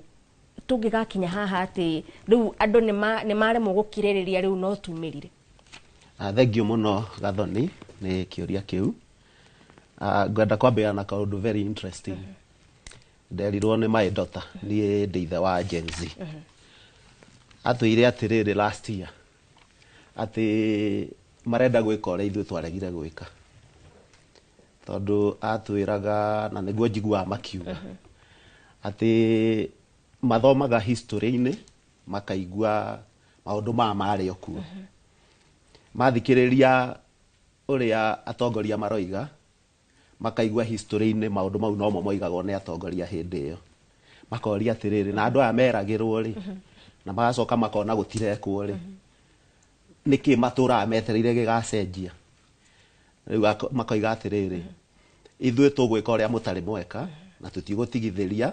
tũngĩgakinya haha atĩ rĩu andũ nĩ maremwo gũkirĩrĩria, rĩu no tumĩrire? Thengio mũno, Gathoni, nĩ kĩũria kĩu. Ngwenda kwambĩrĩria na kaũndũ very interesting. Nderirwo nĩ my daughter, niĩ ndĩ ithe wa Gen Z, atwĩire atĩrĩrĩ last year atĩ marenda gwĩka ũrĩa ithuĩ twaregire gwĩka, tondũ atwĩraga, na nĩguo njiguaga makiuga atĩ Mathomaga history-inĩ, makaigua maũndũ maya marĩ o kuo, mathikĩrĩria ũrĩa atongoria maroiga, makaigua history-inĩ maũndũ mau nomo moigagwo nĩ atongoria hĩndĩ ĩyo, makoria atĩrĩrĩ, na andũ aya meragĩrwo rĩ, na magacoka makona gũtirekwo rĩ, nĩkĩ matũraga metereire gĩgacenjia? Rĩu makoiga atĩrĩrĩ, ithuĩ tũgwĩka ũrĩa mũtarĩ mweka na tũtigũtigithĩria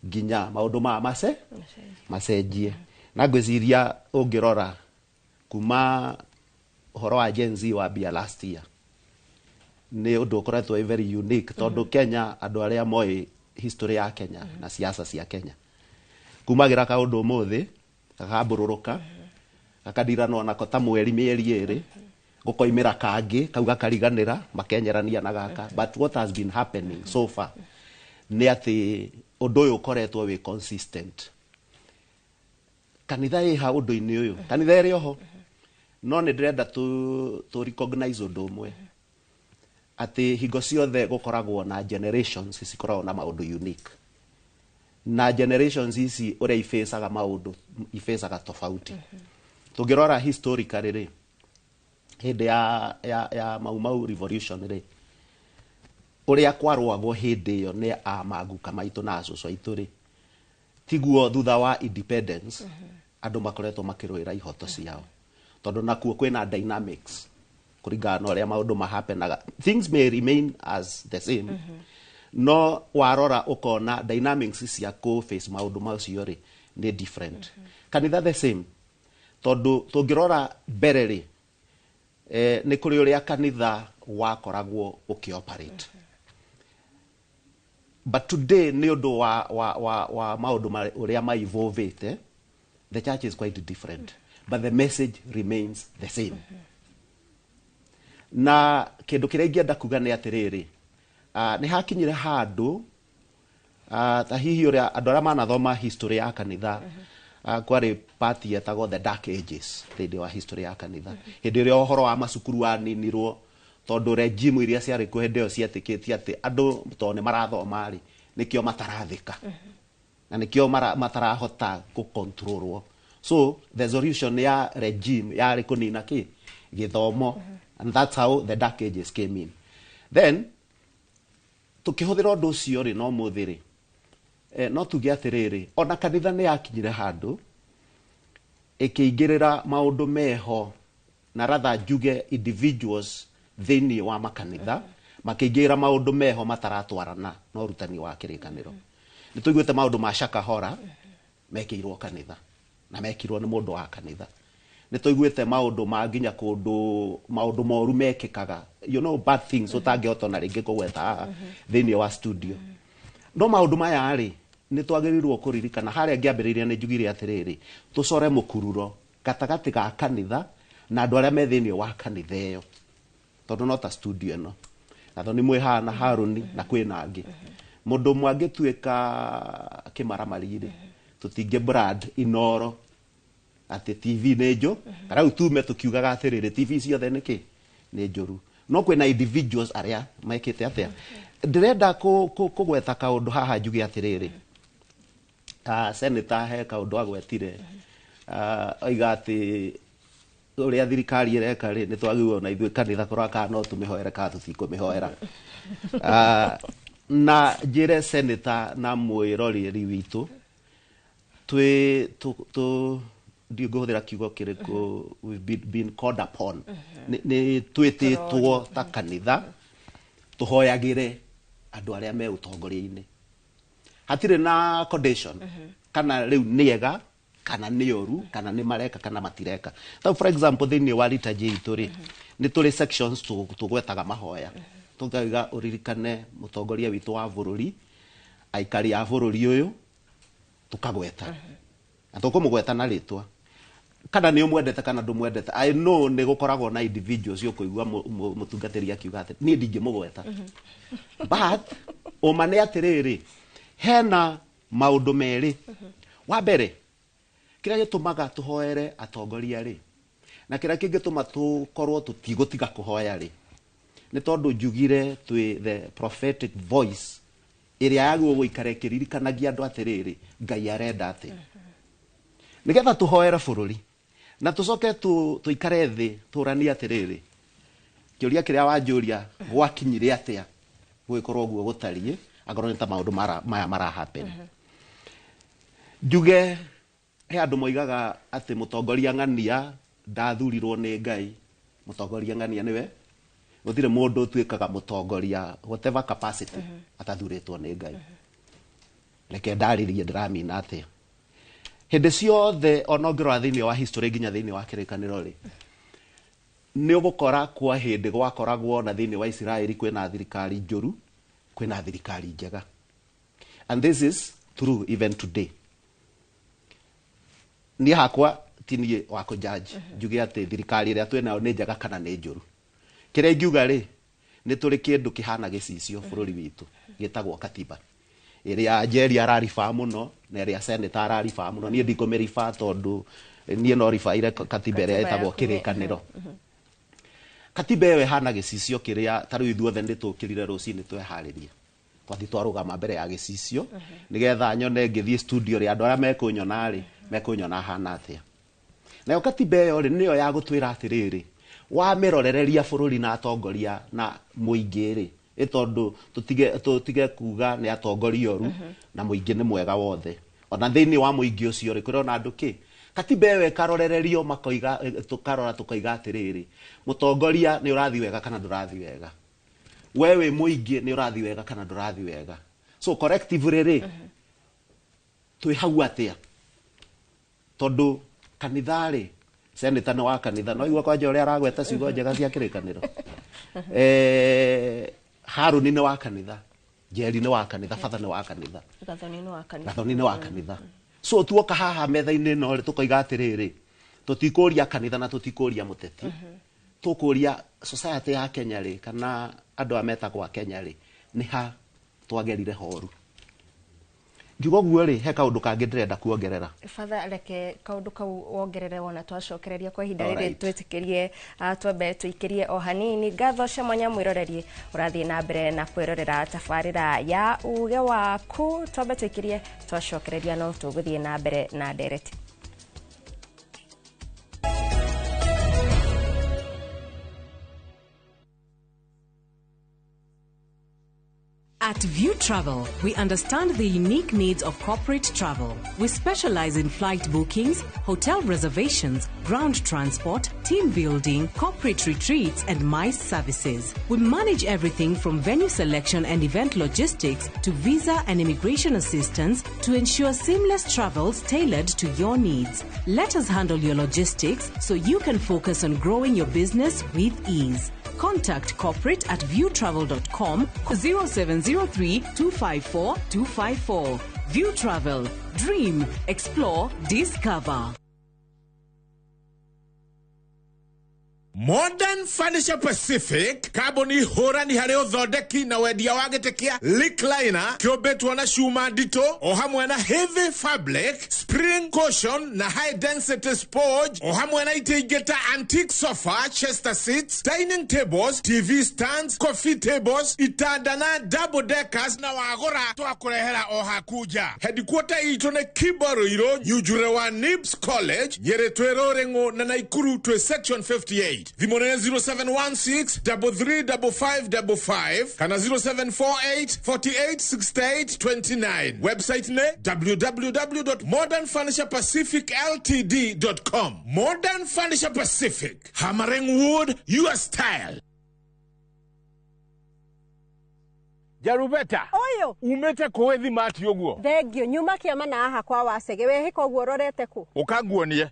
nginya maũndũ maya macenjie. Na ngwĩciria ũngĩrora kuma ũhoro wa Gen Z wambia last year, nĩ ũndũ ũkoretwo wĩ very unique, tondũ Kenya, andũ arĩa moĩ history ya Kenya na siasa cia Kenya, kumagĩra kaũndũ ũmũthĩ gakambũrũrũka, gakadiranwo nako ta mweri, mĩeri 2, gũkoimĩra kangĩ, kau gakariganĩra, makenyerania na gaka. But what has been happening so far nĩ atĩ ũndũ ũyũ ũkoretwo wĩ consistent. Kanitha ĩha ũndũ-inĩ ũyũ? Kanitha ĩrĩ oho, no nĩ ndĩrenda tu recognize ũndũ ũmwe, atĩ hingo ciothe gũkoragwo na generations cikoragwo na maũndũ unique, na generations ici ũrĩa ifacaga maũndũ ifacaga tofauti. Tũngĩrora historically rĩ, hĩndĩ ya Mau Mau revolution rĩ, ũrĩa kwarũagwo hĩndĩ ĩyo nĩ a maguka maitũ na acũcũ aitũ rĩ, tiguo thutha wa independence andũ makoretwo makĩrũĩra ihoto ciao, tondũ nakuo kwĩna dynamics kũringana na ũrĩa maũndũ mahapenaga. Things may remain as the same, no warora ũkona dynamics cia kũ face maũndũ macio rĩ nĩ different. Kanitha the same, tondũ tũngĩrora mbere rĩ, nĩ kũrĩ ũrĩa kanitha wakoragwo ũkĩoperate, but today nĩ ũndũ wa maũndũ ũrĩa ma-evolvĩte, the church is quite different, but the message remains the same. Na kĩndũ kĩrĩa ingĩenda kuga nĩ atĩrĩrĩ, nĩ hakinyire handũ, ta hihi ũrĩa andũ arĩa manathoma history ya kanitha, kwarĩ party yetagwo the Dark Ages thĩinĩ wa history ya kanitha, hĩndĩ ĩrĩa ũhoro wa macukuru waninirwo, tondũ regime iria ciarĩ kuo hĩndĩ ĩyo cietĩkĩtie atĩ andũ tondũ nĩ marathoma rĩ, nĩkĩo matarathĩka na nĩkĩo matarahota gũcontrolwo. So the solution ya regime yarĩ kũnina kĩ gĩthomo, and that's how the Dark Ages came in. Then tukĩhũthĩra ũndũ ũcio rĩ, no mũthĩ rĩ, no tuge atĩrĩrĩ, ona kanitha nĩ yakinyire handũ ĩkĩingĩrĩra maũndũ meho, na rather njuge individuals thĩinĩ wa makanitha makĩingĩrĩra maũndũ meho mataratwarana na ũrutani wa kĩrĩkanĩro. Nĩ tũiguĩte maũndũ ma Shakahola mekĩirwo kanitha na mekirwo nĩ mũndũ wa kanitha. Nĩ tũiguĩte maũndũ ma nginya kũndũ maũndũ moru mekĩkaga, bad things ũtangĩhota ona rĩngĩ kũgweta haha thĩinĩ wa studio. No maũndũ maya rĩ, nĩ twagĩrĩirwo kũririkana harĩa ngĩambĩrĩria nĩ njugire atĩrĩrĩ, tũcore mũkururo gatagatĩ ga kanitha na andũ arĩa me thĩinĩ wa kanitha ĩyo, tondũ no ta studio ĩno na tondũ nĩ mwĩ haha na Harũni na kwĩna angĩ, mũndũ ũmwe angĩtuĩka kĩmaramari rĩ, tũtingĩ brand Inoro atĩ TV nĩ njũ, kana rĩu tume tũkiugaga atĩrĩrĩ, TV ciothe nĩ kĩ nĩ njũru. No kwĩna individuals arĩa mekĩte atĩa. Ndĩrenda kũgweta kaũndũ haha njuge atĩrĩrĩ, senator he kaũndũ agwetire, oiga atĩ ũrĩa thirikari ĩreka rĩ, nĩ twagĩrĩirwo na ithuĩ kanitha kũrora kana no tũmĩhoere kana tũtikũmĩhoera. Na njĩre senator na mwĩroreri witũ, twĩ tũ ndiũ ngũhũthĩra kiugo kĩrĩkũ, we've been called upon, nĩ twĩtĩtwo ta kanitha tũhoyagĩre andũ arĩa me ũtongoria-inĩ. Hatirĩ na condition kana rĩu nĩ ega kana nĩ ũru, kana nĩ mareka kana matireka. Ta for example, thĩinĩ wa liturgy itũ rĩ, nĩ tũrĩ sections tũgwetaga mahoya, tũkauga ũririkane mũtongoria witũ wa bũrũri, aikari a bũrũri ũyũ, tũkagweta na tũkũmũgweta na rĩtwa, kana nĩ ũmwendete kana ndũmwendete. I know nĩ gũkoragwo na individuals ũkũigua mũtungatĩri akiuga atĩ niĩ ndingĩmũgweta, but ũma nĩ atĩrĩrĩ, hena maũndũ merĩ. Wa mbere, kĩrĩa gĩtũmaga tũhoere atongoria rĩ, na kĩrĩa kĩngĩtũma tũkorwo tũtigũtiga kũhoya rĩ, nĩ tondũ njugire twĩ the prophetic voice Ĩrĩa yagĩrĩirwo gũikara ĩkĩririkanagia andũ atĩrĩrĩ, Ngai arenda atĩ nĩgetha tũhoere bũrũri na tũcoke tũikare thĩ tũranie atĩrĩrĩ, kĩũria kĩrĩa wanjũria gwakinyire atĩa gũgĩkorwo ũguo gũtariĩ, akorwo nĩ ta maũndũ maya mara happen. Njuge he andũ moigaga atĩ mũtongoria ng'ania ndathurirwo nĩ Ngai. Mũtongoria ng'ania nĩwe, gũtirĩ mũndũ ũtuĩkaga mũtongoria, whatever capacity, atathurĩtwo nĩ Ngai. Reke ndarĩrie ndĩramina atĩa. Hĩndĩ ciothe ona ũngĩrora thĩinĩ wa history nginya thĩinĩ wa kĩrĩkanĩro rĩ, nĩ ũgũkora kwa hĩndĩ gwakoragwo na thĩinĩ wa Isiraeli kwĩna thirikari njũru, kwĩna thirikari njega, and this is true even today. Niĩ hakwa ti niĩ wa kũjudge njuge atĩ thirikari ĩrĩa twĩnayo nĩ njega kana nĩ njũru. Kĩrĩa ingiuga rĩ, nĩ tũrĩ kĩndũ kĩhana gĩcicio bũrũri witũ gĩtagwo katiba, ĩrĩa Njeri araribaa mũno na ĩrĩa senator araribaa mũno. Niĩ ndikũmĩribaa tondũ niĩ no ribaire katiba ĩrĩa Katiba ĩtagwo yaku kĩrĩkanĩro. Katiba ĩyo ĩhana gĩcicio kĩrĩa ta rĩu ithuothe nĩ tũkĩrire rũcinĩ tweharĩria, twathiĩ twarũgama mbere ya gĩcicio nĩgetha nyone ngĩthiĩ studio rĩ, andũ arĩa mekũnyona rĩ, mekũnyona hana atĩa. Nayo katiba ĩyo rĩ, nĩyo ya gũtwĩra atĩrĩrĩ, wamĩrorereria bũrũri na atongoria na mũingĩ rĩ, ĩ tondũ tũtige kuga nĩ atongoria oru na mũingĩ nĩ mwega wothe. Ona thĩinĩ wa mũingĩ ũcio rĩ, kũrĩ ona andũ kĩ katiba ĩyo ĩkarorererio, makoiga, tũkarora tũkoiga atĩrĩrĩ, mũtongoria nĩ ũrathiĩ wega kana ndũrathiĩ wega, we wĩ mũingĩ nĩ ũrathiĩ wega kana ndũrathiĩ wega. So collectively rĩ, twĩ hau atĩa? Tondũ kanitha rĩ, senator nĩ wa kanitha, no igua kwanja ũrĩa aragweta ciugo njega cia kĩrĩkanĩro. Harũni nĩ wa kanitha, Njeri nĩ wa kanitha, Batha nĩ wa kanitha, Gathoni nĩ wa kanitha. Gathoni nĩ wa kanitha. So tuoka haha metha-inĩ ĩno rĩ, tũkoiga atĩrĩrĩ, tũtikũria kanitha na tũtikũria mũteti, tũkũria society ya Kenya rĩ, kana andũ aya metagwo a Kenya rĩ, nĩ ha twagerire horu. Ngiuga ũguo rĩ, he kaũndũ kangĩ ndĩrenda kuongerera. Father, reke kaundu kau wongerere wona twacokereria kwa ihinda rĩrĩ. Alright. Twĩtĩkĩrie twambe tũikĩrie o hanini. Ngatho cia mwanya mwĩroreri ũrathiĩ na mbere na kwĩrorera tabarĩra ya uge waku. Twambe tũikĩrie, twacokereria no tũgũthiĩ na mbere na ndereti. At View Travel, we understand the unique needs of corporate travel. We specialize in flight bookings, hotel reservations, ground transport, team building, corporate retreats, and MICE services. We manage everything from venue selection and event logistics to visa and immigration assistance to ensure seamless travels tailored to your needs. Let us handle your logistics so you can focus on growing your business with ease. Contact corporate at viewtravel.com, 0703 254 254. View Travel. Dream, explore, discover. Modern Furniture Pacific, kambuni hũrani harĩ ũthondeki na wendia wa gĩtĩ kĩa recliner kĩũmbĩtwo na cuma nditũ o hamwe na heavy fabric, spring cushion na high density sponge, o hamwe na itĩ ingĩ ta antique sofa, chester seats, dining tables, TV stands, coffee tables, itanda na double deckers, na wagũra twakũrehera o haku nja. Headquarter itũ nĩ Kibo Nyunjure wa Nibs College, Nyĩrĩ twĩ Rũrĩng'ũ na Naikuru twĩ section 58. Thimũ nĩ 0716 335555 kana 0748 48 68 29. Website nĩ www.modernfurniturepacificltd.com. Modern Furniture Pacific, hammering wood your style. Jarubeta. Ũyũ. Umĩte kũĩ thimati ũguo? Thengio, nyuma kĩama na haha kwa Wacege. Wehĩka ũguo ũrorete kũ? Ũkanguonie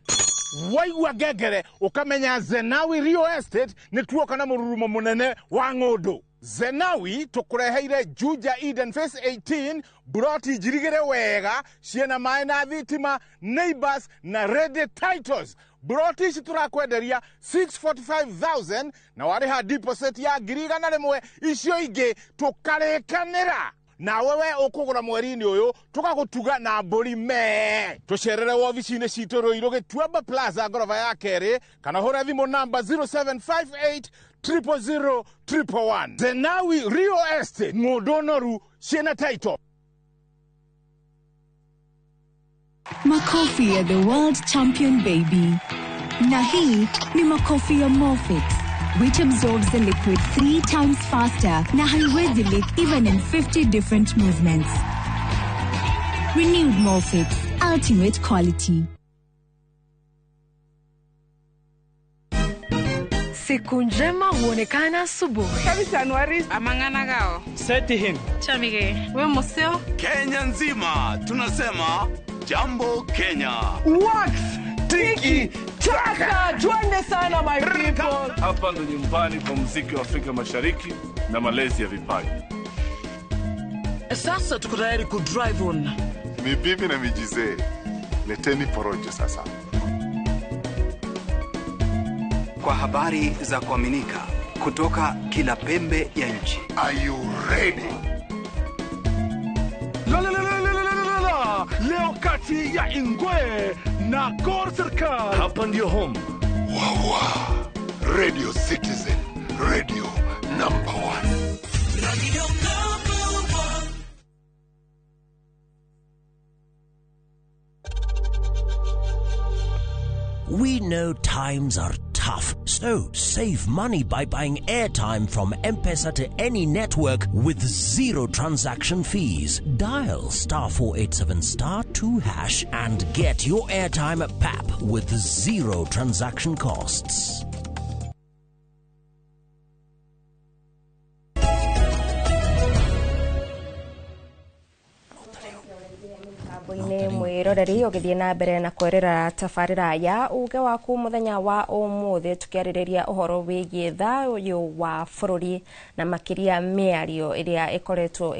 waigua ngengere ũkamenya Zenawi Real Estate nĩ tuoka na mũrurumo mũnene wa ng'ũndũ. Zenawi tũkũreheire Juja Eden Phase 18, buroti njirigĩre wega ciĩna maĩ na thitima, neighbors na ready titles. Buroti ici tũrakwenderia 645,000 na warĩha deposit ya 100,000, icio ingĩ tũkarĩkanĩra. Nawe we ũkũgũra mweri-inĩ ũyũ tũgagũtuga na mbũri me. Tũcerere wobici-inĩ citũ Ruiru Gĩtuamba Plaza ngoroba ya kerĩ, kana hũra thimũ namba 0758 000 111. Zenawi Real Estate, ng'ũndũ noru ciĩna title. Makofi ya the world champion baby. Na hii ni makofi ya Morfix, which absorbs the liquid 3 times faster na haiwezi leak even in 50 different movements. Renewed Morfix, ultimate quality. Siku njema huonekana asubuhi. Amang'ana gao. Seti him. Chamige. We museo. Kenya nzima tunasema Jambo Kenya. Wax tiki taka, twende sana my people. Hapa ndo nyumbani kwa muziki wa Afrika Mashariki na malezi ya vipaji. Sasa tuko tayari ku drive on. Ni bibi na mijizee. Leteni porojo sasa. Kwa habari za kuaminika kutoka kila pembe ya nchi. Are you ready? La la la la la la la. Leo kati ya Ingwe na Gor Serikal. Hapa ndio home. Wawa. Radio Citizen, radio number 1. Radio number 1. We know times are tough, so save money by buying airtime from M-Pesa to any network with zero transaction fees. Dial *487*2# and get your airtime at PAP with zero transaction costs. Nĩ mwĩroreri ũgĩthiĩ na mbere na kwerera tabarĩra ya uge waku mũthenya wa ũmũthĩ, tũkĩarĩrĩria ũhoro wĩgiĩ thayũ wa bũrũri na makĩria mĩario ĩrĩa ĩkoretwo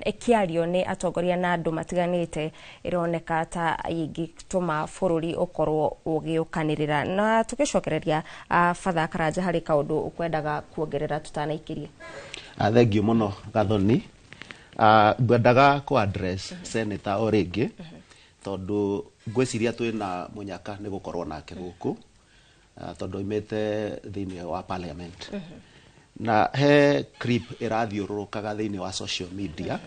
ĩkĩario nĩ atongoria na andũ matiganĩte ĩroneka ta ĩngĩtũma bũrũri ũkorwo ũgĩũkanĩrĩra. Na tũgĩcokereria Father Karanja, harĩ kaũndũ ũkwendaga kuongerera tũtanaikĩria? Thengiũ mũno Gathoni. Ngwendaga kũ address senator o rĩngĩ tondũ ngwĩciria twĩna mũnyaka nĩ gũkorwo nake gũkũ, tondũ oimĩte thĩinĩ wa parliament. Na he clip ĩrathiũrũrũkaga thĩinĩ wa social media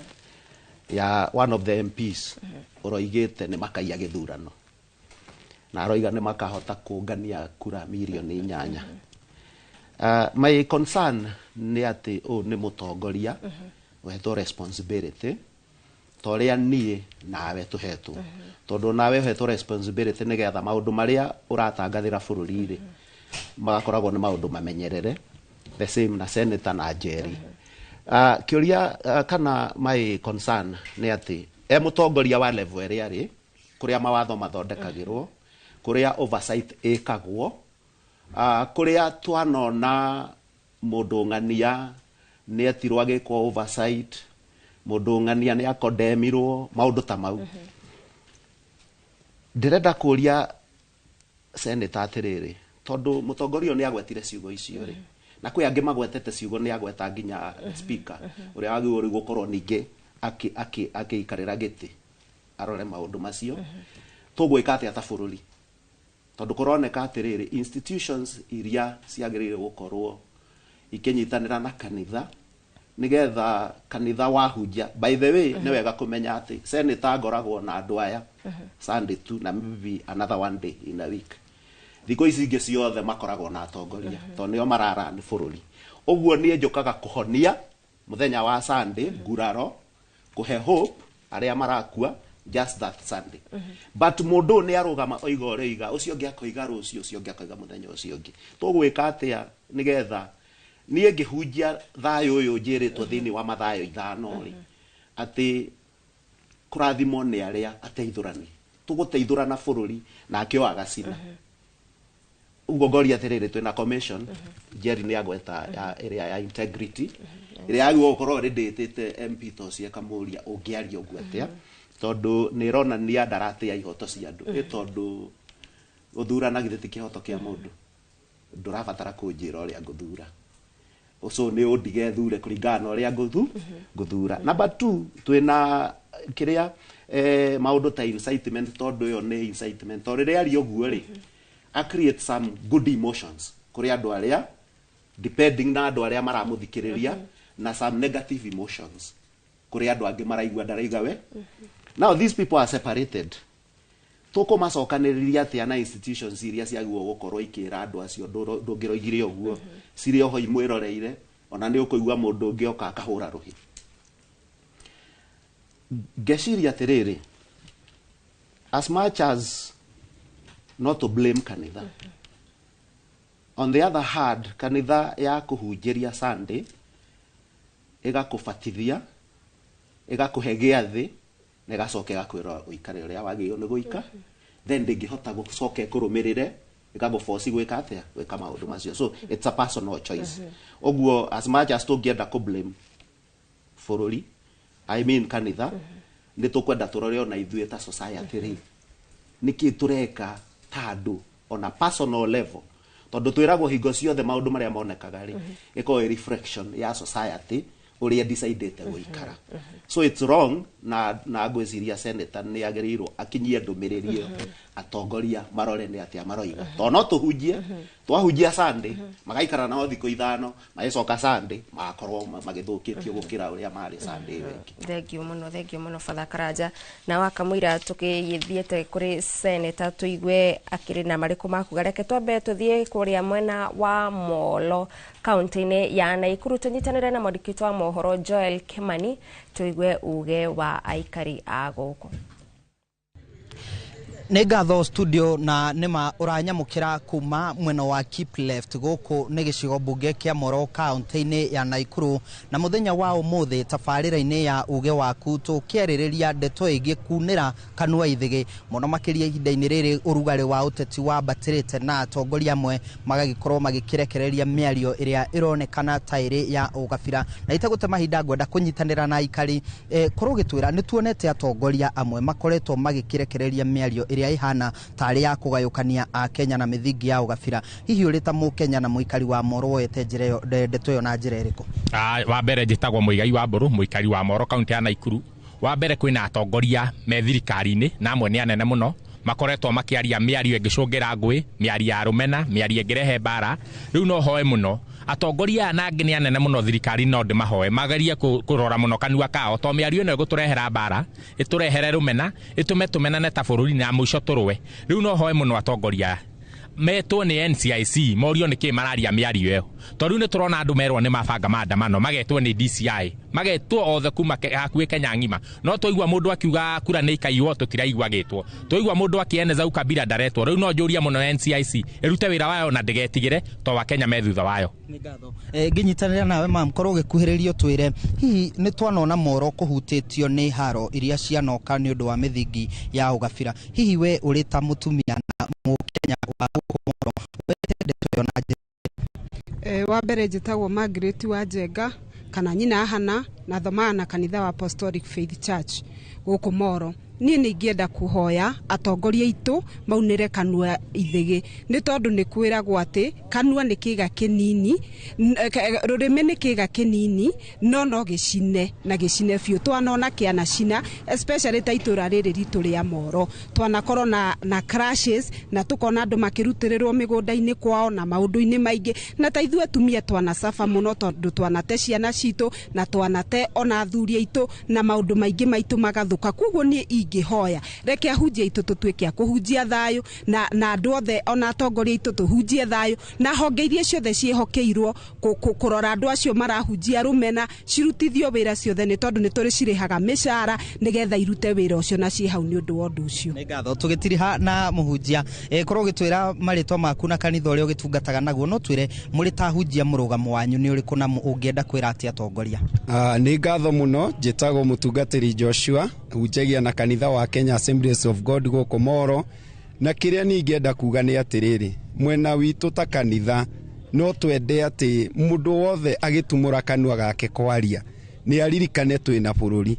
ya one of the MPs ũroigĩte nĩ makaiya gĩthurano na aroiga nĩ makahota kũngania kura mirioni 8. My concern nĩ atĩ ũyũ nĩ mũtongoria ũhetwo responsibility ta ũrĩa niĩ nawe tũhetwo, tondũ nawe ũhetwo responsibility nĩgetha maũndũ marĩa ũratangathĩra bũrũri rĩ magakoragwo nĩ maũndũ mamenyerere, the same na senator na Njeri. Kĩũria kana my concern nĩ atĩ e mũtongoria wa level ĩrĩa rĩ kũrĩa mawatho mathondekagĩrwo, kũrĩa oversight ĩkagwo, kũrĩa twanona mũndũ ng'ania nĩ etirwo agĩkwo oversight, mũndũ ng'ania nĩ akondemirwo, maũndũ ta mau. Ndĩrenda kũria senator atĩrĩrĩ, tondũ mũtongoria ũyũ nĩ agwetire ciugo icio rĩ, na kwĩ angĩ magwetete ciugo nĩ agweta nginya speaker ũrĩa wagĩrĩirwo rĩu gũkorwo ningĩ akĩikarĩra gĩtĩ arore maũndũ macio. Tũgwĩka atĩa ta bũrũri? Tondũ kũroneka atĩrĩrĩ, institutions iria ciagĩrĩire gũkorwo ikĩnyitanĩra na kanitha nĩgetha kanitha wahunjia. By the way, nĩ wega kũmenya atĩ senator ngoragwo na andũ aya Sunday tu na maybe another one day in a week. Thikũ ici ingĩ ciothe makoragwo na atongoria tondũ nĩo mararani bũrũri. Ũguo niĩ njũkaga kũhonia mũthenya wa Sunday nguraro, kũhe hope arĩa marakua just that Sunday. But mũndũ nĩ arũgama oiga ũrĩa oiga, ũcio ũngĩ akoiga rũciũ, ũcio ũngĩ akoiga mũthenya ũcio ũngĩ. Tũgwĩka atĩa nĩgetha niĩ ngĩhunjia thayũ ũyũ njĩrĩtwo thĩinĩ wa Mathayo 5 rĩ, atĩ kũrathimwo nĩ arĩa ateithũrani, tũgũteithũrana bũrũri nake o agacina. Ũguo ngoria atĩrĩrĩ, twĩna commission, Jerry nĩ agweta ĩrĩa ya integrity ĩrĩa yagĩrĩirwo gũkorwo ĩrĩndĩtĩte MP ta ũcio ĩkamũria ũngĩaria ũguo atĩa, tondũ nĩ ĩronania ndaratĩa ihoto cia andũ. Ĩ tondũ gũthurana githĩ ti kĩhoto kĩa mũndũ, ndũrabatara kũnjĩra ũrĩa ngũthura. So nĩ ũndige thure kũringana na ũrĩa ngũthura. Number 2, twĩna kĩrĩa maũndũ ta incitement, tondũ ĩyo nĩ incitement. Tondũ rĩrĩa aria ũguo rĩ, a create some good emotions kũrĩ andũ arĩa, depending na andũ arĩa maramũthikĩrĩria, na some negative emotions kũrĩ andũ angĩ maraigua ndaraiga we. Now these people are separated. Tũkũmacokanĩrĩria atĩa na institutions iria ciagĩrĩirwo gũkorwo ikĩra andũ acio ndũngĩroigire ũguo, cirĩ oho imwĩroreire, ona nĩ ũkũigua mũndũ ũngĩ oka akahũra rũhĩ. Ngeciria atĩrĩrĩ, as much as not to blame kanitha, on the other hand, kanitha ya kũhunjĩria Sunday ĩgakũbatithia, ĩgakũhe gĩathĩ, na ĩgacoka ĩgakwĩra ũikare ũrĩa wagĩrĩirwo nĩ gũika, then ndĩngĩhota gũcoka ĩkũrũmĩrĩre ĩgagũboci gwĩka atĩa, gwĩka maũndũ macio. So it's a personal choice. Ũguo as much as tũngĩenda kũ blame bũrũri, I mean kanitha, nĩ tũkwenda tũrore ona ithuĩ ta society rĩ, nĩkĩ tũreka ta andũ on a personal level, tondũ twĩragwo hingo ciothe maũndũ marĩa monekaga rĩ, ĩkoragwo ĩ reflection ya society ũrĩa decidete gũikara. So it's wrong, na ngwĩciria senator nĩ agĩrĩirwo akinyie ndũmĩrĩri ĩyo, atongoria marore nĩ atĩa maroiga, tondũ no tũhunjie, twahunjia Sunday magaikara nao thikũ 5, magĩcoka Sunday magakorwo magĩthũkĩtio gũkĩra ũrĩa marĩ Sunday ĩyo ĩngĩ. Thank you mũno Father Karanja. Na wakamũira tũkĩthiĩte kũrĩ senator tũigue akĩrĩ na marĩkũ makuga. Reke twambe tũthiĩ kũrĩa mwena wa Molo kaunti-inĩ ya Naikuru, tũnyitanĩre na mwandĩki wa mohoro Joel Kimani tũigue uge wa aikari a gũkũ. Nĩ ngatho studio, na nĩma ũranyamũkĩra kuma mwena wa Keep Left gũkũ nĩ gĩcigo mbunge kĩa Moro kaunti-inĩ ya Naikuru, na mũthenya wa ũmũthĩ tabarĩra-inĩ ya uge waku tũkĩarĩrĩria ndeto ĩgiĩ kunĩra kanua ithĩgĩ, mũno makĩria ihinda-inĩ rĩrĩ ũrugarĩ wa ũteti wambatĩrĩte na atongoria amwe magagĩkorwo magĩkĩrekereria mĩario ĩrĩa ĩronekana ta ĩrĩ ya ũgabira. Na itegũte mahinda ngwenda kũnyitanĩra na aikari, korwo ũgĩtwĩra nĩ tuonete atongoria amwe makoretwo magĩkĩrekereria mĩario ĩrĩa ihana tarĩ ya kũgayũkania a Kenya na mĩthingi ya ũgabira. Hihi ũrĩ ta mũkenya na mũikari wa Moro woete njĩra ĩyo, ndeto ĩyo na njĩra ĩrĩkũ? Wa mbere njĩtagwo Mũigai wa Mbũrũ, mũikari wa Moro kaunti ya Naikuru. Wa mbere kwĩna atongoria me thirikari-inĩ na amwe nĩ anene mũno, makoretwo makĩaria mĩario ĩngĩcũngĩra ngũĩ, mĩario ya rũmena, mĩario ĩngĩrehe mbara. Rĩu no hoe mũno atongoria aya na angĩ nĩ anene mũno thirikari, no ndĩmahoe magerie kũrora mũno kanua kao, to mĩario ĩno ĩgũtũrehera mbara, ĩtũrehere rũmena, ĩtũme tũmenane ta bũrũri na mũico tũrũe. Rĩu no hoe mũno atongoria aya metwo nĩ NCIC morio nĩkĩ mararia mĩario ĩyo, tondũ rĩu nĩ tũrona andũ merwo nĩ mabanga maandamano, magetwo nĩ DCI, magetwo othe kuma hakuhĩ Kenya ng'ima. No twaigua mũndũ akiuga kura nĩ ikaiywo tũtiraigua agĩtwo, twaigua mũndũ akĩeneza ukabira ndaretwo. Rĩu no njũrie mũno NCIC ĩrute wĩra wayo na ndĩgetigĩre, to wa Kenya me thutha wayo. Nĩ ngatho. Ngĩnyitanĩra nawe mam, korwo ũgĩkuhĩrĩrio twĩre, hihi nĩ twanona Moro kũhutĩtio nĩ haro iria cianoka nĩ ũndũ wa mĩthingi ya ũgabira, hihi we ũrĩ ta mũtumia na mũkenya wa gũkũ Moro wete ndeto ĩyo na njĩra? Wa mbere njĩtagwo Margaret wa Njenga kana nyina Hana, na thomaga na kanitha wa Apostolic Faith Church gũkũ Moro. Niĩ nĩ ingĩenda kũhoya atongoria aitũ maunĩre kanua ithĩgĩ, nĩ tondũ nĩ kwĩragwo atĩ kanua nĩ kĩga kĩnini, rũrĩmĩ nĩ kĩga kĩnini, no gĩcine na gĩcine biũ. Twanona kĩanacina especially ta itũra rĩrĩ ritũ rĩa Moro, twanakorwo na crashes, na tũkona andũ makĩrutĩrĩrwo mĩgũnda-inĩ kwao na maũndũ-inĩ maingĩ, na ta ithuĩ atumia twanacaba mũno tondũ twanate ciana citũ na twanate ona athuri aitũ na maũndũ maingĩ maitũ magathũka. Koguo niĩ ingĩhoya reke ahunjia aitũ tũtuĩke a kũhunjia thayũ, na andũ othe ona atongoria aitũ tũhunjie thayũ, na honge iria ciothe ciĩhokeirwo kũrora andũ acio marahunjia rũmena cirutithio wĩra ciothe, nĩ tondũ nĩ tũrĩ cirĩhaga mĩcara nĩgetha irute wĩra ũcio na ciĩ hau nĩ ũndũ wa ũndũ ũcio. Nĩ ngatho. Tũgĩtiriha na mũhunjia, korwo ũgĩtwĩra marĩtwa maku na kanitha ũrĩa ũgĩtungataga naguo, no twĩre mũrĩ ta ahunjia mũrũgamo wanyu nĩ ũrĩkũ na ũngĩenda kwĩra atĩa atongoria? Nĩ ngatho mũno, njĩtagwo mũtungatĩri Joshua, hunjagia na kanitha wa Kenya Assemblies of God gũkũ Moro, na kĩrĩa niĩ ingĩenda kuga nĩ atĩrĩrĩ, mwena witũ ta kanitha no twende atĩ mũndũ wothe agĩtumũra kanua gake kwaria nĩ aririkane twĩna bũrũri,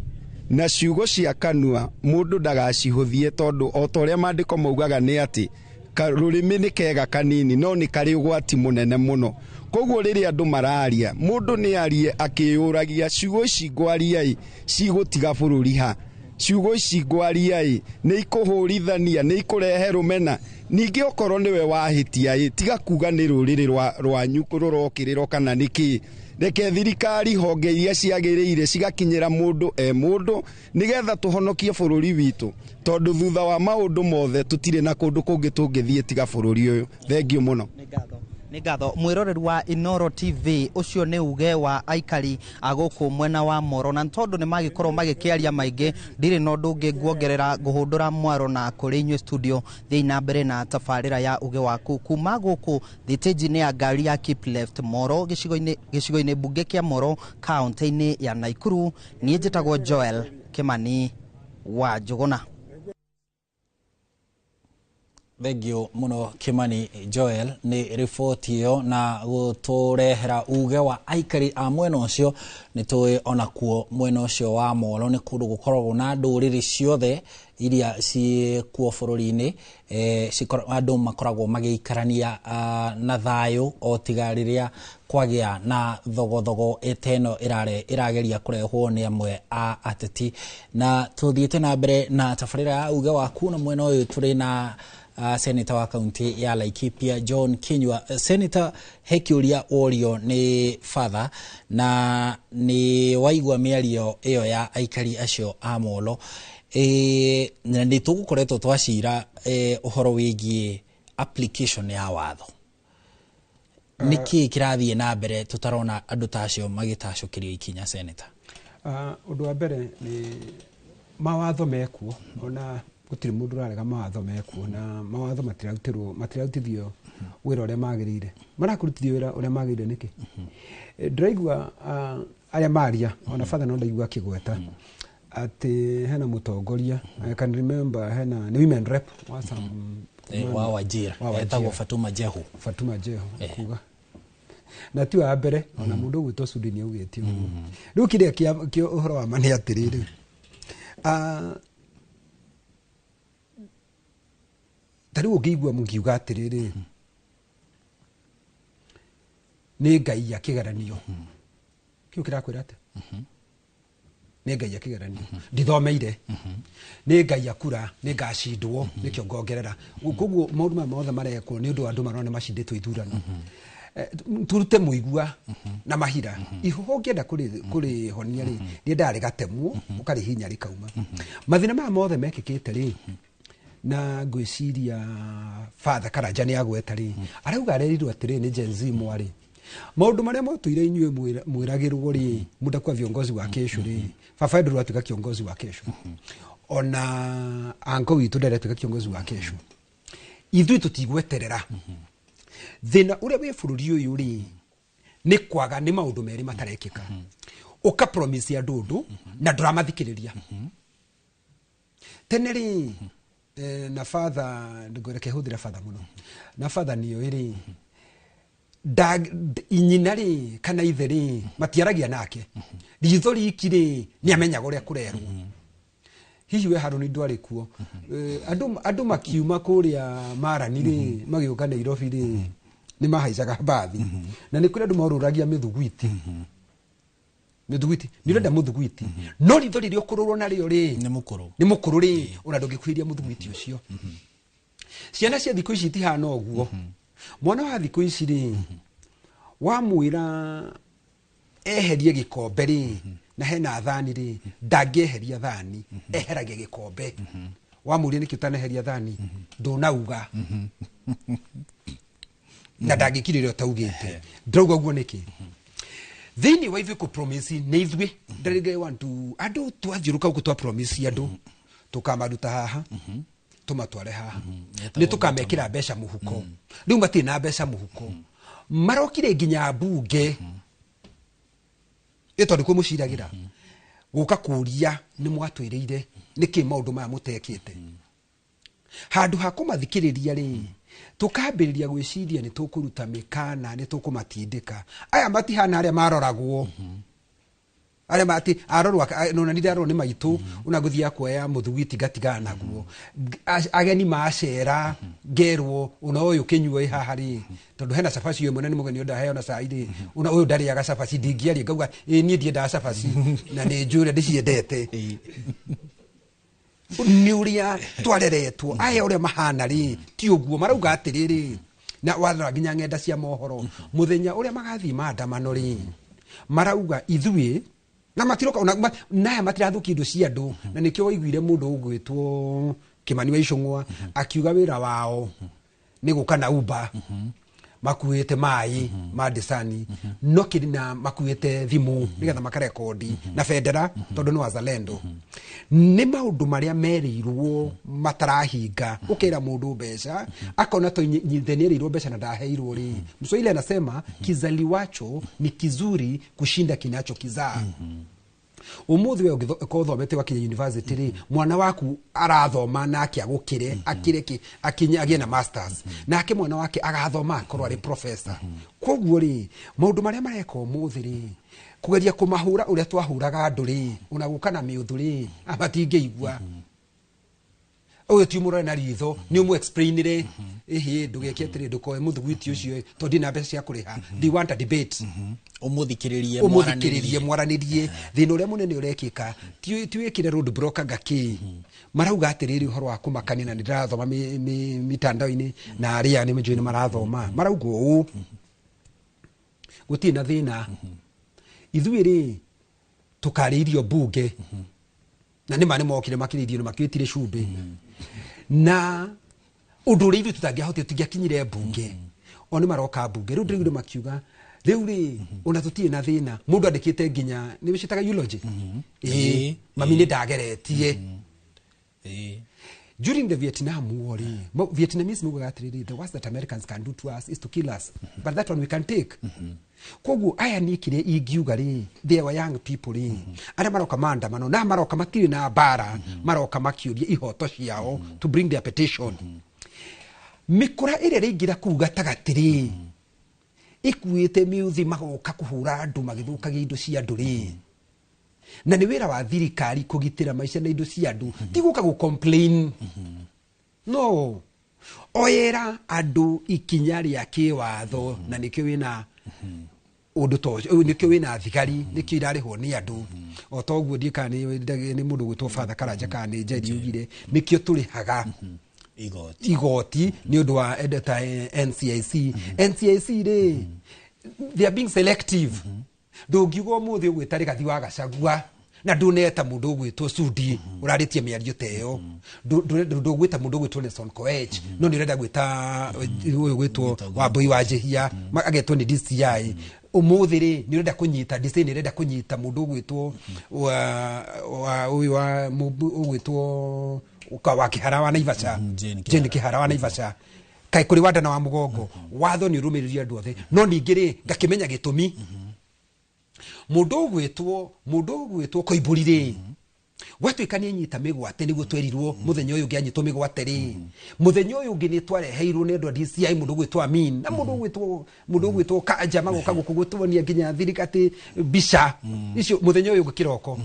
na ciugo cia kanua mũndũ ndagacihũthie, tondũ o ta ũrĩa maandĩko maugaga nĩ atĩ Rũrĩmĩ nĩ kega kanini no nĩ karĩ ũgwati mũnene mũno. Koguo rĩrĩa andũ mararia, mũndũ nĩ arie akĩyũragia ciugo ici ngwaria ĩ cigũtiga bũrũri ha, ciugo ici ngwaria ĩ nĩ ikũhũrithania, nĩ ikũrehe rũmena. Ningĩ okorwo nĩwe wahĩtia ĩ, tiga kuga nĩ rũrĩrĩ rwanyu rũrokĩrĩrwo kana nĩ kĩĩ. Reke thirikari honge iria ciagĩrĩire cigakinyĩra mũndũ e mũndũ nĩgetha tũhonokie bũrũri witũ, tondũ thutha wa maũndũ mothe tũtirĩ na kũndũ kũngĩ tũngĩthiĩ tiga bũrũri ũyũ. Thengiũ mũno. Nĩ ngatho mwĩroreri wa Inoro TV. Ũcio nĩ uge wa aikari a gũkũ mwena wa Moro, na tondũ nĩ magĩkorwo magĩkĩaria maingĩ, ndirĩ na ũndũ ũngĩ nguongerera, ngũhũndũra mwaro na kũrĩ inyuĩ studio. Thiĩ na mbere na tabarĩra ya uge waku kuma gũkũ thitĩnji-inĩ ya ngari ya Keep Left Moro, gĩcigo-inĩ mbunge kĩa Moro, kaunti-inĩ ya Naikuru. Niĩ njĩtagwo Joel Kimani wa Njũgũna. Thengiũ mũno Kimani Joel nĩ riboti ĩyo na gũtũrehera uge wa aikari a mwena ũcio. Nĩ tũĩ onakuo mwena ũcio wa Moro nĩ kũndũ gũkoragwo na ndũrĩrĩ ciothe iria ciĩkuo bũrũri-inĩ, andũ makoragwo magĩikarania na thayũ o tiga rĩrĩa kwagĩa na thogothogo ĩteno ĩrageria kũrehwo nĩ amwe a ateti. Na tũthiĩte na mbere na tabarĩra ya uge waku, na mwena ũyũ tũrĩ na senator wa kaunti ya Laikipia John Kinyua. Senator, he kĩũria worio nĩ father, na nĩ waigua mĩario ĩyo ya aikari acio a Molo, na nĩ tũgũkoretwo twacira ũhoro wĩgiĩ application ya watho. Nĩ kĩĩ kĩrathiĩ na mbere tũtarona andũ ta acio magĩtacũkĩrio ikinya, senator? Ũndũ wa mbere nĩ mawatho mekuo, ona gũtirĩ mũndũ ũrarega mawatho mekuo, na mawatho matirarutithio wĩra ũrĩa magĩrĩire. Marakũrutithio wĩra ũrĩa magĩrĩire nĩkĩ? Ndĩraigua arĩa maria, ona father no ndaigua akĩgweta atĩ hena mũtongoria, I can remember hena nĩ women rep wa some wa Wajir, etagwo Fatuma Jehu. Fatuma Jehu kuga na ti wa mbere, ona mũndũ ũgwĩtwo Sudi nĩ augĩte ũguo. Rĩu kĩrĩa kĩa ũhoro wa ma nĩ atĩrĩrĩ, ta rĩu ũngĩigua mũngiuga atĩrĩrĩ, nĩ Ngai akĩgeranio, kĩu kĩrakwĩra atĩa? Nĩ Ngai akĩgeranio, ndithomeire, nĩ Ngai akura, nĩ ngacindwo, nĩkĩo ngongerera. Koguo maũndũ maya mothe marekwo nĩ ũndũ wa andũ marona macindĩtwo ithurano. Turute mũigua na mahira. Ihũha ũngĩenda kũrĩhonia rĩ, rĩendaga rĩgatemwo, ũkarĩhinya rĩkauma. Mathĩna maya mothe mekĩkĩte rĩ, na ngwĩciria Father Karanja nĩ agweta rĩ, arauga arerirwo atĩrĩ nĩ Gen Z mwarĩ, maũndũ marĩa mwatũire inyuĩ mwĩragĩrwo rĩ, mũndakuwa viongozi wa kesho rĩ, baba ndũrũ atuĩka kiongozi wa kesho, ona anko witũ ndaratuĩka kiongozi wa kesho, ithuĩ tũtigweterera. Thĩna ũrĩa wĩ bũrũri ũyũ rĩ, nĩ kwaga, nĩ maũndũ merĩ matarekĩka. Ũka promise andũ ũndũ na ndũramathikĩrĩria. Tene rĩ, na father, ngũreke hũthĩra father mũno, na father nĩoĩ rĩ, nyina rĩ kana ithe rĩ matiaragia nake, ritho riki rĩ nĩ amenyaga ũrĩa kũrerwo. Hihi we Harũni ndwarĩ kuo? Andũ makiuma kũrĩa Marani rĩ, magĩũka Nairobi rĩ, nĩ mahaicaga mbathi, na nĩ kũrĩ andũ morũragia mĩthugwiti. Mĩthugwiti nĩ ũrenda mũthugwiti, no ritho rĩrĩa ũkũrũrwo narĩo rĩ, nĩ mũkũrũ rĩ, ona ndũngĩkuhĩrĩria mũthugwiti ũcio. Ciana cia thikũ ici itihana ũguo. Mwana wa thikũ ici rĩ, wamwĩra eherie gĩkombe rĩ, na hena thani rĩ, ndangĩeheria thani, eheragia gĩkombe. Wamũria nĩkĩ ũtaneheria thani, ndũnauga. Na ndangĩkirĩrĩa ũtaugĩte. Ndĩrauga ũguo nĩkĩ? Thĩinĩ wa ithuĩ kũ promise nĩ ithuĩ, ndarĩngĩ one two, andũ twathiũrũka gũkũ twa promise andũ, tũkamaruta haha, tũmatware haha, nĩ tũkamekĩra mbeca mũhuko. Rĩu matirĩ na mbeca mũhuko, marokire nginya mbunge ĩ tondũ kuo mũciragĩra gũka kũria nĩ mwatwĩrĩire nĩkĩ maũndũ maya mũtekĩte. Handũ ha kũmathikĩrĩria rĩ, tũkambĩrĩria gwĩciria nĩ tũkũruta mĩkana, nĩ tũkũmatindĩka. Aya matihana arĩa maroragwo. Arĩa mati arorwo nona ndirarorwo nĩ maitũ ona ngũthiaga kuoya mũthugwiti ngatigana naguo. Ageni macera ngerwo ona ũyũ kĩnyuo ĩ haha rĩ, tondũ hena cabaci ĩmwe na nĩ mũgeni ũndaheo na cai rĩ, ona ũyũ ndarĩaga cabaci, ndingĩaria ngauga ĩ niĩ ndiendaga cabaci na nĩ njũĩ ũrĩa ndĩciendete. Nĩ ũrĩa twareretwo aya ũrĩa mahana rĩ ti ũguo marauga atĩrĩrĩ, na warora nginya ng'enda cia mohoro mũthenya ũrĩa magathiĩ maandamano rĩ, marauga ithuĩ na matiroka ona naya matirathũkia indo cia andũ, na nĩkĩo waiguire mũndũ ũgwĩtwo Kĩmani wa Icũng'wa akiuga wĩra wao nĩ gũka na Uber makuĩte maĩ ma ndicani no kĩrĩ na makuĩte thimũ nĩgetha makarekondi na bendera tondũ nĩ wazalendo. Nĩ maũndũ marĩa merĩirwo matarahinga. Ũkera mũndũ mbeca akona to nyithe nĩerĩirwo mbeca na ndaheirwo rĩ. Mswahili anasema kizaliwacho ni kizuri kushinda kinachokizaa. Umuthi we ũngĩkorwo ũthomete wakinya university rĩ, mwana waku arathoma nake agũkĩre, akĩre kĩ, akinye agĩe na masters, nake mwana wake agathoma akorwo arĩ professor. Koguo rĩ, maũndũ marĩa mareka ũmũthĩ rĩ, kũgeria kũmahũra ũrĩa twahũraga andũ rĩ, ona gũka na mĩũthũ rĩ, matingĩigua. Ũyũ ti ũmũrore na ritho, nĩ ũmũ explainire, ĩhĩ, ndũgeke atĩrĩ, ndũkoe mũthugwiti ũcio, tondũ ndirĩ na mbeca cia kũrĩha. They want a debate. Ũmũthikĩrĩrie, ũmũthikĩrĩrie, mwaranĩrie. Thĩna ũrĩa mũnene ũrekĩka, ti wĩkĩre road block anga kĩ. Marauga atĩrĩrĩ ũhoro wa kũmakania, na nĩndĩrathoma mitandao-inĩ, na arĩa nĩ njũĩ nĩ marathoma. Marauga ũũ, gũtirĩ na thĩna. Ithuĩ rĩ, tũkarĩirio mbunge. Na nĩ ma nĩ mokire makĩrĩirio na makĩtire cumbĩ. Na ũndũ ũrĩa ithuĩ tũtangĩahotire, tũtingĩakinyire mbunge. O nĩ maroka mbunge. Rĩu ndĩraiguire makiuga, rĩu rĩ, ona tũtirĩ na thĩna. Mũndũ andĩkĩte nginya, nĩ wĩcitaga eulogy? Ĩĩ. Mami nĩ ndageretie. During the Vietnam War, Vietnamese maugaga atĩrĩrĩ, the worst that Americans can do to us is to kill us. But that one we can take. Koguo aya niĩ kĩrĩa ingiuga rĩ, they were young people rĩ, arĩa maroka maandamano, na maroka matirĩ na mbara, maroka makĩũria ihoto ciao to bring their petition. Mĩkora ĩrĩa ĩraingĩra kũu gatagatĩ rĩ, ĩkuĩte mĩũthĩ magoka kũhũra andũ magĩthũkagia indo cia andũ rĩ. Na nĩ wĩra wa thirikari kũgitĩra maica na indo cia andũ, ti gũka gũ complain. No, oyera andũ ikinya rĩa kĩwatho, na nĩkĩo wĩna ũndũ ta ũcio, nĩkĩo wĩna thigari, nĩkĩo irarĩhwo nĩ andũ. O ta ũguo ndiũĩ kana nĩ mũndũ ũgwĩtwo Father Karanja kana nĩ Njeri augire, nĩkĩo tũrĩhaga igoti. Igoti nĩ ũndũ wa ta NCIC. NCIC rĩ, they are being selective. Ndũngiuga ũmũthĩ ũgwĩta Rigathi wa Gachagua na ndũneta mũndũ ũgwĩtwo Sudi ũrarĩtie mĩario ta ĩyo. Ndũgwĩta mũndũ ũgwĩtwo Nelson Koech, no nĩ ũrenda gwĩta ũyũ ũgwĩtwo Wambui wa Njihia, agetwo nĩ DCI. Ũmũthĩ rĩ, nĩ ũrenda kũnyita DCI, nĩ ũrenda kũnyita mũndũ ũgwĩtwo wa ũyũ wa ũgwĩtwo wa Kĩhara wa Naivasha. Jane Kĩhara wa Naivasha. Kaĩ kũrĩ wandana wa mũgongo. Watho nĩ ũrũmĩrĩrie andũ othe. No ningĩ rĩ, ngakĩmenya gĩtũmi. Mũndũ ũgwĩtwo Koimbũri rĩ, gwatuĩka nĩ anyita mĩgwate nĩguo twerirwo mũthenya ũyũ ũngĩ anyitwo mĩgwate rĩ, mũthenya ũyũ ũngĩ nĩ twareheirwo nĩ andũ a DCI mũndũ ũgwĩtwo Amin na mũndũ ũgwĩtwo Kanja magoka gũkũ gũtuonia nginya thirikari mbica icio mũthenya ũyũ ũngĩ kĩroko.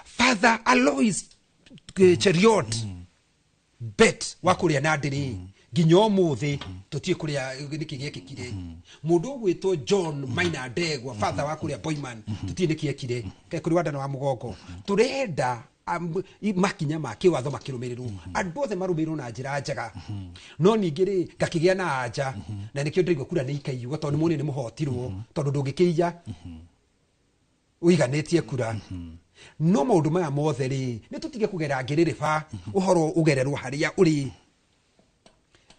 Father Alois Cheriot Bet wa kũrĩa Nandi rĩ, nginya ũmũthĩ tũtiĩ kũrĩa nĩkĩ gĩekĩkire. Mũndũ ũgwĩtwo John Maina Ndegwa, father wa kũrĩa Boyman, tũtiĩ nĩkĩ ekire. Kaĩ kũrĩ wandana wa mũgongo. Tũrenda makinya ma kĩwatho makĩrũmĩrĩrwo. Andũ othe marũmĩrĩrwo na njĩra njega. No ningĩ rĩ, ngakĩgĩa na anja, na nĩkĩo ndĩraigua kura nĩ ikaiywo, tondũ nĩ muonire nĩ mũhotirwo, tondũ ndũngĩkĩiya ũiganĩtie kura. No maũndũ maya mothe rĩ, nĩ tũtige kũgera ngĩrĩrĩba, ũhoro ũgererwo harĩa ũrĩ.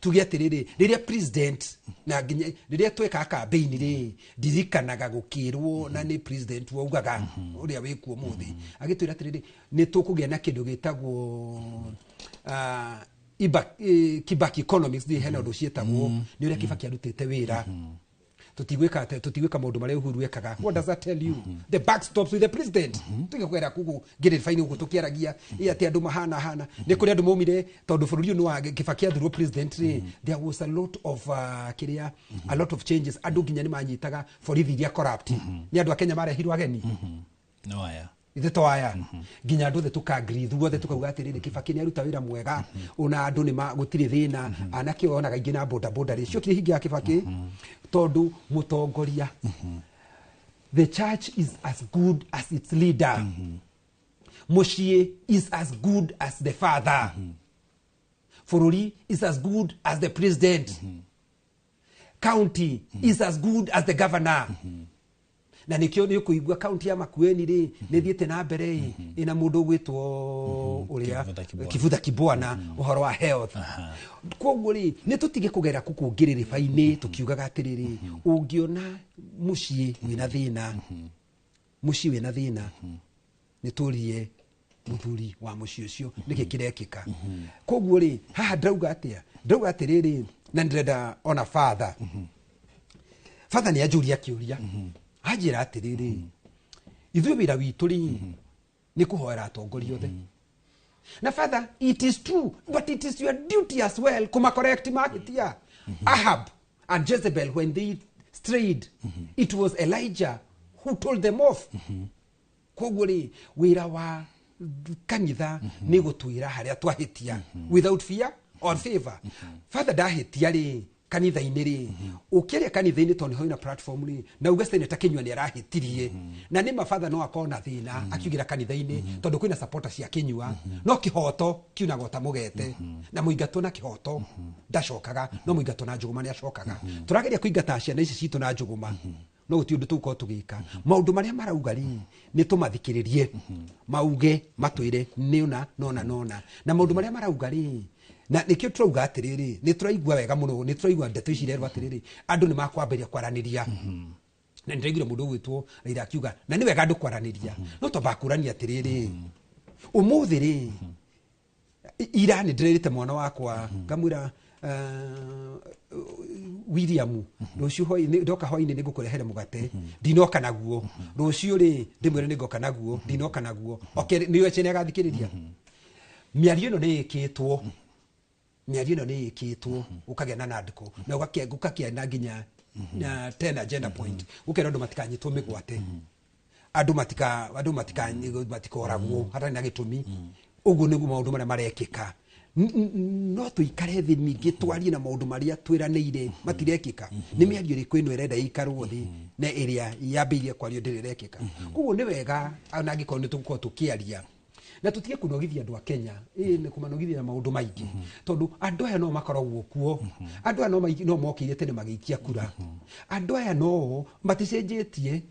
Tuge atĩrĩrĩ, rĩrĩa president na nginya rĩrĩa tweka campaign rĩ, ndirikanaga gũkĩrwo na nĩ president waugaga ũrĩa wĩkuo ũmũthĩ, agĩtwĩra atĩrĩrĩ, nĩ tũkũgĩa na kĩndũ gĩtagwo, Kibaki economics, ndiũĩ hena ũndũ ciĩtagwo, nĩ ũrĩa Kibaki arutĩte wĩra. Tũtigwĩka atĩ, tũtigwĩka maũndũ marĩa Uhuru ekaga. What does that tell you? The buck stops with the president. Tũtige kũgera kũu ngĩrĩrĩba-inĩ gũkũ tũkĩaragia, ĩ atĩ andũ mahana hana. Nĩ kũrĩ andũ maumire, tondũ bũrũri ũyũ nĩ wa Kibaki athurwo president rĩ, there was a lot of kĩrĩa, a lot of changes. Andũ nginya nĩ manyitaga borithi iria corrupt. Nĩ andũ a Kenya marehirwo ageni. No aya ithe to aya nginya andũ othe tũka-agree ithuothe tũkauga atĩrĩrĩ Kibaki nĩ aruta wĩra mwega ona andũ nĩ gũtirĩ thĩna anake onaga aingĩ na boda boda rĩ ciokire hingi ya Kibaki tondũ mũtongoria the church is as good as its leader. Mũciĩ is as good as the father. Bũrũri is as good as the president. County is as good as the governor. Na nikio nĩ ũkũigua kaunti ya Makueni rĩ nĩ thiĩte na mbere ĩ ĩna mũndũ ũgwĩtwo ũrĩa Kivutha Kibwana ũhoro wa health. Koguo rĩ nĩ tũtige kũgera kũkũngĩrĩrĩba-inĩ tũkiugaga atĩrĩrĩ ũngĩona mũciĩ wĩna thĩna mũciĩ wĩna thĩna nĩ tũrie mũthuri wa mũciĩ ũcio nĩkĩ kĩrekĩka. Koguo rĩ haha ndauga atĩa ndauga atĩrĩrĩ na ndĩrenda ona father father nĩ anjũria kĩũria anjĩra atĩrĩrĩ ithuĩ wĩra witũ rĩ nĩ kũhoera atongoria othe na father it is true but it is your duty as well kuma correct mahĩtia. Ahab and Jezebel when they strayed it was Elijah who told them off. Koguo rĩ wĩra wa kanitha nĩ gũtwĩra harĩa twahĩtia without fear or favor. Father ndahĩtia rĩ kanitha-inĩ rĩ ũkĩaria kanitha-inĩ tondũ nĩho ina platform rĩ na uge Senator Kinyua nĩ arahĩtirie na nĩ ma father no akorwo na thĩna akiugĩra kanitha-inĩ tondũ kwĩna supporter cia Kinyua no kĩhoto kiunaga ta mũgete na mũingatwo na kĩhoto ndacokaga no mũingatwo na njũgũma nĩ acokaga. Tũrageria kũingata ciana ici citũ na njũgũma no gũtirĩ ũndũ tũgũkorwo tũgĩka. Maũndũ marĩa marauga rĩ nĩ tũmathikĩrĩrie mauge matwĩre nĩ ũna nona nona na maũndũ marĩa marauga rĩ na nĩkĩo tũrauga atĩrĩrĩ nĩ tũraigua wega mũno nĩ tũraigua ndeto ici irerwo atĩrĩrĩ andũ nĩ makwambĩrĩria kwaranĩria na nĩ ndĩraiguire mũndũ ũgwĩtwo Raila akiuga na nĩ wega andũ kwaranĩria no twamba kũrania atĩrĩrĩ ũmũthĩ rĩ ira nĩ ndĩrerĩte mwana wakwa ngamwĩra William rũciũ hwaĩ-inĩ ndoka hwaĩ-inĩ nĩ ngũkũrehere mũgate ndinoka naguo rũciũ rĩ ndĩmwĩre nĩ ngoka naguo ndinoka naguo okay nĩ echene agathikĩrĩria mĩario ĩno nĩ ĩkĩtwo mĩario ĩno nĩ ĩkĩtwo ũkagĩa na nandĩko na ũgakĩa na nginya na 10 agenda point ũkera andũ matikanyitwo mĩgwate andũ matika andũ matikoragwo hatarĩ na gĩtũmi ũguo nĩguo maũndũ marĩa marekĩka. No tũikare thĩ ningĩ twarie na maũndũ marĩa twĩranĩire matirekĩka nĩ mĩario ĩrĩkũ ĩno ĩrenda ĩikarwo thĩ na ĩrĩa yambĩrĩirie kwario ndĩrĩ ĩrekĩka. Koguo nĩ wega ona angĩkorwo nĩ tũgũkorwo tũkĩaria na tũtige kũnogithia andũ a Kenya nĩ kũmanogithia na maũndũ maingĩ tondũ andũ aya no makoragwo kuo andũ aya no mokĩire tene magĩikia kura andũ aya no maticenjetie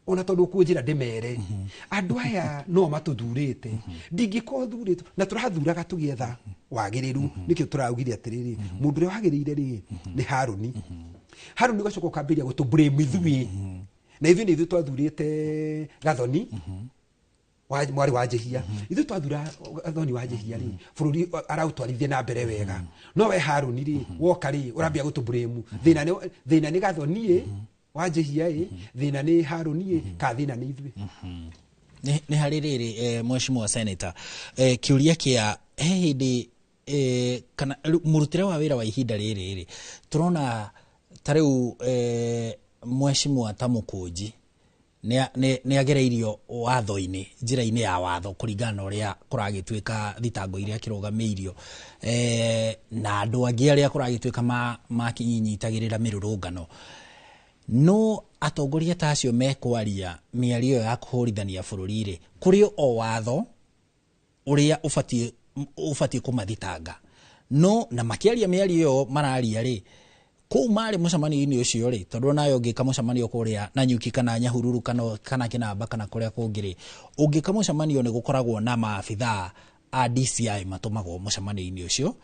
ona tondũ kũnjĩra ndĩmere andũ aya no matũthurĩte ndingĩkorwo thurĩtwo na tũrathuraga tũgĩetha wagĩrĩru nĩkĩo tũraugire atĩrĩrĩ mũndũ ũrĩa wagĩrĩire rĩ nĩ Harũni. Harũni ũgacoka ũkambĩrĩria gũtũ blame ithuĩ na ithuĩ nĩ ithuĩ twathurĩte Gathoni mwarĩ wa Njehia ithuĩ twathura Gathoni wa Njehia rĩ bũrũri araũtwarithia na mbere wega no we Harũni rĩ woka rĩ ũrambia gũtũ blame thĩna nĩ Gathoni ĩ wa Njehia ĩ thĩna nĩ Harũni ĩ ka thĩna nĩ ithuĩ. Nĩ harĩ rĩrĩ mheshimiwa senator kĩũria kĩa he hĩndĩ kana mũrutĩre wa wĩra wa ihinda rĩrĩ rĩ tũrona ta rĩu mheshimiwa ta Mũkũnji nĩ agereirio watho-inĩ njĩra-inĩ ya watho kũringana na ũrĩa kũragĩtuĩka thitango iria kĩrũgamĩirio na andũ angĩ arĩa kũragĩtuĩka makinyitagĩrĩra mĩrũrũngano no atongoria ta acio mekwaria mĩario ya kũhũrithania bũrũri rĩ kũrĩ o watho ũrĩa ũbatiĩ kũmathitanga no na makĩaria mĩario ĩyo mararia rĩ kũu marĩ mũcemanio-inĩ ũcio rĩ tondũ nayo ũngĩka mũcemanio kũrĩa Nanyuki kana Nyahururu kana Kĩnamba kana kũrĩa kũngĩ rĩ ũngĩka mũcemanio nĩ gũkoragwo na maabithaa a DCI matũmagwo mũcemanio-inĩ ũcio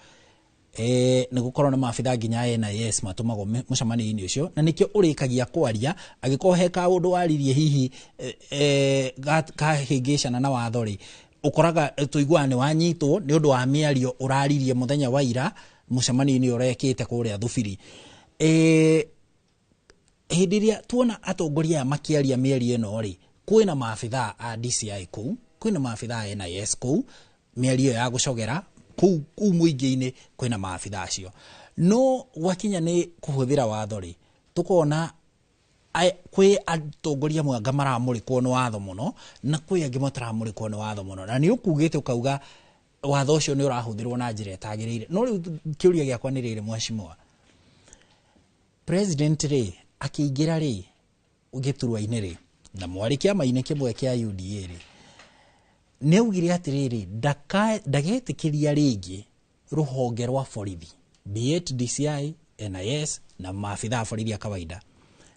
nĩ gũkorwo na maabithaa nginya NIS matũmagwo mũcemanio-inĩ ũcio na nĩkĩo ũrĩkagia kwaria angĩkorwo he kaũndũ waririe hihi kahĩngĩcana na watho rĩ ũkoraga tũiguaga nĩ wanyitwo nĩ ũndũ wa mĩario ũraririe mũthenya wa ira mũcemanio-inĩ ũrekĩte kũrĩa Thubiri. Hĩndĩ ĩrĩa tuona atongoria aya makĩaria mĩario ĩno rĩ kwĩna maabithaa a DCI kũu kwĩna maabithaa a NIS kũu mĩario ya gũcogera kũu mũingĩ-inĩ kwĩna maabithaa acio no gwakinya nĩ kũhũthĩra watho rĩ tũkona Kwĩ atongoria amwe anga maramũrĩkwo nĩ watho mũno na kwĩ angĩ mataramũrĩkwo nĩ watho mũno, na nĩ ũkugĩte ũkauga watho ũcio nĩ ũrahũthĩrwo na njĩra ĩtagĩrĩire. No rĩu kĩũria gĩakwa nĩ rĩrĩ, mheshimiwa president rĩ, akĩingĩra rĩ gĩturwa-inĩ rĩ, na mwarĩ kĩama-inĩ kĩmwe kĩa UDA rĩ, nĩ augire atĩrĩrĩ, ndagetĩkĩria rĩngĩ rũhonge rwa borithi, be it DCI, NIS na maabitha a borithi a kawaida,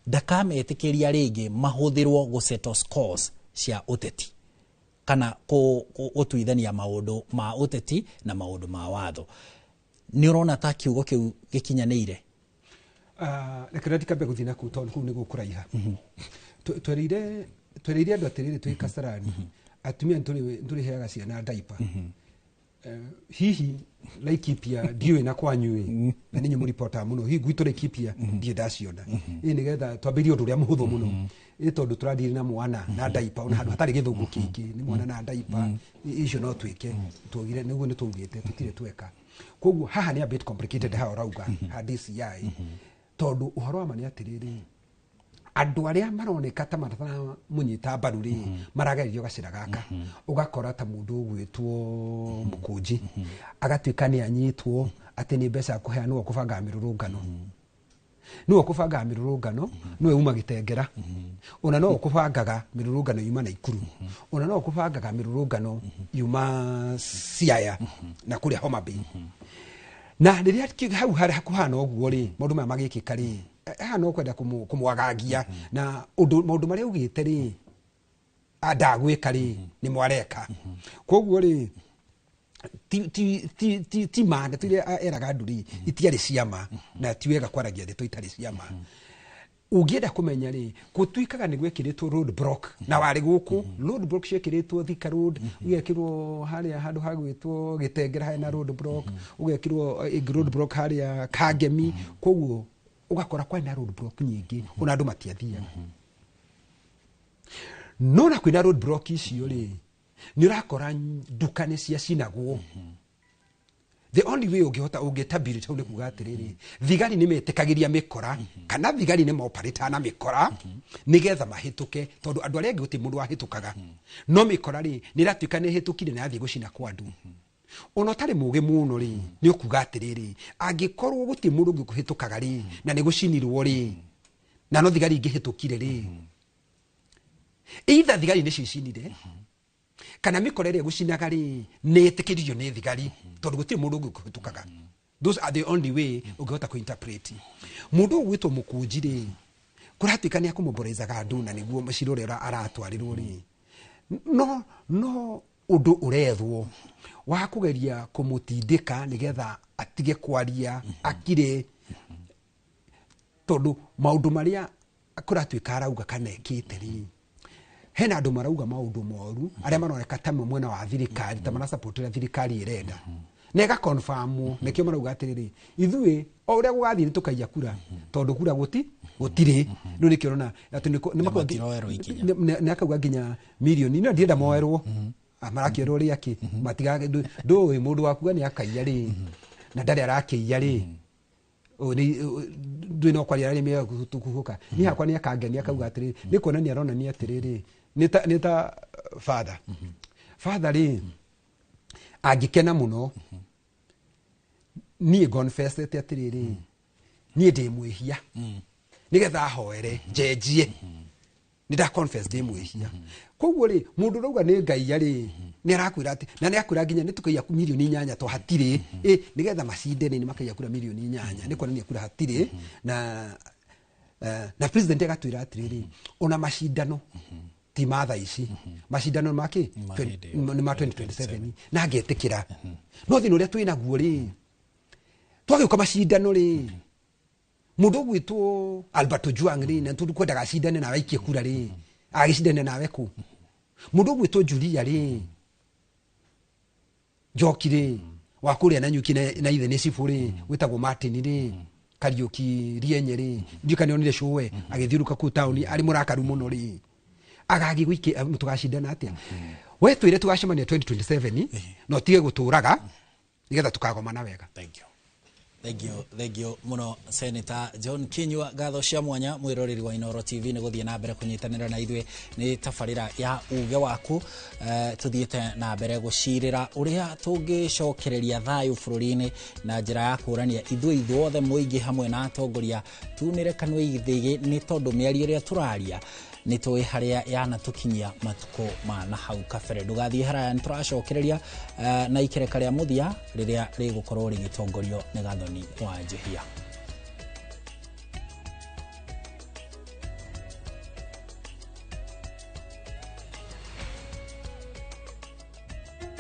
ndakametĩkĩria rĩngĩ mahũthĩrwo gũ settle scores cia ũteti kana gũtuithania maũndũ ma ũteti na maũndũ ma watho. Nĩ ũrona ta kiugo kĩu gĩkinyanĩire? Reke ndikambe gũthiĩ na kũu tondũ kũu nĩ gũkũraiha. Twereire andũ atĩrĩrĩ, twĩ Kasarani atumia nĩtũrĩheaga ciana diaper. Hihi Laikipia ndiũĩ na kwanyu ĩ, na nĩ inyuĩ mũripotaga mũno, hihi gwitũ Laikipia ndirĩ ndaciona ĩ, nĩgetha twambĩrĩrie ũndũ ũrĩa mũhũthũ mũno ĩ, tondũ tũradiri na mwana na diaper, ona handũ hatarĩ gĩthũngũ kĩingĩ nĩ mwana na diaper icio no twĩke. Tuogire nĩguo nĩ twaugĩte tũtirĩ tweka. Koguo haha nĩ a bit complicated haha ũrauga ha DCI, tondũ ũhoro wa ma nĩ atĩrĩrĩ, andũ arĩa maroneka ta mataramũnyita mbaru rĩ, maragererio gacĩra gaka. Ũgakora ta mũndũ ũgwĩtwo Mũkũnji agatuĩka nĩ anyitwo atĩ nĩ mbeca kũheana, nĩwe ũkũbangaga mĩrũrũngano, nĩwe ũkũbangaga mĩrũrũngano, nĩwe uma Gĩtengera, ona no ũkũbangaga mĩrũrũngano yuma Naikuru, ona no ũkũbangaga mĩrũrũngano yuma Siaya na kũrĩa Homa Bay. Na rĩrĩa hau harĩa kũhana ũguo rĩ, maũndũ maya magĩkĩka rĩ, haha no kwenda kũmwagagia na ũndũ maũndũ marĩa augĩte rĩ ndagwĩka rĩ, nĩ mwareka. Koguo rĩ, ti ma ndeto iria eraga andũ rĩ, itiarĩ ciama, na ti wega kwaragia ndeto itarĩ ciama. Ũngĩenda kũmenya rĩ, gũtuĩkaga nĩ gwekĩrĩtwo road block na warĩ gũkũ road block ciekĩrĩtwo Thika Road, ũgekĩrwo harĩa handũ hagwĩtwo Gĩtengera hena road block, ũgekĩrwo ĩngĩ road block harĩa Kangemi. Koguo ũgakora kwarĩ na road block nyingĩ, ona andũ matiathiaga. No na kwĩna road block icio rĩ, nĩ ũrakora nduka nĩ ciacinagwo. The only way ũngĩhota ũngĩtabiri hau nĩ kuga atĩrĩrĩ, thigari nĩ metĩkagĩria mĩkora, kana thigari nĩ moparĩtaga na mĩkora nĩgetha mahĩtũke, tondũ andũ arĩa angĩ gũtirĩ mũndũ wahĩtũkaga. No mĩkora rĩ, nĩ ĩratuĩka nĩ ĩhĩtũkire na yathiĩ gũcina kwa andũ. Ona ũtarĩ mũgĩ mũno rĩ, nĩ ũkuga atĩrĩrĩ, angĩkorwo gũtirĩ mũndũ ũngĩ ũkũhĩtũkaga rĩ, na nĩ gũcinirwo rĩ, na no thigari ingĩhĩtũkire rĩ, either thigari nĩcio icinire kana mĩkora ĩrĩa ĩgũcinaga rĩ, nĩ ĩtĩkĩririo nĩ thigari, tondũ gũtirĩ mũndũ ũngĩ ũkũhĩtũkaga. Those are the only way ũngĩhota kũinterpret. Mũndũ ũgwĩtwo Mũkũnji rĩ, kũratuĩka nĩ akũmomborezaga andũ na nĩguo mũcira ũrĩa aratwarĩrwo rĩ, no ũndũ ũrethwo wa kũgeria kũmũtindĩka nĩgetha atige kwaria, akire, tondũ maũndũ marĩa kũratuĩka arauga kana ekĩte rĩ, hena andũ marauga maũndũ moru arĩa maroneka ta mwena wa thirikari, ta marasupport ũrĩa thirikari ĩrenda, na ĩga confirm. Nĩkĩo marauga atĩrĩrĩ, ithuĩ o ũrĩa gũgathiĩ nĩ tũkaiya kura, tondũ kura gũtirĩ. Rĩu nĩkĩo ũrona atĩ nĩ matiroerwo ikinya. Nĩ akauga nginya mirioni no ndienda moerwo. Marakĩerwo rĩ akĩ matiga ndũĩ mũndũ wakuga nĩ akaiya rĩ, na ndarĩ arakĩiya rĩ, ndũĩ no kwaria arĩ mĩega kũhuka. Niĩ hakwa nĩ akangenia akauga atĩrĩrĩ, nĩ kuonania aronania atĩrĩrĩ, nĩ ta father father rĩ, angĩkena mũno niĩ confessete atĩrĩrĩ, niĩ ndĩ mwĩhia, nĩgetha ahoere njenjie, nĩ nda confess ndĩ mwĩhia. Koguo rĩ, mũndũ ũrauga nĩ ngaiya rĩ, nĩ arakwĩra atĩ, na nĩ akwĩra nginya nĩ tũkaiya mirioni 8 to hatirĩ ĩ, nĩgetha macinde nĩ makaiya kura mirioni 8, nĩ kuonania kura hatirĩ. Na president agatwĩra atĩrĩrĩ, ona macindano ti ma thaa ici, macindano ma kĩ nĩ ma 2027, na ngetĩkĩra. No thĩna ũrĩa twĩ naguo rĩ, twagĩũka macindano rĩ, mũndũ ũgwĩtwo Albert Ojwang rĩ, na tondũ kwendaga acindane nawe aikie kura rĩ, agĩcindane nawe kũ? Mũndũ ũgwĩtwo Julia rĩ, Njoki rĩ, wa kũrĩa Nanyuki na ithe nĩ cibũ rĩ, wĩtagwo Martin rĩ, Kariũki Rienye rĩ, ndiũĩ kana nĩonire cũwe agĩthiũrũka kũu taũni arĩ mũrakaru mũno rĩ, agagĩ gũikia, tũgacindana atĩa? We twĩre tũgacemania 2027 na ũtige gũtũraga nĩgetha tũkagomana wega. Thank you. Thank you, thank you muno Senator John Kinyua. Ngatho cia mwanya mwiroreri wa Inoro TV nĩ gũthiĩ na mbere kũnyitanĩra na ithuĩ nĩ tabarĩra ya uge waku. Tũthiĩte na mbere gũcirĩra ũrĩa tũngĩcokereria thayũ bũrũri-inĩ na njĩra ya kũrania ithuĩ ithuothe mũingĩ hamwe na atongoria tunĩre kanua ithĩgĩ, nĩ tondũ mĩario ĩrĩa tũraria nĩ tũĩ harĩa yanatũkinyia matukũ ma na hau kabere. Ndũgathiĩ haraya, nĩ tũracokereria na ikereka rĩa mũthia rĩrĩa rĩgũkorwo rĩgĩtongorio nĩ Gathoni wa Njihia.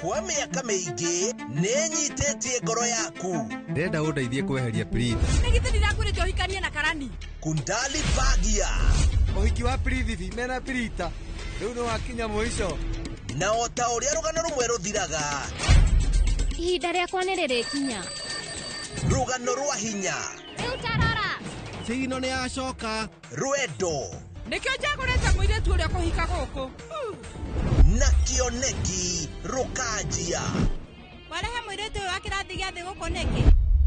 Kwa mĩaka mĩingĩ nĩ nyitĩtie ngoro yaku. Ndĩrenda ũndeithie kweheria Priti. Nĩ githĩ ndirakwĩrĩte ũhikanie na Karani? Kundali Bagia. Ũhiki wa Priti mena Prita rĩu nĩ wakinya mũico. Na o ta ũrĩa rũgano rũmwe rũthiraga, ihinda rĩakwa nĩ rĩrĩkinya. Rũgano rwa hinya. Rĩu tarora, Cigino nĩ yacoka. Rwendo. Nĩkĩo njagũrĩte mũirĩtu ũrĩa kũhika gũkũ. Na kĩoneki rũkanjia. Warehe mũirĩtu ũyũ wa kĩrathi gĩa thĩ gũkũ nĩkĩ?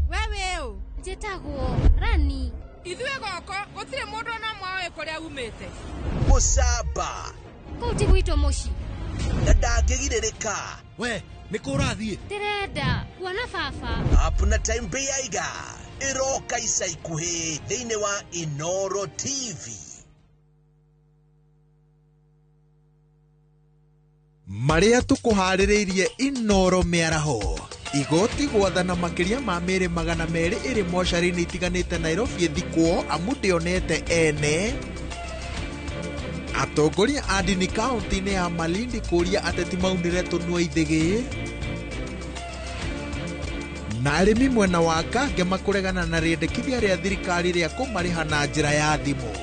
We wĩ ũ? Njĩtagwo Rani. Ithuĩ gũkũ gũtirĩ mũndũ ona ũmwe ũĩ kũrĩa umĩte. Gũcamba. Kũu ti gwitũ mũciĩ. Na ndangĩgirĩrĩka. We nĩ kũ ũrathiĩ? Ndĩrenda kuona baba. Up na time Beiga ĩroka ica ikuhĩ thĩinĩ wa Inoro TV. Marĩa tũkũharĩrĩirie Inoro mĩaraho. Igoti gwathana makĩria ma mĩĩrĩ 200 ĩrĩ mocarĩ-inĩ itiganĩte Nairobi ĩthikwo amu ndĩonete ene. Atongoria a ndini kaunti-inĩ ya Malindi kũria ateti maunĩre tũnua ithĩgĩ. Na arĩmi mwena wa Kange makũregana na rĩendekithia rĩa thirikari rĩa kũmarĩha na njĩra ya thimũ.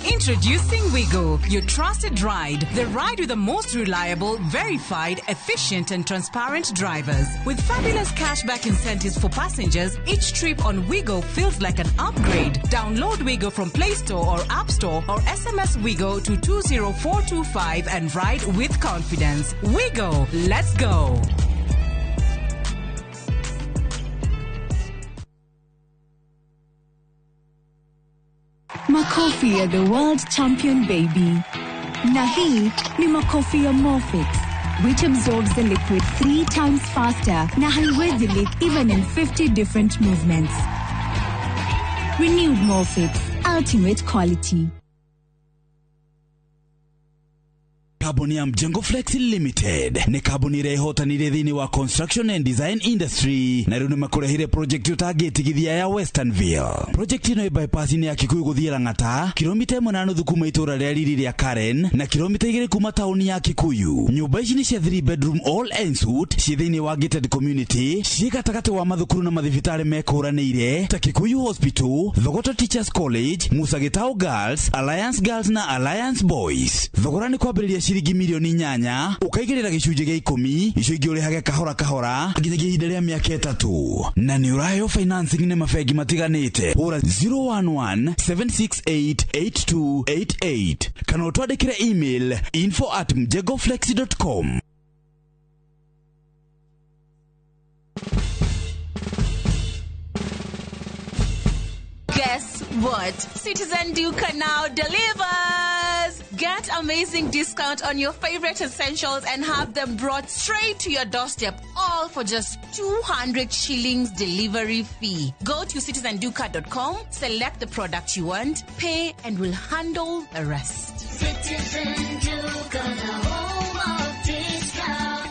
Introducing Wigo, your trusted ride. The ride with the most reliable, verified, efficient and transparent drivers. With fabulous cashback incentives for passengers, each trip on Wigo feels like an upgrade. Download Wigo from Play Store or App Store or SMS Wigo to 20425 and ride with confidence. Wigo, let's go. Makofi ya the world champion baby. Na hii ni makofi ya Morfix, which absorbs the liquid 3 times faster na haiwezi leak even in 50 different movements. Renewed Morfix, ultimate quality. Kambuni ya Mjengo Flex Limited nĩ kambuni ĩrĩa ĩhotanire thĩinĩ wa construction and design industry na rĩu nĩmakũrehire project ũtangĩtigithia ya Westernville. Project ĩno ĩ bypass-inĩ ya Kikuyu gũthiĩ Lang'ata, kilomita 1.5 kuma itũũra rĩa riri rĩa Karen na kilomita 2 kuma taũni ya Kikuyu. Nyũmba ici nĩ cia 3 bedroom all en suite ciĩ thĩinĩ wa gated community, ciĩ gatagatĩ wa mathukuru na mathibitarĩ mekũranĩire ta Kikuyu Hospital, Thogoto Teachers College, Musa Gitau Girls, Alliance Girls na Alliance Boys. Thogora nĩ kwambĩrĩria ciringi milioni 8 ũkaigĩrĩra gĩcunjĩ gĩa 10 icio ingĩ ũrĩhage kahora kahora nginyagia ihinda rĩa mĩaka 3 na nĩ ũraheo financing nĩ mabengi matiganĩte. Hũra 011 768 8288 kana ũtwandĩkĩre email info@mjengoflex.com. Guess what? Citizen Duka now delivers! Get amazing discount on your favorite essentials and have them brought straight to your doorstep, all for just 200 shillings delivery fee. Go to citizenduka.com, select the product you want, pay, and we'll handle the rest. Citizen Duka, the home of discount.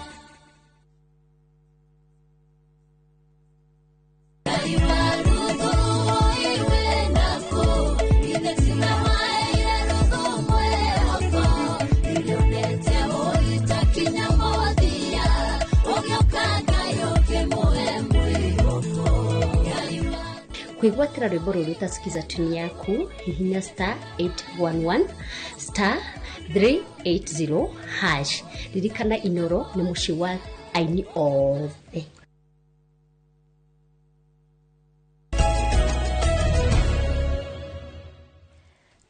Kwĩgwatĩra rwĩmbo rũrũ ũtasikiza tuni yaku, hihinya star 811 star 380 hash. Ririkana Inoro nĩ mũciĩ wa aini othe.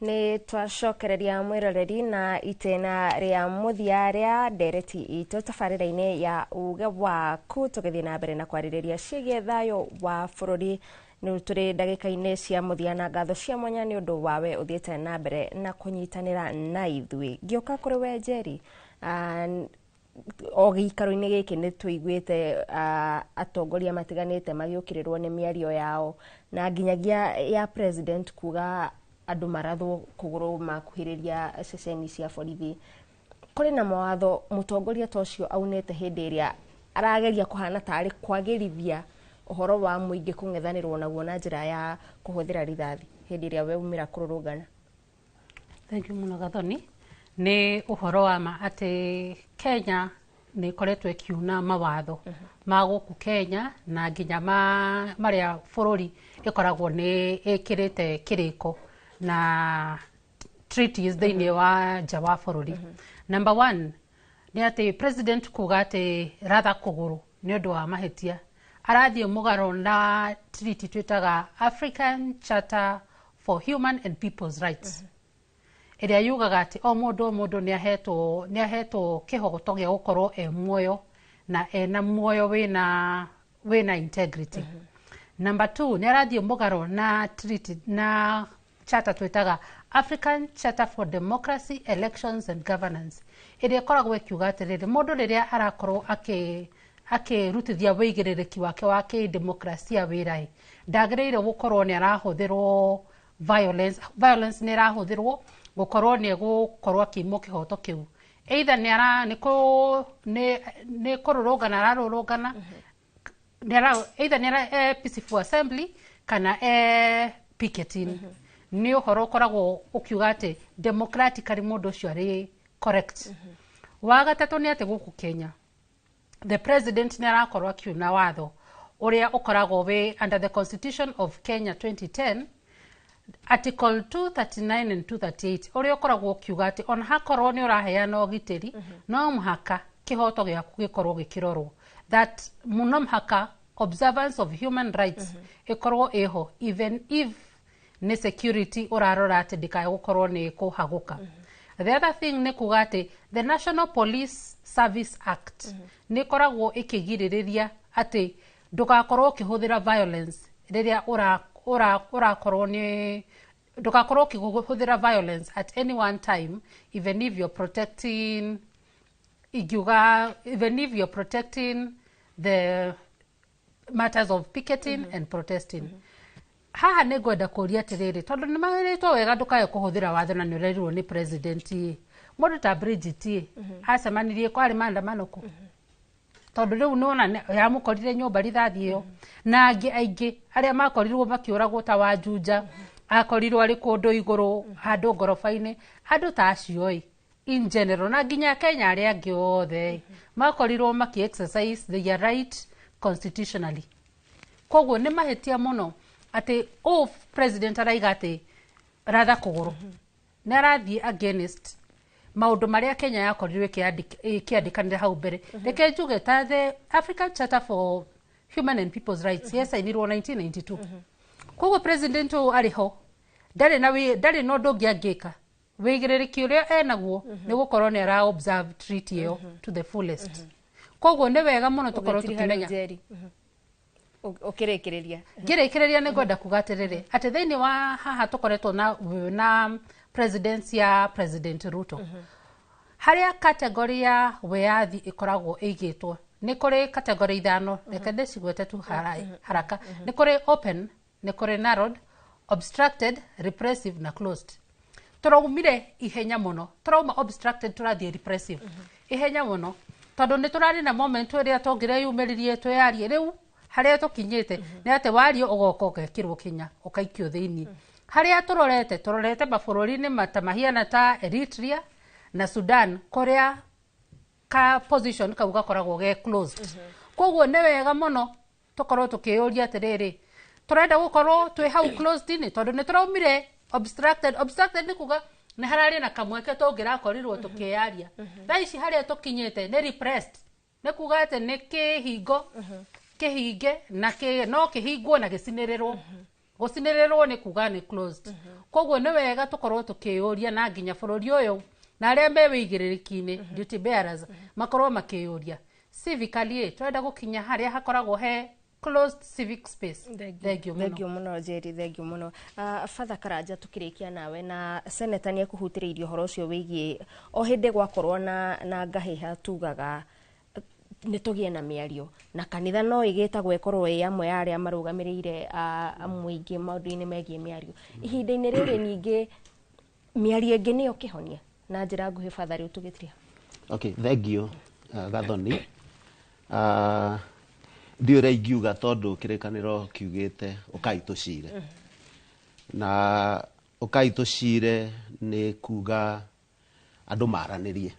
Nĩ twacokereria mwĩroreri na itena rĩa mũthia rĩa ndereti itũ tabarĩra-inĩ ya uge waku, tũgĩthiĩ na mbere na kwarĩrĩria ciĩgiĩ thayũ wa bũrũri. Nĩ tũrĩ ndagĩka-inĩ cia mũthia, na ngatho cia mwanya nĩ ũndũ wawe ũthiĩte na mbere na kũnyitanĩra na ithuĩ. Ngĩũka kũrĩ we Njeri, o gĩikaro-inĩ gĩkĩ nĩ tũiguĩte atongoria matiganĩte magĩũkĩrĩrwo nĩ mĩario yao, na nginyagia ya president kuga andũ marathwo kũgũrũ makuhĩrĩria ceceni cia borithi. Kũrĩ na mawatho mũtongoria ta ũcio aunĩte hĩndĩ ĩrĩa arageria kũhana tarĩ kwagĩrithia ũhoro wa mũingĩ kũng'ethanĩrwo naguo na njĩra ya kũhũthĩra rithathi hĩndĩ ĩrĩa weumĩra kũrũrũngana. Thank you mũno, Gathoni. Nĩ ũhoro wa ma atĩ Kenya nĩ ĩkoretwo ĩkiuna mawatho ma gũkũ Kenya na nginya ma marĩa bũrũri ĩkoragwo nĩ ĩkĩrĩte kĩrĩko na treaties thĩinĩ wa nja wa bũrũri. Number one nĩ atĩ president kuga atĩ ratha kũgũrũ nĩ ũndũ wa mahĩtia, arathiĩ mũgarũ na treaty twĩtaga African Charter for Human and People's Rights, ĩrĩa yugaga atĩ o mũndũ nĩ ahetwo kĩhoto gĩa gũkorwo e muoyo na ena muoyo wĩna integrity. Number two, nĩ arathiĩ mũgarũ na treaty na charter twĩtaga African Charter for Democracy, Elections and Governance, ĩrĩa ĩkoragwo ĩkiuga atĩrĩrĩ, mũndũ rĩrĩa arakorwo akĩrutithia wĩigĩrĩrĩki wake wa kĩdemokrasia wĩra ĩ ndagĩrĩire gũkorwo nĩ arahũthĩrwo violence. Violence nĩ ĩrahũthĩrwo gũkorwo nĩ egũkorwo akĩimwo kĩhoto kĩu, either nĩ ara nĩ kũ nĩ nĩ kũrũrũngana ararũrũngana, nĩ ara either nĩ ara peaceful assembly kana picketing. Nĩ ũhoro ũkoragwo ũkiuga atĩ democratically mũndũ ũcio arĩ correct. Wa gatatũ nĩ atĩ gũkũ Kenya the president nĩ arakorwo akiuna watho ũrĩa ũkoragwo wĩ under the Constitution of Kenya 2010, Article 239 and 238, ũrĩa ũkoragwo ũkiuga atĩ ona hakorwo nĩ ũraheana ũgitĩri, no mũhaka kĩhoto gĩaku gĩkorwo gĩkĩrorwo, that no mũhaka observance of human rights ĩkorwo ĩho even if nĩ security ũrarora atĩ ndĩkae gũkorwo nĩ kũhagũka. The other thing nĩ kuga atĩ the National Police Service Act nĩ ĩkoragwo ĩkĩgirĩrĩria atĩ ndũgakorwo ũkĩhũthĩra violence rĩrĩa ũrakorwo nĩ ndũgakorwo ũkĩhũthĩra violence at any one time, even if you're protecting, ingiuga, even if you're protecting the matters of picketing and protesting. Haha nĩ ngwenda kũria atĩrĩrĩ, tondũ nĩ marĩtwo wega ndũkae kũhũthĩra watho na nĩ ũrerirwo nĩ president ĩ, mũndũ ta Bridget ĩ acemanirie kwarĩ maandamano kũ? Tondũ rĩu nĩwona yamũkorire nyũmba rithathi ĩyo, na angĩ aingĩ arĩa makorirwo makĩũragwo ta Wanjunja akorirwo arĩ kũndũ igũrũ handũ ngoroba-inĩ. Andũ ta acio ĩ in general na nginya Kenya arĩa angĩ othe ĩ makorirwo maki exercise their right constitutionally. Koguo nĩ mahĩtia mũno atĩ ũũ president araiga atĩ ratha kũgũrũ, nĩ arathiĩ against maũndũ marĩa Kenya yakorirwo ĩkĩandĩkanĩra hau mbere. Reke njuge ta the African Charter for Human and People's Rights yesainirwo 1992. Koguo president ũyũ arĩ ho ndarĩ na ũndũ ũngĩ angĩka. Wĩigĩrĩrĩki ũrĩa enaguo nĩ gũkorwo nĩ ara observe treaty ĩyo to the fullest. Koguo nĩ wega mũno tũkorwo tũkĩmenya. Ũkĩrĩkĩrĩria. Ngĩrĩkĩrĩria nĩ ngwenda kuga atĩrĩrĩ, atĩ thĩinĩ wa haha tũkoretwo na presidency ya President Ruto, harĩa category ya wĩyathi ĩkoragwo ĩigĩtwo, nĩ kũrĩ category ithano. Reke ndĩcigwete tu haraka. Nĩ kũrĩ open, nĩ kũrĩ narrowed, obstructed, repressive na closed. Tũraumire ihenya mũno, tũrauma obstructed tũrathiĩ repressive ihenya mũno, tondũ nĩ tũrarĩ na moment ĩrĩa tũngĩreyumĩririe twĩyarie. Rĩu harĩa tũkinyĩte nĩ atĩ wario ũgoka ũgekĩrwo kinya ũkaikio thĩinĩ. Harĩa tũrorete mabũrũri-inĩ ta mahiana ta Eritrea na Sudan, kũrĩa ka position kau gakoragwo ge closed. Koguo nĩ wega mũno tũkorwo tũkĩyũria atĩrĩrĩ, tũrenda gũkorwo twĩ hau closed-inĩ? Tondũ nĩ tũraumire obstructed. Obstructed nĩ kuga nĩ hararĩ na kamweke tũngĩrakorirwo tũkĩyaria. Thaa ici harĩa tũkinyĩte nĩ repressed, nĩ kuga atĩ nĩ kĩhingo kĩhinge na no kĩhingwo na gĩcinĩrĩrwo. Gũcinĩrĩrwo nĩ kuga nĩ closed. Koguo nĩ wega tũkorwo tũkĩyũria, na nginya bũrũri ũyũ na arĩa me wĩigĩrĩrĩki-inĩ, duty bearers, makorwo makĩyũria civically ĩ, tũrenda gũkinya harĩa hakoragwo he closed civic space. Thank you mũno. Thank you mũno, Njeri, thank you mũno. Father Karanja, tukĩrĩkia nawe, na seneta nĩ ekũhutĩrĩirie ũhoro ũcio wĩgiĩ o hĩndĩ gwakorwo na ngahĩha tugaga nĩ tũgĩe na mĩario, na kanitha no ĩgĩtagwo ĩkorwo ĩ amwe ya arĩa marũgamĩrĩire mũingĩ maũndũ-inĩ megiĩ mĩario ihinda-inĩ rĩrĩ. Ningĩ mĩario ĩngĩ nĩyo kĩhonia? Na njĩra nguhĩ, Father, rĩu tũgĩtiria. Okay, thank you, Gathoni. Ndiũ ũrĩa ingiuga, tondũ kĩrĩkanĩro kiugĩte ũkai tũcire, na ũkai tũcire nĩ kuga andũ maranĩrie,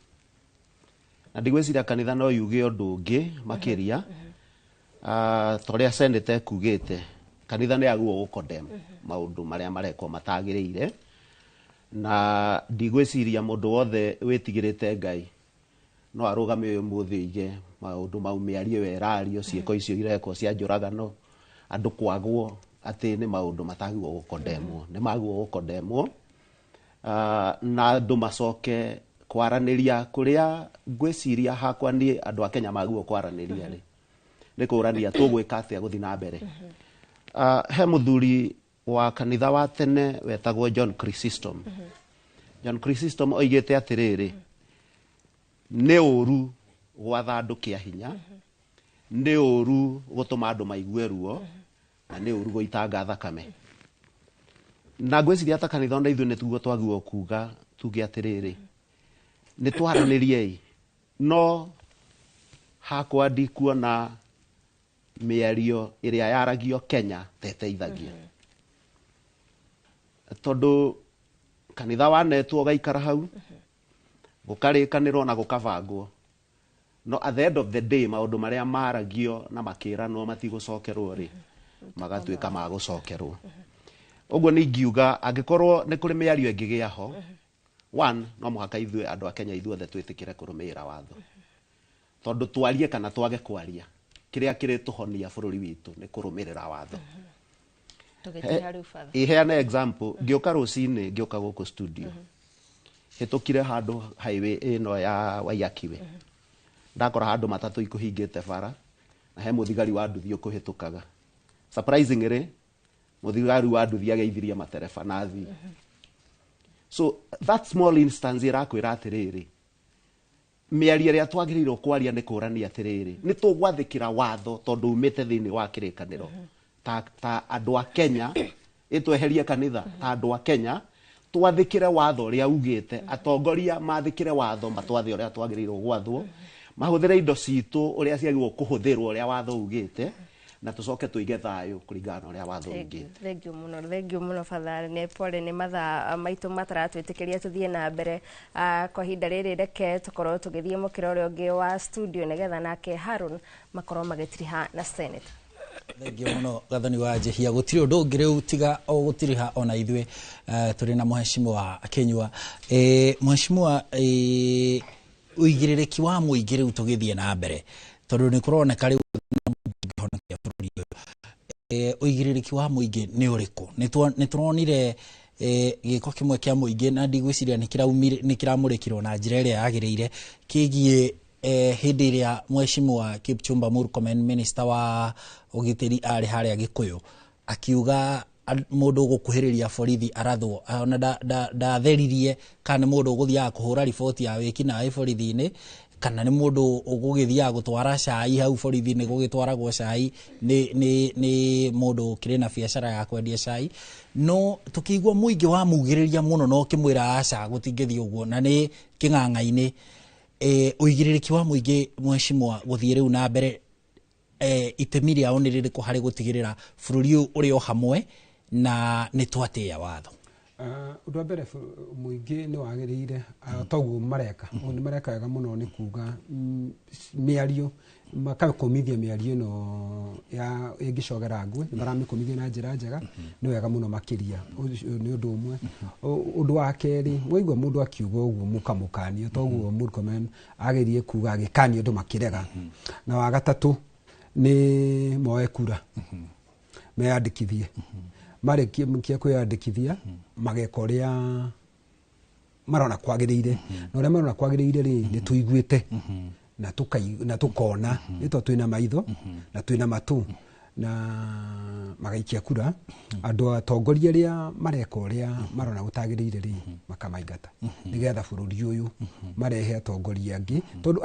na ndigwĩciria kanitha no yuge ũndũ ũngĩ makĩria. Ta ũrĩa senate ekugĩte, kanitha nĩ yagĩrĩirwo gũcondemn maũndũ marĩa marekwo matagĩrĩire, na ndigwĩciria mũndũ wothe wĩtigĩrĩte Ngai no arũgame ũmũthĩ oige maũndũ mau, mĩario ĩyo ĩrario, ciĩko icio irekwo cia njũragano, andũ kwagwo, atĩ nĩ maũndũ matagĩrĩirwo gũcondemnwo. Nĩ magĩrĩirwo gũcondemnwo, na andũ macoke kwaranĩria. Kũrĩa ngwĩciria hakwa niĩ andũ a Kenya magĩrĩirwo kwaranĩria rĩ, nĩ kũrania tũgwĩka atĩa gũthiĩ na mbere. He mũthuri wa kanitha wa tene wetagwo John Chrysostom. John Chrysostom oigĩte atĩrĩrĩ, nĩ ũru gwatha andũ kĩa hinya, nĩ ũru gũtũma andũ maigue ruo, na nĩ ũru gũitanga thakame. Na ngwĩciria ta kanitha ona ithuĩ nĩ tuguo twagĩrĩirwo kuga, tuge atĩrĩrĩ, nĩ twaranĩriei. No hakwa ndikuona mĩario ĩrĩa yaragio Kenya ta ĩteithagia, tondũ kanitha wanetwo ũgaikara hau, gũkarĩkanĩrwo na gũkabangwo, no at the end of the day maũndũ marĩa maragio na makĩranwo matigũcokerwo rĩ, magatuĩka ma gũcokerwo. Ũguo nĩ ingiuga angĩkorwo nĩ kũrĩ mĩario ĩngĩgĩa ho, one, no mũhaka ithuĩ andũ a Kenya ithuothe twĩtĩkĩre kũrũmĩrĩra watho, tondũ twarie kana twage kwaria, kĩrĩa kĩrĩtũhonia bũrũri witũ nĩ kũrũmĩrĩra watho. Tũgĩtiga rĩu, Father. Iheane example, ngĩũka rũcinĩ, ngĩũka gũkũ studio, hĩtũkire handũ highway ĩno ya Waiyaki ndakora handũ matatũ ikũhingĩte bara, na he mũthigari wa nduthi ũkũhĩtũkaga. Surprisingly, mũthigari wa nduthi ageithirie matereba na athii. So that small instance ĩrakwĩra atĩrĩrĩ, mĩario ĩrĩa twagĩrĩirwo kwaria nĩ kũrania atĩrĩrĩ, nĩ tũgwathĩkĩra watho tondũ umĩte thĩinĩ wa kĩrĩkanĩro ta andũ a Kenya, ĩtweherie kanitha, ta andũ a Kenya twathĩkĩre watho ũrĩa ugĩte, atongoria mathĩkĩre watho, matwathe ũrĩa twagĩrĩirwo gwathwo, mahũthĩre indo citũ ũrĩa ciagĩrĩirwo kũhũthĩrwo, ũrĩa watho ugĩte, na tũcoke tũige thayũ kũringana na ũrĩa watho ugĩte. Thank you mũno, thank you mũno, Father. Nĩ pole, nĩ mathaa maitũ mataratwĩtĩkĩria tũthiĩ na mbere. Kwa ihinda rĩrĩ reke tũkorwo tũgĩthiĩ mũkĩra ũrĩa ũngĩ wa studio, nĩgetha nake Haron makorwo magĩtiriha na senator. Thengiũ mũno, Gathoni wa Njihia. Gũtirĩ ũndũ ũngĩ rĩu tiga o gũtiriha ona ithuĩ. Tũrĩ na mũheshimiwa Kinyua. Mũheshimiwa, ũigĩrĩrĩki wa mũingĩ rĩu tũgĩthiĩ na mbere, tondũ nĩ kũroneka rĩu ũngĩhonokia bũrũri ũyũ, ũigĩrĩrĩki wa mũingĩ nĩ ũrĩkũ? Nĩ tũronire gĩko kĩmwe kĩa mũingĩ, na ndigwĩciria nĩ kĩramũrĩkirwo na njĩra ĩrĩa yagĩrĩire, kĩgiĩ hĩndĩ ĩrĩa mheshimiwa Kipchumba Murkomen, minister wa ũgitĩri, arĩ harĩa Gĩkũyũ akiuga mũndũ ũgũkuhĩrĩria borithi arathwo. Ona ndatheririe kana nĩ mũndũ ũgũthiaga kũhũra riboti ya wĩkinaĩ borithi-inĩ, kana nĩ mũndũ ũgũgĩthiaga gũtwara cai hau borithi-inĩ. Gũgĩtwaragwo cai nĩ mũndũ ũkĩrĩ na biacara ya kwendia cai, no tũkĩigua mũingĩ wamugĩrĩria mũno na ũkĩmwĩra aca, gũtingĩthiĩ ũguo, na nĩ kĩng'ang'a-inĩ. Ũigĩrĩrĩki wa mũingĩ, mheshimiwa, gũthiĩ rĩu na mbere, itemi rĩao nĩ rĩrĩkũ harĩ gũtigĩrĩra bũrũri ũyũ ũrĩ o hamwe na nĩ twatĩĩa watho? Ũndũ wa mbere, mũingĩ nĩ wagĩrĩire, toguo mareka, nĩ mareka wega mũno, nĩ kuga mĩario makakũmithia mĩario ĩno ya ĩngĩcogera ngũĩ, nĩ maramĩkũmithia na njĩra njega, nĩ wega mũno makĩria. Ũcio nĩ ũndũ ũmwe. Ũndũ wa kerĩ, waigua mũndũ akiuga ũguo mũkamũkania, toguo Murkomen agerie kuga, agĩkania andũ makĩrega. Na wa gatatũ nĩ moe kura, meyandĩkithie, Marĩkia kwĩyandĩkithia mageka ũrĩa marona kwagĩrĩire, na ũrĩa marona kwagĩrĩire rĩ, nĩ tũiguĩte na tũkona, nĩ tondũ twĩna maitho na twĩna matũ, na magaikia kura. Andũ atongoria arĩa mareka ũrĩa marona gũtagĩrĩire rĩ, makamaingata, nĩgetha bũrũri ũyũ marehe atongoria angĩ, tondũ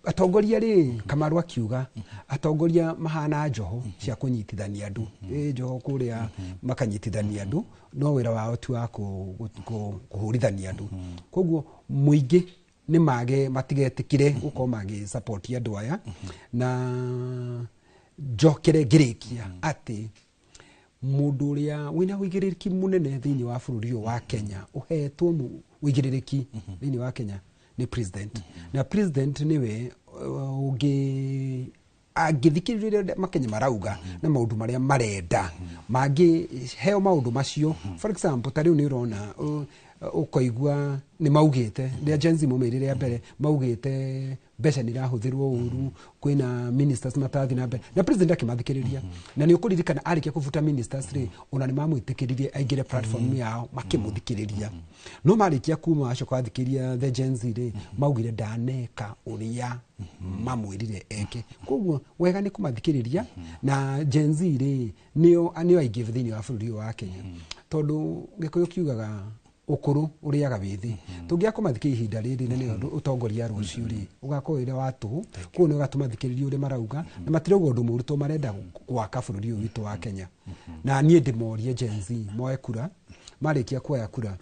atongoria rĩ, Kamaru akiuga atongoria mahana njoho cia kũnyitithania andũ, ĩ njoho kũrĩa makanyitithania andũ, no wĩra wao ti wa kũhũrithania andũ. Koguo mũingĩ nĩ mage matigetĩkĩre gũkorwo magĩ support andũ aya. Na njokere ngĩrĩkia atĩ mũndũ ũrĩa wĩna ũigĩrĩrĩki mũnene thĩinĩ wa bũrũri ũyũ wa Kenya, ũhetwo ũigĩrĩrĩki thĩinĩ wa Kenya, nĩ president. Na president nĩwe ũngĩ angĩthikĩrĩria ũrĩa Makenya marauga na maũndũ marĩa marenda, mangĩheo maũndũ macio. For example, ta rĩu nĩ ũrona ũkoigua nĩ maugĩte, rĩa Gen Z maumĩrire rĩa mbere, maugĩte mbeca nĩ irahũthĩrwo ũru, kwĩna ministers matarathiĩ na mbere, na president akĩmathikĩrĩria. Na nĩ ũkũririkana arĩkia kũbuta ministers rĩ, ona nĩ mamwĩtĩkĩririe aingĩre platform yao makĩmũthikĩrĩria. No marĩkia kuma acoka athikĩrĩria the Gen Z rĩ, maugire ndaneka ũrĩa mamwĩrire eke. Koguo wega nĩ kũmathikĩrĩria. Na Gen Z rĩ, nĩo aingĩ thĩinĩ wa bũrũri ũyũ wa Kenya, tondũ Gĩkũyũ kiugaga ũkũrũ ũrĩaga wĩthĩ. Tũngĩaga kũmathikĩrĩria ihinda rĩrĩ, na nĩyo ũtongoria rũciũ rĩ, ũgakorwo wĩra wa tũhũ. Koguo nĩ wega tũmathikĩrĩrie ũrĩa marauga, na matirauga ũndũ mũũru, tondũ marenda gwaka bũrũri ũyũ witũ wa Kenya. Na niĩ ndĩmorie Gen Z moe kura, marĩkia kuoya kura,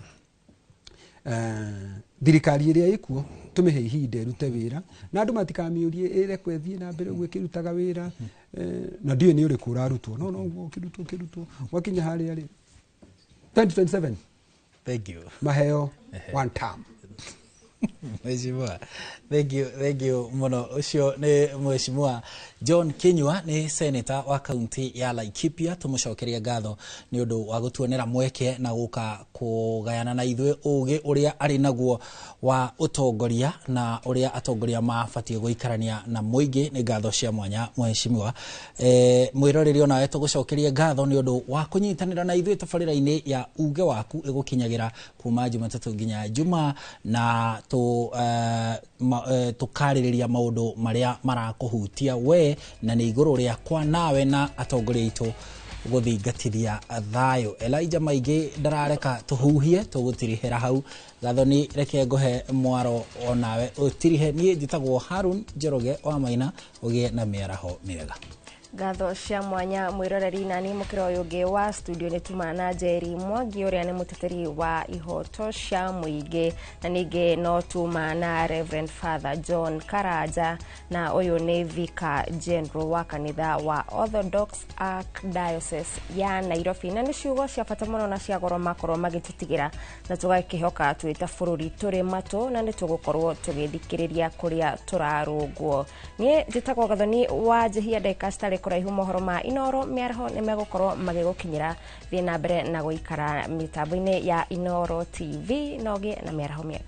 thirikari ĩrĩa ĩkuo tũmĩhe ihinda ĩrute wĩra, na andũ matikamĩũrie ĩrekwo ĩthiĩ na mbere ũguo ĩkĩrutaga wĩra, na ndiũĩ nĩ ũrĩkũ ũrarutwo, no ũguo ũkĩrutwo wakinya harĩa rĩ 2027. Thank you. Maheo one term. Mheshimiwa, thank you, thank you mũno. Ũcio nĩ Mheshimiwa John Kinyua, nĩ senator wa kaunti ya Laikipia. Tũmũcokerie ngatho nĩ ũndũ wa gũtuonera mweke na gũka kũgayana na ithuĩ ũgĩ ũrĩa arĩ naguo wa ũtongoria na ũrĩa atongoria mabatiĩ gũikarania na mũingĩ. Nĩ ngatho cia mwanya Mheshimiwa. Mwĩroreri onawe tũgũcokerie ngatho nĩ ũndũ wa kũnyitanĩra na ithuĩ tabarĩra-inĩ ya Uge Waku ĩgũkinyagĩra kuma Jumatatũ nginya Juma, na tũkarĩrĩria maũndũ marĩa marakũhutia we, na nĩ igũrũ rĩakwa nawe na atongoria aitũ gũthingatithia thayũ. Elijah Maingĩ ndarareka tũhuhie, tũgũtirihĩra hau. Gathoni, reke ngũhe mwaro onawe ũtirihe. Niĩ njĩtagwo Harun Njoroge wa Maina, ũgĩe na mĩaraho mĩega. Ngatho cia mwanya mwiroreri. Nani mukira uyu ungi wa studio ni tuma na Njeri Mwangi uria ni muteteri wa ihoto cia muingi, na ningi no tuma na Reverend Father John Karanja, na uyu ni Vicar General wa kanitha wa Orthodox Archdiocese ya Nairobi. Na ni ciugo cia bata muno na cia goro makorwo magitutigira, na tugakihoka twita bururi turi matu, na ni tugukorwo tugithikiriria kuria turarungwo. Nie njitagwo Gathoni wa Njihia, ndagika citarĩ kũraihu mohoro ma Inoro mĩaraho nĩ megũkorwo magĩgũkinyĩra. Thiĩ na mbere na gũikara mĩtambo-inĩ ya Inoro TV na ũgĩe na mĩaraho mĩega.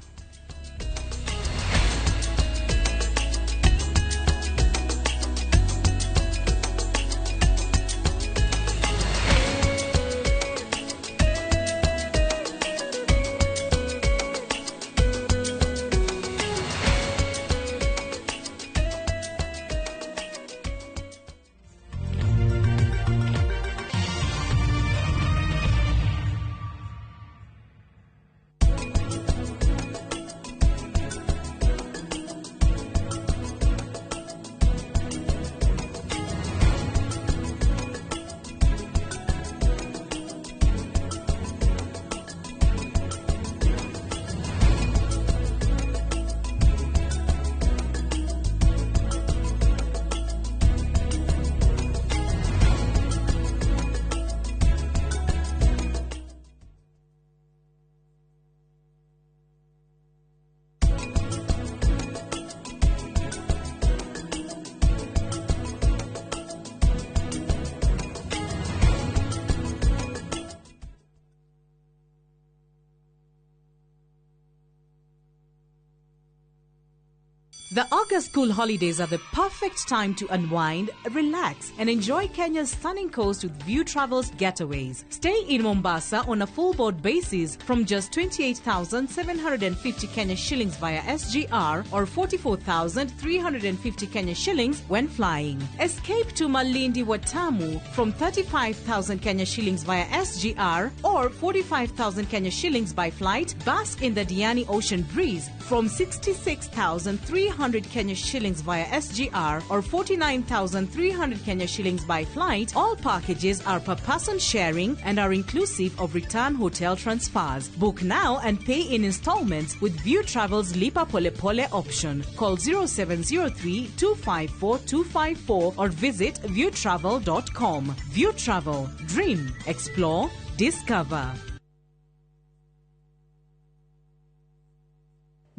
The August school holidays are the perfect time to unwind, relax, and enjoy Kenya's stunning coast with View Travels getaways. Stay in Mombasa on a full board basis from just 28,750 Kenya shillings via SGR or 44,350 Kenya shillings when flying. Escape to Malindi Watamu from 35,000 Kenya shillings via SGR or 45,000 Kenya shillings by flight. Bask in the Diani Ocean breeze from 66,300 Kenya shillings via SGR or 49,300 Kenya shillings by flight. All packages are per person sharing and are inclusive of return hotel transfers. Book now and pay in installments with View Travel's Lipa Pole Pole option. Call 0703 254 254 or visit viewtravel.com. View Travel. Dream, explore, discover.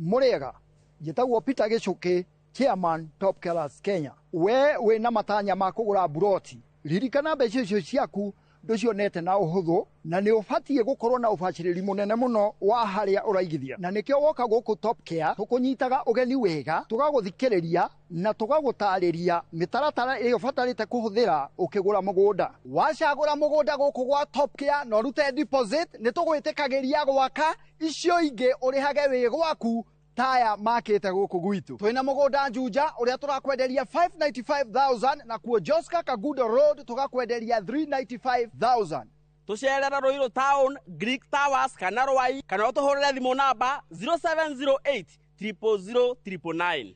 Mũrĩega, njĩtagwo Peter Gĩcũkĩ, chairman Top Killers Kenya. We wĩna matanya ma kũgũra mburoti, ririkana mbeca icio ciaku ndũcionete na ũhũthũ, na nĩ ũbatiĩ gũkorwo na ũbacĩrĩri mũnene mũno wa harĩa ũraigithia, na nĩkĩo woka gũkũ Top Care tũkũnyitaga ũgeni wega, tũgagũthikĩrĩria na tũgagũtarĩria mĩtaratara ĩrĩa ũbatarĩte kũhũthĩra ũkĩgũra mũgũnda. Wacagũra mũgũnda gũkũ gwa Top Care na ũrute deposit, nĩ tũgwĩtĩkagĩria gwaka icio ingĩ ũrĩhage wĩ gwaku taya makĩte gũkũ gwitũ. Twĩna mũgũnda Juja ũrĩa tũrakwenderia 595,000, na kuo Joska Kagudo Road tũgakwenderia 395,000. Tũcerere Ruiru Town, Greek Towers kana Rwai, kana ũtũhũrĩre thimũ namba 0708 000 999.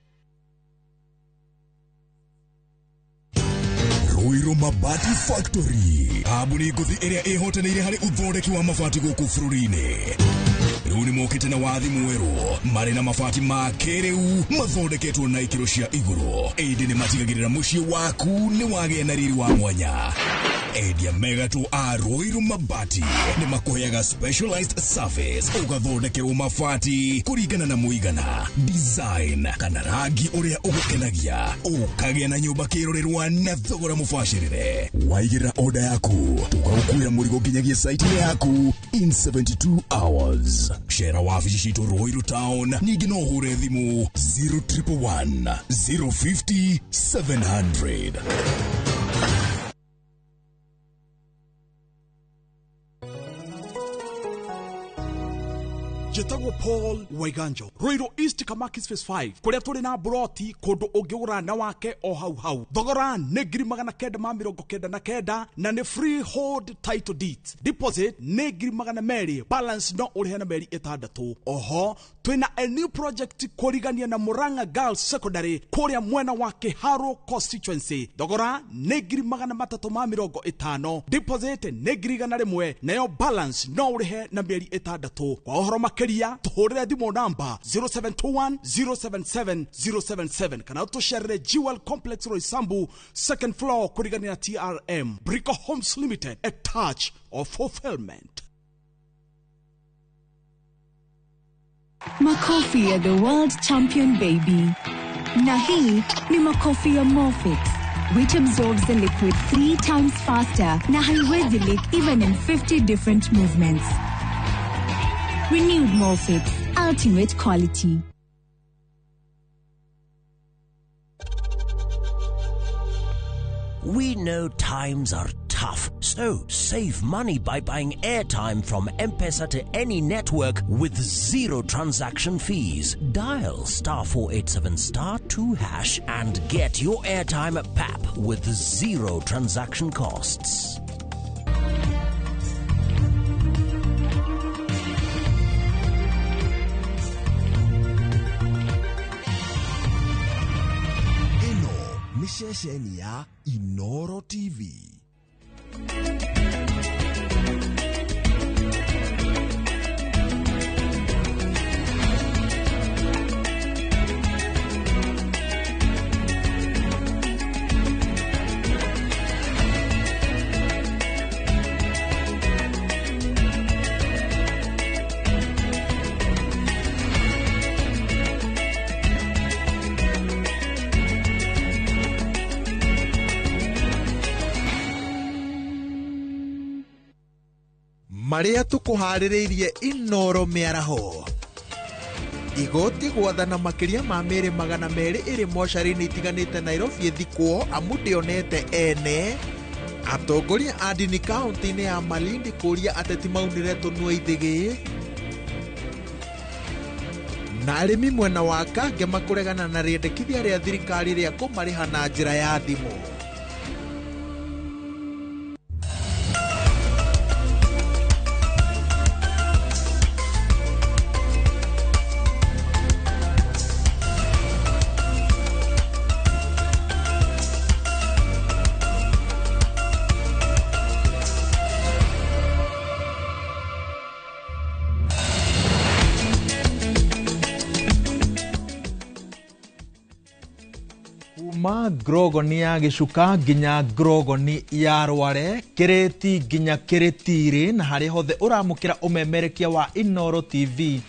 Ruiru Mabati Factory, kambuni ngũthi ĩrĩa ĩhotanĩire harĩ ũthondeki wa mabati gũkũ bũrũri-inĩ. Rĩu nĩ mokĩte na wathi mwerũ, marĩ na mabati ma kĩrĩu mathondeketwo na ikĩro cia igũrũ, ĩndĩ nĩ matigagĩrĩra mũciĩ waku nĩ wagĩa na riri wa mwanya. Endia megatũ a Ruiru Mabati nĩ makũheaga specialized service, ũgathondekerwo mabati kũringana na mũigana, design kana rangi ũrĩa ũgũkenagia, ũkagĩa na nyũmba kĩrorerwa na thogora mũbacĩrĩre. Waigĩrĩra order yaku, tũgagũkuĩra mũrigo nginyagia site-inĩ yaku in 72 hours. Cera wabici citũ Ruiru Town, ningĩ no ũhũre thimũ 0111 050 700. Njĩtagwo Paul Waiganjo, Ruiru East Kamakis Phase 5, kũrĩa tũrĩ na mburoti kũndũ ũngĩgũra na wake o hau hau. Thogora nĩ 999, na nĩ freehold title deed. Deposit nĩ 200,000, balance no ũrĩhe na mĩeri 6. Oho twĩna a new project kũrigania na Murang'a Girls Secondary kũrĩa mwena wa Kiharu constituency. Thogora nĩ 350,000, deposit nĩ 100,000, nayo balance no ũrĩhe na mĩeri 6. Kwa ũhoro makĩria tũhũrĩre thimũ namba 0721 077 077 kana ũtũcerere Jewel Complex Roysambu second floor kũrigania na TRM. Brico Homes Limited, a touch of fulfillment. Makofi ya the world champion baby. Na hii ni makofi ya Morfix, which absorbs the liquid 3 times faster na haiwezi leak even in 50 different movements. Renewed Morfix, ultimate quality. We know times are tough, so save money by buying airtime from M-Pesa to any network with zero transaction fees. Dial star 487 star 2 hash and get your airtime at PAP with zero transaction costs. Nĩ ceceni ya Inoro TV. Marĩa tũkũharĩrĩirie Inoro mĩaraho. Igoti gwathana makĩria ma mĩĩrĩ 200 ĩrĩ mocarĩ-inĩ itiganĩte Nairobi ĩthikwo amu ndĩonete ene. Atongoria a ndini kaunti-inĩ ya Malindi kũria ateti maunĩre tũnua ithĩgĩ. Na arĩmi mwena wa Kangema kũregana na rĩendekithia rĩa thirikari rĩa kũmarĩha na njĩra ya thimũ. Kuma grogoni ya gĩcuka nginya grogoni ya rware, kĩrĩti nginya kĩrĩtirĩ, na harĩa hothe ũramũkĩra ũmemerekia wa Inooro TV.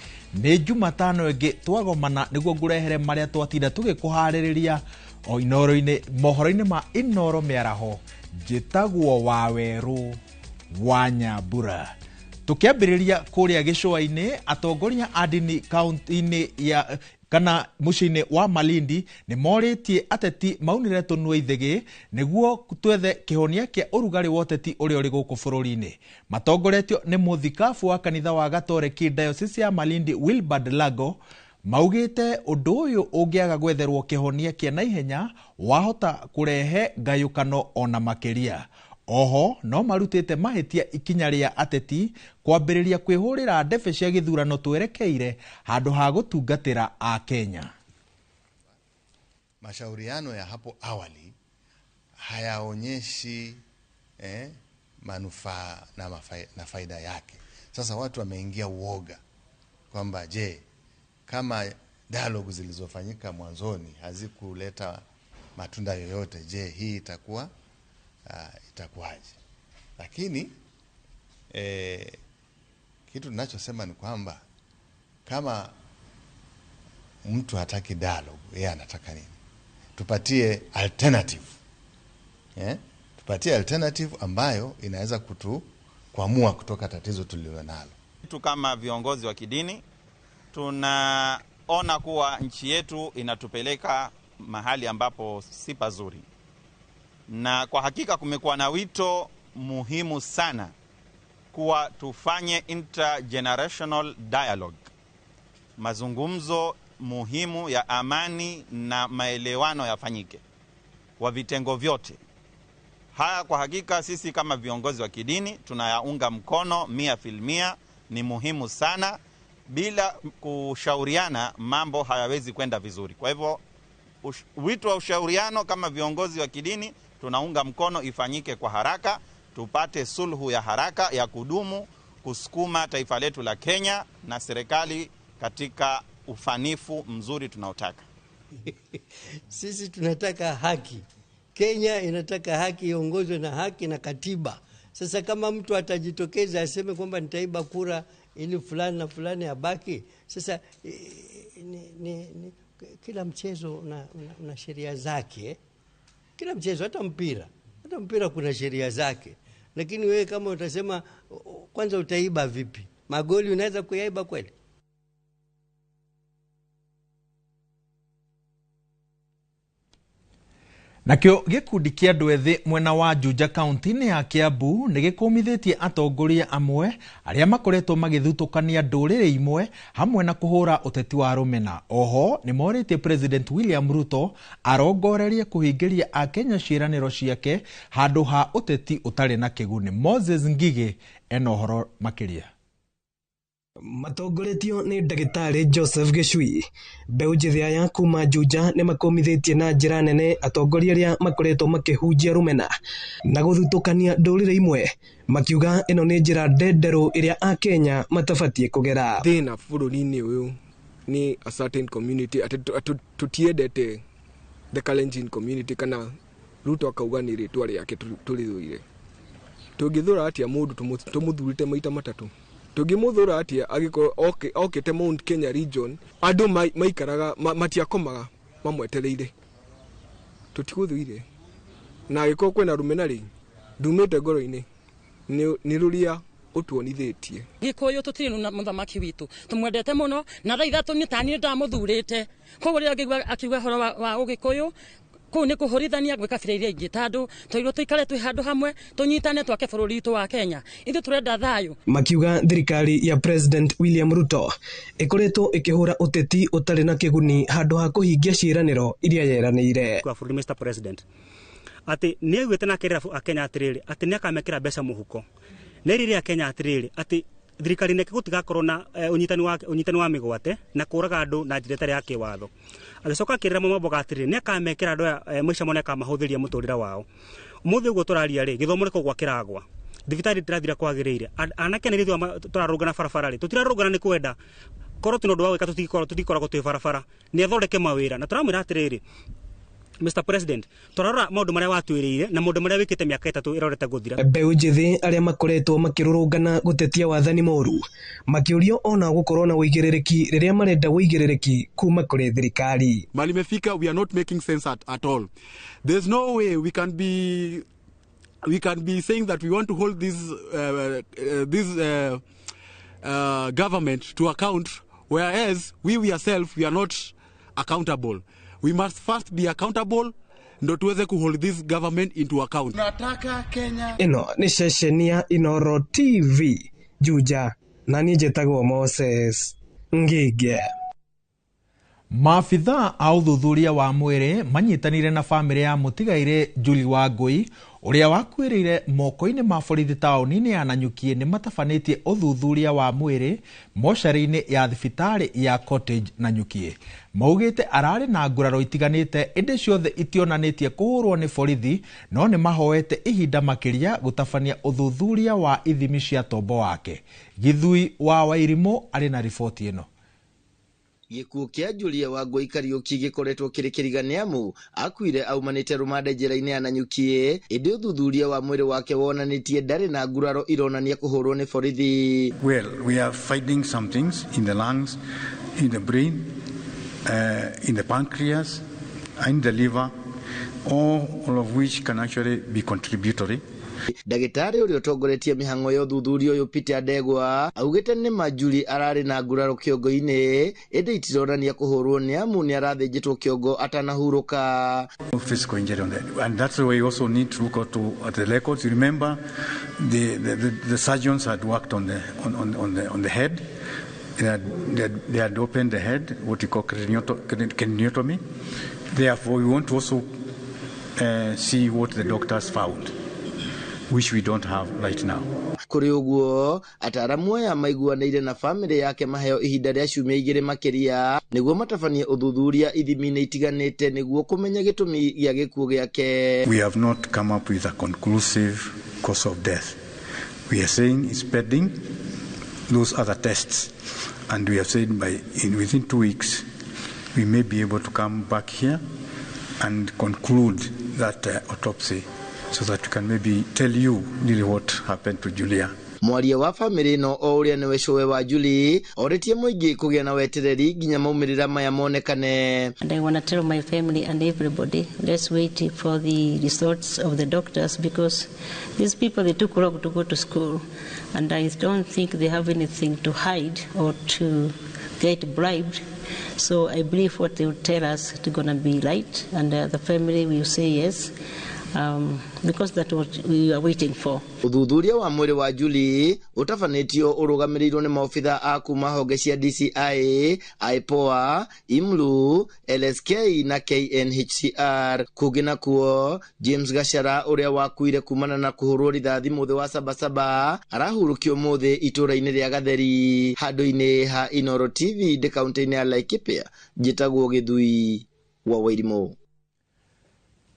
Nĩ Jumatano ĩngĩ twagomana nĩguo ngũrehere marĩa twatinda tũgĩkũharĩrĩria o Inooro-inĩ, mohoro-inĩ ma Inooro mĩaraho. Njĩtagwo Wawerũ wa Nyambura. Tũkĩambĩrĩria kũrĩa gĩcũa-inĩ, atongoria a ndini kaunti-inĩ ya kana mũciĩ-inĩ wa Malindi nĩ morĩtie ateti maunĩre tũnua ithĩgĩ nĩguo twethe kĩhonia kĩa ũrugarĩ wa ũteti ũrĩa ũrĩ gũkũ bũrũri-inĩ. Matongoretio nĩ mũthikabu wa kanitha wa Gatoreki Diocese ya Malindi Wilbard Lago, maugĩte ũndũ ũyũ ũngĩaga gwetherwo kĩhonia kĩa naihenya wahota kũrehe ngayũkano ona makĩria. Oho no marutĩte mahĩtia ikinya rĩa ateti kwambĩrĩria kwĩhũrĩra ndebe cia gĩthurano twerekeire handũ ha gũtungatĩra Akenya. Mashauriano ya hapo awali hayaonyeshi manufaa na faida yake. Sasa watu wameingia uoga kwamba je, kama dialogue zilizofanyika mwanzoni hazikuleta matunda yoyote, je hii itakuwa itakuwaje? Lakini kitu tunachosema ni kwamba kama mtu hataki dialogue, yeye anataka nini? Tupatie alternative. Tupatie alternative ambayo inaweza kutukwamua kutoka tatizo tulilonalo. Tu kama viongozi wa kidini tunaona kuwa nchi yetu inatupeleka mahali ambapo si pazuri. Na kwa hakika kumekuwa na wito muhimu sana kuwa tufanye intergenerational dialogue, mazungumzo muhimu ya amani na maelewano yafanyike wa vitengo vyote. Haya kwa hakika sisi kama viongozi wa kidini tunayaunga mkono 100%, ni muhimu sana. Bila kushauriana mambo hayawezi kwenda vizuri. Kwa hivyo wito wa ushauriano kama viongozi wa kidini tunaunga mkono ifanyike kwa haraka, tupate sulhu ya haraka ya kudumu kusukuma taifa letu la Kenya na serikali katika ufanifu mzuri tunaotaka. Sisi tunataka haki. Kenya inataka haki iongozwe na haki na katiba. Sasa kama mtu atajitokeza aseme kwamba nitaiba kura ili fulani na fulani abaki, sasa ni kila mchezo una sheria zake. Kila mchezo, hata mpira kuna sheria zake. Lakini wewe kama utasema kwanza utaiba vipi? Magoli unaweza kuyaiba kweli? Nakĩo gĩkundi kĩa andũ ethĩ mwena wa Juja kaunti-inĩ ya Kiambu nĩ gĩkũmithĩtie atongoria amwe arĩa makoretwo magĩthutũkania ndũrĩrĩ imwe hamwe na kũhũra ũteti wa rũmena. Oho nĩ morĩtie President William Ruto arongorerie kũhingĩria Akenya ciĩranĩro ciake handũ ha ũteti ũtarĩ na kĩguni. Moses Ngigĩ ena ũhoro makĩria. Matongoretio nĩ ndagĩtarĩ Joseph Gĩcui, mbeũ njĩthĩ aya kuma Juja nĩ makũmithĩtie na njĩra nene atongoria arĩa makoretwo makĩhunjia rũmena na gũthutũkania ndũrĩrĩ imwe, makiuga ĩno nĩ njĩra ndenderũ ĩrĩa Akenya matabatiĩ kũgera. Thĩna bũrũri-inĩ ũyũ nĩ a certain community atĩ tũtiendete the Kalenjin community, kana Ruto akauga nĩ rĩtwa rĩake tũrĩthũire. Tũngĩthũra atĩa mũndũ tũmũthurĩte maita matatũ? Tũngĩmũthũra atĩa angĩkorwo okĩte Mount Kenya region, andũ maikaraga matiakomaga mamwetereire. Tũtigũthũire. Na angĩkorwo kwĩna rũmena rĩ, ndumĩte ngoro-inĩ nĩ rũrĩa Ũtuonithĩtie. Gĩkũyũ tũtirĩ na mũthamaki witũ, tũmwendete mũno, na thaa 3 nĩ tani ndamũthurĩte. Koguo rĩrĩa ngĩigua akiuga ũhoro wa ũgĩkũyũ, kũu nĩ kũhũrithania gwĩ kabira iria ingĩ, tondũ twairwo tũikare twĩ handũ hamwe, tũnyitane twake bũrũri witũ wa Kenya. Ithuĩ tũrenda thayũ. Makiuga thirikari ya President William Ruto ĩkoretwo ĩkĩhũra ũteti ũtarĩ na kĩguni handũ ha kũhingia ciĩranĩro iria yeranĩire. Kwa bũrũri Mr President atĩ nĩ augĩte na akerĩra Akenya atĩrĩrĩ atĩ nĩ akamekĩra mbeca mũhuko, na erĩire Akenya atĩrĩrĩ atĩ thirikari-inĩ yake gũtigakorwo na ũnyitani wa mĩgwate na kũraga andũ na njĩra ĩtarĩ ya kĩwatho. Agĩcoka akĩrĩra Mamboga atĩrĩrĩ nĩ akamekĩra andũ aya maica mao nĩ akamahũthĩria mũtũrĩre wao. Ũmũthĩ ũguo tũraria rĩ, gĩthomo nĩ kũgwa kĩragwa, thibitarĩ ndĩrathira kwagĩrĩire, anake nĩ rĩthua tũrarũngana barabara rĩ, tũtirarũngana nĩ kwenda korwo tũna ũndũ wa gwĩka, tũtikoragwo twĩ barabara. Nĩ athondeke mawĩra, na tũramwĩra atĩrĩrĩ Mr President, tũrarora maũndũ marĩa watwĩrĩire na maũndũ marĩa wĩkĩte mĩaka 3 ĩrorete gũthira. Mbeũ njĩthĩ arĩa makoretwo makĩrũrũngana gũtetia wathani mũru makĩũrio ona gũkorwo na ũigĩrĩrĩki rĩrĩa marenda ũigĩrĩrĩki kuma kũrĩ thirikari. Mali imefika, we are not making sense at all. There's no way we can be saying that we want to hold this government to account, whereas we ourselves we are not accountable. We must first be accountable ndo tuweze ku hold this government into account. Nataka Kenya. Ino ni ceceni ya Inoro TV Juja, na niĩ njĩtagwo Moses Ngige. Maabithaa a ũthuthuria wa mwĩrĩ manyitanire na bamĩrĩ ya mũtigairĩ Julie Wangũi ũrĩa wakuĩrĩire moko-inĩ ma borithi taũni-inĩ ya Nanyuki nĩ matabanĩtie ũthuthuria wa mwĩrĩ mocarĩ-inĩ ya thibitarĩ ya Cottage Nanyuki. Maugĩte ararĩ na nguraro itiganĩte ĩndĩ ciothe itionanĩtie kũhũrwo nĩ borithi, no nĩ mahoete ihinda makĩria gũtabania ũthuthuria wa ithimi cia tombo wake. Githui wa Wairimũ arĩ na riboti ĩno. Gĩkuũ kĩa Julia Wangũi Kariũki gĩkoretwo kĩrĩ kĩriganĩamu akuire aumanĩte rũmande njĩra-inĩ ya Nanyuki, ĩndĩ ũthuthuria wa mwĩrĩ wake wonanĩtie ndarĩ na nguraro ironania kũhũrwo nĩ borithi. Well, we are finding some things in the lungs, in the brain, in the pancreas, in the liver, all of which can actually be contributory. Ndagĩtarĩ ũrĩa ũtongoretie mĩhang'o ya ũthuthuria ũyũ Peter Ndegwa augĩte nĩ ma Julie ararĩ na nguraro kĩongo-inĩ, ĩndĩ itironania kũhũrwo nĩ amu nĩ arathĩnjĩtwo kĩongo atanahurũka. Physical injury on that, and that's why we also need to look at the records. You remember the surgeons had worked on the head. They had opened the head, what you call craniotomy. Therefore, we want to also see what the doctors found, which we don't have right now. Kũrĩ ũguo, ataaramu aya maiguanĩire na bamĩrĩ yake maheo ihinda rĩa ciumia 2 makĩria nĩguo matabanie ũthuthuria ithimi-inĩ itiganĩte nĩguo kũmenya gĩtũmi gĩa gĩkuũ gĩake. We have not come up with a conclusive cause of death. We are saying it's pending those other tests, and we have said within 2 weeks we may be able to come back here and conclude that autopsy, so that we can maybe tell you really what happened to Julia. Mwaria wa bamĩrĩ ĩno o ũrĩa nĩwe cũwe wa Julie orĩtie mũingĩ kũgĩa na wetereri nginya maumĩrĩra maya monekane. And I want to tell my family and everybody, let's wait for the results of the doctors, because these people, they took long to go to school, and I don't think they have anything to hide or to get bribed. So I believe what they will tell us is going to be right, and the family will say yes. Because that's what we are waiting for. Ũthuthuria wa mwĩrĩ wa Julie ũtabanĩtio ũrũgamĩrĩirwo nĩ maobitha a kuma honge cia DCI, IPOA, IMLU, LSK na KNHCR. Kũngĩ nakuo, James Gachara ũrĩa wakuire kumana na kũhũrwo rithathi mũthĩ wa Sabasaba arahurũkio ũmũthĩ itũũra-inĩ rĩa Gatheri handũ-inĩ ha Inoro TV ndĩ kaũntĩ-inĩ ya Laikipia. Njĩtagwo Gĩthui wa Wairimũ.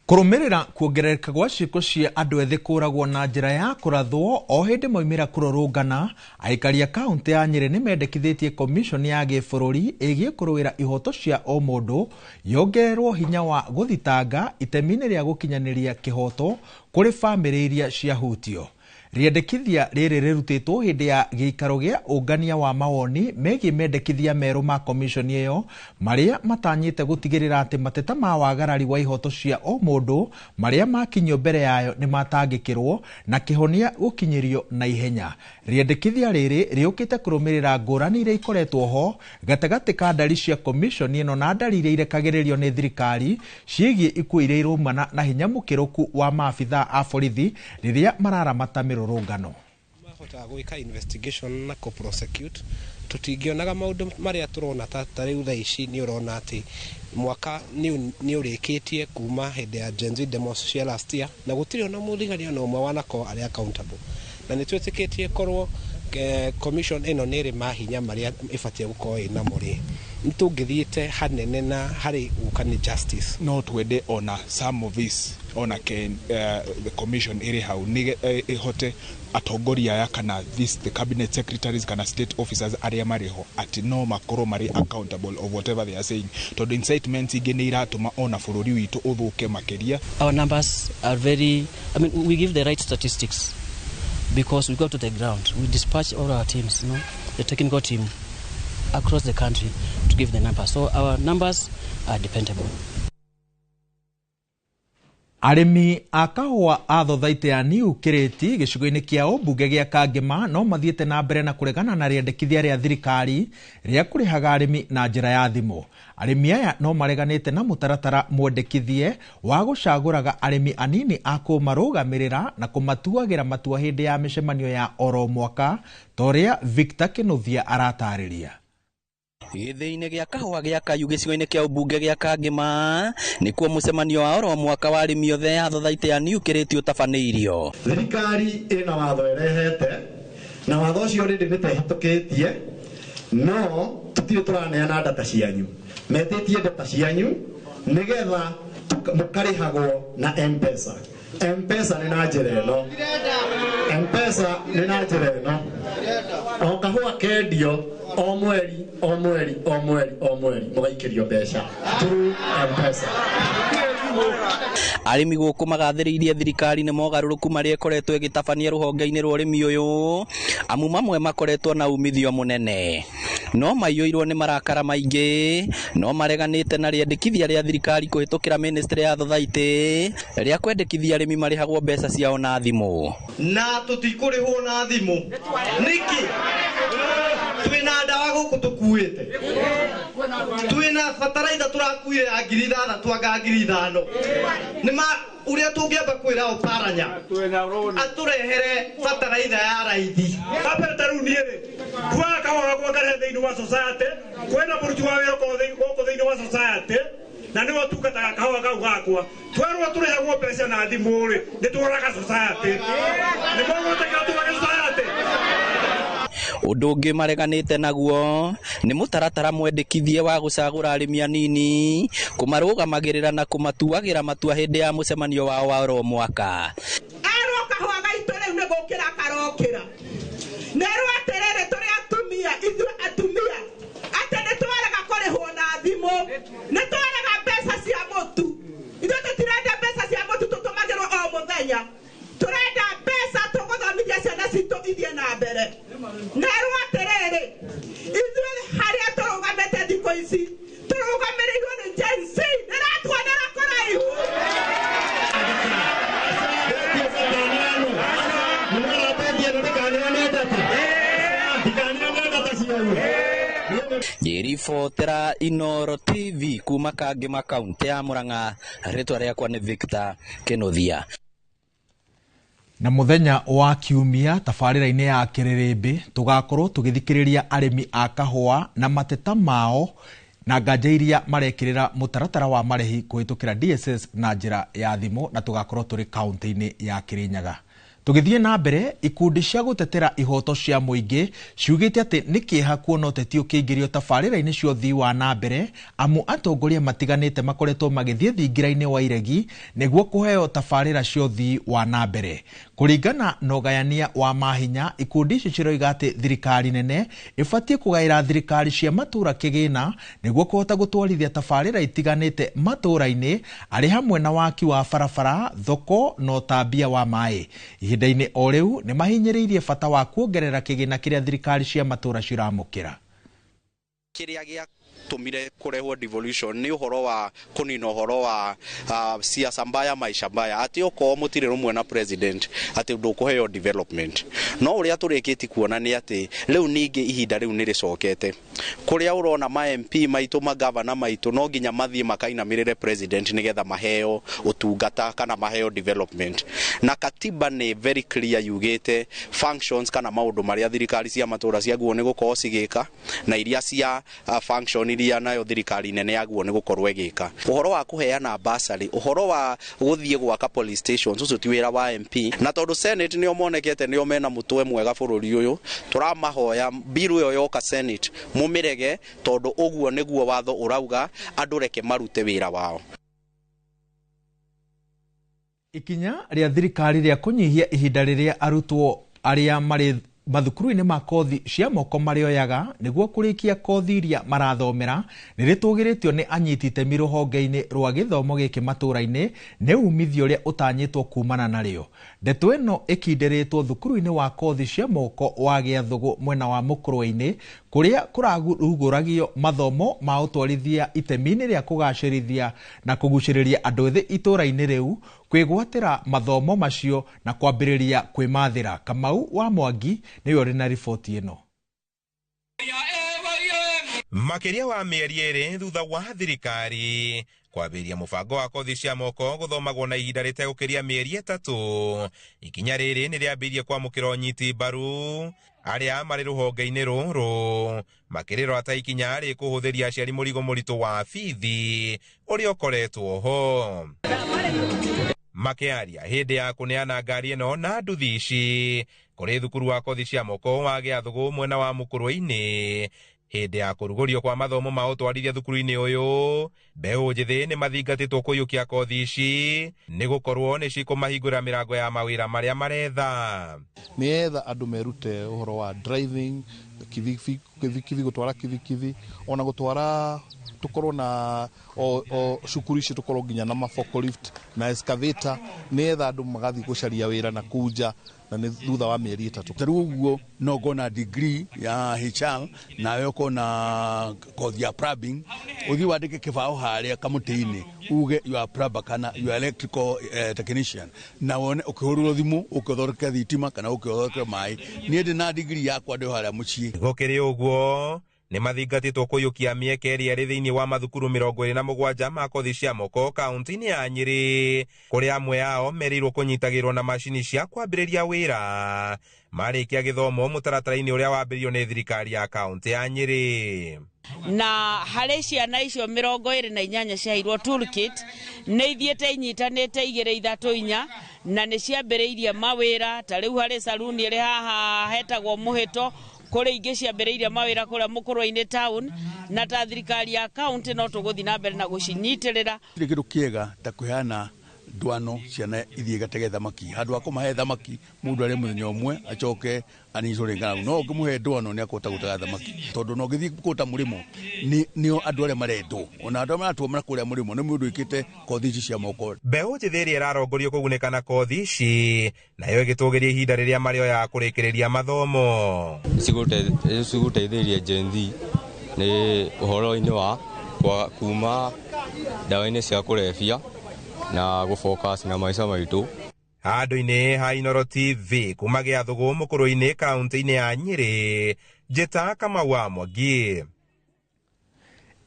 Kũrũmĩrĩra kuongerereka gwa ciĩko cia andũ ethĩ kũragwo na njĩra ya kũrathwo o hĩndĩ maumĩra kũrũrũngana, aikari a kaũntĩ ya Nyĩrĩ nĩ mendekithĩtie komishoni ya gĩbũrũri ĩgiĩ kũrũĩra ihoto cia o mũndũ yongererwo hinya wa gũthitanga itemi-inĩ rĩa gũkinyanĩria kĩhoto kũrĩ bamĩrĩ iria ciahutio. Rĩendekithia rĩrĩ rĩrutĩtwo hĩndĩ ya gĩikaro gĩa ũngania wa mawoni megiĩ mendekithia merũ ma komishoni ĩyo marĩa matanyĩte gũtigĩrĩra atĩ mateta ma wagarari wa ihoto cia o mũndũ marĩa makinyio mbere yayo nĩ matangĩkĩrwo na kĩhonia gũkinyĩrio na ihenya. Rĩendekithia rĩrĩ rĩũkĩte kũrũmĩrĩra ngũrani iria ikoretwo ho gatagatĩ ka ndari cia komishoni ĩno na ndari iria irekagĩrĩrio nĩ thirikari ciĩgiĩ ikuũ iria iraumana na hinya mũkĩrũku wa maabithaa a borithi rĩrĩa mararamata mĩrũrũngano. Mahotaga gwĩka investigation na kũ prosecute tũtingĩonaga maũndũ marĩa tũrona ta rĩu thaa ici nĩ ũrona atĩ mwaka nĩ ũrĩkĩtie kuma hĩndĩ ya Gen Z demos cia last year na gũtirĩ ona mũthigari ona ũmwe wanakorwo arĩ accountable, na nĩ twĩtĩkĩtie korwo commission ĩno nĩ ĩrĩ mahinya marĩa ĩbatiĩ gũkorwo ĩnamo rĩ, nĩ tũngĩthiĩte hanene na harĩ gũka nĩ justice. No twende ona some of this ona the commission ĩrĩ hau nĩ ĩhote atongoria aya kana this the cabinet secretaries kana state officers arĩa marĩ ho atĩ no makorwo marĩ accountable of whatever they are saying, tondũ incitement ingĩ nĩ iratũma ona bũrũri witũ ũthũke makĩria. Our numbers are very, I mean, we give the right statistics because we go to the ground, we dispatch all our teams, you know, the technical team across the country to give the numbers. So our numbers are dependable. Arĩmi a kahũa a thothaitĩ ya New Kiriti gĩcigo-inĩ kĩa ũmbunge gĩa Kangema no mathiĩte na mbere na kũregana na rĩendekithia rĩa thirikari rĩa kũrĩhaga arĩmi na njĩra ya thimũ. Arĩmi aya no mareganĩte na mũtaratara mwendekithie wa gũcagũraga arĩmi anini a kũmarũgamĩrĩra na kũmatuagĩra matua hĩndĩ ya mĩcemanio ya oro mwaka ta ũrĩa Victor Kĩnuthia aratarĩria. Gĩthĩinĩ gĩa kahũa gĩa Kayu gĩcigo-inĩ kĩa ũmbunge gĩa Kangema nĩkuo mũcemanio wa oro mwaka wa arĩmi othe ya thothaitĩ ya New Kiriti ũtabanĩirio. Thirikari ĩna watho ĩrehete na watho ũcio rĩndĩ nĩ tehĩtũkĩtie, no tũtirĩ tũraneana data cianyu, metĩtie data cianyu nĩgetha mũkarĩhagwo na M-Pesa. M-Pesa nĩ na njĩra ĩno, M-Pesa nĩ na njĩra ĩno, o kahũa kendio o mweri o mweri o mweri o mweri mũgaikĩrio mbeca through M-Pesa. Arĩmi gũkũ magathĩrĩirie thirikari nĩ mogarũrũku marĩa ĩkoretwo ĩgĩtabania rũhonge-inĩ rwa ũrĩmi ũyũ, amu mamwe makoretwo na umithio mũnene no maiyũirwo nĩ marakara maingĩ, no mareganĩte na rĩendekithia rĩa thirikari kũhĩtũkĩra ministry ya thothaitĩ rĩa kwendekithia arĩmi marĩhagwo mbeca ciao na thimũ. Na tũtikũrĩhwo na thimũ nĩkĩ? Twĩna ndawa gũkũ tũkuĩte, twĩna bataraitha tũrakuire ya 6,000 anga 5,000. Nĩ ma ũrĩa tũngĩamba kwĩra Oparanya atũrehere bataraitha ya raithi. Wambere ta rĩu niĩ rĩ, kuaga kahũa gakwa ngarehe thĩinĩ wa society, kwĩna mũruti wa wĩra gũkũ thĩinĩ wa society na nĩwe ũtungataga kahũa kau gakwa. Twerwo tũrĩhagwo mbeca na thimũ rĩ, nĩ tũroraga society, nĩ mũgũtĩkĩra tũrage society. Ũndũ ũngĩ mareganĩte naguo nĩ mũtaratara mwendekithie wa gũcagũra arĩmi anini kũmarũgamagĩrĩra na kũmatuagĩra matua hĩndĩ ya mũcemanio wao wa oro mwaka. Erwo kahũa gaitũ rĩu nĩ gũkĩra karokĩra, nerwo atĩrĩrĩ tũrĩ atumia, ithuĩ atumia atĩ nĩ twarega kũrĩhwo na thimũ, nĩ twarega mbeca cia mũtu. Ithuĩ tũtirenda mbeca cia mũtu tũtũmagĩrwo o mũthenya, tũrenda mbeca tũgũthomithia ciana citũ ithiĩ na mbere. Nerwo atĩrĩrĩ ithuĩ harĩa tũrũgamĩte thikũ ici tũrũgamĩrĩirwo nĩ Gen Z, nĩratuonera kũraihu. Ngĩribotera Inooro TV kuma Kangema kaunti ya Murang'a, rĩtwa rĩakwa nĩ Victor Kĩnuthia. Na muthenya wa kiumia tabarĩra-inĩ ya Kĩrĩrĩmbĩ tũgakorwo tũgĩthikĩrĩria arĩmi a kahũa na mateta mao na nganja iria marekĩrĩra mũtaratara wa marĩhi kũhĩtũkĩra DSS na njĩra ya thimũ, na tũgakorwo tũrĩ kaunti-inĩ ya Kĩrĩnyaga. Tũgĩthiĩ na mbere, ikundi cia gũtetera ihoto cia mũingĩ ciugĩte atĩ nĩ kĩeha kuona ũteti ũkĩingĩrio tabarĩra-inĩ cia ũthii wa na mbere, amu atongoria matiganĩte makoretwo magĩthiĩ thingira-inĩ wa iregi nĩguo kũheo tabarĩra cia ũthii wa na mbere. Kũringana na ũgayania wa mahinya, ikundi ici ciroiga atĩ thirikari nene ĩbatiĩ kũgaĩra thirikari cia matũũra kĩgĩna nĩguo kũhota gũtwarithia tabarĩra itiganĩte matũũra-inĩ, arĩ hamwe na waki wa barabara, thoko na ũtambia wa maĩ. Ihinda-inĩ o rĩu nĩ mahinyĩrĩirie bata wa kuongerera kĩgĩna kĩrĩa thirikari cia matũũra ciramũkĩra. Kĩrĩa gĩatũmire kũrehwo devolution nĩ ũhoro wa kũnina ũhoro wa siasa mbaya maisha mbaya, atĩ okorwo mũtirĩ rũmwe na president atĩ ndũkũheo development. No ũrĩa tũrĩkĩtie kuona nĩ atĩ rĩu ningĩ ihinda rĩu nĩ rĩcokete, kũrĩa ũrona ma MP maitũ, magavana maitũ no nginya mathiĩ makainamĩrĩre president nĩgetha maheo ũtungata kana maheo development. Na katiba nĩ very clear yugĩte functions kana maũndũ marĩa thirikari cia matũũra ciaguo nĩ gũkorwo cigĩka, na iria cia function iria nayo thirikari nene yaguo nĩ gũkorwo ĩgĩka. Ũhoro wa kũheana bursary, ũhoro wa gũthiĩ gwaka police stations, ũcio ti wĩra wa MP. Na tondũ Senate nĩo monekete nĩo mena mũtwe mwega bũrũri ũyũ, tũramahoya bill ĩyo yoka Senate mũmĩrege, tondũ ũguo nĩguo watho ũrauga, andũ reke marute wĩra wao. Ikinya rĩa thirikari rĩa kũnyihia ihinda rĩrĩa arutwo arĩa marĩ mathukuru-inĩ ma kothi cia moko marĩoyaga nĩguo kũrĩkia kothi iria marathomera nĩ rĩtũgĩrĩtio nĩ anyiti itemi rũhonge-inĩ rwa gĩthomo gĩkĩ matũũra-inĩ nĩ umithio ũrĩa ũtanyĩtwo kumana narĩo. Ndeto ĩno ĩkindĩrĩtwo thukuru-inĩ wa kothi cia moko wa Gĩathũgũ mwena wa Mũkũrwe-inĩ, kũrĩa kũrarugũragio mathomo ma ũtwarithia itemi-inĩ rĩa kũgacĩrithia na kũgucĩrĩria andũ ethĩ itũũra-inĩ rĩu kwĩgwatĩra mathomo macio na kwambĩrĩria kwĩmathĩra. Kamau wa Mwangi nĩwe ũrĩ na riboti ĩno. Makĩria wa mĩeri 2 thutha wa thirikari kwambĩrĩria mũbango wa kothi cia moko gũthomagwo na ihinda rĩtegũkĩria mĩeri 3, ikinya rĩrĩ nĩ rĩambĩrĩirie kwamũkĩra ũnyiti mbaru arĩa marĩ rũhonge-inĩ rũrũ, makĩrĩrora ta ikinya rĩkũhũthĩria aciari mũrigo mũritũ wa bithi ũrĩa ũkoretwo ho. Makĩaria hĩndĩ ya kũneana ngari ĩno na nduthi ici kũrĩ thukuru wa kothi cia moko wa Gĩathũgũ mwena wa Mũkũrwe-inĩ, hĩndĩ ya kũrugũrio kwa mathomo ma ũtwarithia thukuru-inĩ ũyũ, mbeũ njĩthĩ nĩ mathingatĩtwo kũiyũkia kothi ici nĩ gũkorwo nĩ cikũmahingũrĩra mĩrango ya mawĩra marĩa maretha. Nĩgetha andũ merute ũhoro wa driving, kibikibi, gũtwara kibikibi, ona gũtwara tukorwo na o cukuru ici tukorwo nginya na ma forklift na excavator, nĩgetha andũ magathiĩ gũcaria wĩra na kunja na nĩ thutha wa mĩeri 3. Ta rĩu ũguo no ũkorwo na degree ya HR nawe ũkorwo na kothi ya plumbing, ũthiĩ wandĩke kĩbaũ harĩa kamũtĩ-inĩ uge you are plumber kana you are electrical technician, na wone ũkĩhũrĩrwo thimũ ũkĩthondeka thitima kana ũkĩthondeka maĩ. Niĩ ndĩ na degree yakwa ndĩ harĩa mũciĩ. Gũkĩrĩ ũguo nĩ mathingatĩtwo kũiyũkia mĩeke ĩrĩa ĩrĩ thĩinĩ wa mathukuru 27 ma kothi cia moko kaunti-inĩ ya Nyĩrĩ, kũrĩa amwe ao merĩirwo kũnyitagĩrwo na macini cia kwambĩrĩria wĩra marĩkia gĩthomo mũtaratara-inĩ ũrĩa wambĩrĩirio nĩ thirikari ya kaunti ya Nyĩrĩ. Na harĩ ciana icio 28 ciaheirwo toolkit nĩ ithiĩte inyitanĩte 2 3 4 na nĩ ciambĩrĩirie mawĩra. Ta rĩu harĩ saruni ĩrĩ haha hetagwo Mũhĩto, kũrĩ ingĩ ciambĩrĩirie mawĩra kũrĩa Mũkũrwe-inĩ town, na ta thirikari ya kaunti no tũgũthiĩ na mbere na gũcinyitĩrĩra. Gũtirĩ kĩndũ kĩega ta kũheana ndwano ciana ithiĩ igatege thamaki, handũ ha kũmahe thamaki mũndũ arĩe mũthenya ũmwe acoke anyitwo nĩ ng'aragu, no ũngĩmũhe ndwano nĩ akũhota gũtega thamaki, tondũ no ũngĩthiĩ kũta mũrĩmo nĩo andũ arĩa marendwo, ona andũ arĩa maratwo na kũrĩa mũrĩmo nĩ mũndũ wĩkĩte kothi ici cia moko. Mbeũ njĩthĩ ĩrĩa ĩrarongorio kũgunĩka na kothi ici nayo ĩgĩtũgĩria ihinda rĩrĩa marĩoyaga kũrĩkĩrĩria mathomo. Cigũteithĩrĩria Gen Z nĩ ũhoro-inĩ wa kuma ndawa-inĩ cia kũrebia na gũfocus na maica maitũ. Handũ-inĩ ha Inooro TV kuma Gĩathũgũ Mũkũrwe-inĩ kaunti-inĩ ya Nyĩrĩ, njĩta Kamau wa Mwangi.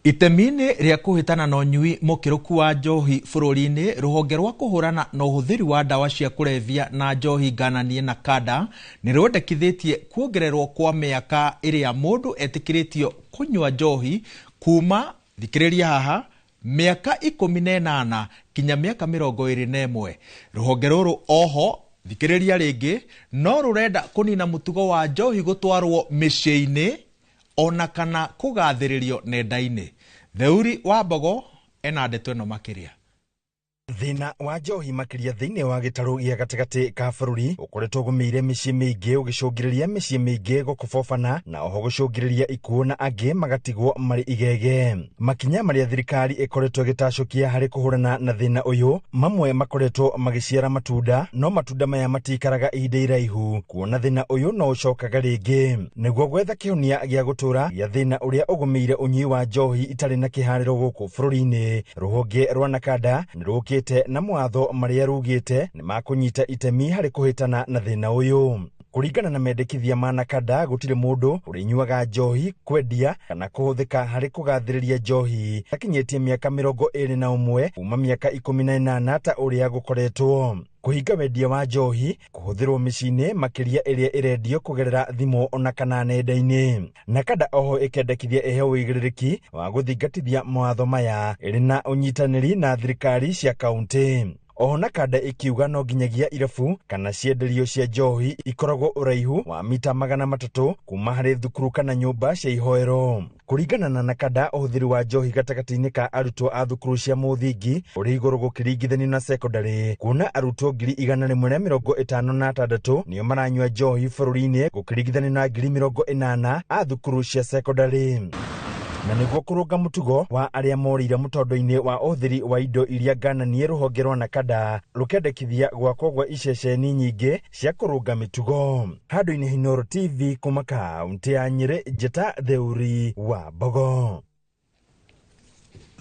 Itemi-inĩ rĩa kũhĩtana na ũnyui mũkĩrũku wa njohi bũrũri-inĩ, rũhonge rwa kũhũrana na ũhũthĩri wa ndawa cia kũrebia na njohi ngananie na kanda nĩ rwendekithĩtie kuongererwo kwa mĩaka ĩrĩa mũndũ etĩkĩrĩtio kũnyua njohi kuma, thikĩrĩria haha, mĩaka 18 kinya mĩaka 21. Rũhonge rũrũ oho, thikĩrĩria rĩngĩ, no rũrenda kũnina mũtugo wa njohi gũtwarwo mĩciĩ-inĩ ona kana kũgathĩrĩrio nenda-inĩ. Theuri wa Mbogo ena ndeto ĩno makĩria. Thĩna wa njohi makĩria thĩinĩ wa gĩtarũ gĩa gatagatĩ ka bũrũri ũkoretwo ũgũmĩire mĩciĩ mĩingĩ, ũgĩcũngĩrĩria mĩciĩ mĩingĩ gũkobobana na oho gũcũngĩrĩria ikuũ na angĩ magatigwo marĩ igege. Makinya marĩa thirikari ĩkoretwo ĩgĩtacũkia harĩ kũhũrana na thĩna ũyũ, mamwe makoretwo magĩciara matunda, no matunda maya matikaraga ihinda iraihu, kuona thĩna ũyũ no ũcokaga rĩngĩ. Nĩguo gwetha kĩhonia gĩa gũtũra gĩa thĩna ũrĩa ũgũmĩire ũnyui wa njohi itarĩ na kĩharĩro gũkũ bũrũri-inĩ, rũhonge rwa NACADA nĩ rũkĩte na mawatho marĩa rugĩte nĩ makũnyita itemi harĩ kũhĩtana na thĩna ũyũ. Kũringana na mendekithia ma NACADA, gũtirĩ mũndũ ũrĩnyuaga njohi, kwendia kana kũhũthĩka harĩ kũgathĩrĩria njohi akinyĩtie mĩaka 21 kuma mĩaka 18 ta ũrĩa gũkoretwo. Kũhinga wendia wa njohi kũhũthĩrwo mĩciĩ-inĩ makĩria ĩrĩa ĩrendio kũgerera thimũ ona kana nenda-inĩ. NACADA oho ĩkendekithia ĩheo ũigĩrĩrĩki wa gũthingatithia mawatho maya ĩrĩ na ũnyitanĩri na thirikari cia kaũntĩ. Oho NACADA ĩkiuga no nginyagia irabu kana cienderio cia njohi ikoragwo ũraihu wa mita 300 kuma harĩ thukuru kana nyũmba cia ihoero. Kũringana na NACADA, ũhũthĩri wa njohi gatagatĩ-inĩ ka arutwo a thukuru cia mũthingi ũrĩ igũrũ gũkĩringithanio na sekondarĩ, kuona arutwo 156,000 nĩo maranyua njohi bũrũri-inĩ gũkĩringithanio na 80,000 a thukuru cia sekondarĩ. Na nĩguo kũrũnga mũtugo wa arĩa morĩire mũtondo-inĩ wa ũhũthĩri wa indo iria ngananie, rũhonge rwa NACADA rũkendekithia gwakwo gwa iceceni nyingĩ cia kũrũnga mĩtugo. Handũ-inĩ Inooro TV kuma kaũntĩ ya Nyĩrĩ, Njĩta Theuri wa Mbogo.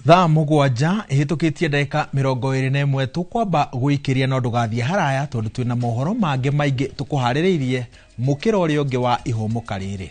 Thaa 7 ihĩtũkĩtie ndagĩka 21, tũkwamba gũikĩria no ndũgathiĩ haraya tondũ twĩna mohoro mangĩ maingĩ tũkũharĩrĩirie mũkĩra ũrĩa ũngĩ wa ihũmũka rĩrĩ.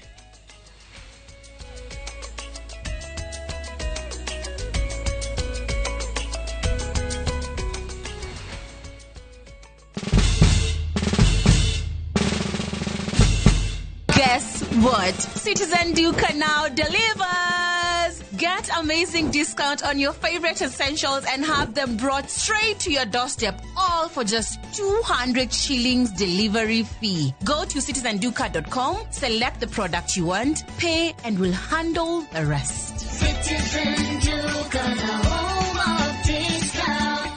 Guess what? Citizen Duka now delivers! Get amazing discount on your favorite essentials and have them brought straight to your doorstep, all for just 200 shillings delivery fee. Go to citizenduka.com, select the product you want, pay, and we'll handle the rest. Citizen Duka, the home of discount.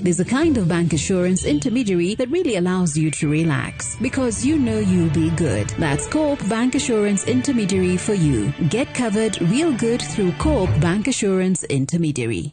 There's a kind of bank assurance intermediary that really allows you to relax because you know you'll be good. That's Co-op Bank Assurance Intermediary for you. Get covered real good through Co-op Bank Assurance Intermediary.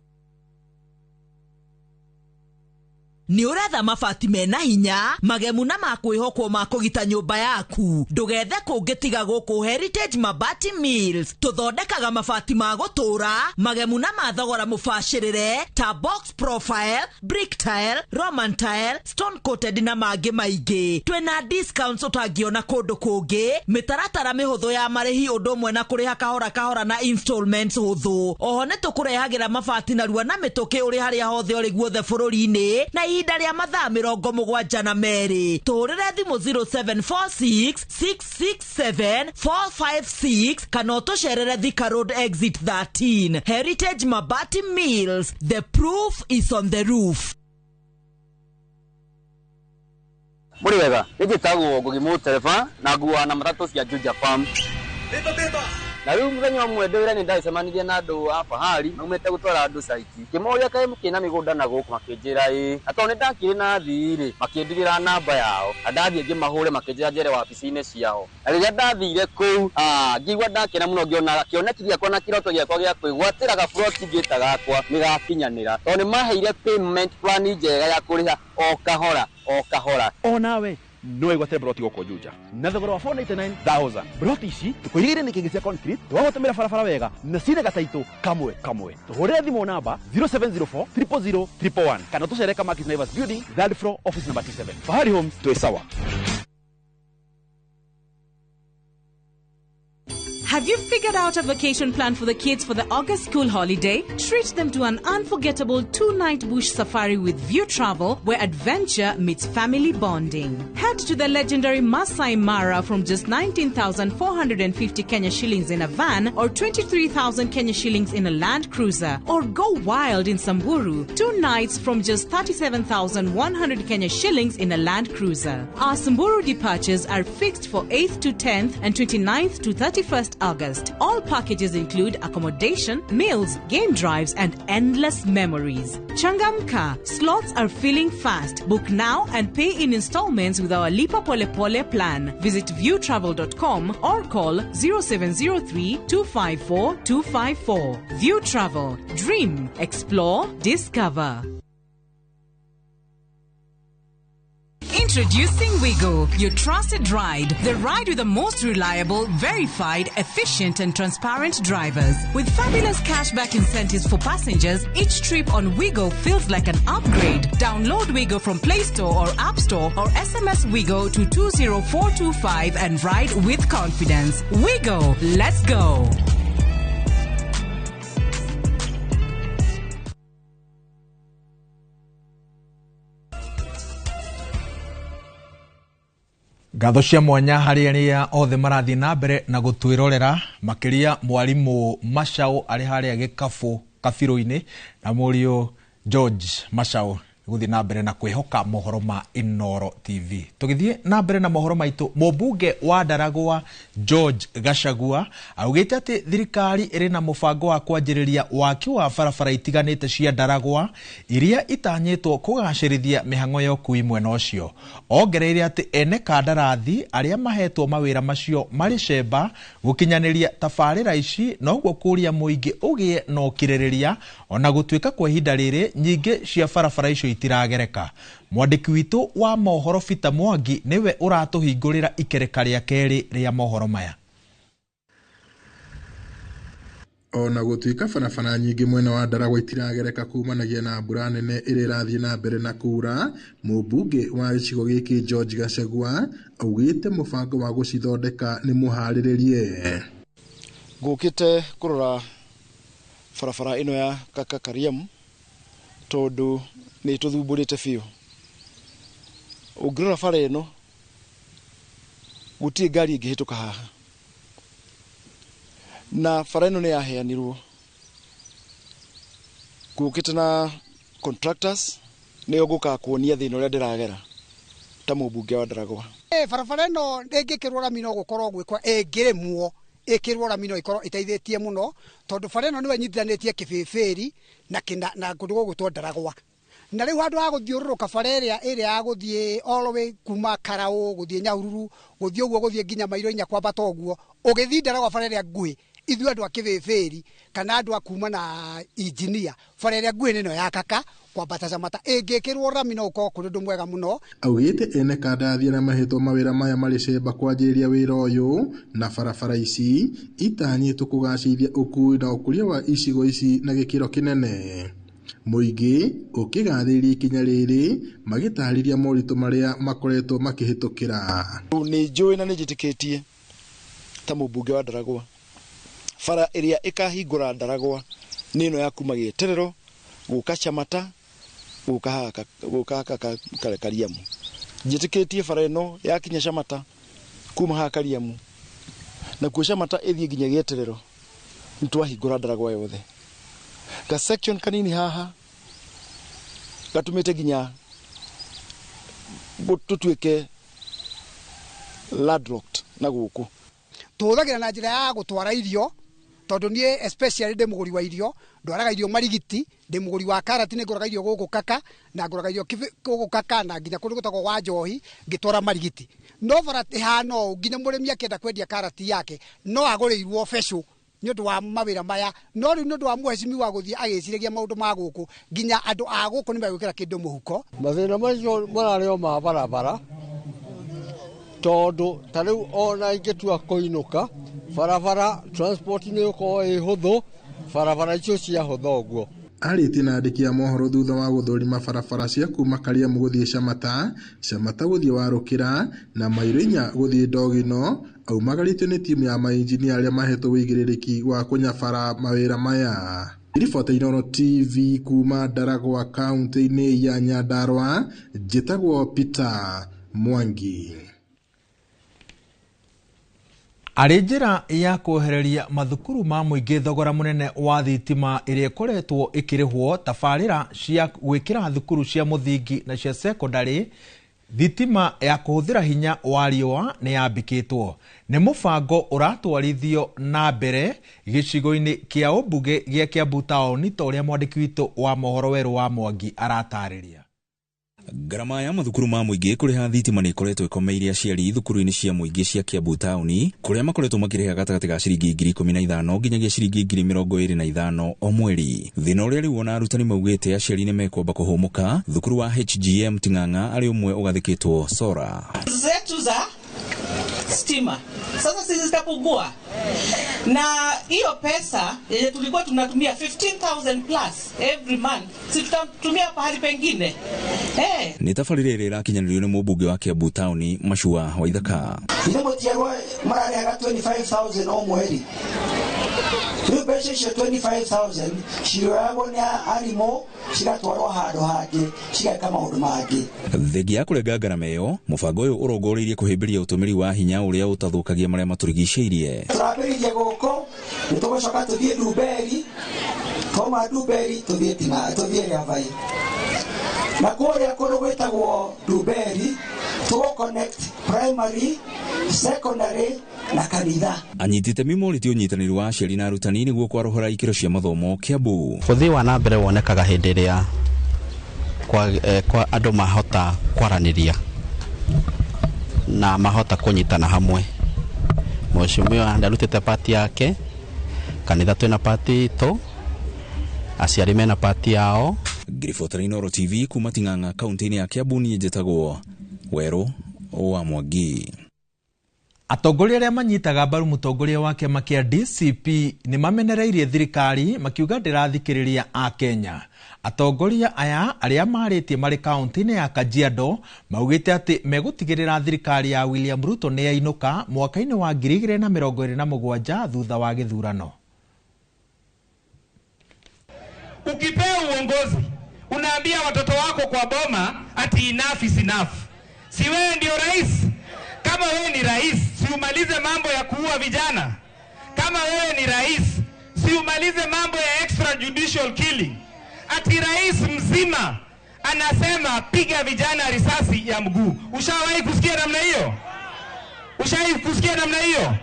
Nĩ ũretha mabati mena hinya, magemu na makwĩhokwo ma kũgita nyũmba yaku. Ndũgethe kũngĩ tiga gũkũ Heritage Mabati Mills. Tũthondekaga mabati ma gũtũra, magemu na ma thogora mũbacĩrĩre ta box profile, brick tile, Roman tile, stone coated na mangĩ maingĩ. Twĩna discounts ũtangĩona kũndũ kũngĩ, mĩtaratara mĩhũthũ ya marĩhi ũndũ ũmwe na kũrĩha kahora kahora na installments hũthũ. Oho nĩ tũkũrehagĩra mabati narua na mĩtũkĩ ũrĩ harĩa hothe ũrĩ guothe bũrũri-inĩ na ihinda rĩa mathaa 72. Tũhũrĩre thimũ 0746 667 456 kana ũtũcerere Thika Road exit 13. Heritage Mabati Mills, the proof is on the roof. Mũrĩ wega, nĩ njĩtagwo Ngugi Mũtereba na nguaga na matatũ cia Juja Farm. Na rĩu mũthenya ũmwe ndĩ wĩra-inĩ ndagĩcemanirie na andũ a Fahari maumĩte gũtwara andũ caiti. Ngĩmoria kaĩ mũkĩrĩ na mĩgũnda na gũkũ, makĩnjĩra ĩĩ. Na tondũ nĩ ndakĩrĩ na athii rĩ, makĩndigĩra namba yao. Na ndathiĩ ngĩmahũre makĩnjĩra njere wabici-inĩ ciao. Na rĩrĩa ndathire kũu, ngĩigua ndakena mũno ngĩona kĩoneki gĩakwa na kĩroto gĩakwa gĩa kwĩgwatĩra gaburoti ngĩta gakwa nĩ gakinyanĩra. Tondũ nĩ maheire payment plan njega ya kũrĩha o kahora o kahora. Onawe no wĩgwatĩre broti gũkũ Juja na thogora wa 499,000. Broti ici tũkũigĩire nĩ kĩngĩ cia concrete, twagũtũmĩra barabara wega na cina gataitũ kamwe kamwe. Tũhũrĩre thimũ namba 0704 000 111 kana tũcere Kamakis Naivas Building, third floor, office number T7. Fahari Homes, twĩ sawa. Have you figured out a vacation plan for the kids for the August school holiday? Treat them to an unforgettable 2-night bush safari with View Travel, where adventure meets family bonding. Head to the legendary Masai Mara from just 19,450 Kenya shillings in a van or 23,000 Kenya shillings in a Land Cruiser. Or go wild in Samburu, 2 nights from just 37,100 Kenya shillings in a Land Cruiser. Our Samburu departures are fixed for 8th to 10th and 29th to 31st August. All packages include accommodation, meals, game drives, and endless memories. Changamka, slots are filling fast. Book now and pay in installments with our Lipa Pole Pole plan. Visit viewtravel.com or call 0703 254 254. View Travel. Dream, explore, discover. Introducing Wigo, your trusted ride. The ride with the most reliable, verified, efficient and transparent drivers. With fabulous cashback incentives for passengers, each trip on Wigo feels like an upgrade. Download Wigo from Play Store or App Store or SMS Wigo to 20425 and ride with confidence. Wigo, let's go. Ngatho cia mwanya harĩ arĩa othe marathiĩ na mbere na gũtwĩrorera makĩria mwarimũ Macau arĩ harĩa gĩkabũ kabirũ-inĩ na mũriũ George Macau gũthiĩ na mbere na kwĩhoka mohoro ma Inooro TV. Tũgĩthiĩ na mbere na mohoro maitũ, mũmbunge wa Ndaragwa George Gachagua augĩte atĩ thirikari ĩrĩ na mũbango wa kwanjĩrĩria waki wa barabara itiganĩte cia Ndaragwa iria itanyĩtwo kũgacĩrithia mĩhang'o ya ũkui mwena ũcio. Ongereire atĩ ene kandarathi arĩa mahetwo mawĩra macio marĩ cemba gũkinyanĩria tabarĩra ici, noguo kũria mũingĩ ũgĩe na ũkirĩrĩria ona gũtuĩka kwa ihinda rĩrĩ nyingĩ cia barabara icio itiragereka. Mwandĩki witũ wa mohoro Peter Mwangi nĩwe ũratũhingũrĩra ikereka rĩa kerĩ rĩa mohoro maya. Ona gũtuĩka barabara nyingĩ mwena wa Ndaragwa itiragereka kumanagia na mbura nene ĩrĩa ĩrathiĩ na mbere na kuura, mũmbunge wa gĩcigo gĩkĩ George Gachagua augĩte mũbango wa gũcithondeka nĩ mũharĩrĩrie. Ngũkĩte kũrora barabara ĩno ya Kaka Kariamu tondũ nĩ tũthumbũrĩte biũ. Ũngĩrora bara ĩno gũtirĩ ngari ĩngĩhĩtũka haha, na bara ĩno nĩ yaheanirwo. Ngũkĩte na contractors nĩo ngũkaga kuonia thĩna ũrĩa ndĩragera ta mũmbunge wa Ndaragwa. Barabara ĩno ĩngĩkĩrwo rami no gũkorwo gwĩkwo, ĩngĩrĩmwo ĩkĩrwo rami no ĩkorwo ĩteithĩtie mũno tondũ bara ĩno nĩyo ĩnyitithanĩtie Kĩbĩbĩri na kũndũ gũgwĩtwo Ndaragwa. Na rĩu handũ ha gũthiũrũrũka bara ĩrĩa ya gũthiĩ all the way kuma Karaũ gũthiĩ Nyahururu gũthiĩ ũguo gũthiĩ nginya Mairo inya kwambata ũguo ũgĩthiĩ Ndaragwa bara ĩrĩa nguhĩ, ithuĩ andũ a Kĩbĩbĩri kana andũ a kuma na injinia, bara ĩrĩa nguhĩ nĩ ĩno ya Kaka kwambata Camata, ĩngĩkĩrwo rami no ũkorwo kũrĩ ũndũ mwega mũno. Augĩte ene kandarathi arĩa mahetwo mawĩra maya marĩ cemba kwanjĩrĩria wĩra ũyũ na barabara ici itanyĩtwo kũgacĩrithia ũkui na ũkũria wa icigo ici na gĩkĩro kĩnene. Mũingĩ ũkĩgathĩrĩria ikinya rĩrĩ magĩtarĩria moritũ marĩa makoretwo makĩhĩtũkĩra. Nĩ njũĩ na nĩ njĩtĩkĩtie ta mũmbunge wa Ndaragwa bara ĩrĩa ĩkahingũra Ndaragwa nĩ ĩno ya kuma Gĩeterero gũka Camata gũka gũka Kariamu. Njĩtĩkĩtie bara ĩno yakinya Camata kuma haha Kariamu na kuo Camata ĩthiĩ nginya Gĩeterero nĩ twahingũra Ndaragwa yothe. Ga section kanini haha gatumĩte nginya tũtuĩke landlocked na gũkũ. Tũhũthagĩra na njĩra ya gũtwara irio tondũ niĩ especially ndĩ mũgũri wa irio, ndwaraga irio Marigiti, ndĩ mũgũri wa karati, nĩ ngũraga irio gũkũ Kaka na ngũraga irio gũkũ Kaka na nginya kũndũ gwĩtagwo wa Njohi ngĩtwara Marigiti. No bara ĩhana ũũ nginya mũrĩmi akĩenda kwendia karati yake no agũrĩirwo becũ nĩ ũndũ wa mawĩra maya, no rĩu nĩ ũndũ wa mũhecimiwa gũthiĩ agĩciragia maũndũ ma gũkũ nginya andũ a gũkũ nĩ megwĩkĩra kĩndũ mũhuko. Mathĩna macio mararĩ o ma barabara tondũ ta rĩu ona ingĩtua kũinũka barabara transport nĩ ĩgũkorwo ĩ hũthũ, barabara icio ciahũtha ũguo. Arĩtie na andĩki a mohoro thutha wa gũthũrima barabara cia kuma Kariamu gũthiĩ Camata, Camata gũthiĩ Warũkĩra na Mairo inya gũthiĩ Ndogino, Aumagarĩtio nĩ timu ya mainjinia arĩa mahetwo wĩigĩrĩrĩki wa kũnyabara mawĩra maya. Ribota Inooro TV kuma Ndaragwa kaunti-inĩ ya Nyandarua, njĩtagwo Peter Mwangi. Arĩ njĩra ya kwehereria mathukuru ma mũingĩ thogora mũnene wa thitima ĩrĩa ĩkoretwo ĩkĩrĩhwo tabarĩra cia gwĩkĩra thukuru cia mũthingi na cia sekondarĩ thitima ya kũhũthĩra hinya wa riũa nĩ yambĩkĩtwo. Nĩ mũbango ũratwarithio na mbere gĩcigo-inĩ kĩa ũmbunge gĩa Kiambu taũni ta ũrĩa mwandĩki witũ wa mohoro Werũ wa Mwangi aratarĩria. Ngarama ya mathukuru ma mũingĩ kũrĩha thitima nĩ ĩkoretwo ĩkomeire aciari thukuru-inĩ cia mũingĩ cia Kiambu taũni kũrĩa makoretwo makĩrĩha gatagatĩ ga ciringi 15,000 nginyagia ciringi 25,000 o mweri. Thĩna ũrĩa rĩu ona arutani maugĩte aciari nĩ mekwamba kũhũmũka. Thukuru wa HGM Ting'ang'a arĩ ũmwe ũgathĩkĩtwo sora zetu za stima sasa sisi zitapungua, na hiyo pesa yenye tulikuwa tunatumia 15,000 plus every month, si tutatumia pahali pengine. Hey. Nĩ tabarĩra ĩrĩa ĩrakinyanĩrio nĩ mũmbunge wa Kiambu taũni Machua Waithaka. Ithe mũtiarwo mararĩhaga 25,000 o mweri. Rĩu mbeca icio 25,000 cirĩoyagwo nĩ arimũ cigatwarwo handũ hangĩ cigeka maũndũ mangĩ. Thengia ya kũrenga ngarama ĩyo, mũbango ũyũ ũrongoreirie kũhĩmbĩria ũtũmĩri wa hinya ũrĩa ũtathũkagia marĩa matũrigicĩirie. Tũrambĩrĩria gũkũ, nĩ tũgũcoka tũthiĩ Ndumberi, twauma Ndumberi tũthiĩ Rĩabai. Na kũrĩa kũndũ gwĩtagwo Ndumberi tũgũ connect primary, secondary na kanitha. Anyiti itemi morĩtie ũnyitanĩri wa aciari na arutani nĩguo kwarũhũra ikĩro cia mathomo Kiambu. Ũthii wa na mbere wonekaga hĩndĩ ĩrĩa kwa andũ mahota kwaranĩria na mahota kũnyitana hamwe. Mheshimiwa ndarutĩte pati yake, kanitha twĩna pati itũ, aciari mena pati yao. Ngiribotera Inooro TV kuma Ting'ang'a kaunti-inĩ ya Kiambu, niĩ njĩtagwo Werũ wa Mwangi. Atongoria arĩa manyitaga mbaru mũtongoria wa kĩama kĩa DCP nĩ mamenereirie thirikari makiuga ndĩrathikĩrĩria Akenya. Atongoria aya arĩa marĩtie marĩ kaunti-inĩ ya Kajiado maugĩte atĩ megũtigĩrĩra thirikari ya William Ruto nĩ yainũka mwaka-inĩ wa 2027 thutha wa gĩthurano. Ukipewa uongozi unaambia watoto wako kwa boma ati enough is enough. Si wewe ndio rais? Kama wewe ni rais, si umalize mambo ya kuua vijana? Kama wewe ni rais, si umalize mambo ya extrajudicial killing? Ati rais mzima anasema piga vijana risasi ya mguu. Ushawahi kusikia namna hiyo? Ushawahi kusikia namna hiyo?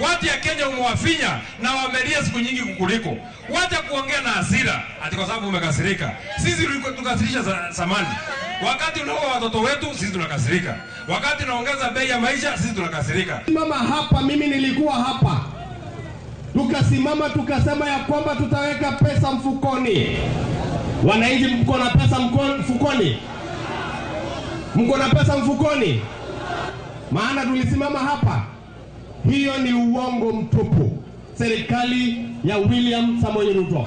Watu ya Kenya umewafinya na wamelia siku nyingi kukuliko. Wacha kuongea na hasira ati kwa sababu umekasirika. Sisi tulikuwa tukasirisha zamani. Wakati unaoa watoto wetu sisi tunakasirika. Wakati unaongeza bei ya maisha sisi tunakasirika. Mama hapa, mimi nilikuwa hapa. Tukasimama tukasema ya kwamba tutaweka pesa mfukoni. Wananchi, mko na pesa mfukoni? Mko na pesa mfukoni? Maana tulisimama hapa. Hiyo ni uongo mtupu. Serikali ya William Samoei Ruto.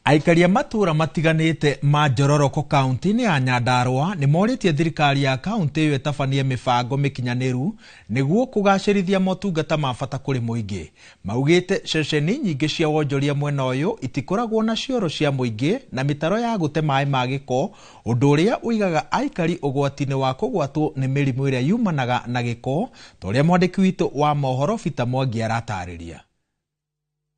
Aikari a matũũra matiganĩte ma Njororoko kaunti-inĩ ya Nyandarua nĩ morĩtie thirikari ya kaunti ĩyo ĩtabanie mĩbango mĩkinyanĩru nĩguo kũgacĩrithia motungata ma bata kũrĩ mũingĩ. Maugĩte ceceni nyingĩ cia wonjoria mwena ũyũ itikoragwo na cioro cia mũingĩ na mĩtaro ya gũte maĩ ma gĩko, ũndũ ũrĩa ũigaga aikari ũgwati-inĩ wa kũgwatwo nĩ mĩrimũ ĩrĩa yumanaga na gĩko, ta ũrĩa mwandĩki witũ wa mohoro Peter Mwangi aratarĩria.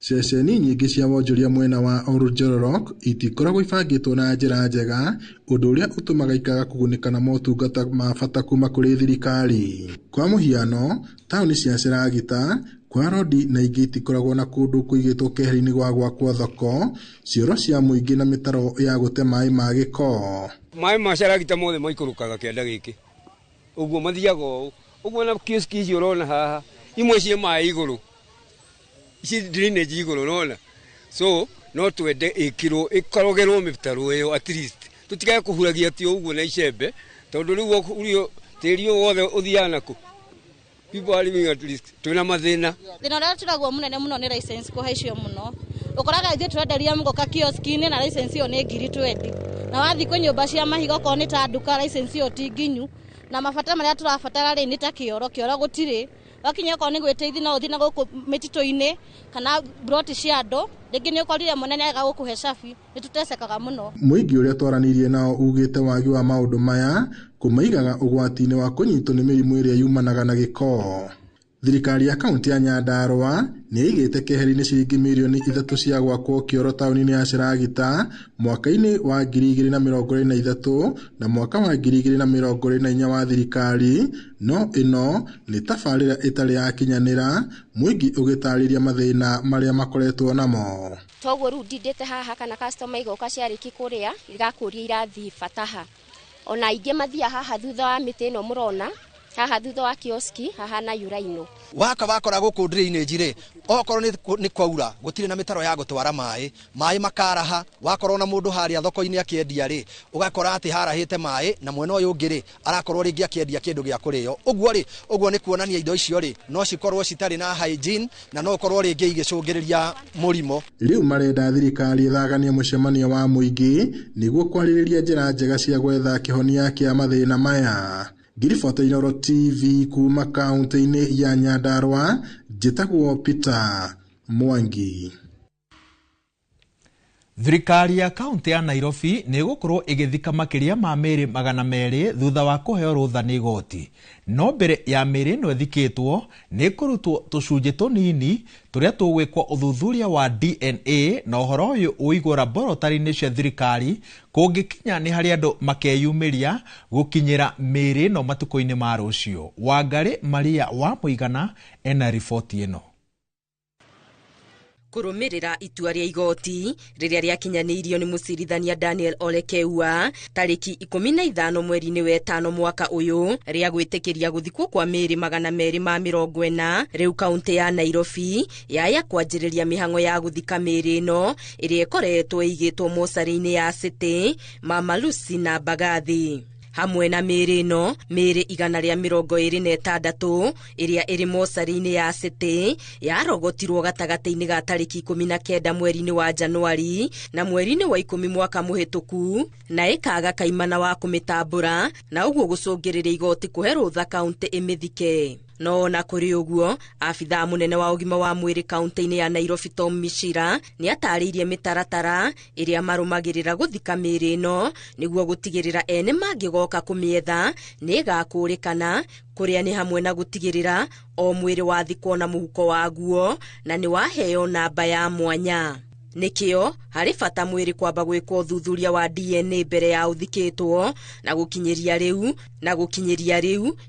Ceceni nyingĩ cia wonjoria mwena wa Oljororok itikoragwo ibangĩtwo na njĩra njega, ũndũ ũrĩa ũtũmaga ikaga kũgunĩka na motungata ma bata kuma kũrĩ thirikari. Kwa mũhiano, taũni cia Seragita, kwa Rodi na ingĩ itikoragwo na kũndũ kũigĩtwo keheri-inĩ gwa gwakwo thoko, cioro cia mũingĩ na mĩtaro ya gũte maĩ ma gĩko. Maĩ ma Seragita mothe maikũrũkaga kĩanda gĩkĩ, ũguo mathiaga ũũ ũguo, na kioski icio ũrona haha imwe ciĩ maĩ igũrũ, ici drainage igũrũ ũrona. So no twende ĩkĩrwo ĩkorogerwo mĩtaro ĩyo at least tũtigae kũhuragia ti ũguo na icembe, tondũ rĩu ũrio tĩri ũyũ wothe ũthiaga nakũ. People are living at least twĩna mathĩna. Thĩna ũrĩa tũragwo mũnene mũno nĩ license kũhaicio mũno. Ũkoraga ithuĩ tũrenderia mũgoka kioski-inĩ na license ĩyo nĩ 20,000, na wathiĩ kwĩ nyũmba cia mahiga okorwo nĩ ta nduka license ĩyo ti nginyu. Na mabata marĩa tũrabatara rĩ nĩ ta kĩoro, kĩoro gũtirĩ. Wakinya okorwo nĩ gwĩteithia no ũthiĩ na gũkũ mĩtitũ-inĩ kana broti cia andũ, rĩngĩ nĩ ũkorire mũnene aga gũkũhe cabi, nĩ tũtecekaga mũno. Mũingĩ ũrĩa twaranĩirie nao ugĩte wagi wa maũndũ maya kũmaigaga ũgwati-inĩ wa kũnyitwo nĩ mĩrimũ ĩrĩa yumanaga na gĩko. Thirikari ya kaunti ya Nyandarua nĩ ĩigĩte keheri-inĩ ciringi mirioni 3 cia gwakwo kĩoro taũni-inĩ ya Siragita mwaka-inĩ wa 2023 na mwaka wa 2024 wa thirikari, no ĩno nĩ tabarĩra ĩtarĩ yakinyanĩra, mũingĩ ũgĩtarĩria mathĩna marĩa makoretwo namo. Toguo rĩu ndindĩte haha kana customer igoka ciarĩki kũrĩa igakũria irathiĩ bata ha. Ona aingĩ mathiaga haha thutha wa mĩtĩ ĩno mũrona haha thutha wa kioski haha na yuraino. Waka wakora gũkũ drainage rĩ, okorwo nĩ kwaura gũtirĩ na mĩtaro ya gũtwara maĩ, maĩ makaraha. Wakorwo na mũndũ harĩa thoko-inĩ akĩendia rĩ, ũgakora atĩ harahĩte maĩ, na mwena ũyũ ũngĩ rĩ arakorwo rĩngĩ akĩendia kĩndũ gĩa kũrĩo. Ũguo rĩ, ũguo nĩ kuonania indo icio rĩ no cikorwo citarĩ na hygiene na no ũkorwo rĩngĩ igĩcũngĩrĩria mũrimũ. Rĩu marenda thirikari ĩthaganie mũcemanio wa mũingĩ nĩguo kwarĩrĩria njĩra njega cia gwetha kĩhonia kĩa mathĩna maya. Ngiribota Inooro TV kuma kaunti-inĩ ya Nyandarua, njĩtagwo Peter Mwangi. Thirikari ya kaunti ya Nairobi nĩ ĩgũkorwo ĩgĩthika makĩria ma mĩĩrĩ 200 thutha wa kũheo rũtha nĩ igoti. No mbere ya mĩĩrĩ ĩno ĩthikĩtwo nĩ ĩkũrutwo tũcunjĩ tũnini tũrĩa tũgwĩkwo ũthuthuria wa DNA, na ũhoro ũyũ ũigwo laboratory-inĩ cia thirikari kũngĩkinya nĩ harĩ andũ makeyumĩria gũkinyĩra mĩĩrĩ ĩno matukũ-inĩ ma rũciũ. Wangarĩ Maria wa Mũigana ena riboti ĩno. Kũrũmĩrĩra itua rĩa igoti rĩrĩa rĩakinyanĩirio nĩ mũcirithania Daniel Olekeua tarĩki 15 mweri-inĩ wa 5 mwaka ũyũ rĩa gwĩtĩkĩria gũthikwo kwa mĩĩrĩ 240 rĩu kaunti ya Nairobi yaya kwanjĩrĩria mĩhang'o ya gũthika mĩĩrĩ ĩno ĩrĩa ĩkoretwo ĩigĩtwo mocarĩ-inĩ ya City, Mama Lucy na Mbagathi. Hamwe na mĩĩrĩ ĩno, mĩĩrĩ 126 ĩrĩa ĩrĩ mocarĩ-inĩ ya City yarogotirwo gatagatĩ-inĩ ga tarĩki 19 mweri-inĩ wa Januari na mweri-inĩ wa 10 mwaka mũhĩtũku, na ĩkaga kaimana wa kũmĩtambũra na ũguo gũcũngĩrĩria igoti kũhe rũtha kaunti ĩmĩthike. No ona kũrĩ ũguo, abithaa mũnene wa ũgima wa mwĩrĩ kaunti-inĩ ya Nairobi Tom Michira nĩ atarĩirie mĩtaratara ĩrĩa marũmagĩrĩra gũthika mĩĩrĩ ĩno nĩguo gũtigĩrĩra ene mangĩgoka kũmĩetha nĩ ĩgakũrĩkana, kũrĩa nĩ hamwe na gũtigĩrĩra o mwĩrĩ wathikwo na mũhuko waguo na nĩ waheo namba ya mwanya. Nĩkĩo harĩ bata mwĩrĩ kwamba gwĩkwo ũthuthuria wa DNA mbere ya ũthikĩtwo, na gũkinyĩria rĩu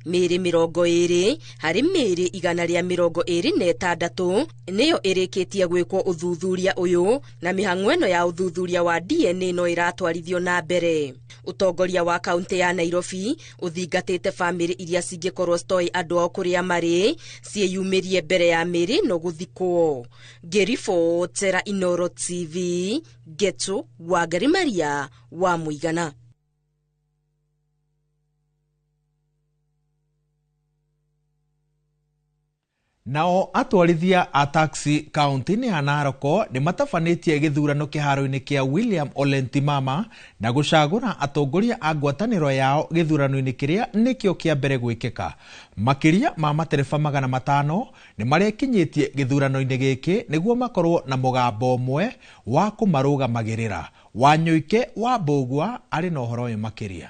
mĩĩrĩ 20 harĩ mĩĩrĩ 126 nĩyo ĩrĩkĩtie gwĩkwo ũthuthuria ũyũ, na mĩhang'o ĩno ya ũthuthuria wa DNA no ĩratwarithio na mbere. Ũtongoria wa kaunti ya Nairobi ũthingatĩte bamĩrĩ iria cingĩkorwo citoĩ andũ ao kũrĩa marĩ ciĩyumĩrie mbere ya mĩĩrĩ ĩno gũthikwo. Ngĩribotera Inooro TV, Geto Wangari Maria wa Mũigana. Nao atwarithia a taxi kaunti-inĩ ya Narok nĩ matabanĩtie gĩthurano kĩharo-inĩ kĩa William Ole Ntimama na gũcagũra atongoria a ngwatanĩro yao gĩthurano-inĩ kĩrĩa nĩkĩo kĩa mbere gwĩkĩka. Makĩria ma matereba 500 nĩ marekinyĩtie gĩthurano-inĩ gĩkĩ nĩguo makorwo na mũgambo ũmwe wa kũmarũgamagĩrĩra. Wanyũike wa Mbũgua arĩ na ũhoro ũyũ makĩria.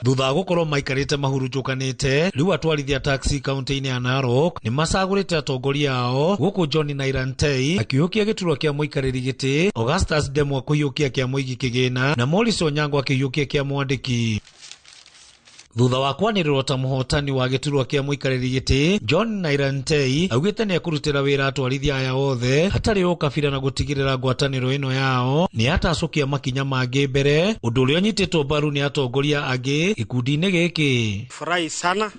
Thutha wa gũkorwo maikarĩte mahurunjũkanĩte, rĩu atwarithia taxi kaunti-inĩ ya Narok nĩ macagũrĩte atongoria ao, gũkũ John Nairantei akĩhiũkia gĩturwa kĩa mũikarĩri gĩtĩ, Augustus Ndemwa kũhiũkia kĩa mũigi kĩgĩna na Morris Onyango akĩhiũkia kĩa mwandĩki. Thutha wa kwanĩrĩrwo ta mũhotani wa gĩturwa kĩa mũikarĩri gĩtĩ, John Nairantei augĩte nĩ ekũrutĩra wĩra atwarithia aya othe hatarĩ ũkabira na gũtigĩrĩra ngwatanĩro ĩno yao nĩ yatacũkia makinya mangĩ mbere, ũndũ ũrĩa ũnyitĩtwo mbaru nĩ atongoria angĩ gĩkundi-inĩ gĩkĩ. Furahi sana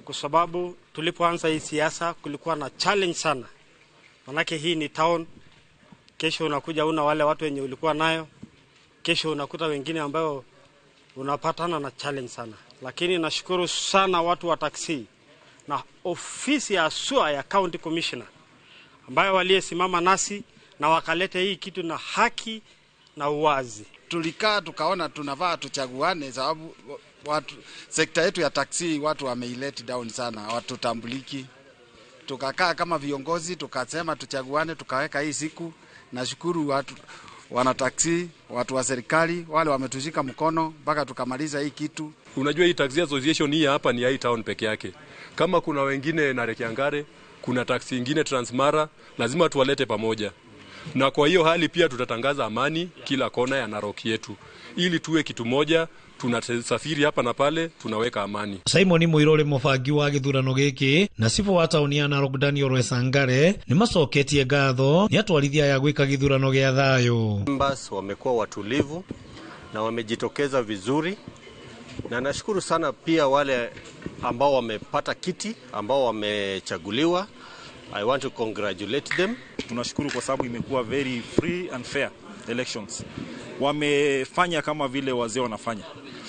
kwa sababu tulipoanza hii siasa kulikuwa na challenge sana, manake hii ni town. Kesho unakuja una wale watu wenye ulikuwa nayo, kesho unakuta wengine ambao unapatana na challenge sana. Lakini nashukuru sana watu wa taksi na ofisi ya SUA ya County Commissioner ambayo waliyesimama nasi na wakaleta hii kitu na haki na uwazi. Tulikaa tukaona tunavaa tuchaguane, sababu watu sekta yetu ya taksi watu wameilet down sana, watutambuliki. Tukakaa kama viongozi tukasema tuchaguane, tukaweka hii siku. Nashukuru watu wana taksi, watu wa serikali wale wametushika mkono mpaka tukamaliza hii kitu. Unajua hii taxi association hii hapa ni hii town peke yake. Kama kuna wengine na Rekiangare, kuna taksi ingine Transmara, lazima tuwalete pamoja. Na kwa hiyo hali pia tutatangaza amani kila kona ya Narok yetu, ili tuwe kitu moja, tunasafiri hapa na pale, tunaweka amani. Simon Muiruri mubangi wa githurano giki na cibũ wa tauni ya Narok Daniel Wesangare ni macoketie ngatho ni atwarithia aya gwika githurano gia thayo. Members wamekuwa watulivu na wamejitokeza vizuri, na nashukuru sana pia wale ambao wamepata kiti, ambao wamechaguliwa. I want to congratulate them. Tunashukuru kwa sababu imekuwa very free and fair elections. Wamefanya kama vile wazee wanafanya.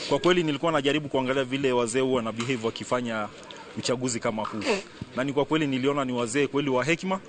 Kwa kweli nilikuwa najaribu kuangalia vile wazee huwa wana behave wakifanya uchaguzi kama huu. Na ni kwa kweli niliona ni wazee kweli wa hekima,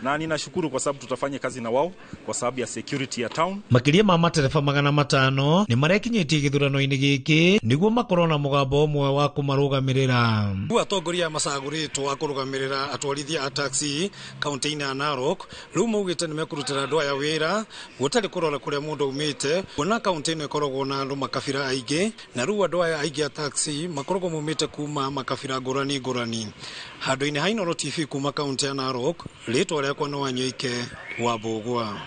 na ninashukuru kwa sababu tutafanya kazi na wao kwa sababu ya security ya town. Makiria ma matereba 500 ni marekinyitie githurano-ini giki niguo makorwo na mugambo umwe wa kumarugamirira. Riu atongoria macaguritwo a kurugamirira atwarithia a taxi kaunti-ini ya Narok riu maugite ni mekurutira andu aya wira gutari kurora kuria mundu aumite, kuona kaunti ino ikoragwo na andu makabira aingi, na riu andu aya aingi a taxi makoragwo maumite kuma makabira ngurani ngurani. Handu-ini ha Inooro TV kuma kaunti ya Narok, ritwa riakwa no Wanyoike wa Mbũgũa.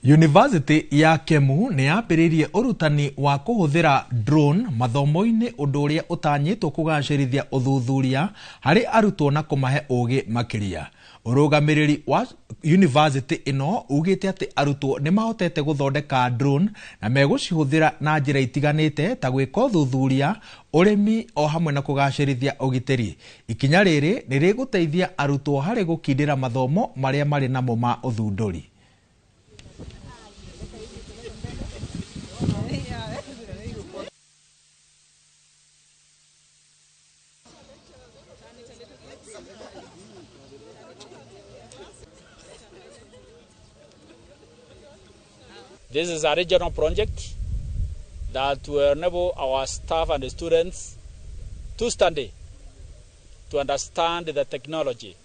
University ya Kemu nĩ yambĩrĩirie ũrutani wa kũhũthĩra drone mathomo-inĩ, ũndũ ũrĩa ũtanyĩtwo kũgacĩrithia ũthuthuria harĩ arutwo na kũmahe ũgĩ makĩria. Ũrũgamĩrĩri wa university ĩno ugĩte atĩ arutwo nĩ mahotete gũthondeka drone na megũcihũthĩra na njĩra itiganĩte ta gwĩka ũthuthuria, ũrĩmi o hamwe na kũgacĩrithia ũgitĩri. Ikinya rĩrĩ nĩ rĩgũteithia arutwo harĩ gũkindĩra mathomo marĩa marĩ namo ma ũthundũri. This is a regional project that will enable our staff and the students to study, to understand the technology,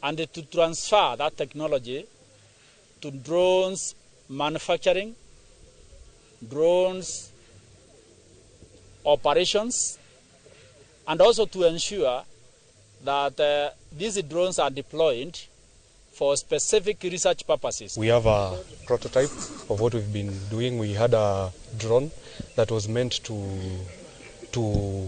and to transfer that technology to drones manufacturing, drones operations, and also to ensure that these drones are deployed for specific research purposes. We have a prototype of what we've been doing. We had a drone that was meant to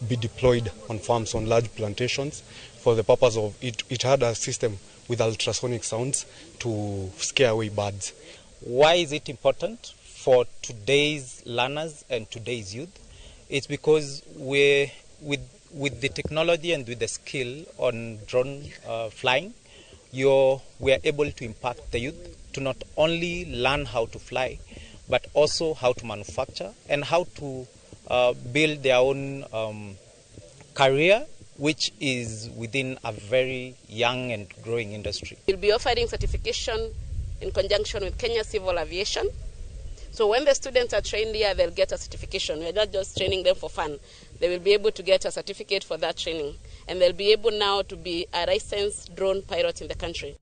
be deployed on farms, on large plantations, for the purpose of it. It had a system with ultrasonic sounds to scare away birds. Why is it important for today's learners and today's youth? It's because we're, with the technology and with the skill on drone flying, we are able to impact the youth to not only learn how to fly, but also how to manufacture and how to build their own career, which is within a very young and growing industry. We'll be offering certification in conjunction with Kenya Civil Aviation. So when the students are trained here, they'll get a certification. We're not just training them for fun. They will be able to get a certificate for that training. And they'll be able now to be a licensed drone pilot in the country.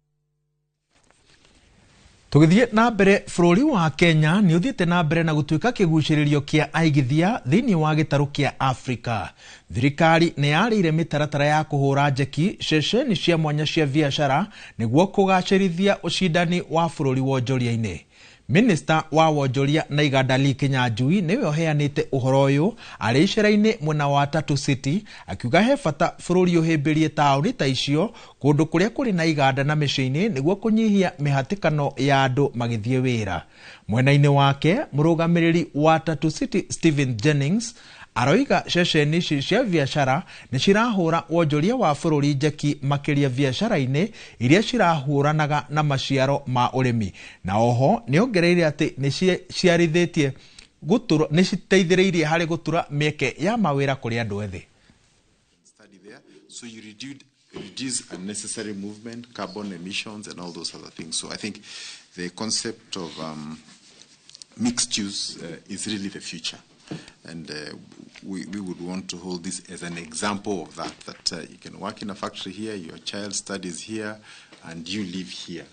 Tũgĩthiĩ na mbere, bũrũri wa Kenya nĩ ũthiĩte na mbere na gũtuĩka kĩgucĩrĩrio kĩa aigithia thĩinĩ wa gĩtarũ kĩa Afrika. Thirikari nĩ yarĩire mĩtaratara ya kũhũra njeki ceceni cia mwanya cia biacara nĩguo kũgacĩrithia ũcindani wa bũrũri wonjoria-inĩ. Minista wa wonjoria na iganda Lee Kinyanjui nĩwe ũheanĩte ũhoro ũyũ arĩ icera-inĩ mwena wa Tatu City, akiuga he bata bũrũri ũhĩmbĩrie taũni ta icio kũndũ kũrĩa kũrĩ na iganda na mĩciĩ-inĩ nĩguo kũnyihia mĩhatĩkano ya andũ magĩthiĩ wĩra. Mwena-inĩ wake, mũrũgamĩrĩri wa Tatu City Stephen Jennings aroiga ceceni ici cia biacara nĩ cirahũra wonjoria wa bũrũri njeki makĩria biacara-inĩ iria cirahũranaga na maciaro ma ũrĩmi, na oho nĩ ongereire atĩ nĩ ciarithĩtie nĩ citeithĩrĩirie harĩ gũtura mĩeke ya mawĩra kũrĩ andũ ethĩ. So you reduce unnecessary movement, carbon emissions and all those other things. So I think the concept of Mixed use is really the future. And we would want to hold this as an example of that you can work in a factory here, your child studies here, and you live here.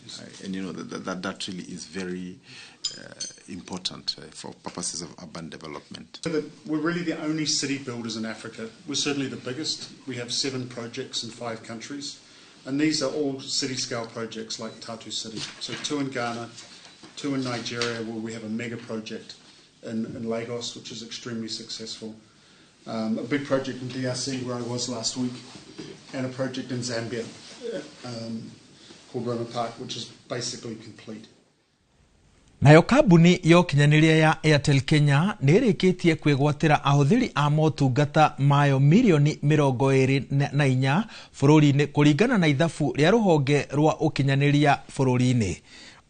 And you know, that really is very important for purposes of urban development. We're really the only city builders in Africa. We're certainly the biggest. We have 7 projects in 5 countries. And these are all city-scale projects like Tatu City. So 2 in Ghana, 2 in Nigeria, where we have a mega project in Lagos, which is extremely successful. A big project in DRC, where I was last week, and a project in Zambia called Roma Park, which is basically complete. Nayo kambuni ya ũkinyanĩria ya Airtel Kenya nĩ ĩrĩkĩtie kwĩgwatĩra ahũthĩri a motungata mayo mirioni 24 bũrũri-inĩ kũringana na ithabu rĩa rũhonge rwa ũkinyanĩria bũrũri-inĩ.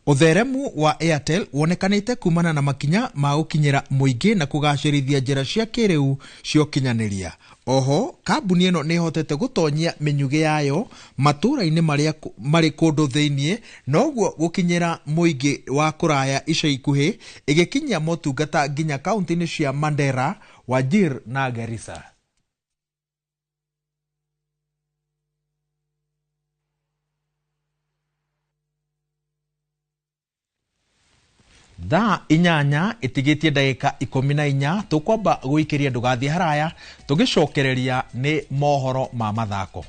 Ũtheremu wa Airtel wonekanĩte kumana na makinya ma gũkinyĩra mũingĩ na kũgacĩrithia njĩra cia kĩrĩu cia ũkinyanĩria. Oho, kambuni ĩno nĩ ĩhotete gũtonyia mĩnyugĩ yayo matũũra-inĩ marĩa marĩ kũndũ thĩinĩ, noguo gũkinyĩra mũingĩ wa kũraya ica ikuhĩ, ĩgĩkinyia motungata nginya kaunti-inĩ cia Mandera, Wajir na Garissa. Thaa 8 ĩtigĩtie ndagĩka 14 tũkwamba gũikĩria ndũgathiĩ haraya tũgĩcokereria nĩ mohoro ma mathako.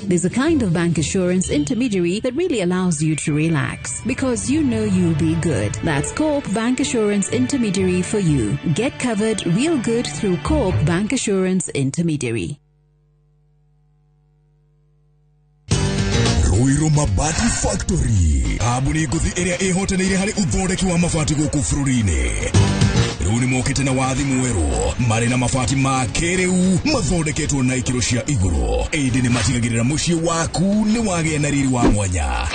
There's a kind of bank assurance intermediary that really allows you to relax because you know you'll be good. That's Co-op Bank Assurance Intermediary for you. Get covered real good through Co-op Bank Assurance Intermediary. Ruiru Mabati Factory kambuni ngũthi ĩrĩa ĩhotanĩire harĩ ũthondeki wa mabati gũkũ bũrũri-inĩ. Rĩu nĩ mokĩte na wathi mwerũ marĩ na mabati ma kĩrĩu mathondeketwo na ikĩro cia igũrũ, ĩndĩ nĩ matigagĩrĩra mũciĩ waku nĩ wagĩa na riri wa mwanya.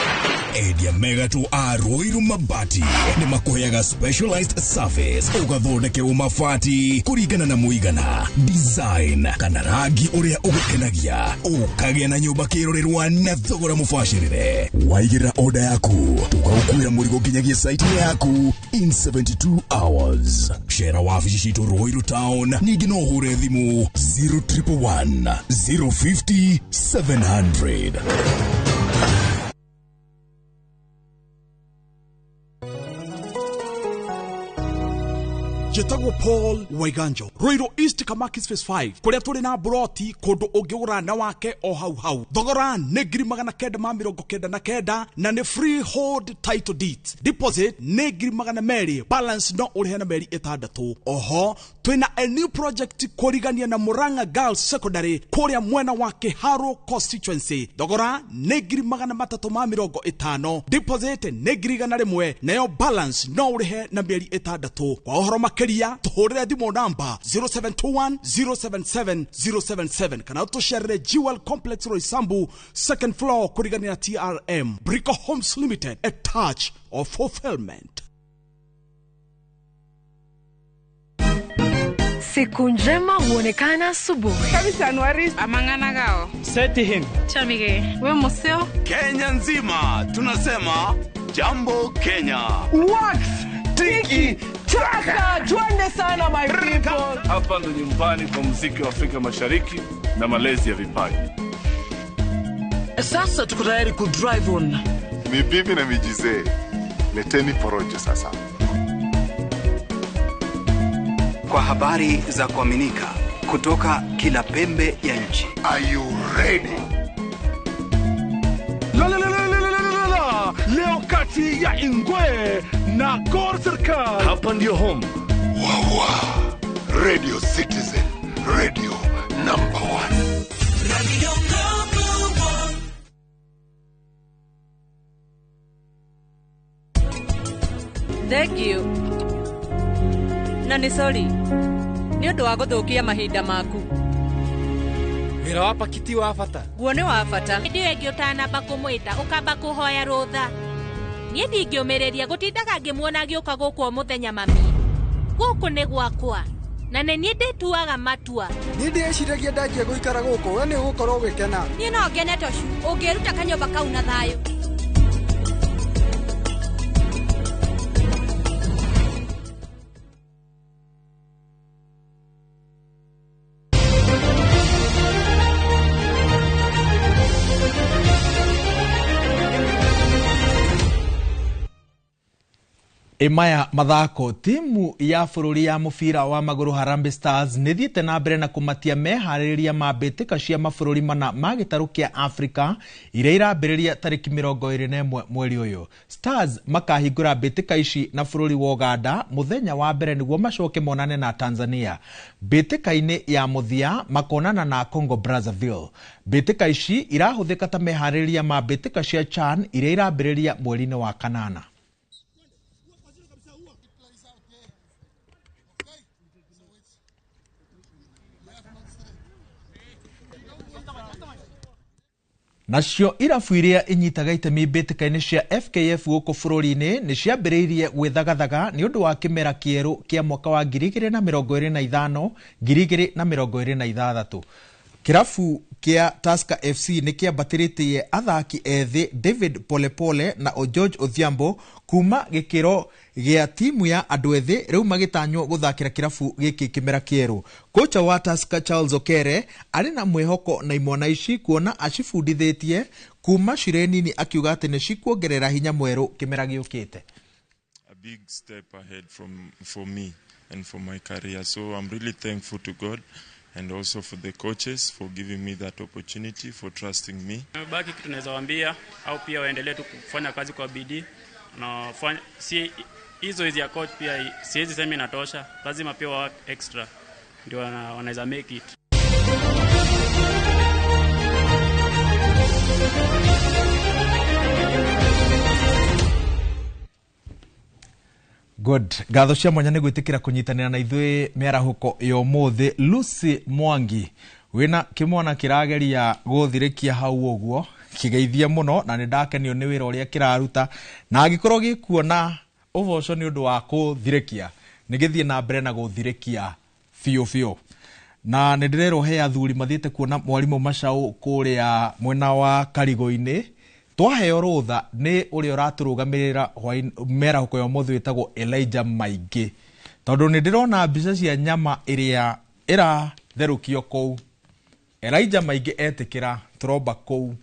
Endia megatũ a Ruiru Mabati nĩ makũheaga specialized service ũgathondekerwo mabati kũringana na mũigana, design kana rangi ũrĩa ũgũkenagia, ũkagĩa na nyũmba kĩrorerwa na thogora mũbacĩrĩre. Waigĩrĩra order yaku tũgagũkuĩra mũrigo nginyagia site yaku in 72 hours. Cera wabici citũ Ruiru Town, ningĩ no ũhũre thimũ 0111 050 700. Njĩtagwo Paul Waiganjo, Ruiru East Kamakis Phase 5, kũrĩa tũrĩ na broti kũndũ ũngĩgũra na wake o hau hau. Thogora nĩ 999 na nĩ freehold title deed. Deposit nĩ 200,000, balance no ũrĩhe na mĩeri 6. Oho twĩna a new project kũrigania na Murang'a Girls Secondary kũrĩa mwena wa Kĩharũ constituency. Thogora nĩ 350,000, deposit nĩ 100,000, nayo balance no ũrĩhe na mĩeri 6. Kwa ũhoro makĩria tũhũrĩre thimũ namba 0721 077 077 kana tũcerere Jewel Complex Roysambu second floor kũrigania na TRM. Brico Homes Limited, a touch of fulfillment. Siku njema huonekana asubuhi. Kabisa Anuari amangana gao. Seti him. Chamige. We museo. Kenya nzima tunasema jambo Kenya. Wax tiki taka, twende sana my people. Hapa ndo nyumbani kwa muziki wa Afrika Mashariki na malezi ya vipaji. Sasa tuko tayari ku drive on. Ni bibi na mijizee. Leteni porojo sasa. Kwa habari za kuaminika kutoka kila pembe ya nchi. Are you ready? La, la, la, la, la, la, la, la. Leo kati ya Ingwe na Gor Serikal. Hapa ndio home. Wawa. Radio Citizen, radio number 1. Radio number 1. Thank you. Na nĩ sorry nĩ ũndũ wa gũthũkia mahinda maku. Wĩra wa pakiti wa bata. Guo nĩ wa bata. Hĩndĩ ĩyo ĩngĩ ũtanamba kũmwĩta ũkamba kũhoya rũtha. Niĩ ndingĩũmĩrĩria gũtindaga ngĩmuona agĩũka gũkũ o mũthenya mami. Gũkũ nĩ gwakwa na nĩ niĩ ndĩtuaga matua. Niĩ ndĩreciragia ndanjia gũikara gũkũ we nĩ ũgũkorwo ũgĩkena. Niĩ no ngene tocu ũngĩruta kanyũmba kau na thayũ. Imaya mathako timu ya bũrũri ya mũbira wa magũrũ Harambee Stars nĩ thiĩte na mbere na kũmatia meharĩrĩria ma mbĩtĩka cia mabũrũri mana ma gĩtarũ kĩa Afrika iria irambĩrĩria tarĩki 21 mweri ũyũ. Stars makahingũra mbĩtĩka ici na bũrũri wa Uganda mũthenya wa mbere nĩguo macoke monane na Tanzania. Mbĩtĩka-inĩ ya mũthia makonana na Congo Brazzaville. Mbĩtĩka ici irahũthĩka ta meharĩrĩria ma mbĩtĩka cia CHAN iria irambĩrĩria mweri-inĩ wa kanana. Nacio irabu iria inyitaga itemi mbĩtĩka-inĩ cia FKF gũkũ bũrũri-inĩ nĩ ciambĩrĩirie gwĩthagathaga nĩ ũndũ wa kĩmera kĩerũ kĩa mwaka wa 2025 2026. Kĩrabu kĩa Tusker FC nĩ kĩambatĩrĩtie athaki ethĩ David Polepole na George Odhiambo kuma gĩkĩro gĩa timu ya andũ ethĩ rĩu magĩtanywo gũthakĩra kĩrabu gĩkĩ kĩmera kĩerũ. Kocha wa Tusker Charles Okere arĩ na mwĩhoko na imwana ici kuona acibundithĩtie kuma cirĩ nini, akiuga atĩ nĩ cikuongerera hinya mwerũ kĩmera gĩũkĩte. A big step ahead for me and for my career, so I'm really thankful to God and also for the coaches for giving me that opportunity, for trusting me. Baki kitu naweza waambia au pia waendelee tu kufanya kazi kwa bidii na si hizo hizi ya coach pia siwezi sema inatosha, lazima pia work extra ndio wanaweza make it. Good. Ngatho cia mwanya nĩ gwĩtĩkĩra kũnyitanĩra na ithuĩ mĩarahũko ya ũmũthĩ. Lucy Mwangi wĩna kĩmwana kĩrageria gũthirĩkia hau ũguo kĩgeithie mũno na nĩ ndakenio nĩ wĩra ũrĩa kĩraruta, na angĩkorwo gĩkuona ũboco nĩ ũndũ wa kũthirĩkia nĩ gĩthiĩ na mbere na gũthirĩkia biũ biũ. Na nĩ ndĩrerwo he athuri mathiĩte kuona mwarimũ Macau kũrĩa mwena wa Karigũ-inĩ. Twaheo rũtha nĩ ũrĩa ũratũrũgamĩrĩra mĩarahũko ya ũmũthĩ wĩtagwo Elijah Maingĩ, tondũ nĩ ndĩrona mbica cia nyama ĩrĩa ĩratherũkio kũu. Elijah Maingĩ etĩkĩra tũromba kũu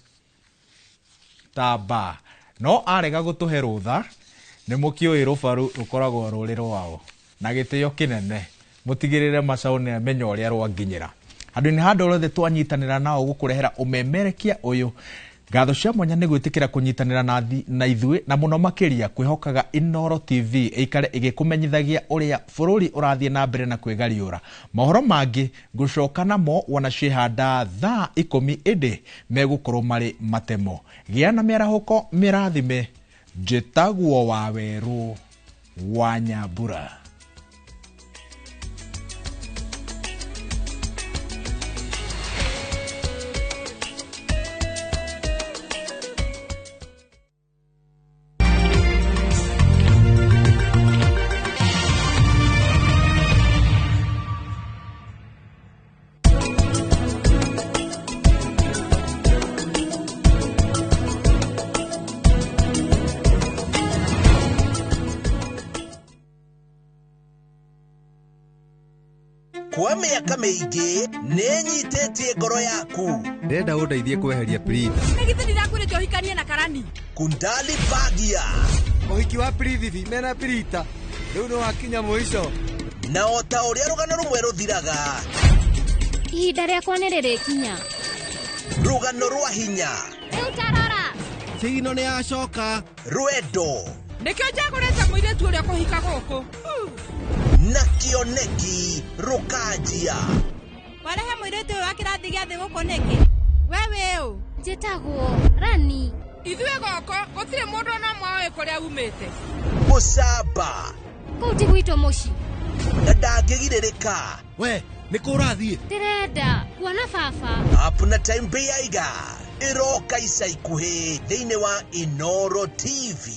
tamba, no arega gũtũhe rũtha. Nĩ mũkĩũĩ rũbaru rũkoragwo rũrĩ rwao na gĩtĩo kĩnene, mũtigĩrĩre Macau nĩ amenya ũrĩa rwanginyĩra. Handũ-inĩ handũ rothe twanyitanĩra nao gũkũrehera ũmemerekia ũyũ. Ngatho cia mwanya nĩ gwĩtĩkĩra kũnyitanĩra na ithuĩ na mũno makĩria kwĩhokaga Inooro TV ĩikare ĩgĩkũmenyithagia ũrĩa bũrũri ũrathiĩ na mbere na kwĩgariũra. Mohoro mangĩ ngũcoka namo wona ciĩhanda thaa 10 ĩndĩ megũkorwo marĩ matemo. Gĩa na mĩarahũko mĩrathime. Njĩtagwo Wawerũ wa Nyambura. Kwa mĩaka mĩingĩ nĩnyitĩtie ngoro yaku. Ndĩrenda ũndeithie kweheria printer. Nĩ githĩ ndirakwĩrĩte ũhikanie na karani. Kundali Bagia Ũhiki wa Prithibi mena Pirita rĩu nĩ wakinya mũico. Na o ta ũrĩa rũgano rũmwe rũthiraga, Ihinda rĩakwa nĩ rĩrĩkinya. Rũgano rwa hinya, Rĩu tarora. Cigino nĩ yacoka. Rwendo Nĩkĩo njagũrĩte mũirĩtu ũrĩa kũhika gũkũ. Na kĩoneki rũkanjia. Warehe mũirĩtu ũyũ wa kĩrathi gĩa thĩ gũkũ nĩkĩ? We wĩ ũ? Njĩtagwo Rani. Ithuĩ goko gũtirĩ mũndũ ona ũmwe ũĩ kũrĩa umĩte. Gũcamba Kũu ti gwitũ mũciĩ. Na ndangĩgirĩrĩka. We nĩ kũ ũrathiĩ? Ndĩrenda kuona baba. Up na Time Beiga ĩroka ica ikuhĩ thĩinĩ wa Inoro TV.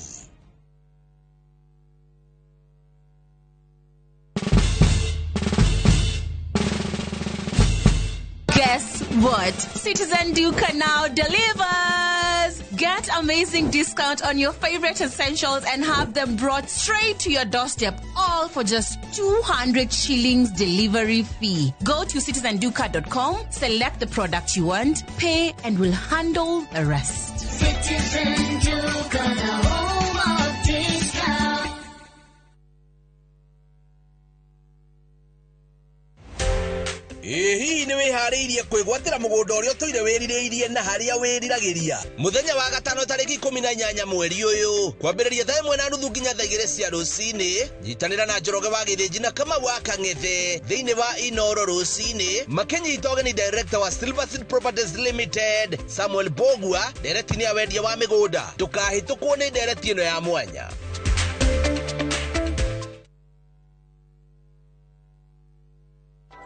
Guess what? Citizen Duka now delivers! Get amazing discount on your favorite essentials and have them brought straight to your doorstep, all for just 200 shillings delivery fee. Go to citizenduka.com, select the product you want, pay, and we'll handle the rest. Citizen Duka, the home of discount. Ĩ hihi nĩ wĩharĩirie kwĩgwatĩra mũgũnda ũrĩa ũtũire wĩrirĩirie na harĩa wĩriragĩria? Mũthenya wa gatano tarĩki 18 mweri ũyũ kwambĩrĩria thaa 1:30 nginya thaa 2 cia rũcinĩ, nyitanĩra na Njoroge wa Gĩthĩnji na Kamau wa Kang'ethe thĩinĩ wa Inoro rũcinĩ makĩnyita ũgeni director wa Silver Seed Properties Limited Samuel Bogua ndereti-inĩ ya wendia wa mĩgũnda. Ndũkahĩtũkwo nĩ ndereti ĩno ya mwanya.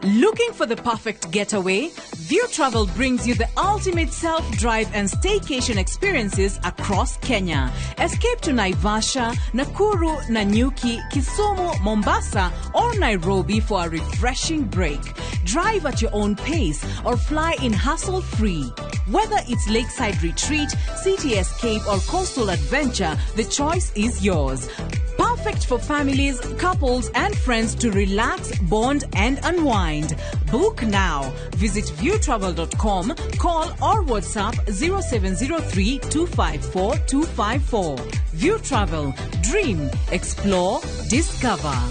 Looking for the perfect getaway? View Travel brings you the ultimate self-drive and staycation experiences across Kenya. Escape to Naivasha, Nakuru, Nanyuki, Kisumu, Mombasa, or Nairobi for a refreshing break. Drive at your own pace or fly in hassle-free. Whether it's lakeside retreat, city escape, or coastal adventure, the choice is yours. Perfect for families, couples, and friends to relax, bond, and unwind. Book now. Visit viewtravel.com, call or WhatsApp 0703 254 254. View Travel. Dream, explore, discover.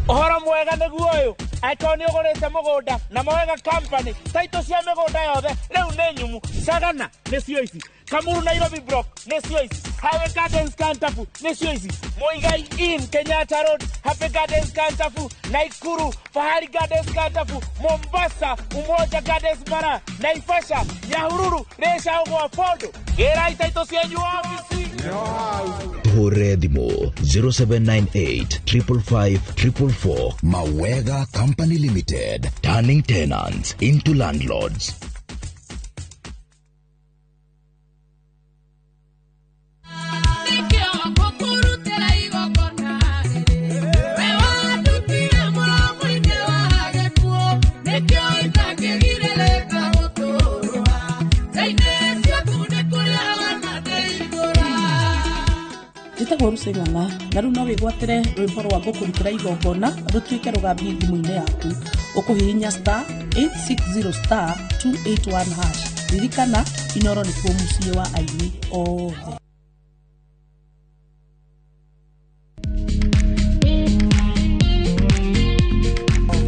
Ũhoro mwega nĩguo ũyũ, angĩkorwo nĩ ũgũrĩte mũgũnda na Mawega Company, taitũ cia mĩgũnda yothe rĩu nĩ nyumu. Sagana nĩcio ici, Kamuru Nairobi Block nĩcio ici, Highway Gardens Kantafu nĩcio ici, Muigai Inn Kenyatta Road, Happy Gardens Kantafu, Naikuru Fahari Gardens Kantafu, Mombasa Umoja Gardens Mara, Naivasha Nyahururu Resha Gwa Fondo. Gĩrai taitũ cianyu ofici. Hũre thimũ 0798 555 444. Mawega Company Limited, turning tenants into landlords. Njĩtagwo Rucing'ang'a na rĩu no wĩgwatĩre rwĩmbo rwa ngũkũrutĩra igongona rũtuĩke rũgambi thimũ-inĩ yaku. Ũkũhihinya star 860 star 281 hash. Ririkana, Inoro nĩkuo mũciĩ wa aini othe.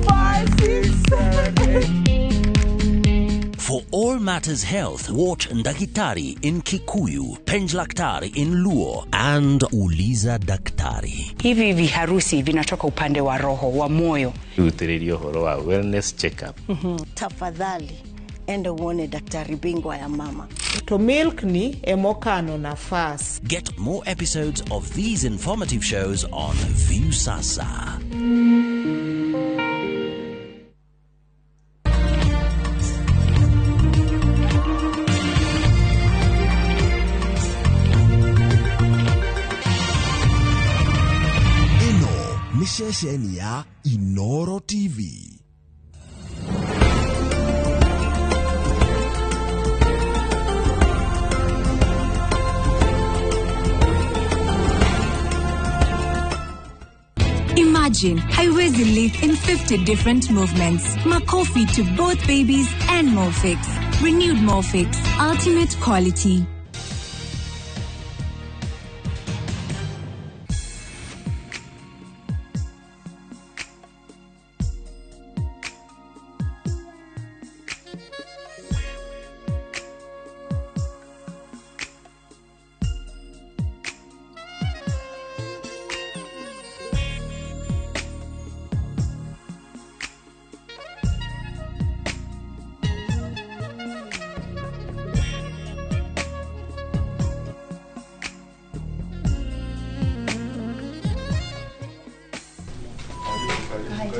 5, 6, 7, 8. For all matters health, watch Ndakitari in Kikuyu, Penjlaktari in Luo, and Uliza Daktari. Hivi viharusi vinatoka upande wa roho, wa moyo. Utiririo horo wa wellness checkup. Tafadhali enda uone daktari bingwa ya mama. To milk ni emokano nafas. Get more episodes of these informative shows on Viusasa. Ĩno nĩ ceceni ya Inoro TV. Imagine Haiwezi live in 50 different movements. Makofi to both babies and Molfix. Renewed Morphix, ultimate quality.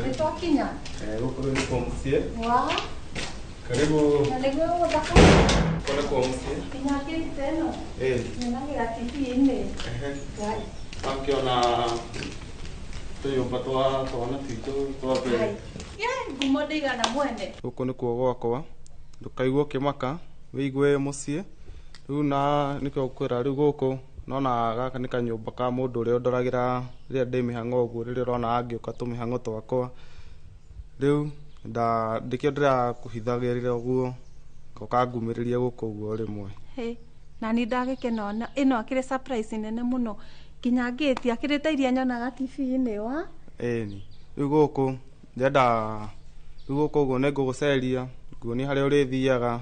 Nĩtwakinya. Gũkũ rĩu nĩ kwa mũciĩ. Wa. Karibu. Na nĩguo gũthaka. Gũkũ nĩ kwa mũciĩ. Nginya ngĩte ĩno. Ĩĩ. Nyonagira TV-inĩ. Ehe. Wakĩona tũnyũmba twa twana twitũ twa mbere. Ye, ngumo ndĩigana mwene. Gũkũ nĩkuo gwakwa. Ndũkaigua ũkĩmaka, wĩigue wĩ mũciĩ. Rĩu na nĩkĩo ngũkwĩra rĩu gũkũ nona gaka nĩ kanyũmba ka mũndũ ũrĩa ũndoragĩra rĩrĩa ndĩ mĩhang'o ũguo, rĩrĩa ũrona angĩũka tũmĩhang'o twakwa. Rĩu ndĩkĩo ndĩrakũhithagĩrĩra ũguo, ngoka ngumĩrĩrie gũkũ ũguo rĩmwe. Hĩ, na nĩ ndagĩkena ĩno akĩrĩ surprise nene mũno nginya ngĩti akĩrĩ ta iria nyonaga TV-inĩ wa. Ĩni, rĩu gũkũ ndĩrenda rĩu gũkũ ũguo nĩ ngũgũceria, nguonie harĩa ũrĩthiaga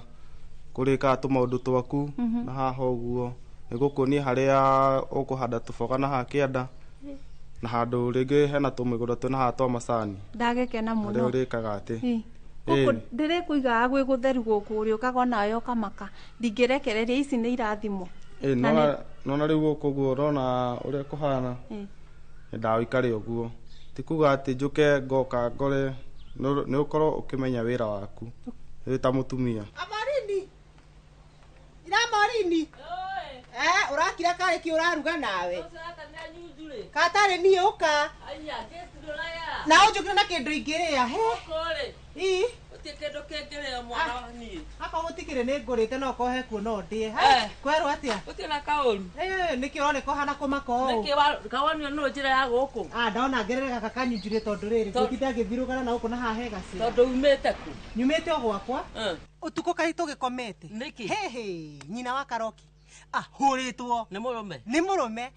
kũrĩkaga tũmaũndũ twaku na haha ũguo. Nĩngũkuonia harĩa ũkũhanda tũboga na haha kĩanda na handũ rĩngĩ hena tũmĩgũnda twĩna haha twa macani. Ndagĩkena mũno. Harĩa ũrĩkaga atĩ. Gũkũ ndĩrĩkũigaga gwĩ gũtheru gũkũ ũrĩũkaga onawe ũkamaka. Ndingĩrekereria ici nĩ irathimo. Ĩĩ, nona rĩu gũkũ ũguo ũrona ũrĩa kũhana. Nyendaga ũikare ũguo. Ti kuga atĩ njũke ngoka ngore nĩ ũkorwo ũkĩmenya wĩra waku wĩ ta mũtumia. Amorini. Ira Morini. Ũrakira karĩ kĩ ũraruga nawe? Katarĩ niĩ ũka. Na ũnjũkĩre na kĩndũ ingĩrĩa. He. Ii. Gũtirĩ kĩndũ kĩngĩrĩo mwana niĩ. Akorwo gũtikĩrĩ nĩ ngũrĩte no okorwo he kuo no ndĩe. Kwerwo atĩa? Gũtirĩ na kaũru. Nĩkĩ ũroneka ũhana kũmaka ũũ? Nĩkĩ kawonio nũ njĩra ya gũkũ? Ndona ngerere gaka kanyunjurĩ tondũ rĩrĩ ngũtinda ngĩthirũgana na gũkũ na haha he gacĩra. Tondũ umĩte kũ? Nyumĩte o gwakwa. Ũtukũ kaĩ tũgĩkomete. Nĩkĩ? Hĩhĩ, nyina wa Karoki. Ahũrĩtwo. Nĩ mũrũme? Nĩ mũrũme.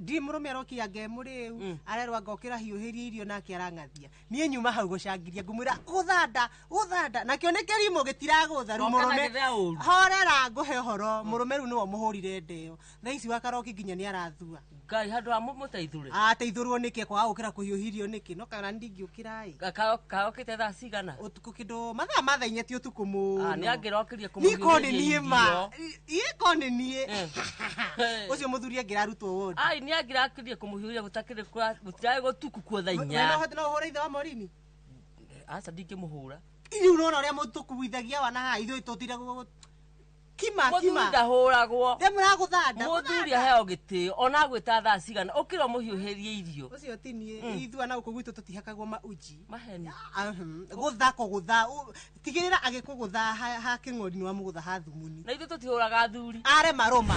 Ndirĩ mũrũme arokia nge mũrĩu, arerwo ngokĩra hiũhĩrie irio nake arang'athia. Niĩ nyuma hau gũcangiria ngũmwĩra gũthanda, gũthanda. Nakĩo nĩ kĩrimũ gĩtiragũtha rĩu mũrũme. Horera ngũhe ũhoro, mũrũme rĩu nĩwe ũmũhũrire ndeo. Thaa ici wa Karoki nginya nĩ arathua. Ngai handũ ha mũteithũre. Ateithũrwo nĩkĩ kwaga gũkĩra kũhiũhirio nĩkĩ? No kana ndingĩũkĩra ĩ. Karokĩte thaa cigana? Ũtukũ kĩndũ mathaa ma thaa inya ti ũtukũ mũno. Nĩ angĩrokirie Niĩ ko nĩ niĩ ma. Ĩ ko nĩ niĩ. Ũcio mũthuri angĩrarutwo wodi. Ai nĩ angĩrakirie kũmũhiũria gũtakĩrĩ gũtirarĩ gũtuku kuo thaa inya. We no ũhũre ithe wa Morini? Aca ndingĩmũhũra. Rĩu nĩwona ũrĩa mũtũkuithagia wana haha ithuĩ tũtire kima kima. Mũthuri ndahũragwo. Ndĩmũragũthanda. Mũthuri aheo gĩtĩo ona agwĩta thaa cigana ũkĩra ũmũhiũhĩrie irio. Ũcio ti niĩ. Ithuĩ ona gũkũ gwitũ tũtihakagwo mauji. Maheni. Gũtha kũgũtha. Tigĩrĩra agĩkũgũtha ha kĩng'ori nĩ wamũgũtha ha thumuni. Na ithuĩ tũtihũraga athuri. Are marũma.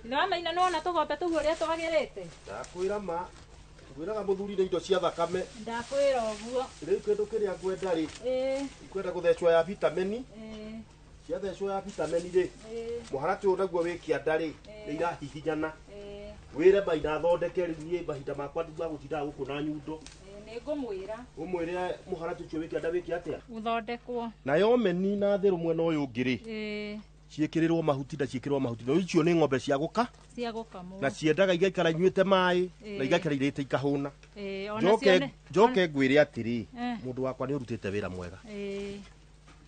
Ithe wa Maina nĩwona tũgombe tũu ũrĩa twagĩrĩte? Ndakwĩra ma. Ngwĩraga mũthuri nĩ indo cia thakame. Ndakwĩra ũguo. Rĩu kĩndũ kĩrĩa ngwenda rĩ, ngwenda gũthecwo ya vitamini. Ciathecwo ya vitamini rĩ, mũharatĩ ũyũ naguo wĩ kĩanda rĩ, nĩ irahihinyana. Wĩre Maina athondeke rĩu niĩ mahinda makwa ndigwa gũtindaga gũkũ na nyundo. Nĩ ngũmwĩra. Ũmwĩre mũharatĩ ũcio wĩ kĩanda wĩke atĩa? Ũthondekwo. Nayo meni na thĩrũ mwena ũyũ ũngĩ rĩ, ciĩkĩrĩrwo mahuti na ciĩkĩrĩrwo mahuti. Na icio nĩ ng'ombe cia gũka. Cia gũkamwo. Na ciendaga igaikara inyuĩte maĩ na igaikara irĩte ikahũna. Njoke ngwĩre atĩrĩ, mũndũ wakwa nĩ ũrutĩte wĩra mwega.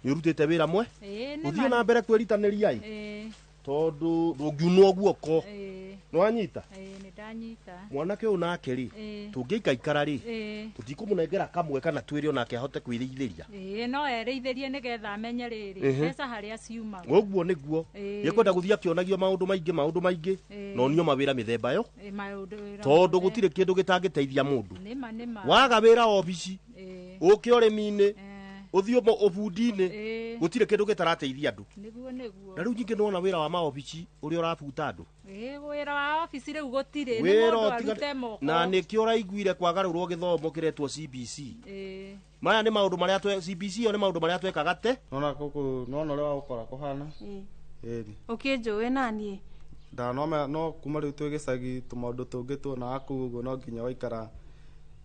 Nĩ ũrutĩte wĩra mwe? Ũthiĩ na mbere kwĩritanĩria ĩ. Tondũ ndũngiunwo guoko. Nĩ wanyita? Nĩ ndanyita. Mwanake ũyũ nake rĩ, tũngĩikaikara rĩ, tũtikũmũnengera kamwe kana twĩre onake ahote kwĩrĩithĩria. No erĩithĩrie nĩgetha amenye rĩrĩ mbeca harĩa ciumaga. Ũguo nĩguo. Nĩekwenda gũthiĩ akĩonagio maũndũ maingĩ maũndũ maingĩ na onio mawĩra mĩthemba yo. Tondũ gũtirĩ kĩndũ gĩtangĩteithia mũndũ. Nĩma nĩma. Waga wĩra obici, ũke ũrĩmi-inĩ, Ũthiĩ ũbundi-inĩ. Ĩĩ. Gũtirĩ kĩndũ gĩtarateithia andũ. Nĩguo nĩguo. Na rĩu nyingĩ nĩwona wĩra wa maobici ũrĩa ũrabuta andũ. Ĩĩ, wĩra wa obici rĩu gũtirĩ, nĩ Wĩra mũndũ ũtiga- arute moko. na nĩkĩo ũraiguire kwagarũrwo gĩthomo kĩretwo CBC. Ĩĩ. Maya nĩ maũndũ marĩa twe CBC ĩyo nĩ maũndũ marĩa twekaga te. Nona gũkũ nona ũrĩa wagũkora kũhana. Ĩĩ. Ĩni. Ũkĩnjũĩ naniĩ. Ndanome no kuma rĩu twĩ gĩcagi tũmaũndũ tũngĩ tuonaga kũu ũguo no nginya waikara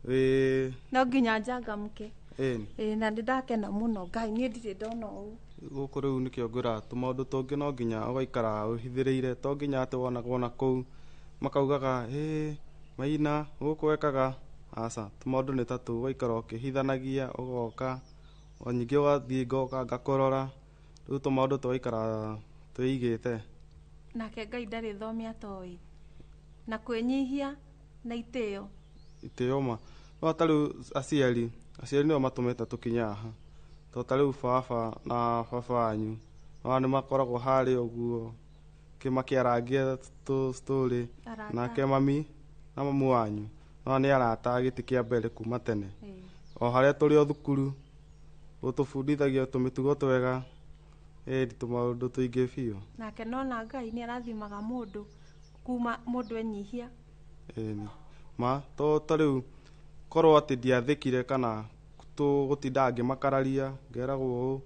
wĩ No nginya njangamũke. ĩni. Ĩĩ, na nĩ ndakena mũno Ngai, niĩ ndirĩ ndona ũũ. Gũkũ rĩu nĩkĩo ngwĩra tũmaũndũ tũngĩ no nginya ũgaikara ũhithĩrĩire, to nginya atĩ wonagwo na kũu makaugaga ĩ Maina gũkũ wekaga aca. Tũmaũndũ nĩ ta tũu ũgaikara ũkĩhithanagia ũgoka o ningĩ ũgathiĩ ngoka ngakũrora, rĩu tũmaũndũ tũgaikara twĩigĩte. Nake Ngai ndarĩ thome atoĩ. Na kwĩnyihia na itĩo. Itĩo ma no ta rĩu aciari nĩo matũmĩte tũkinye haha, to ta rĩu baba na baba wanyu no nĩ makoragwo harĩa ũguo makĩarangia tũ story. Arata. Nake mami na mamu wanyu no nĩ arata gĩtĩ kĩa mbere kuma tene, o harĩa tũrĩ o thukuru gũtũbundithagia tũmĩtugo twega, ĩĩ tũmaũndũ tũingĩ biũ. Nake nona Ngai nĩ arathimaga mũndũ kuma mũndũ enyihia. Ĩni ma to ta rĩu korwo atĩ ndiathĩkire kana tũgũtinda ngĩmakararia ngeragwo ũũ,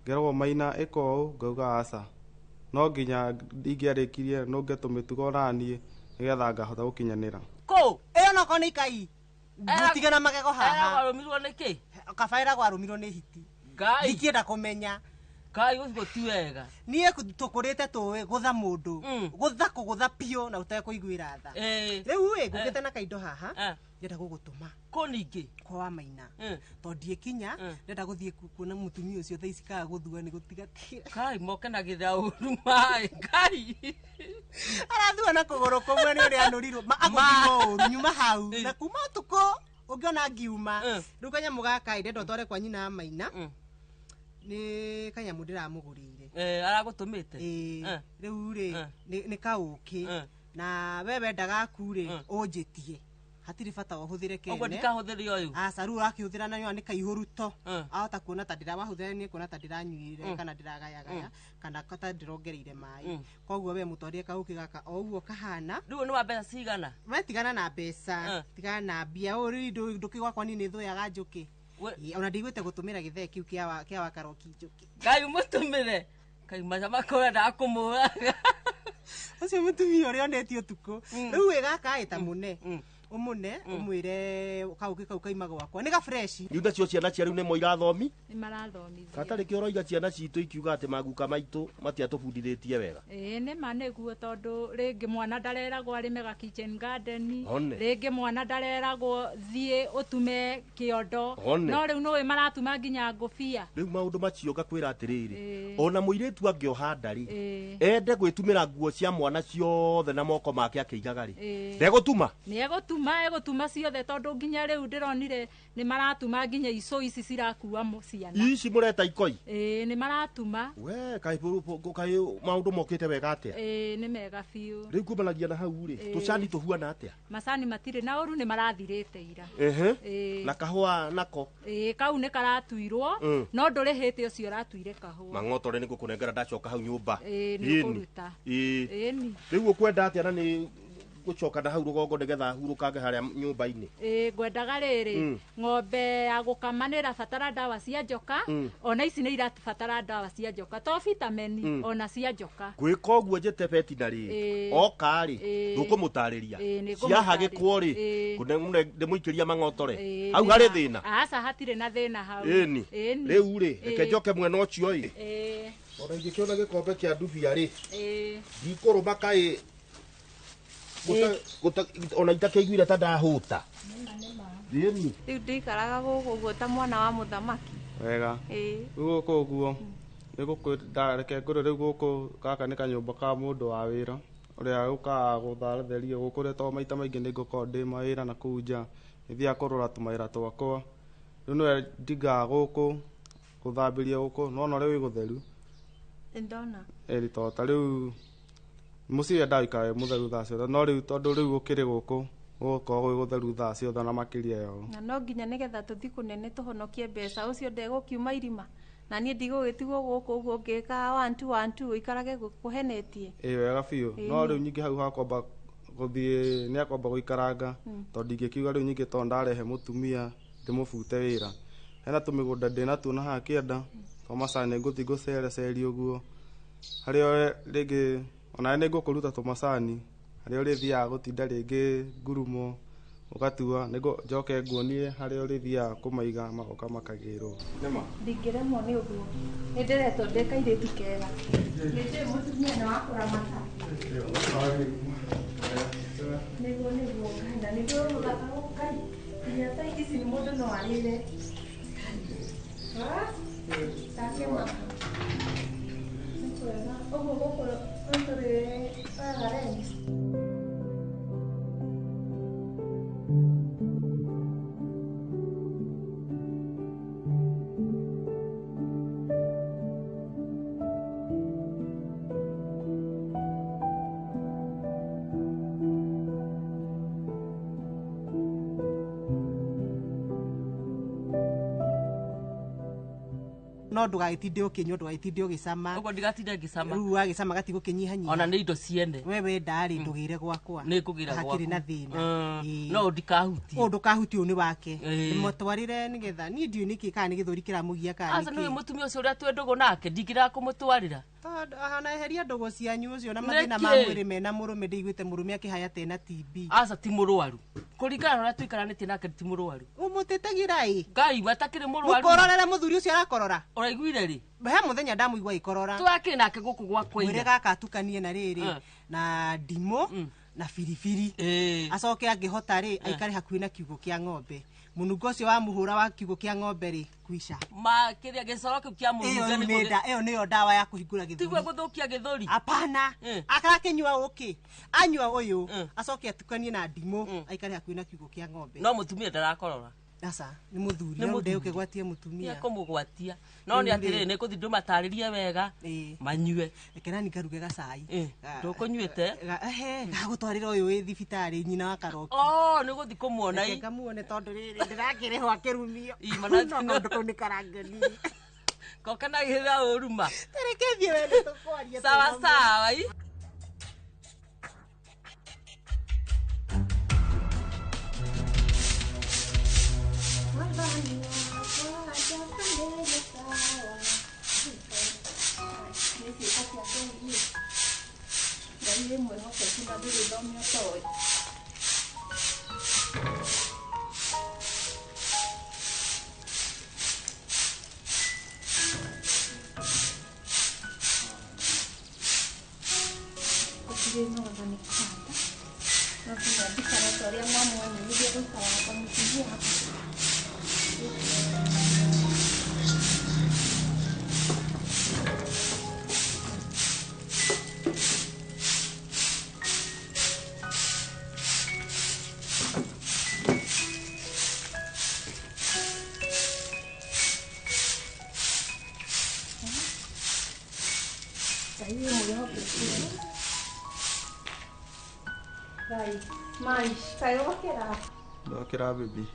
ngeragwo Maina ĩka ũũ, ngauga aca, no nginya ingĩarĩkirie nũnge tũmĩtugo naniĩ nĩgetha ngahota gũkinyanĩra. Kũ? Ĩyo no korwo nĩ ikai. Ngũtige na magego haha. Eragwo arũmirwo nĩ kĩ? Kaba eragwo arũmirwo nĩ hiti. Ngai. Ndikĩenda kũmenya. Ngai ũcio ti wega. Niĩ tũkũrĩte tũĩ gũtha mũndũ. Gũtha kũgũtha piũ na ũtekũiguĩra tha. Rĩu ĩ ngũkĩte na kaindo haha. Ndĩrenda gũgũtũma. Kũ ningĩ? Kwa wa Maina. Tondũ ndiĩkinya, ndĩrenda gũthiĩ kuona mũtumia ũcio thaa ici kaga gũthua nĩ gũtigatira. Ngai mokenagĩrĩra ũru maĩ. Ngai. Arathua na kũgũrũ kũmwe nĩ ũrĩa anũrirwo. Ma agũthirwo ũru nyuma hau. Na kuma ũtukũ ũngĩona ngiuma. Rĩu kanyamũ gaka ĩ ndĩrenda ũtware kwa nyina wa Maina. Nĩ kanyamũ ndĩramũgũrĩire. Aragũtũmĩte? Ĩĩ. Rĩu rĩ, nĩ kaũkĩ. Na we wenda gaku rĩ, ũnjĩtie. Hatirĩ bata ũhũthĩre kene. Ũguo ndikahũthĩre ũyũ. Aca, rĩu ũrakĩhũthĩra na nĩ kaihũru to. Ahota kuona ta ndĩrawahũthĩra niĩ kuona ta ndĩranyuire kana ndĩragayagaya kana ta ndĩrongereire maĩ. Koguo we mũtwarĩre kaũkĩ gaka o ũguo kahana. Rĩu nĩ wa mbeca cigana? We tigana na mbeca, tigana na mbia. Ũũ rĩu ndũkĩ gwakwa niĩ nĩ thũyaga njũkĩ. Ona ndiguĩte gũtũmĩra gĩthee kĩu kĩa wa karoki njũkĩ. Ngai mũtũmĩre. Ngai maca makũrenda kũmũraga. Ũcio mũtumia ũrĩa onetio ũtukũ. Rĩu ĩ gaka ĩ ta mũne. Ũmũne ũmwĩre kaũkĩ kau kaima gwakwa nĩ ga fresh. Rĩu nacio ciana cia rĩu nĩmo irathomi. Nĩ marathomithio. Gatarĩ kĩo ũroiga ciana citũ ikiuga atĩ maguka maitũ matiatũbundithĩtie wega. Ĩĩ nĩ ma nĩguo, tondũ rĩngĩ mwana ndareragwo arĩme ga kitchen garden, One. rĩngĩ mwana ndareragwo thiĩ ũtume kĩondo. One. No rĩu nĩũĩ maratuma nginya ngũbia. Rĩu maũndũ macio ngakwĩra atĩrĩrĩ, Ĩĩ. ona mũirĩtu angĩoha nda rĩ, Ĩĩ. ende gwĩtumĩra nguo cia mwana ciothe na moko make akĩigaga rĩ, Ĩĩ. ndegũtuma. Nĩ egũtuma, egũtuma ciothe, tondũ nginya rĩu ndĩronire nĩ maratuma nginya icũ ici cirakua ciana. Ici mũreta ikoi. Ĩĩ nĩ maratuma. We kaĩ kaĩ maũndũ mokĩte wega atĩa? Ĩĩ nĩ mega biũ. Rĩu kumanagia na hau rĩ, Ĩĩ. tũcani tũhuana atĩa? Macani matirĩ na ũru, nĩ marathirĩte ira. Ehe. Ĩĩ. Na kahũa nako. Ĩĩ kau nĩ karatuirwo, no ndũrĩhĩte ũcio ũratuire kahũa. Mang'otore nĩ ngũkũnengera ndacoka hau nyũmba. Ĩĩ nĩ ũkũruta. Ĩĩ. Ĩni. Rĩu ũkwenda atĩa na nĩ gũcoka na hau rũgongo nĩgetha hurũkange harĩa nyũmba-inĩ? Ĩĩ ngwendaga rĩrĩ, ng'ombe ya gũkama nĩ ĩrabatara ndawa cia njoka, ona ici nĩ irabatara ndawa cia njoka, to vitameni ona cia njoka. Gwĩka ũguo njĩte vetinary Ĩĩ. oka rĩ, Ĩĩ. ndũkũmũtarĩria. Ĩĩ, nĩ Ciahagĩkwo rĩ, Ĩĩ. ndĩmũikĩria mang'otore. Ĩĩ, Hau harĩ thĩna. Aca hatirĩ na thĩna hau. Ĩni. Ĩni. Rĩu rĩ, reke Ĩĩ. njoke mwena ũcio ĩ. Ĩĩ. Ona ingĩkĩona gĩkombe kĩa ndubia rĩ, Ĩĩ. ndikũrũma kaĩ ona itakĩiguire ta ndahũta. Ĩni. Rĩu ndĩikaraga gũkũ ũguo ta mwana wa mũthamaki. Wega. Ĩĩ. Rĩu gũkũ ũguo nĩ gũkwĩra reke ngũrĩ rĩu gũkũ gaka nĩ kanyũmba ka mũndũ wa wĩra ũrĩa ũkaga gũthatheria gũkũ ũrĩa tondũ maita maingĩ nĩ ngũkorwo ndĩ mawĩra na kũu nja, nĩ thiaga kũrora tũmawĩra twakwa. Rĩu nĩwe ndingaga gũkũ gũthambĩria gũkũ, nĩwona ũrĩa wĩ gũtheru. Nĩndona. Ĩni tondũ ta rĩu mũciĩ wendaga ũikare wĩ mũtheru thaa ciothe, no rĩu tondũ rĩu ũkĩrĩ gũkũ Gũgũkorwo gwĩ gũtheru thaa ciothe na makĩria yao. Na no nginya nĩgetha tũthiĩ kũnene tũhonokie mbeca ũcio ndegũkiuma irima. Na niĩ ndigũgĩtigwo gũkũ ũguo ngĩka 1 2 1 2 ũikarage kũhenetie. Ĩ wega biũ. No rĩu nyingĩ hau hakwamba gũthiĩ nĩ akwamba gũikaranga tondũ ndingĩkiuga rĩu nyingĩ tondũ ndarehe mũtumia ndĩmũbute wĩra. Hena tũmĩgũnda ndĩnatuo na haha kĩanda twa macani ngũthiĩ ngũcereceria ũguo. Harĩa rĩngĩ onawe nĩ ngũkũruta tũmacani harĩa ũrĩthiaga gũtinda rĩngĩ ngurumo ũgatua nĩguo njoke nguonie harĩa ũrĩthiaga kũmaiga magoka makagĩrwo. Nĩma? Ndingĩremwo nĩ ũguo. Nĩ ndĩretwo ndĩ kairĩtu kega. Nĩ njũĩ mũtumia nĩ wa kũramata. Nĩguo nĩguo na nĩ ndĩrona ũthaka Ngai. Nginya ta ici nĩ mũndũ no arĩre. Ndakĩmaka. Nĩ kwega. Ũguo gũkũ nĩtũrĩ wega rent. No ndũgagĩtinde ũkĩnyua ndũgagĩtinde ũgĩcama ũguo ndigatinde ngĩcama rĩu wagĩcama gatigũkĩnyihanyiha ona nĩ indo ciene we wenda rĩ ndũgĩre gwakwa nĩ ngũgĩra gwaku hakĩrĩ na thĩna no ndikahutie ũyũ ndũkahutie ũyũ nĩ wake mũtwarĩre nĩgetha niĩ ndiũĩ nĩkĩ kana nĩ gĩthũri kĩramũgia kana aca nĩwe mũtumia ũcio ũrĩa twĩ ndũgũ nake ndingĩrega kũmũtwarĩra tondũ ona eheria ndũgũ cianyu ũcio na mathĩna ma mwĩrĩ mena mũrũme ndĩiguĩte mũrũme akĩhaya tena TB aca ti mũrwaru kũringana na ũrĩa tũikaranĩtie nake ti mũrwaru ũmũtĩtagĩra ĩ Ngai matakĩrĩ mũrwaru mũkororere mũthuri ũcio arakorora ũraiguire rĩ he mũthenya ndamũigua agĩkorora twakĩrĩ nake gũkũ gwakwa mwĩre gaka atukanie na rĩrĩ na ndimũ na biribiri acoke angĩhota rĩ aikare hakuhĩ na kiugũ kĩa ng'ombe mũnungo ũcio wa mũhũra wa kiugũ kĩa ng'ombe rĩ kuica ma kĩrĩa gĩcoro kĩu kĩa mũnungo ĩyo nĩyo ndawa ya kũhingũra gĩthũri tiguo gũthũkia gĩthũri hapana akarakĩnyua ũkĩ anyua ũyũ acoke atukanie na ndimũ aikare hakuhĩ na kiugũ kĩa ng'ombe no mũtumia ndarakorora aca nĩ mũthuri no ndegũkĩgwatia mũtumia nĩekũmũgwatia no nĩ atĩrĩrĩ nĩ ngũthiĩ ndũmatarĩrie wega manyue reke nani ngaruge gacai ndũkũnyuĩte gagũtwarĩra ũyũ wĩ thibitarĩ nyina wa Karoki oh nĩ gũthiĩ kũmuona reke ngamuone tondũ rĩrĩ ndĩrakĩrĩhwo akĩrumio no kaũndũ kau nĩ karangenirie kokenagĩrĩra ũruma tareke thiĩ wene tũkwaria sawa sawa i Ndokĩra bibi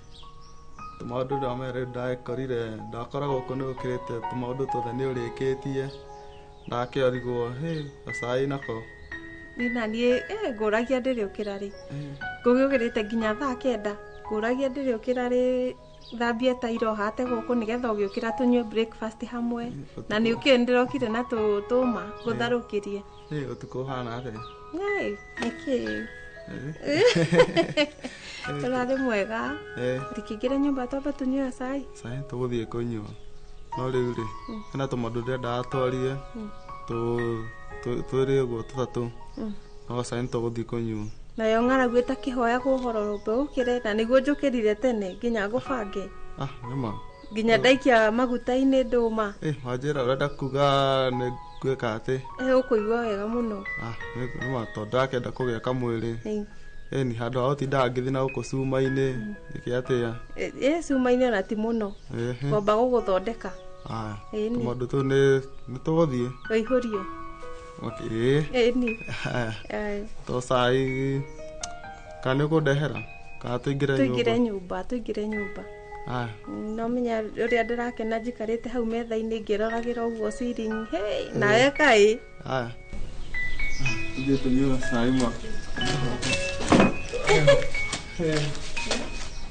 tũmaũndũ ndamere ndakorire ndakora gũkũ nĩ ũkĩrĩte tũmaũndũ tuothe nĩ ũrĩkĩtie ndakĩorigwo hĩ gacai nako Niĩ na niĩ ngũragia ndĩrĩũkĩra rĩ ngũgĩũkĩrĩte nginya thaa 9 ngũragia ndĩrĩũkĩra rĩ thambie tairo hate gũkũ nĩgetha ũgĩũkĩra tũnyue breakfast hamwe na nĩ ũkĩũĩ nĩndĩrokire na tũma ngũtharũkĩrie ũtukũ ũhana atĩa nĩkĩ Tũrarĩ mwega ndikĩingĩra nyũmba twambe tũnyue cai cai tũgũthiĩ kũnyua no rĩu rĩ hena tũmaũndũ ndĩrenda twarie twĩrĩ ũguo tũtatũ no cai nĩtũgũthiĩ kũnyua nayo ng'aragu ĩtakĩhoyagwo ũhoro rũmbe ũkĩre na nĩguo njũkĩrire tene nginya ngũbange nĩma nginya ndaikia maguta-inĩ ndũma wanjĩra ũrenda kuga nĩ ngwĩka atĩ ũkũigua wega mũno nĩma tondũ ndĩrakĩenda kũgĩa kamwĩrĩ ĩni handũ ha gũtindaga ngĩthiĩ na gũkũ cuma-inĩ ĩkĩ atĩa cuma-inĩ ona ti mũno ngomba gũgũthondeka tũmaũndũ tũu nĩ tũgũthiĩ ũihũrio ĩni to cai kana nĩ ũkũndehera Kana tũingĩre Tũingĩre nyũmba. nyũmba, tũingĩre nyũmba. Aya. No menya ũrĩa ndĩrakena njikarĩte hau metha-inĩ ngĩroragĩra ũguo ceiling. Hey, nawe kaĩ. Aya. Tũthiĩ tũnyue gacai ma.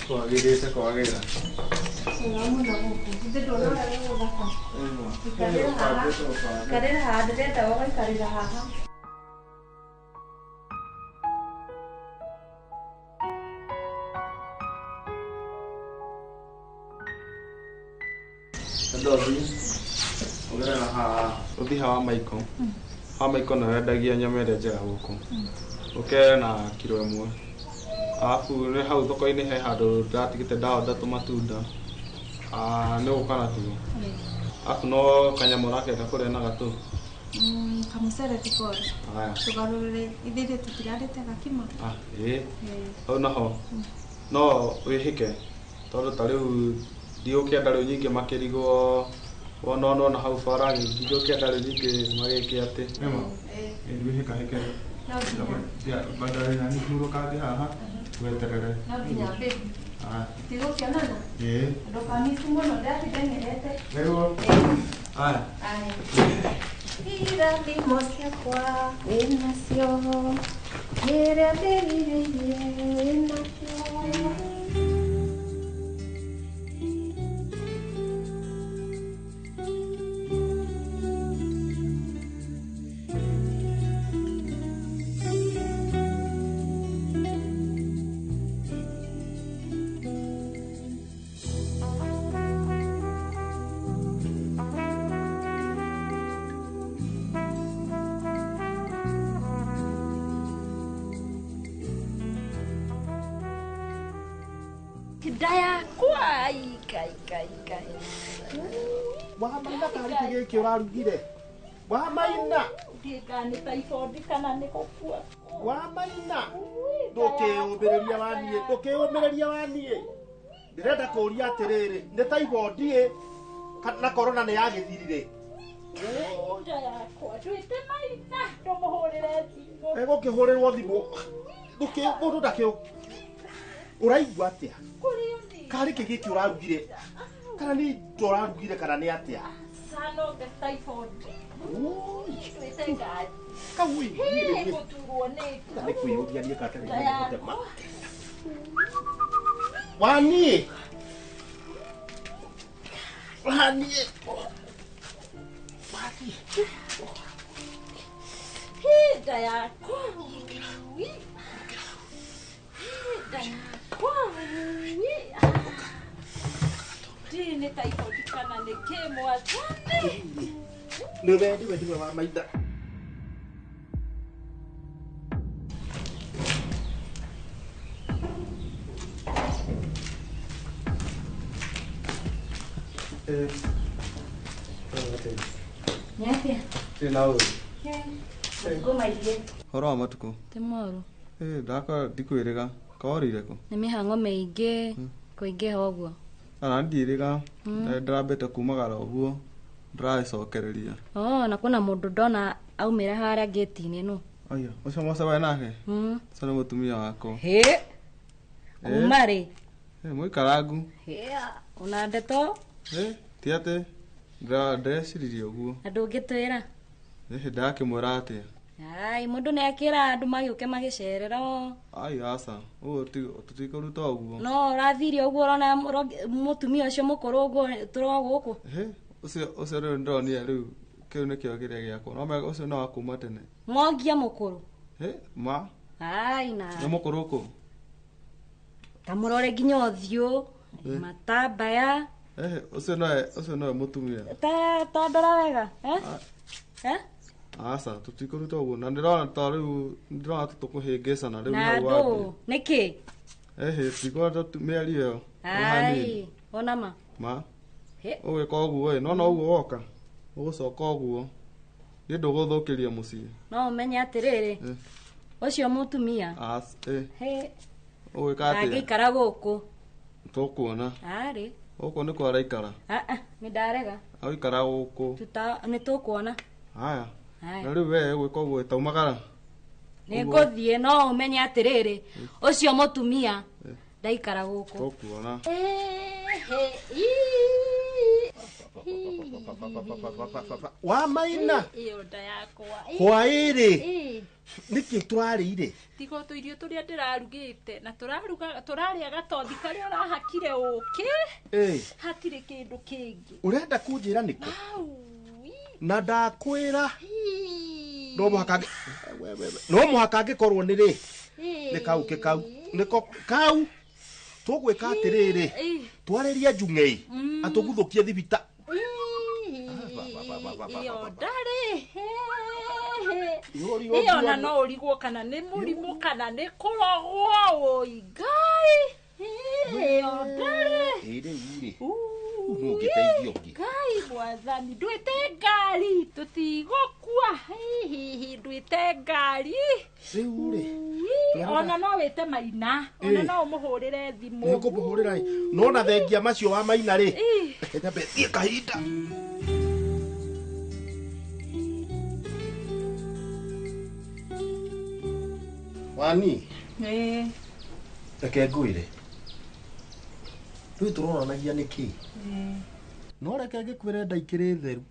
Kwagĩrĩte kwagĩra. Wega mũno gũkũ. Githĩ nduona ũrĩa gũgũthaka? Ikarĩra haha. Ikarĩra haha, ndĩrenda ũgaikarĩra haha. Ndothi ũgerera haha ũthiĩ hawa Michael. Hawa Michael nĩwe wendagia nyama ĩrĩa njega gũkũ. Ũke na kiro ĩmwe. Arabu nĩ hau thoko-inĩ he handũ ndĩratigĩte ndaorder tũmatunda. Nĩ ũgũka natuo. Arabu no kanyamũ ũrakĩenda kũrĩa na gatũ. Kamũcere tũkore. Aya. Tũgarũrĩre ithuĩ tũtirarĩte gakima. Ĩĩ. Hau naho no wĩhĩke tondũ ta rĩu ndigũkĩenda rĩu nyingĩ makĩrigwo wona wona hau bara ndigũkĩenda rĩu nyingĩ magĩke atĩ. Nĩma? Ĩĩ wĩhĩkahĩke. No nginya. Badala ya nihurũkange haha weterere. No nginya baby. Aya. Tigũkĩonana? Ĩĩ. Ndũkamisi mũno ndĩratindeng'erete. Nĩguo. Aya. Aya. Irathimo ciakwa wĩnacio, kĩrĩa ndĩrirĩirie wĩnakĩo. Nda yakwa ikai kai kai. Wamaina karĩ kĩ gĩkĩ ũrarugire? Wamaina. Ndiĩka nĩ typhoid kana nĩ gũkua. Wamaina. Ndũkĩũmĩrĩria waniĩ, ndũkĩũmĩrĩria waniĩ. Ndĩrenda kũũria atĩrĩrĩ, nĩ typhoid ĩ na corona nĩ yagĩthirire? Nda yakwa ndwĩte maina ndũmũhũrĩre thimũ. Egũkĩhũrĩrwo thimũ. Ndũkĩ mũndũ ndakĩ ũraigua atĩa? Karĩ kĩ gĩkĩ ũrarugire? Kana nĩ indo ũrarugire kana nĩ atĩa? Sano nge typhoid. Ndwĩte ngari. Kau ĩ, niĩ Gũturwo nĩ nĩ kwĩyũria niĩ katarĩ gũtema. Waniĩ. Waniĩ. Waniĩ. Nda yakwa. Nda yakwa. Ndĩ nĩ typhoid kana nĩ kĩ mwathani? Nĩwe nĩwe nĩwe wa maitha. Nĩ atĩa? Ĩ na ũru. Matukũ maingĩ. Ũhoro wa matukũ? Ti moru. Ĩ ndakora ndikwĩrĩga. Kaorire kũ? Nĩ mĩhang'o mĩingĩ kũingĩha ũguo. Ona ndiĩrĩga. Ndĩrambĩte kumagara ũguo. Ndĩragĩcokereria. Oh, na kwĩna mũndũ ndona aumĩra harĩa ngĩti-inĩ nũ. Aya, ũcio mwacemania nake? Ũcio nĩ mũtumia wakwa. Hĩ. Kuma rĩ? Ĩ mũikarangu. Hĩ, ona ndeto. Ĩ, ti atĩ ndĩreciririe ũguo. Na ndũngĩtwĩra? Ĩ ndakĩmwĩra atĩa? Ai, mũndũ nĩ akĩra andũ magĩũke magĩcerera o. Ai aca, ũguo tũtikũruta ũguo. No ũrathirie ũguo ũrona mũtumia ũcio mũkũrũ ũguo tũrĩ o gũkũ. Hĩ, ũcio ũcio rĩu ndĩronire rĩu kĩu nĩkĩo kĩrĩa gĩakwa. No ũcio no wa kuma tene. Ng'ongia mũkũrũ. Hĩ, ma. Ai na. Nĩ mũkũrũ kũ? Ta mũrore nginya ũthiũ, matambaya. Ũcio nowe ũcio nowe mũtumia. Ta ndora wega, eh? Eh? Aca, tũtikũruta ũguo na ndĩrona ta rĩu ndĩrona tũtũkũhĩngĩcana rĩu Na hau ndũ, wambia. nĩkĩ? Ĩhĩ, tikũrenda mĩario ĩyo. Ai, ona ma. Ma. Hĩ. Ũgĩka ũguo ĩ, nona ũguo woka. Ũgũcoka ũguo. Niĩ ndũgũthũkĩria mũciĩ. No ũmenye atĩrĩrĩ, ũcio mũtumia. Aca, ĩ. Hĩ. Ũgwĩka atĩa? Ndangĩikara gũkũ. Tũkuona. Arĩ. Gũkũ nĩkuo araikara. Aa, nĩ ndarega. Agũikara gũkũ. Nĩ tũkuona. Haya. Haya. Na rĩu we gwĩka ũguo taumagara. Nĩ ngũthiĩ no ũmenye atĩrĩrĩ, ũcio mũtumia Ndaikara gũkũ. Tũkuona. Wa Maina. Iyo nda yakwa. Hwaĩ-rĩ. Nĩkĩ tũrarĩire? Tiga tũirio tũrĩa ndĩrarugĩte na tũraruga tũrarĩa gatothi karĩa ũrahakire ũkĩ. Hatirĩ kĩndũ kĩngĩ. Ũrenda kũnjĩra nĩkũ? Na ndakwĩra. No mũhaka no mũhaka angĩkorwo nĩ rĩ. Nĩ kau ke kau. Nĩko kau. Tũgwĩka atĩrĩrĩ. Twarĩrie Njung'ei. Atũguthũkie thibita. Iyo ndarĩ. Iyo na no ũrigwo kana nĩ mũrimũ kana nĩ kũrogwo ũi Ngai. Iyo ndarĩ. Ĩ rĩu rĩ. Nũngĩteithio ũngĩ. Ngai mwathani ndwĩte ngari tũtigũkua. Hihi ndwĩte ngari. Rĩu rĩ. Ona no wĩte Maina. Ona no ũmũhũrĩre thimũ. Nĩ ngũmũhũrĩra ĩ. No na thengia macio wa Maina rĩ. Reke nyambe thiĩ kahinda. Wani. Ĩĩ. Reke ngwĩre. Rĩu tũronanagia nĩkĩ? No reke ngĩkwĩre nda ikĩrĩ theru.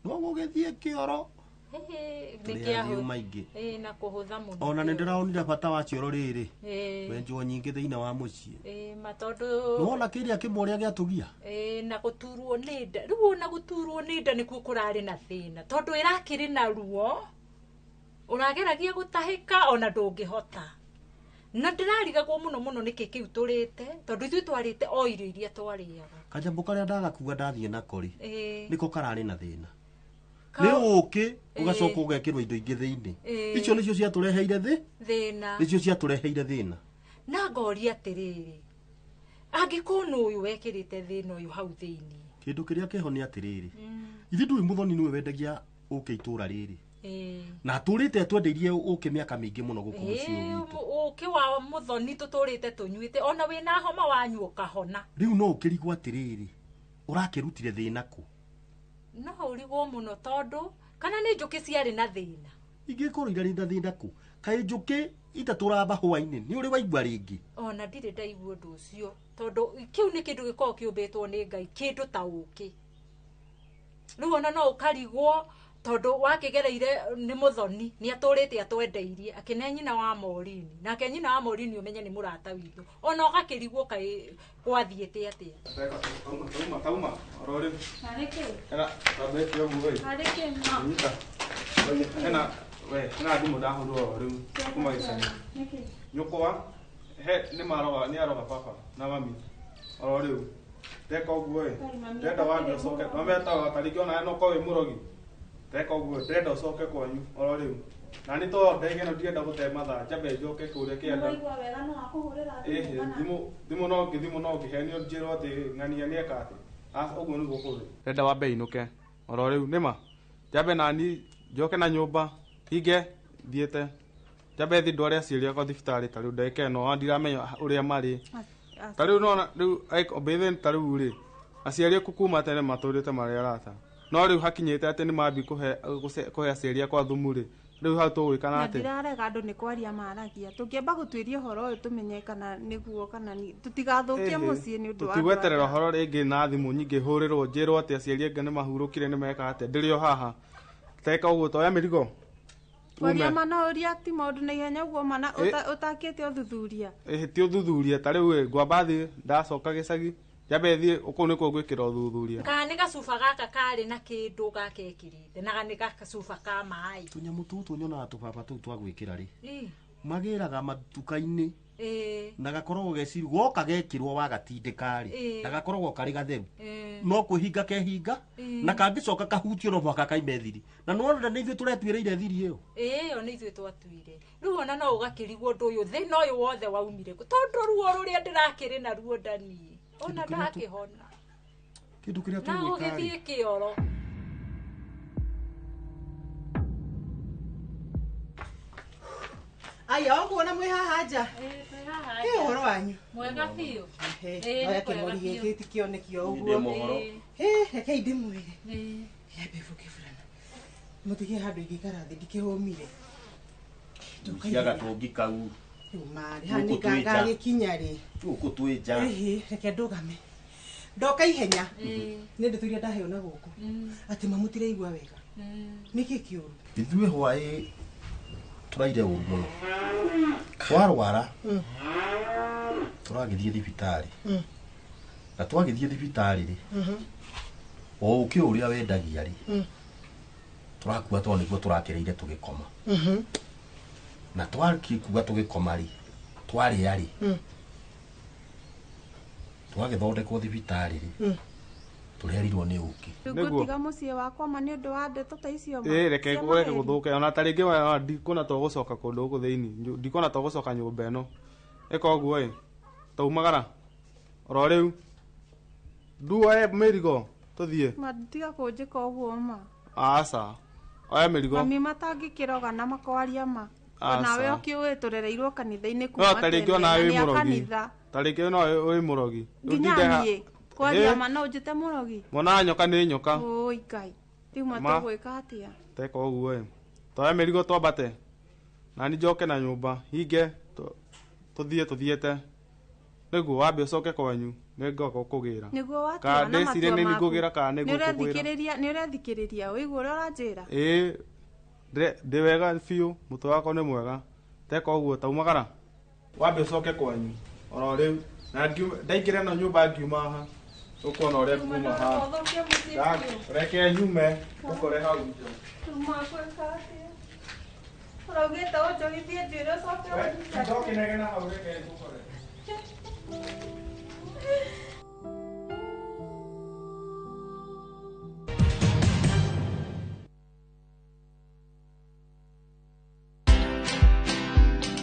No gũgĩthiĩ kĩoro. Nĩ maingĩ. Ĩĩ na kũhũtha mũno. Ona nĩ ndĩraonire bata wa cioro rĩrĩ. Wenjwo nyingĩ thĩinĩ wa mũciĩ. Ĩĩ ma tondũ. Nĩwona kĩrĩa kĩmwe ũrĩa gĩatũgia? Ĩĩ na gũturwo nĩ nda. Rĩu ona gũturwo nĩ nda nĩkuo kũrarĩ na thĩna. Tondũ ĩrakĩrĩ na ruo. Ũrageragia gũtahĩka ona ndũngĩhota. Na ndĩrarigagwo mũno mũno nĩkĩ kĩu tũrĩte tondũ ithuĩ twarĩte o irio iria twarĩaga. Kanyamũ karĩa ndagakua ndathiĩ nako rĩ. Nĩko kararĩ na thĩna. Nĩ ũkĩ ũgacoka ũgekĩrwo indo ingĩ thĩinĩ. Icio nĩcio ciatũreheire thĩna. Nĩcio ciatũreheire thĩna. Na ngoria atĩrĩrĩ. Angĩkorwo nũ ũyũ wekĩrĩte thĩna ũyũ hau thĩinĩ. Kĩndũ kĩrĩa kĩho nĩ atĩrĩrĩ. Ithuĩ ndũĩ Mũthoni nĩwe wendagia ũkĩ itũra rĩrĩ. Na tũrĩte twendeirie ũkĩ mĩaka mĩingĩ mũno gũkũ mũciĩ witũ. Ũkĩ wa Mũthoni tũtũrĩte tũnyuĩte ona wĩna homa wanyua ũkahona. Rĩu no ũkĩrigwo atĩrĩrĩ. Ũrakĩrutire thĩna kũ? No ũrigwo mũno tondũ kana nĩ njũkĩ ciarĩ na thĩna. Ingĩkorwo irarĩ na thĩna kũ? Kaĩ njũkĩ itatũraga mahũa-inĩ nĩ ũrĩ waigua rĩngĩ? Ona ndirĩ ndaigua ũndũ ũcio tondũ kĩu nĩ kĩndũ gĩkoragwo kĩũmbĩtwo nĩ Ngai kĩndũ ta ũkĩ. Rĩu ona no ũkarigwo tondũ wakĩgereire nĩ Mũthoni nĩ atũrĩte atwendeirie akĩne nyina wa Morini nake nyina wa Morini ũmenye nĩ mũrata witũ ona ũgakĩrigwo kaĩ gwathiĩte atĩa. Tauma oro rĩu. Harĩ kĩ? Ena tabeti ũguo ĩ. Harĩ kĩ ma? Nyita. Ena we ena thimũ ndahũrwo oro rĩu kuma gĩcagi. Nĩkĩ? Nyũkwa he nĩ maroga nĩ aroga baba na mami oro rĩu. Ndeka ũguo ĩ. Ndenda wambe ũcoke. Mametaga tarĩngĩ ona no korwo wĩ mũrogi. Ndeka ũguo ndĩrenda ũcoke kwanyu oro rĩu. Na nĩ to ndege ĩno ndirenda gũte mathaa njambe njoke kũrĩa kĩanda. Nĩwaigua wega no akũhũrĩra thimũ Ĩhĩ thimũ no ngĩhenio njĩrwo atĩ ng'ania nĩeka atĩ. Ũguo nĩguo kũrĩ. Ndĩrenda wambe inũke oro rĩu nĩma. Njambe nani njoke na nyũmba hinge thiĩte. Njambe thiĩ ndware aciari akwa thibitarĩ ta rĩu ndagĩka ĩno ndiramenya ũrĩa marĩ. Ta rĩu nona rĩu mbĩthĩ ta rĩu rĩ aciari aku kuma tene matũrĩte marĩ arata. No rĩu hakinyĩte atĩ nĩ mambi kũhe aciari akwa thumu rĩ. Rĩu hau tũgwĩka na Na atĩa? ndirarega andũ nĩ kwaria maragia. Tũngĩamba gũtuĩria ũhoro ũyũ tũmenye kana nĩguo kana tũtigathũkie mũciĩ nĩ ũndũ wa Tũtigweterera ũhoro rĩngĩ na thimũ nyingĩ hũrĩrwo njĩrwo atĩ aciari angĩ nĩ mahurũkire nĩ meka atĩa. Ndĩrĩ o haha. Teka ũguo toya mĩrigo. Kwaria ma no ũria ti maũndũ na ihenya ũguo mana ũtakĩte ũthuthuria. Ĩhĩ ti ũthuthuria ta rĩu ĩ ngwamba thiĩ ndacoka gĩcagi njambe thiĩ kũu nĩkuo ngwĩkĩra ũthuthuria. Kana nĩ gacuba gaka karĩ na kĩndũ gakekĩrĩte na nĩ gacuba ka maĩ. Tũnyamũ tũtũ nyonaga tũbaba tũu twa gwĩkĩra rĩ. Magĩraga matuka-inĩ. Na gakoragwo geciru goka gekĩrwo wagatindĩka rĩ na gakoragwo karĩ gatheru. No kwĩhinga kehinga na kangĩcoka kahutio no mũhaka kaime thiri. Na nĩwona nĩ ithuĩ tũretuĩrĩire thiri ĩyo. Ĩĩ ĩyo nĩ ithuĩ twatuire. Rĩu ona no ũgakĩrigwo ũndũ ũyũ thĩna ũyũ wothe waumire kũ tondũ ruo rũrĩa ndĩrakĩrĩ naruo ndani. Ona ndakĩhona. Kĩndũ kĩrĩa Na tũgwĩka rĩ. ũgĩthiĩ kĩoro. Aya ũguo na mwĩ haha nja. Ĩĩ Ĩ ũhoro wanyu? Mwega biũ. Ĩĩ nĩ kĩng'ori mwega gĩkĩ ti kĩoneki o ũguo. Ndĩ mohoro. Ĩ rekei ndĩmwĩre. Ĩĩ. Yambe gũkĩburana. Mũtige handũ ingĩikara thĩ ndikĩhũmire. Gucia gatũngi kau. Rĩu marĩ haha nĩ Gũkũ twĩ nja. ngagĩkinya rĩ. Gũkũ twĩ nja. Ĩhĩ, reke ndũgame. Ndoka ihenya. Nĩ ndeto iria ndaheo na gũkũ. Atĩ mamũtiraigua wega. Nĩkĩ kĩũru? Ithuĩ hwaĩ tũraire ũru mũno. Twarwara tũragĩthiĩ thibitarĩ. Na twagĩthiĩ thibitarĩ rĩ, o ũkĩ ũrĩa wendagia rĩ, tũrakua tondũ nĩguo tũrakĩrĩire tũgĩkoma. Na twakĩkua tũgĩkoma rĩ, twarĩa rĩ, twagĩthondekwo thibitarĩ rĩ, tũrerirwo nĩ ũkĩ. Rĩu ngũtiga mũciĩ wakwa ma nĩ ũndũ wa ndeto ta icio ma. Ĩ reke Cia reke maheni. gũthũke ona ta rĩngĩ wa ndikuona to gũcoka kũndũ gũkũ thĩinĩ ndikuona to gũcoka nyũmba ĩno ĩka ũguo ĩ taumagara oro rĩu nduoe mĩrigo tũthiĩ. Ma tiga kũnjĩka ũguo ma. Aca oya mĩrigo. Mami matangĩkĩroga na makwaria ma. Aca. Onawe ũkĩũĩ tũrereirwo kanitha-inĩ No kuma ta rĩngĩ tene ona na wĩ nĩ a mũrogi kanitha. ta rĩngĩ no wĩ mũrogi. Rĩu Nginya ndinde ha- niĩ kwaria Ĩ, ma no ũnjĩte mũrogi. mwana nyoka nĩ nyoka. Ũi Ngai. Rĩu ma Ma. tũgwĩka atĩa? Teka ũguo ĩ toya mĩrigo twambate nani njoke na nyũmba hinge tũthiĩ tũthiĩte nĩguo wambe ũcoke kwanyu nĩngoka gũkũgĩra. Nĩguo watua Kana na ndĩcirie matua nĩ maku. ngũgĩra kana nĩ Nĩ ngũkũgwĩra. ũrethikĩrĩria nĩ ũrethikĩrĩria ũigua ũrĩa ũranjĩra. Ĩ ndĩ wega biũ mũtwe wakwa nĩ mwega teka ũguo taumagara wambe ũcoke kwanyu oro rĩu na ndaingĩra ĩno nyũmba ngiuma haha ũkuona ũrĩa nguma haha. Ũthũkie mũciĩ biũ. Reke nyume ũkore hau nja. Tũmakwĩka atĩa? Ũraugĩte ũnjogithie njuĩrĩ ũcoke ũnjicare. Ndokinegena hau reke ngũkore.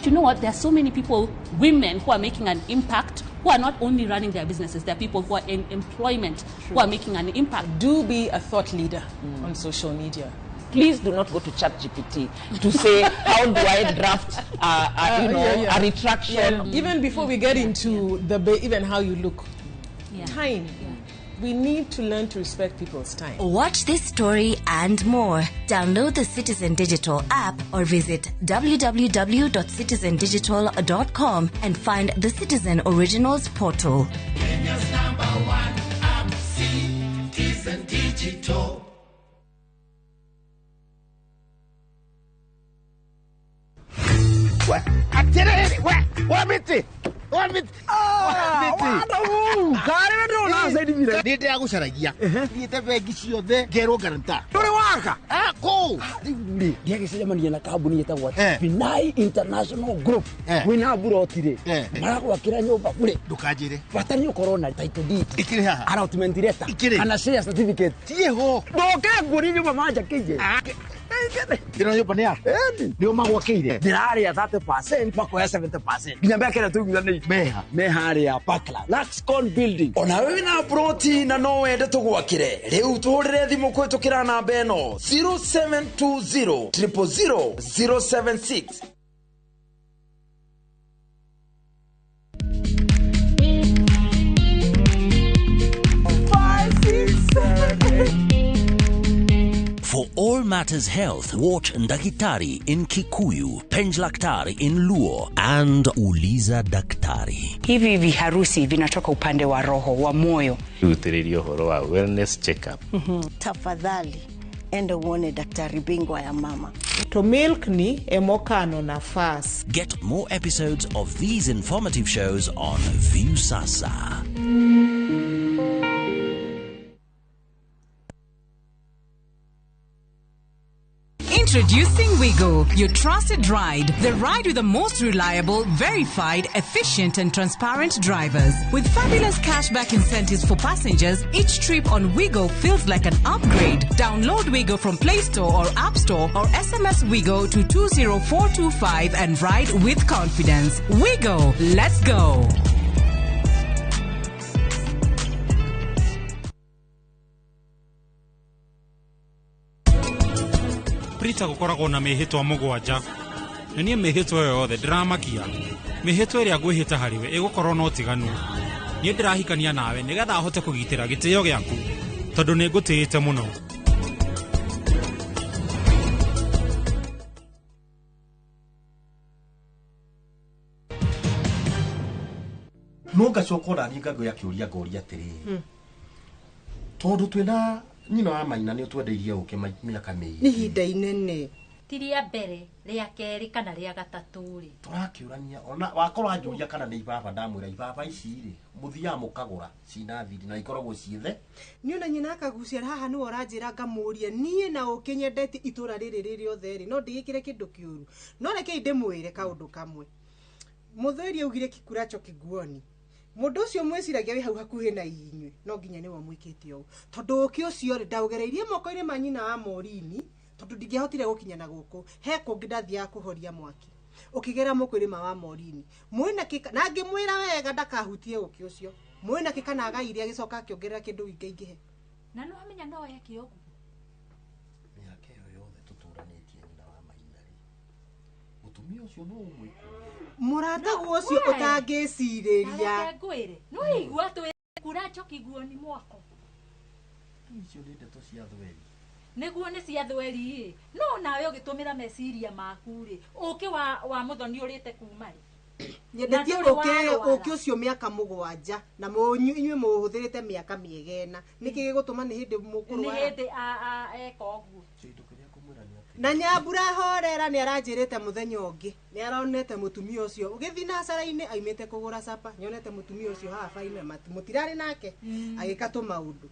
Do you know what? There are so many people, women, who are making an impact, who are not only running their businesses, there are people who are in employment, who are making an impact. Do be a thought leader on social media. Please do not go to ChatGPT to say, how do I draft you know, a retraction. Yeah. Even before we get into the even how you look, time. We need to learn to respect people's time. Watch this story and more. Download the Citizen Digital app or visit www.citizendigital.com and find the Citizen Originals portal. Kenya's number one app, Citizen Digital. Atiriri, we, wa miti, wa miti, wa miti. Karĩ ndũracaidimire. Nĩ ndĩragũcaragia. Thiĩte bengi ciothe ngerwo guarantor. Ndũrĩ waka? Kũ? Rĩu rĩ, ndiagĩcemania na kambuni ĩtagwo Binai International Group. Wĩna mburoti rĩ, maragwakĩra nyũmba bure. Ndũkanjĩre. Bata nĩ ũkorwo na title deed. Ikĩrĩ haha. Allotment letter. Ikĩrĩ. Kana share certificate. Ciĩho. Ndoke nguonie nyũmba manjakĩire. Ĩno nyũmba nĩ ya? Nĩo magwakĩire? Ndĩrarĩa 30% makoya 70%. Nginya mĩaka ĩrĩa tũiguithanĩirie. Meha. Me harĩa Parkland. Luxcon building. Ona wĩna ploti na no wende tũgwakĩre. Rĩu tũhũrĩre thimũ kũhĩtũkĩra namba ĩno 0720 000 076. 5, 6, 7, 8. For all matters health, watch Ndakitari in Kikuyu, Penjlaktari in Luo, and Uliza Daktari. Hivi viharusi vinatoka upande wa roho wa moyo. Rutĩrĩrie ũhoro wa wellness checkup. Tafadhali enda uone daktari bingwa ya mama. To milk ni emokano nafas. Get more episodes of these informative shows on Viusasa. Introducing Wigo, your trusted ride. The ride with the most reliable, verified, efficient, and transparent drivers. With fabulous cashback incentives for passengers, each trip on Wigo feels like an upgrade. Download Wigo from Play Store or App Store or SMS Wigo to 20425 and ride with confidence. Wigo, let's go. Prita gũkoragwo na mĩhĩtwa mũgwanja na niĩ mĩhĩtwa ĩyo yothe ndĩramakia mĩhĩtwa ĩrĩa ngwĩhĩta harĩwe ĩgũkorwo na ũtiganu niĩ ndĩrahikania nawe nĩgetha hote kũgitĩra gĩtĩo gĩaku tondũ nĩ ngũtĩĩte mũno. No ngacoka ona niĩ ngagĩa kĩũria ngoria atĩrĩrĩ, tondũ twĩna nyina wa Maina nĩ ũtwendeirie ũkĩ mĩaka mĩingĩ, nĩ ihinda inene, ti rĩa mbere, rĩa kerĩ kana rĩa gatatũ rĩ, tũrakĩũrania ona wakorwo anjũria kana nĩ ibaba, ndamwĩra ibaba ici rĩ mũthiaga mũkagũra cina thiri na ikoragwo ciĩthe. Niĩ ona nyina akagucia haha nĩwe ũranjĩra ngamũria niĩ na ũkĩ nyendete itũra rĩrĩ rĩothe rĩ, no ndigĩkĩre kĩndũ kĩũru. No rekei ndĩmwĩre kaũndũ kamwe, mũthuri augire kikuracho kiguoni. Mũndũ ũcio mwĩciragia wĩ hau hakuhĩ na inyuĩ no nginya nĩwe mwĩkĩte ũũ, tondũ ũkĩ ũcio rĩ ndaũgereirie moko-inĩ ma nyina wa Morini, tondũ ndingĩahotire gũkinya na gũkũ, he kũngĩ ndathiaga kũhoria mwaki ũkĩgera moko-inĩ ma wa Morini. Mwĩna kĩ na ngĩmwĩra wega ndakahutie ũkĩ ũcio, mwĩna kĩ kana agaire agĩcoka akĩongerera kĩndũ ingĩingĩhe. Na no amenya no eke ũguo. Mĩaka ĩyo yothe tũtũranĩtie nyina wa Maina rĩ, mũtumia ũcio no ũmwĩkũrie mũrataguo ũcio ũtangĩcirĩria. Ngwĩre no igua twĩ kuracho kiguoni mwako. Icio nĩ ndeto cia thweri. Nĩguo nĩ cia thweri ĩ, no nawe ũgĩtũmĩra meciria maku rĩ, ũkĩ wa mũthoni ũrĩte kuma rĩ? Nyendetie ũkĩ ũcio mĩaka 7 na inyuĩ mũhũthĩrĩte mĩaka mĩegena, nĩkĩ gĩgũtũma nĩ hĩndĩ mũkũrwara? Nĩ hĩndĩ eka ũguo. Na Nyambura horera nĩ aranjĩrĩte mũthenya ũngĩ, nĩ aronete mũtumia ũcio ũgĩthiĩ nacara-inĩ aimĩte kũgũra capa, nyonete mũtumia ũcio haha baina mũtirarĩ nake agĩka tũmaũndũ.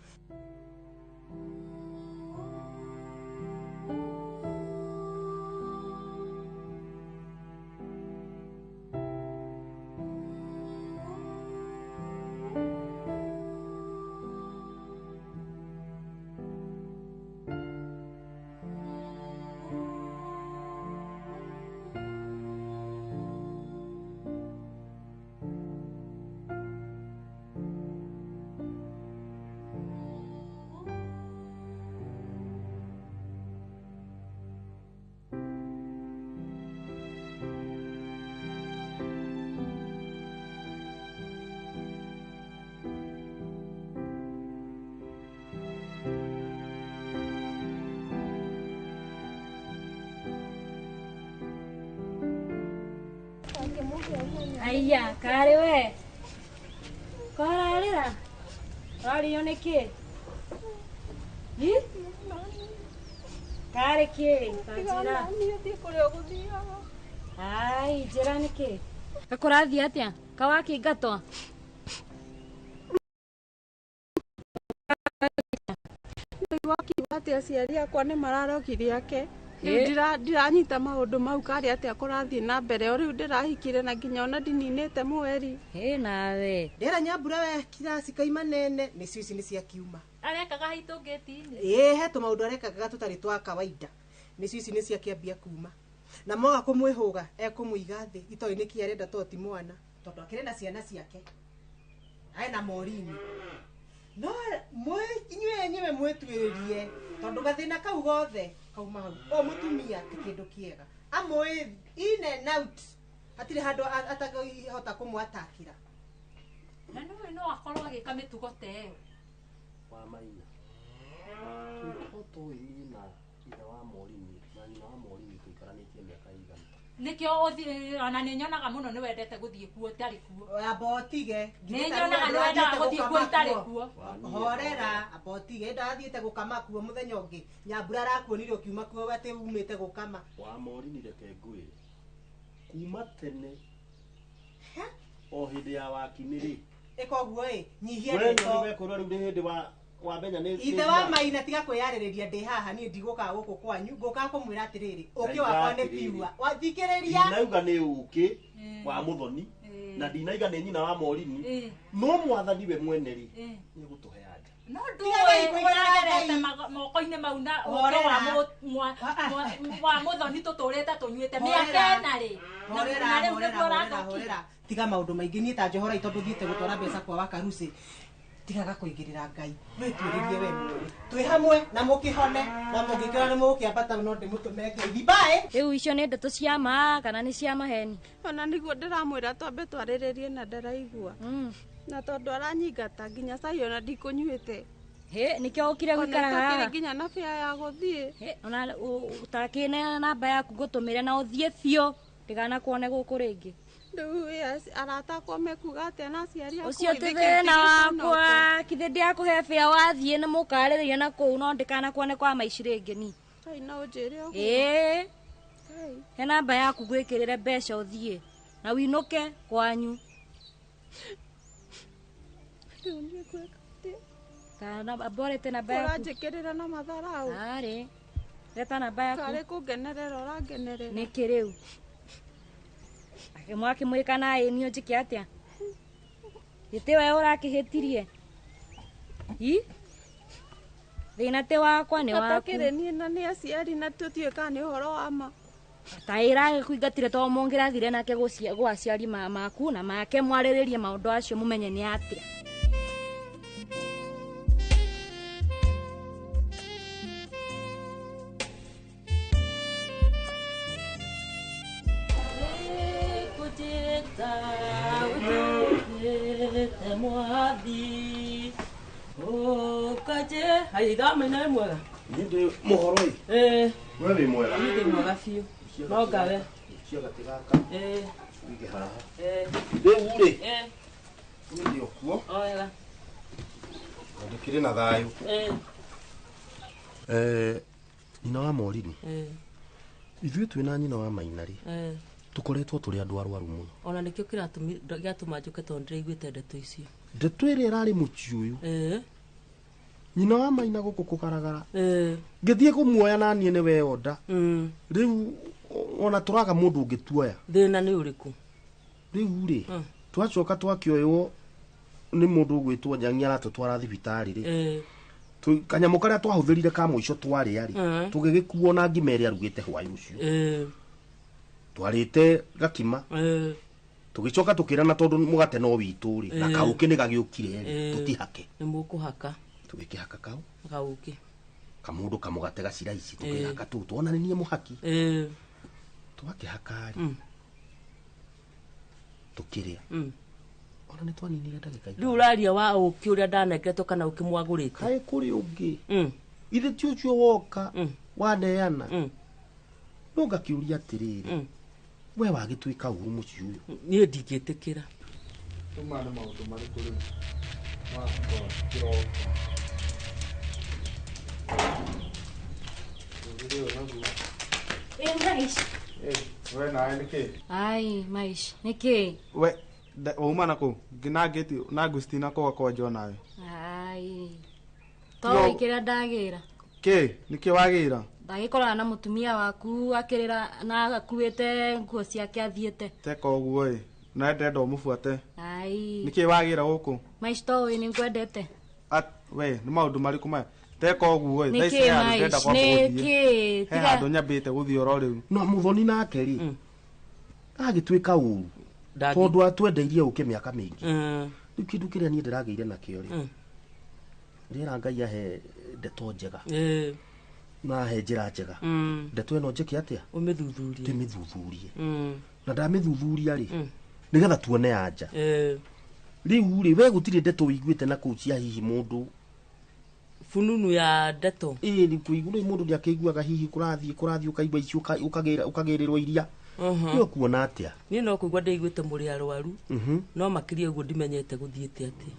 Aya, karĩ we. Korarĩra. Ũrarĩo nĩ kĩ? Hi? Karĩ kĩ? Njĩra. Ai, njĩra nĩ kĩ? Gakũrathiĩ atĩa? Kawakĩingatwo? Wakiuga atĩ aciari akwa nĩ mararogire ake. Rĩu ndiranyita maũndũ mau karĩ atĩa kũrathiĩ na mbere, o rĩu ndĩrahikire na nginya ona ndininĩte mweri. Ĩ nawe. Ndera Nyambura we kiraci kaima nene nĩcio ici nĩ cia kiuma. Arekaga haitũ ngĩti-inĩ. Ĩ he tũmaũndũ arekaga tũtarĩ twa kawaida, nĩcio ici nĩ cia kĩambia kuma. Na moga kũmwĩhũga ekũmũiga thĩ itoĩ nĩkĩ arenda to ti mwana, tondũ akĩrĩ na ciana ciake ena Morini. No inyuĩ enyewe mwĩtuĩrĩrie, tondũ gathĩna kau gothe kauma hau. O mũtumia ti kĩndũ kĩega, amũĩ in and out, hatirĩ handũ atangĩhota kũmwatakĩra. Na nĩũĩ no akorwo agĩka mĩtugo ta ĩyo. Wa Maina, tũngĩkorwo tũĩ niĩ na ithe wa Morini na nyina wa Morini tũikaranĩtie mĩaka ĩigana? Nĩkĩo ona nĩ nyonaga mũno nĩ wendete gũthiĩ kuo ũtarĩ kuo. Amba ũtige. Nĩ nyonaga nĩ wendaga gũthiĩ kuo ũtarĩ kuo. Horera, amba ũtige. Ndathiĩte gũkama kuo mũthenya ũngĩ. Nyambura arakuonire ũkiuma kuo atĩ umĩte gũkama. Wa Morini reke ngwĩre, kuma tene o hĩndĩ ya Wakinĩ rĩ, ĩka ũguo ĩ, nyihia we ndeto. nĩ wekũrwo rĩu nĩ hĩndĩ wamenya nĩ Ithe wa Maina tiga kwĩyarĩrĩria ndĩ haha niĩ ndigũkaga gũkũ kwanyu, ngũkaga kũmwĩra atĩrĩrĩ, ũkĩ wakwa nĩ piua. Wathikĩrĩria. Ndinauga nĩ ũkĩ wa mũthoni na ndinauga nĩ nyina wa Morini, no mwathani we mwene rĩ nĩ egũtũhe anja. No ndũĩ ũragerete moko-inĩ mau na ũkĩ wa mũthoni tũtũrĩte tũnyuĩte mĩaka ĩna rĩ, na rĩu nĩguo ũrathũkia. Tiga maũndũ maingĩ, niĩ ta njohora tondũ thiĩte gũtwara mbeca kwa Wakarucĩ. Tigaga kũigĩrĩra Ngai, wĩtuĩrĩrie we mwene. Twĩ hamwe na mũkĩhone na mũngĩkĩona nĩ mũgũkĩambata no ndĩmũtũme ngeithi. Bye. Rĩu icio nĩ ndeto cia ma kana nĩ cia maheni? Ona nĩguo ndĩramwĩra twambe twarĩrĩrie na ndaraigua. Na tondũ aranyingata nginya cai ona ndikũnyuĩte. Hĩ, nĩkĩo ũkire gũikara Ona haha? itakĩrĩ nginya na bĩa ya gũthiĩ. Hĩ, ona ũtakĩneana namba yaku ngũtũmĩre na ũthiĩ biũ ndiganakuone gũkũ rĩngĩ. Rĩu arata akwa mekuga atĩa na aciari akwa? Ũcio ti thĩna wakwa, kithe ndiakũhe bĩa wathiĩ nĩ mũkarĩrĩria na kũu no ndikanakuone kwa maici rĩngĩ ni. Kai no ũnjĩre ũguo. Ĩĩ. He namba yaku ngwĩkĩrĩre mbeca ũthiĩ na winũke kwanyu. Rĩu niĩ ngwĩka atĩa? Kana borete namba yaku. Ũranjĩkĩrĩra na matharaũ. Arĩ. Reta namba yaku. Karĩ kũngenerera ũrangenerera. Nĩkĩ rĩu? Mwakĩmwĩka naĩ niĩ ũnjĩke atĩa? Gĩtĩ we ũrakĩhĩtirie. Hi? Thĩna ti wakwa nĩ waku. Atakĩrĩ niĩ na nĩ aciari na tũtiũĩ kana nĩ ũhoro wa ma. Ta ĩra kũingatire to mũngĩrathire nake gwa aciari maku na make mwarĩrĩrie maũndũ acio mũmenye nĩ atĩa. Niĩ ndĩ mũhoro ĩ. We wĩ mwega? Niĩ ndĩ mwega biũ. No ngawe. Cia gatĩ gaka. Wige haha. Rĩu rĩ. Niĩ ndĩ o kuo. O wega. Na ndĩkĩrĩ na thayũ. Nyina wa Morini. Ithuĩ twĩ na nyina wa Maina rĩ. Tũkoretwo tũrĩ andũ arwaru mũno. Ona nĩkĩo kĩratũma njũke tondũ ndĩraiguĩte ndeto icio. Ndeto ĩrĩa ĩrarĩ mũciĩ ũyũ. Nyina wa Maina gũkũ kũgaragara. Ngĩthiĩ kũmuoya na niĩ nĩwe onda. Rĩu ona tũraga mũndũ ũngĩtuoya. Thĩna nĩ ũrĩkũ? Rĩu rĩ, twacoka twakĩoywo nĩ mũndũ ũgwĩtwo Njangi aratũtwara thibitarĩ rĩ. Kanyamũ karĩa twahũthĩrire ka mũico twarĩa rĩ, tũgĩgĩkuo na ngima ĩrĩa arugĩte hwaĩ ũcio. Twarĩte gakima. Tũgĩcoka tũkĩrana tondũ mũgate no witũ rĩ, na kaũkĩ nĩ gagĩũkire rĩ, tũtihake. Nĩ mũkũhaka. Tũgĩkĩhaka kau. Kaũkĩ. Kamũndũ kamũgate gaciraici tũkĩhaka tũu tuona nĩ niĩ mũhaki. Twakĩhaka rĩ. Tũkĩrĩa. Ona nĩ twaninire ndagĩka Rĩu ũraria wa ũkĩ ũrĩa ndanengeretwo kana ũkĩ mwagũrĩte? Kaĩ kũrĩ ũngĩ. Ithe ti ũcio woka waneana. No ngakĩũria atĩrĩrĩ. We wagĩtuĩka ũru mũciĩ ũyũ. Niĩ ndingĩtĩkĩra. Rĩu maya nĩ maũndũ marĩkũ rĩu? Makwa kĩroko. We nawe nĩkĩ? Ai, maici, nĩkĩ? We wauma nakũ? Na ngĩti na Gustina kũga kwanjwo nawe. Ai. To wĩkĩra ndagĩra. Kĩ? Nĩkĩ wagĩra? Ndagĩkorana na mũtumia waku akĩrĩra na akuĩte nguo ciake athiĩte. Teka ũguo ĩ. Na ndĩrenda ũmũbuate. Ai. Nĩkĩ wagĩra gũkũ? Maici to ũĩ nĩngwendete. We nĩ maũndũ marĩkũ maya? Teka ũguo ĩ. Thaa ici he handũ ndĩrenda kwamba gũthiĩ. He handũ nyambĩte gũthiĩ oro rĩu. No mũthoni nake rĩ. Agĩtuĩka ũru. Tondũ atwendeirie ũkĩ mĩaka mĩingĩ. Rĩu kĩndũ kĩrĩa niĩ ndĩragĩire nakĩo rĩ. Ndĩra Ngai ahe ndeto njega. Na ahe njĩra njega. Ndeto ĩno njĩke atĩa? Ũmĩthuthurie. Ndĩmĩthuthurie. Na ndamĩthuthuria rĩ. Nĩgetha tuone anja. Rĩu rĩ, we gũtirĩ ndeto ũiguĩte na kũu cia hihi mũndũ fununu ya ndeto. Ĩĩ nĩ kũigua nĩ mũndũ nĩakĩiguaga hihi kũrathiĩ ũkaigua ici ũkagĩrĩrwo iria. Nĩ ũkuona atĩa? Niĩ no kũigua ndĩiguĩte mũrĩ arwaru. No makĩria ũguo ndimenyete gũthiĩte atĩa.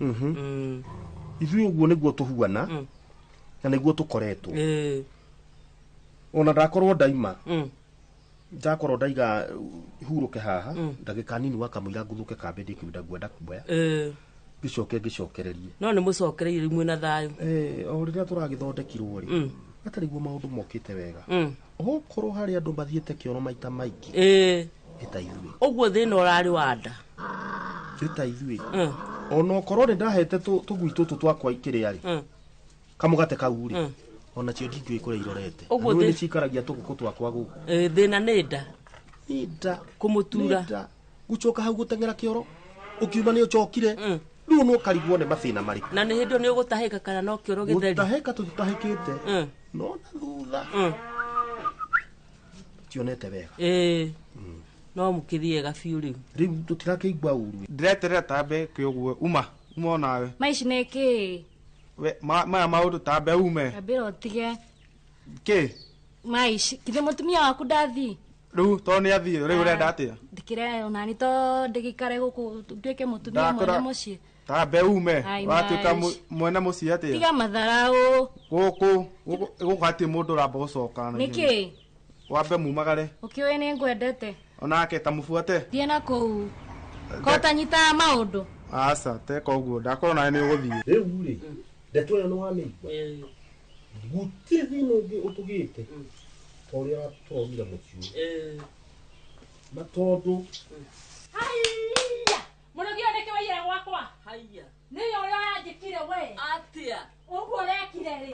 Ithuĩ ũguo nĩguo tũhuana na nĩguo tũkoretwo. Ona ndakorwo ndaima. Ndakorwo ndaiga hurũke haha ndagĩka nini wakamũira ngũthũke kambe ndĩkiuga ngwenda kuoya. Ngĩcoke ngĩcokererie. No nĩ mũcokereirie rĩu mwĩna thayũ. O rĩrĩa tũragĩthondekirwo rĩ. Atarĩ guo maũndũ mokĩte wega. Okorwo harĩ andũ mathiĩte kĩoro maita maingĩ. Ĩta ithuĩ. Ũguo thĩna ũrarĩ wa nda. Ĩta ithuĩ. Ona okorwo nĩ ndahete tũgui tũtũ twakwa ikĩrĩa rĩ. Kamũgate kau rĩ. Ona cio ndingĩũĩ kũrĩa irorete. Ũguo Nĩ cikaragia tũgũkũ twakwa gũkũ. Thĩna nĩ nda. Nĩ nda. Kũmũtura. Nĩ nda. Gũcoka hau gũteng'era kĩoro. Ũkiuma nĩ ũcokire. Rĩu no ũkarigwo nĩ mathĩna marĩkũ. Na nĩ hĩndĩ ĩyo nĩ ũgũtahĩka kana no kĩoro gĩtheri? Gũtahĩka tũtitahĩkĩte. No na thutha. Tionete wega. No mũkĩthiĩga biũ rĩu. Rĩu tũtirakĩigua ũru. Ndĩreterera tambe kĩũguo uma. Uma onawe. Maici nĩkĩ? We maya maũndũ tambe ume. Ambĩra ũtige. Kĩ? Maici, kithe mũtumia waku ndathiĩ? Rĩu to nĩ athiĩ, rĩu ũrenda atĩa? Ũkĩre onani to ndĩgĩikare gũkũ nduĩke mũtumia mwene mũciĩ. Ta mbeume watuĩka mwene mũciĩ atĩa? Tiga matharau. Gũkũ gũkũ hatirĩ mũndũ ũramba gũcoka. Nĩkĩ? Wambe mumagare. Ũkĩũĩ nĩ ngwendete. Onake ta mũbuate. Thiĩ na kũu. Kota nyitaga maũndũ. Aca teka ũguo ndakorwo nawe nĩ ũgũthiĩ. Rĩu rĩ ndeto ĩyo nĩ wamĩigua. Gũtirĩ thĩna ũngĩ ũtũgĩte ta ũrĩa tũrogire mũciĩ. Na tondũ haiya mũrũgi ũyũ nĩkĩ waiyĩra gwakwa? Haiya. Nĩyo ũrĩa ũranjĩkire we. Atĩa? Ũguo ũrekire rĩ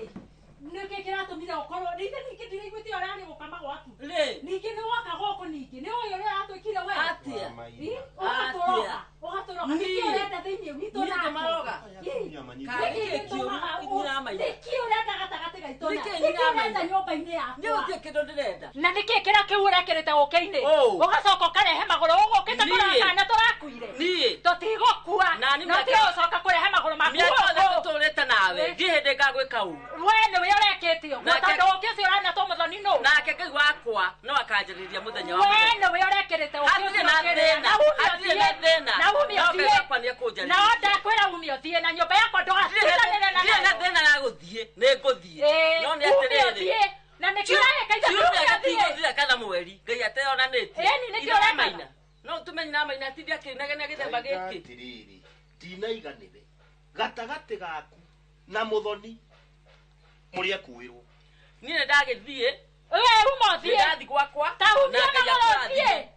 nĩkĩ kĩratũmire ũkorwo ningĩ ningĩ ndiraiguĩte ũrĩa arĩ gũkama gwaku. Rĩ. Ningĩ nĩ woka gũkũ ningĩ nĩ ũyũ ũrĩa ũratwĩkire we. Atĩa? Ũgatũroga. Ũgatũroga. Nĩkĩ ũrenda thĩinĩ witũ Niĩ nake? ngĩmaroga? Nĩkĩ ũrenda gatagatĩ gaitũ Nĩkĩ nake? Nĩkĩ ũrenda nyũmba-inĩ yakwa? Niĩ gũtirĩ kĩndũ ndĩrenda. Na nĩkĩ kĩrĩa kĩu ũrekĩrĩte ũkĩ-inĩ? Ũgacoka ũkarehe magũrũ ũgũkĩte Niĩ. kũrora kana tũrakuire. Niĩ. Tũtigũkua. Na niĩ No tiga gũcoka kũrehe magũrũ maku Mĩaka yothe gũkũ. tũtũrĩte nawe ndirĩ hĩndĩ ngagwĩka ũru. We nĩwe ũrekĩte ũguo tondũ ũkĩ ũcio ũranetwo mũthoni nũ? Nake Ngai wakwa no akanjarĩria mũthenya wa We mũthenya. nĩwe ũrekĩrĩte ũkĩ Hatirĩ ũcio na ũkĩrĩa. thĩna. Na ume Hatirĩ na ũthiĩ. thĩna. Na ume No Ngai ũthiĩ. wakwa nĩekũnjarĩria. Na ndakwĩra ume ũthiĩ na nyũmba yakwa ndũgatindanĩre na Ndirĩ na nayo. thĩna ya gũthiĩ nĩ ngũthiĩ. No nĩ Ume atĩrĩrĩ. ũthiĩ. Na nĩkĩo ũreka ithe Kiumia ume ũthiĩ. gĩtigũthira kana mweri Ngai ateyonanĩtie. Ĩni, nĩkĩo Ithe ũrekaga? Maina. No ũtũme nyina Maina atinde akĩnegenia gĩthemba gĩkĩ. Atĩrĩrĩ ndinaiganĩre gatagatĩ gaku na mũthoni mũrĩ akuĩrwo. Niĩ nĩ ndagĩthiĩ. We uma ũthiĩ. Nĩ ndathiĩ gwakwa. Ta umia na Ngai magũrũ akũrathime. ũthiĩ.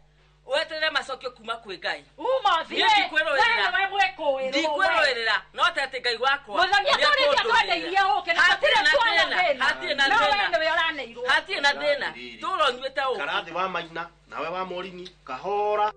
Weterere macokio kuma kwĩ Ngai. Uma ũthiĩ. Niĩ ndikwĩrũĩrĩra. We nĩwe mwĩkũĩrwo. Ndikwĩrũĩrĩra no te atĩ Ngai wakwa. Mũthoni atũrĩte atwendeirie ũkĩ na Hatirĩ tũtirĩ na tuona thĩna. thĩna. Hatirĩ na No we thĩna. nĩwe ũraneirwo. Hatirĩ na thĩna. Tũra ũnyuĩte ũkĩ. Karathĩ wa Maina nawe wa Morini kahora.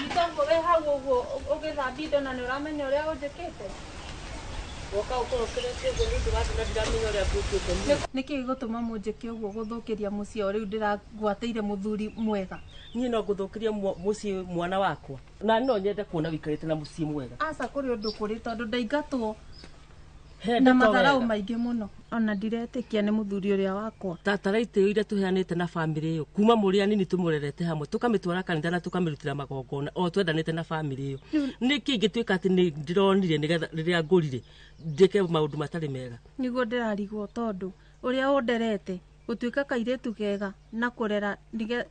Mtongo we hau ũguo ũgĩthambia indo na nĩ ũramenya ũrĩa ũnjĩkĩte? Woka ũkorwo ũkĩrĩtie ũguo nĩ ũndũ wa andũ na ndiramenya ũrĩa ngũkĩte niĩ. Nĩkĩ gĩgũtũma mũnjĩke ũguo gũthũkĩria mũciĩ o rĩu ndĩragwatĩire mũthuri mwega? Niĩ no ngũthũkĩrie mũciĩ mwana wakwa. Na no nyende kuona wĩikarĩte na mũciĩ mwega. Aca kũrĩ ũndũ kũrĩ tondũ ndaingatwo He na ndeto matharau wega. maingĩ mũno. Ona ndiretĩkia nĩ mũthuri ũrĩa wakwa. Tata itĩo iria tũheanĩte na bamĩrĩ ĩyo kuma mũrĩ anini tũmũrerete hamwe tũkamĩtwara kanitha na tũkamĩrutĩra magongona o twendanĩte na bamĩrĩ ĩyo. Nĩkĩ ingĩtuĩka atĩ nĩ ndĩronire nĩgetha rĩrĩa ngũrire njĩke maũndũ matarĩ mega? Nĩguo ndĩrarigwo tondũ ũrĩa ũnderete gũtuĩka kairĩtu kega na kũrera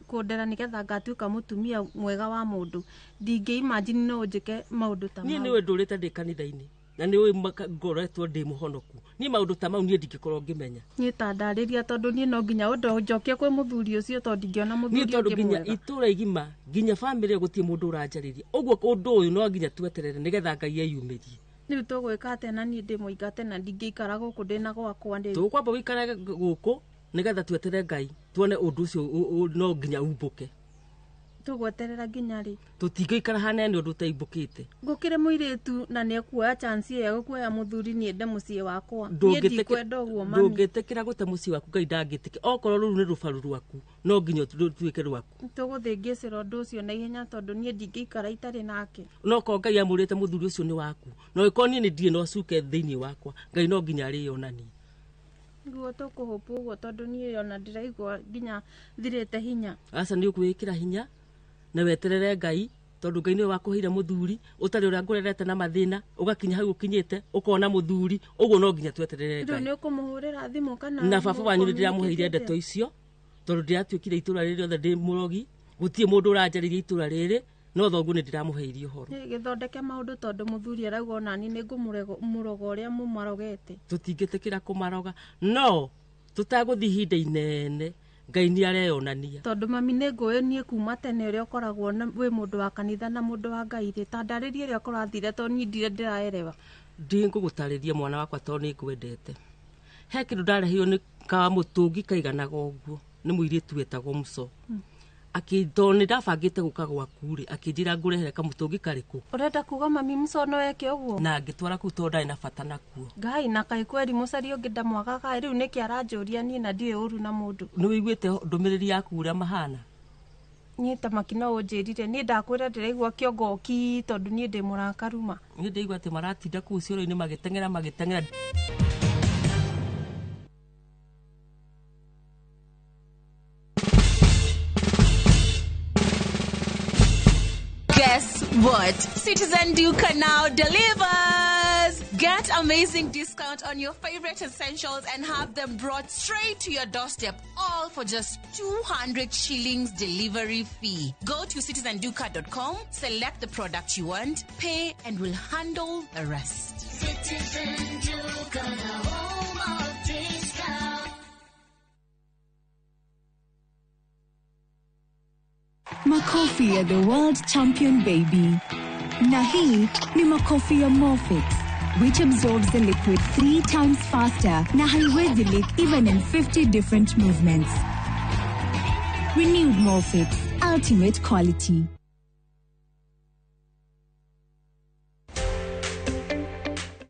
kũndera nĩgetha ngatuĩka mũtumia mwega wa mũndũ ndingĩ imagine no ũnjĩke maũndũ ta Niĩ mau. nĩũĩ ndũrĩte ndĩ kanitha-inĩ na nĩũĩ ngoretwo ndĩ mũhonoku. Niĩ maũndũ ta mau niĩ ndingĩkorwo ngĩmenya. Niĩ ta ndarĩria tondũ niĩ no nginya ũnjokie kwĩ mũthuri ũcio tondũ ndingĩona Niĩ mũthuri tondũ ũngĩ nginya mwega. itũra igima nginya bamĩrĩ ĩyo gũtirĩ mũndũ ũranjarĩria. Ũguo ũndũ ũyũ no nginya tweterere nĩgetha Ngai eyumĩrie. Rĩu tũgwĩka atĩa na niĩ ndĩ mũingate na ndingĩikara gũkũ ndĩna gwakwa ndĩ. Tũkwamba wĩikarage gũkũ nĩgetha tweterere Ngai tuone ũndũ ũcio no nginya umbũke. Tũgweterera nginya rĩ? Tũtingĩikara hanene ũndũ ũtaimbũkĩte. Gũkĩrĩ mũirĩtu na nĩekuoya chance ĩyo ya gũkuoya mũthuri niĩ nde mũciĩ wakwa. Niĩ ndikwenda ũguo mami. Ndũngĩtĩkĩra gũte mũciĩ waku Ngai ndangĩtĩkĩra. Okorwo rũu nĩ rũbaru rwaku no nginya rũtuĩke rwaku. Tũgũthiĩ ngĩcĩra ũndũ ũcio na ihenya tondũ niĩ ndingĩikara itarĩ nake. No korwo Ngai amũrĩte mũthuri ũcio nĩ waku no ĩkorwo niĩ nĩ ndirĩ na ũcuke thĩinĩ wakwa Ngai no nginya arĩyonanie. Nĩguo tũkũhũpwo ũguo tondũ niĩ ona ndĩraigua nginya thirĩte hinya. Aca nĩ ũkwĩĩkĩra hinya na weterere Ngai tondũ Ngai nĩwe wakũheire mũthuri ũtarĩ ũrĩa ngũrerete na mathĩna ũgakinya hau ũkinyĩte ũkona mũthuri ũguo no nginya tweterere Rĩu Ngai. nĩ ũkũmũhũrĩra thimũ kana Na baba wanyu nĩ ndĩramũheire mũcommunicate ndeto icio tondũ ndĩratuĩkire itũra rĩrĩ rĩothe ndĩ mũrogi gũtirĩ mũndũ ũranjarĩria itũra rĩrĩ no thoguo nĩ ndĩramũheire ũhoro. atĩa? Gĩthondeke maũndũ tondũ mũthuri arauga onani nĩ ngũmũroga ũrĩa mũmarogete. Tũtingĩtĩkĩra kũmaroga no tũtagũthiĩ ihinda inene Ngai nĩ areyonania. Tondũ mami nĩ ngũĩ niĩ kuma tene ũrĩa ũkoragwo wĩ mũndũ wa kanitha na mũndũ wa Ngai rĩ, ta ndarĩrie ũrĩa kũrathire tondũ niĩ ndirĩ ndĩraerewa. Ndingũgũtarĩria mwana wakwa tondũ nĩ ngwendete. He kĩndũ ndareheirwo nĩ kamũtũngi kaiganaga ũguo. Nĩ mũirĩtu wetagwo Muco. Akĩndo nĩ ndabangĩte gũka gwaku rĩ, akĩnjĩra ngũrehere kamũtũngi karĩkũ. Ũrenda kuga mami Muco no eke ũguo? Na ngĩtwara kũu tondũ ndarĩ na bata nakuo. Ngai na kaĩ kweri mũcari ũngĩ ndamwagaga rĩu nĩkĩ aranjũria niĩ na ndiũĩ ũru na mũndũ. Nĩ wĩiguĩte ndũmĩrĩri yaku ũrĩa mahana? Niĩ ta maki no ũnjĩrire niĩ ndakwĩra ndĩraigua kĩongo ki tondũ niĩ ndĩ mũrakaru ma. Niĩ ndĩraigua atĩ maratinda kũu cioro-inĩ magĩteng'era magĩteng'era. Guess what? Citizen Duka now delivers! Get amazing discount on your favorite essentials and have them brought straight to your doorstep, all for just 200 shillings delivery fee. Go to citizenduka.com, select the product you want, pay, and we'll handle the rest. Citizen Duka, the home of discount. Makofi ya the world champion baby. Na hii ni makofi ya Morfix, which absorbs the liquid 3 times faster na haiwezi leak even in 50 different movements. Renewed Morfix, ultimate quality.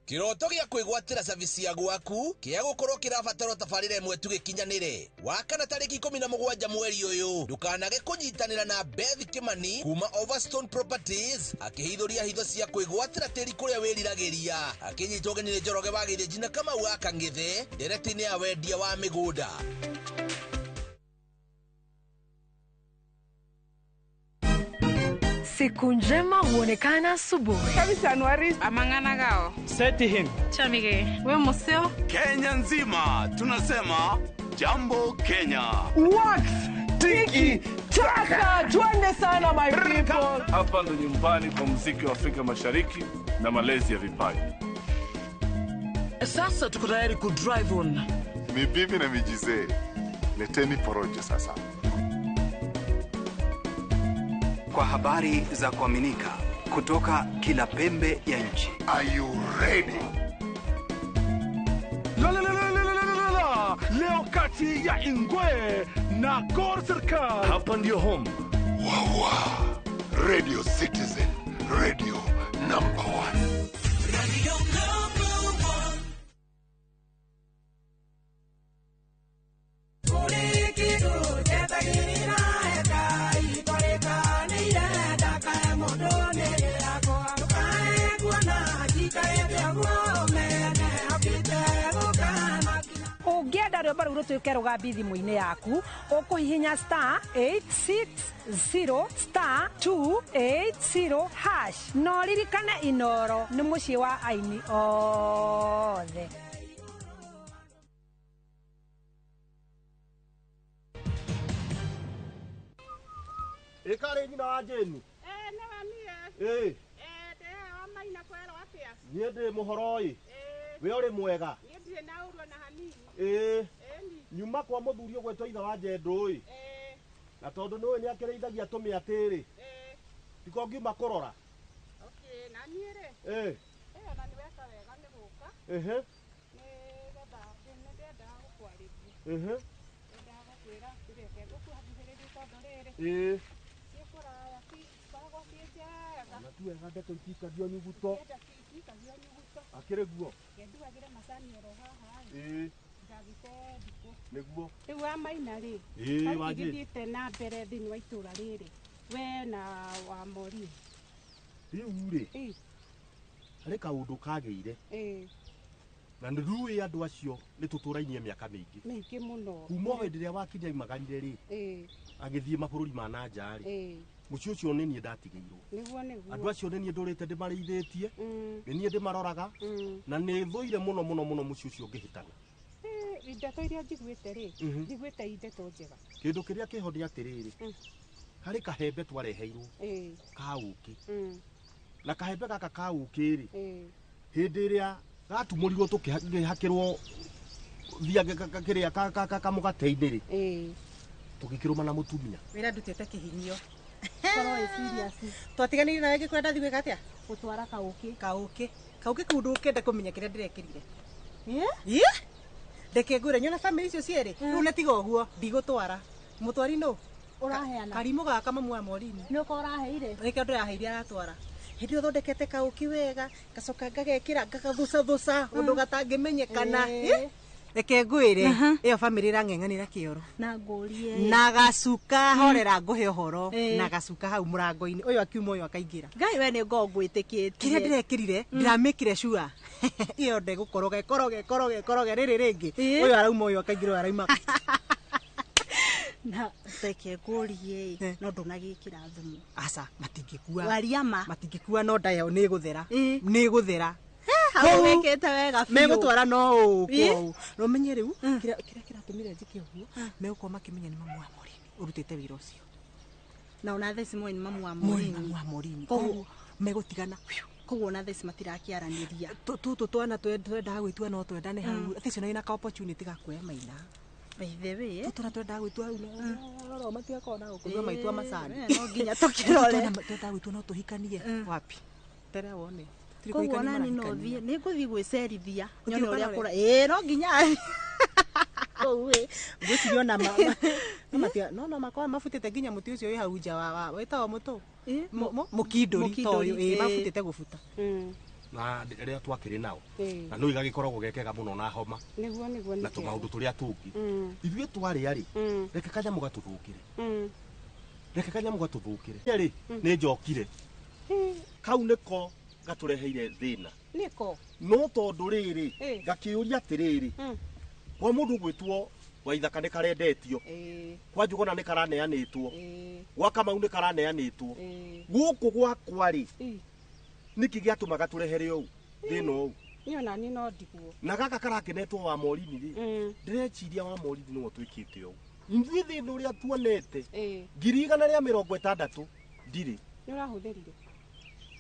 Kiroto gĩa kwĩgwatĩra service ya gwaku kĩa gũkorwo kĩrabatarwo tabarĩra ĩmwe tu gĩkinyanĩre. Wakana tarĩki 17 mweri ũyũ ndũkanage kũnyitanĩra na Beth Kimani kuma Overstone Properties akĩhithũria hitho cia kwĩgwatĩra tĩri kũrĩa wĩriragĩria. Akĩnyitwo ũgeni nĩ Njoroge wa Gĩthĩnji na Kamau wa Kang'ethe ndereti-inĩ ya wendia wa mĩgũnda. Siku njema huonekana asubuhi. Amang'ana gao. Seti him. Chamige. We museo. Kenya nzima tunasema jambo Kenya. Wax tiki taka twende sana my people. Hapa ndo nyumbani kwa muziki wa Afrika Mashariki na malezi ya vipaji. Sasa tuko tayari ku drive on. Mibibi na mijizee. Leteni porojo sasa. Kwa habari za kuaminika kutoka kila pembe ya nchi. Are you ready? La la la la la la la. Leo kati ya Ingwe na Gor Serikal. Hapa ndio home. Wawa. Radio Citizen, radio number 1. Radio number 1. Ũngĩenda rwĩmbo rũu rũtuĩke rũgambi thimũ-inĩ yaku ũkũhihinya star 860 star 280 hash na ũririkane Inoro nĩ mũciĩ wa aini othe. Ĩkarĩ nyina wa Jane. Nĩwe niĩ. Ĩĩ. Ndĩhe wa Maina kwerwo atĩa? Niĩ ndĩ mũhoro ĩ. We ũrĩ mwega? Niĩ ndirĩ na ũru ona hanini. Ĩĩ. Nyuma kwa mũthuri ũgwĩtwo ithe wa Njendũ ĩ. Na tondũ nĩũĩ nĩakĩrĩithagia tũmĩatĩ rĩ. Tiko ngiuma kũrora. Okay, na niĩ rĩ. Ĩĩ. Ona nĩ weka wega nĩ gũka. Ĩhĩ. Nĩgetha nĩndendaga gũkwarĩria. Ĩhĩ. Ndendaga gũkwĩra reke ngũkuhagithĩrĩrie tondũ rĩrĩ. Ĩĩ. Ciĩ kũraya cikoragwo ciĩ njega. Ona ti wega ndeto itikagio nyuguto. Itikagio nyuguto. Akĩrĩ guo. Ngenduagĩre macani oro haha ĩ. Ĩĩ. Ndagĩte thikũ. Nĩguo. Rĩu wa Maina rĩ. Ĩĩ wa Jane. Gĩthiĩte na mbere thĩinĩ wa itũra rĩrĩ. We na wa Mori. Rĩu rĩ. Harĩ kaũndũ kagĩire. Ĩĩ. Na nĩrũĩ andũ acio nĩ tũtũrainie mĩaka mĩingĩ. Mĩingĩ mũno. Kuma o hĩndĩ ĩrĩa wakinya aimaganire rĩ. Ĩĩ. Agĩthiĩ mabũrũri ma na nja rĩ. Ĩĩ. Mũciĩ ũcio nĩ niĩ ndatigĩirwo. Nĩguo nĩguo. Andũ acio nĩ niĩ ndũrĩte ndĩmarĩithĩtie. Nĩ niĩ ndĩmaroraga. Na nĩ thũire mũno mũno mũno mũciĩ ũcio ũngĩhĩtana. Ndeto iria njiguĩte rĩ, njiguĩte i ndeto njega. Kĩndũ kĩrĩa kĩho nĩ atĩrĩrĩ. Harĩ kahembe twareheirwo. Ka ũkĩ. Na kahembe gaka ka ũkĩ rĩ. Hĩndĩ ĩrĩa gatumũrirwo tũkĩhakĩrwo thia kĩrĩa kamũgate-inĩ rĩ. Tũgĩkĩrũma na mũtumia. Wĩra ndutĩte kĩhinyio. Korwo ĩ serious. Twatiganĩire nawe ngĩkwĩra ndathiĩ gwĩka atĩa? Ndeke ngwĩre nyona family icio cierĩ. Rĩu na tiga ũguo ndigũtwara. Mũtwari nũ? Ũraheana. Karimũ gaka mamu wa Morini. Nĩũko ũraheire? Nĩkĩo ndĩraheire aratwara. Hĩndĩ ĩyo thondekete kaũki wega, ngacoka ngagekĩra ngagathucathuca ũndũ gatangĩmenyekana. Reke ngwĩre ĩyo family ĩrang'eng'anĩra kĩoro. Na ngũrie. Na gacuka horera ngũhe ũhoro na gacuka hau mũrango-inĩ ũyũ akiuma ũyũ akaingĩra. Ngai we nĩ ngoo ngwĩtĩkĩtie. Kĩrĩa ndĩrekĩrire ndĩramĩkire sure. Ĩyo ndegũkoroga ĩkoroge ĩkoroge ĩkoroge rĩrĩ rĩngĩ. Ũyũ arauma ũyũ akaingĩra ũyũ arauma. Na reke ngũrie no ndũnagĩkĩra thumu. Aca matingĩkua. Waria ma. Matingĩkua no nda yao nĩ ĩgũthera. Nĩ ĩgũthera. Hau wĩkĩte wega biũ. Megũtwara no ũũ. No menye rĩu kĩrĩa kĩratũmire njĩke ũguo megũkorwo makĩmenya nĩ mamu wa Morini ũrutĩte wĩra ũcio. Na ona thaa ici moĩ nĩ mamu wa Morini. Mamu wa Morini. Koguo megũtigana. Koguo ona thaa ici matirakĩaranĩria. Tũtũ twana twendaga gwĩtua no twendane hau. Thaa ici ona ina ka opportunity ga kuoya maina. By the way. Tũtũ na twendaga gwĩtua hau no matigakorwo na gũkũnyua maitua macani. No nginya tũkĩrore. Twendaga gwĩtua no tũhikanie. Wapi? Tere wone. Koguo ona ni no thiĩ nĩ ngũthiĩ gwĩcerithia nyone ũrĩa kũra ĩĩ no nginya kũu ĩ ngwĩciria ona no no makorwo mabutĩte nginya mũtĩ ũcio wĩ hau nja wa wĩtagwo mũtũ mũkindũri ta ũyũ ĩĩ mabutĩte gũbuta na rĩrĩa twakĩrĩ nao na no igagĩkoragwo gekega mũno na homa nĩguo na tũmaũndũ tũrĩa tũngĩ ithuĩ twarĩa rĩ reke kanyamũ gatũthũkĩre reke kanyamũ gatũthũkĩre rĩ nĩ njokire kau nĩko gatureheire thina niko no tondu riri ngakiuria atiriri kwa mundu gwitwo Waithaka ni karendetio kwa Njuguna ni karaneanitwo gwa Kamau ni karaneanitwo guku gwakwa ri niki giatumaga turehere ou thina ou ni ona ni no ndiguo na gaka karakenetwo wa Morini ri ndireciria wa Morini no twikite ou ithuĩ thina uria tuonete 160,000 ndirĩ ni urahuthirire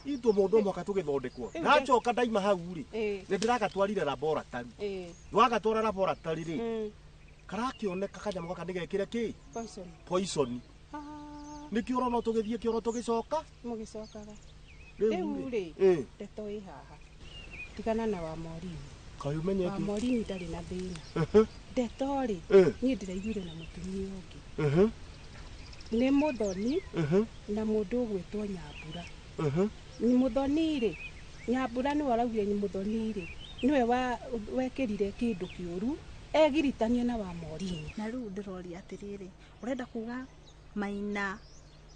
itwo mundu mwaka tugithondekwo ndacoka ndaima hau ri ni ndiragatwarire laboratory ndwagatwara laboratory ri karakioneka kanyamũ gaka nĩgekĩre kĩ poison nĩkĩo ũrona tũgĩthiĩ kĩoro tũgĩcoka mũgĩcokaga rĩu rĩ ndeto ĩ haha tigana na wa Morini kaĩ ũmenye wa Morini ndarĩ na thĩna ndeto rĩ niĩ ndĩraiguire na mũtumia ũngĩ nĩ Mũthoni na mũndũ ũgwĩtwo Nyambura. Mũthoni rĩ Nyambura nĩwe araugire nĩ Mũthoni rĩ nĩwe wekĩrire kĩndũ kĩũru egiritania na wa Morini. Na rĩu ndĩroria atĩrĩrĩ ũrenda kuga Maina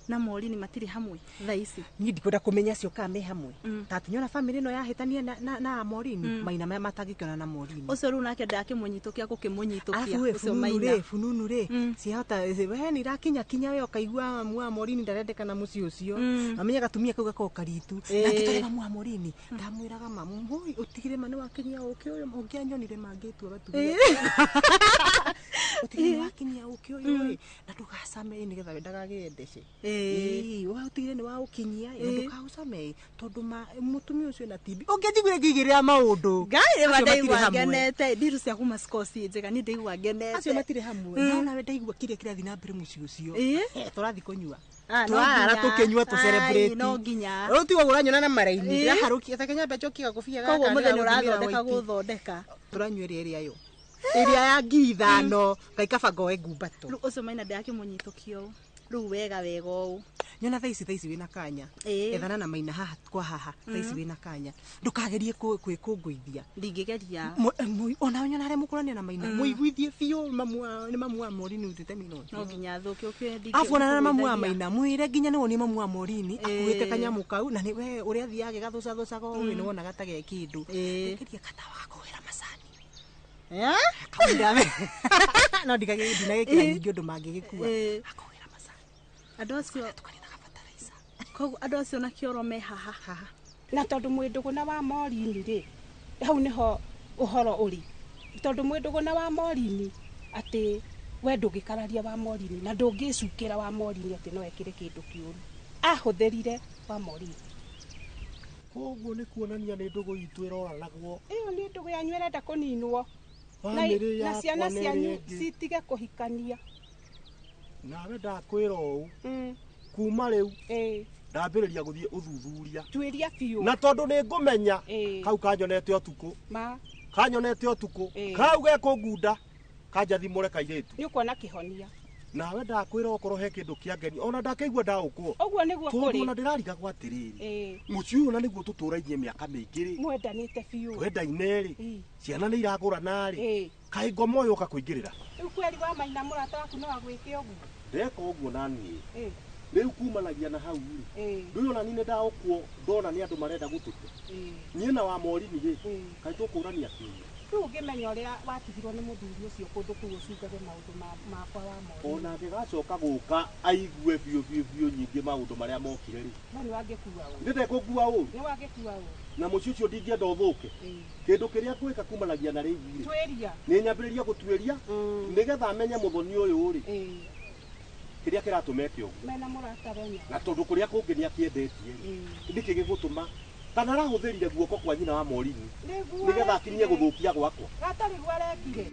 na Morini matirĩ hamwe thaa ici? Niĩ ndikwenda kũmenya cio kana me hamwe ta tinyona family ĩno yahĩtania na Morini Maina maya matangĩkĩona na Morini ũcio rĩu nake ndakĩmũnyitũkia gũkĩmũnyitũkia ũcio Maina fununu rĩ ciahota we nĩ irakinya kinya we ũkaigua mamu wa Morini ndarendekana mũciĩ ũcio amenya gatumia kau gakoragwo karitu nake twarĩ mamu wa Morini ndamwĩraga mamu hoi ũtigire ma nĩ wakinyia ũkĩ ũyũ ũngĩanyonire mangĩtua gatumia ũtigire nĩ wakinyia ũkĩ ũyũ na ndũgacame nĩgetha we ndagagĩe ndece watigire nĩ waũkinyia ndũkaũcame tondũ mũtumia ũcio na TB ũngĩnjiguire ngĩigĩrĩra maũndũ Ngai rĩ ndaigua ngenete ndiru cia kuma Scots njega ni ndaigua ngenete acio matirĩ hamwe no nawe ndaigua kĩrĩa kĩrathiĩ na mbere mũciĩ ũcio tũrathiĩ kũnyua Twarara tũkĩnyua tũ celebrate no nginya rĩu tiga ũranyona na maraini ndĩraharũkia ta kenya mbeca ũkiga kũbia gaka koguo mũthenya ũrathondeka gũthondeka tũranyua ĩrĩa ĩrĩa yo ĩrĩa ya 5,000 ngai kaba ngoe ngumbato rĩu ũcio Maina ndakĩmũnyitũkio rĩu wega wega ũũ nyona thaa ici wĩna kanya ethana na Maina haha kwa haha thaa ici wĩna kanya ndũkagerie kwĩkũngũithia ndingĩgeria ona nyona harĩa mũkũrania na Maina mũiguithie biũ nĩ mamu wa Morini ũrutĩte mĩno no nginya thũke ũkĩe afu onana na mamu wa Maina mwĩre nginya nĩ wonie mamu wa Morini akuĩte kanyamũ kau na nĩ we ũrĩa athiaga gathucathucaga ũũ nĩ wonaga ta ge kĩndũ geria gatawa gakũhera macani no ndinagĩkĩra nyingĩ ũndũ mangĩgĩkua andũ acio koguo andũ acio na kĩoro me haha na tondũ mwĩ ndũgũ na wa Morini rĩ hau nĩho ũhoro ũrĩ tondũ mwĩ ndũgũ na wa Morini atĩ we ndũngĩkararia wa Morini na ndũngĩcukĩra wa Morini atĩ no ekĩre kĩndũ kĩũru ahũthĩrire wa Morini. Koguo nĩ kuonania nĩ ndũgũ itũ ĩroranagwo ĩyo nĩ ndũgũ yanyu ĩrenda kũninwo na ciana cianyu citige kũhikania. Nawe ndakwĩra ũũ kuma rĩu Ndambĩrĩria gũthiĩ ũthuthuria. Tuĩria biũ. Na tondũ nĩ ngũmenya kau kanyonete ũtukũ. Ma. Kanyonete ũtukũ. Kau gekũngunda kanjathimũre kairĩtu. Nĩ ũkuona kĩhonia. Nawe ndakwĩra okorwo he kĩndũ kĩangeni ona ndakĩigua ndaũkwo. Ũguo nĩguo kũrĩ. Tondũ ona ndĩrarigagwo atĩrĩrĩ. Mũciĩ ũyũ na nĩguo tũtũrainie mĩaka mĩingĩ rĩ. Mwendanĩte biũ. Twendaine rĩ. Ciana nĩ iragũrana rĩ. Kaĩ ngoma ũyũ ũka kũingĩrĩra. Rĩu kweri wa Maina mũrata waku no agwĩke ũguo. Ndeka ũguo na niĩ. Rĩu kumanagia na hau rĩ. Rĩu ona niĩ nĩndaũkwo ndona nĩ andũ marenda gũtũte. Niĩ na wa Morini rĩ. Kaĩ tũkũrania kĩũria. Rĩu ũngĩmenya ũrĩa watigirwo nĩ mũthuri ũcio kũndũ kũu ũcungage maũndũ makwa wa Morini. Ona angĩgacoka gũka aigue biũ biũ biũ nyingĩ maũndũ marĩa mokire rĩ. No nĩ wangĩkua ũru. Nĩ ndekũngua ũru. Nĩ wangĩkua ũru. Na mũciĩ ũcio ndingĩenda ũthũke. Kĩndũ kĩrĩa ngwĩka kumanagia na rĩu rĩ. Tuĩria. Nĩ nyambĩrĩria gũtuĩria nĩgetha amenye mũthoni ũyũ rĩ. Kĩrĩa kĩratũma eke ũguo. Mena mũrata we. Na tondũ kũrĩa kũngĩ nĩ akĩendetie rĩ. Nĩkĩ gĩgũtũma kana arahũthĩrire guoko kwa nyina wa Morini nĩgetha akinyie gũthũkia gwakwa. Gatarĩ guo arekire.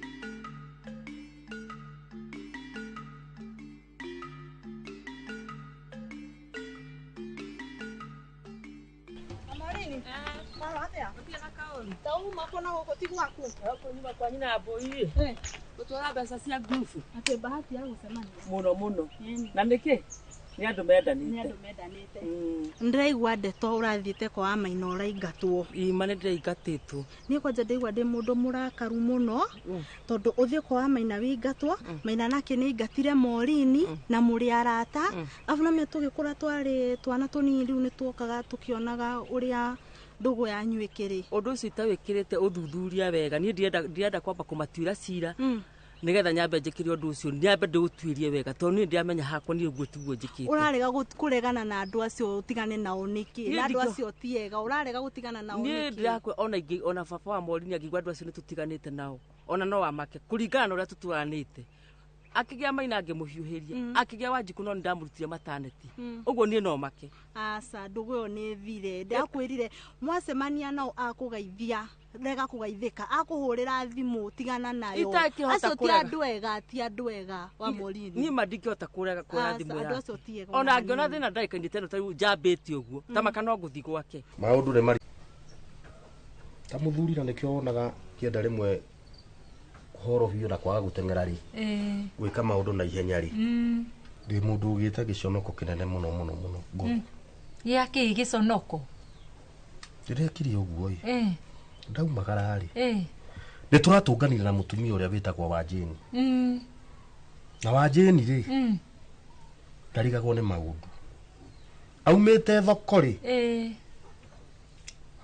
Morini, maro atĩa? Tauma kũna gũkũ ti gwaku. Kũnyuma kwa nyina mbũi. Gũtwara mbeca cia ngurubu. Atĩ bahati ya gũcemania. Mũno mũno. Na nĩkĩ? Nĩ andũ mendanĩte. Nĩ andũ mendanĩte. Ndĩraigua ndeto ũrathiĩte kwa wa Maina ũraingatwo. Ima nĩ ndĩraingatĩtwo. Niĩ kwanja ndaigua ndĩ mũndũ mũrakaru mũno tondũ ũthiĩ kwa wa Maina wĩingatwo, Maina nake nĩ aingatire Morini na mũrĩ arata. Arabu na tũgĩkũra twarĩ twana tũnini rĩu nĩ tuokaga tũkĩonaga ũrĩa ndũgũ yanyu ĩkĩrĩ. Ũndũ ũcio itawĩkĩrĩte ũthuthuria wega. Niĩ ndirenda kwamba kũmatuĩra cira. Nigetha nyambe njĩkĩre ũndũ ũcio nyambe ndĩũtuĩrie wega tondũ niĩ ndiramenya hakwa niĩ ũguo tiguo njĩkĩte. Ũrarega kũregana na andũ acio ũtigane nao nĩkĩ? Na andũ acio ti ega ũrarega gũtigana nao nĩkĩ? Niĩ ndirakwa ona ingĩ ona baba wa Morini angĩigua andũ acio nĩ tũtiganĩte nao ona no amake kũringana na ũrĩa tũtũranĩte. Akĩgĩa Maina ngĩmũhiũhĩria akĩgĩa Wanjikũ no nĩndamũrutire mataneti ũguo niĩ no make. Aca ndũgũ ĩyo nĩ thire. Ndakwĩrire mwacemania nao akũgeithia rega kũgeithĩka akũhũrĩra thimũ tigana nayo. Acio ti andũ ega ti andũ ega wa Morini. Niĩ ma ndingĩhota kũrega kuoya thimũ yake. Andũ acio ti ega. Ona angĩona thĩna ndagĩka-inĩ ta ĩno ta rĩu njambĩte ũguo ta maka no ngũthiĩ gwake. Maũndũ nĩ marĩ ta mũthuri na nĩkĩo wonaga kĩenda rĩmwe kũhoro biũ na kwaga gũteng'era rĩ gwĩka maũndũ na ihenya rĩ ndĩ mũndũ ũgĩte gĩconoko kĩnene mũno mũno mũno ngoro. Gĩa kĩ gĩconoko? Ndĩrekire ũguo ĩ ndaumagara rĩ nĩ tũratũnganire na mũtumia ũrĩa wĩtagwo Wanjĩni. Na Wanjĩni rĩ ndarigagwo nĩ maũndũ. Aumĩte thoko rĩ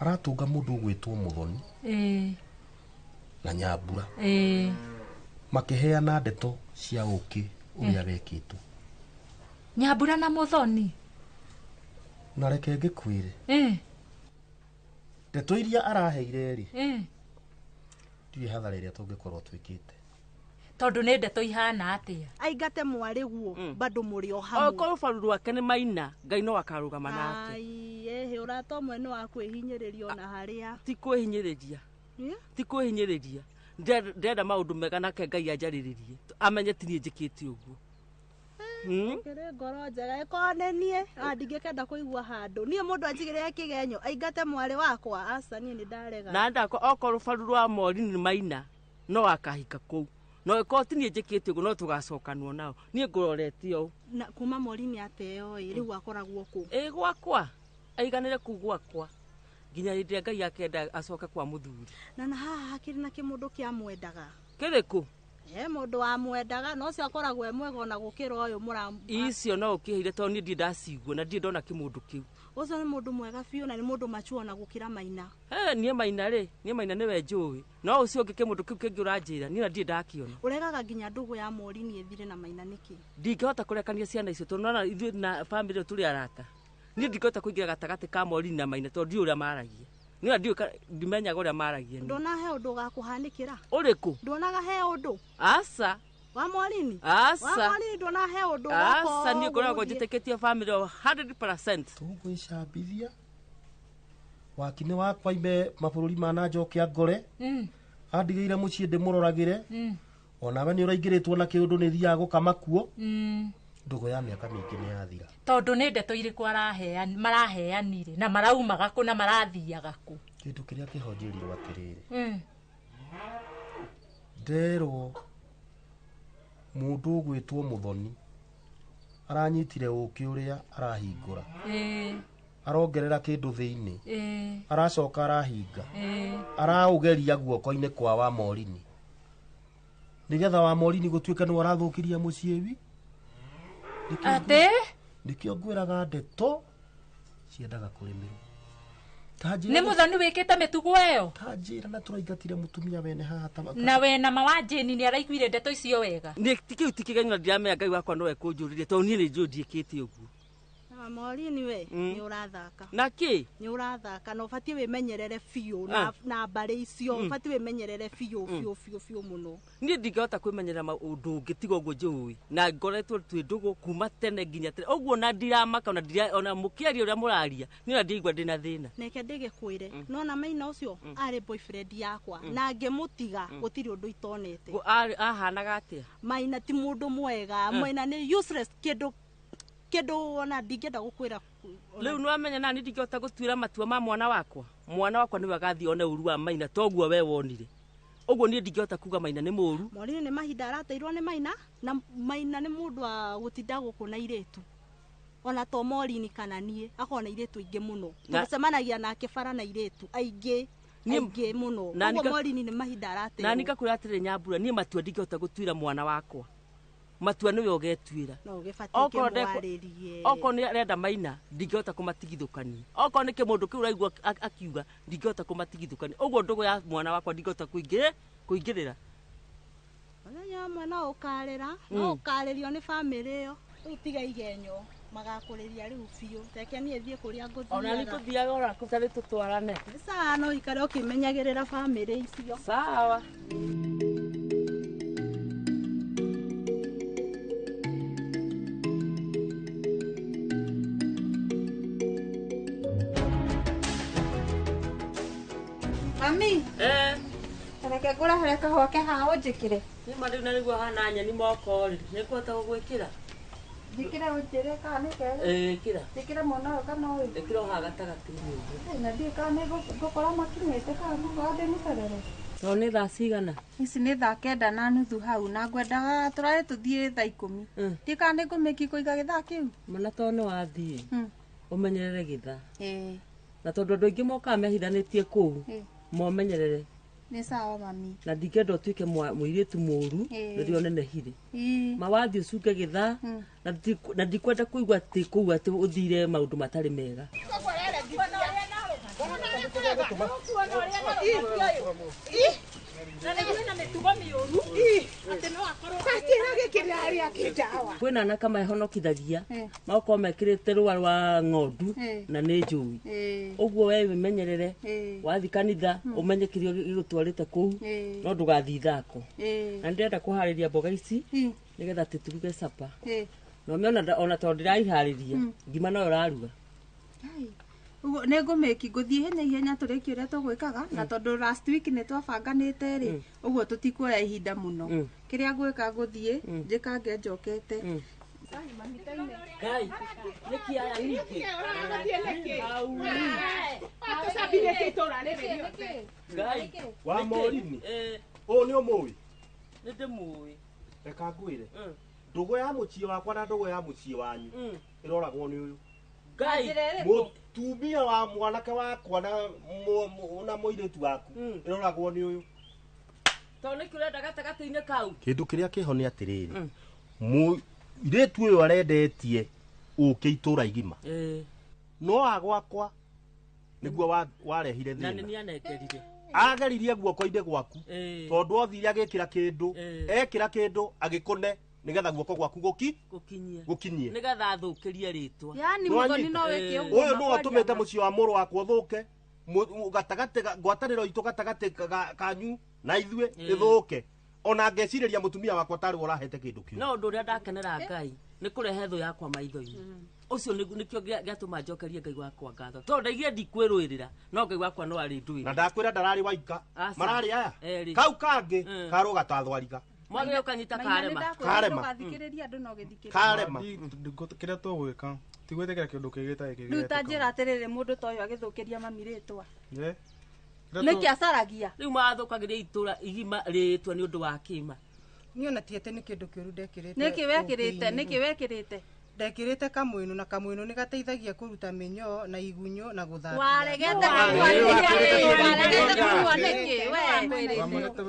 aratũnga mũndũ ũgwĩtwo Mũthoni na Nyambura makĩheana ndeto cia ũkĩ ũrĩa wekĩtwo. Nyambura na Mũthoni? Na reke ngĩkwĩre ndeto iria araheire rĩ ndiũĩ hathara ĩrĩa tũngĩkorwo twĩkĩte. Tondũ nĩ ndeto ihana atĩa? Aingate mwarĩ guo bado mũrĩ o hamwe. Okorwo rũbaru rwake nĩ Maina Ngai no akarũgama nake. Ai ehe ũrata ũmwe nĩ wa kwĩhinyĩrĩria ona harĩa. Ti kwĩhinyĩrĩria. Ti kwĩhinyĩrĩria. Ndĩrenda maũndũ mega nake Ngai anjarĩrĩrie amenye ti niĩ njĩkĩte ũguo. Kĩrĩ ngoro njega ĩkorwo nĩ niĩ ndingĩkenda kũigua handũ. Niĩ mũndũ anjigĩrĩre kĩgenyo aingate mwarĩ wakwa aca niĩ nĩ ndarega. Na ndakwa okorwo rũbaru rwa Morini nĩ Maina no akahika kũu. No ĩkorwo ti niĩ njĩkĩte ũguo no tũgacokanwo nao. Niĩ ngũrorete ũũ. Na kuma Morini ateo ĩ rĩu akoragwo kũ? Ĩ gwakwa aiganĩre kũu gwakwa nginya hĩndĩ ĩrĩa Ngai akenda acoke kwa mũthuri. Na haha hakĩrĩ na kĩmũndũ kĩamwendaga. Kĩrĩkũ? He mũndũ wamwendaga no ũcio akoragwo e mwega ona gũkĩra ũyũ mũra. Icio no ũkĩheire tondũ niĩ ndirĩ ndacigua na ndirĩ ndona kĩmũndũ kĩu. Ũcio nĩ mũndũ mwega biũ na nĩ mũndũ mature ona gũkĩra Maina. Niĩ Maina rĩ, niĩ Maina nĩwe njũĩ. No ũcio ũngĩ kĩmũndũ kĩu kĩngĩ ũranjĩra niĩ na ndirĩ ndakĩona. Ũregaga nginya ndũgũ ya Morini ĩthire na Maina nĩkĩ? Ndingĩhota kũrekania ciana icio tondũ nona ithuĩ na bamĩrĩ tũrĩ arata. Niĩ ndingĩhota kũingĩra gatagatĩ ka Morini na Maina tondũ ndiũĩ ũrĩa maragia. Niĩ ndiũĩ ndimenyaga ũrĩa maragia. Ndona he ũndũ ũgakũhanĩkĩra? Ũrĩkũ? Nduonaga he ũndũ? Aca. Wa Morini? Aca. Wa Morini nduonaga he ũndũ? Aca niĩ ngoragwo njĩtĩkĩtie bamĩrĩ 100%. Tũgwĩcambithia waki nĩ wakwa ime mabũrũri ma na njoke ngore andigĩire mũciĩ ndĩmũroragĩre onawe nĩ ũraingĩrĩtwo na kĩũndũ nĩ thiaga gũkama kuo Ndũgũ ya mĩaka mĩingĩ nĩ yathira. Tondũ nĩ ndeto irĩkũ maraheanire na maraumaga kũ na marathiaga kũ. Kĩndũ kĩrĩa kĩhonjĩrirwo atĩrĩrĩ. Nderwo mũndũ ũgwĩtwo Muthoni aranyitire ũkĩ ũrĩa arahingũra. Arongerera kĩndũ thĩinĩ. Aracoka arahinga. Araũgeria guoko-inĩ kwa wa Morini. Nĩgetha wa Morini gũtuĩke nĩwe ũrathũkirie mũciĩ wi. Atĩ? Nĩkĩo ngwĩraga ndeto ciendaga kũrĩmĩrwo. Nĩ Muthoni wĩkĩte mĩtugo ĩyo? Ta njĩra na tũraingatire mũtumia wene haha ta. Na wena ma wa Jane nĩ araiguire ndeto icio wega. Nĩ kĩu ti kĩgenyo na ndiramenya Ngai wakwa no ekũnjũrĩrie tondũ niĩ nĩ njũĩ ndiĩkĩte ũguo. Na Morini we nĩ ũrathaka. Na kĩ? Nĩ ũrathaka na ũbatiĩ wĩmenyerere biũ na mbarĩ icio ũbatiĩ wĩmenyerere biũ biũ biũ biũ mũno. Niĩ ndingĩhota kwĩmenyerera ũndũ ũngĩ tiga ũguo njũĩ na ngoretwo twĩ ndũgũ kuma tene nginya tene ũguo na ndiramaka ona ona mũkĩaria ũrĩa mũraria niĩ ona ndiaigua ndĩna thĩna. Neke ndĩgĩkwĩre nona Maina ũcio arĩ boyfriend yakwa na ngĩmũtiga gũtirĩ ũndũ itonete. Ahanaga atĩa? Maina ti mũndũ mwega, Maina nĩ useless kĩndũ kĩndũ ona ndingĩenda gũkwĩra. Rĩu nĩwamenya nani ndingĩhota gũtuĩra matua ma mwana wakwa. Mwana wakwa nĩwe agathiĩ one ũru wa Maina toguo we wonire. Ũguo niĩ ndingĩhota kuga Maina nĩ mũru. Morini nĩ mahinda arateirwo nĩ Maina na Maina nĩ mũndũ wa gũtinda gũkũ na irĩtu. Ona to Morini kana niĩ akorwo na irĩtu aingĩ mũno. Tũcemanagia nake bara na irĩtu aingĩ aingĩ mũno. Ũguo Morini nĩ mahinda arateirwo. Na nĩngakwĩra atĩrĩ Nyambura, niĩ matua ndingĩhota gũtuĩra mwana wakwa. Matua nĩwe ũgetuĩra. No ũgĩbatiĩ kĩmwarĩrie. Okorwo nĩ arenda Maina ndingĩhota kũmatigithũkania. Okorwo nĩ kĩmũndũ kĩu ũraigua akiuga ndingĩhota kũmatigithũkania. Ũguo ndũgũ ya mwana wakwa ndingĩhota kũingĩrĩra. Mũthenya ũmwe no ũkarĩra, no ũkarĩrio nĩ bamĩrĩ ĩyo. Rĩu tiga igenyo magakũrĩria rĩu biũ. Reke niĩ thiĩ kũrĩa ngũthiaga. Ona nĩ ngũthiaga ona kũtarĩ tũtwarane. Nĩ sawa, no ũikare ũkĩmenyagĩrĩra bamĩrĩ icio. Sawa. Mami. Reke ngũrehere kahũa ke haha ũnjĩkĩre. Nĩ ma rĩu na nĩguo hana nyeni moko rĩ, nĩ ngũhota gũgwĩkĩra. Njĩkĩre ũnjĩre kana nĩ kega. Ĩkĩra. Njĩkĩre mwena ũyũ kana ũyũ. Ĩkĩra o haha gatagatĩ-inĩ ũguo. Na ndiũĩ kana nĩ ngũkora makinyĩte kana ngũkora ndĩ mũcerere. Tondũ nĩ thaa cigana? Ici nĩ thaa 9:30 hau na ngwendaga tũrare tũthiĩ thaa 10. Ndiũĩ kana nĩ ngũmĩki kũiga gĩthaa kĩu. Mana tondũ nĩ wathiĩ ũmenyerere gĩthaa. Na tondũ andũ aingĩ mokaga mehithanĩtie kũu momenyerere. Nĩ sawa mami. Na ndingĩenda ũtuĩke mũirĩtu mũru rĩrĩa ũnenehire. Ma wathiĩ ũcunge gĩthaa na ndikwenda kũigua atĩ kũu atĩ ũthire maũndũ matarĩ mega. Kwĩna anake mehonokithagia magakorwo mekĩrĩte rũa rwa ng'ondu na nĩ njũi. Ũguo we wĩmenyerere wathiĩ kanitha ũmenye kĩrĩa gĩgũtwarĩte kũu no ndũgathiĩ ithako. Na nĩndĩrenda kũharĩria mboga ici nĩgetha atĩ tũruge capa. Na ũmĩona ona tondũ ndĩraiharĩria ngima noyo ũraruga. Ũguo nĩ ngũmĩki ngũthiĩ ihenya ihenya tũrĩkie ũrĩa tũgwĩkaga na tondũ last week nĩ twabanganĩte rĩ ũguo tũtikuoya ihinda mũno. Kĩrĩa ngwĩka ngũthiĩ njĩkange njokete. Ngai, nĩkĩ aya ningĩ? Ngai, wa Morini. Ũyũ nĩ ũmũĩ? Nĩ ndĩmũĩ. Reka ngwĩre. Ndũgũ ya mũciĩ wakwa na ndũgũ ya mũciĩ wanyu ĩroragwo nĩ ũyũ. Ngai, mũtumia wa mwanake wakwa na mũirĩtu waku ĩroragwo nĩ ũyũ. Tondũ nĩkĩ ũrenda gatagatĩ-inĩ kau? Kĩndũ kĩrĩa kĩho nĩ atĩrĩrĩ, mũirĩtu ũyũ arendetie ũkĩ itũra igima. No a gwakwa nĩguo warehire Na thĩna. nĩ nianengerire. Ageririe guoko-inĩ gwaku tondũ othire agĩkĩra kĩndũ, ekĩra kĩndũ agĩkũne nĩgetha guoko gwaku gũkinyie. Nĩgetha athũkĩrie rĩtwa. Yaani Muthoni no wĩke ũguo. Ũyũ nĩwe ũtũmĩte mũciĩ wa mũrũ wakwa ũthũke, gatagatĩ ngwatanĩro itũ gatagatĩ kanyu na ithuĩ ĩthũke. Ona ngecirĩria mũtumia wakwa tarĩ we ũrahete kĩndũ kĩu. No ũndũ ũrĩa ndakenera Ngai nĩ kũrehe thũ yakwa maitho-inĩ. Ũcio nĩkĩo gĩatũma njokerie Ngai wakwa ngatho. Tondũ ndaigire ndikwĩrũĩrĩra, no Ngai wakwa no arĩndũĩra. Na ndakwĩra ndararĩ waika. Mararĩ aya. Kau kangĩ karũga ta thwariga. Mwagä ukanyita karema. Karema. Ndũgathikĩrĩrie andũ no gĩthikĩrĩrie. Karema. Kĩrĩa tũgwĩka ti gwĩtĩkĩra kĩndũ kĩngĩ gĩtarĩ kĩgĩrĩte. Rĩu ta njĩra atĩrĩrĩ mũndũ ta ũyũ agĩthũkĩria mami rĩtwa. Eh? Nĩkĩ acaragia? Rĩu mathũkagĩria itũra igima rĩtwa nĩ ũndũ wa kĩma. Niĩ ona ti atĩ nĩ kĩndũ kĩũru ndekĩrĩte. Nĩkĩ wekĩrĩte? Nĩkĩ wekĩrĩte? Ndekĩrĩte kamwĩnũ na kamwĩnũ nĩ gateithagia kũruta mĩnyoo na igunyũ na gũthambia. Waregete kũnyua nĩkĩ? Waregete kũnyua nĩkĩ? We.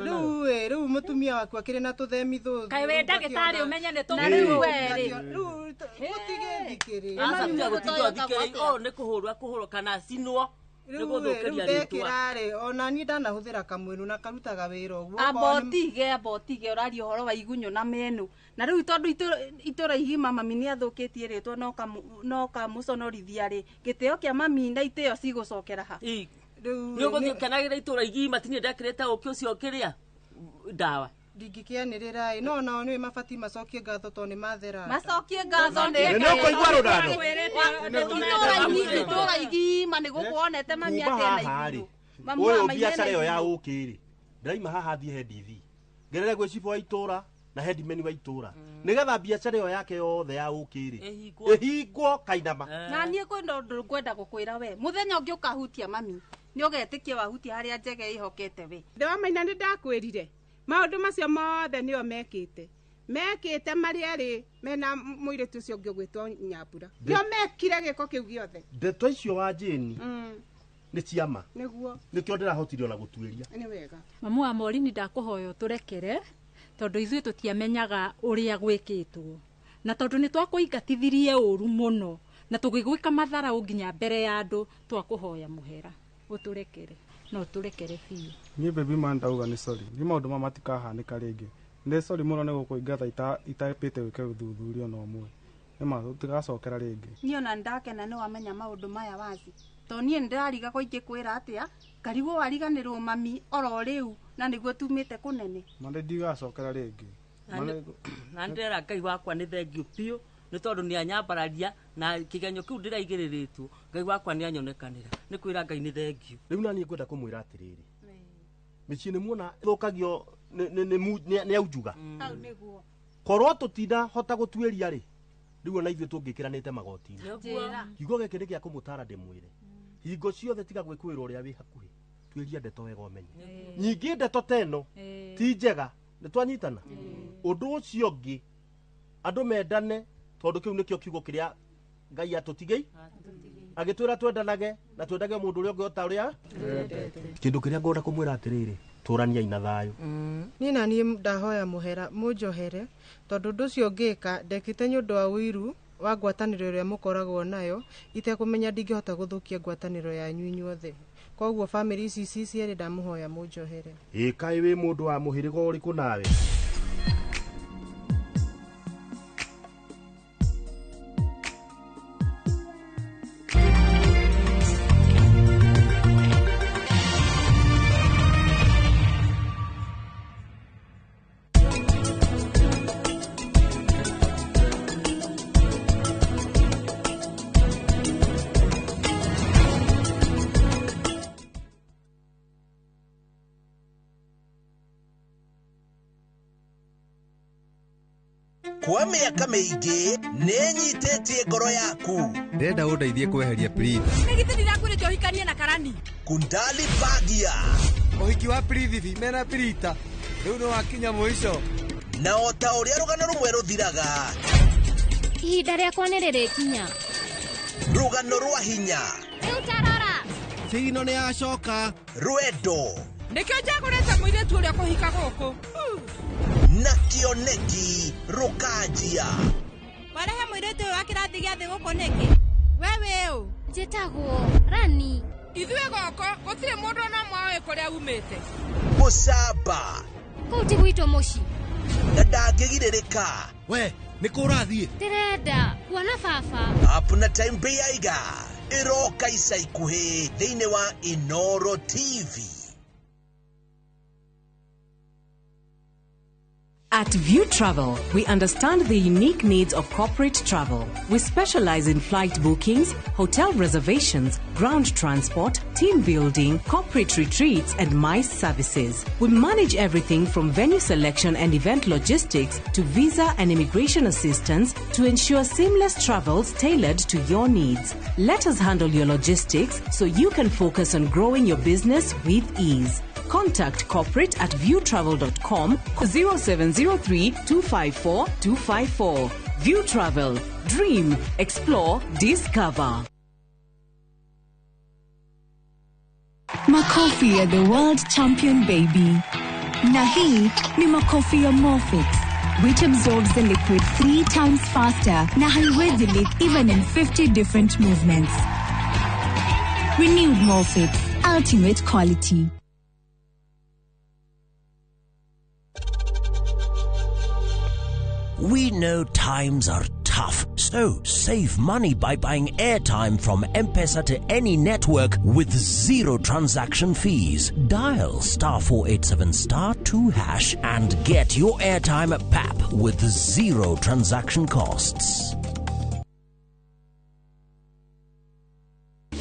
Rĩu ĩ, rĩu mũtumia waku akĩrĩ na tũthemi thũthũ. Kaĩ wĩ ndagĩtarĩ ũmenye nĩ Na rĩu we rĩ. Rĩu mũtigĩthikĩrĩrie. Aca tiga gũtinda ũthikĩrĩirie ũũ nĩ kũhũrwo akũhũrwo kana acinwo nĩ Rĩu ĩ, rĩu gũthũkĩria rĩtwa. ndekĩra rĩ, ona niĩ ndanahũthĩra kamwĩnũ na karutaga wĩra ũguo. Amba ũtige ũraria ũhoro wa igunyũ na menu. Na rĩu tondũ itũra igima mami nĩ athũkĩtie rĩtwa no kamũconorithia rĩ, gĩtĩo kĩa mami na itĩo cigũcokera ha? Nĩ ũgũthiĩ ũkenagĩra itũra igima ti niĩ ndekĩrĩte ũkĩ ũcio kĩrĩa ndawa. Ndingĩkĩanĩrĩra ĩ, no onao nĩwe mabatiĩ macokie ngatho tondũ nĩ mathera. Macokie ngatho nĩ Nĩ ũkũigua rũnano? Itũra igima nĩ gũkũ wonete mami Kuma atĩ ena haha rĩ, igunyũ. Mami wa ũyũ maina biacara ena ĩyo ya igunyũ. ũkĩ rĩ, ndĩraima haha thiĩ he ndithi ngerere gwĩ cibũ wa itũra na headman wa itũra nĩgetha biacara ĩyo yake yothe ya ũkĩ rĩ ĩhingwo kainama. Na niĩ kwĩna ũndũ ngwenda gũkwĩra we mũthenya ũngĩ ũkahutia mami nĩ ũgetĩkia wahutia harĩa njege ĩhokete we. Ithe wa Maina nĩ ndakwĩrire maũndũ macio mothe nĩo mekĩte mekĩte marĩ erĩ mena mũirĩtu ũcio ũngĩ ũgwĩtwo Nyambura nĩo mekire gĩko kĩu gĩothe. Ndeto icio wa Jane nĩ ciama Nĩguo. nĩkĩo ndĩrahotire ona gũtuĩria. Nĩ wega. Mamu wa Morini ndakũhoya ũtũrekere tondũ ithuĩ tũtiamenyaga ũrĩa gwĩkĩtwo na tondũ nĩ twakũingatithirie ũru mũno na tũgĩgwĩka matharaũ nginya mbere ya andũ twakũhoya mũhera ũtũrekere no ũtũrekere biũ. Niĩ baby man ndauga nĩ sorry. Niĩ maũndũ maya matikahanĩka rĩngĩ. Nĩ sorry mũno nĩ gũkũingata itapĩte gwĩka ũthuthuria ona ũmwe. Nĩ ma tũtigacokera rĩngĩ. Niĩ ona nĩndakena nĩ wamenya maũndũ maya wazi tondũ niĩ nĩndĩrarigagwo ingĩkwĩra atĩa ngarigwo wariganĩrwo mami oro rĩu na nĩguo tumĩte kũnene. Ma nĩ ndigacokera rĩngĩ. Na ndĩrera Ngai wakwa nĩ thengiũ biũ nĩ tondũ nĩ anyambararia na kĩgenyo kĩu ndĩraigĩrĩrĩtwo Ngai wakwa nĩ anyonekanĩra nĩ kwĩra Ngai nĩ thengiũ. Rĩu naniĩ ngwenda kũmwĩra atĩrĩrĩ, mĩciĩ nĩ muona ĩthũkagio nĩ aunjuga. Hau nĩguo. Korwo tũtinahota gũtuĩria rĩ, rĩu ona ithuĩ tũngĩkĩranĩte magoti-inĩ. Njĩra. Kiugo gĩkĩ nĩ gĩa kũmũtara ndĩmwĩre hingo ciothe tiga gwĩkũĩrwo ũrĩa wĩ hakuhĩ tuĩria ndeto wega ũmenye. Nyingĩ ndeto ta ĩno ti njega nĩ twanyitana. Ũndũ ũcio ũngĩ andũ mendane tondũ kĩu nĩkĩo kiugo kĩrĩa Ngai atũtigei agĩtwĩra twendanage na twendage mũndũ ũrĩa ũngĩ o ta ũrĩa kĩndũ kĩrĩa ngwenda kũmwĩra atĩrĩrĩ tũraniai na thayũ. Niĩ na niĩ ndahoya mũhera mũnjohere tondũ ũndũ ũcio ngĩka ndekĩte nĩ ũndũ wa ũiru wa ngwatanĩro ĩrĩa mũkoragwo nayo itekũmenya ndingĩhota gũthũkia ngwatanĩro yanyu inyuothe. Koguo bamĩrĩ ici ici cierĩ ndamũhoya mũnjohere. Ĩ kaĩ wĩ mũndũ wa mũhĩrĩga ũrĩkũ nawe? Kwa mĩaka mĩingĩ nĩ nyitĩtie ngoro yaku. Ndĩrenda ũndeithie kweheria Prita. Nĩ githĩ ndirakwĩrĩte ũhikanie na Karani? Kundali Bagia. Ũhiki wa Prithibi mena Prita rĩu nĩ wakinya mũico. Na o ta ũrĩa rũgano rũmwe rũthiraga, Ihinda rĩakwa nĩ rĩrĩkinya. rũgano rwa hinya, Rĩu tarora. Sigino nĩ yacoka, rwendo Nĩkĩo njagũrĩte mũirĩtu ũrĩa kũhika gũkũ. na kĩoneki rũkanjia. Warehe mũirĩtu ũyũ wa kĩrathi gĩa thĩ gũkũ nĩkĩ? We wĩ ũ? Njĩtagwo Rani. Ithuĩ gũkũ gũtirĩ mũndũ ona ũmwe ũĩ kũrĩa umĩte. Mũcamba Kũu ti gwitũ mũciĩ. na ndangĩgirĩrĩka. We nĩ kũ ũrathiĩ? Ndĩrenda kuona baba. Up na Time Beiga ĩroka ica ikuhĩ thĩinĩ wa Inoro TV. At View Travel, we understand the unique needs of corporate travel. We specialize in flight bookings, hotel reservations, ground transport, team building, corporate retreats, and MICE services. We manage everything from venue selection and event logistics to visa and immigration assistance to ensure seamless travels tailored to your needs. Let us handle your logistics so you can focus on growing your business with ease. Contact corporate at viewtravel.com 0703 254 254. View Travel. Dream, explore, discover. Makofi ya the world champion baby. Na hii ni makofi ya Morfix which absorbs the liquid 3 times faster na haiwezi leak even in 50 different movements. Renewed Morfix, ultimate quality. We know times are tough, so save money by buying airtime from M-Pesa to any network with zero transaction fees. Dial star 487 star 2 hash and get your airtime at PAP with zero transaction costs.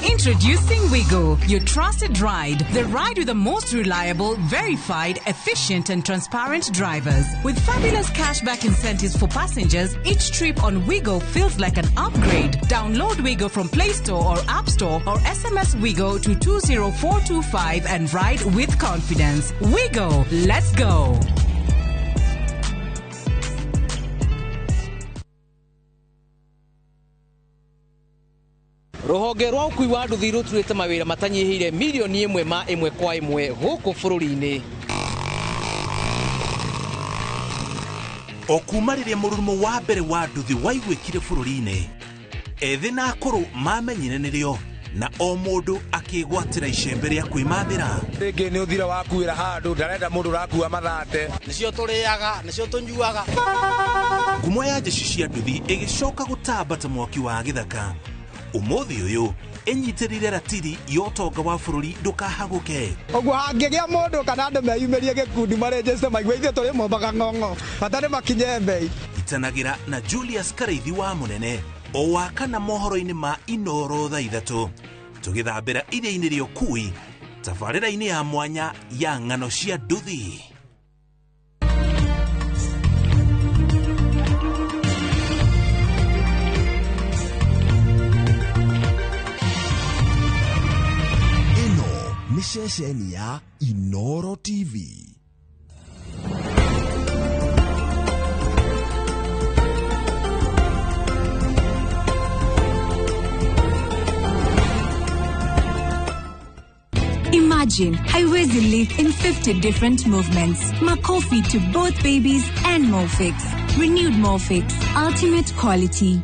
Introducing Wigo, your trusted ride. The ride with the most reliable, verified, efficient, and transparent drivers. With fabulous cashback incentives for passengers, each trip on Wigo feels like an upgrade. Download Wigo from Play Store or App Store or SMS Wigo to 20425 and ride with confidence. Wigo, let's go. Rũhonge rwa ũkui wa nduthi rũturĩte mawĩra matanyihĩire mirioni ĩmwe ma ĩmwe kwa ĩmwe gũkũ bũrũri-inĩ. O kuma rĩrĩa mũrurumo wa mbere wa nduthi waiguĩkire bũrũri-inĩ, ethĩ na akũrũ mamenyire nĩrĩo na o mũndũ akĩgwatĩra icembe rĩa kwĩmathĩra. Rĩngĩ nĩ ũthira wakuĩra handũ ndarenda mũndũ ũrakua mathate. Nĩcio tũrĩaga, nĩcio tũnyuaga. Ngumo ya jeshi cia nduthi ĩgĩcoka gũtamba ta mwaki wa gĩthaka. Umuthi uyu ĩnyitĩrĩire ratiri ya ũtonga wa bũrũri ndũkahagũke. Ũguo hangĩgĩa mũndũ kana andũ meyumĩrie gĩkundi marenjeste maigue ithuĩ tũrĩ mombaga ng'ong'o bata nĩ makinye mbei. Itanagĩra na Julius Karaithi wa Mũnene o wa kana mohoro-inĩ ma Inoro thaa 3 tũgĩthambĩra iria-inĩ rĩa ũkui tabarĩra-inĩ ya mwanya ya ng'ano cia nduthi. Nĩ ceceni ya Inoro TV. Imagine haiwezi leak in 50 different movements. Makofi to both babies and Morfix. Renewed Morfix, ultimate quality.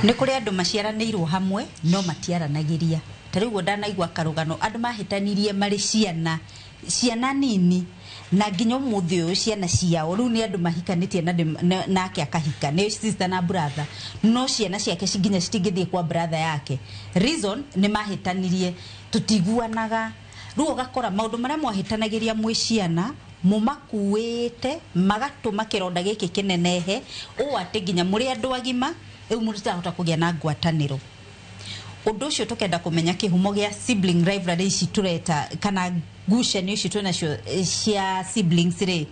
Nĩ kũrĩ andũ maciaranĩirwo hamwe no matiaranagĩria. Ta rĩu ũguo ndanaigua karũgano andũ mahĩtanirie marĩ ciana, ciana nini na nginya ũmũthĩ ũyũ ciana ciao rĩu nĩ andũ mahikanĩtie na nake akahika nĩ sister na brother, no ciana ciake nginya citingĩthiĩ kwa brother yake. Reason nĩ mahĩtanirie, tũtiguanaga. Rĩu ũgakora maũndũ marĩa mwahĩtanagĩria mwĩ ciana mũmakuĩte magatũma kĩronda gĩkĩ kĩnenehe ũũ atĩ nginya mũrĩ andũ agima rĩu mũtirahota kũgĩa na ngwatanĩro. Ũndũ ũcio tũkenda kũmenya kĩhumo gĩa sibling rivalry ici tũreta kana ngucanio ici twĩnacio cia siblings rĩ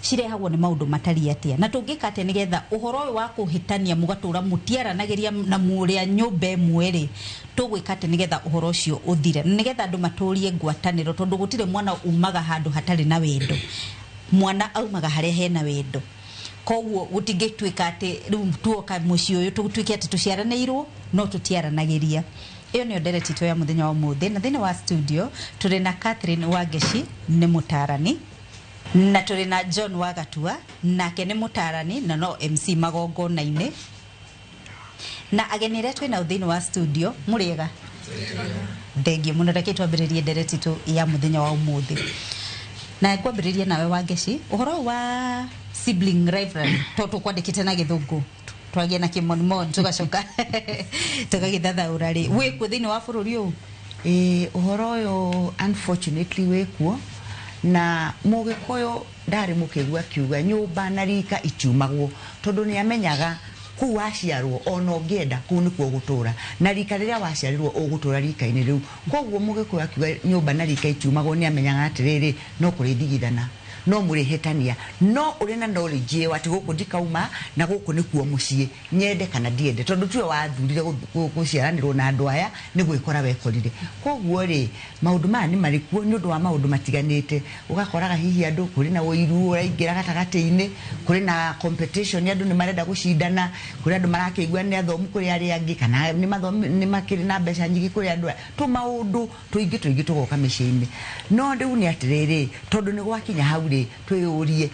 cirehagwo nĩ maũndũ matariĩ atĩa, na tũngĩka atĩa nĩgetha ũhoro ũyũ wa kũhĩtania mũgatũra mũtiaranagĩria na mũrĩa nyũmba ĩmwe rĩ, tũgwĩka atĩa nĩgetha ũhoro ũcio ũthire na nĩgetha andũ matũrie ngwatanĩro, tondũ gũtirĩ mwana umaga handũ hatarĩ na wendo. Mwana aumaga harĩa hena wendo. Koguo gũtingĩtuĩka atĩ rĩu tuoka mũciĩ ũyũ tũtuĩke atĩ tũciaranĩirwo no tũtiaranagĩria. Ĩyo nĩyo ndereti itũ ya mũthenya wa ũmũthĩ, na thĩinĩ wa studio tũrĩ na Catherine Wangeci nĩ mũtarani, na tũrĩ na John Wagatua nake nĩ mũtarani na no MC magongona-inĩ, na ageni arĩa twĩ nao thĩinĩ wa studio mũrĩega. Thengiũ mũno. Reke twambĩrĩrie ndereti itũ ya mũthenya wa ũmũthĩ na ngwambĩrĩria nawe Wangeci ũhoro wa sibling rivalry to tũkwandĩkĩte na gĩthũngũ Twagia na kĩmonimoni tũgacoka tũgagĩthathaũra rĩ wĩkuo thĩinĩ wa bũrũri ũyũ. Ĩĩ, ũhoro ũyũ unfortunately wĩkuo, na Mũgĩkũyũ ndarĩ mũkĩgu akiuga nyũmba na rika itiumagwo, tondũ nĩ amenyaga kũu waciarwo ona ũngĩenda kũu nĩkuo ũgũtũra, na rika rĩrĩa waciarirwo ũgũtũra rika-inĩ rĩu. Koguo Mũgĩkũyũ akiuga nyũmba na rika itiumagwo, nĩ amenyaga atĩrĩrĩ, no kũrĩthigithana, no mũrĩhĩtania, no ũrĩ na knowledge ĩyo atĩ gũkũ ndikauma na gũkũ nĩkuo mũciĩ, nyende kana ndiende, tondũ tiwe wathurire gũciaranĩrwo na andũ aya, nĩ gwĩkora wekorire. Koguo rĩ, maũndũ maya nĩ marĩ kuo nĩ ũndũ wa maũndũ matiganĩte. Ũgakoraga hihi andũ kũrĩ na ũiru ũraingĩra gatagatĩ-inĩ, kũrĩ na competition, andũ nĩ marenda gũcindana, kũrĩ andũ marakĩigua nĩ athomu kũrĩ arĩa angĩ, kana nĩ mathomi, nĩ makĩrĩ na mbeca nyingĩ kũrĩ andũ aya. Tũmaũndũ tũingĩ tũingĩ tũgoka mĩciĩ-inĩ. No rĩu nĩ atĩrĩrĩ, tondũ nĩ gwakinya hau rĩ, twĩyũrie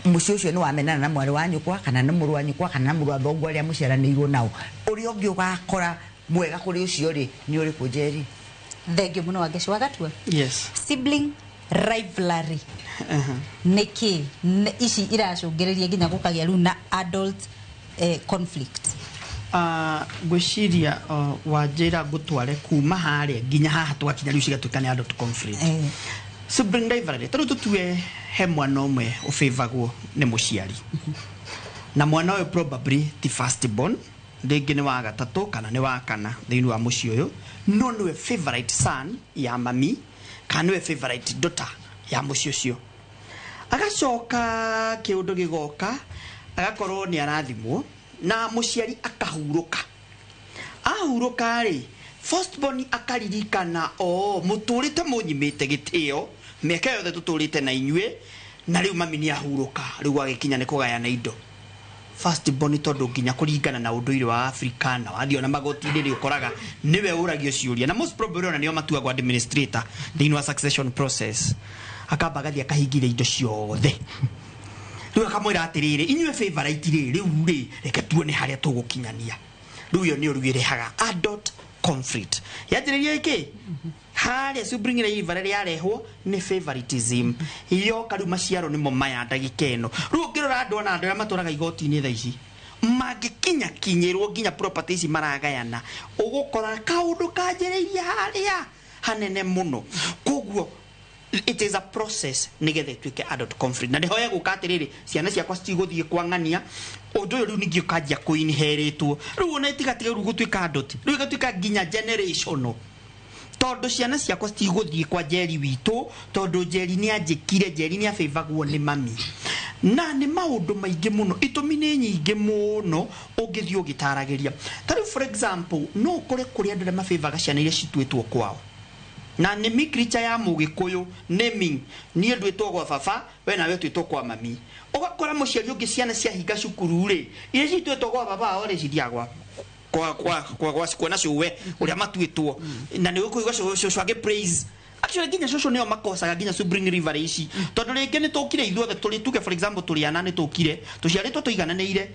mũciĩ ũcio nĩ wamenana na mwarĩ wa nyũkwa kana nĩ mũrũ wa nyũkwa kana na mũrũ wa thoguo arĩa mũciaranĩirwo nao, ũrĩa ũngĩ ũgakora mwega kũrĩ ũcio rĩ, nĩ ũrĩkũ Njeri? Thengiũ mũno Wangeci wa Gatua. Yes. Sibling rivalry nĩkĩ ici iracũngĩrĩria nginya gũkagĩa rĩu na adult conflict? Ngwĩciria wanjĩra ngũtware kuma harĩa nginya haha twakinya rĩu cigatuĩka nĩ adult conflict. Sibling rivalry, tarĩu tũtue he mwana ũmwe ũbĩvagwo nĩ mũciari, na mwana ũyũ probably ti first born, rĩngĩ nĩ wa gatatũ kana nĩ wa kana thĩinĩ wa mũciĩ ũyũ, no nĩwe favorite son ya mami kana nĩwe favorite daughter ya mũciĩ ũcio. Agacoka kĩũndũ gĩgoka, agakorwo nĩ arathimwo na mũciari akahurũka. Ahurũka rĩ, first born akaririkana, o mũtũrĩte mũnyimĩte gĩtĩo mĩaka yothe tũtũrĩte na inyuĩ, na rĩu mami nĩ ahurũka, rĩu agĩkinya nĩ kũgayana indo. First born tondũ nginya kũringana na ũndũire wa Afrika na wathiĩ ona magoti-inĩ rĩ, ũkoraga nĩwe ũragio ciũria, na most probably ona nĩo matuagwo administrator thĩinĩ wa succession process. Akamba agathiĩ akahingĩria indo ciothe, rĩu akamwĩra atĩrĩrĩ, inyuĩ favorite rĩ, rĩu rĩ, reke tuone harĩa tũgũkinyania. Rĩu ĩyo nĩyo rĩu ĩrehaga adult conflict. Yanjĩrĩria ĩkĩ harĩa sibling rivalry yarehwo nĩ favoritism, yoka rĩu maciaro nĩmo maya ndagĩka ĩno. Rĩu ũngĩrora andũ ona andũ arĩa matũraga igoti-inĩ thaa ici mangĩkinya kinyĩrwo nginya property ici maragayana, ũgũkora kaũndũ kanjĩrĩirie harĩa hanene mũno. Koguo it is a process nĩgetha ĩtuĩke adult conflict. Na ndĩhoya gũka atĩrĩrĩ, ciana ciakwa citigũthiĩ kwang'ania ũndũ ũyũ rĩu ningĩ ũkanjia kũinheritwo, rĩu ona ĩtigatiga rĩu gũtuĩka adult, rĩu ĩgatuĩka nginya generational, tondũ ciana ciakwa citigũthiĩ kwa Njeri witũ, tondũ Njeri nĩ anjĩkire, Njeri nĩ abĩvagwo nĩ mami. Na nĩ maũndũ maingĩ mũno, itũmi nĩ nyingĩ mũno ũngĩthiĩ ũgĩtaragĩria. Ta rĩu for example, no ũkore kũrĩ andũ arĩa mabĩvaga ciana iria cituĩtwo kwao, na nĩ micreature ya Mũgĩkũyũ naming, niĩ nduĩtwo gwa baba, we nawe ũtuĩtwo kwa mami. Ũgakora mũciari ũngĩ ciana ciahinga cukuru rĩ, iria cituĩtwo gwa baba wao rĩ, cithiaga gwa kwa kwa kwa kuona cũwe ũrĩa matuĩtwo, na nĩ ũkũigua cũcũ agĩ praise. Actually nginya cũcũ nĩo makosaga nginya sibling rivalry ici, tondũ rĩngĩ nĩ tũkire ithuothe tũrĩ, tuge for example tũrĩ ana nĩ tũkire tũciarĩtwo tũigananĩire,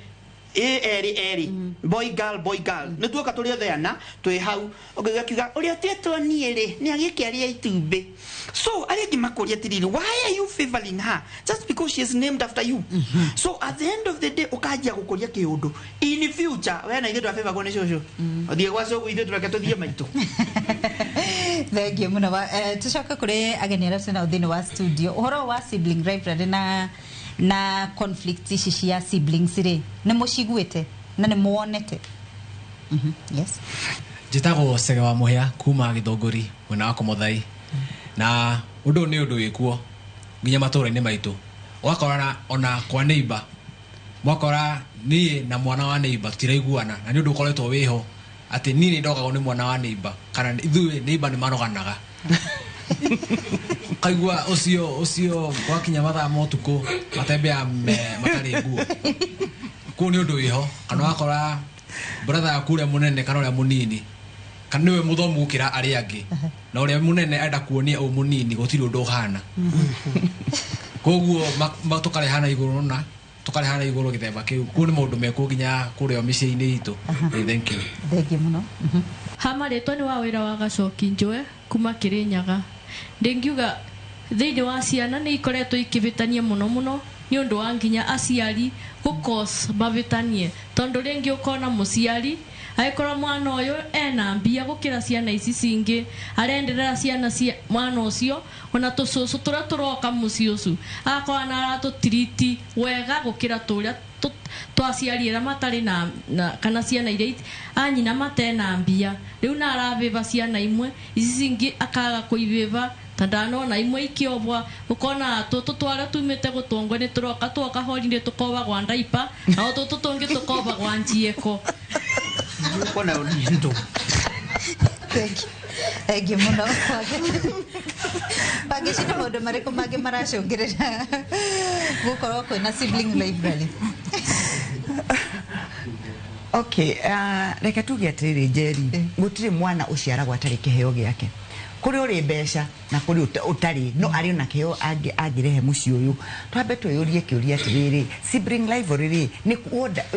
erĩ erĩ, boy girl boy girl, nĩ tuoka tũrĩ othe ana twĩ hau, ũngĩgĩa kiuga ũrĩa ũtuĩtwo niĩ rĩ nĩ agĩkĩaria itumbĩ. So arĩa angĩ makũria atĩrĩrĩ, why are you favoring her just because she is named after you? So at the end of the day ũkanjia gũkũria kĩũndũ in future, we na ithuĩ twabĩvagwo nĩ cũcũ, ũthiĩ gwa cũgũ ithuĩ tũreke tũthiĩ maitũ. Thengiũ mũno. Tũcoke kũrĩ ageni arĩa twĩnao thĩinĩ wa studio. Ũhoro wa sibling rivalry na conflict ici cia siblings rĩ, nĩ mũciguĩte na nĩ muonete? Yes. Njĩtagwo Cege wa Mũhĩa kuma Gĩthũngũri mwena wa Komothai, na ũndũ ũyũ nĩ ũndũ wĩkuo nginya matũũra-inĩ maitũ. Ũgakora ona kwa neighbor, mwakora niĩ na mwana wa neighbor tũtiraiguana, na nĩ ũndũ ũkoretwo wĩho atĩ niĩ nĩ ndogagwo nĩ mwana wa neighbor, kana ithuĩ neighbor nĩ maroganaga. Kaigua ũcio gwakinya mathaa ma ũtukũ matembea matarĩ nguo. Kũu nĩ ũndũ wĩho, kana ũgakora brother yaku ũrĩa mũnene kana ũrĩa mũnini, kana nĩwe mũthomu gũkĩra arĩa angĩ, na ũrĩa mũnene enda kuonia ũyũ mũnini gũtirĩ ũndũ ũhana. Koguo tũkarehana igũrũ na tũkarehana igũrũ gĩthemba kĩu. Kũu nĩ maũndũ mekuo nginya kũrĩa mĩciĩ-inĩ itũ. Thank you. Thank you mũno. Ha marĩtwa nĩ wa wĩra wa Gacoki Njũe kuma Kĩrĩnyaga. Ndingiuga thĩinĩ wa ciana nĩ ikoretwo ikĩhĩtania mũno mũno, Nĩ ũndũ wa nginya aciari gũkos mavĩtanie, tondũ rĩngĩ ũkona mũciari agĩkorwo mwana ũyũ ena mbia gũkĩra ciana ici cingĩ, arenderera ciana cia mwana ũcio, ona tũcũcũ tũrĩa tũroka mũciĩ ũcio agakorwo na aratũtiriti wega gũkĩra tũrĩa twaciari arĩa matarĩ na kana ciana iria anyina matena mbia. Rĩu na aravĩva ciana imwe, ici cingĩ akaga kũivĩva. Ta ndanona imwe ikiobwa, ukona tũtũ twarĩa tumĩte gũtũngwo nĩ tũroka twoka holiday tũkoba gwa ndaipa, na tũtũ tũngĩ tũkoba gwa njiĩko. Kona ndũ. Thank you mũno. Wangeci, nĩ maũndũ marĩkũ mangĩ maracũngĩrĩra gũkorwo kwĩna sibling rivalry? Okay, reke tuge atĩrĩrĩ, Njeri, gũtirĩ mwana ũciaragwo atarĩ kĩheo gĩake. Kũrĩ ũrĩ mbeca na kũrĩ ũtarĩ, no arĩ ona kĩheo angĩrehe mũciĩ ũyũ. Twambe twĩyũrie kĩũria atĩrĩrĩ, sibling rivalry rĩ, nĩ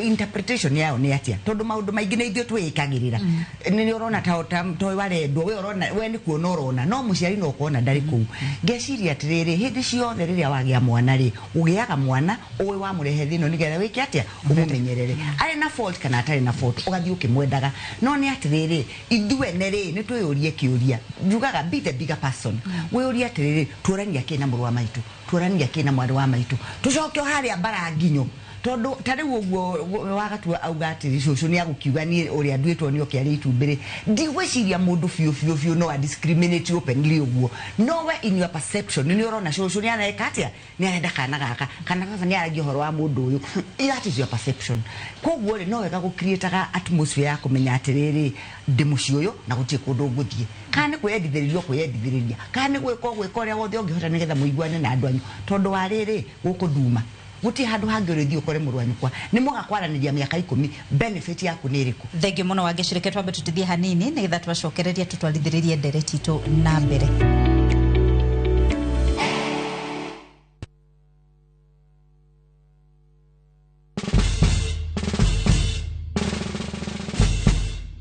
interpretation yayo nĩ atĩa? Tondũ maũndũ maingĩ nĩ ithuĩ twĩĩkagĩrĩra. Nĩ ũrona ta warendwo, we ũrona we nĩ kuona ũrona, no mũciari no kuona ndarĩ kũu. Ngeciria atĩrĩrĩ, hĩndĩ ciothe rĩrĩa wagĩa mwana rĩ, ũgĩaga mwana ũĩ wamũrehe thĩ ĩno nĩgetha wĩke atĩa? Ũmũmenyerere. Arĩ na fault kana atarĩ na fault, ũgathiĩ ũkĩmwendaga. No nĩ atĩrĩrĩ, ithuene rĩ, nĩ twĩyũrie kĩũria. Njugaga be the bigger person. Wĩyũrie atĩrĩrĩ, tuorania kĩ na mũrũ wa maitũ, tuorania kĩ na mwarĩ wa maitũ, tũcoke o harĩa mbara nginyo. Tondũ ta rĩu ũguo wagatua auga atĩrĩ, cũcũ nĩ agũkiuga niĩ ũrĩa nduĩtwo nĩ oke arĩ itumbĩ rĩ, ndigwĩciria mũndũ biũ biũ biũ no a discriminate openly ũguo. No we in your perception nĩ ũrona cũcũ nĩ areka atĩa, nĩ arenda kana gaka, kana baba nĩ aragia ũhoro wa mũndũ ũyũ. That is your perception. Koguo rĩ, no wega gũ-create-aga atmosphere ya kũmenya atĩrĩrĩ, ndĩ mũciĩ ũyũ na gũtirĩ kũndũ ngũthiĩ. Kana nĩ kwĩyendithĩrĩria ũkwĩyendithĩrĩria, kana nĩ gwĩka ũgwĩka ũrĩa wothe ũngĩhota nĩgetha mũiguane na andũ anyu. Tondũ wa rĩrĩ, gũkũ nduma gũtirĩ handũ hangĩ ũrĩthiĩ ũkore mũrũ wa nyũkwa. Nĩ mwaga kwaranĩria mĩaka 10, benefit yaku nĩ ĩrĩkũ? Thengiũ mũno Wangeci, reke twambe tũtithie hanini nĩgetha twacokereria tũtwarithĩrĩrie ndereti itũ na mbere.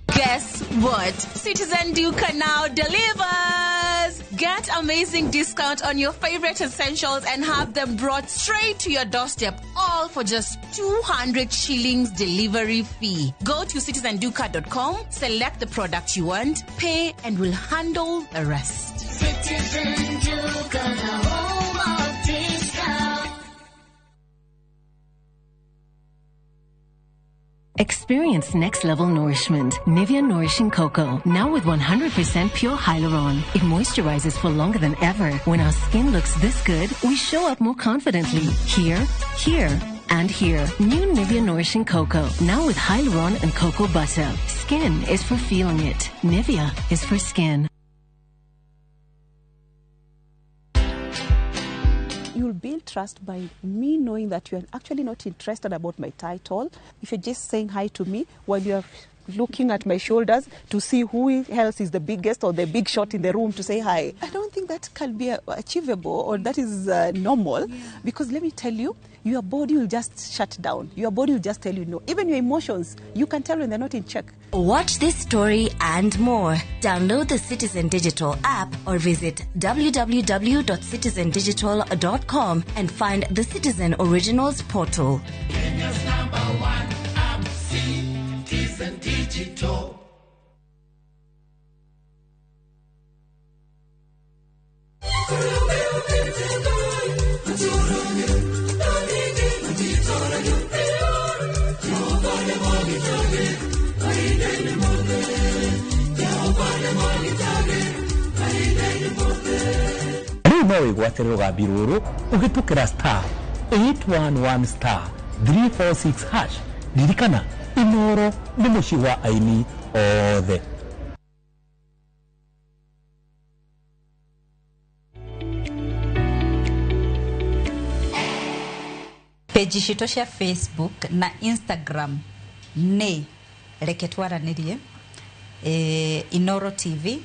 Guess what? Citizen Duka now delivers! Get amazing discount on your favorite essentials and have them brought straight to your doorstep, all for just 200 shillings delivery fee. Go to citizenduka.com, select the product you want, pay, and we'll handle the rest. Citizen Duka, the home of discount. Experience next level nourishment. Nivea Nourishing Cocoa, now with 100% pure hyaluron. It moisturizes for longer than ever. When our skin looks this good, we show up more confidently. Here, here, and here. New Nivea Nourishing Cocoa, now with hyaluron and cocoa butter. Skin is for feeling it. Nivea is for skin. You'll build trust by me knowing that you're actually not interested about my title. If you're just saying hi to me while you're looking at my shoulders to see who else is the biggest or the big shot in the room to say hi. I don't think that can be achievable or that is normal, because let me tell you, your body will just shut down. Your body will just tell you no. Even your emotions, you can tell when they're not in check. Watch this story and more. Download the Citizen Digital app or visit www.citizendigital.com and find the Citizen Originals portal. Kenya's number one app, Citizen Digital. Rĩu no wĩgwatĩre rũgambi rũrũ ũhĩtũkĩra star 811 star 346 hash. Ririkana, Inoro nĩ mũciĩ wa aini othe. Page citũ cia Facebook na Instagram nĩ reke twaranĩrie, Inoro TV,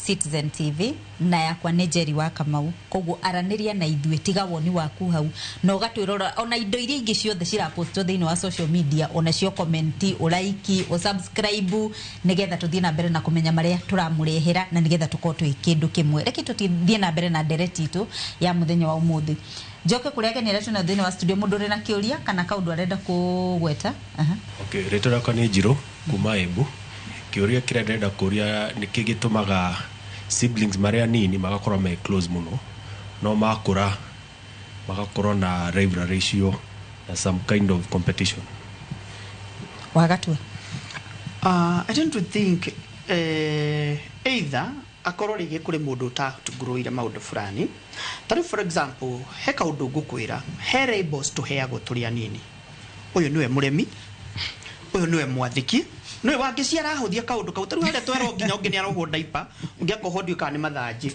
Citizen TV, na yakwa nĩ Njeri wa Kamau. Koguo aranĩria na ithuĩ, tiga woni waku hau na ũgatwĩrora ona indo iria ingĩ ciothe cirapostwo thĩinĩ wa social media, ona cio comment, ũlaiki, ũsubscribe, nĩgetha tũthiĩ na mbere na kũmenya marĩa tũramũrehera na nĩgetha tũkorwo twĩ kĩndũ kĩmwe. Reke tũthiĩ na mbere na ndereti itũ ya mũthenya wa ũmũthĩ. Njoke kũrĩa ageni arĩa twĩnao thĩinĩ wa studio, mũndũ ũrĩ na kĩũria kana kaũndũ arenda kũgweta. Aha. Okay, rĩtwa rĩakwa nĩ Njirũ kuma Embu. Kĩũria kĩrĩa ndĩrenda kũria, nĩkĩ gĩtũmaga siblings marĩa anini magakorwo me close mũno, no makũra magakorwo na rivalry icio na some kind of competition? Wagatua. I tend to think either akorwo rĩngĩ kũrĩ mũndũ ũtatungũrũire maũndũ fulani. Ta rĩu, for example, he kaũndũ ngũkwĩra, he labels tũheagwo tũrĩ anini: ũyũ nĩwe mũremi, ũyũ nĩwe mwathĩki, nĩwe wangĩciara ahũthia kaũndũ kau. Ta rĩu harĩa twerwo nginya ũngĩ nĩ arohwo ndaipa, ũngĩ akohwo ndiũĩ kana nĩ mathanjĩ,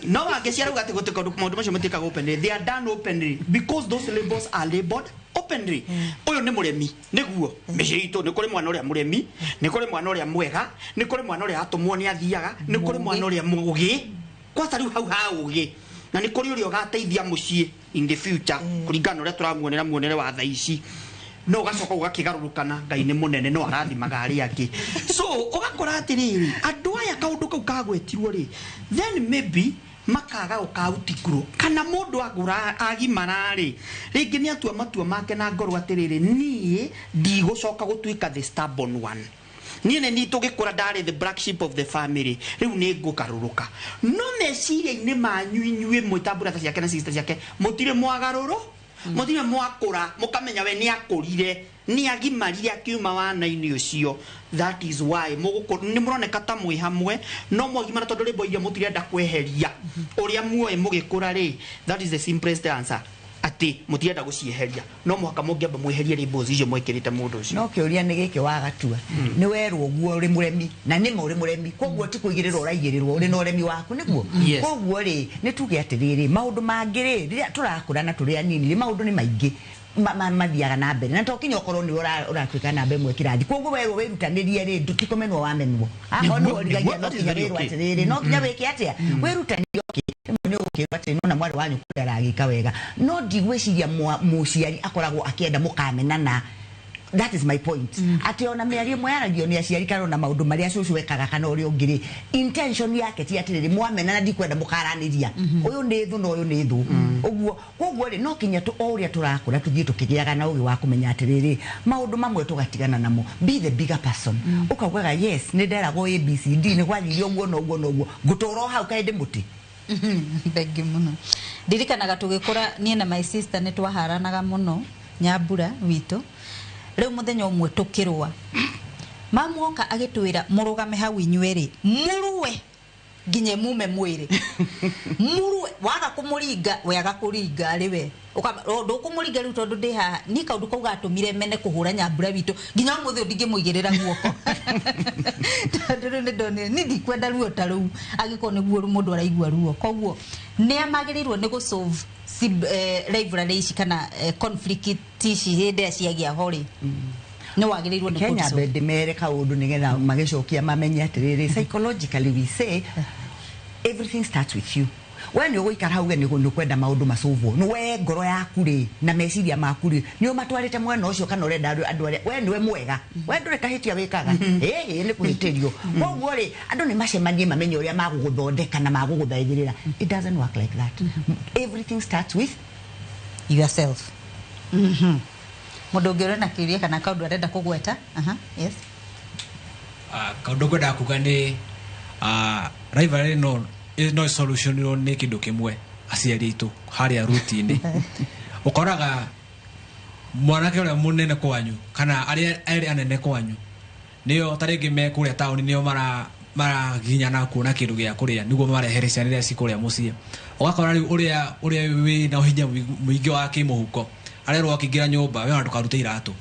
no wangĩciara uga atĩ gũtirĩ kaũndũ, maũndũ macio matiĩkagwo openly. They are done openly because those labels are labeled openly. Ũyũ nĩ mũremi, nĩguo mĩciĩ itũ nĩ kũrĩ mwana ũrĩa mũremi, nĩ kũrĩ mwana ũrĩa mwega, nĩ kũrĩ mwana ũrĩa atũmwo nĩ athiaga, nĩ kũrĩ mwana ũrĩa mũgĩ kwanza rĩu hau ha ũgĩ, na nĩ kũrĩ ũrĩa ũgateithia mũciĩ in the future kũringana na ũrĩa tũramuonera muonere wa thaa ici, no ũgacoka ũgakĩgarũrũkana. Ngai nĩ mũnene, no arathimaga arĩa angĩ. So ũgakora atĩrĩrĩ, andũ aya kaũndũ kau kagwetirwo rĩ, then maybe makaga gũkautikuro, kana mũndũ agũra agimara rĩ, rĩngĩ nĩ atua matua make na ngoro atĩrĩrĩ, niĩ ndigũcoka gũtuĩka the stubborn one, niĩ nĩ niĩ tũgĩkũra ndarĩ the black sheep of the family, rĩu nĩ ngũgarũrũka. No meciria-inĩ manyu inyuĩ mwĩ ta brother ciake na sister ciake, mũtirĩ mwagarũrũ, mũtirĩ mwakũra mũkamenya we nĩ akũrire, nĩ agimarire akiuma wana-inĩ ũcio. That is why nĩ mũroneka ta mwĩ hamwe, no mwagimara, tondũ rĩmbo iria mũtirenda kweheria ũrĩa muoĩ mũgĩkũra rĩ. That is the simplest answer, atĩ mũtirenda gũcieheria, no mũhaka mũngĩamba mweherie labels icio mwĩkĩrĩte mũndũ ũcio. No kĩũria nĩ gĩkĩ, wagatua, nĩ werwo ũguo ũrĩ mũremi, na nĩma ũrĩ mũremi, koguo ti kũigĩrĩrwo ũraigĩrĩrwo, ũrĩ na ũremi waku nĩguo. Yes. Koguo rĩ, nĩ tuge atĩrĩrĩ, maũndũ mangĩ rĩ, rĩrĩa tũrakũra na tũrĩ anini rĩ, maũndũ nĩ maingĩ mathiaga na mbere, na to kinya ũkorwo nĩwe ũratuĩka namba ĩmwe kĩrathi. Koguo werwo wĩrutanĩrie rĩ, ti kũmenwo wamenwo. Akorwo nĩwe ũrigagia, no kinya wĩrwo atĩrĩrĩ, no kinya wĩke atĩa, wĩrutanĩrie. Okay, nĩ ũgũkĩrwo atĩ nona mwarĩ wanyu kũrĩa aragĩka wega, no ndigwĩciria mũciari akoragwo akĩenda mũkamenana. That is my point, atĩ ona mĩario ĩmwe yaragio nĩ aciari kana ona maũndũ marĩa cũcũ ekaga kana ũrĩa ũngĩ rĩ, intention yake ti atĩrĩrĩ, mwamenana ndikwenda mũkaranĩria, ũyũ nĩ thũ na ũyũ nĩ thũ ũguo. Koguo rĩ, no kinya o ũrĩa tũrakũra tũthiĩ tũkĩgĩaga na ũgĩ wa kũmenya atĩrĩrĩ, maũndũ mamwe tũgatigana namo. Be the bigger person, ũkaugaga, yes, nĩ nderagwo ABCD, nĩ gwathire ũguo na ũguo na ũguo, ngũtũra o hau kaĩ ndĩ mũtĩ. Thengi mũno. Ndirikanaga tũgĩkũra, niĩ na my sister nĩ twaharanaga mũno, Nyambura witũ. Rĩu mũthenya ũmwe tũkĩrũa, mamuoka agĩtwĩra, mũrũgame hau inyuerĩ, mũrue nginya mume mwĩrĩ, mũrue, waga kũmũringa we agakũringa arĩ we. Ndũkũmũringa rĩu tondũ ndĩ haha. Niĩ kaũndũ kau gatũmire mene kũhũra Nyambura witũ nginya ũmũthĩ ũyũ ndingĩmũigĩrĩra guoko, tondũ rĩu nĩndonire niĩ ndikwenda ruo ta rũu, angĩkorwo nĩguo mũndũ araigua ruo. Koguo nĩ magĩrĩirwo nĩ gũ-solve rivalry ici kana conflict ici hĩndĩ ĩrĩa ciagĩa ho rĩ, nĩ wagĩrĩirwo nĩ Kenya kũ-resolve. Mbe ndĩmere kaũndũ nĩgetha magĩcokia mamenye atĩrĩrĩ, psychologically we say everything starts with you. We nĩ ũgũikara hau uge nĩ ũkwenda maũndũ macũvwo, nĩ we ngoro yaku rĩ na meciria maku rĩ, nĩ ũmatwarĩte mwena ũcio, kana ũrenda andũ arĩa we nĩwe mwega, we ndũrĩ kahĩtia wĩkaga, ĩhĩ nĩ kũhĩtĩrio. Koguo rĩ, andũ nĩ macemanie mamenye ũrĩa magũgũthondeka na magũgũthaithĩrĩra. It doesn't work like that. Everything starts with yourself. Mũndũ ũngĩ ũrĩ na kĩũria kana kaũndũ arenda kũgweta? Aha, yes. Kaũndũ ngwendaga kuga nĩ rivalry no solutionirwo nĩ kĩndũ kĩmwe, aciari aitũ harĩa ruti-inĩ. Ũkoraga mwanake ũrĩa mũnene kwanyu kana arĩa erĩ anene kwanyu nĩo ta rĩngĩ me kũrĩa taũni, nĩo maraginyana kuona kĩndũ gĩa kũrĩa nĩguo marehere ciana iria ci kũrĩa mũciĩ. Ũgakora rĩu ũrĩa wĩna hinya mũingĩ wa kĩmũhuko arerwo akĩingĩra nyũmba, we ona ndũkarute iratũ,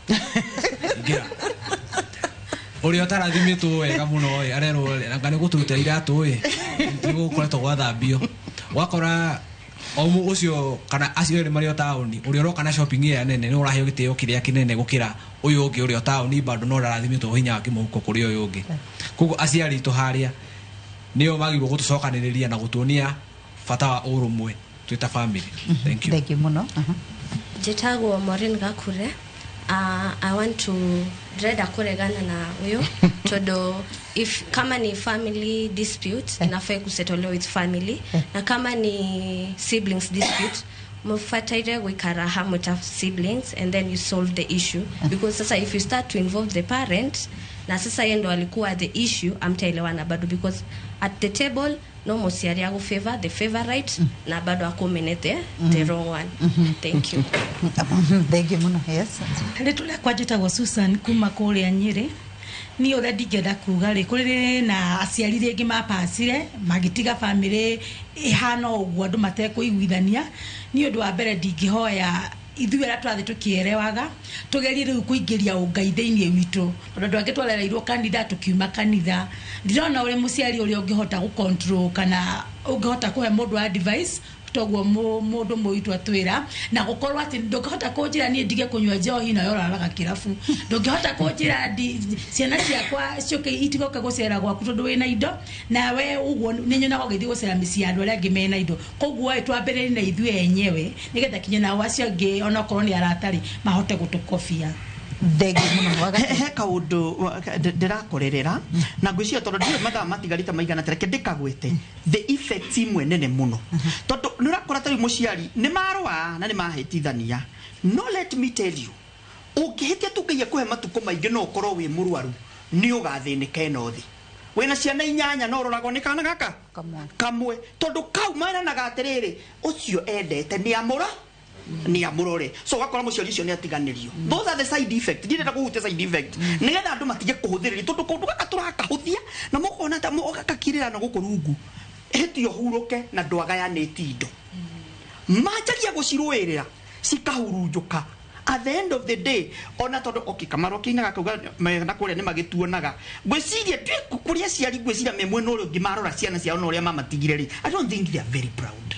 ingĩra. Ũrĩa ũtarathimĩtwo wega mũno ĩ, arerwo anga nĩ gũtũrutĩra iratũ ĩ, nĩgũkoretwo gwathambio. Ũgakora o ũcio kana acio erĩ marĩ o taũni, ũrĩa ũroka na shopping ĩrĩa nene nĩ ũraheo gĩtĩo kĩrĩa kĩnene gũkĩra ũyũ ũngĩ ũrĩa o taũni bado no ndarathimĩtwo hinya wa kĩmũhuko kũrĩ ũyũ ũngĩ. Koguo aciari aitũ harĩa nĩo magĩrĩirwo gũtũcokanĩrĩria na gũtuonia bata wa ũrũmwe twĩ ta family. Thank you. Thank you mũno. Aha. Njĩtagwo Maureen Gakure. I want to, ndĩrenda kũregana na ũyũ, tondũ if kama ni family dispute, inafaa kusetoliwa with family, na kama ni siblings dispute, Mubataire guikara hamwe ta siblings and then you solve the issue, because sasa if you start to involve the parent na sasa yeye ndo alikuwa the issue, amtaelewana bado, because at the table no muciari agu favor the favorite na bado akumenete the wrong one. Thank you. Thank you muno. Yes. Rĩtwa rĩakwa njĩtagwo Susan kuma kũrĩa Nyĩrĩ. Niĩ ũrĩa ndingĩenda kuga rĩ, kũrĩ na aciari rĩngĩ mapacire magĩtiga bamĩrĩ ĩhana ũguo andũ matekũiguithania. Niĩ ũndũ wa mbere ndingĩhoya ithuĩ arĩa tũrathiĩ tũkĩerewaga tũgerie rĩu kũingĩria ũngai thĩinĩ witũ, tondũ andũ angĩ twarereirwo kanitha tũkiuma kanitha. Ndirona ũrĩ mũciari ũrĩa ũngĩhota gũ control kana ũngĩhota kũhe mũndũ advice toguo mũndũ mũitũ atwĩra, na gũkorwo atĩ ndũngĩhota kũnjĩra niĩ ndige kũnyua njohi nayo ũraraga kĩrabu, ndũngĩhota kũnjĩra ciana ciakwa ciũke itigoke gũcera gwaku tondũ wĩna indo, nawe ũguo nĩ nyonaga ũgĩthiĩ gũcera mĩciĩ ya andũ arĩa angĩ mena indo. Koguo ĩ twambĩrĩrie na ithuĩ enyewe nĩgetha kinya nao acio angĩ onokorwo nĩ aratarĩ mahote gũtũkobia. He kaundu ndirakorerera na ngwiciria tondu ndiũĩ mathaa matigarĩte maigana atĩa, reke ndĩkagwete the effect imwe nene mũno, tondu nĩ ũrakora ta rĩu mũciari nĩ marũa na nĩ mahĩtithania. No let me tell you, ũngĩhĩtia tu Ngai akũhe matukũ maingĩ no ũkorwo wĩ mũrwaru nĩ ũgathĩnĩka ĩno thĩ. Wĩna ciana inyanya no ũroragwo nĩ kana gaka kamwe, tondũ kau meranaga atĩrĩrĩ, ũcio endete nĩ amũra nĩ amũrore. So ũgakora mũciari ũcio nĩ atiganĩrio. Those are the side effect. Ndirenda kũhutia side effect nĩgetha andũ matige kũhũthĩrĩria, tondũ kũndũ gaka tũrakahũthia na mũkona ta gakakirĩra na gũkũ rungu, hĩtio hurũke na ndwagayanĩtie indo, manjagia gũcirũĩrĩra cikahurunjũka. At the end of the day, ona tondu okay kamaro kinaga kauga na kuria ni magituonaga, ngwiciria twi kuria aciari ngwiciria me mwena uria ungi marora ciana ciao na uria mamatigire ri, I don't think they are very proud.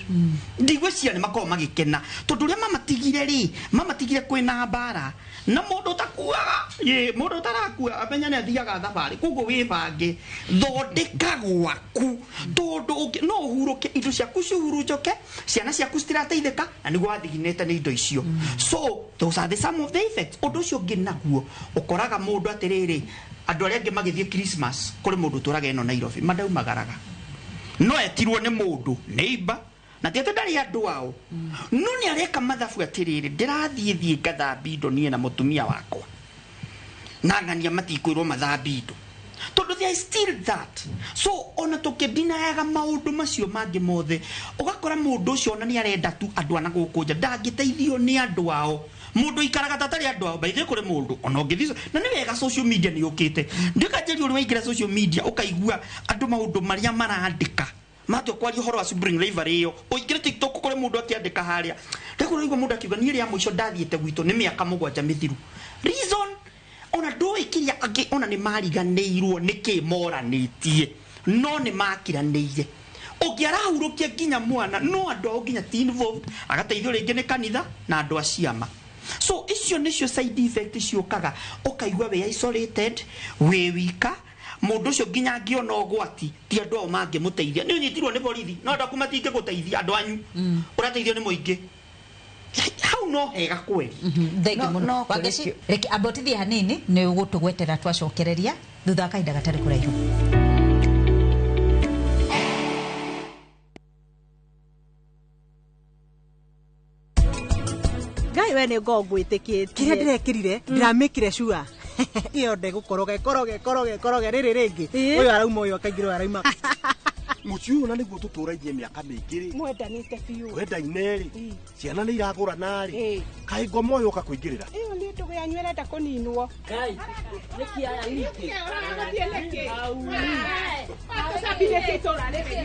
Ndigwiciria ni makorwo magikena tondu uria mamatigire ri, mamatigire kwina mbara na mundu utakuaga, ye mundu utarakua amenya ni athiaga thabarĩ. Koguo wibange, thondeka gwaku, tondu no ũhurũke, indo ciaku cihurunjũke, ciana ciaku citirateithĩka na nĩguo wathiginĩte nĩ indo icio. So those are the some of the effects. Ũndũ ũcio ũngĩ naguo ũkoraga mũndũ atĩrĩrĩ, andũ arĩa angĩ magĩthiĩ Christmas kũrĩ mũndũ ũtũraga ĩno Nairobi mandaumagaraga, no etirwo nĩ mũndũ neighbor, na ti atĩ ndarĩ andũ ao, no nĩ areka mathabu atĩrĩrĩ, ndĩrathiĩ thiĩ ngathambia indo niĩ na mũtumia wakwa, na ng'ania matikwĩrwo mathambie indo, tondũ there is still that. So ona tũkĩndinayaga maũndũ macio mangĩ mothe, ũgakora mũndũ ũcio ona nĩ arenda tu andũ ana gũkũ nja, ndangĩteithio nĩ andũ ao. Mũndũ ikaraga ta atarĩ andũ ao, by the way kũrĩ mũndũ ona ũngĩthiĩ, na nĩ wega social media nĩ yũkĩte. Ndĩkanjĩria ũrĩa waingĩra social media ũkaigua andũ maũndũ marĩa marandĩka matua kwaria ũhoro wa sibling rivalry ĩyo, ũingĩre TikTok kũrĩ mũndũ akĩandĩka harĩa, ndakũraigua mũndũ akiuga niĩ rĩa mũico ndathiĩte gwitũ nĩ mĩaka 7 mĩthiru. Reason ona ndũĩ kĩrĩa angĩ ona nĩ mariganĩirwo nĩkĩ moranĩtie, no nĩ makiranĩire. Ũngĩ arahurũkia nginya mwana, no andũ ao nginya ti involved, agateithio rĩngĩ nĩ kanitha na andũ a ciama. So icio nĩcio side effect ciũkaga, ũkaigua wĩ isolated, wĩ wika, mũndũ ũcio nginya angĩona ũgwati ti andũ ao mangĩmũteithia. Nĩ ũnyitirwo nĩ borithi, no andũ aku matingĩgũteithia, andũ anyu ũrateithio nĩ mũingĩ. Hau no hega kweli. Thank you muno. Wangeci, reke amba ũtithie hanini nĩ ũgũtũgwetera twacokereria thutha wa kahinda gatarĩ kũraihu. Ngai we nĩ ngoo ngwĩtĩkĩtie. Kĩrĩa ndĩrekĩrire ndĩramĩkire cua ĩyo ndegũkoroga ĩkoroge ĩkoroge ĩkoroge rĩrĩ rĩngĩ ũyũ arauma ũyũ akaingĩra ũyũ arauma. Mũciĩ ũyũ na nĩguo tũtũraithie mĩaka mĩingĩ rĩ, mwendanĩte biũ, twendaine rĩ, ciana nĩ iragũrana rĩ, kaĩ ngoma ũyũ ũka kũingĩrĩra. Ĩyo nĩ ndũgũ yanyu ĩrenda kũninwo. Ngai, nĩkĩ aya ningĩ? Ũrathiĩ nĩkĩ? Tũcabithĩtie itũũra rĩrĩ.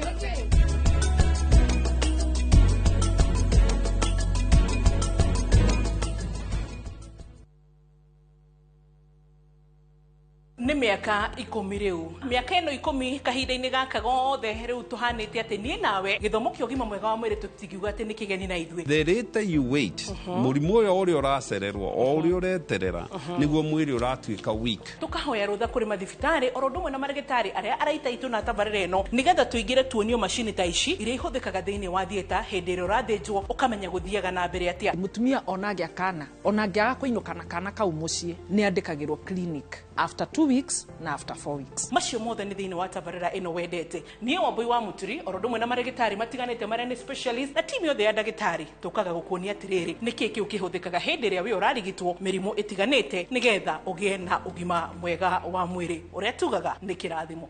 Nĩ mĩaka 10 rĩu, mĩaka ĩno 10 kahinda-inĩ gaka gothe rĩu tũhanĩte atĩ niĩ nawe gĩthomo kĩa ũgima mwega wa mwĩrĩ tũtingiuga atĩ nĩ kĩgeni na ithuĩ. The later you wait, mũrimũ ũyũ ũrĩa ũracererwo o ũrĩa ũreterera nĩguo mwĩrĩ ũratuĩka weak. Tũkahoya rũtha kũrĩ mathibitarĩ oro ũndũ ũmwe na marĩgĩtarĩ arĩa araita itũ na tabarĩra ĩno nĩgetha tũingĩre tuonio macini ta ici iria ihũthĩkaga thĩinĩ wa theatre hĩndĩ ĩrĩa ũrathĩnjwo ũkamenya gũthiaga na mbere atĩa. Mũtumia ona angĩa kana ona angĩaga kũinũka na kana kau mũciĩ nĩ andĩkagĩrwo clinic after 2 weeks. weeks na after 4 weeks. Macio mothe nĩ thĩinĩ wa tabarĩra ĩno wendete. Niĩ Wambui wa Mũturi oro ũndũ ũmwe na marĩgĩtarĩ matiganĩte marĩa nĩ specialist na timu yothe ya ndagĩtarĩ tũkaga gũkuonia atĩrĩrĩ nĩkĩ kĩu kĩhũthĩkaga hĩndĩ ĩrĩa wĩ ũrarigitwo mĩrimũ ĩtiganĩte nĩgetha ũgĩe na ũgima mwega wa mwĩrĩ ũrĩa tugaga nĩ kĩrathimo.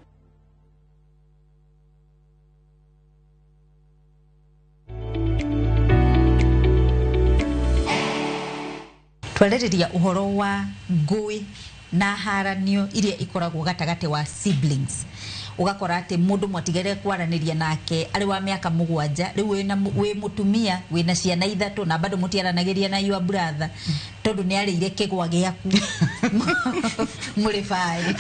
Twarĩrĩria ũhoro wa ngũĩ na haranio iria ikoragwo gatagatĩ wa siblings. Ũgakora atĩ mũndũ mwatigere kwaranĩria nake arĩ wa mĩaka 7 rĩu wĩ mũtumia wĩna ciana 3 na bado mũtiaranagĩria na your brother tondũ nĩ arĩire kĩgwa gĩaku mũrĩ baĩ.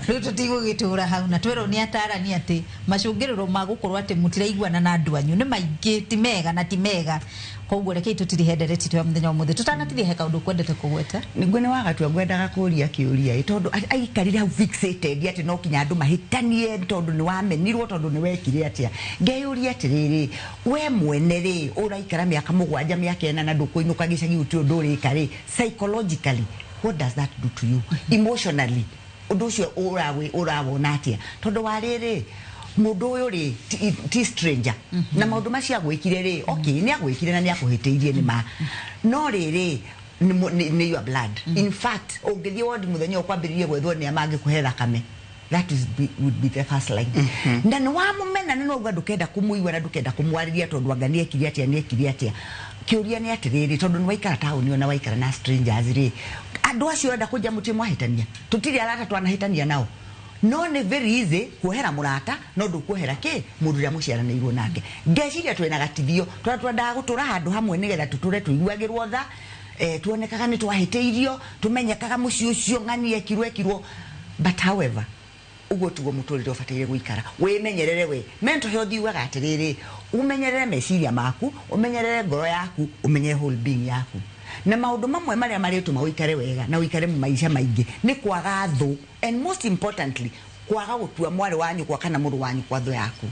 Rĩu tũtigũgĩtũra hau na twerwo nĩ atarani atĩ macũngĩrĩro ma gũkorwo atĩ mũtiraiguana na andũ anyu nĩ maingĩ, ti mega na ti mega. Koguo rekei tũtirihe ndereti twa mũthenya wa ũmũthĩ. Tũtanatirihe kaũndũ kwendete kũgweta. Nĩguo nĩ wagatua ngwendaga kũria kĩũria ĩ tondũ aikarire hau fixated atĩ no kinya andũ mahĩtanie tondũ nĩ wamenirwo tondũ nĩ wekire atĩa. Ngeyũria atĩrĩrĩ, we mwene rĩ ũraikara mĩaka 7 mĩaka 4 na ndũkũinũka gĩcagi gũtirĩ ũndũ ũrĩka rĩ, psychologically what does that do to you emotionally? Ũndũ ũcio ũrawona atĩa? Tondũ wa rĩrĩ mũndũ ũyũ rĩ ti stranger na maũndũ macio agwĩkire rĩ, okay nĩ agwĩkire na nĩ akũhĩtĩirie nĩ ma, no rĩrĩ nĩ your blood. In fact ũngĩthiĩ wodi mũthenya ũkwambĩrĩrie gwethwo nĩ a mangĩkũhe thakame, that is would be the first line. Na nĩ wamũmena na no ndũkenda kũmũigua na ndũkenda kũmwarĩria tondũ anga nĩ ekire atĩa nĩ ekire atĩa. Kĩũria nĩ atĩrĩrĩ, tondũ nĩ waikara taũni ona waikara na strangers rĩ, andũ acio ũrenda kũnja mũtĩ mwahĩtania, tũtirĩ arata twanahĩtania nao. No nĩ very easy kuohera mũrata no ndũkuohera kĩ mũndũ ũrĩa mũciaranĩirwo nake. Ngeciria twĩna gatithio tũrĩa twendaga gũtũra handũ hamwe nĩgetha tũtũre tũiguagĩrwo tha, tuonekaga nĩ twahĩtĩirio, tũmenyekaga mũciĩ ũcio ng'ani ekirwo ekirwo. But however ũguo tiguo mũtũrĩre ũbataire gũikara. Wĩmenyerere we. Mental health yugaga atĩrĩrĩ, ũmenyerere meciria maku, ũmenyerere ngoro yaku, ũmenyerere whole being yaku. Na maũndũ mamwe marĩa marĩtũma ũikare wega na ũikare maica maingĩ nĩ kwaga thũ, and most importantly kwaga gũtua mwarĩ wa nyũkwa kana mũrũ wa nyũkwa thũ yaku.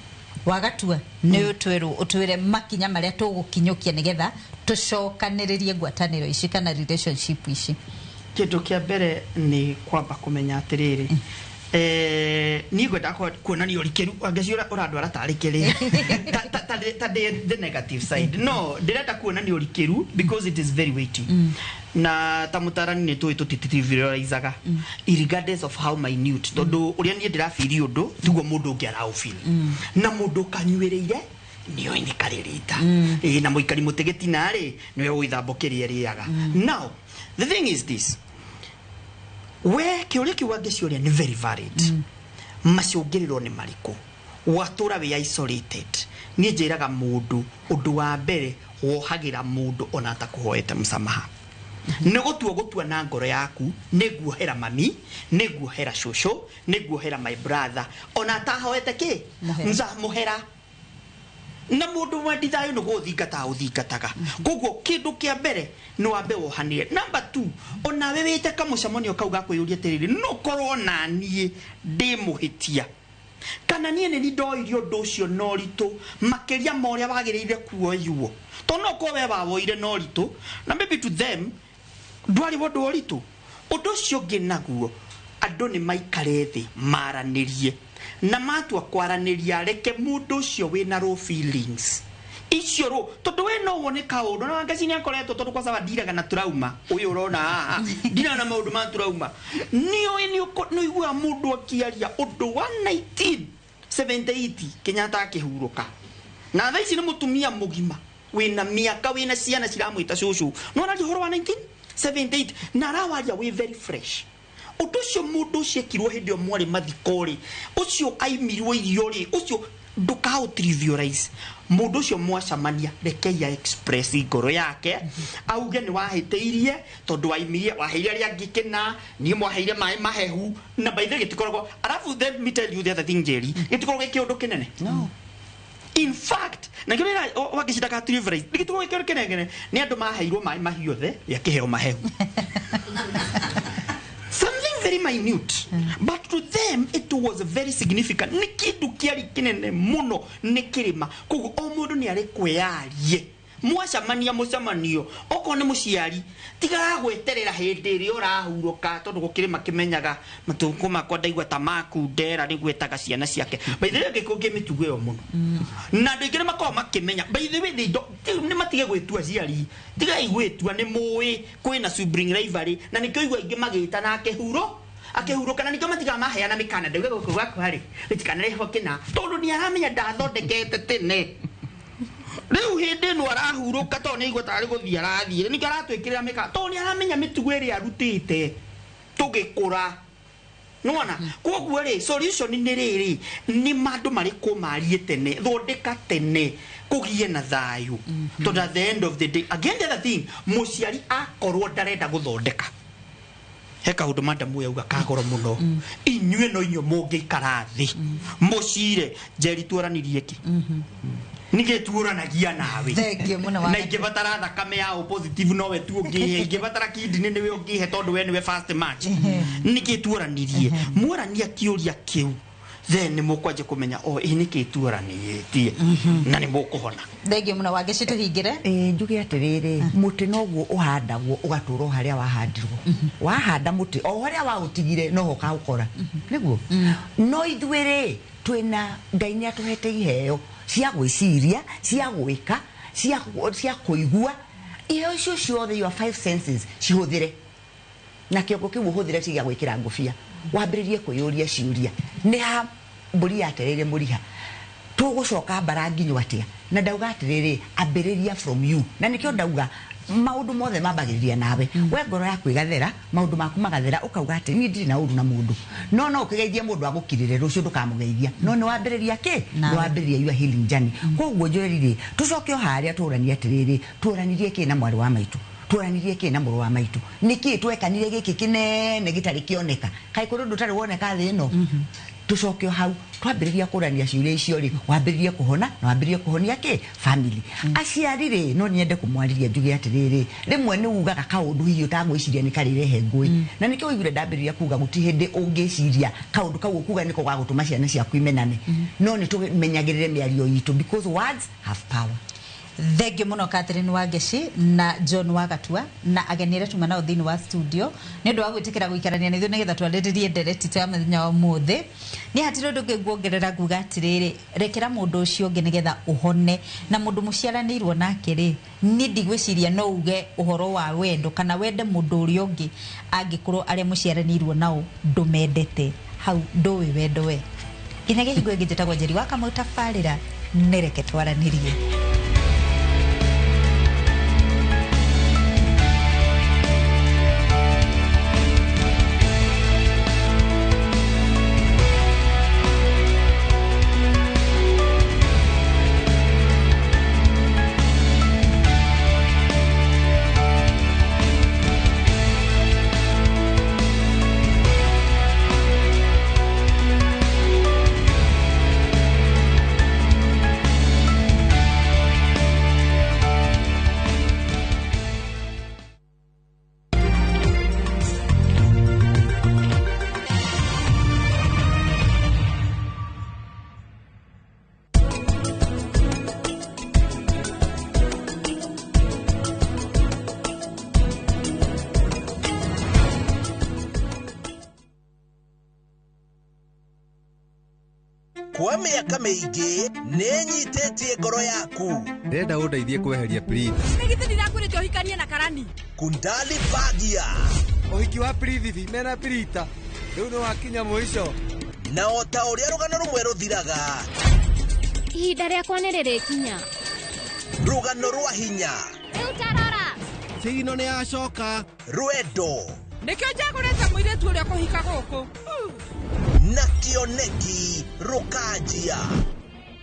Wagatua nĩ ũtwĩrwo ũtwĩre makinya marĩa tũgũkinyũkia nĩgetha tũcokanĩrĩrie ngwatanĩro ici kana relationship ici. Kĩndũ kĩa mbere nĩ kwamba kũmenya atĩrĩrĩ, niĩ ngwenda kuonania ũrikĩru angĩcio ũrandwara tarĩ kĩrĩa ta the negative side. No ndĩrenda kuonania ũrikĩru because it is very weighty. Na ta mũtarani nĩ tũĩ tũtititrivializaga regardless of how minute, tondũ ũrĩa niĩ ndĩrabiri ũndũ tiguo mũndũ ũngĩ araũbiri, na mũndũ ũkanyuĩrĩire nĩoĩ nĩ karĩrĩta, na mũikari mũtĩ gĩtina rĩ nĩwe ũĩ kĩrĩa ĩrĩaga. Now the thing is this, we kĩũria kĩu angĩciũria nĩ very valid. Macũngĩrĩro nĩ marĩkũ? Watũra wĩ isolated. Niĩ njĩraga mũndũ ũndũ wa mbere wohagĩra mũndũ ona atakũhoete msamaha. Nĩ gũtua na ngoro yaku, nĩ nguohera mami, nĩ nguohera cũcũ, nĩ nguohera my brother ona atahoete kĩ mũhera. Na mũndũ wendi thayũ nĩ gũthingata ũthingataga. Koguo kĩndũ kĩa mbere nĩ wambe wohanĩre. Number 2, onawe wĩte kamũcemanio kau ga kwĩyũria atĩrĩrĩ, no korwo na niĩ ndĩ mũhĩtia kana niĩ nĩ ndoirio ũndũ ũcio na ũritũ makĩria ma ũrĩa wagĩrĩire kuoywo, tondũ no korwo we wawoire na ũritũ na maybe to them ndwarĩ ũndũ wa ũritũ. Ũndũ ũcio ũngĩ naguo andũ nĩ maikare thĩ maranĩrie, na matua kwaranĩria reke mũndũ ũcio wĩna raw feelings icio rũ, tondũ we no wone kaũndũ na Wangeci nĩ akoretwo, tondũ kwa sababu ndiraga na trauma ũyũ ũrona haha ndiraga na maũndũ ma trauma, nĩũĩ nĩ ũiguaga mũndũ akĩaria ũndũ wa 1978 Kenyatta akĩhurũka, na thaa ici nĩ mũtumia mũgima wĩna mĩaka wĩna ciana ciramwĩta cũcũ, no araria ũhoro wa 1978 na arawaria wĩ very fresh. Ũndũ ũcio mũndũ ũcio ekirwo hĩndĩ ĩyo mwarĩ mathiko rĩ, ũcio aimirwo irio rĩ, ũcio ndũkaũ trivialize. Mũndũ ũcio mwacamania rekei express ngoro yake, auge nĩ wahĩtĩirie tondũ waimirie waheire arĩa angĩ kĩna, niĩ mwaheire maĩ mahehu, na by the way gĩtikoragwo. Alafu let me tell you the other thing Jerry, gĩtikoragwo gĩ kĩũndũ kĩnene. No. In fact, na kĩrĩa wangĩcinda ka trivialize gĩtikoragwo gĩ kĩũndũ kĩnene, nĩ andũ maheirwo maĩ mahiũ othe gĩakĩheo mahehu. Something very minute, but to them it was very significant. Nĩ kĩndũ kĩarĩ kĩnene mũno nĩ kĩrĩma. Koguo o mũndũ nĩ arĩ kwĩyarie Mwacemania mũcemanio okorwo nĩ mũciari tigaga gweterera hĩndĩ ĩrĩa ũrahurũka tondũ gũkĩrĩ makĩmenyaga matukũ makwa ndaigua ta makundera nĩguo etaga ciana ciake. By the way ngĩkũngĩ mĩtugo ĩyo mũno na andũ aingĩ nĩ makoragwo makĩmenya. By the way they don't, nĩ matige gwĩtua aciari, tigai gwĩtua nĩ mũĩ kwĩna sibling rivalry, na nĩkĩo igua aingĩ magĩtana akĩhuro akĩhurũka, na nĩkĩo matigaga maheana mĩkana ndauga gũkũ gwaku harĩ gĩtikanarehwo kĩna tondũ nĩ aramenya ndathondekete tene. Rĩu hĩndĩ ĩno arahurũka tondũ nĩ aigua tarĩ gũthiĩ arathiĩ, nĩkĩo aratwĩkĩrĩra mĩkana tondũ nĩ aramenya mĩtugo ĩrĩa arutĩte tũgĩkũra. Nĩwona? Koguo rĩ solution nĩ rĩrĩ, nĩ mandũ marĩkũ marie tene, thondeka tene kũgie na thayũ, tondũ at the end of the day again the other thing, mũciari akorwo ndarenda gũthondeka, he kaũndũ madamu yauga kagoro mũno, inyuĩ no inyuĩ mũngĩikara thĩ mũcire njeri tuoranirie kĩ ningĩ tuoranagia nawe Thengiũ mũno na wa ingĩbatara thakame ya O positive nowe tu ũngĩhe, ingĩbatara kidney nĩwe ũngĩhe tondũ we nĩwe first match. Nĩkĩ tuoranirie? Mworania kĩũria kĩu, then nĩ mũkwanjia kũmenya o ĩ nĩkĩ tuoranĩtie na nĩ mũkũhona. Thengiũ mũno Wangeci, tũhingĩre. Ĩĩ njuge atĩrĩrĩ, mũtĩ noguo ũhandagwo ũgatũra o harĩa wahandirwo. Wahanda mũtĩ o harĩa waũtigire noho ũkaũkora, nĩguo. No ithuĩ rĩ twĩna Ngai nĩ atũhete iheo cia gwĩciria, cia gwĩka, cia kũigua. Iheo icio ciothe, your five senses, cihũthĩre na kĩongo kĩu ũhũthĩre ti gĩa gwĩkĩra ngũbia. Wambĩrĩrie kwĩyũria ciũria, nĩ ha mbũri yatereire mũriha, tũgũcoka mbara nginyo atĩa? Na ndauga atĩrĩrĩ, ambĩrĩria from you, na nĩkĩo ndauga maũndũ mothe mambagĩrĩria nawe. We ngoro yaku ĩgathera, maũndũ maku magathera, ũkauga atĩ niĩ ndirĩ na ũru na mũndũ, no ũkĩgeithia mũndũ agũkirĩre rũciũ ndũkamũgeithia, no nĩ wambĩrĩria kĩ? Nĩ wambĩrĩria your healing journey. Koguo Joeli rĩ, tũcoke o harĩa tũranie atĩrĩrĩ, tuoranirie kĩ na mwarĩ wa maitũ, tuoranirie kĩ na mũrũ wa maitũ, nĩkĩ twekanire gĩkĩ kĩnene gĩtarĩ kĩoneka? Kaĩ kũrĩ ũndũ ũtarĩ woneka thĩ ĩno? Tũcoke o hau twambĩrĩria kũrania ciũria icio rĩ, wambĩrĩrie kũhona na wambĩrĩrie kũhonia kĩ family. Aciari rĩ, no nyende kũmwarĩria njuge atĩrĩrĩ, rĩmwe nĩ ugaga kaũndũ hihi ũtagwĩciria nĩ karĩrehe ngũĩ, na nĩkĩo ũiguire ndambĩrĩria kuga gũtirĩ hĩndĩ ũngĩciria kaũndũ kau ũkuga nĩko gagũtũma ciana ciaku imenane. No nĩ tũmenyagĩrĩre mĩario itũ because words have power. Thengiũ mũno Catherine Wangeci na John Wagatua na ageni arĩa tuma nao thĩinĩ wa studio nĩ ũndũ wa gwĩtĩkĩra gũikarania na ithuĩ nĩgetha twarĩrĩrie ndereti ta ya mũthenya wa ũmũthĩ. Niĩ hatirĩ ũndũ ũngĩ nguongerera, nguga atĩrĩrĩ, rekera mũndũ ũcio ũngĩ nĩgetha ũhone. Na mũndũ mũciaranĩirwo nake rĩ, niĩ ndigwĩciria no uge ũhoro wa wendo kana wende mũndũ ũrĩa ũngĩ angĩkorwo arĩa mũciaranĩirwo nao ndũmendete. Hau ndũĩ wendo we. Nginyagia hingo ĩngĩ, njĩtagwo Njeri wa Kamau, tabarĩra nĩreke twaranĩrie. Kwa mĩaka mĩingĩ nĩ nyitĩtie ngoro yaku. Ndĩrenda ũndeithie kweheria Prita. Nĩ githĩ ndirakwĩrĩte ũhikanie na karani? Kundali Bagia. Ũhiki wa Prithibi mena Prita rĩu nĩ wakinya mũico. Na o ta ũrĩa rũgano rũmwe rũthiraga, Ihinda rĩakwa nĩ rĩrĩkinya. Rũgano rwa hinya, Rĩu tarora. Cigino nĩ yacoka, rwendo Nĩkĩo njagũrĩte mũirĩtu ũrĩa kũhika gũkũ. Na kĩoneki rũkanjia.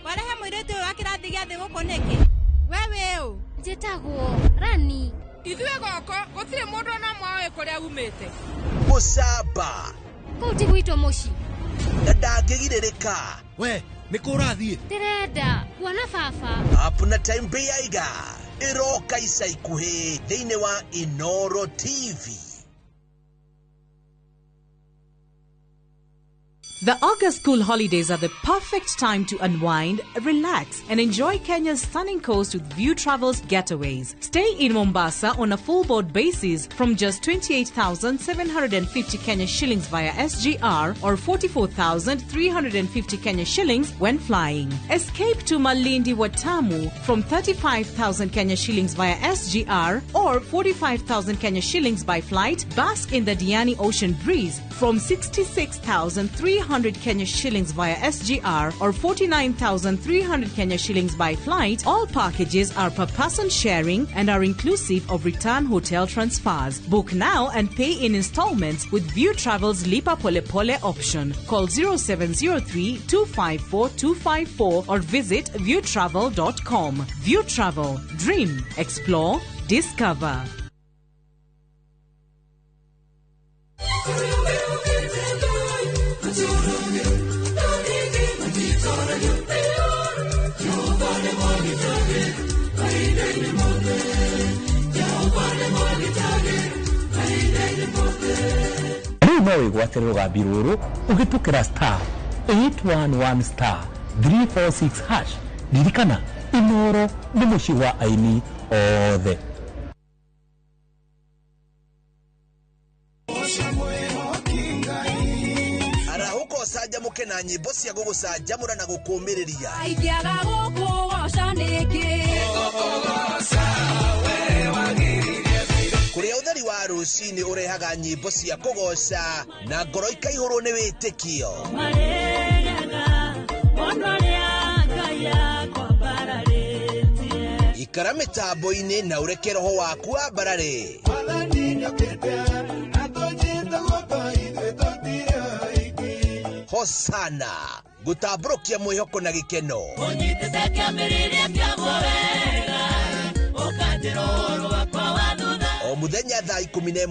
Warehe mũirĩtu ũyũ wa kĩrathi gĩa thĩ gũkũ nĩkĩ? We wĩ ũ? Njĩtagwo Rani. Ithuĩ gũkũ gũtirĩ mũndũ ona ũmwe ũĩ kũrĩa umĩte. Gũcamba. Kũu ti gwitũ mũciĩ. Na ndangĩgirĩrĩka. We nĩ kũ ũrathiĩ? Ndĩrenda kuona baba. Up na Time Bĩaiga ĩroka ica ikuhĩ thĩinĩ wa Inoro TV. The August school holidays are the perfect time to unwind, relax, and enjoy Kenya's stunning coast with View Travels getaways. Stay in Mombasa on a full board basis from just 28,750 Kenya shillings via SGR or 44,350 Kenya shillings when flying. Escape to Malindi Watamu from 35,000 Kenya shillings via SGR or 45,000 Kenya shillings by flight. Bask in the Diani Ocean breeze from 66,300 Kenya shillings via SGR or 49,300 Kenya shillings by flight. All packages are per person sharing and are inclusive of return hotel transfers. Book now and pay in installments with View Travel's Lipa Pole Pole option. Call 0703 254 254 or visit viewtravel.com. View Travel. Dream, explore, discover. Rĩu no wĩgwatĩre rũgambi rũrũ ũhĩtũkĩra star 811 star 346 hash. Ririkana, Inoro nĩ mũciĩ wa aini othe. Arahũka ũcanjamũke na nyĩmbo cia gũgũcanjamũra na gũkũũmĩrĩria. Ingĩaga gũkũgoca nĩkĩ? Kũrĩa ũtheri wa rũcinĩ ũrehaga nyĩmbo cia kũgoca na ngoro ikaihũrwo nĩ wĩtĩkio. Ikara mĩtambo-inĩ na ũreke roho waku wambarare. Hosana gũtambũrũkia mwĩhoko na gĩkeno. Ũnyitĩte kĩambĩrĩria kĩaguo wega, ũkanjĩra ũhoro wakwa wa thutha. O mũthenya thaa 11.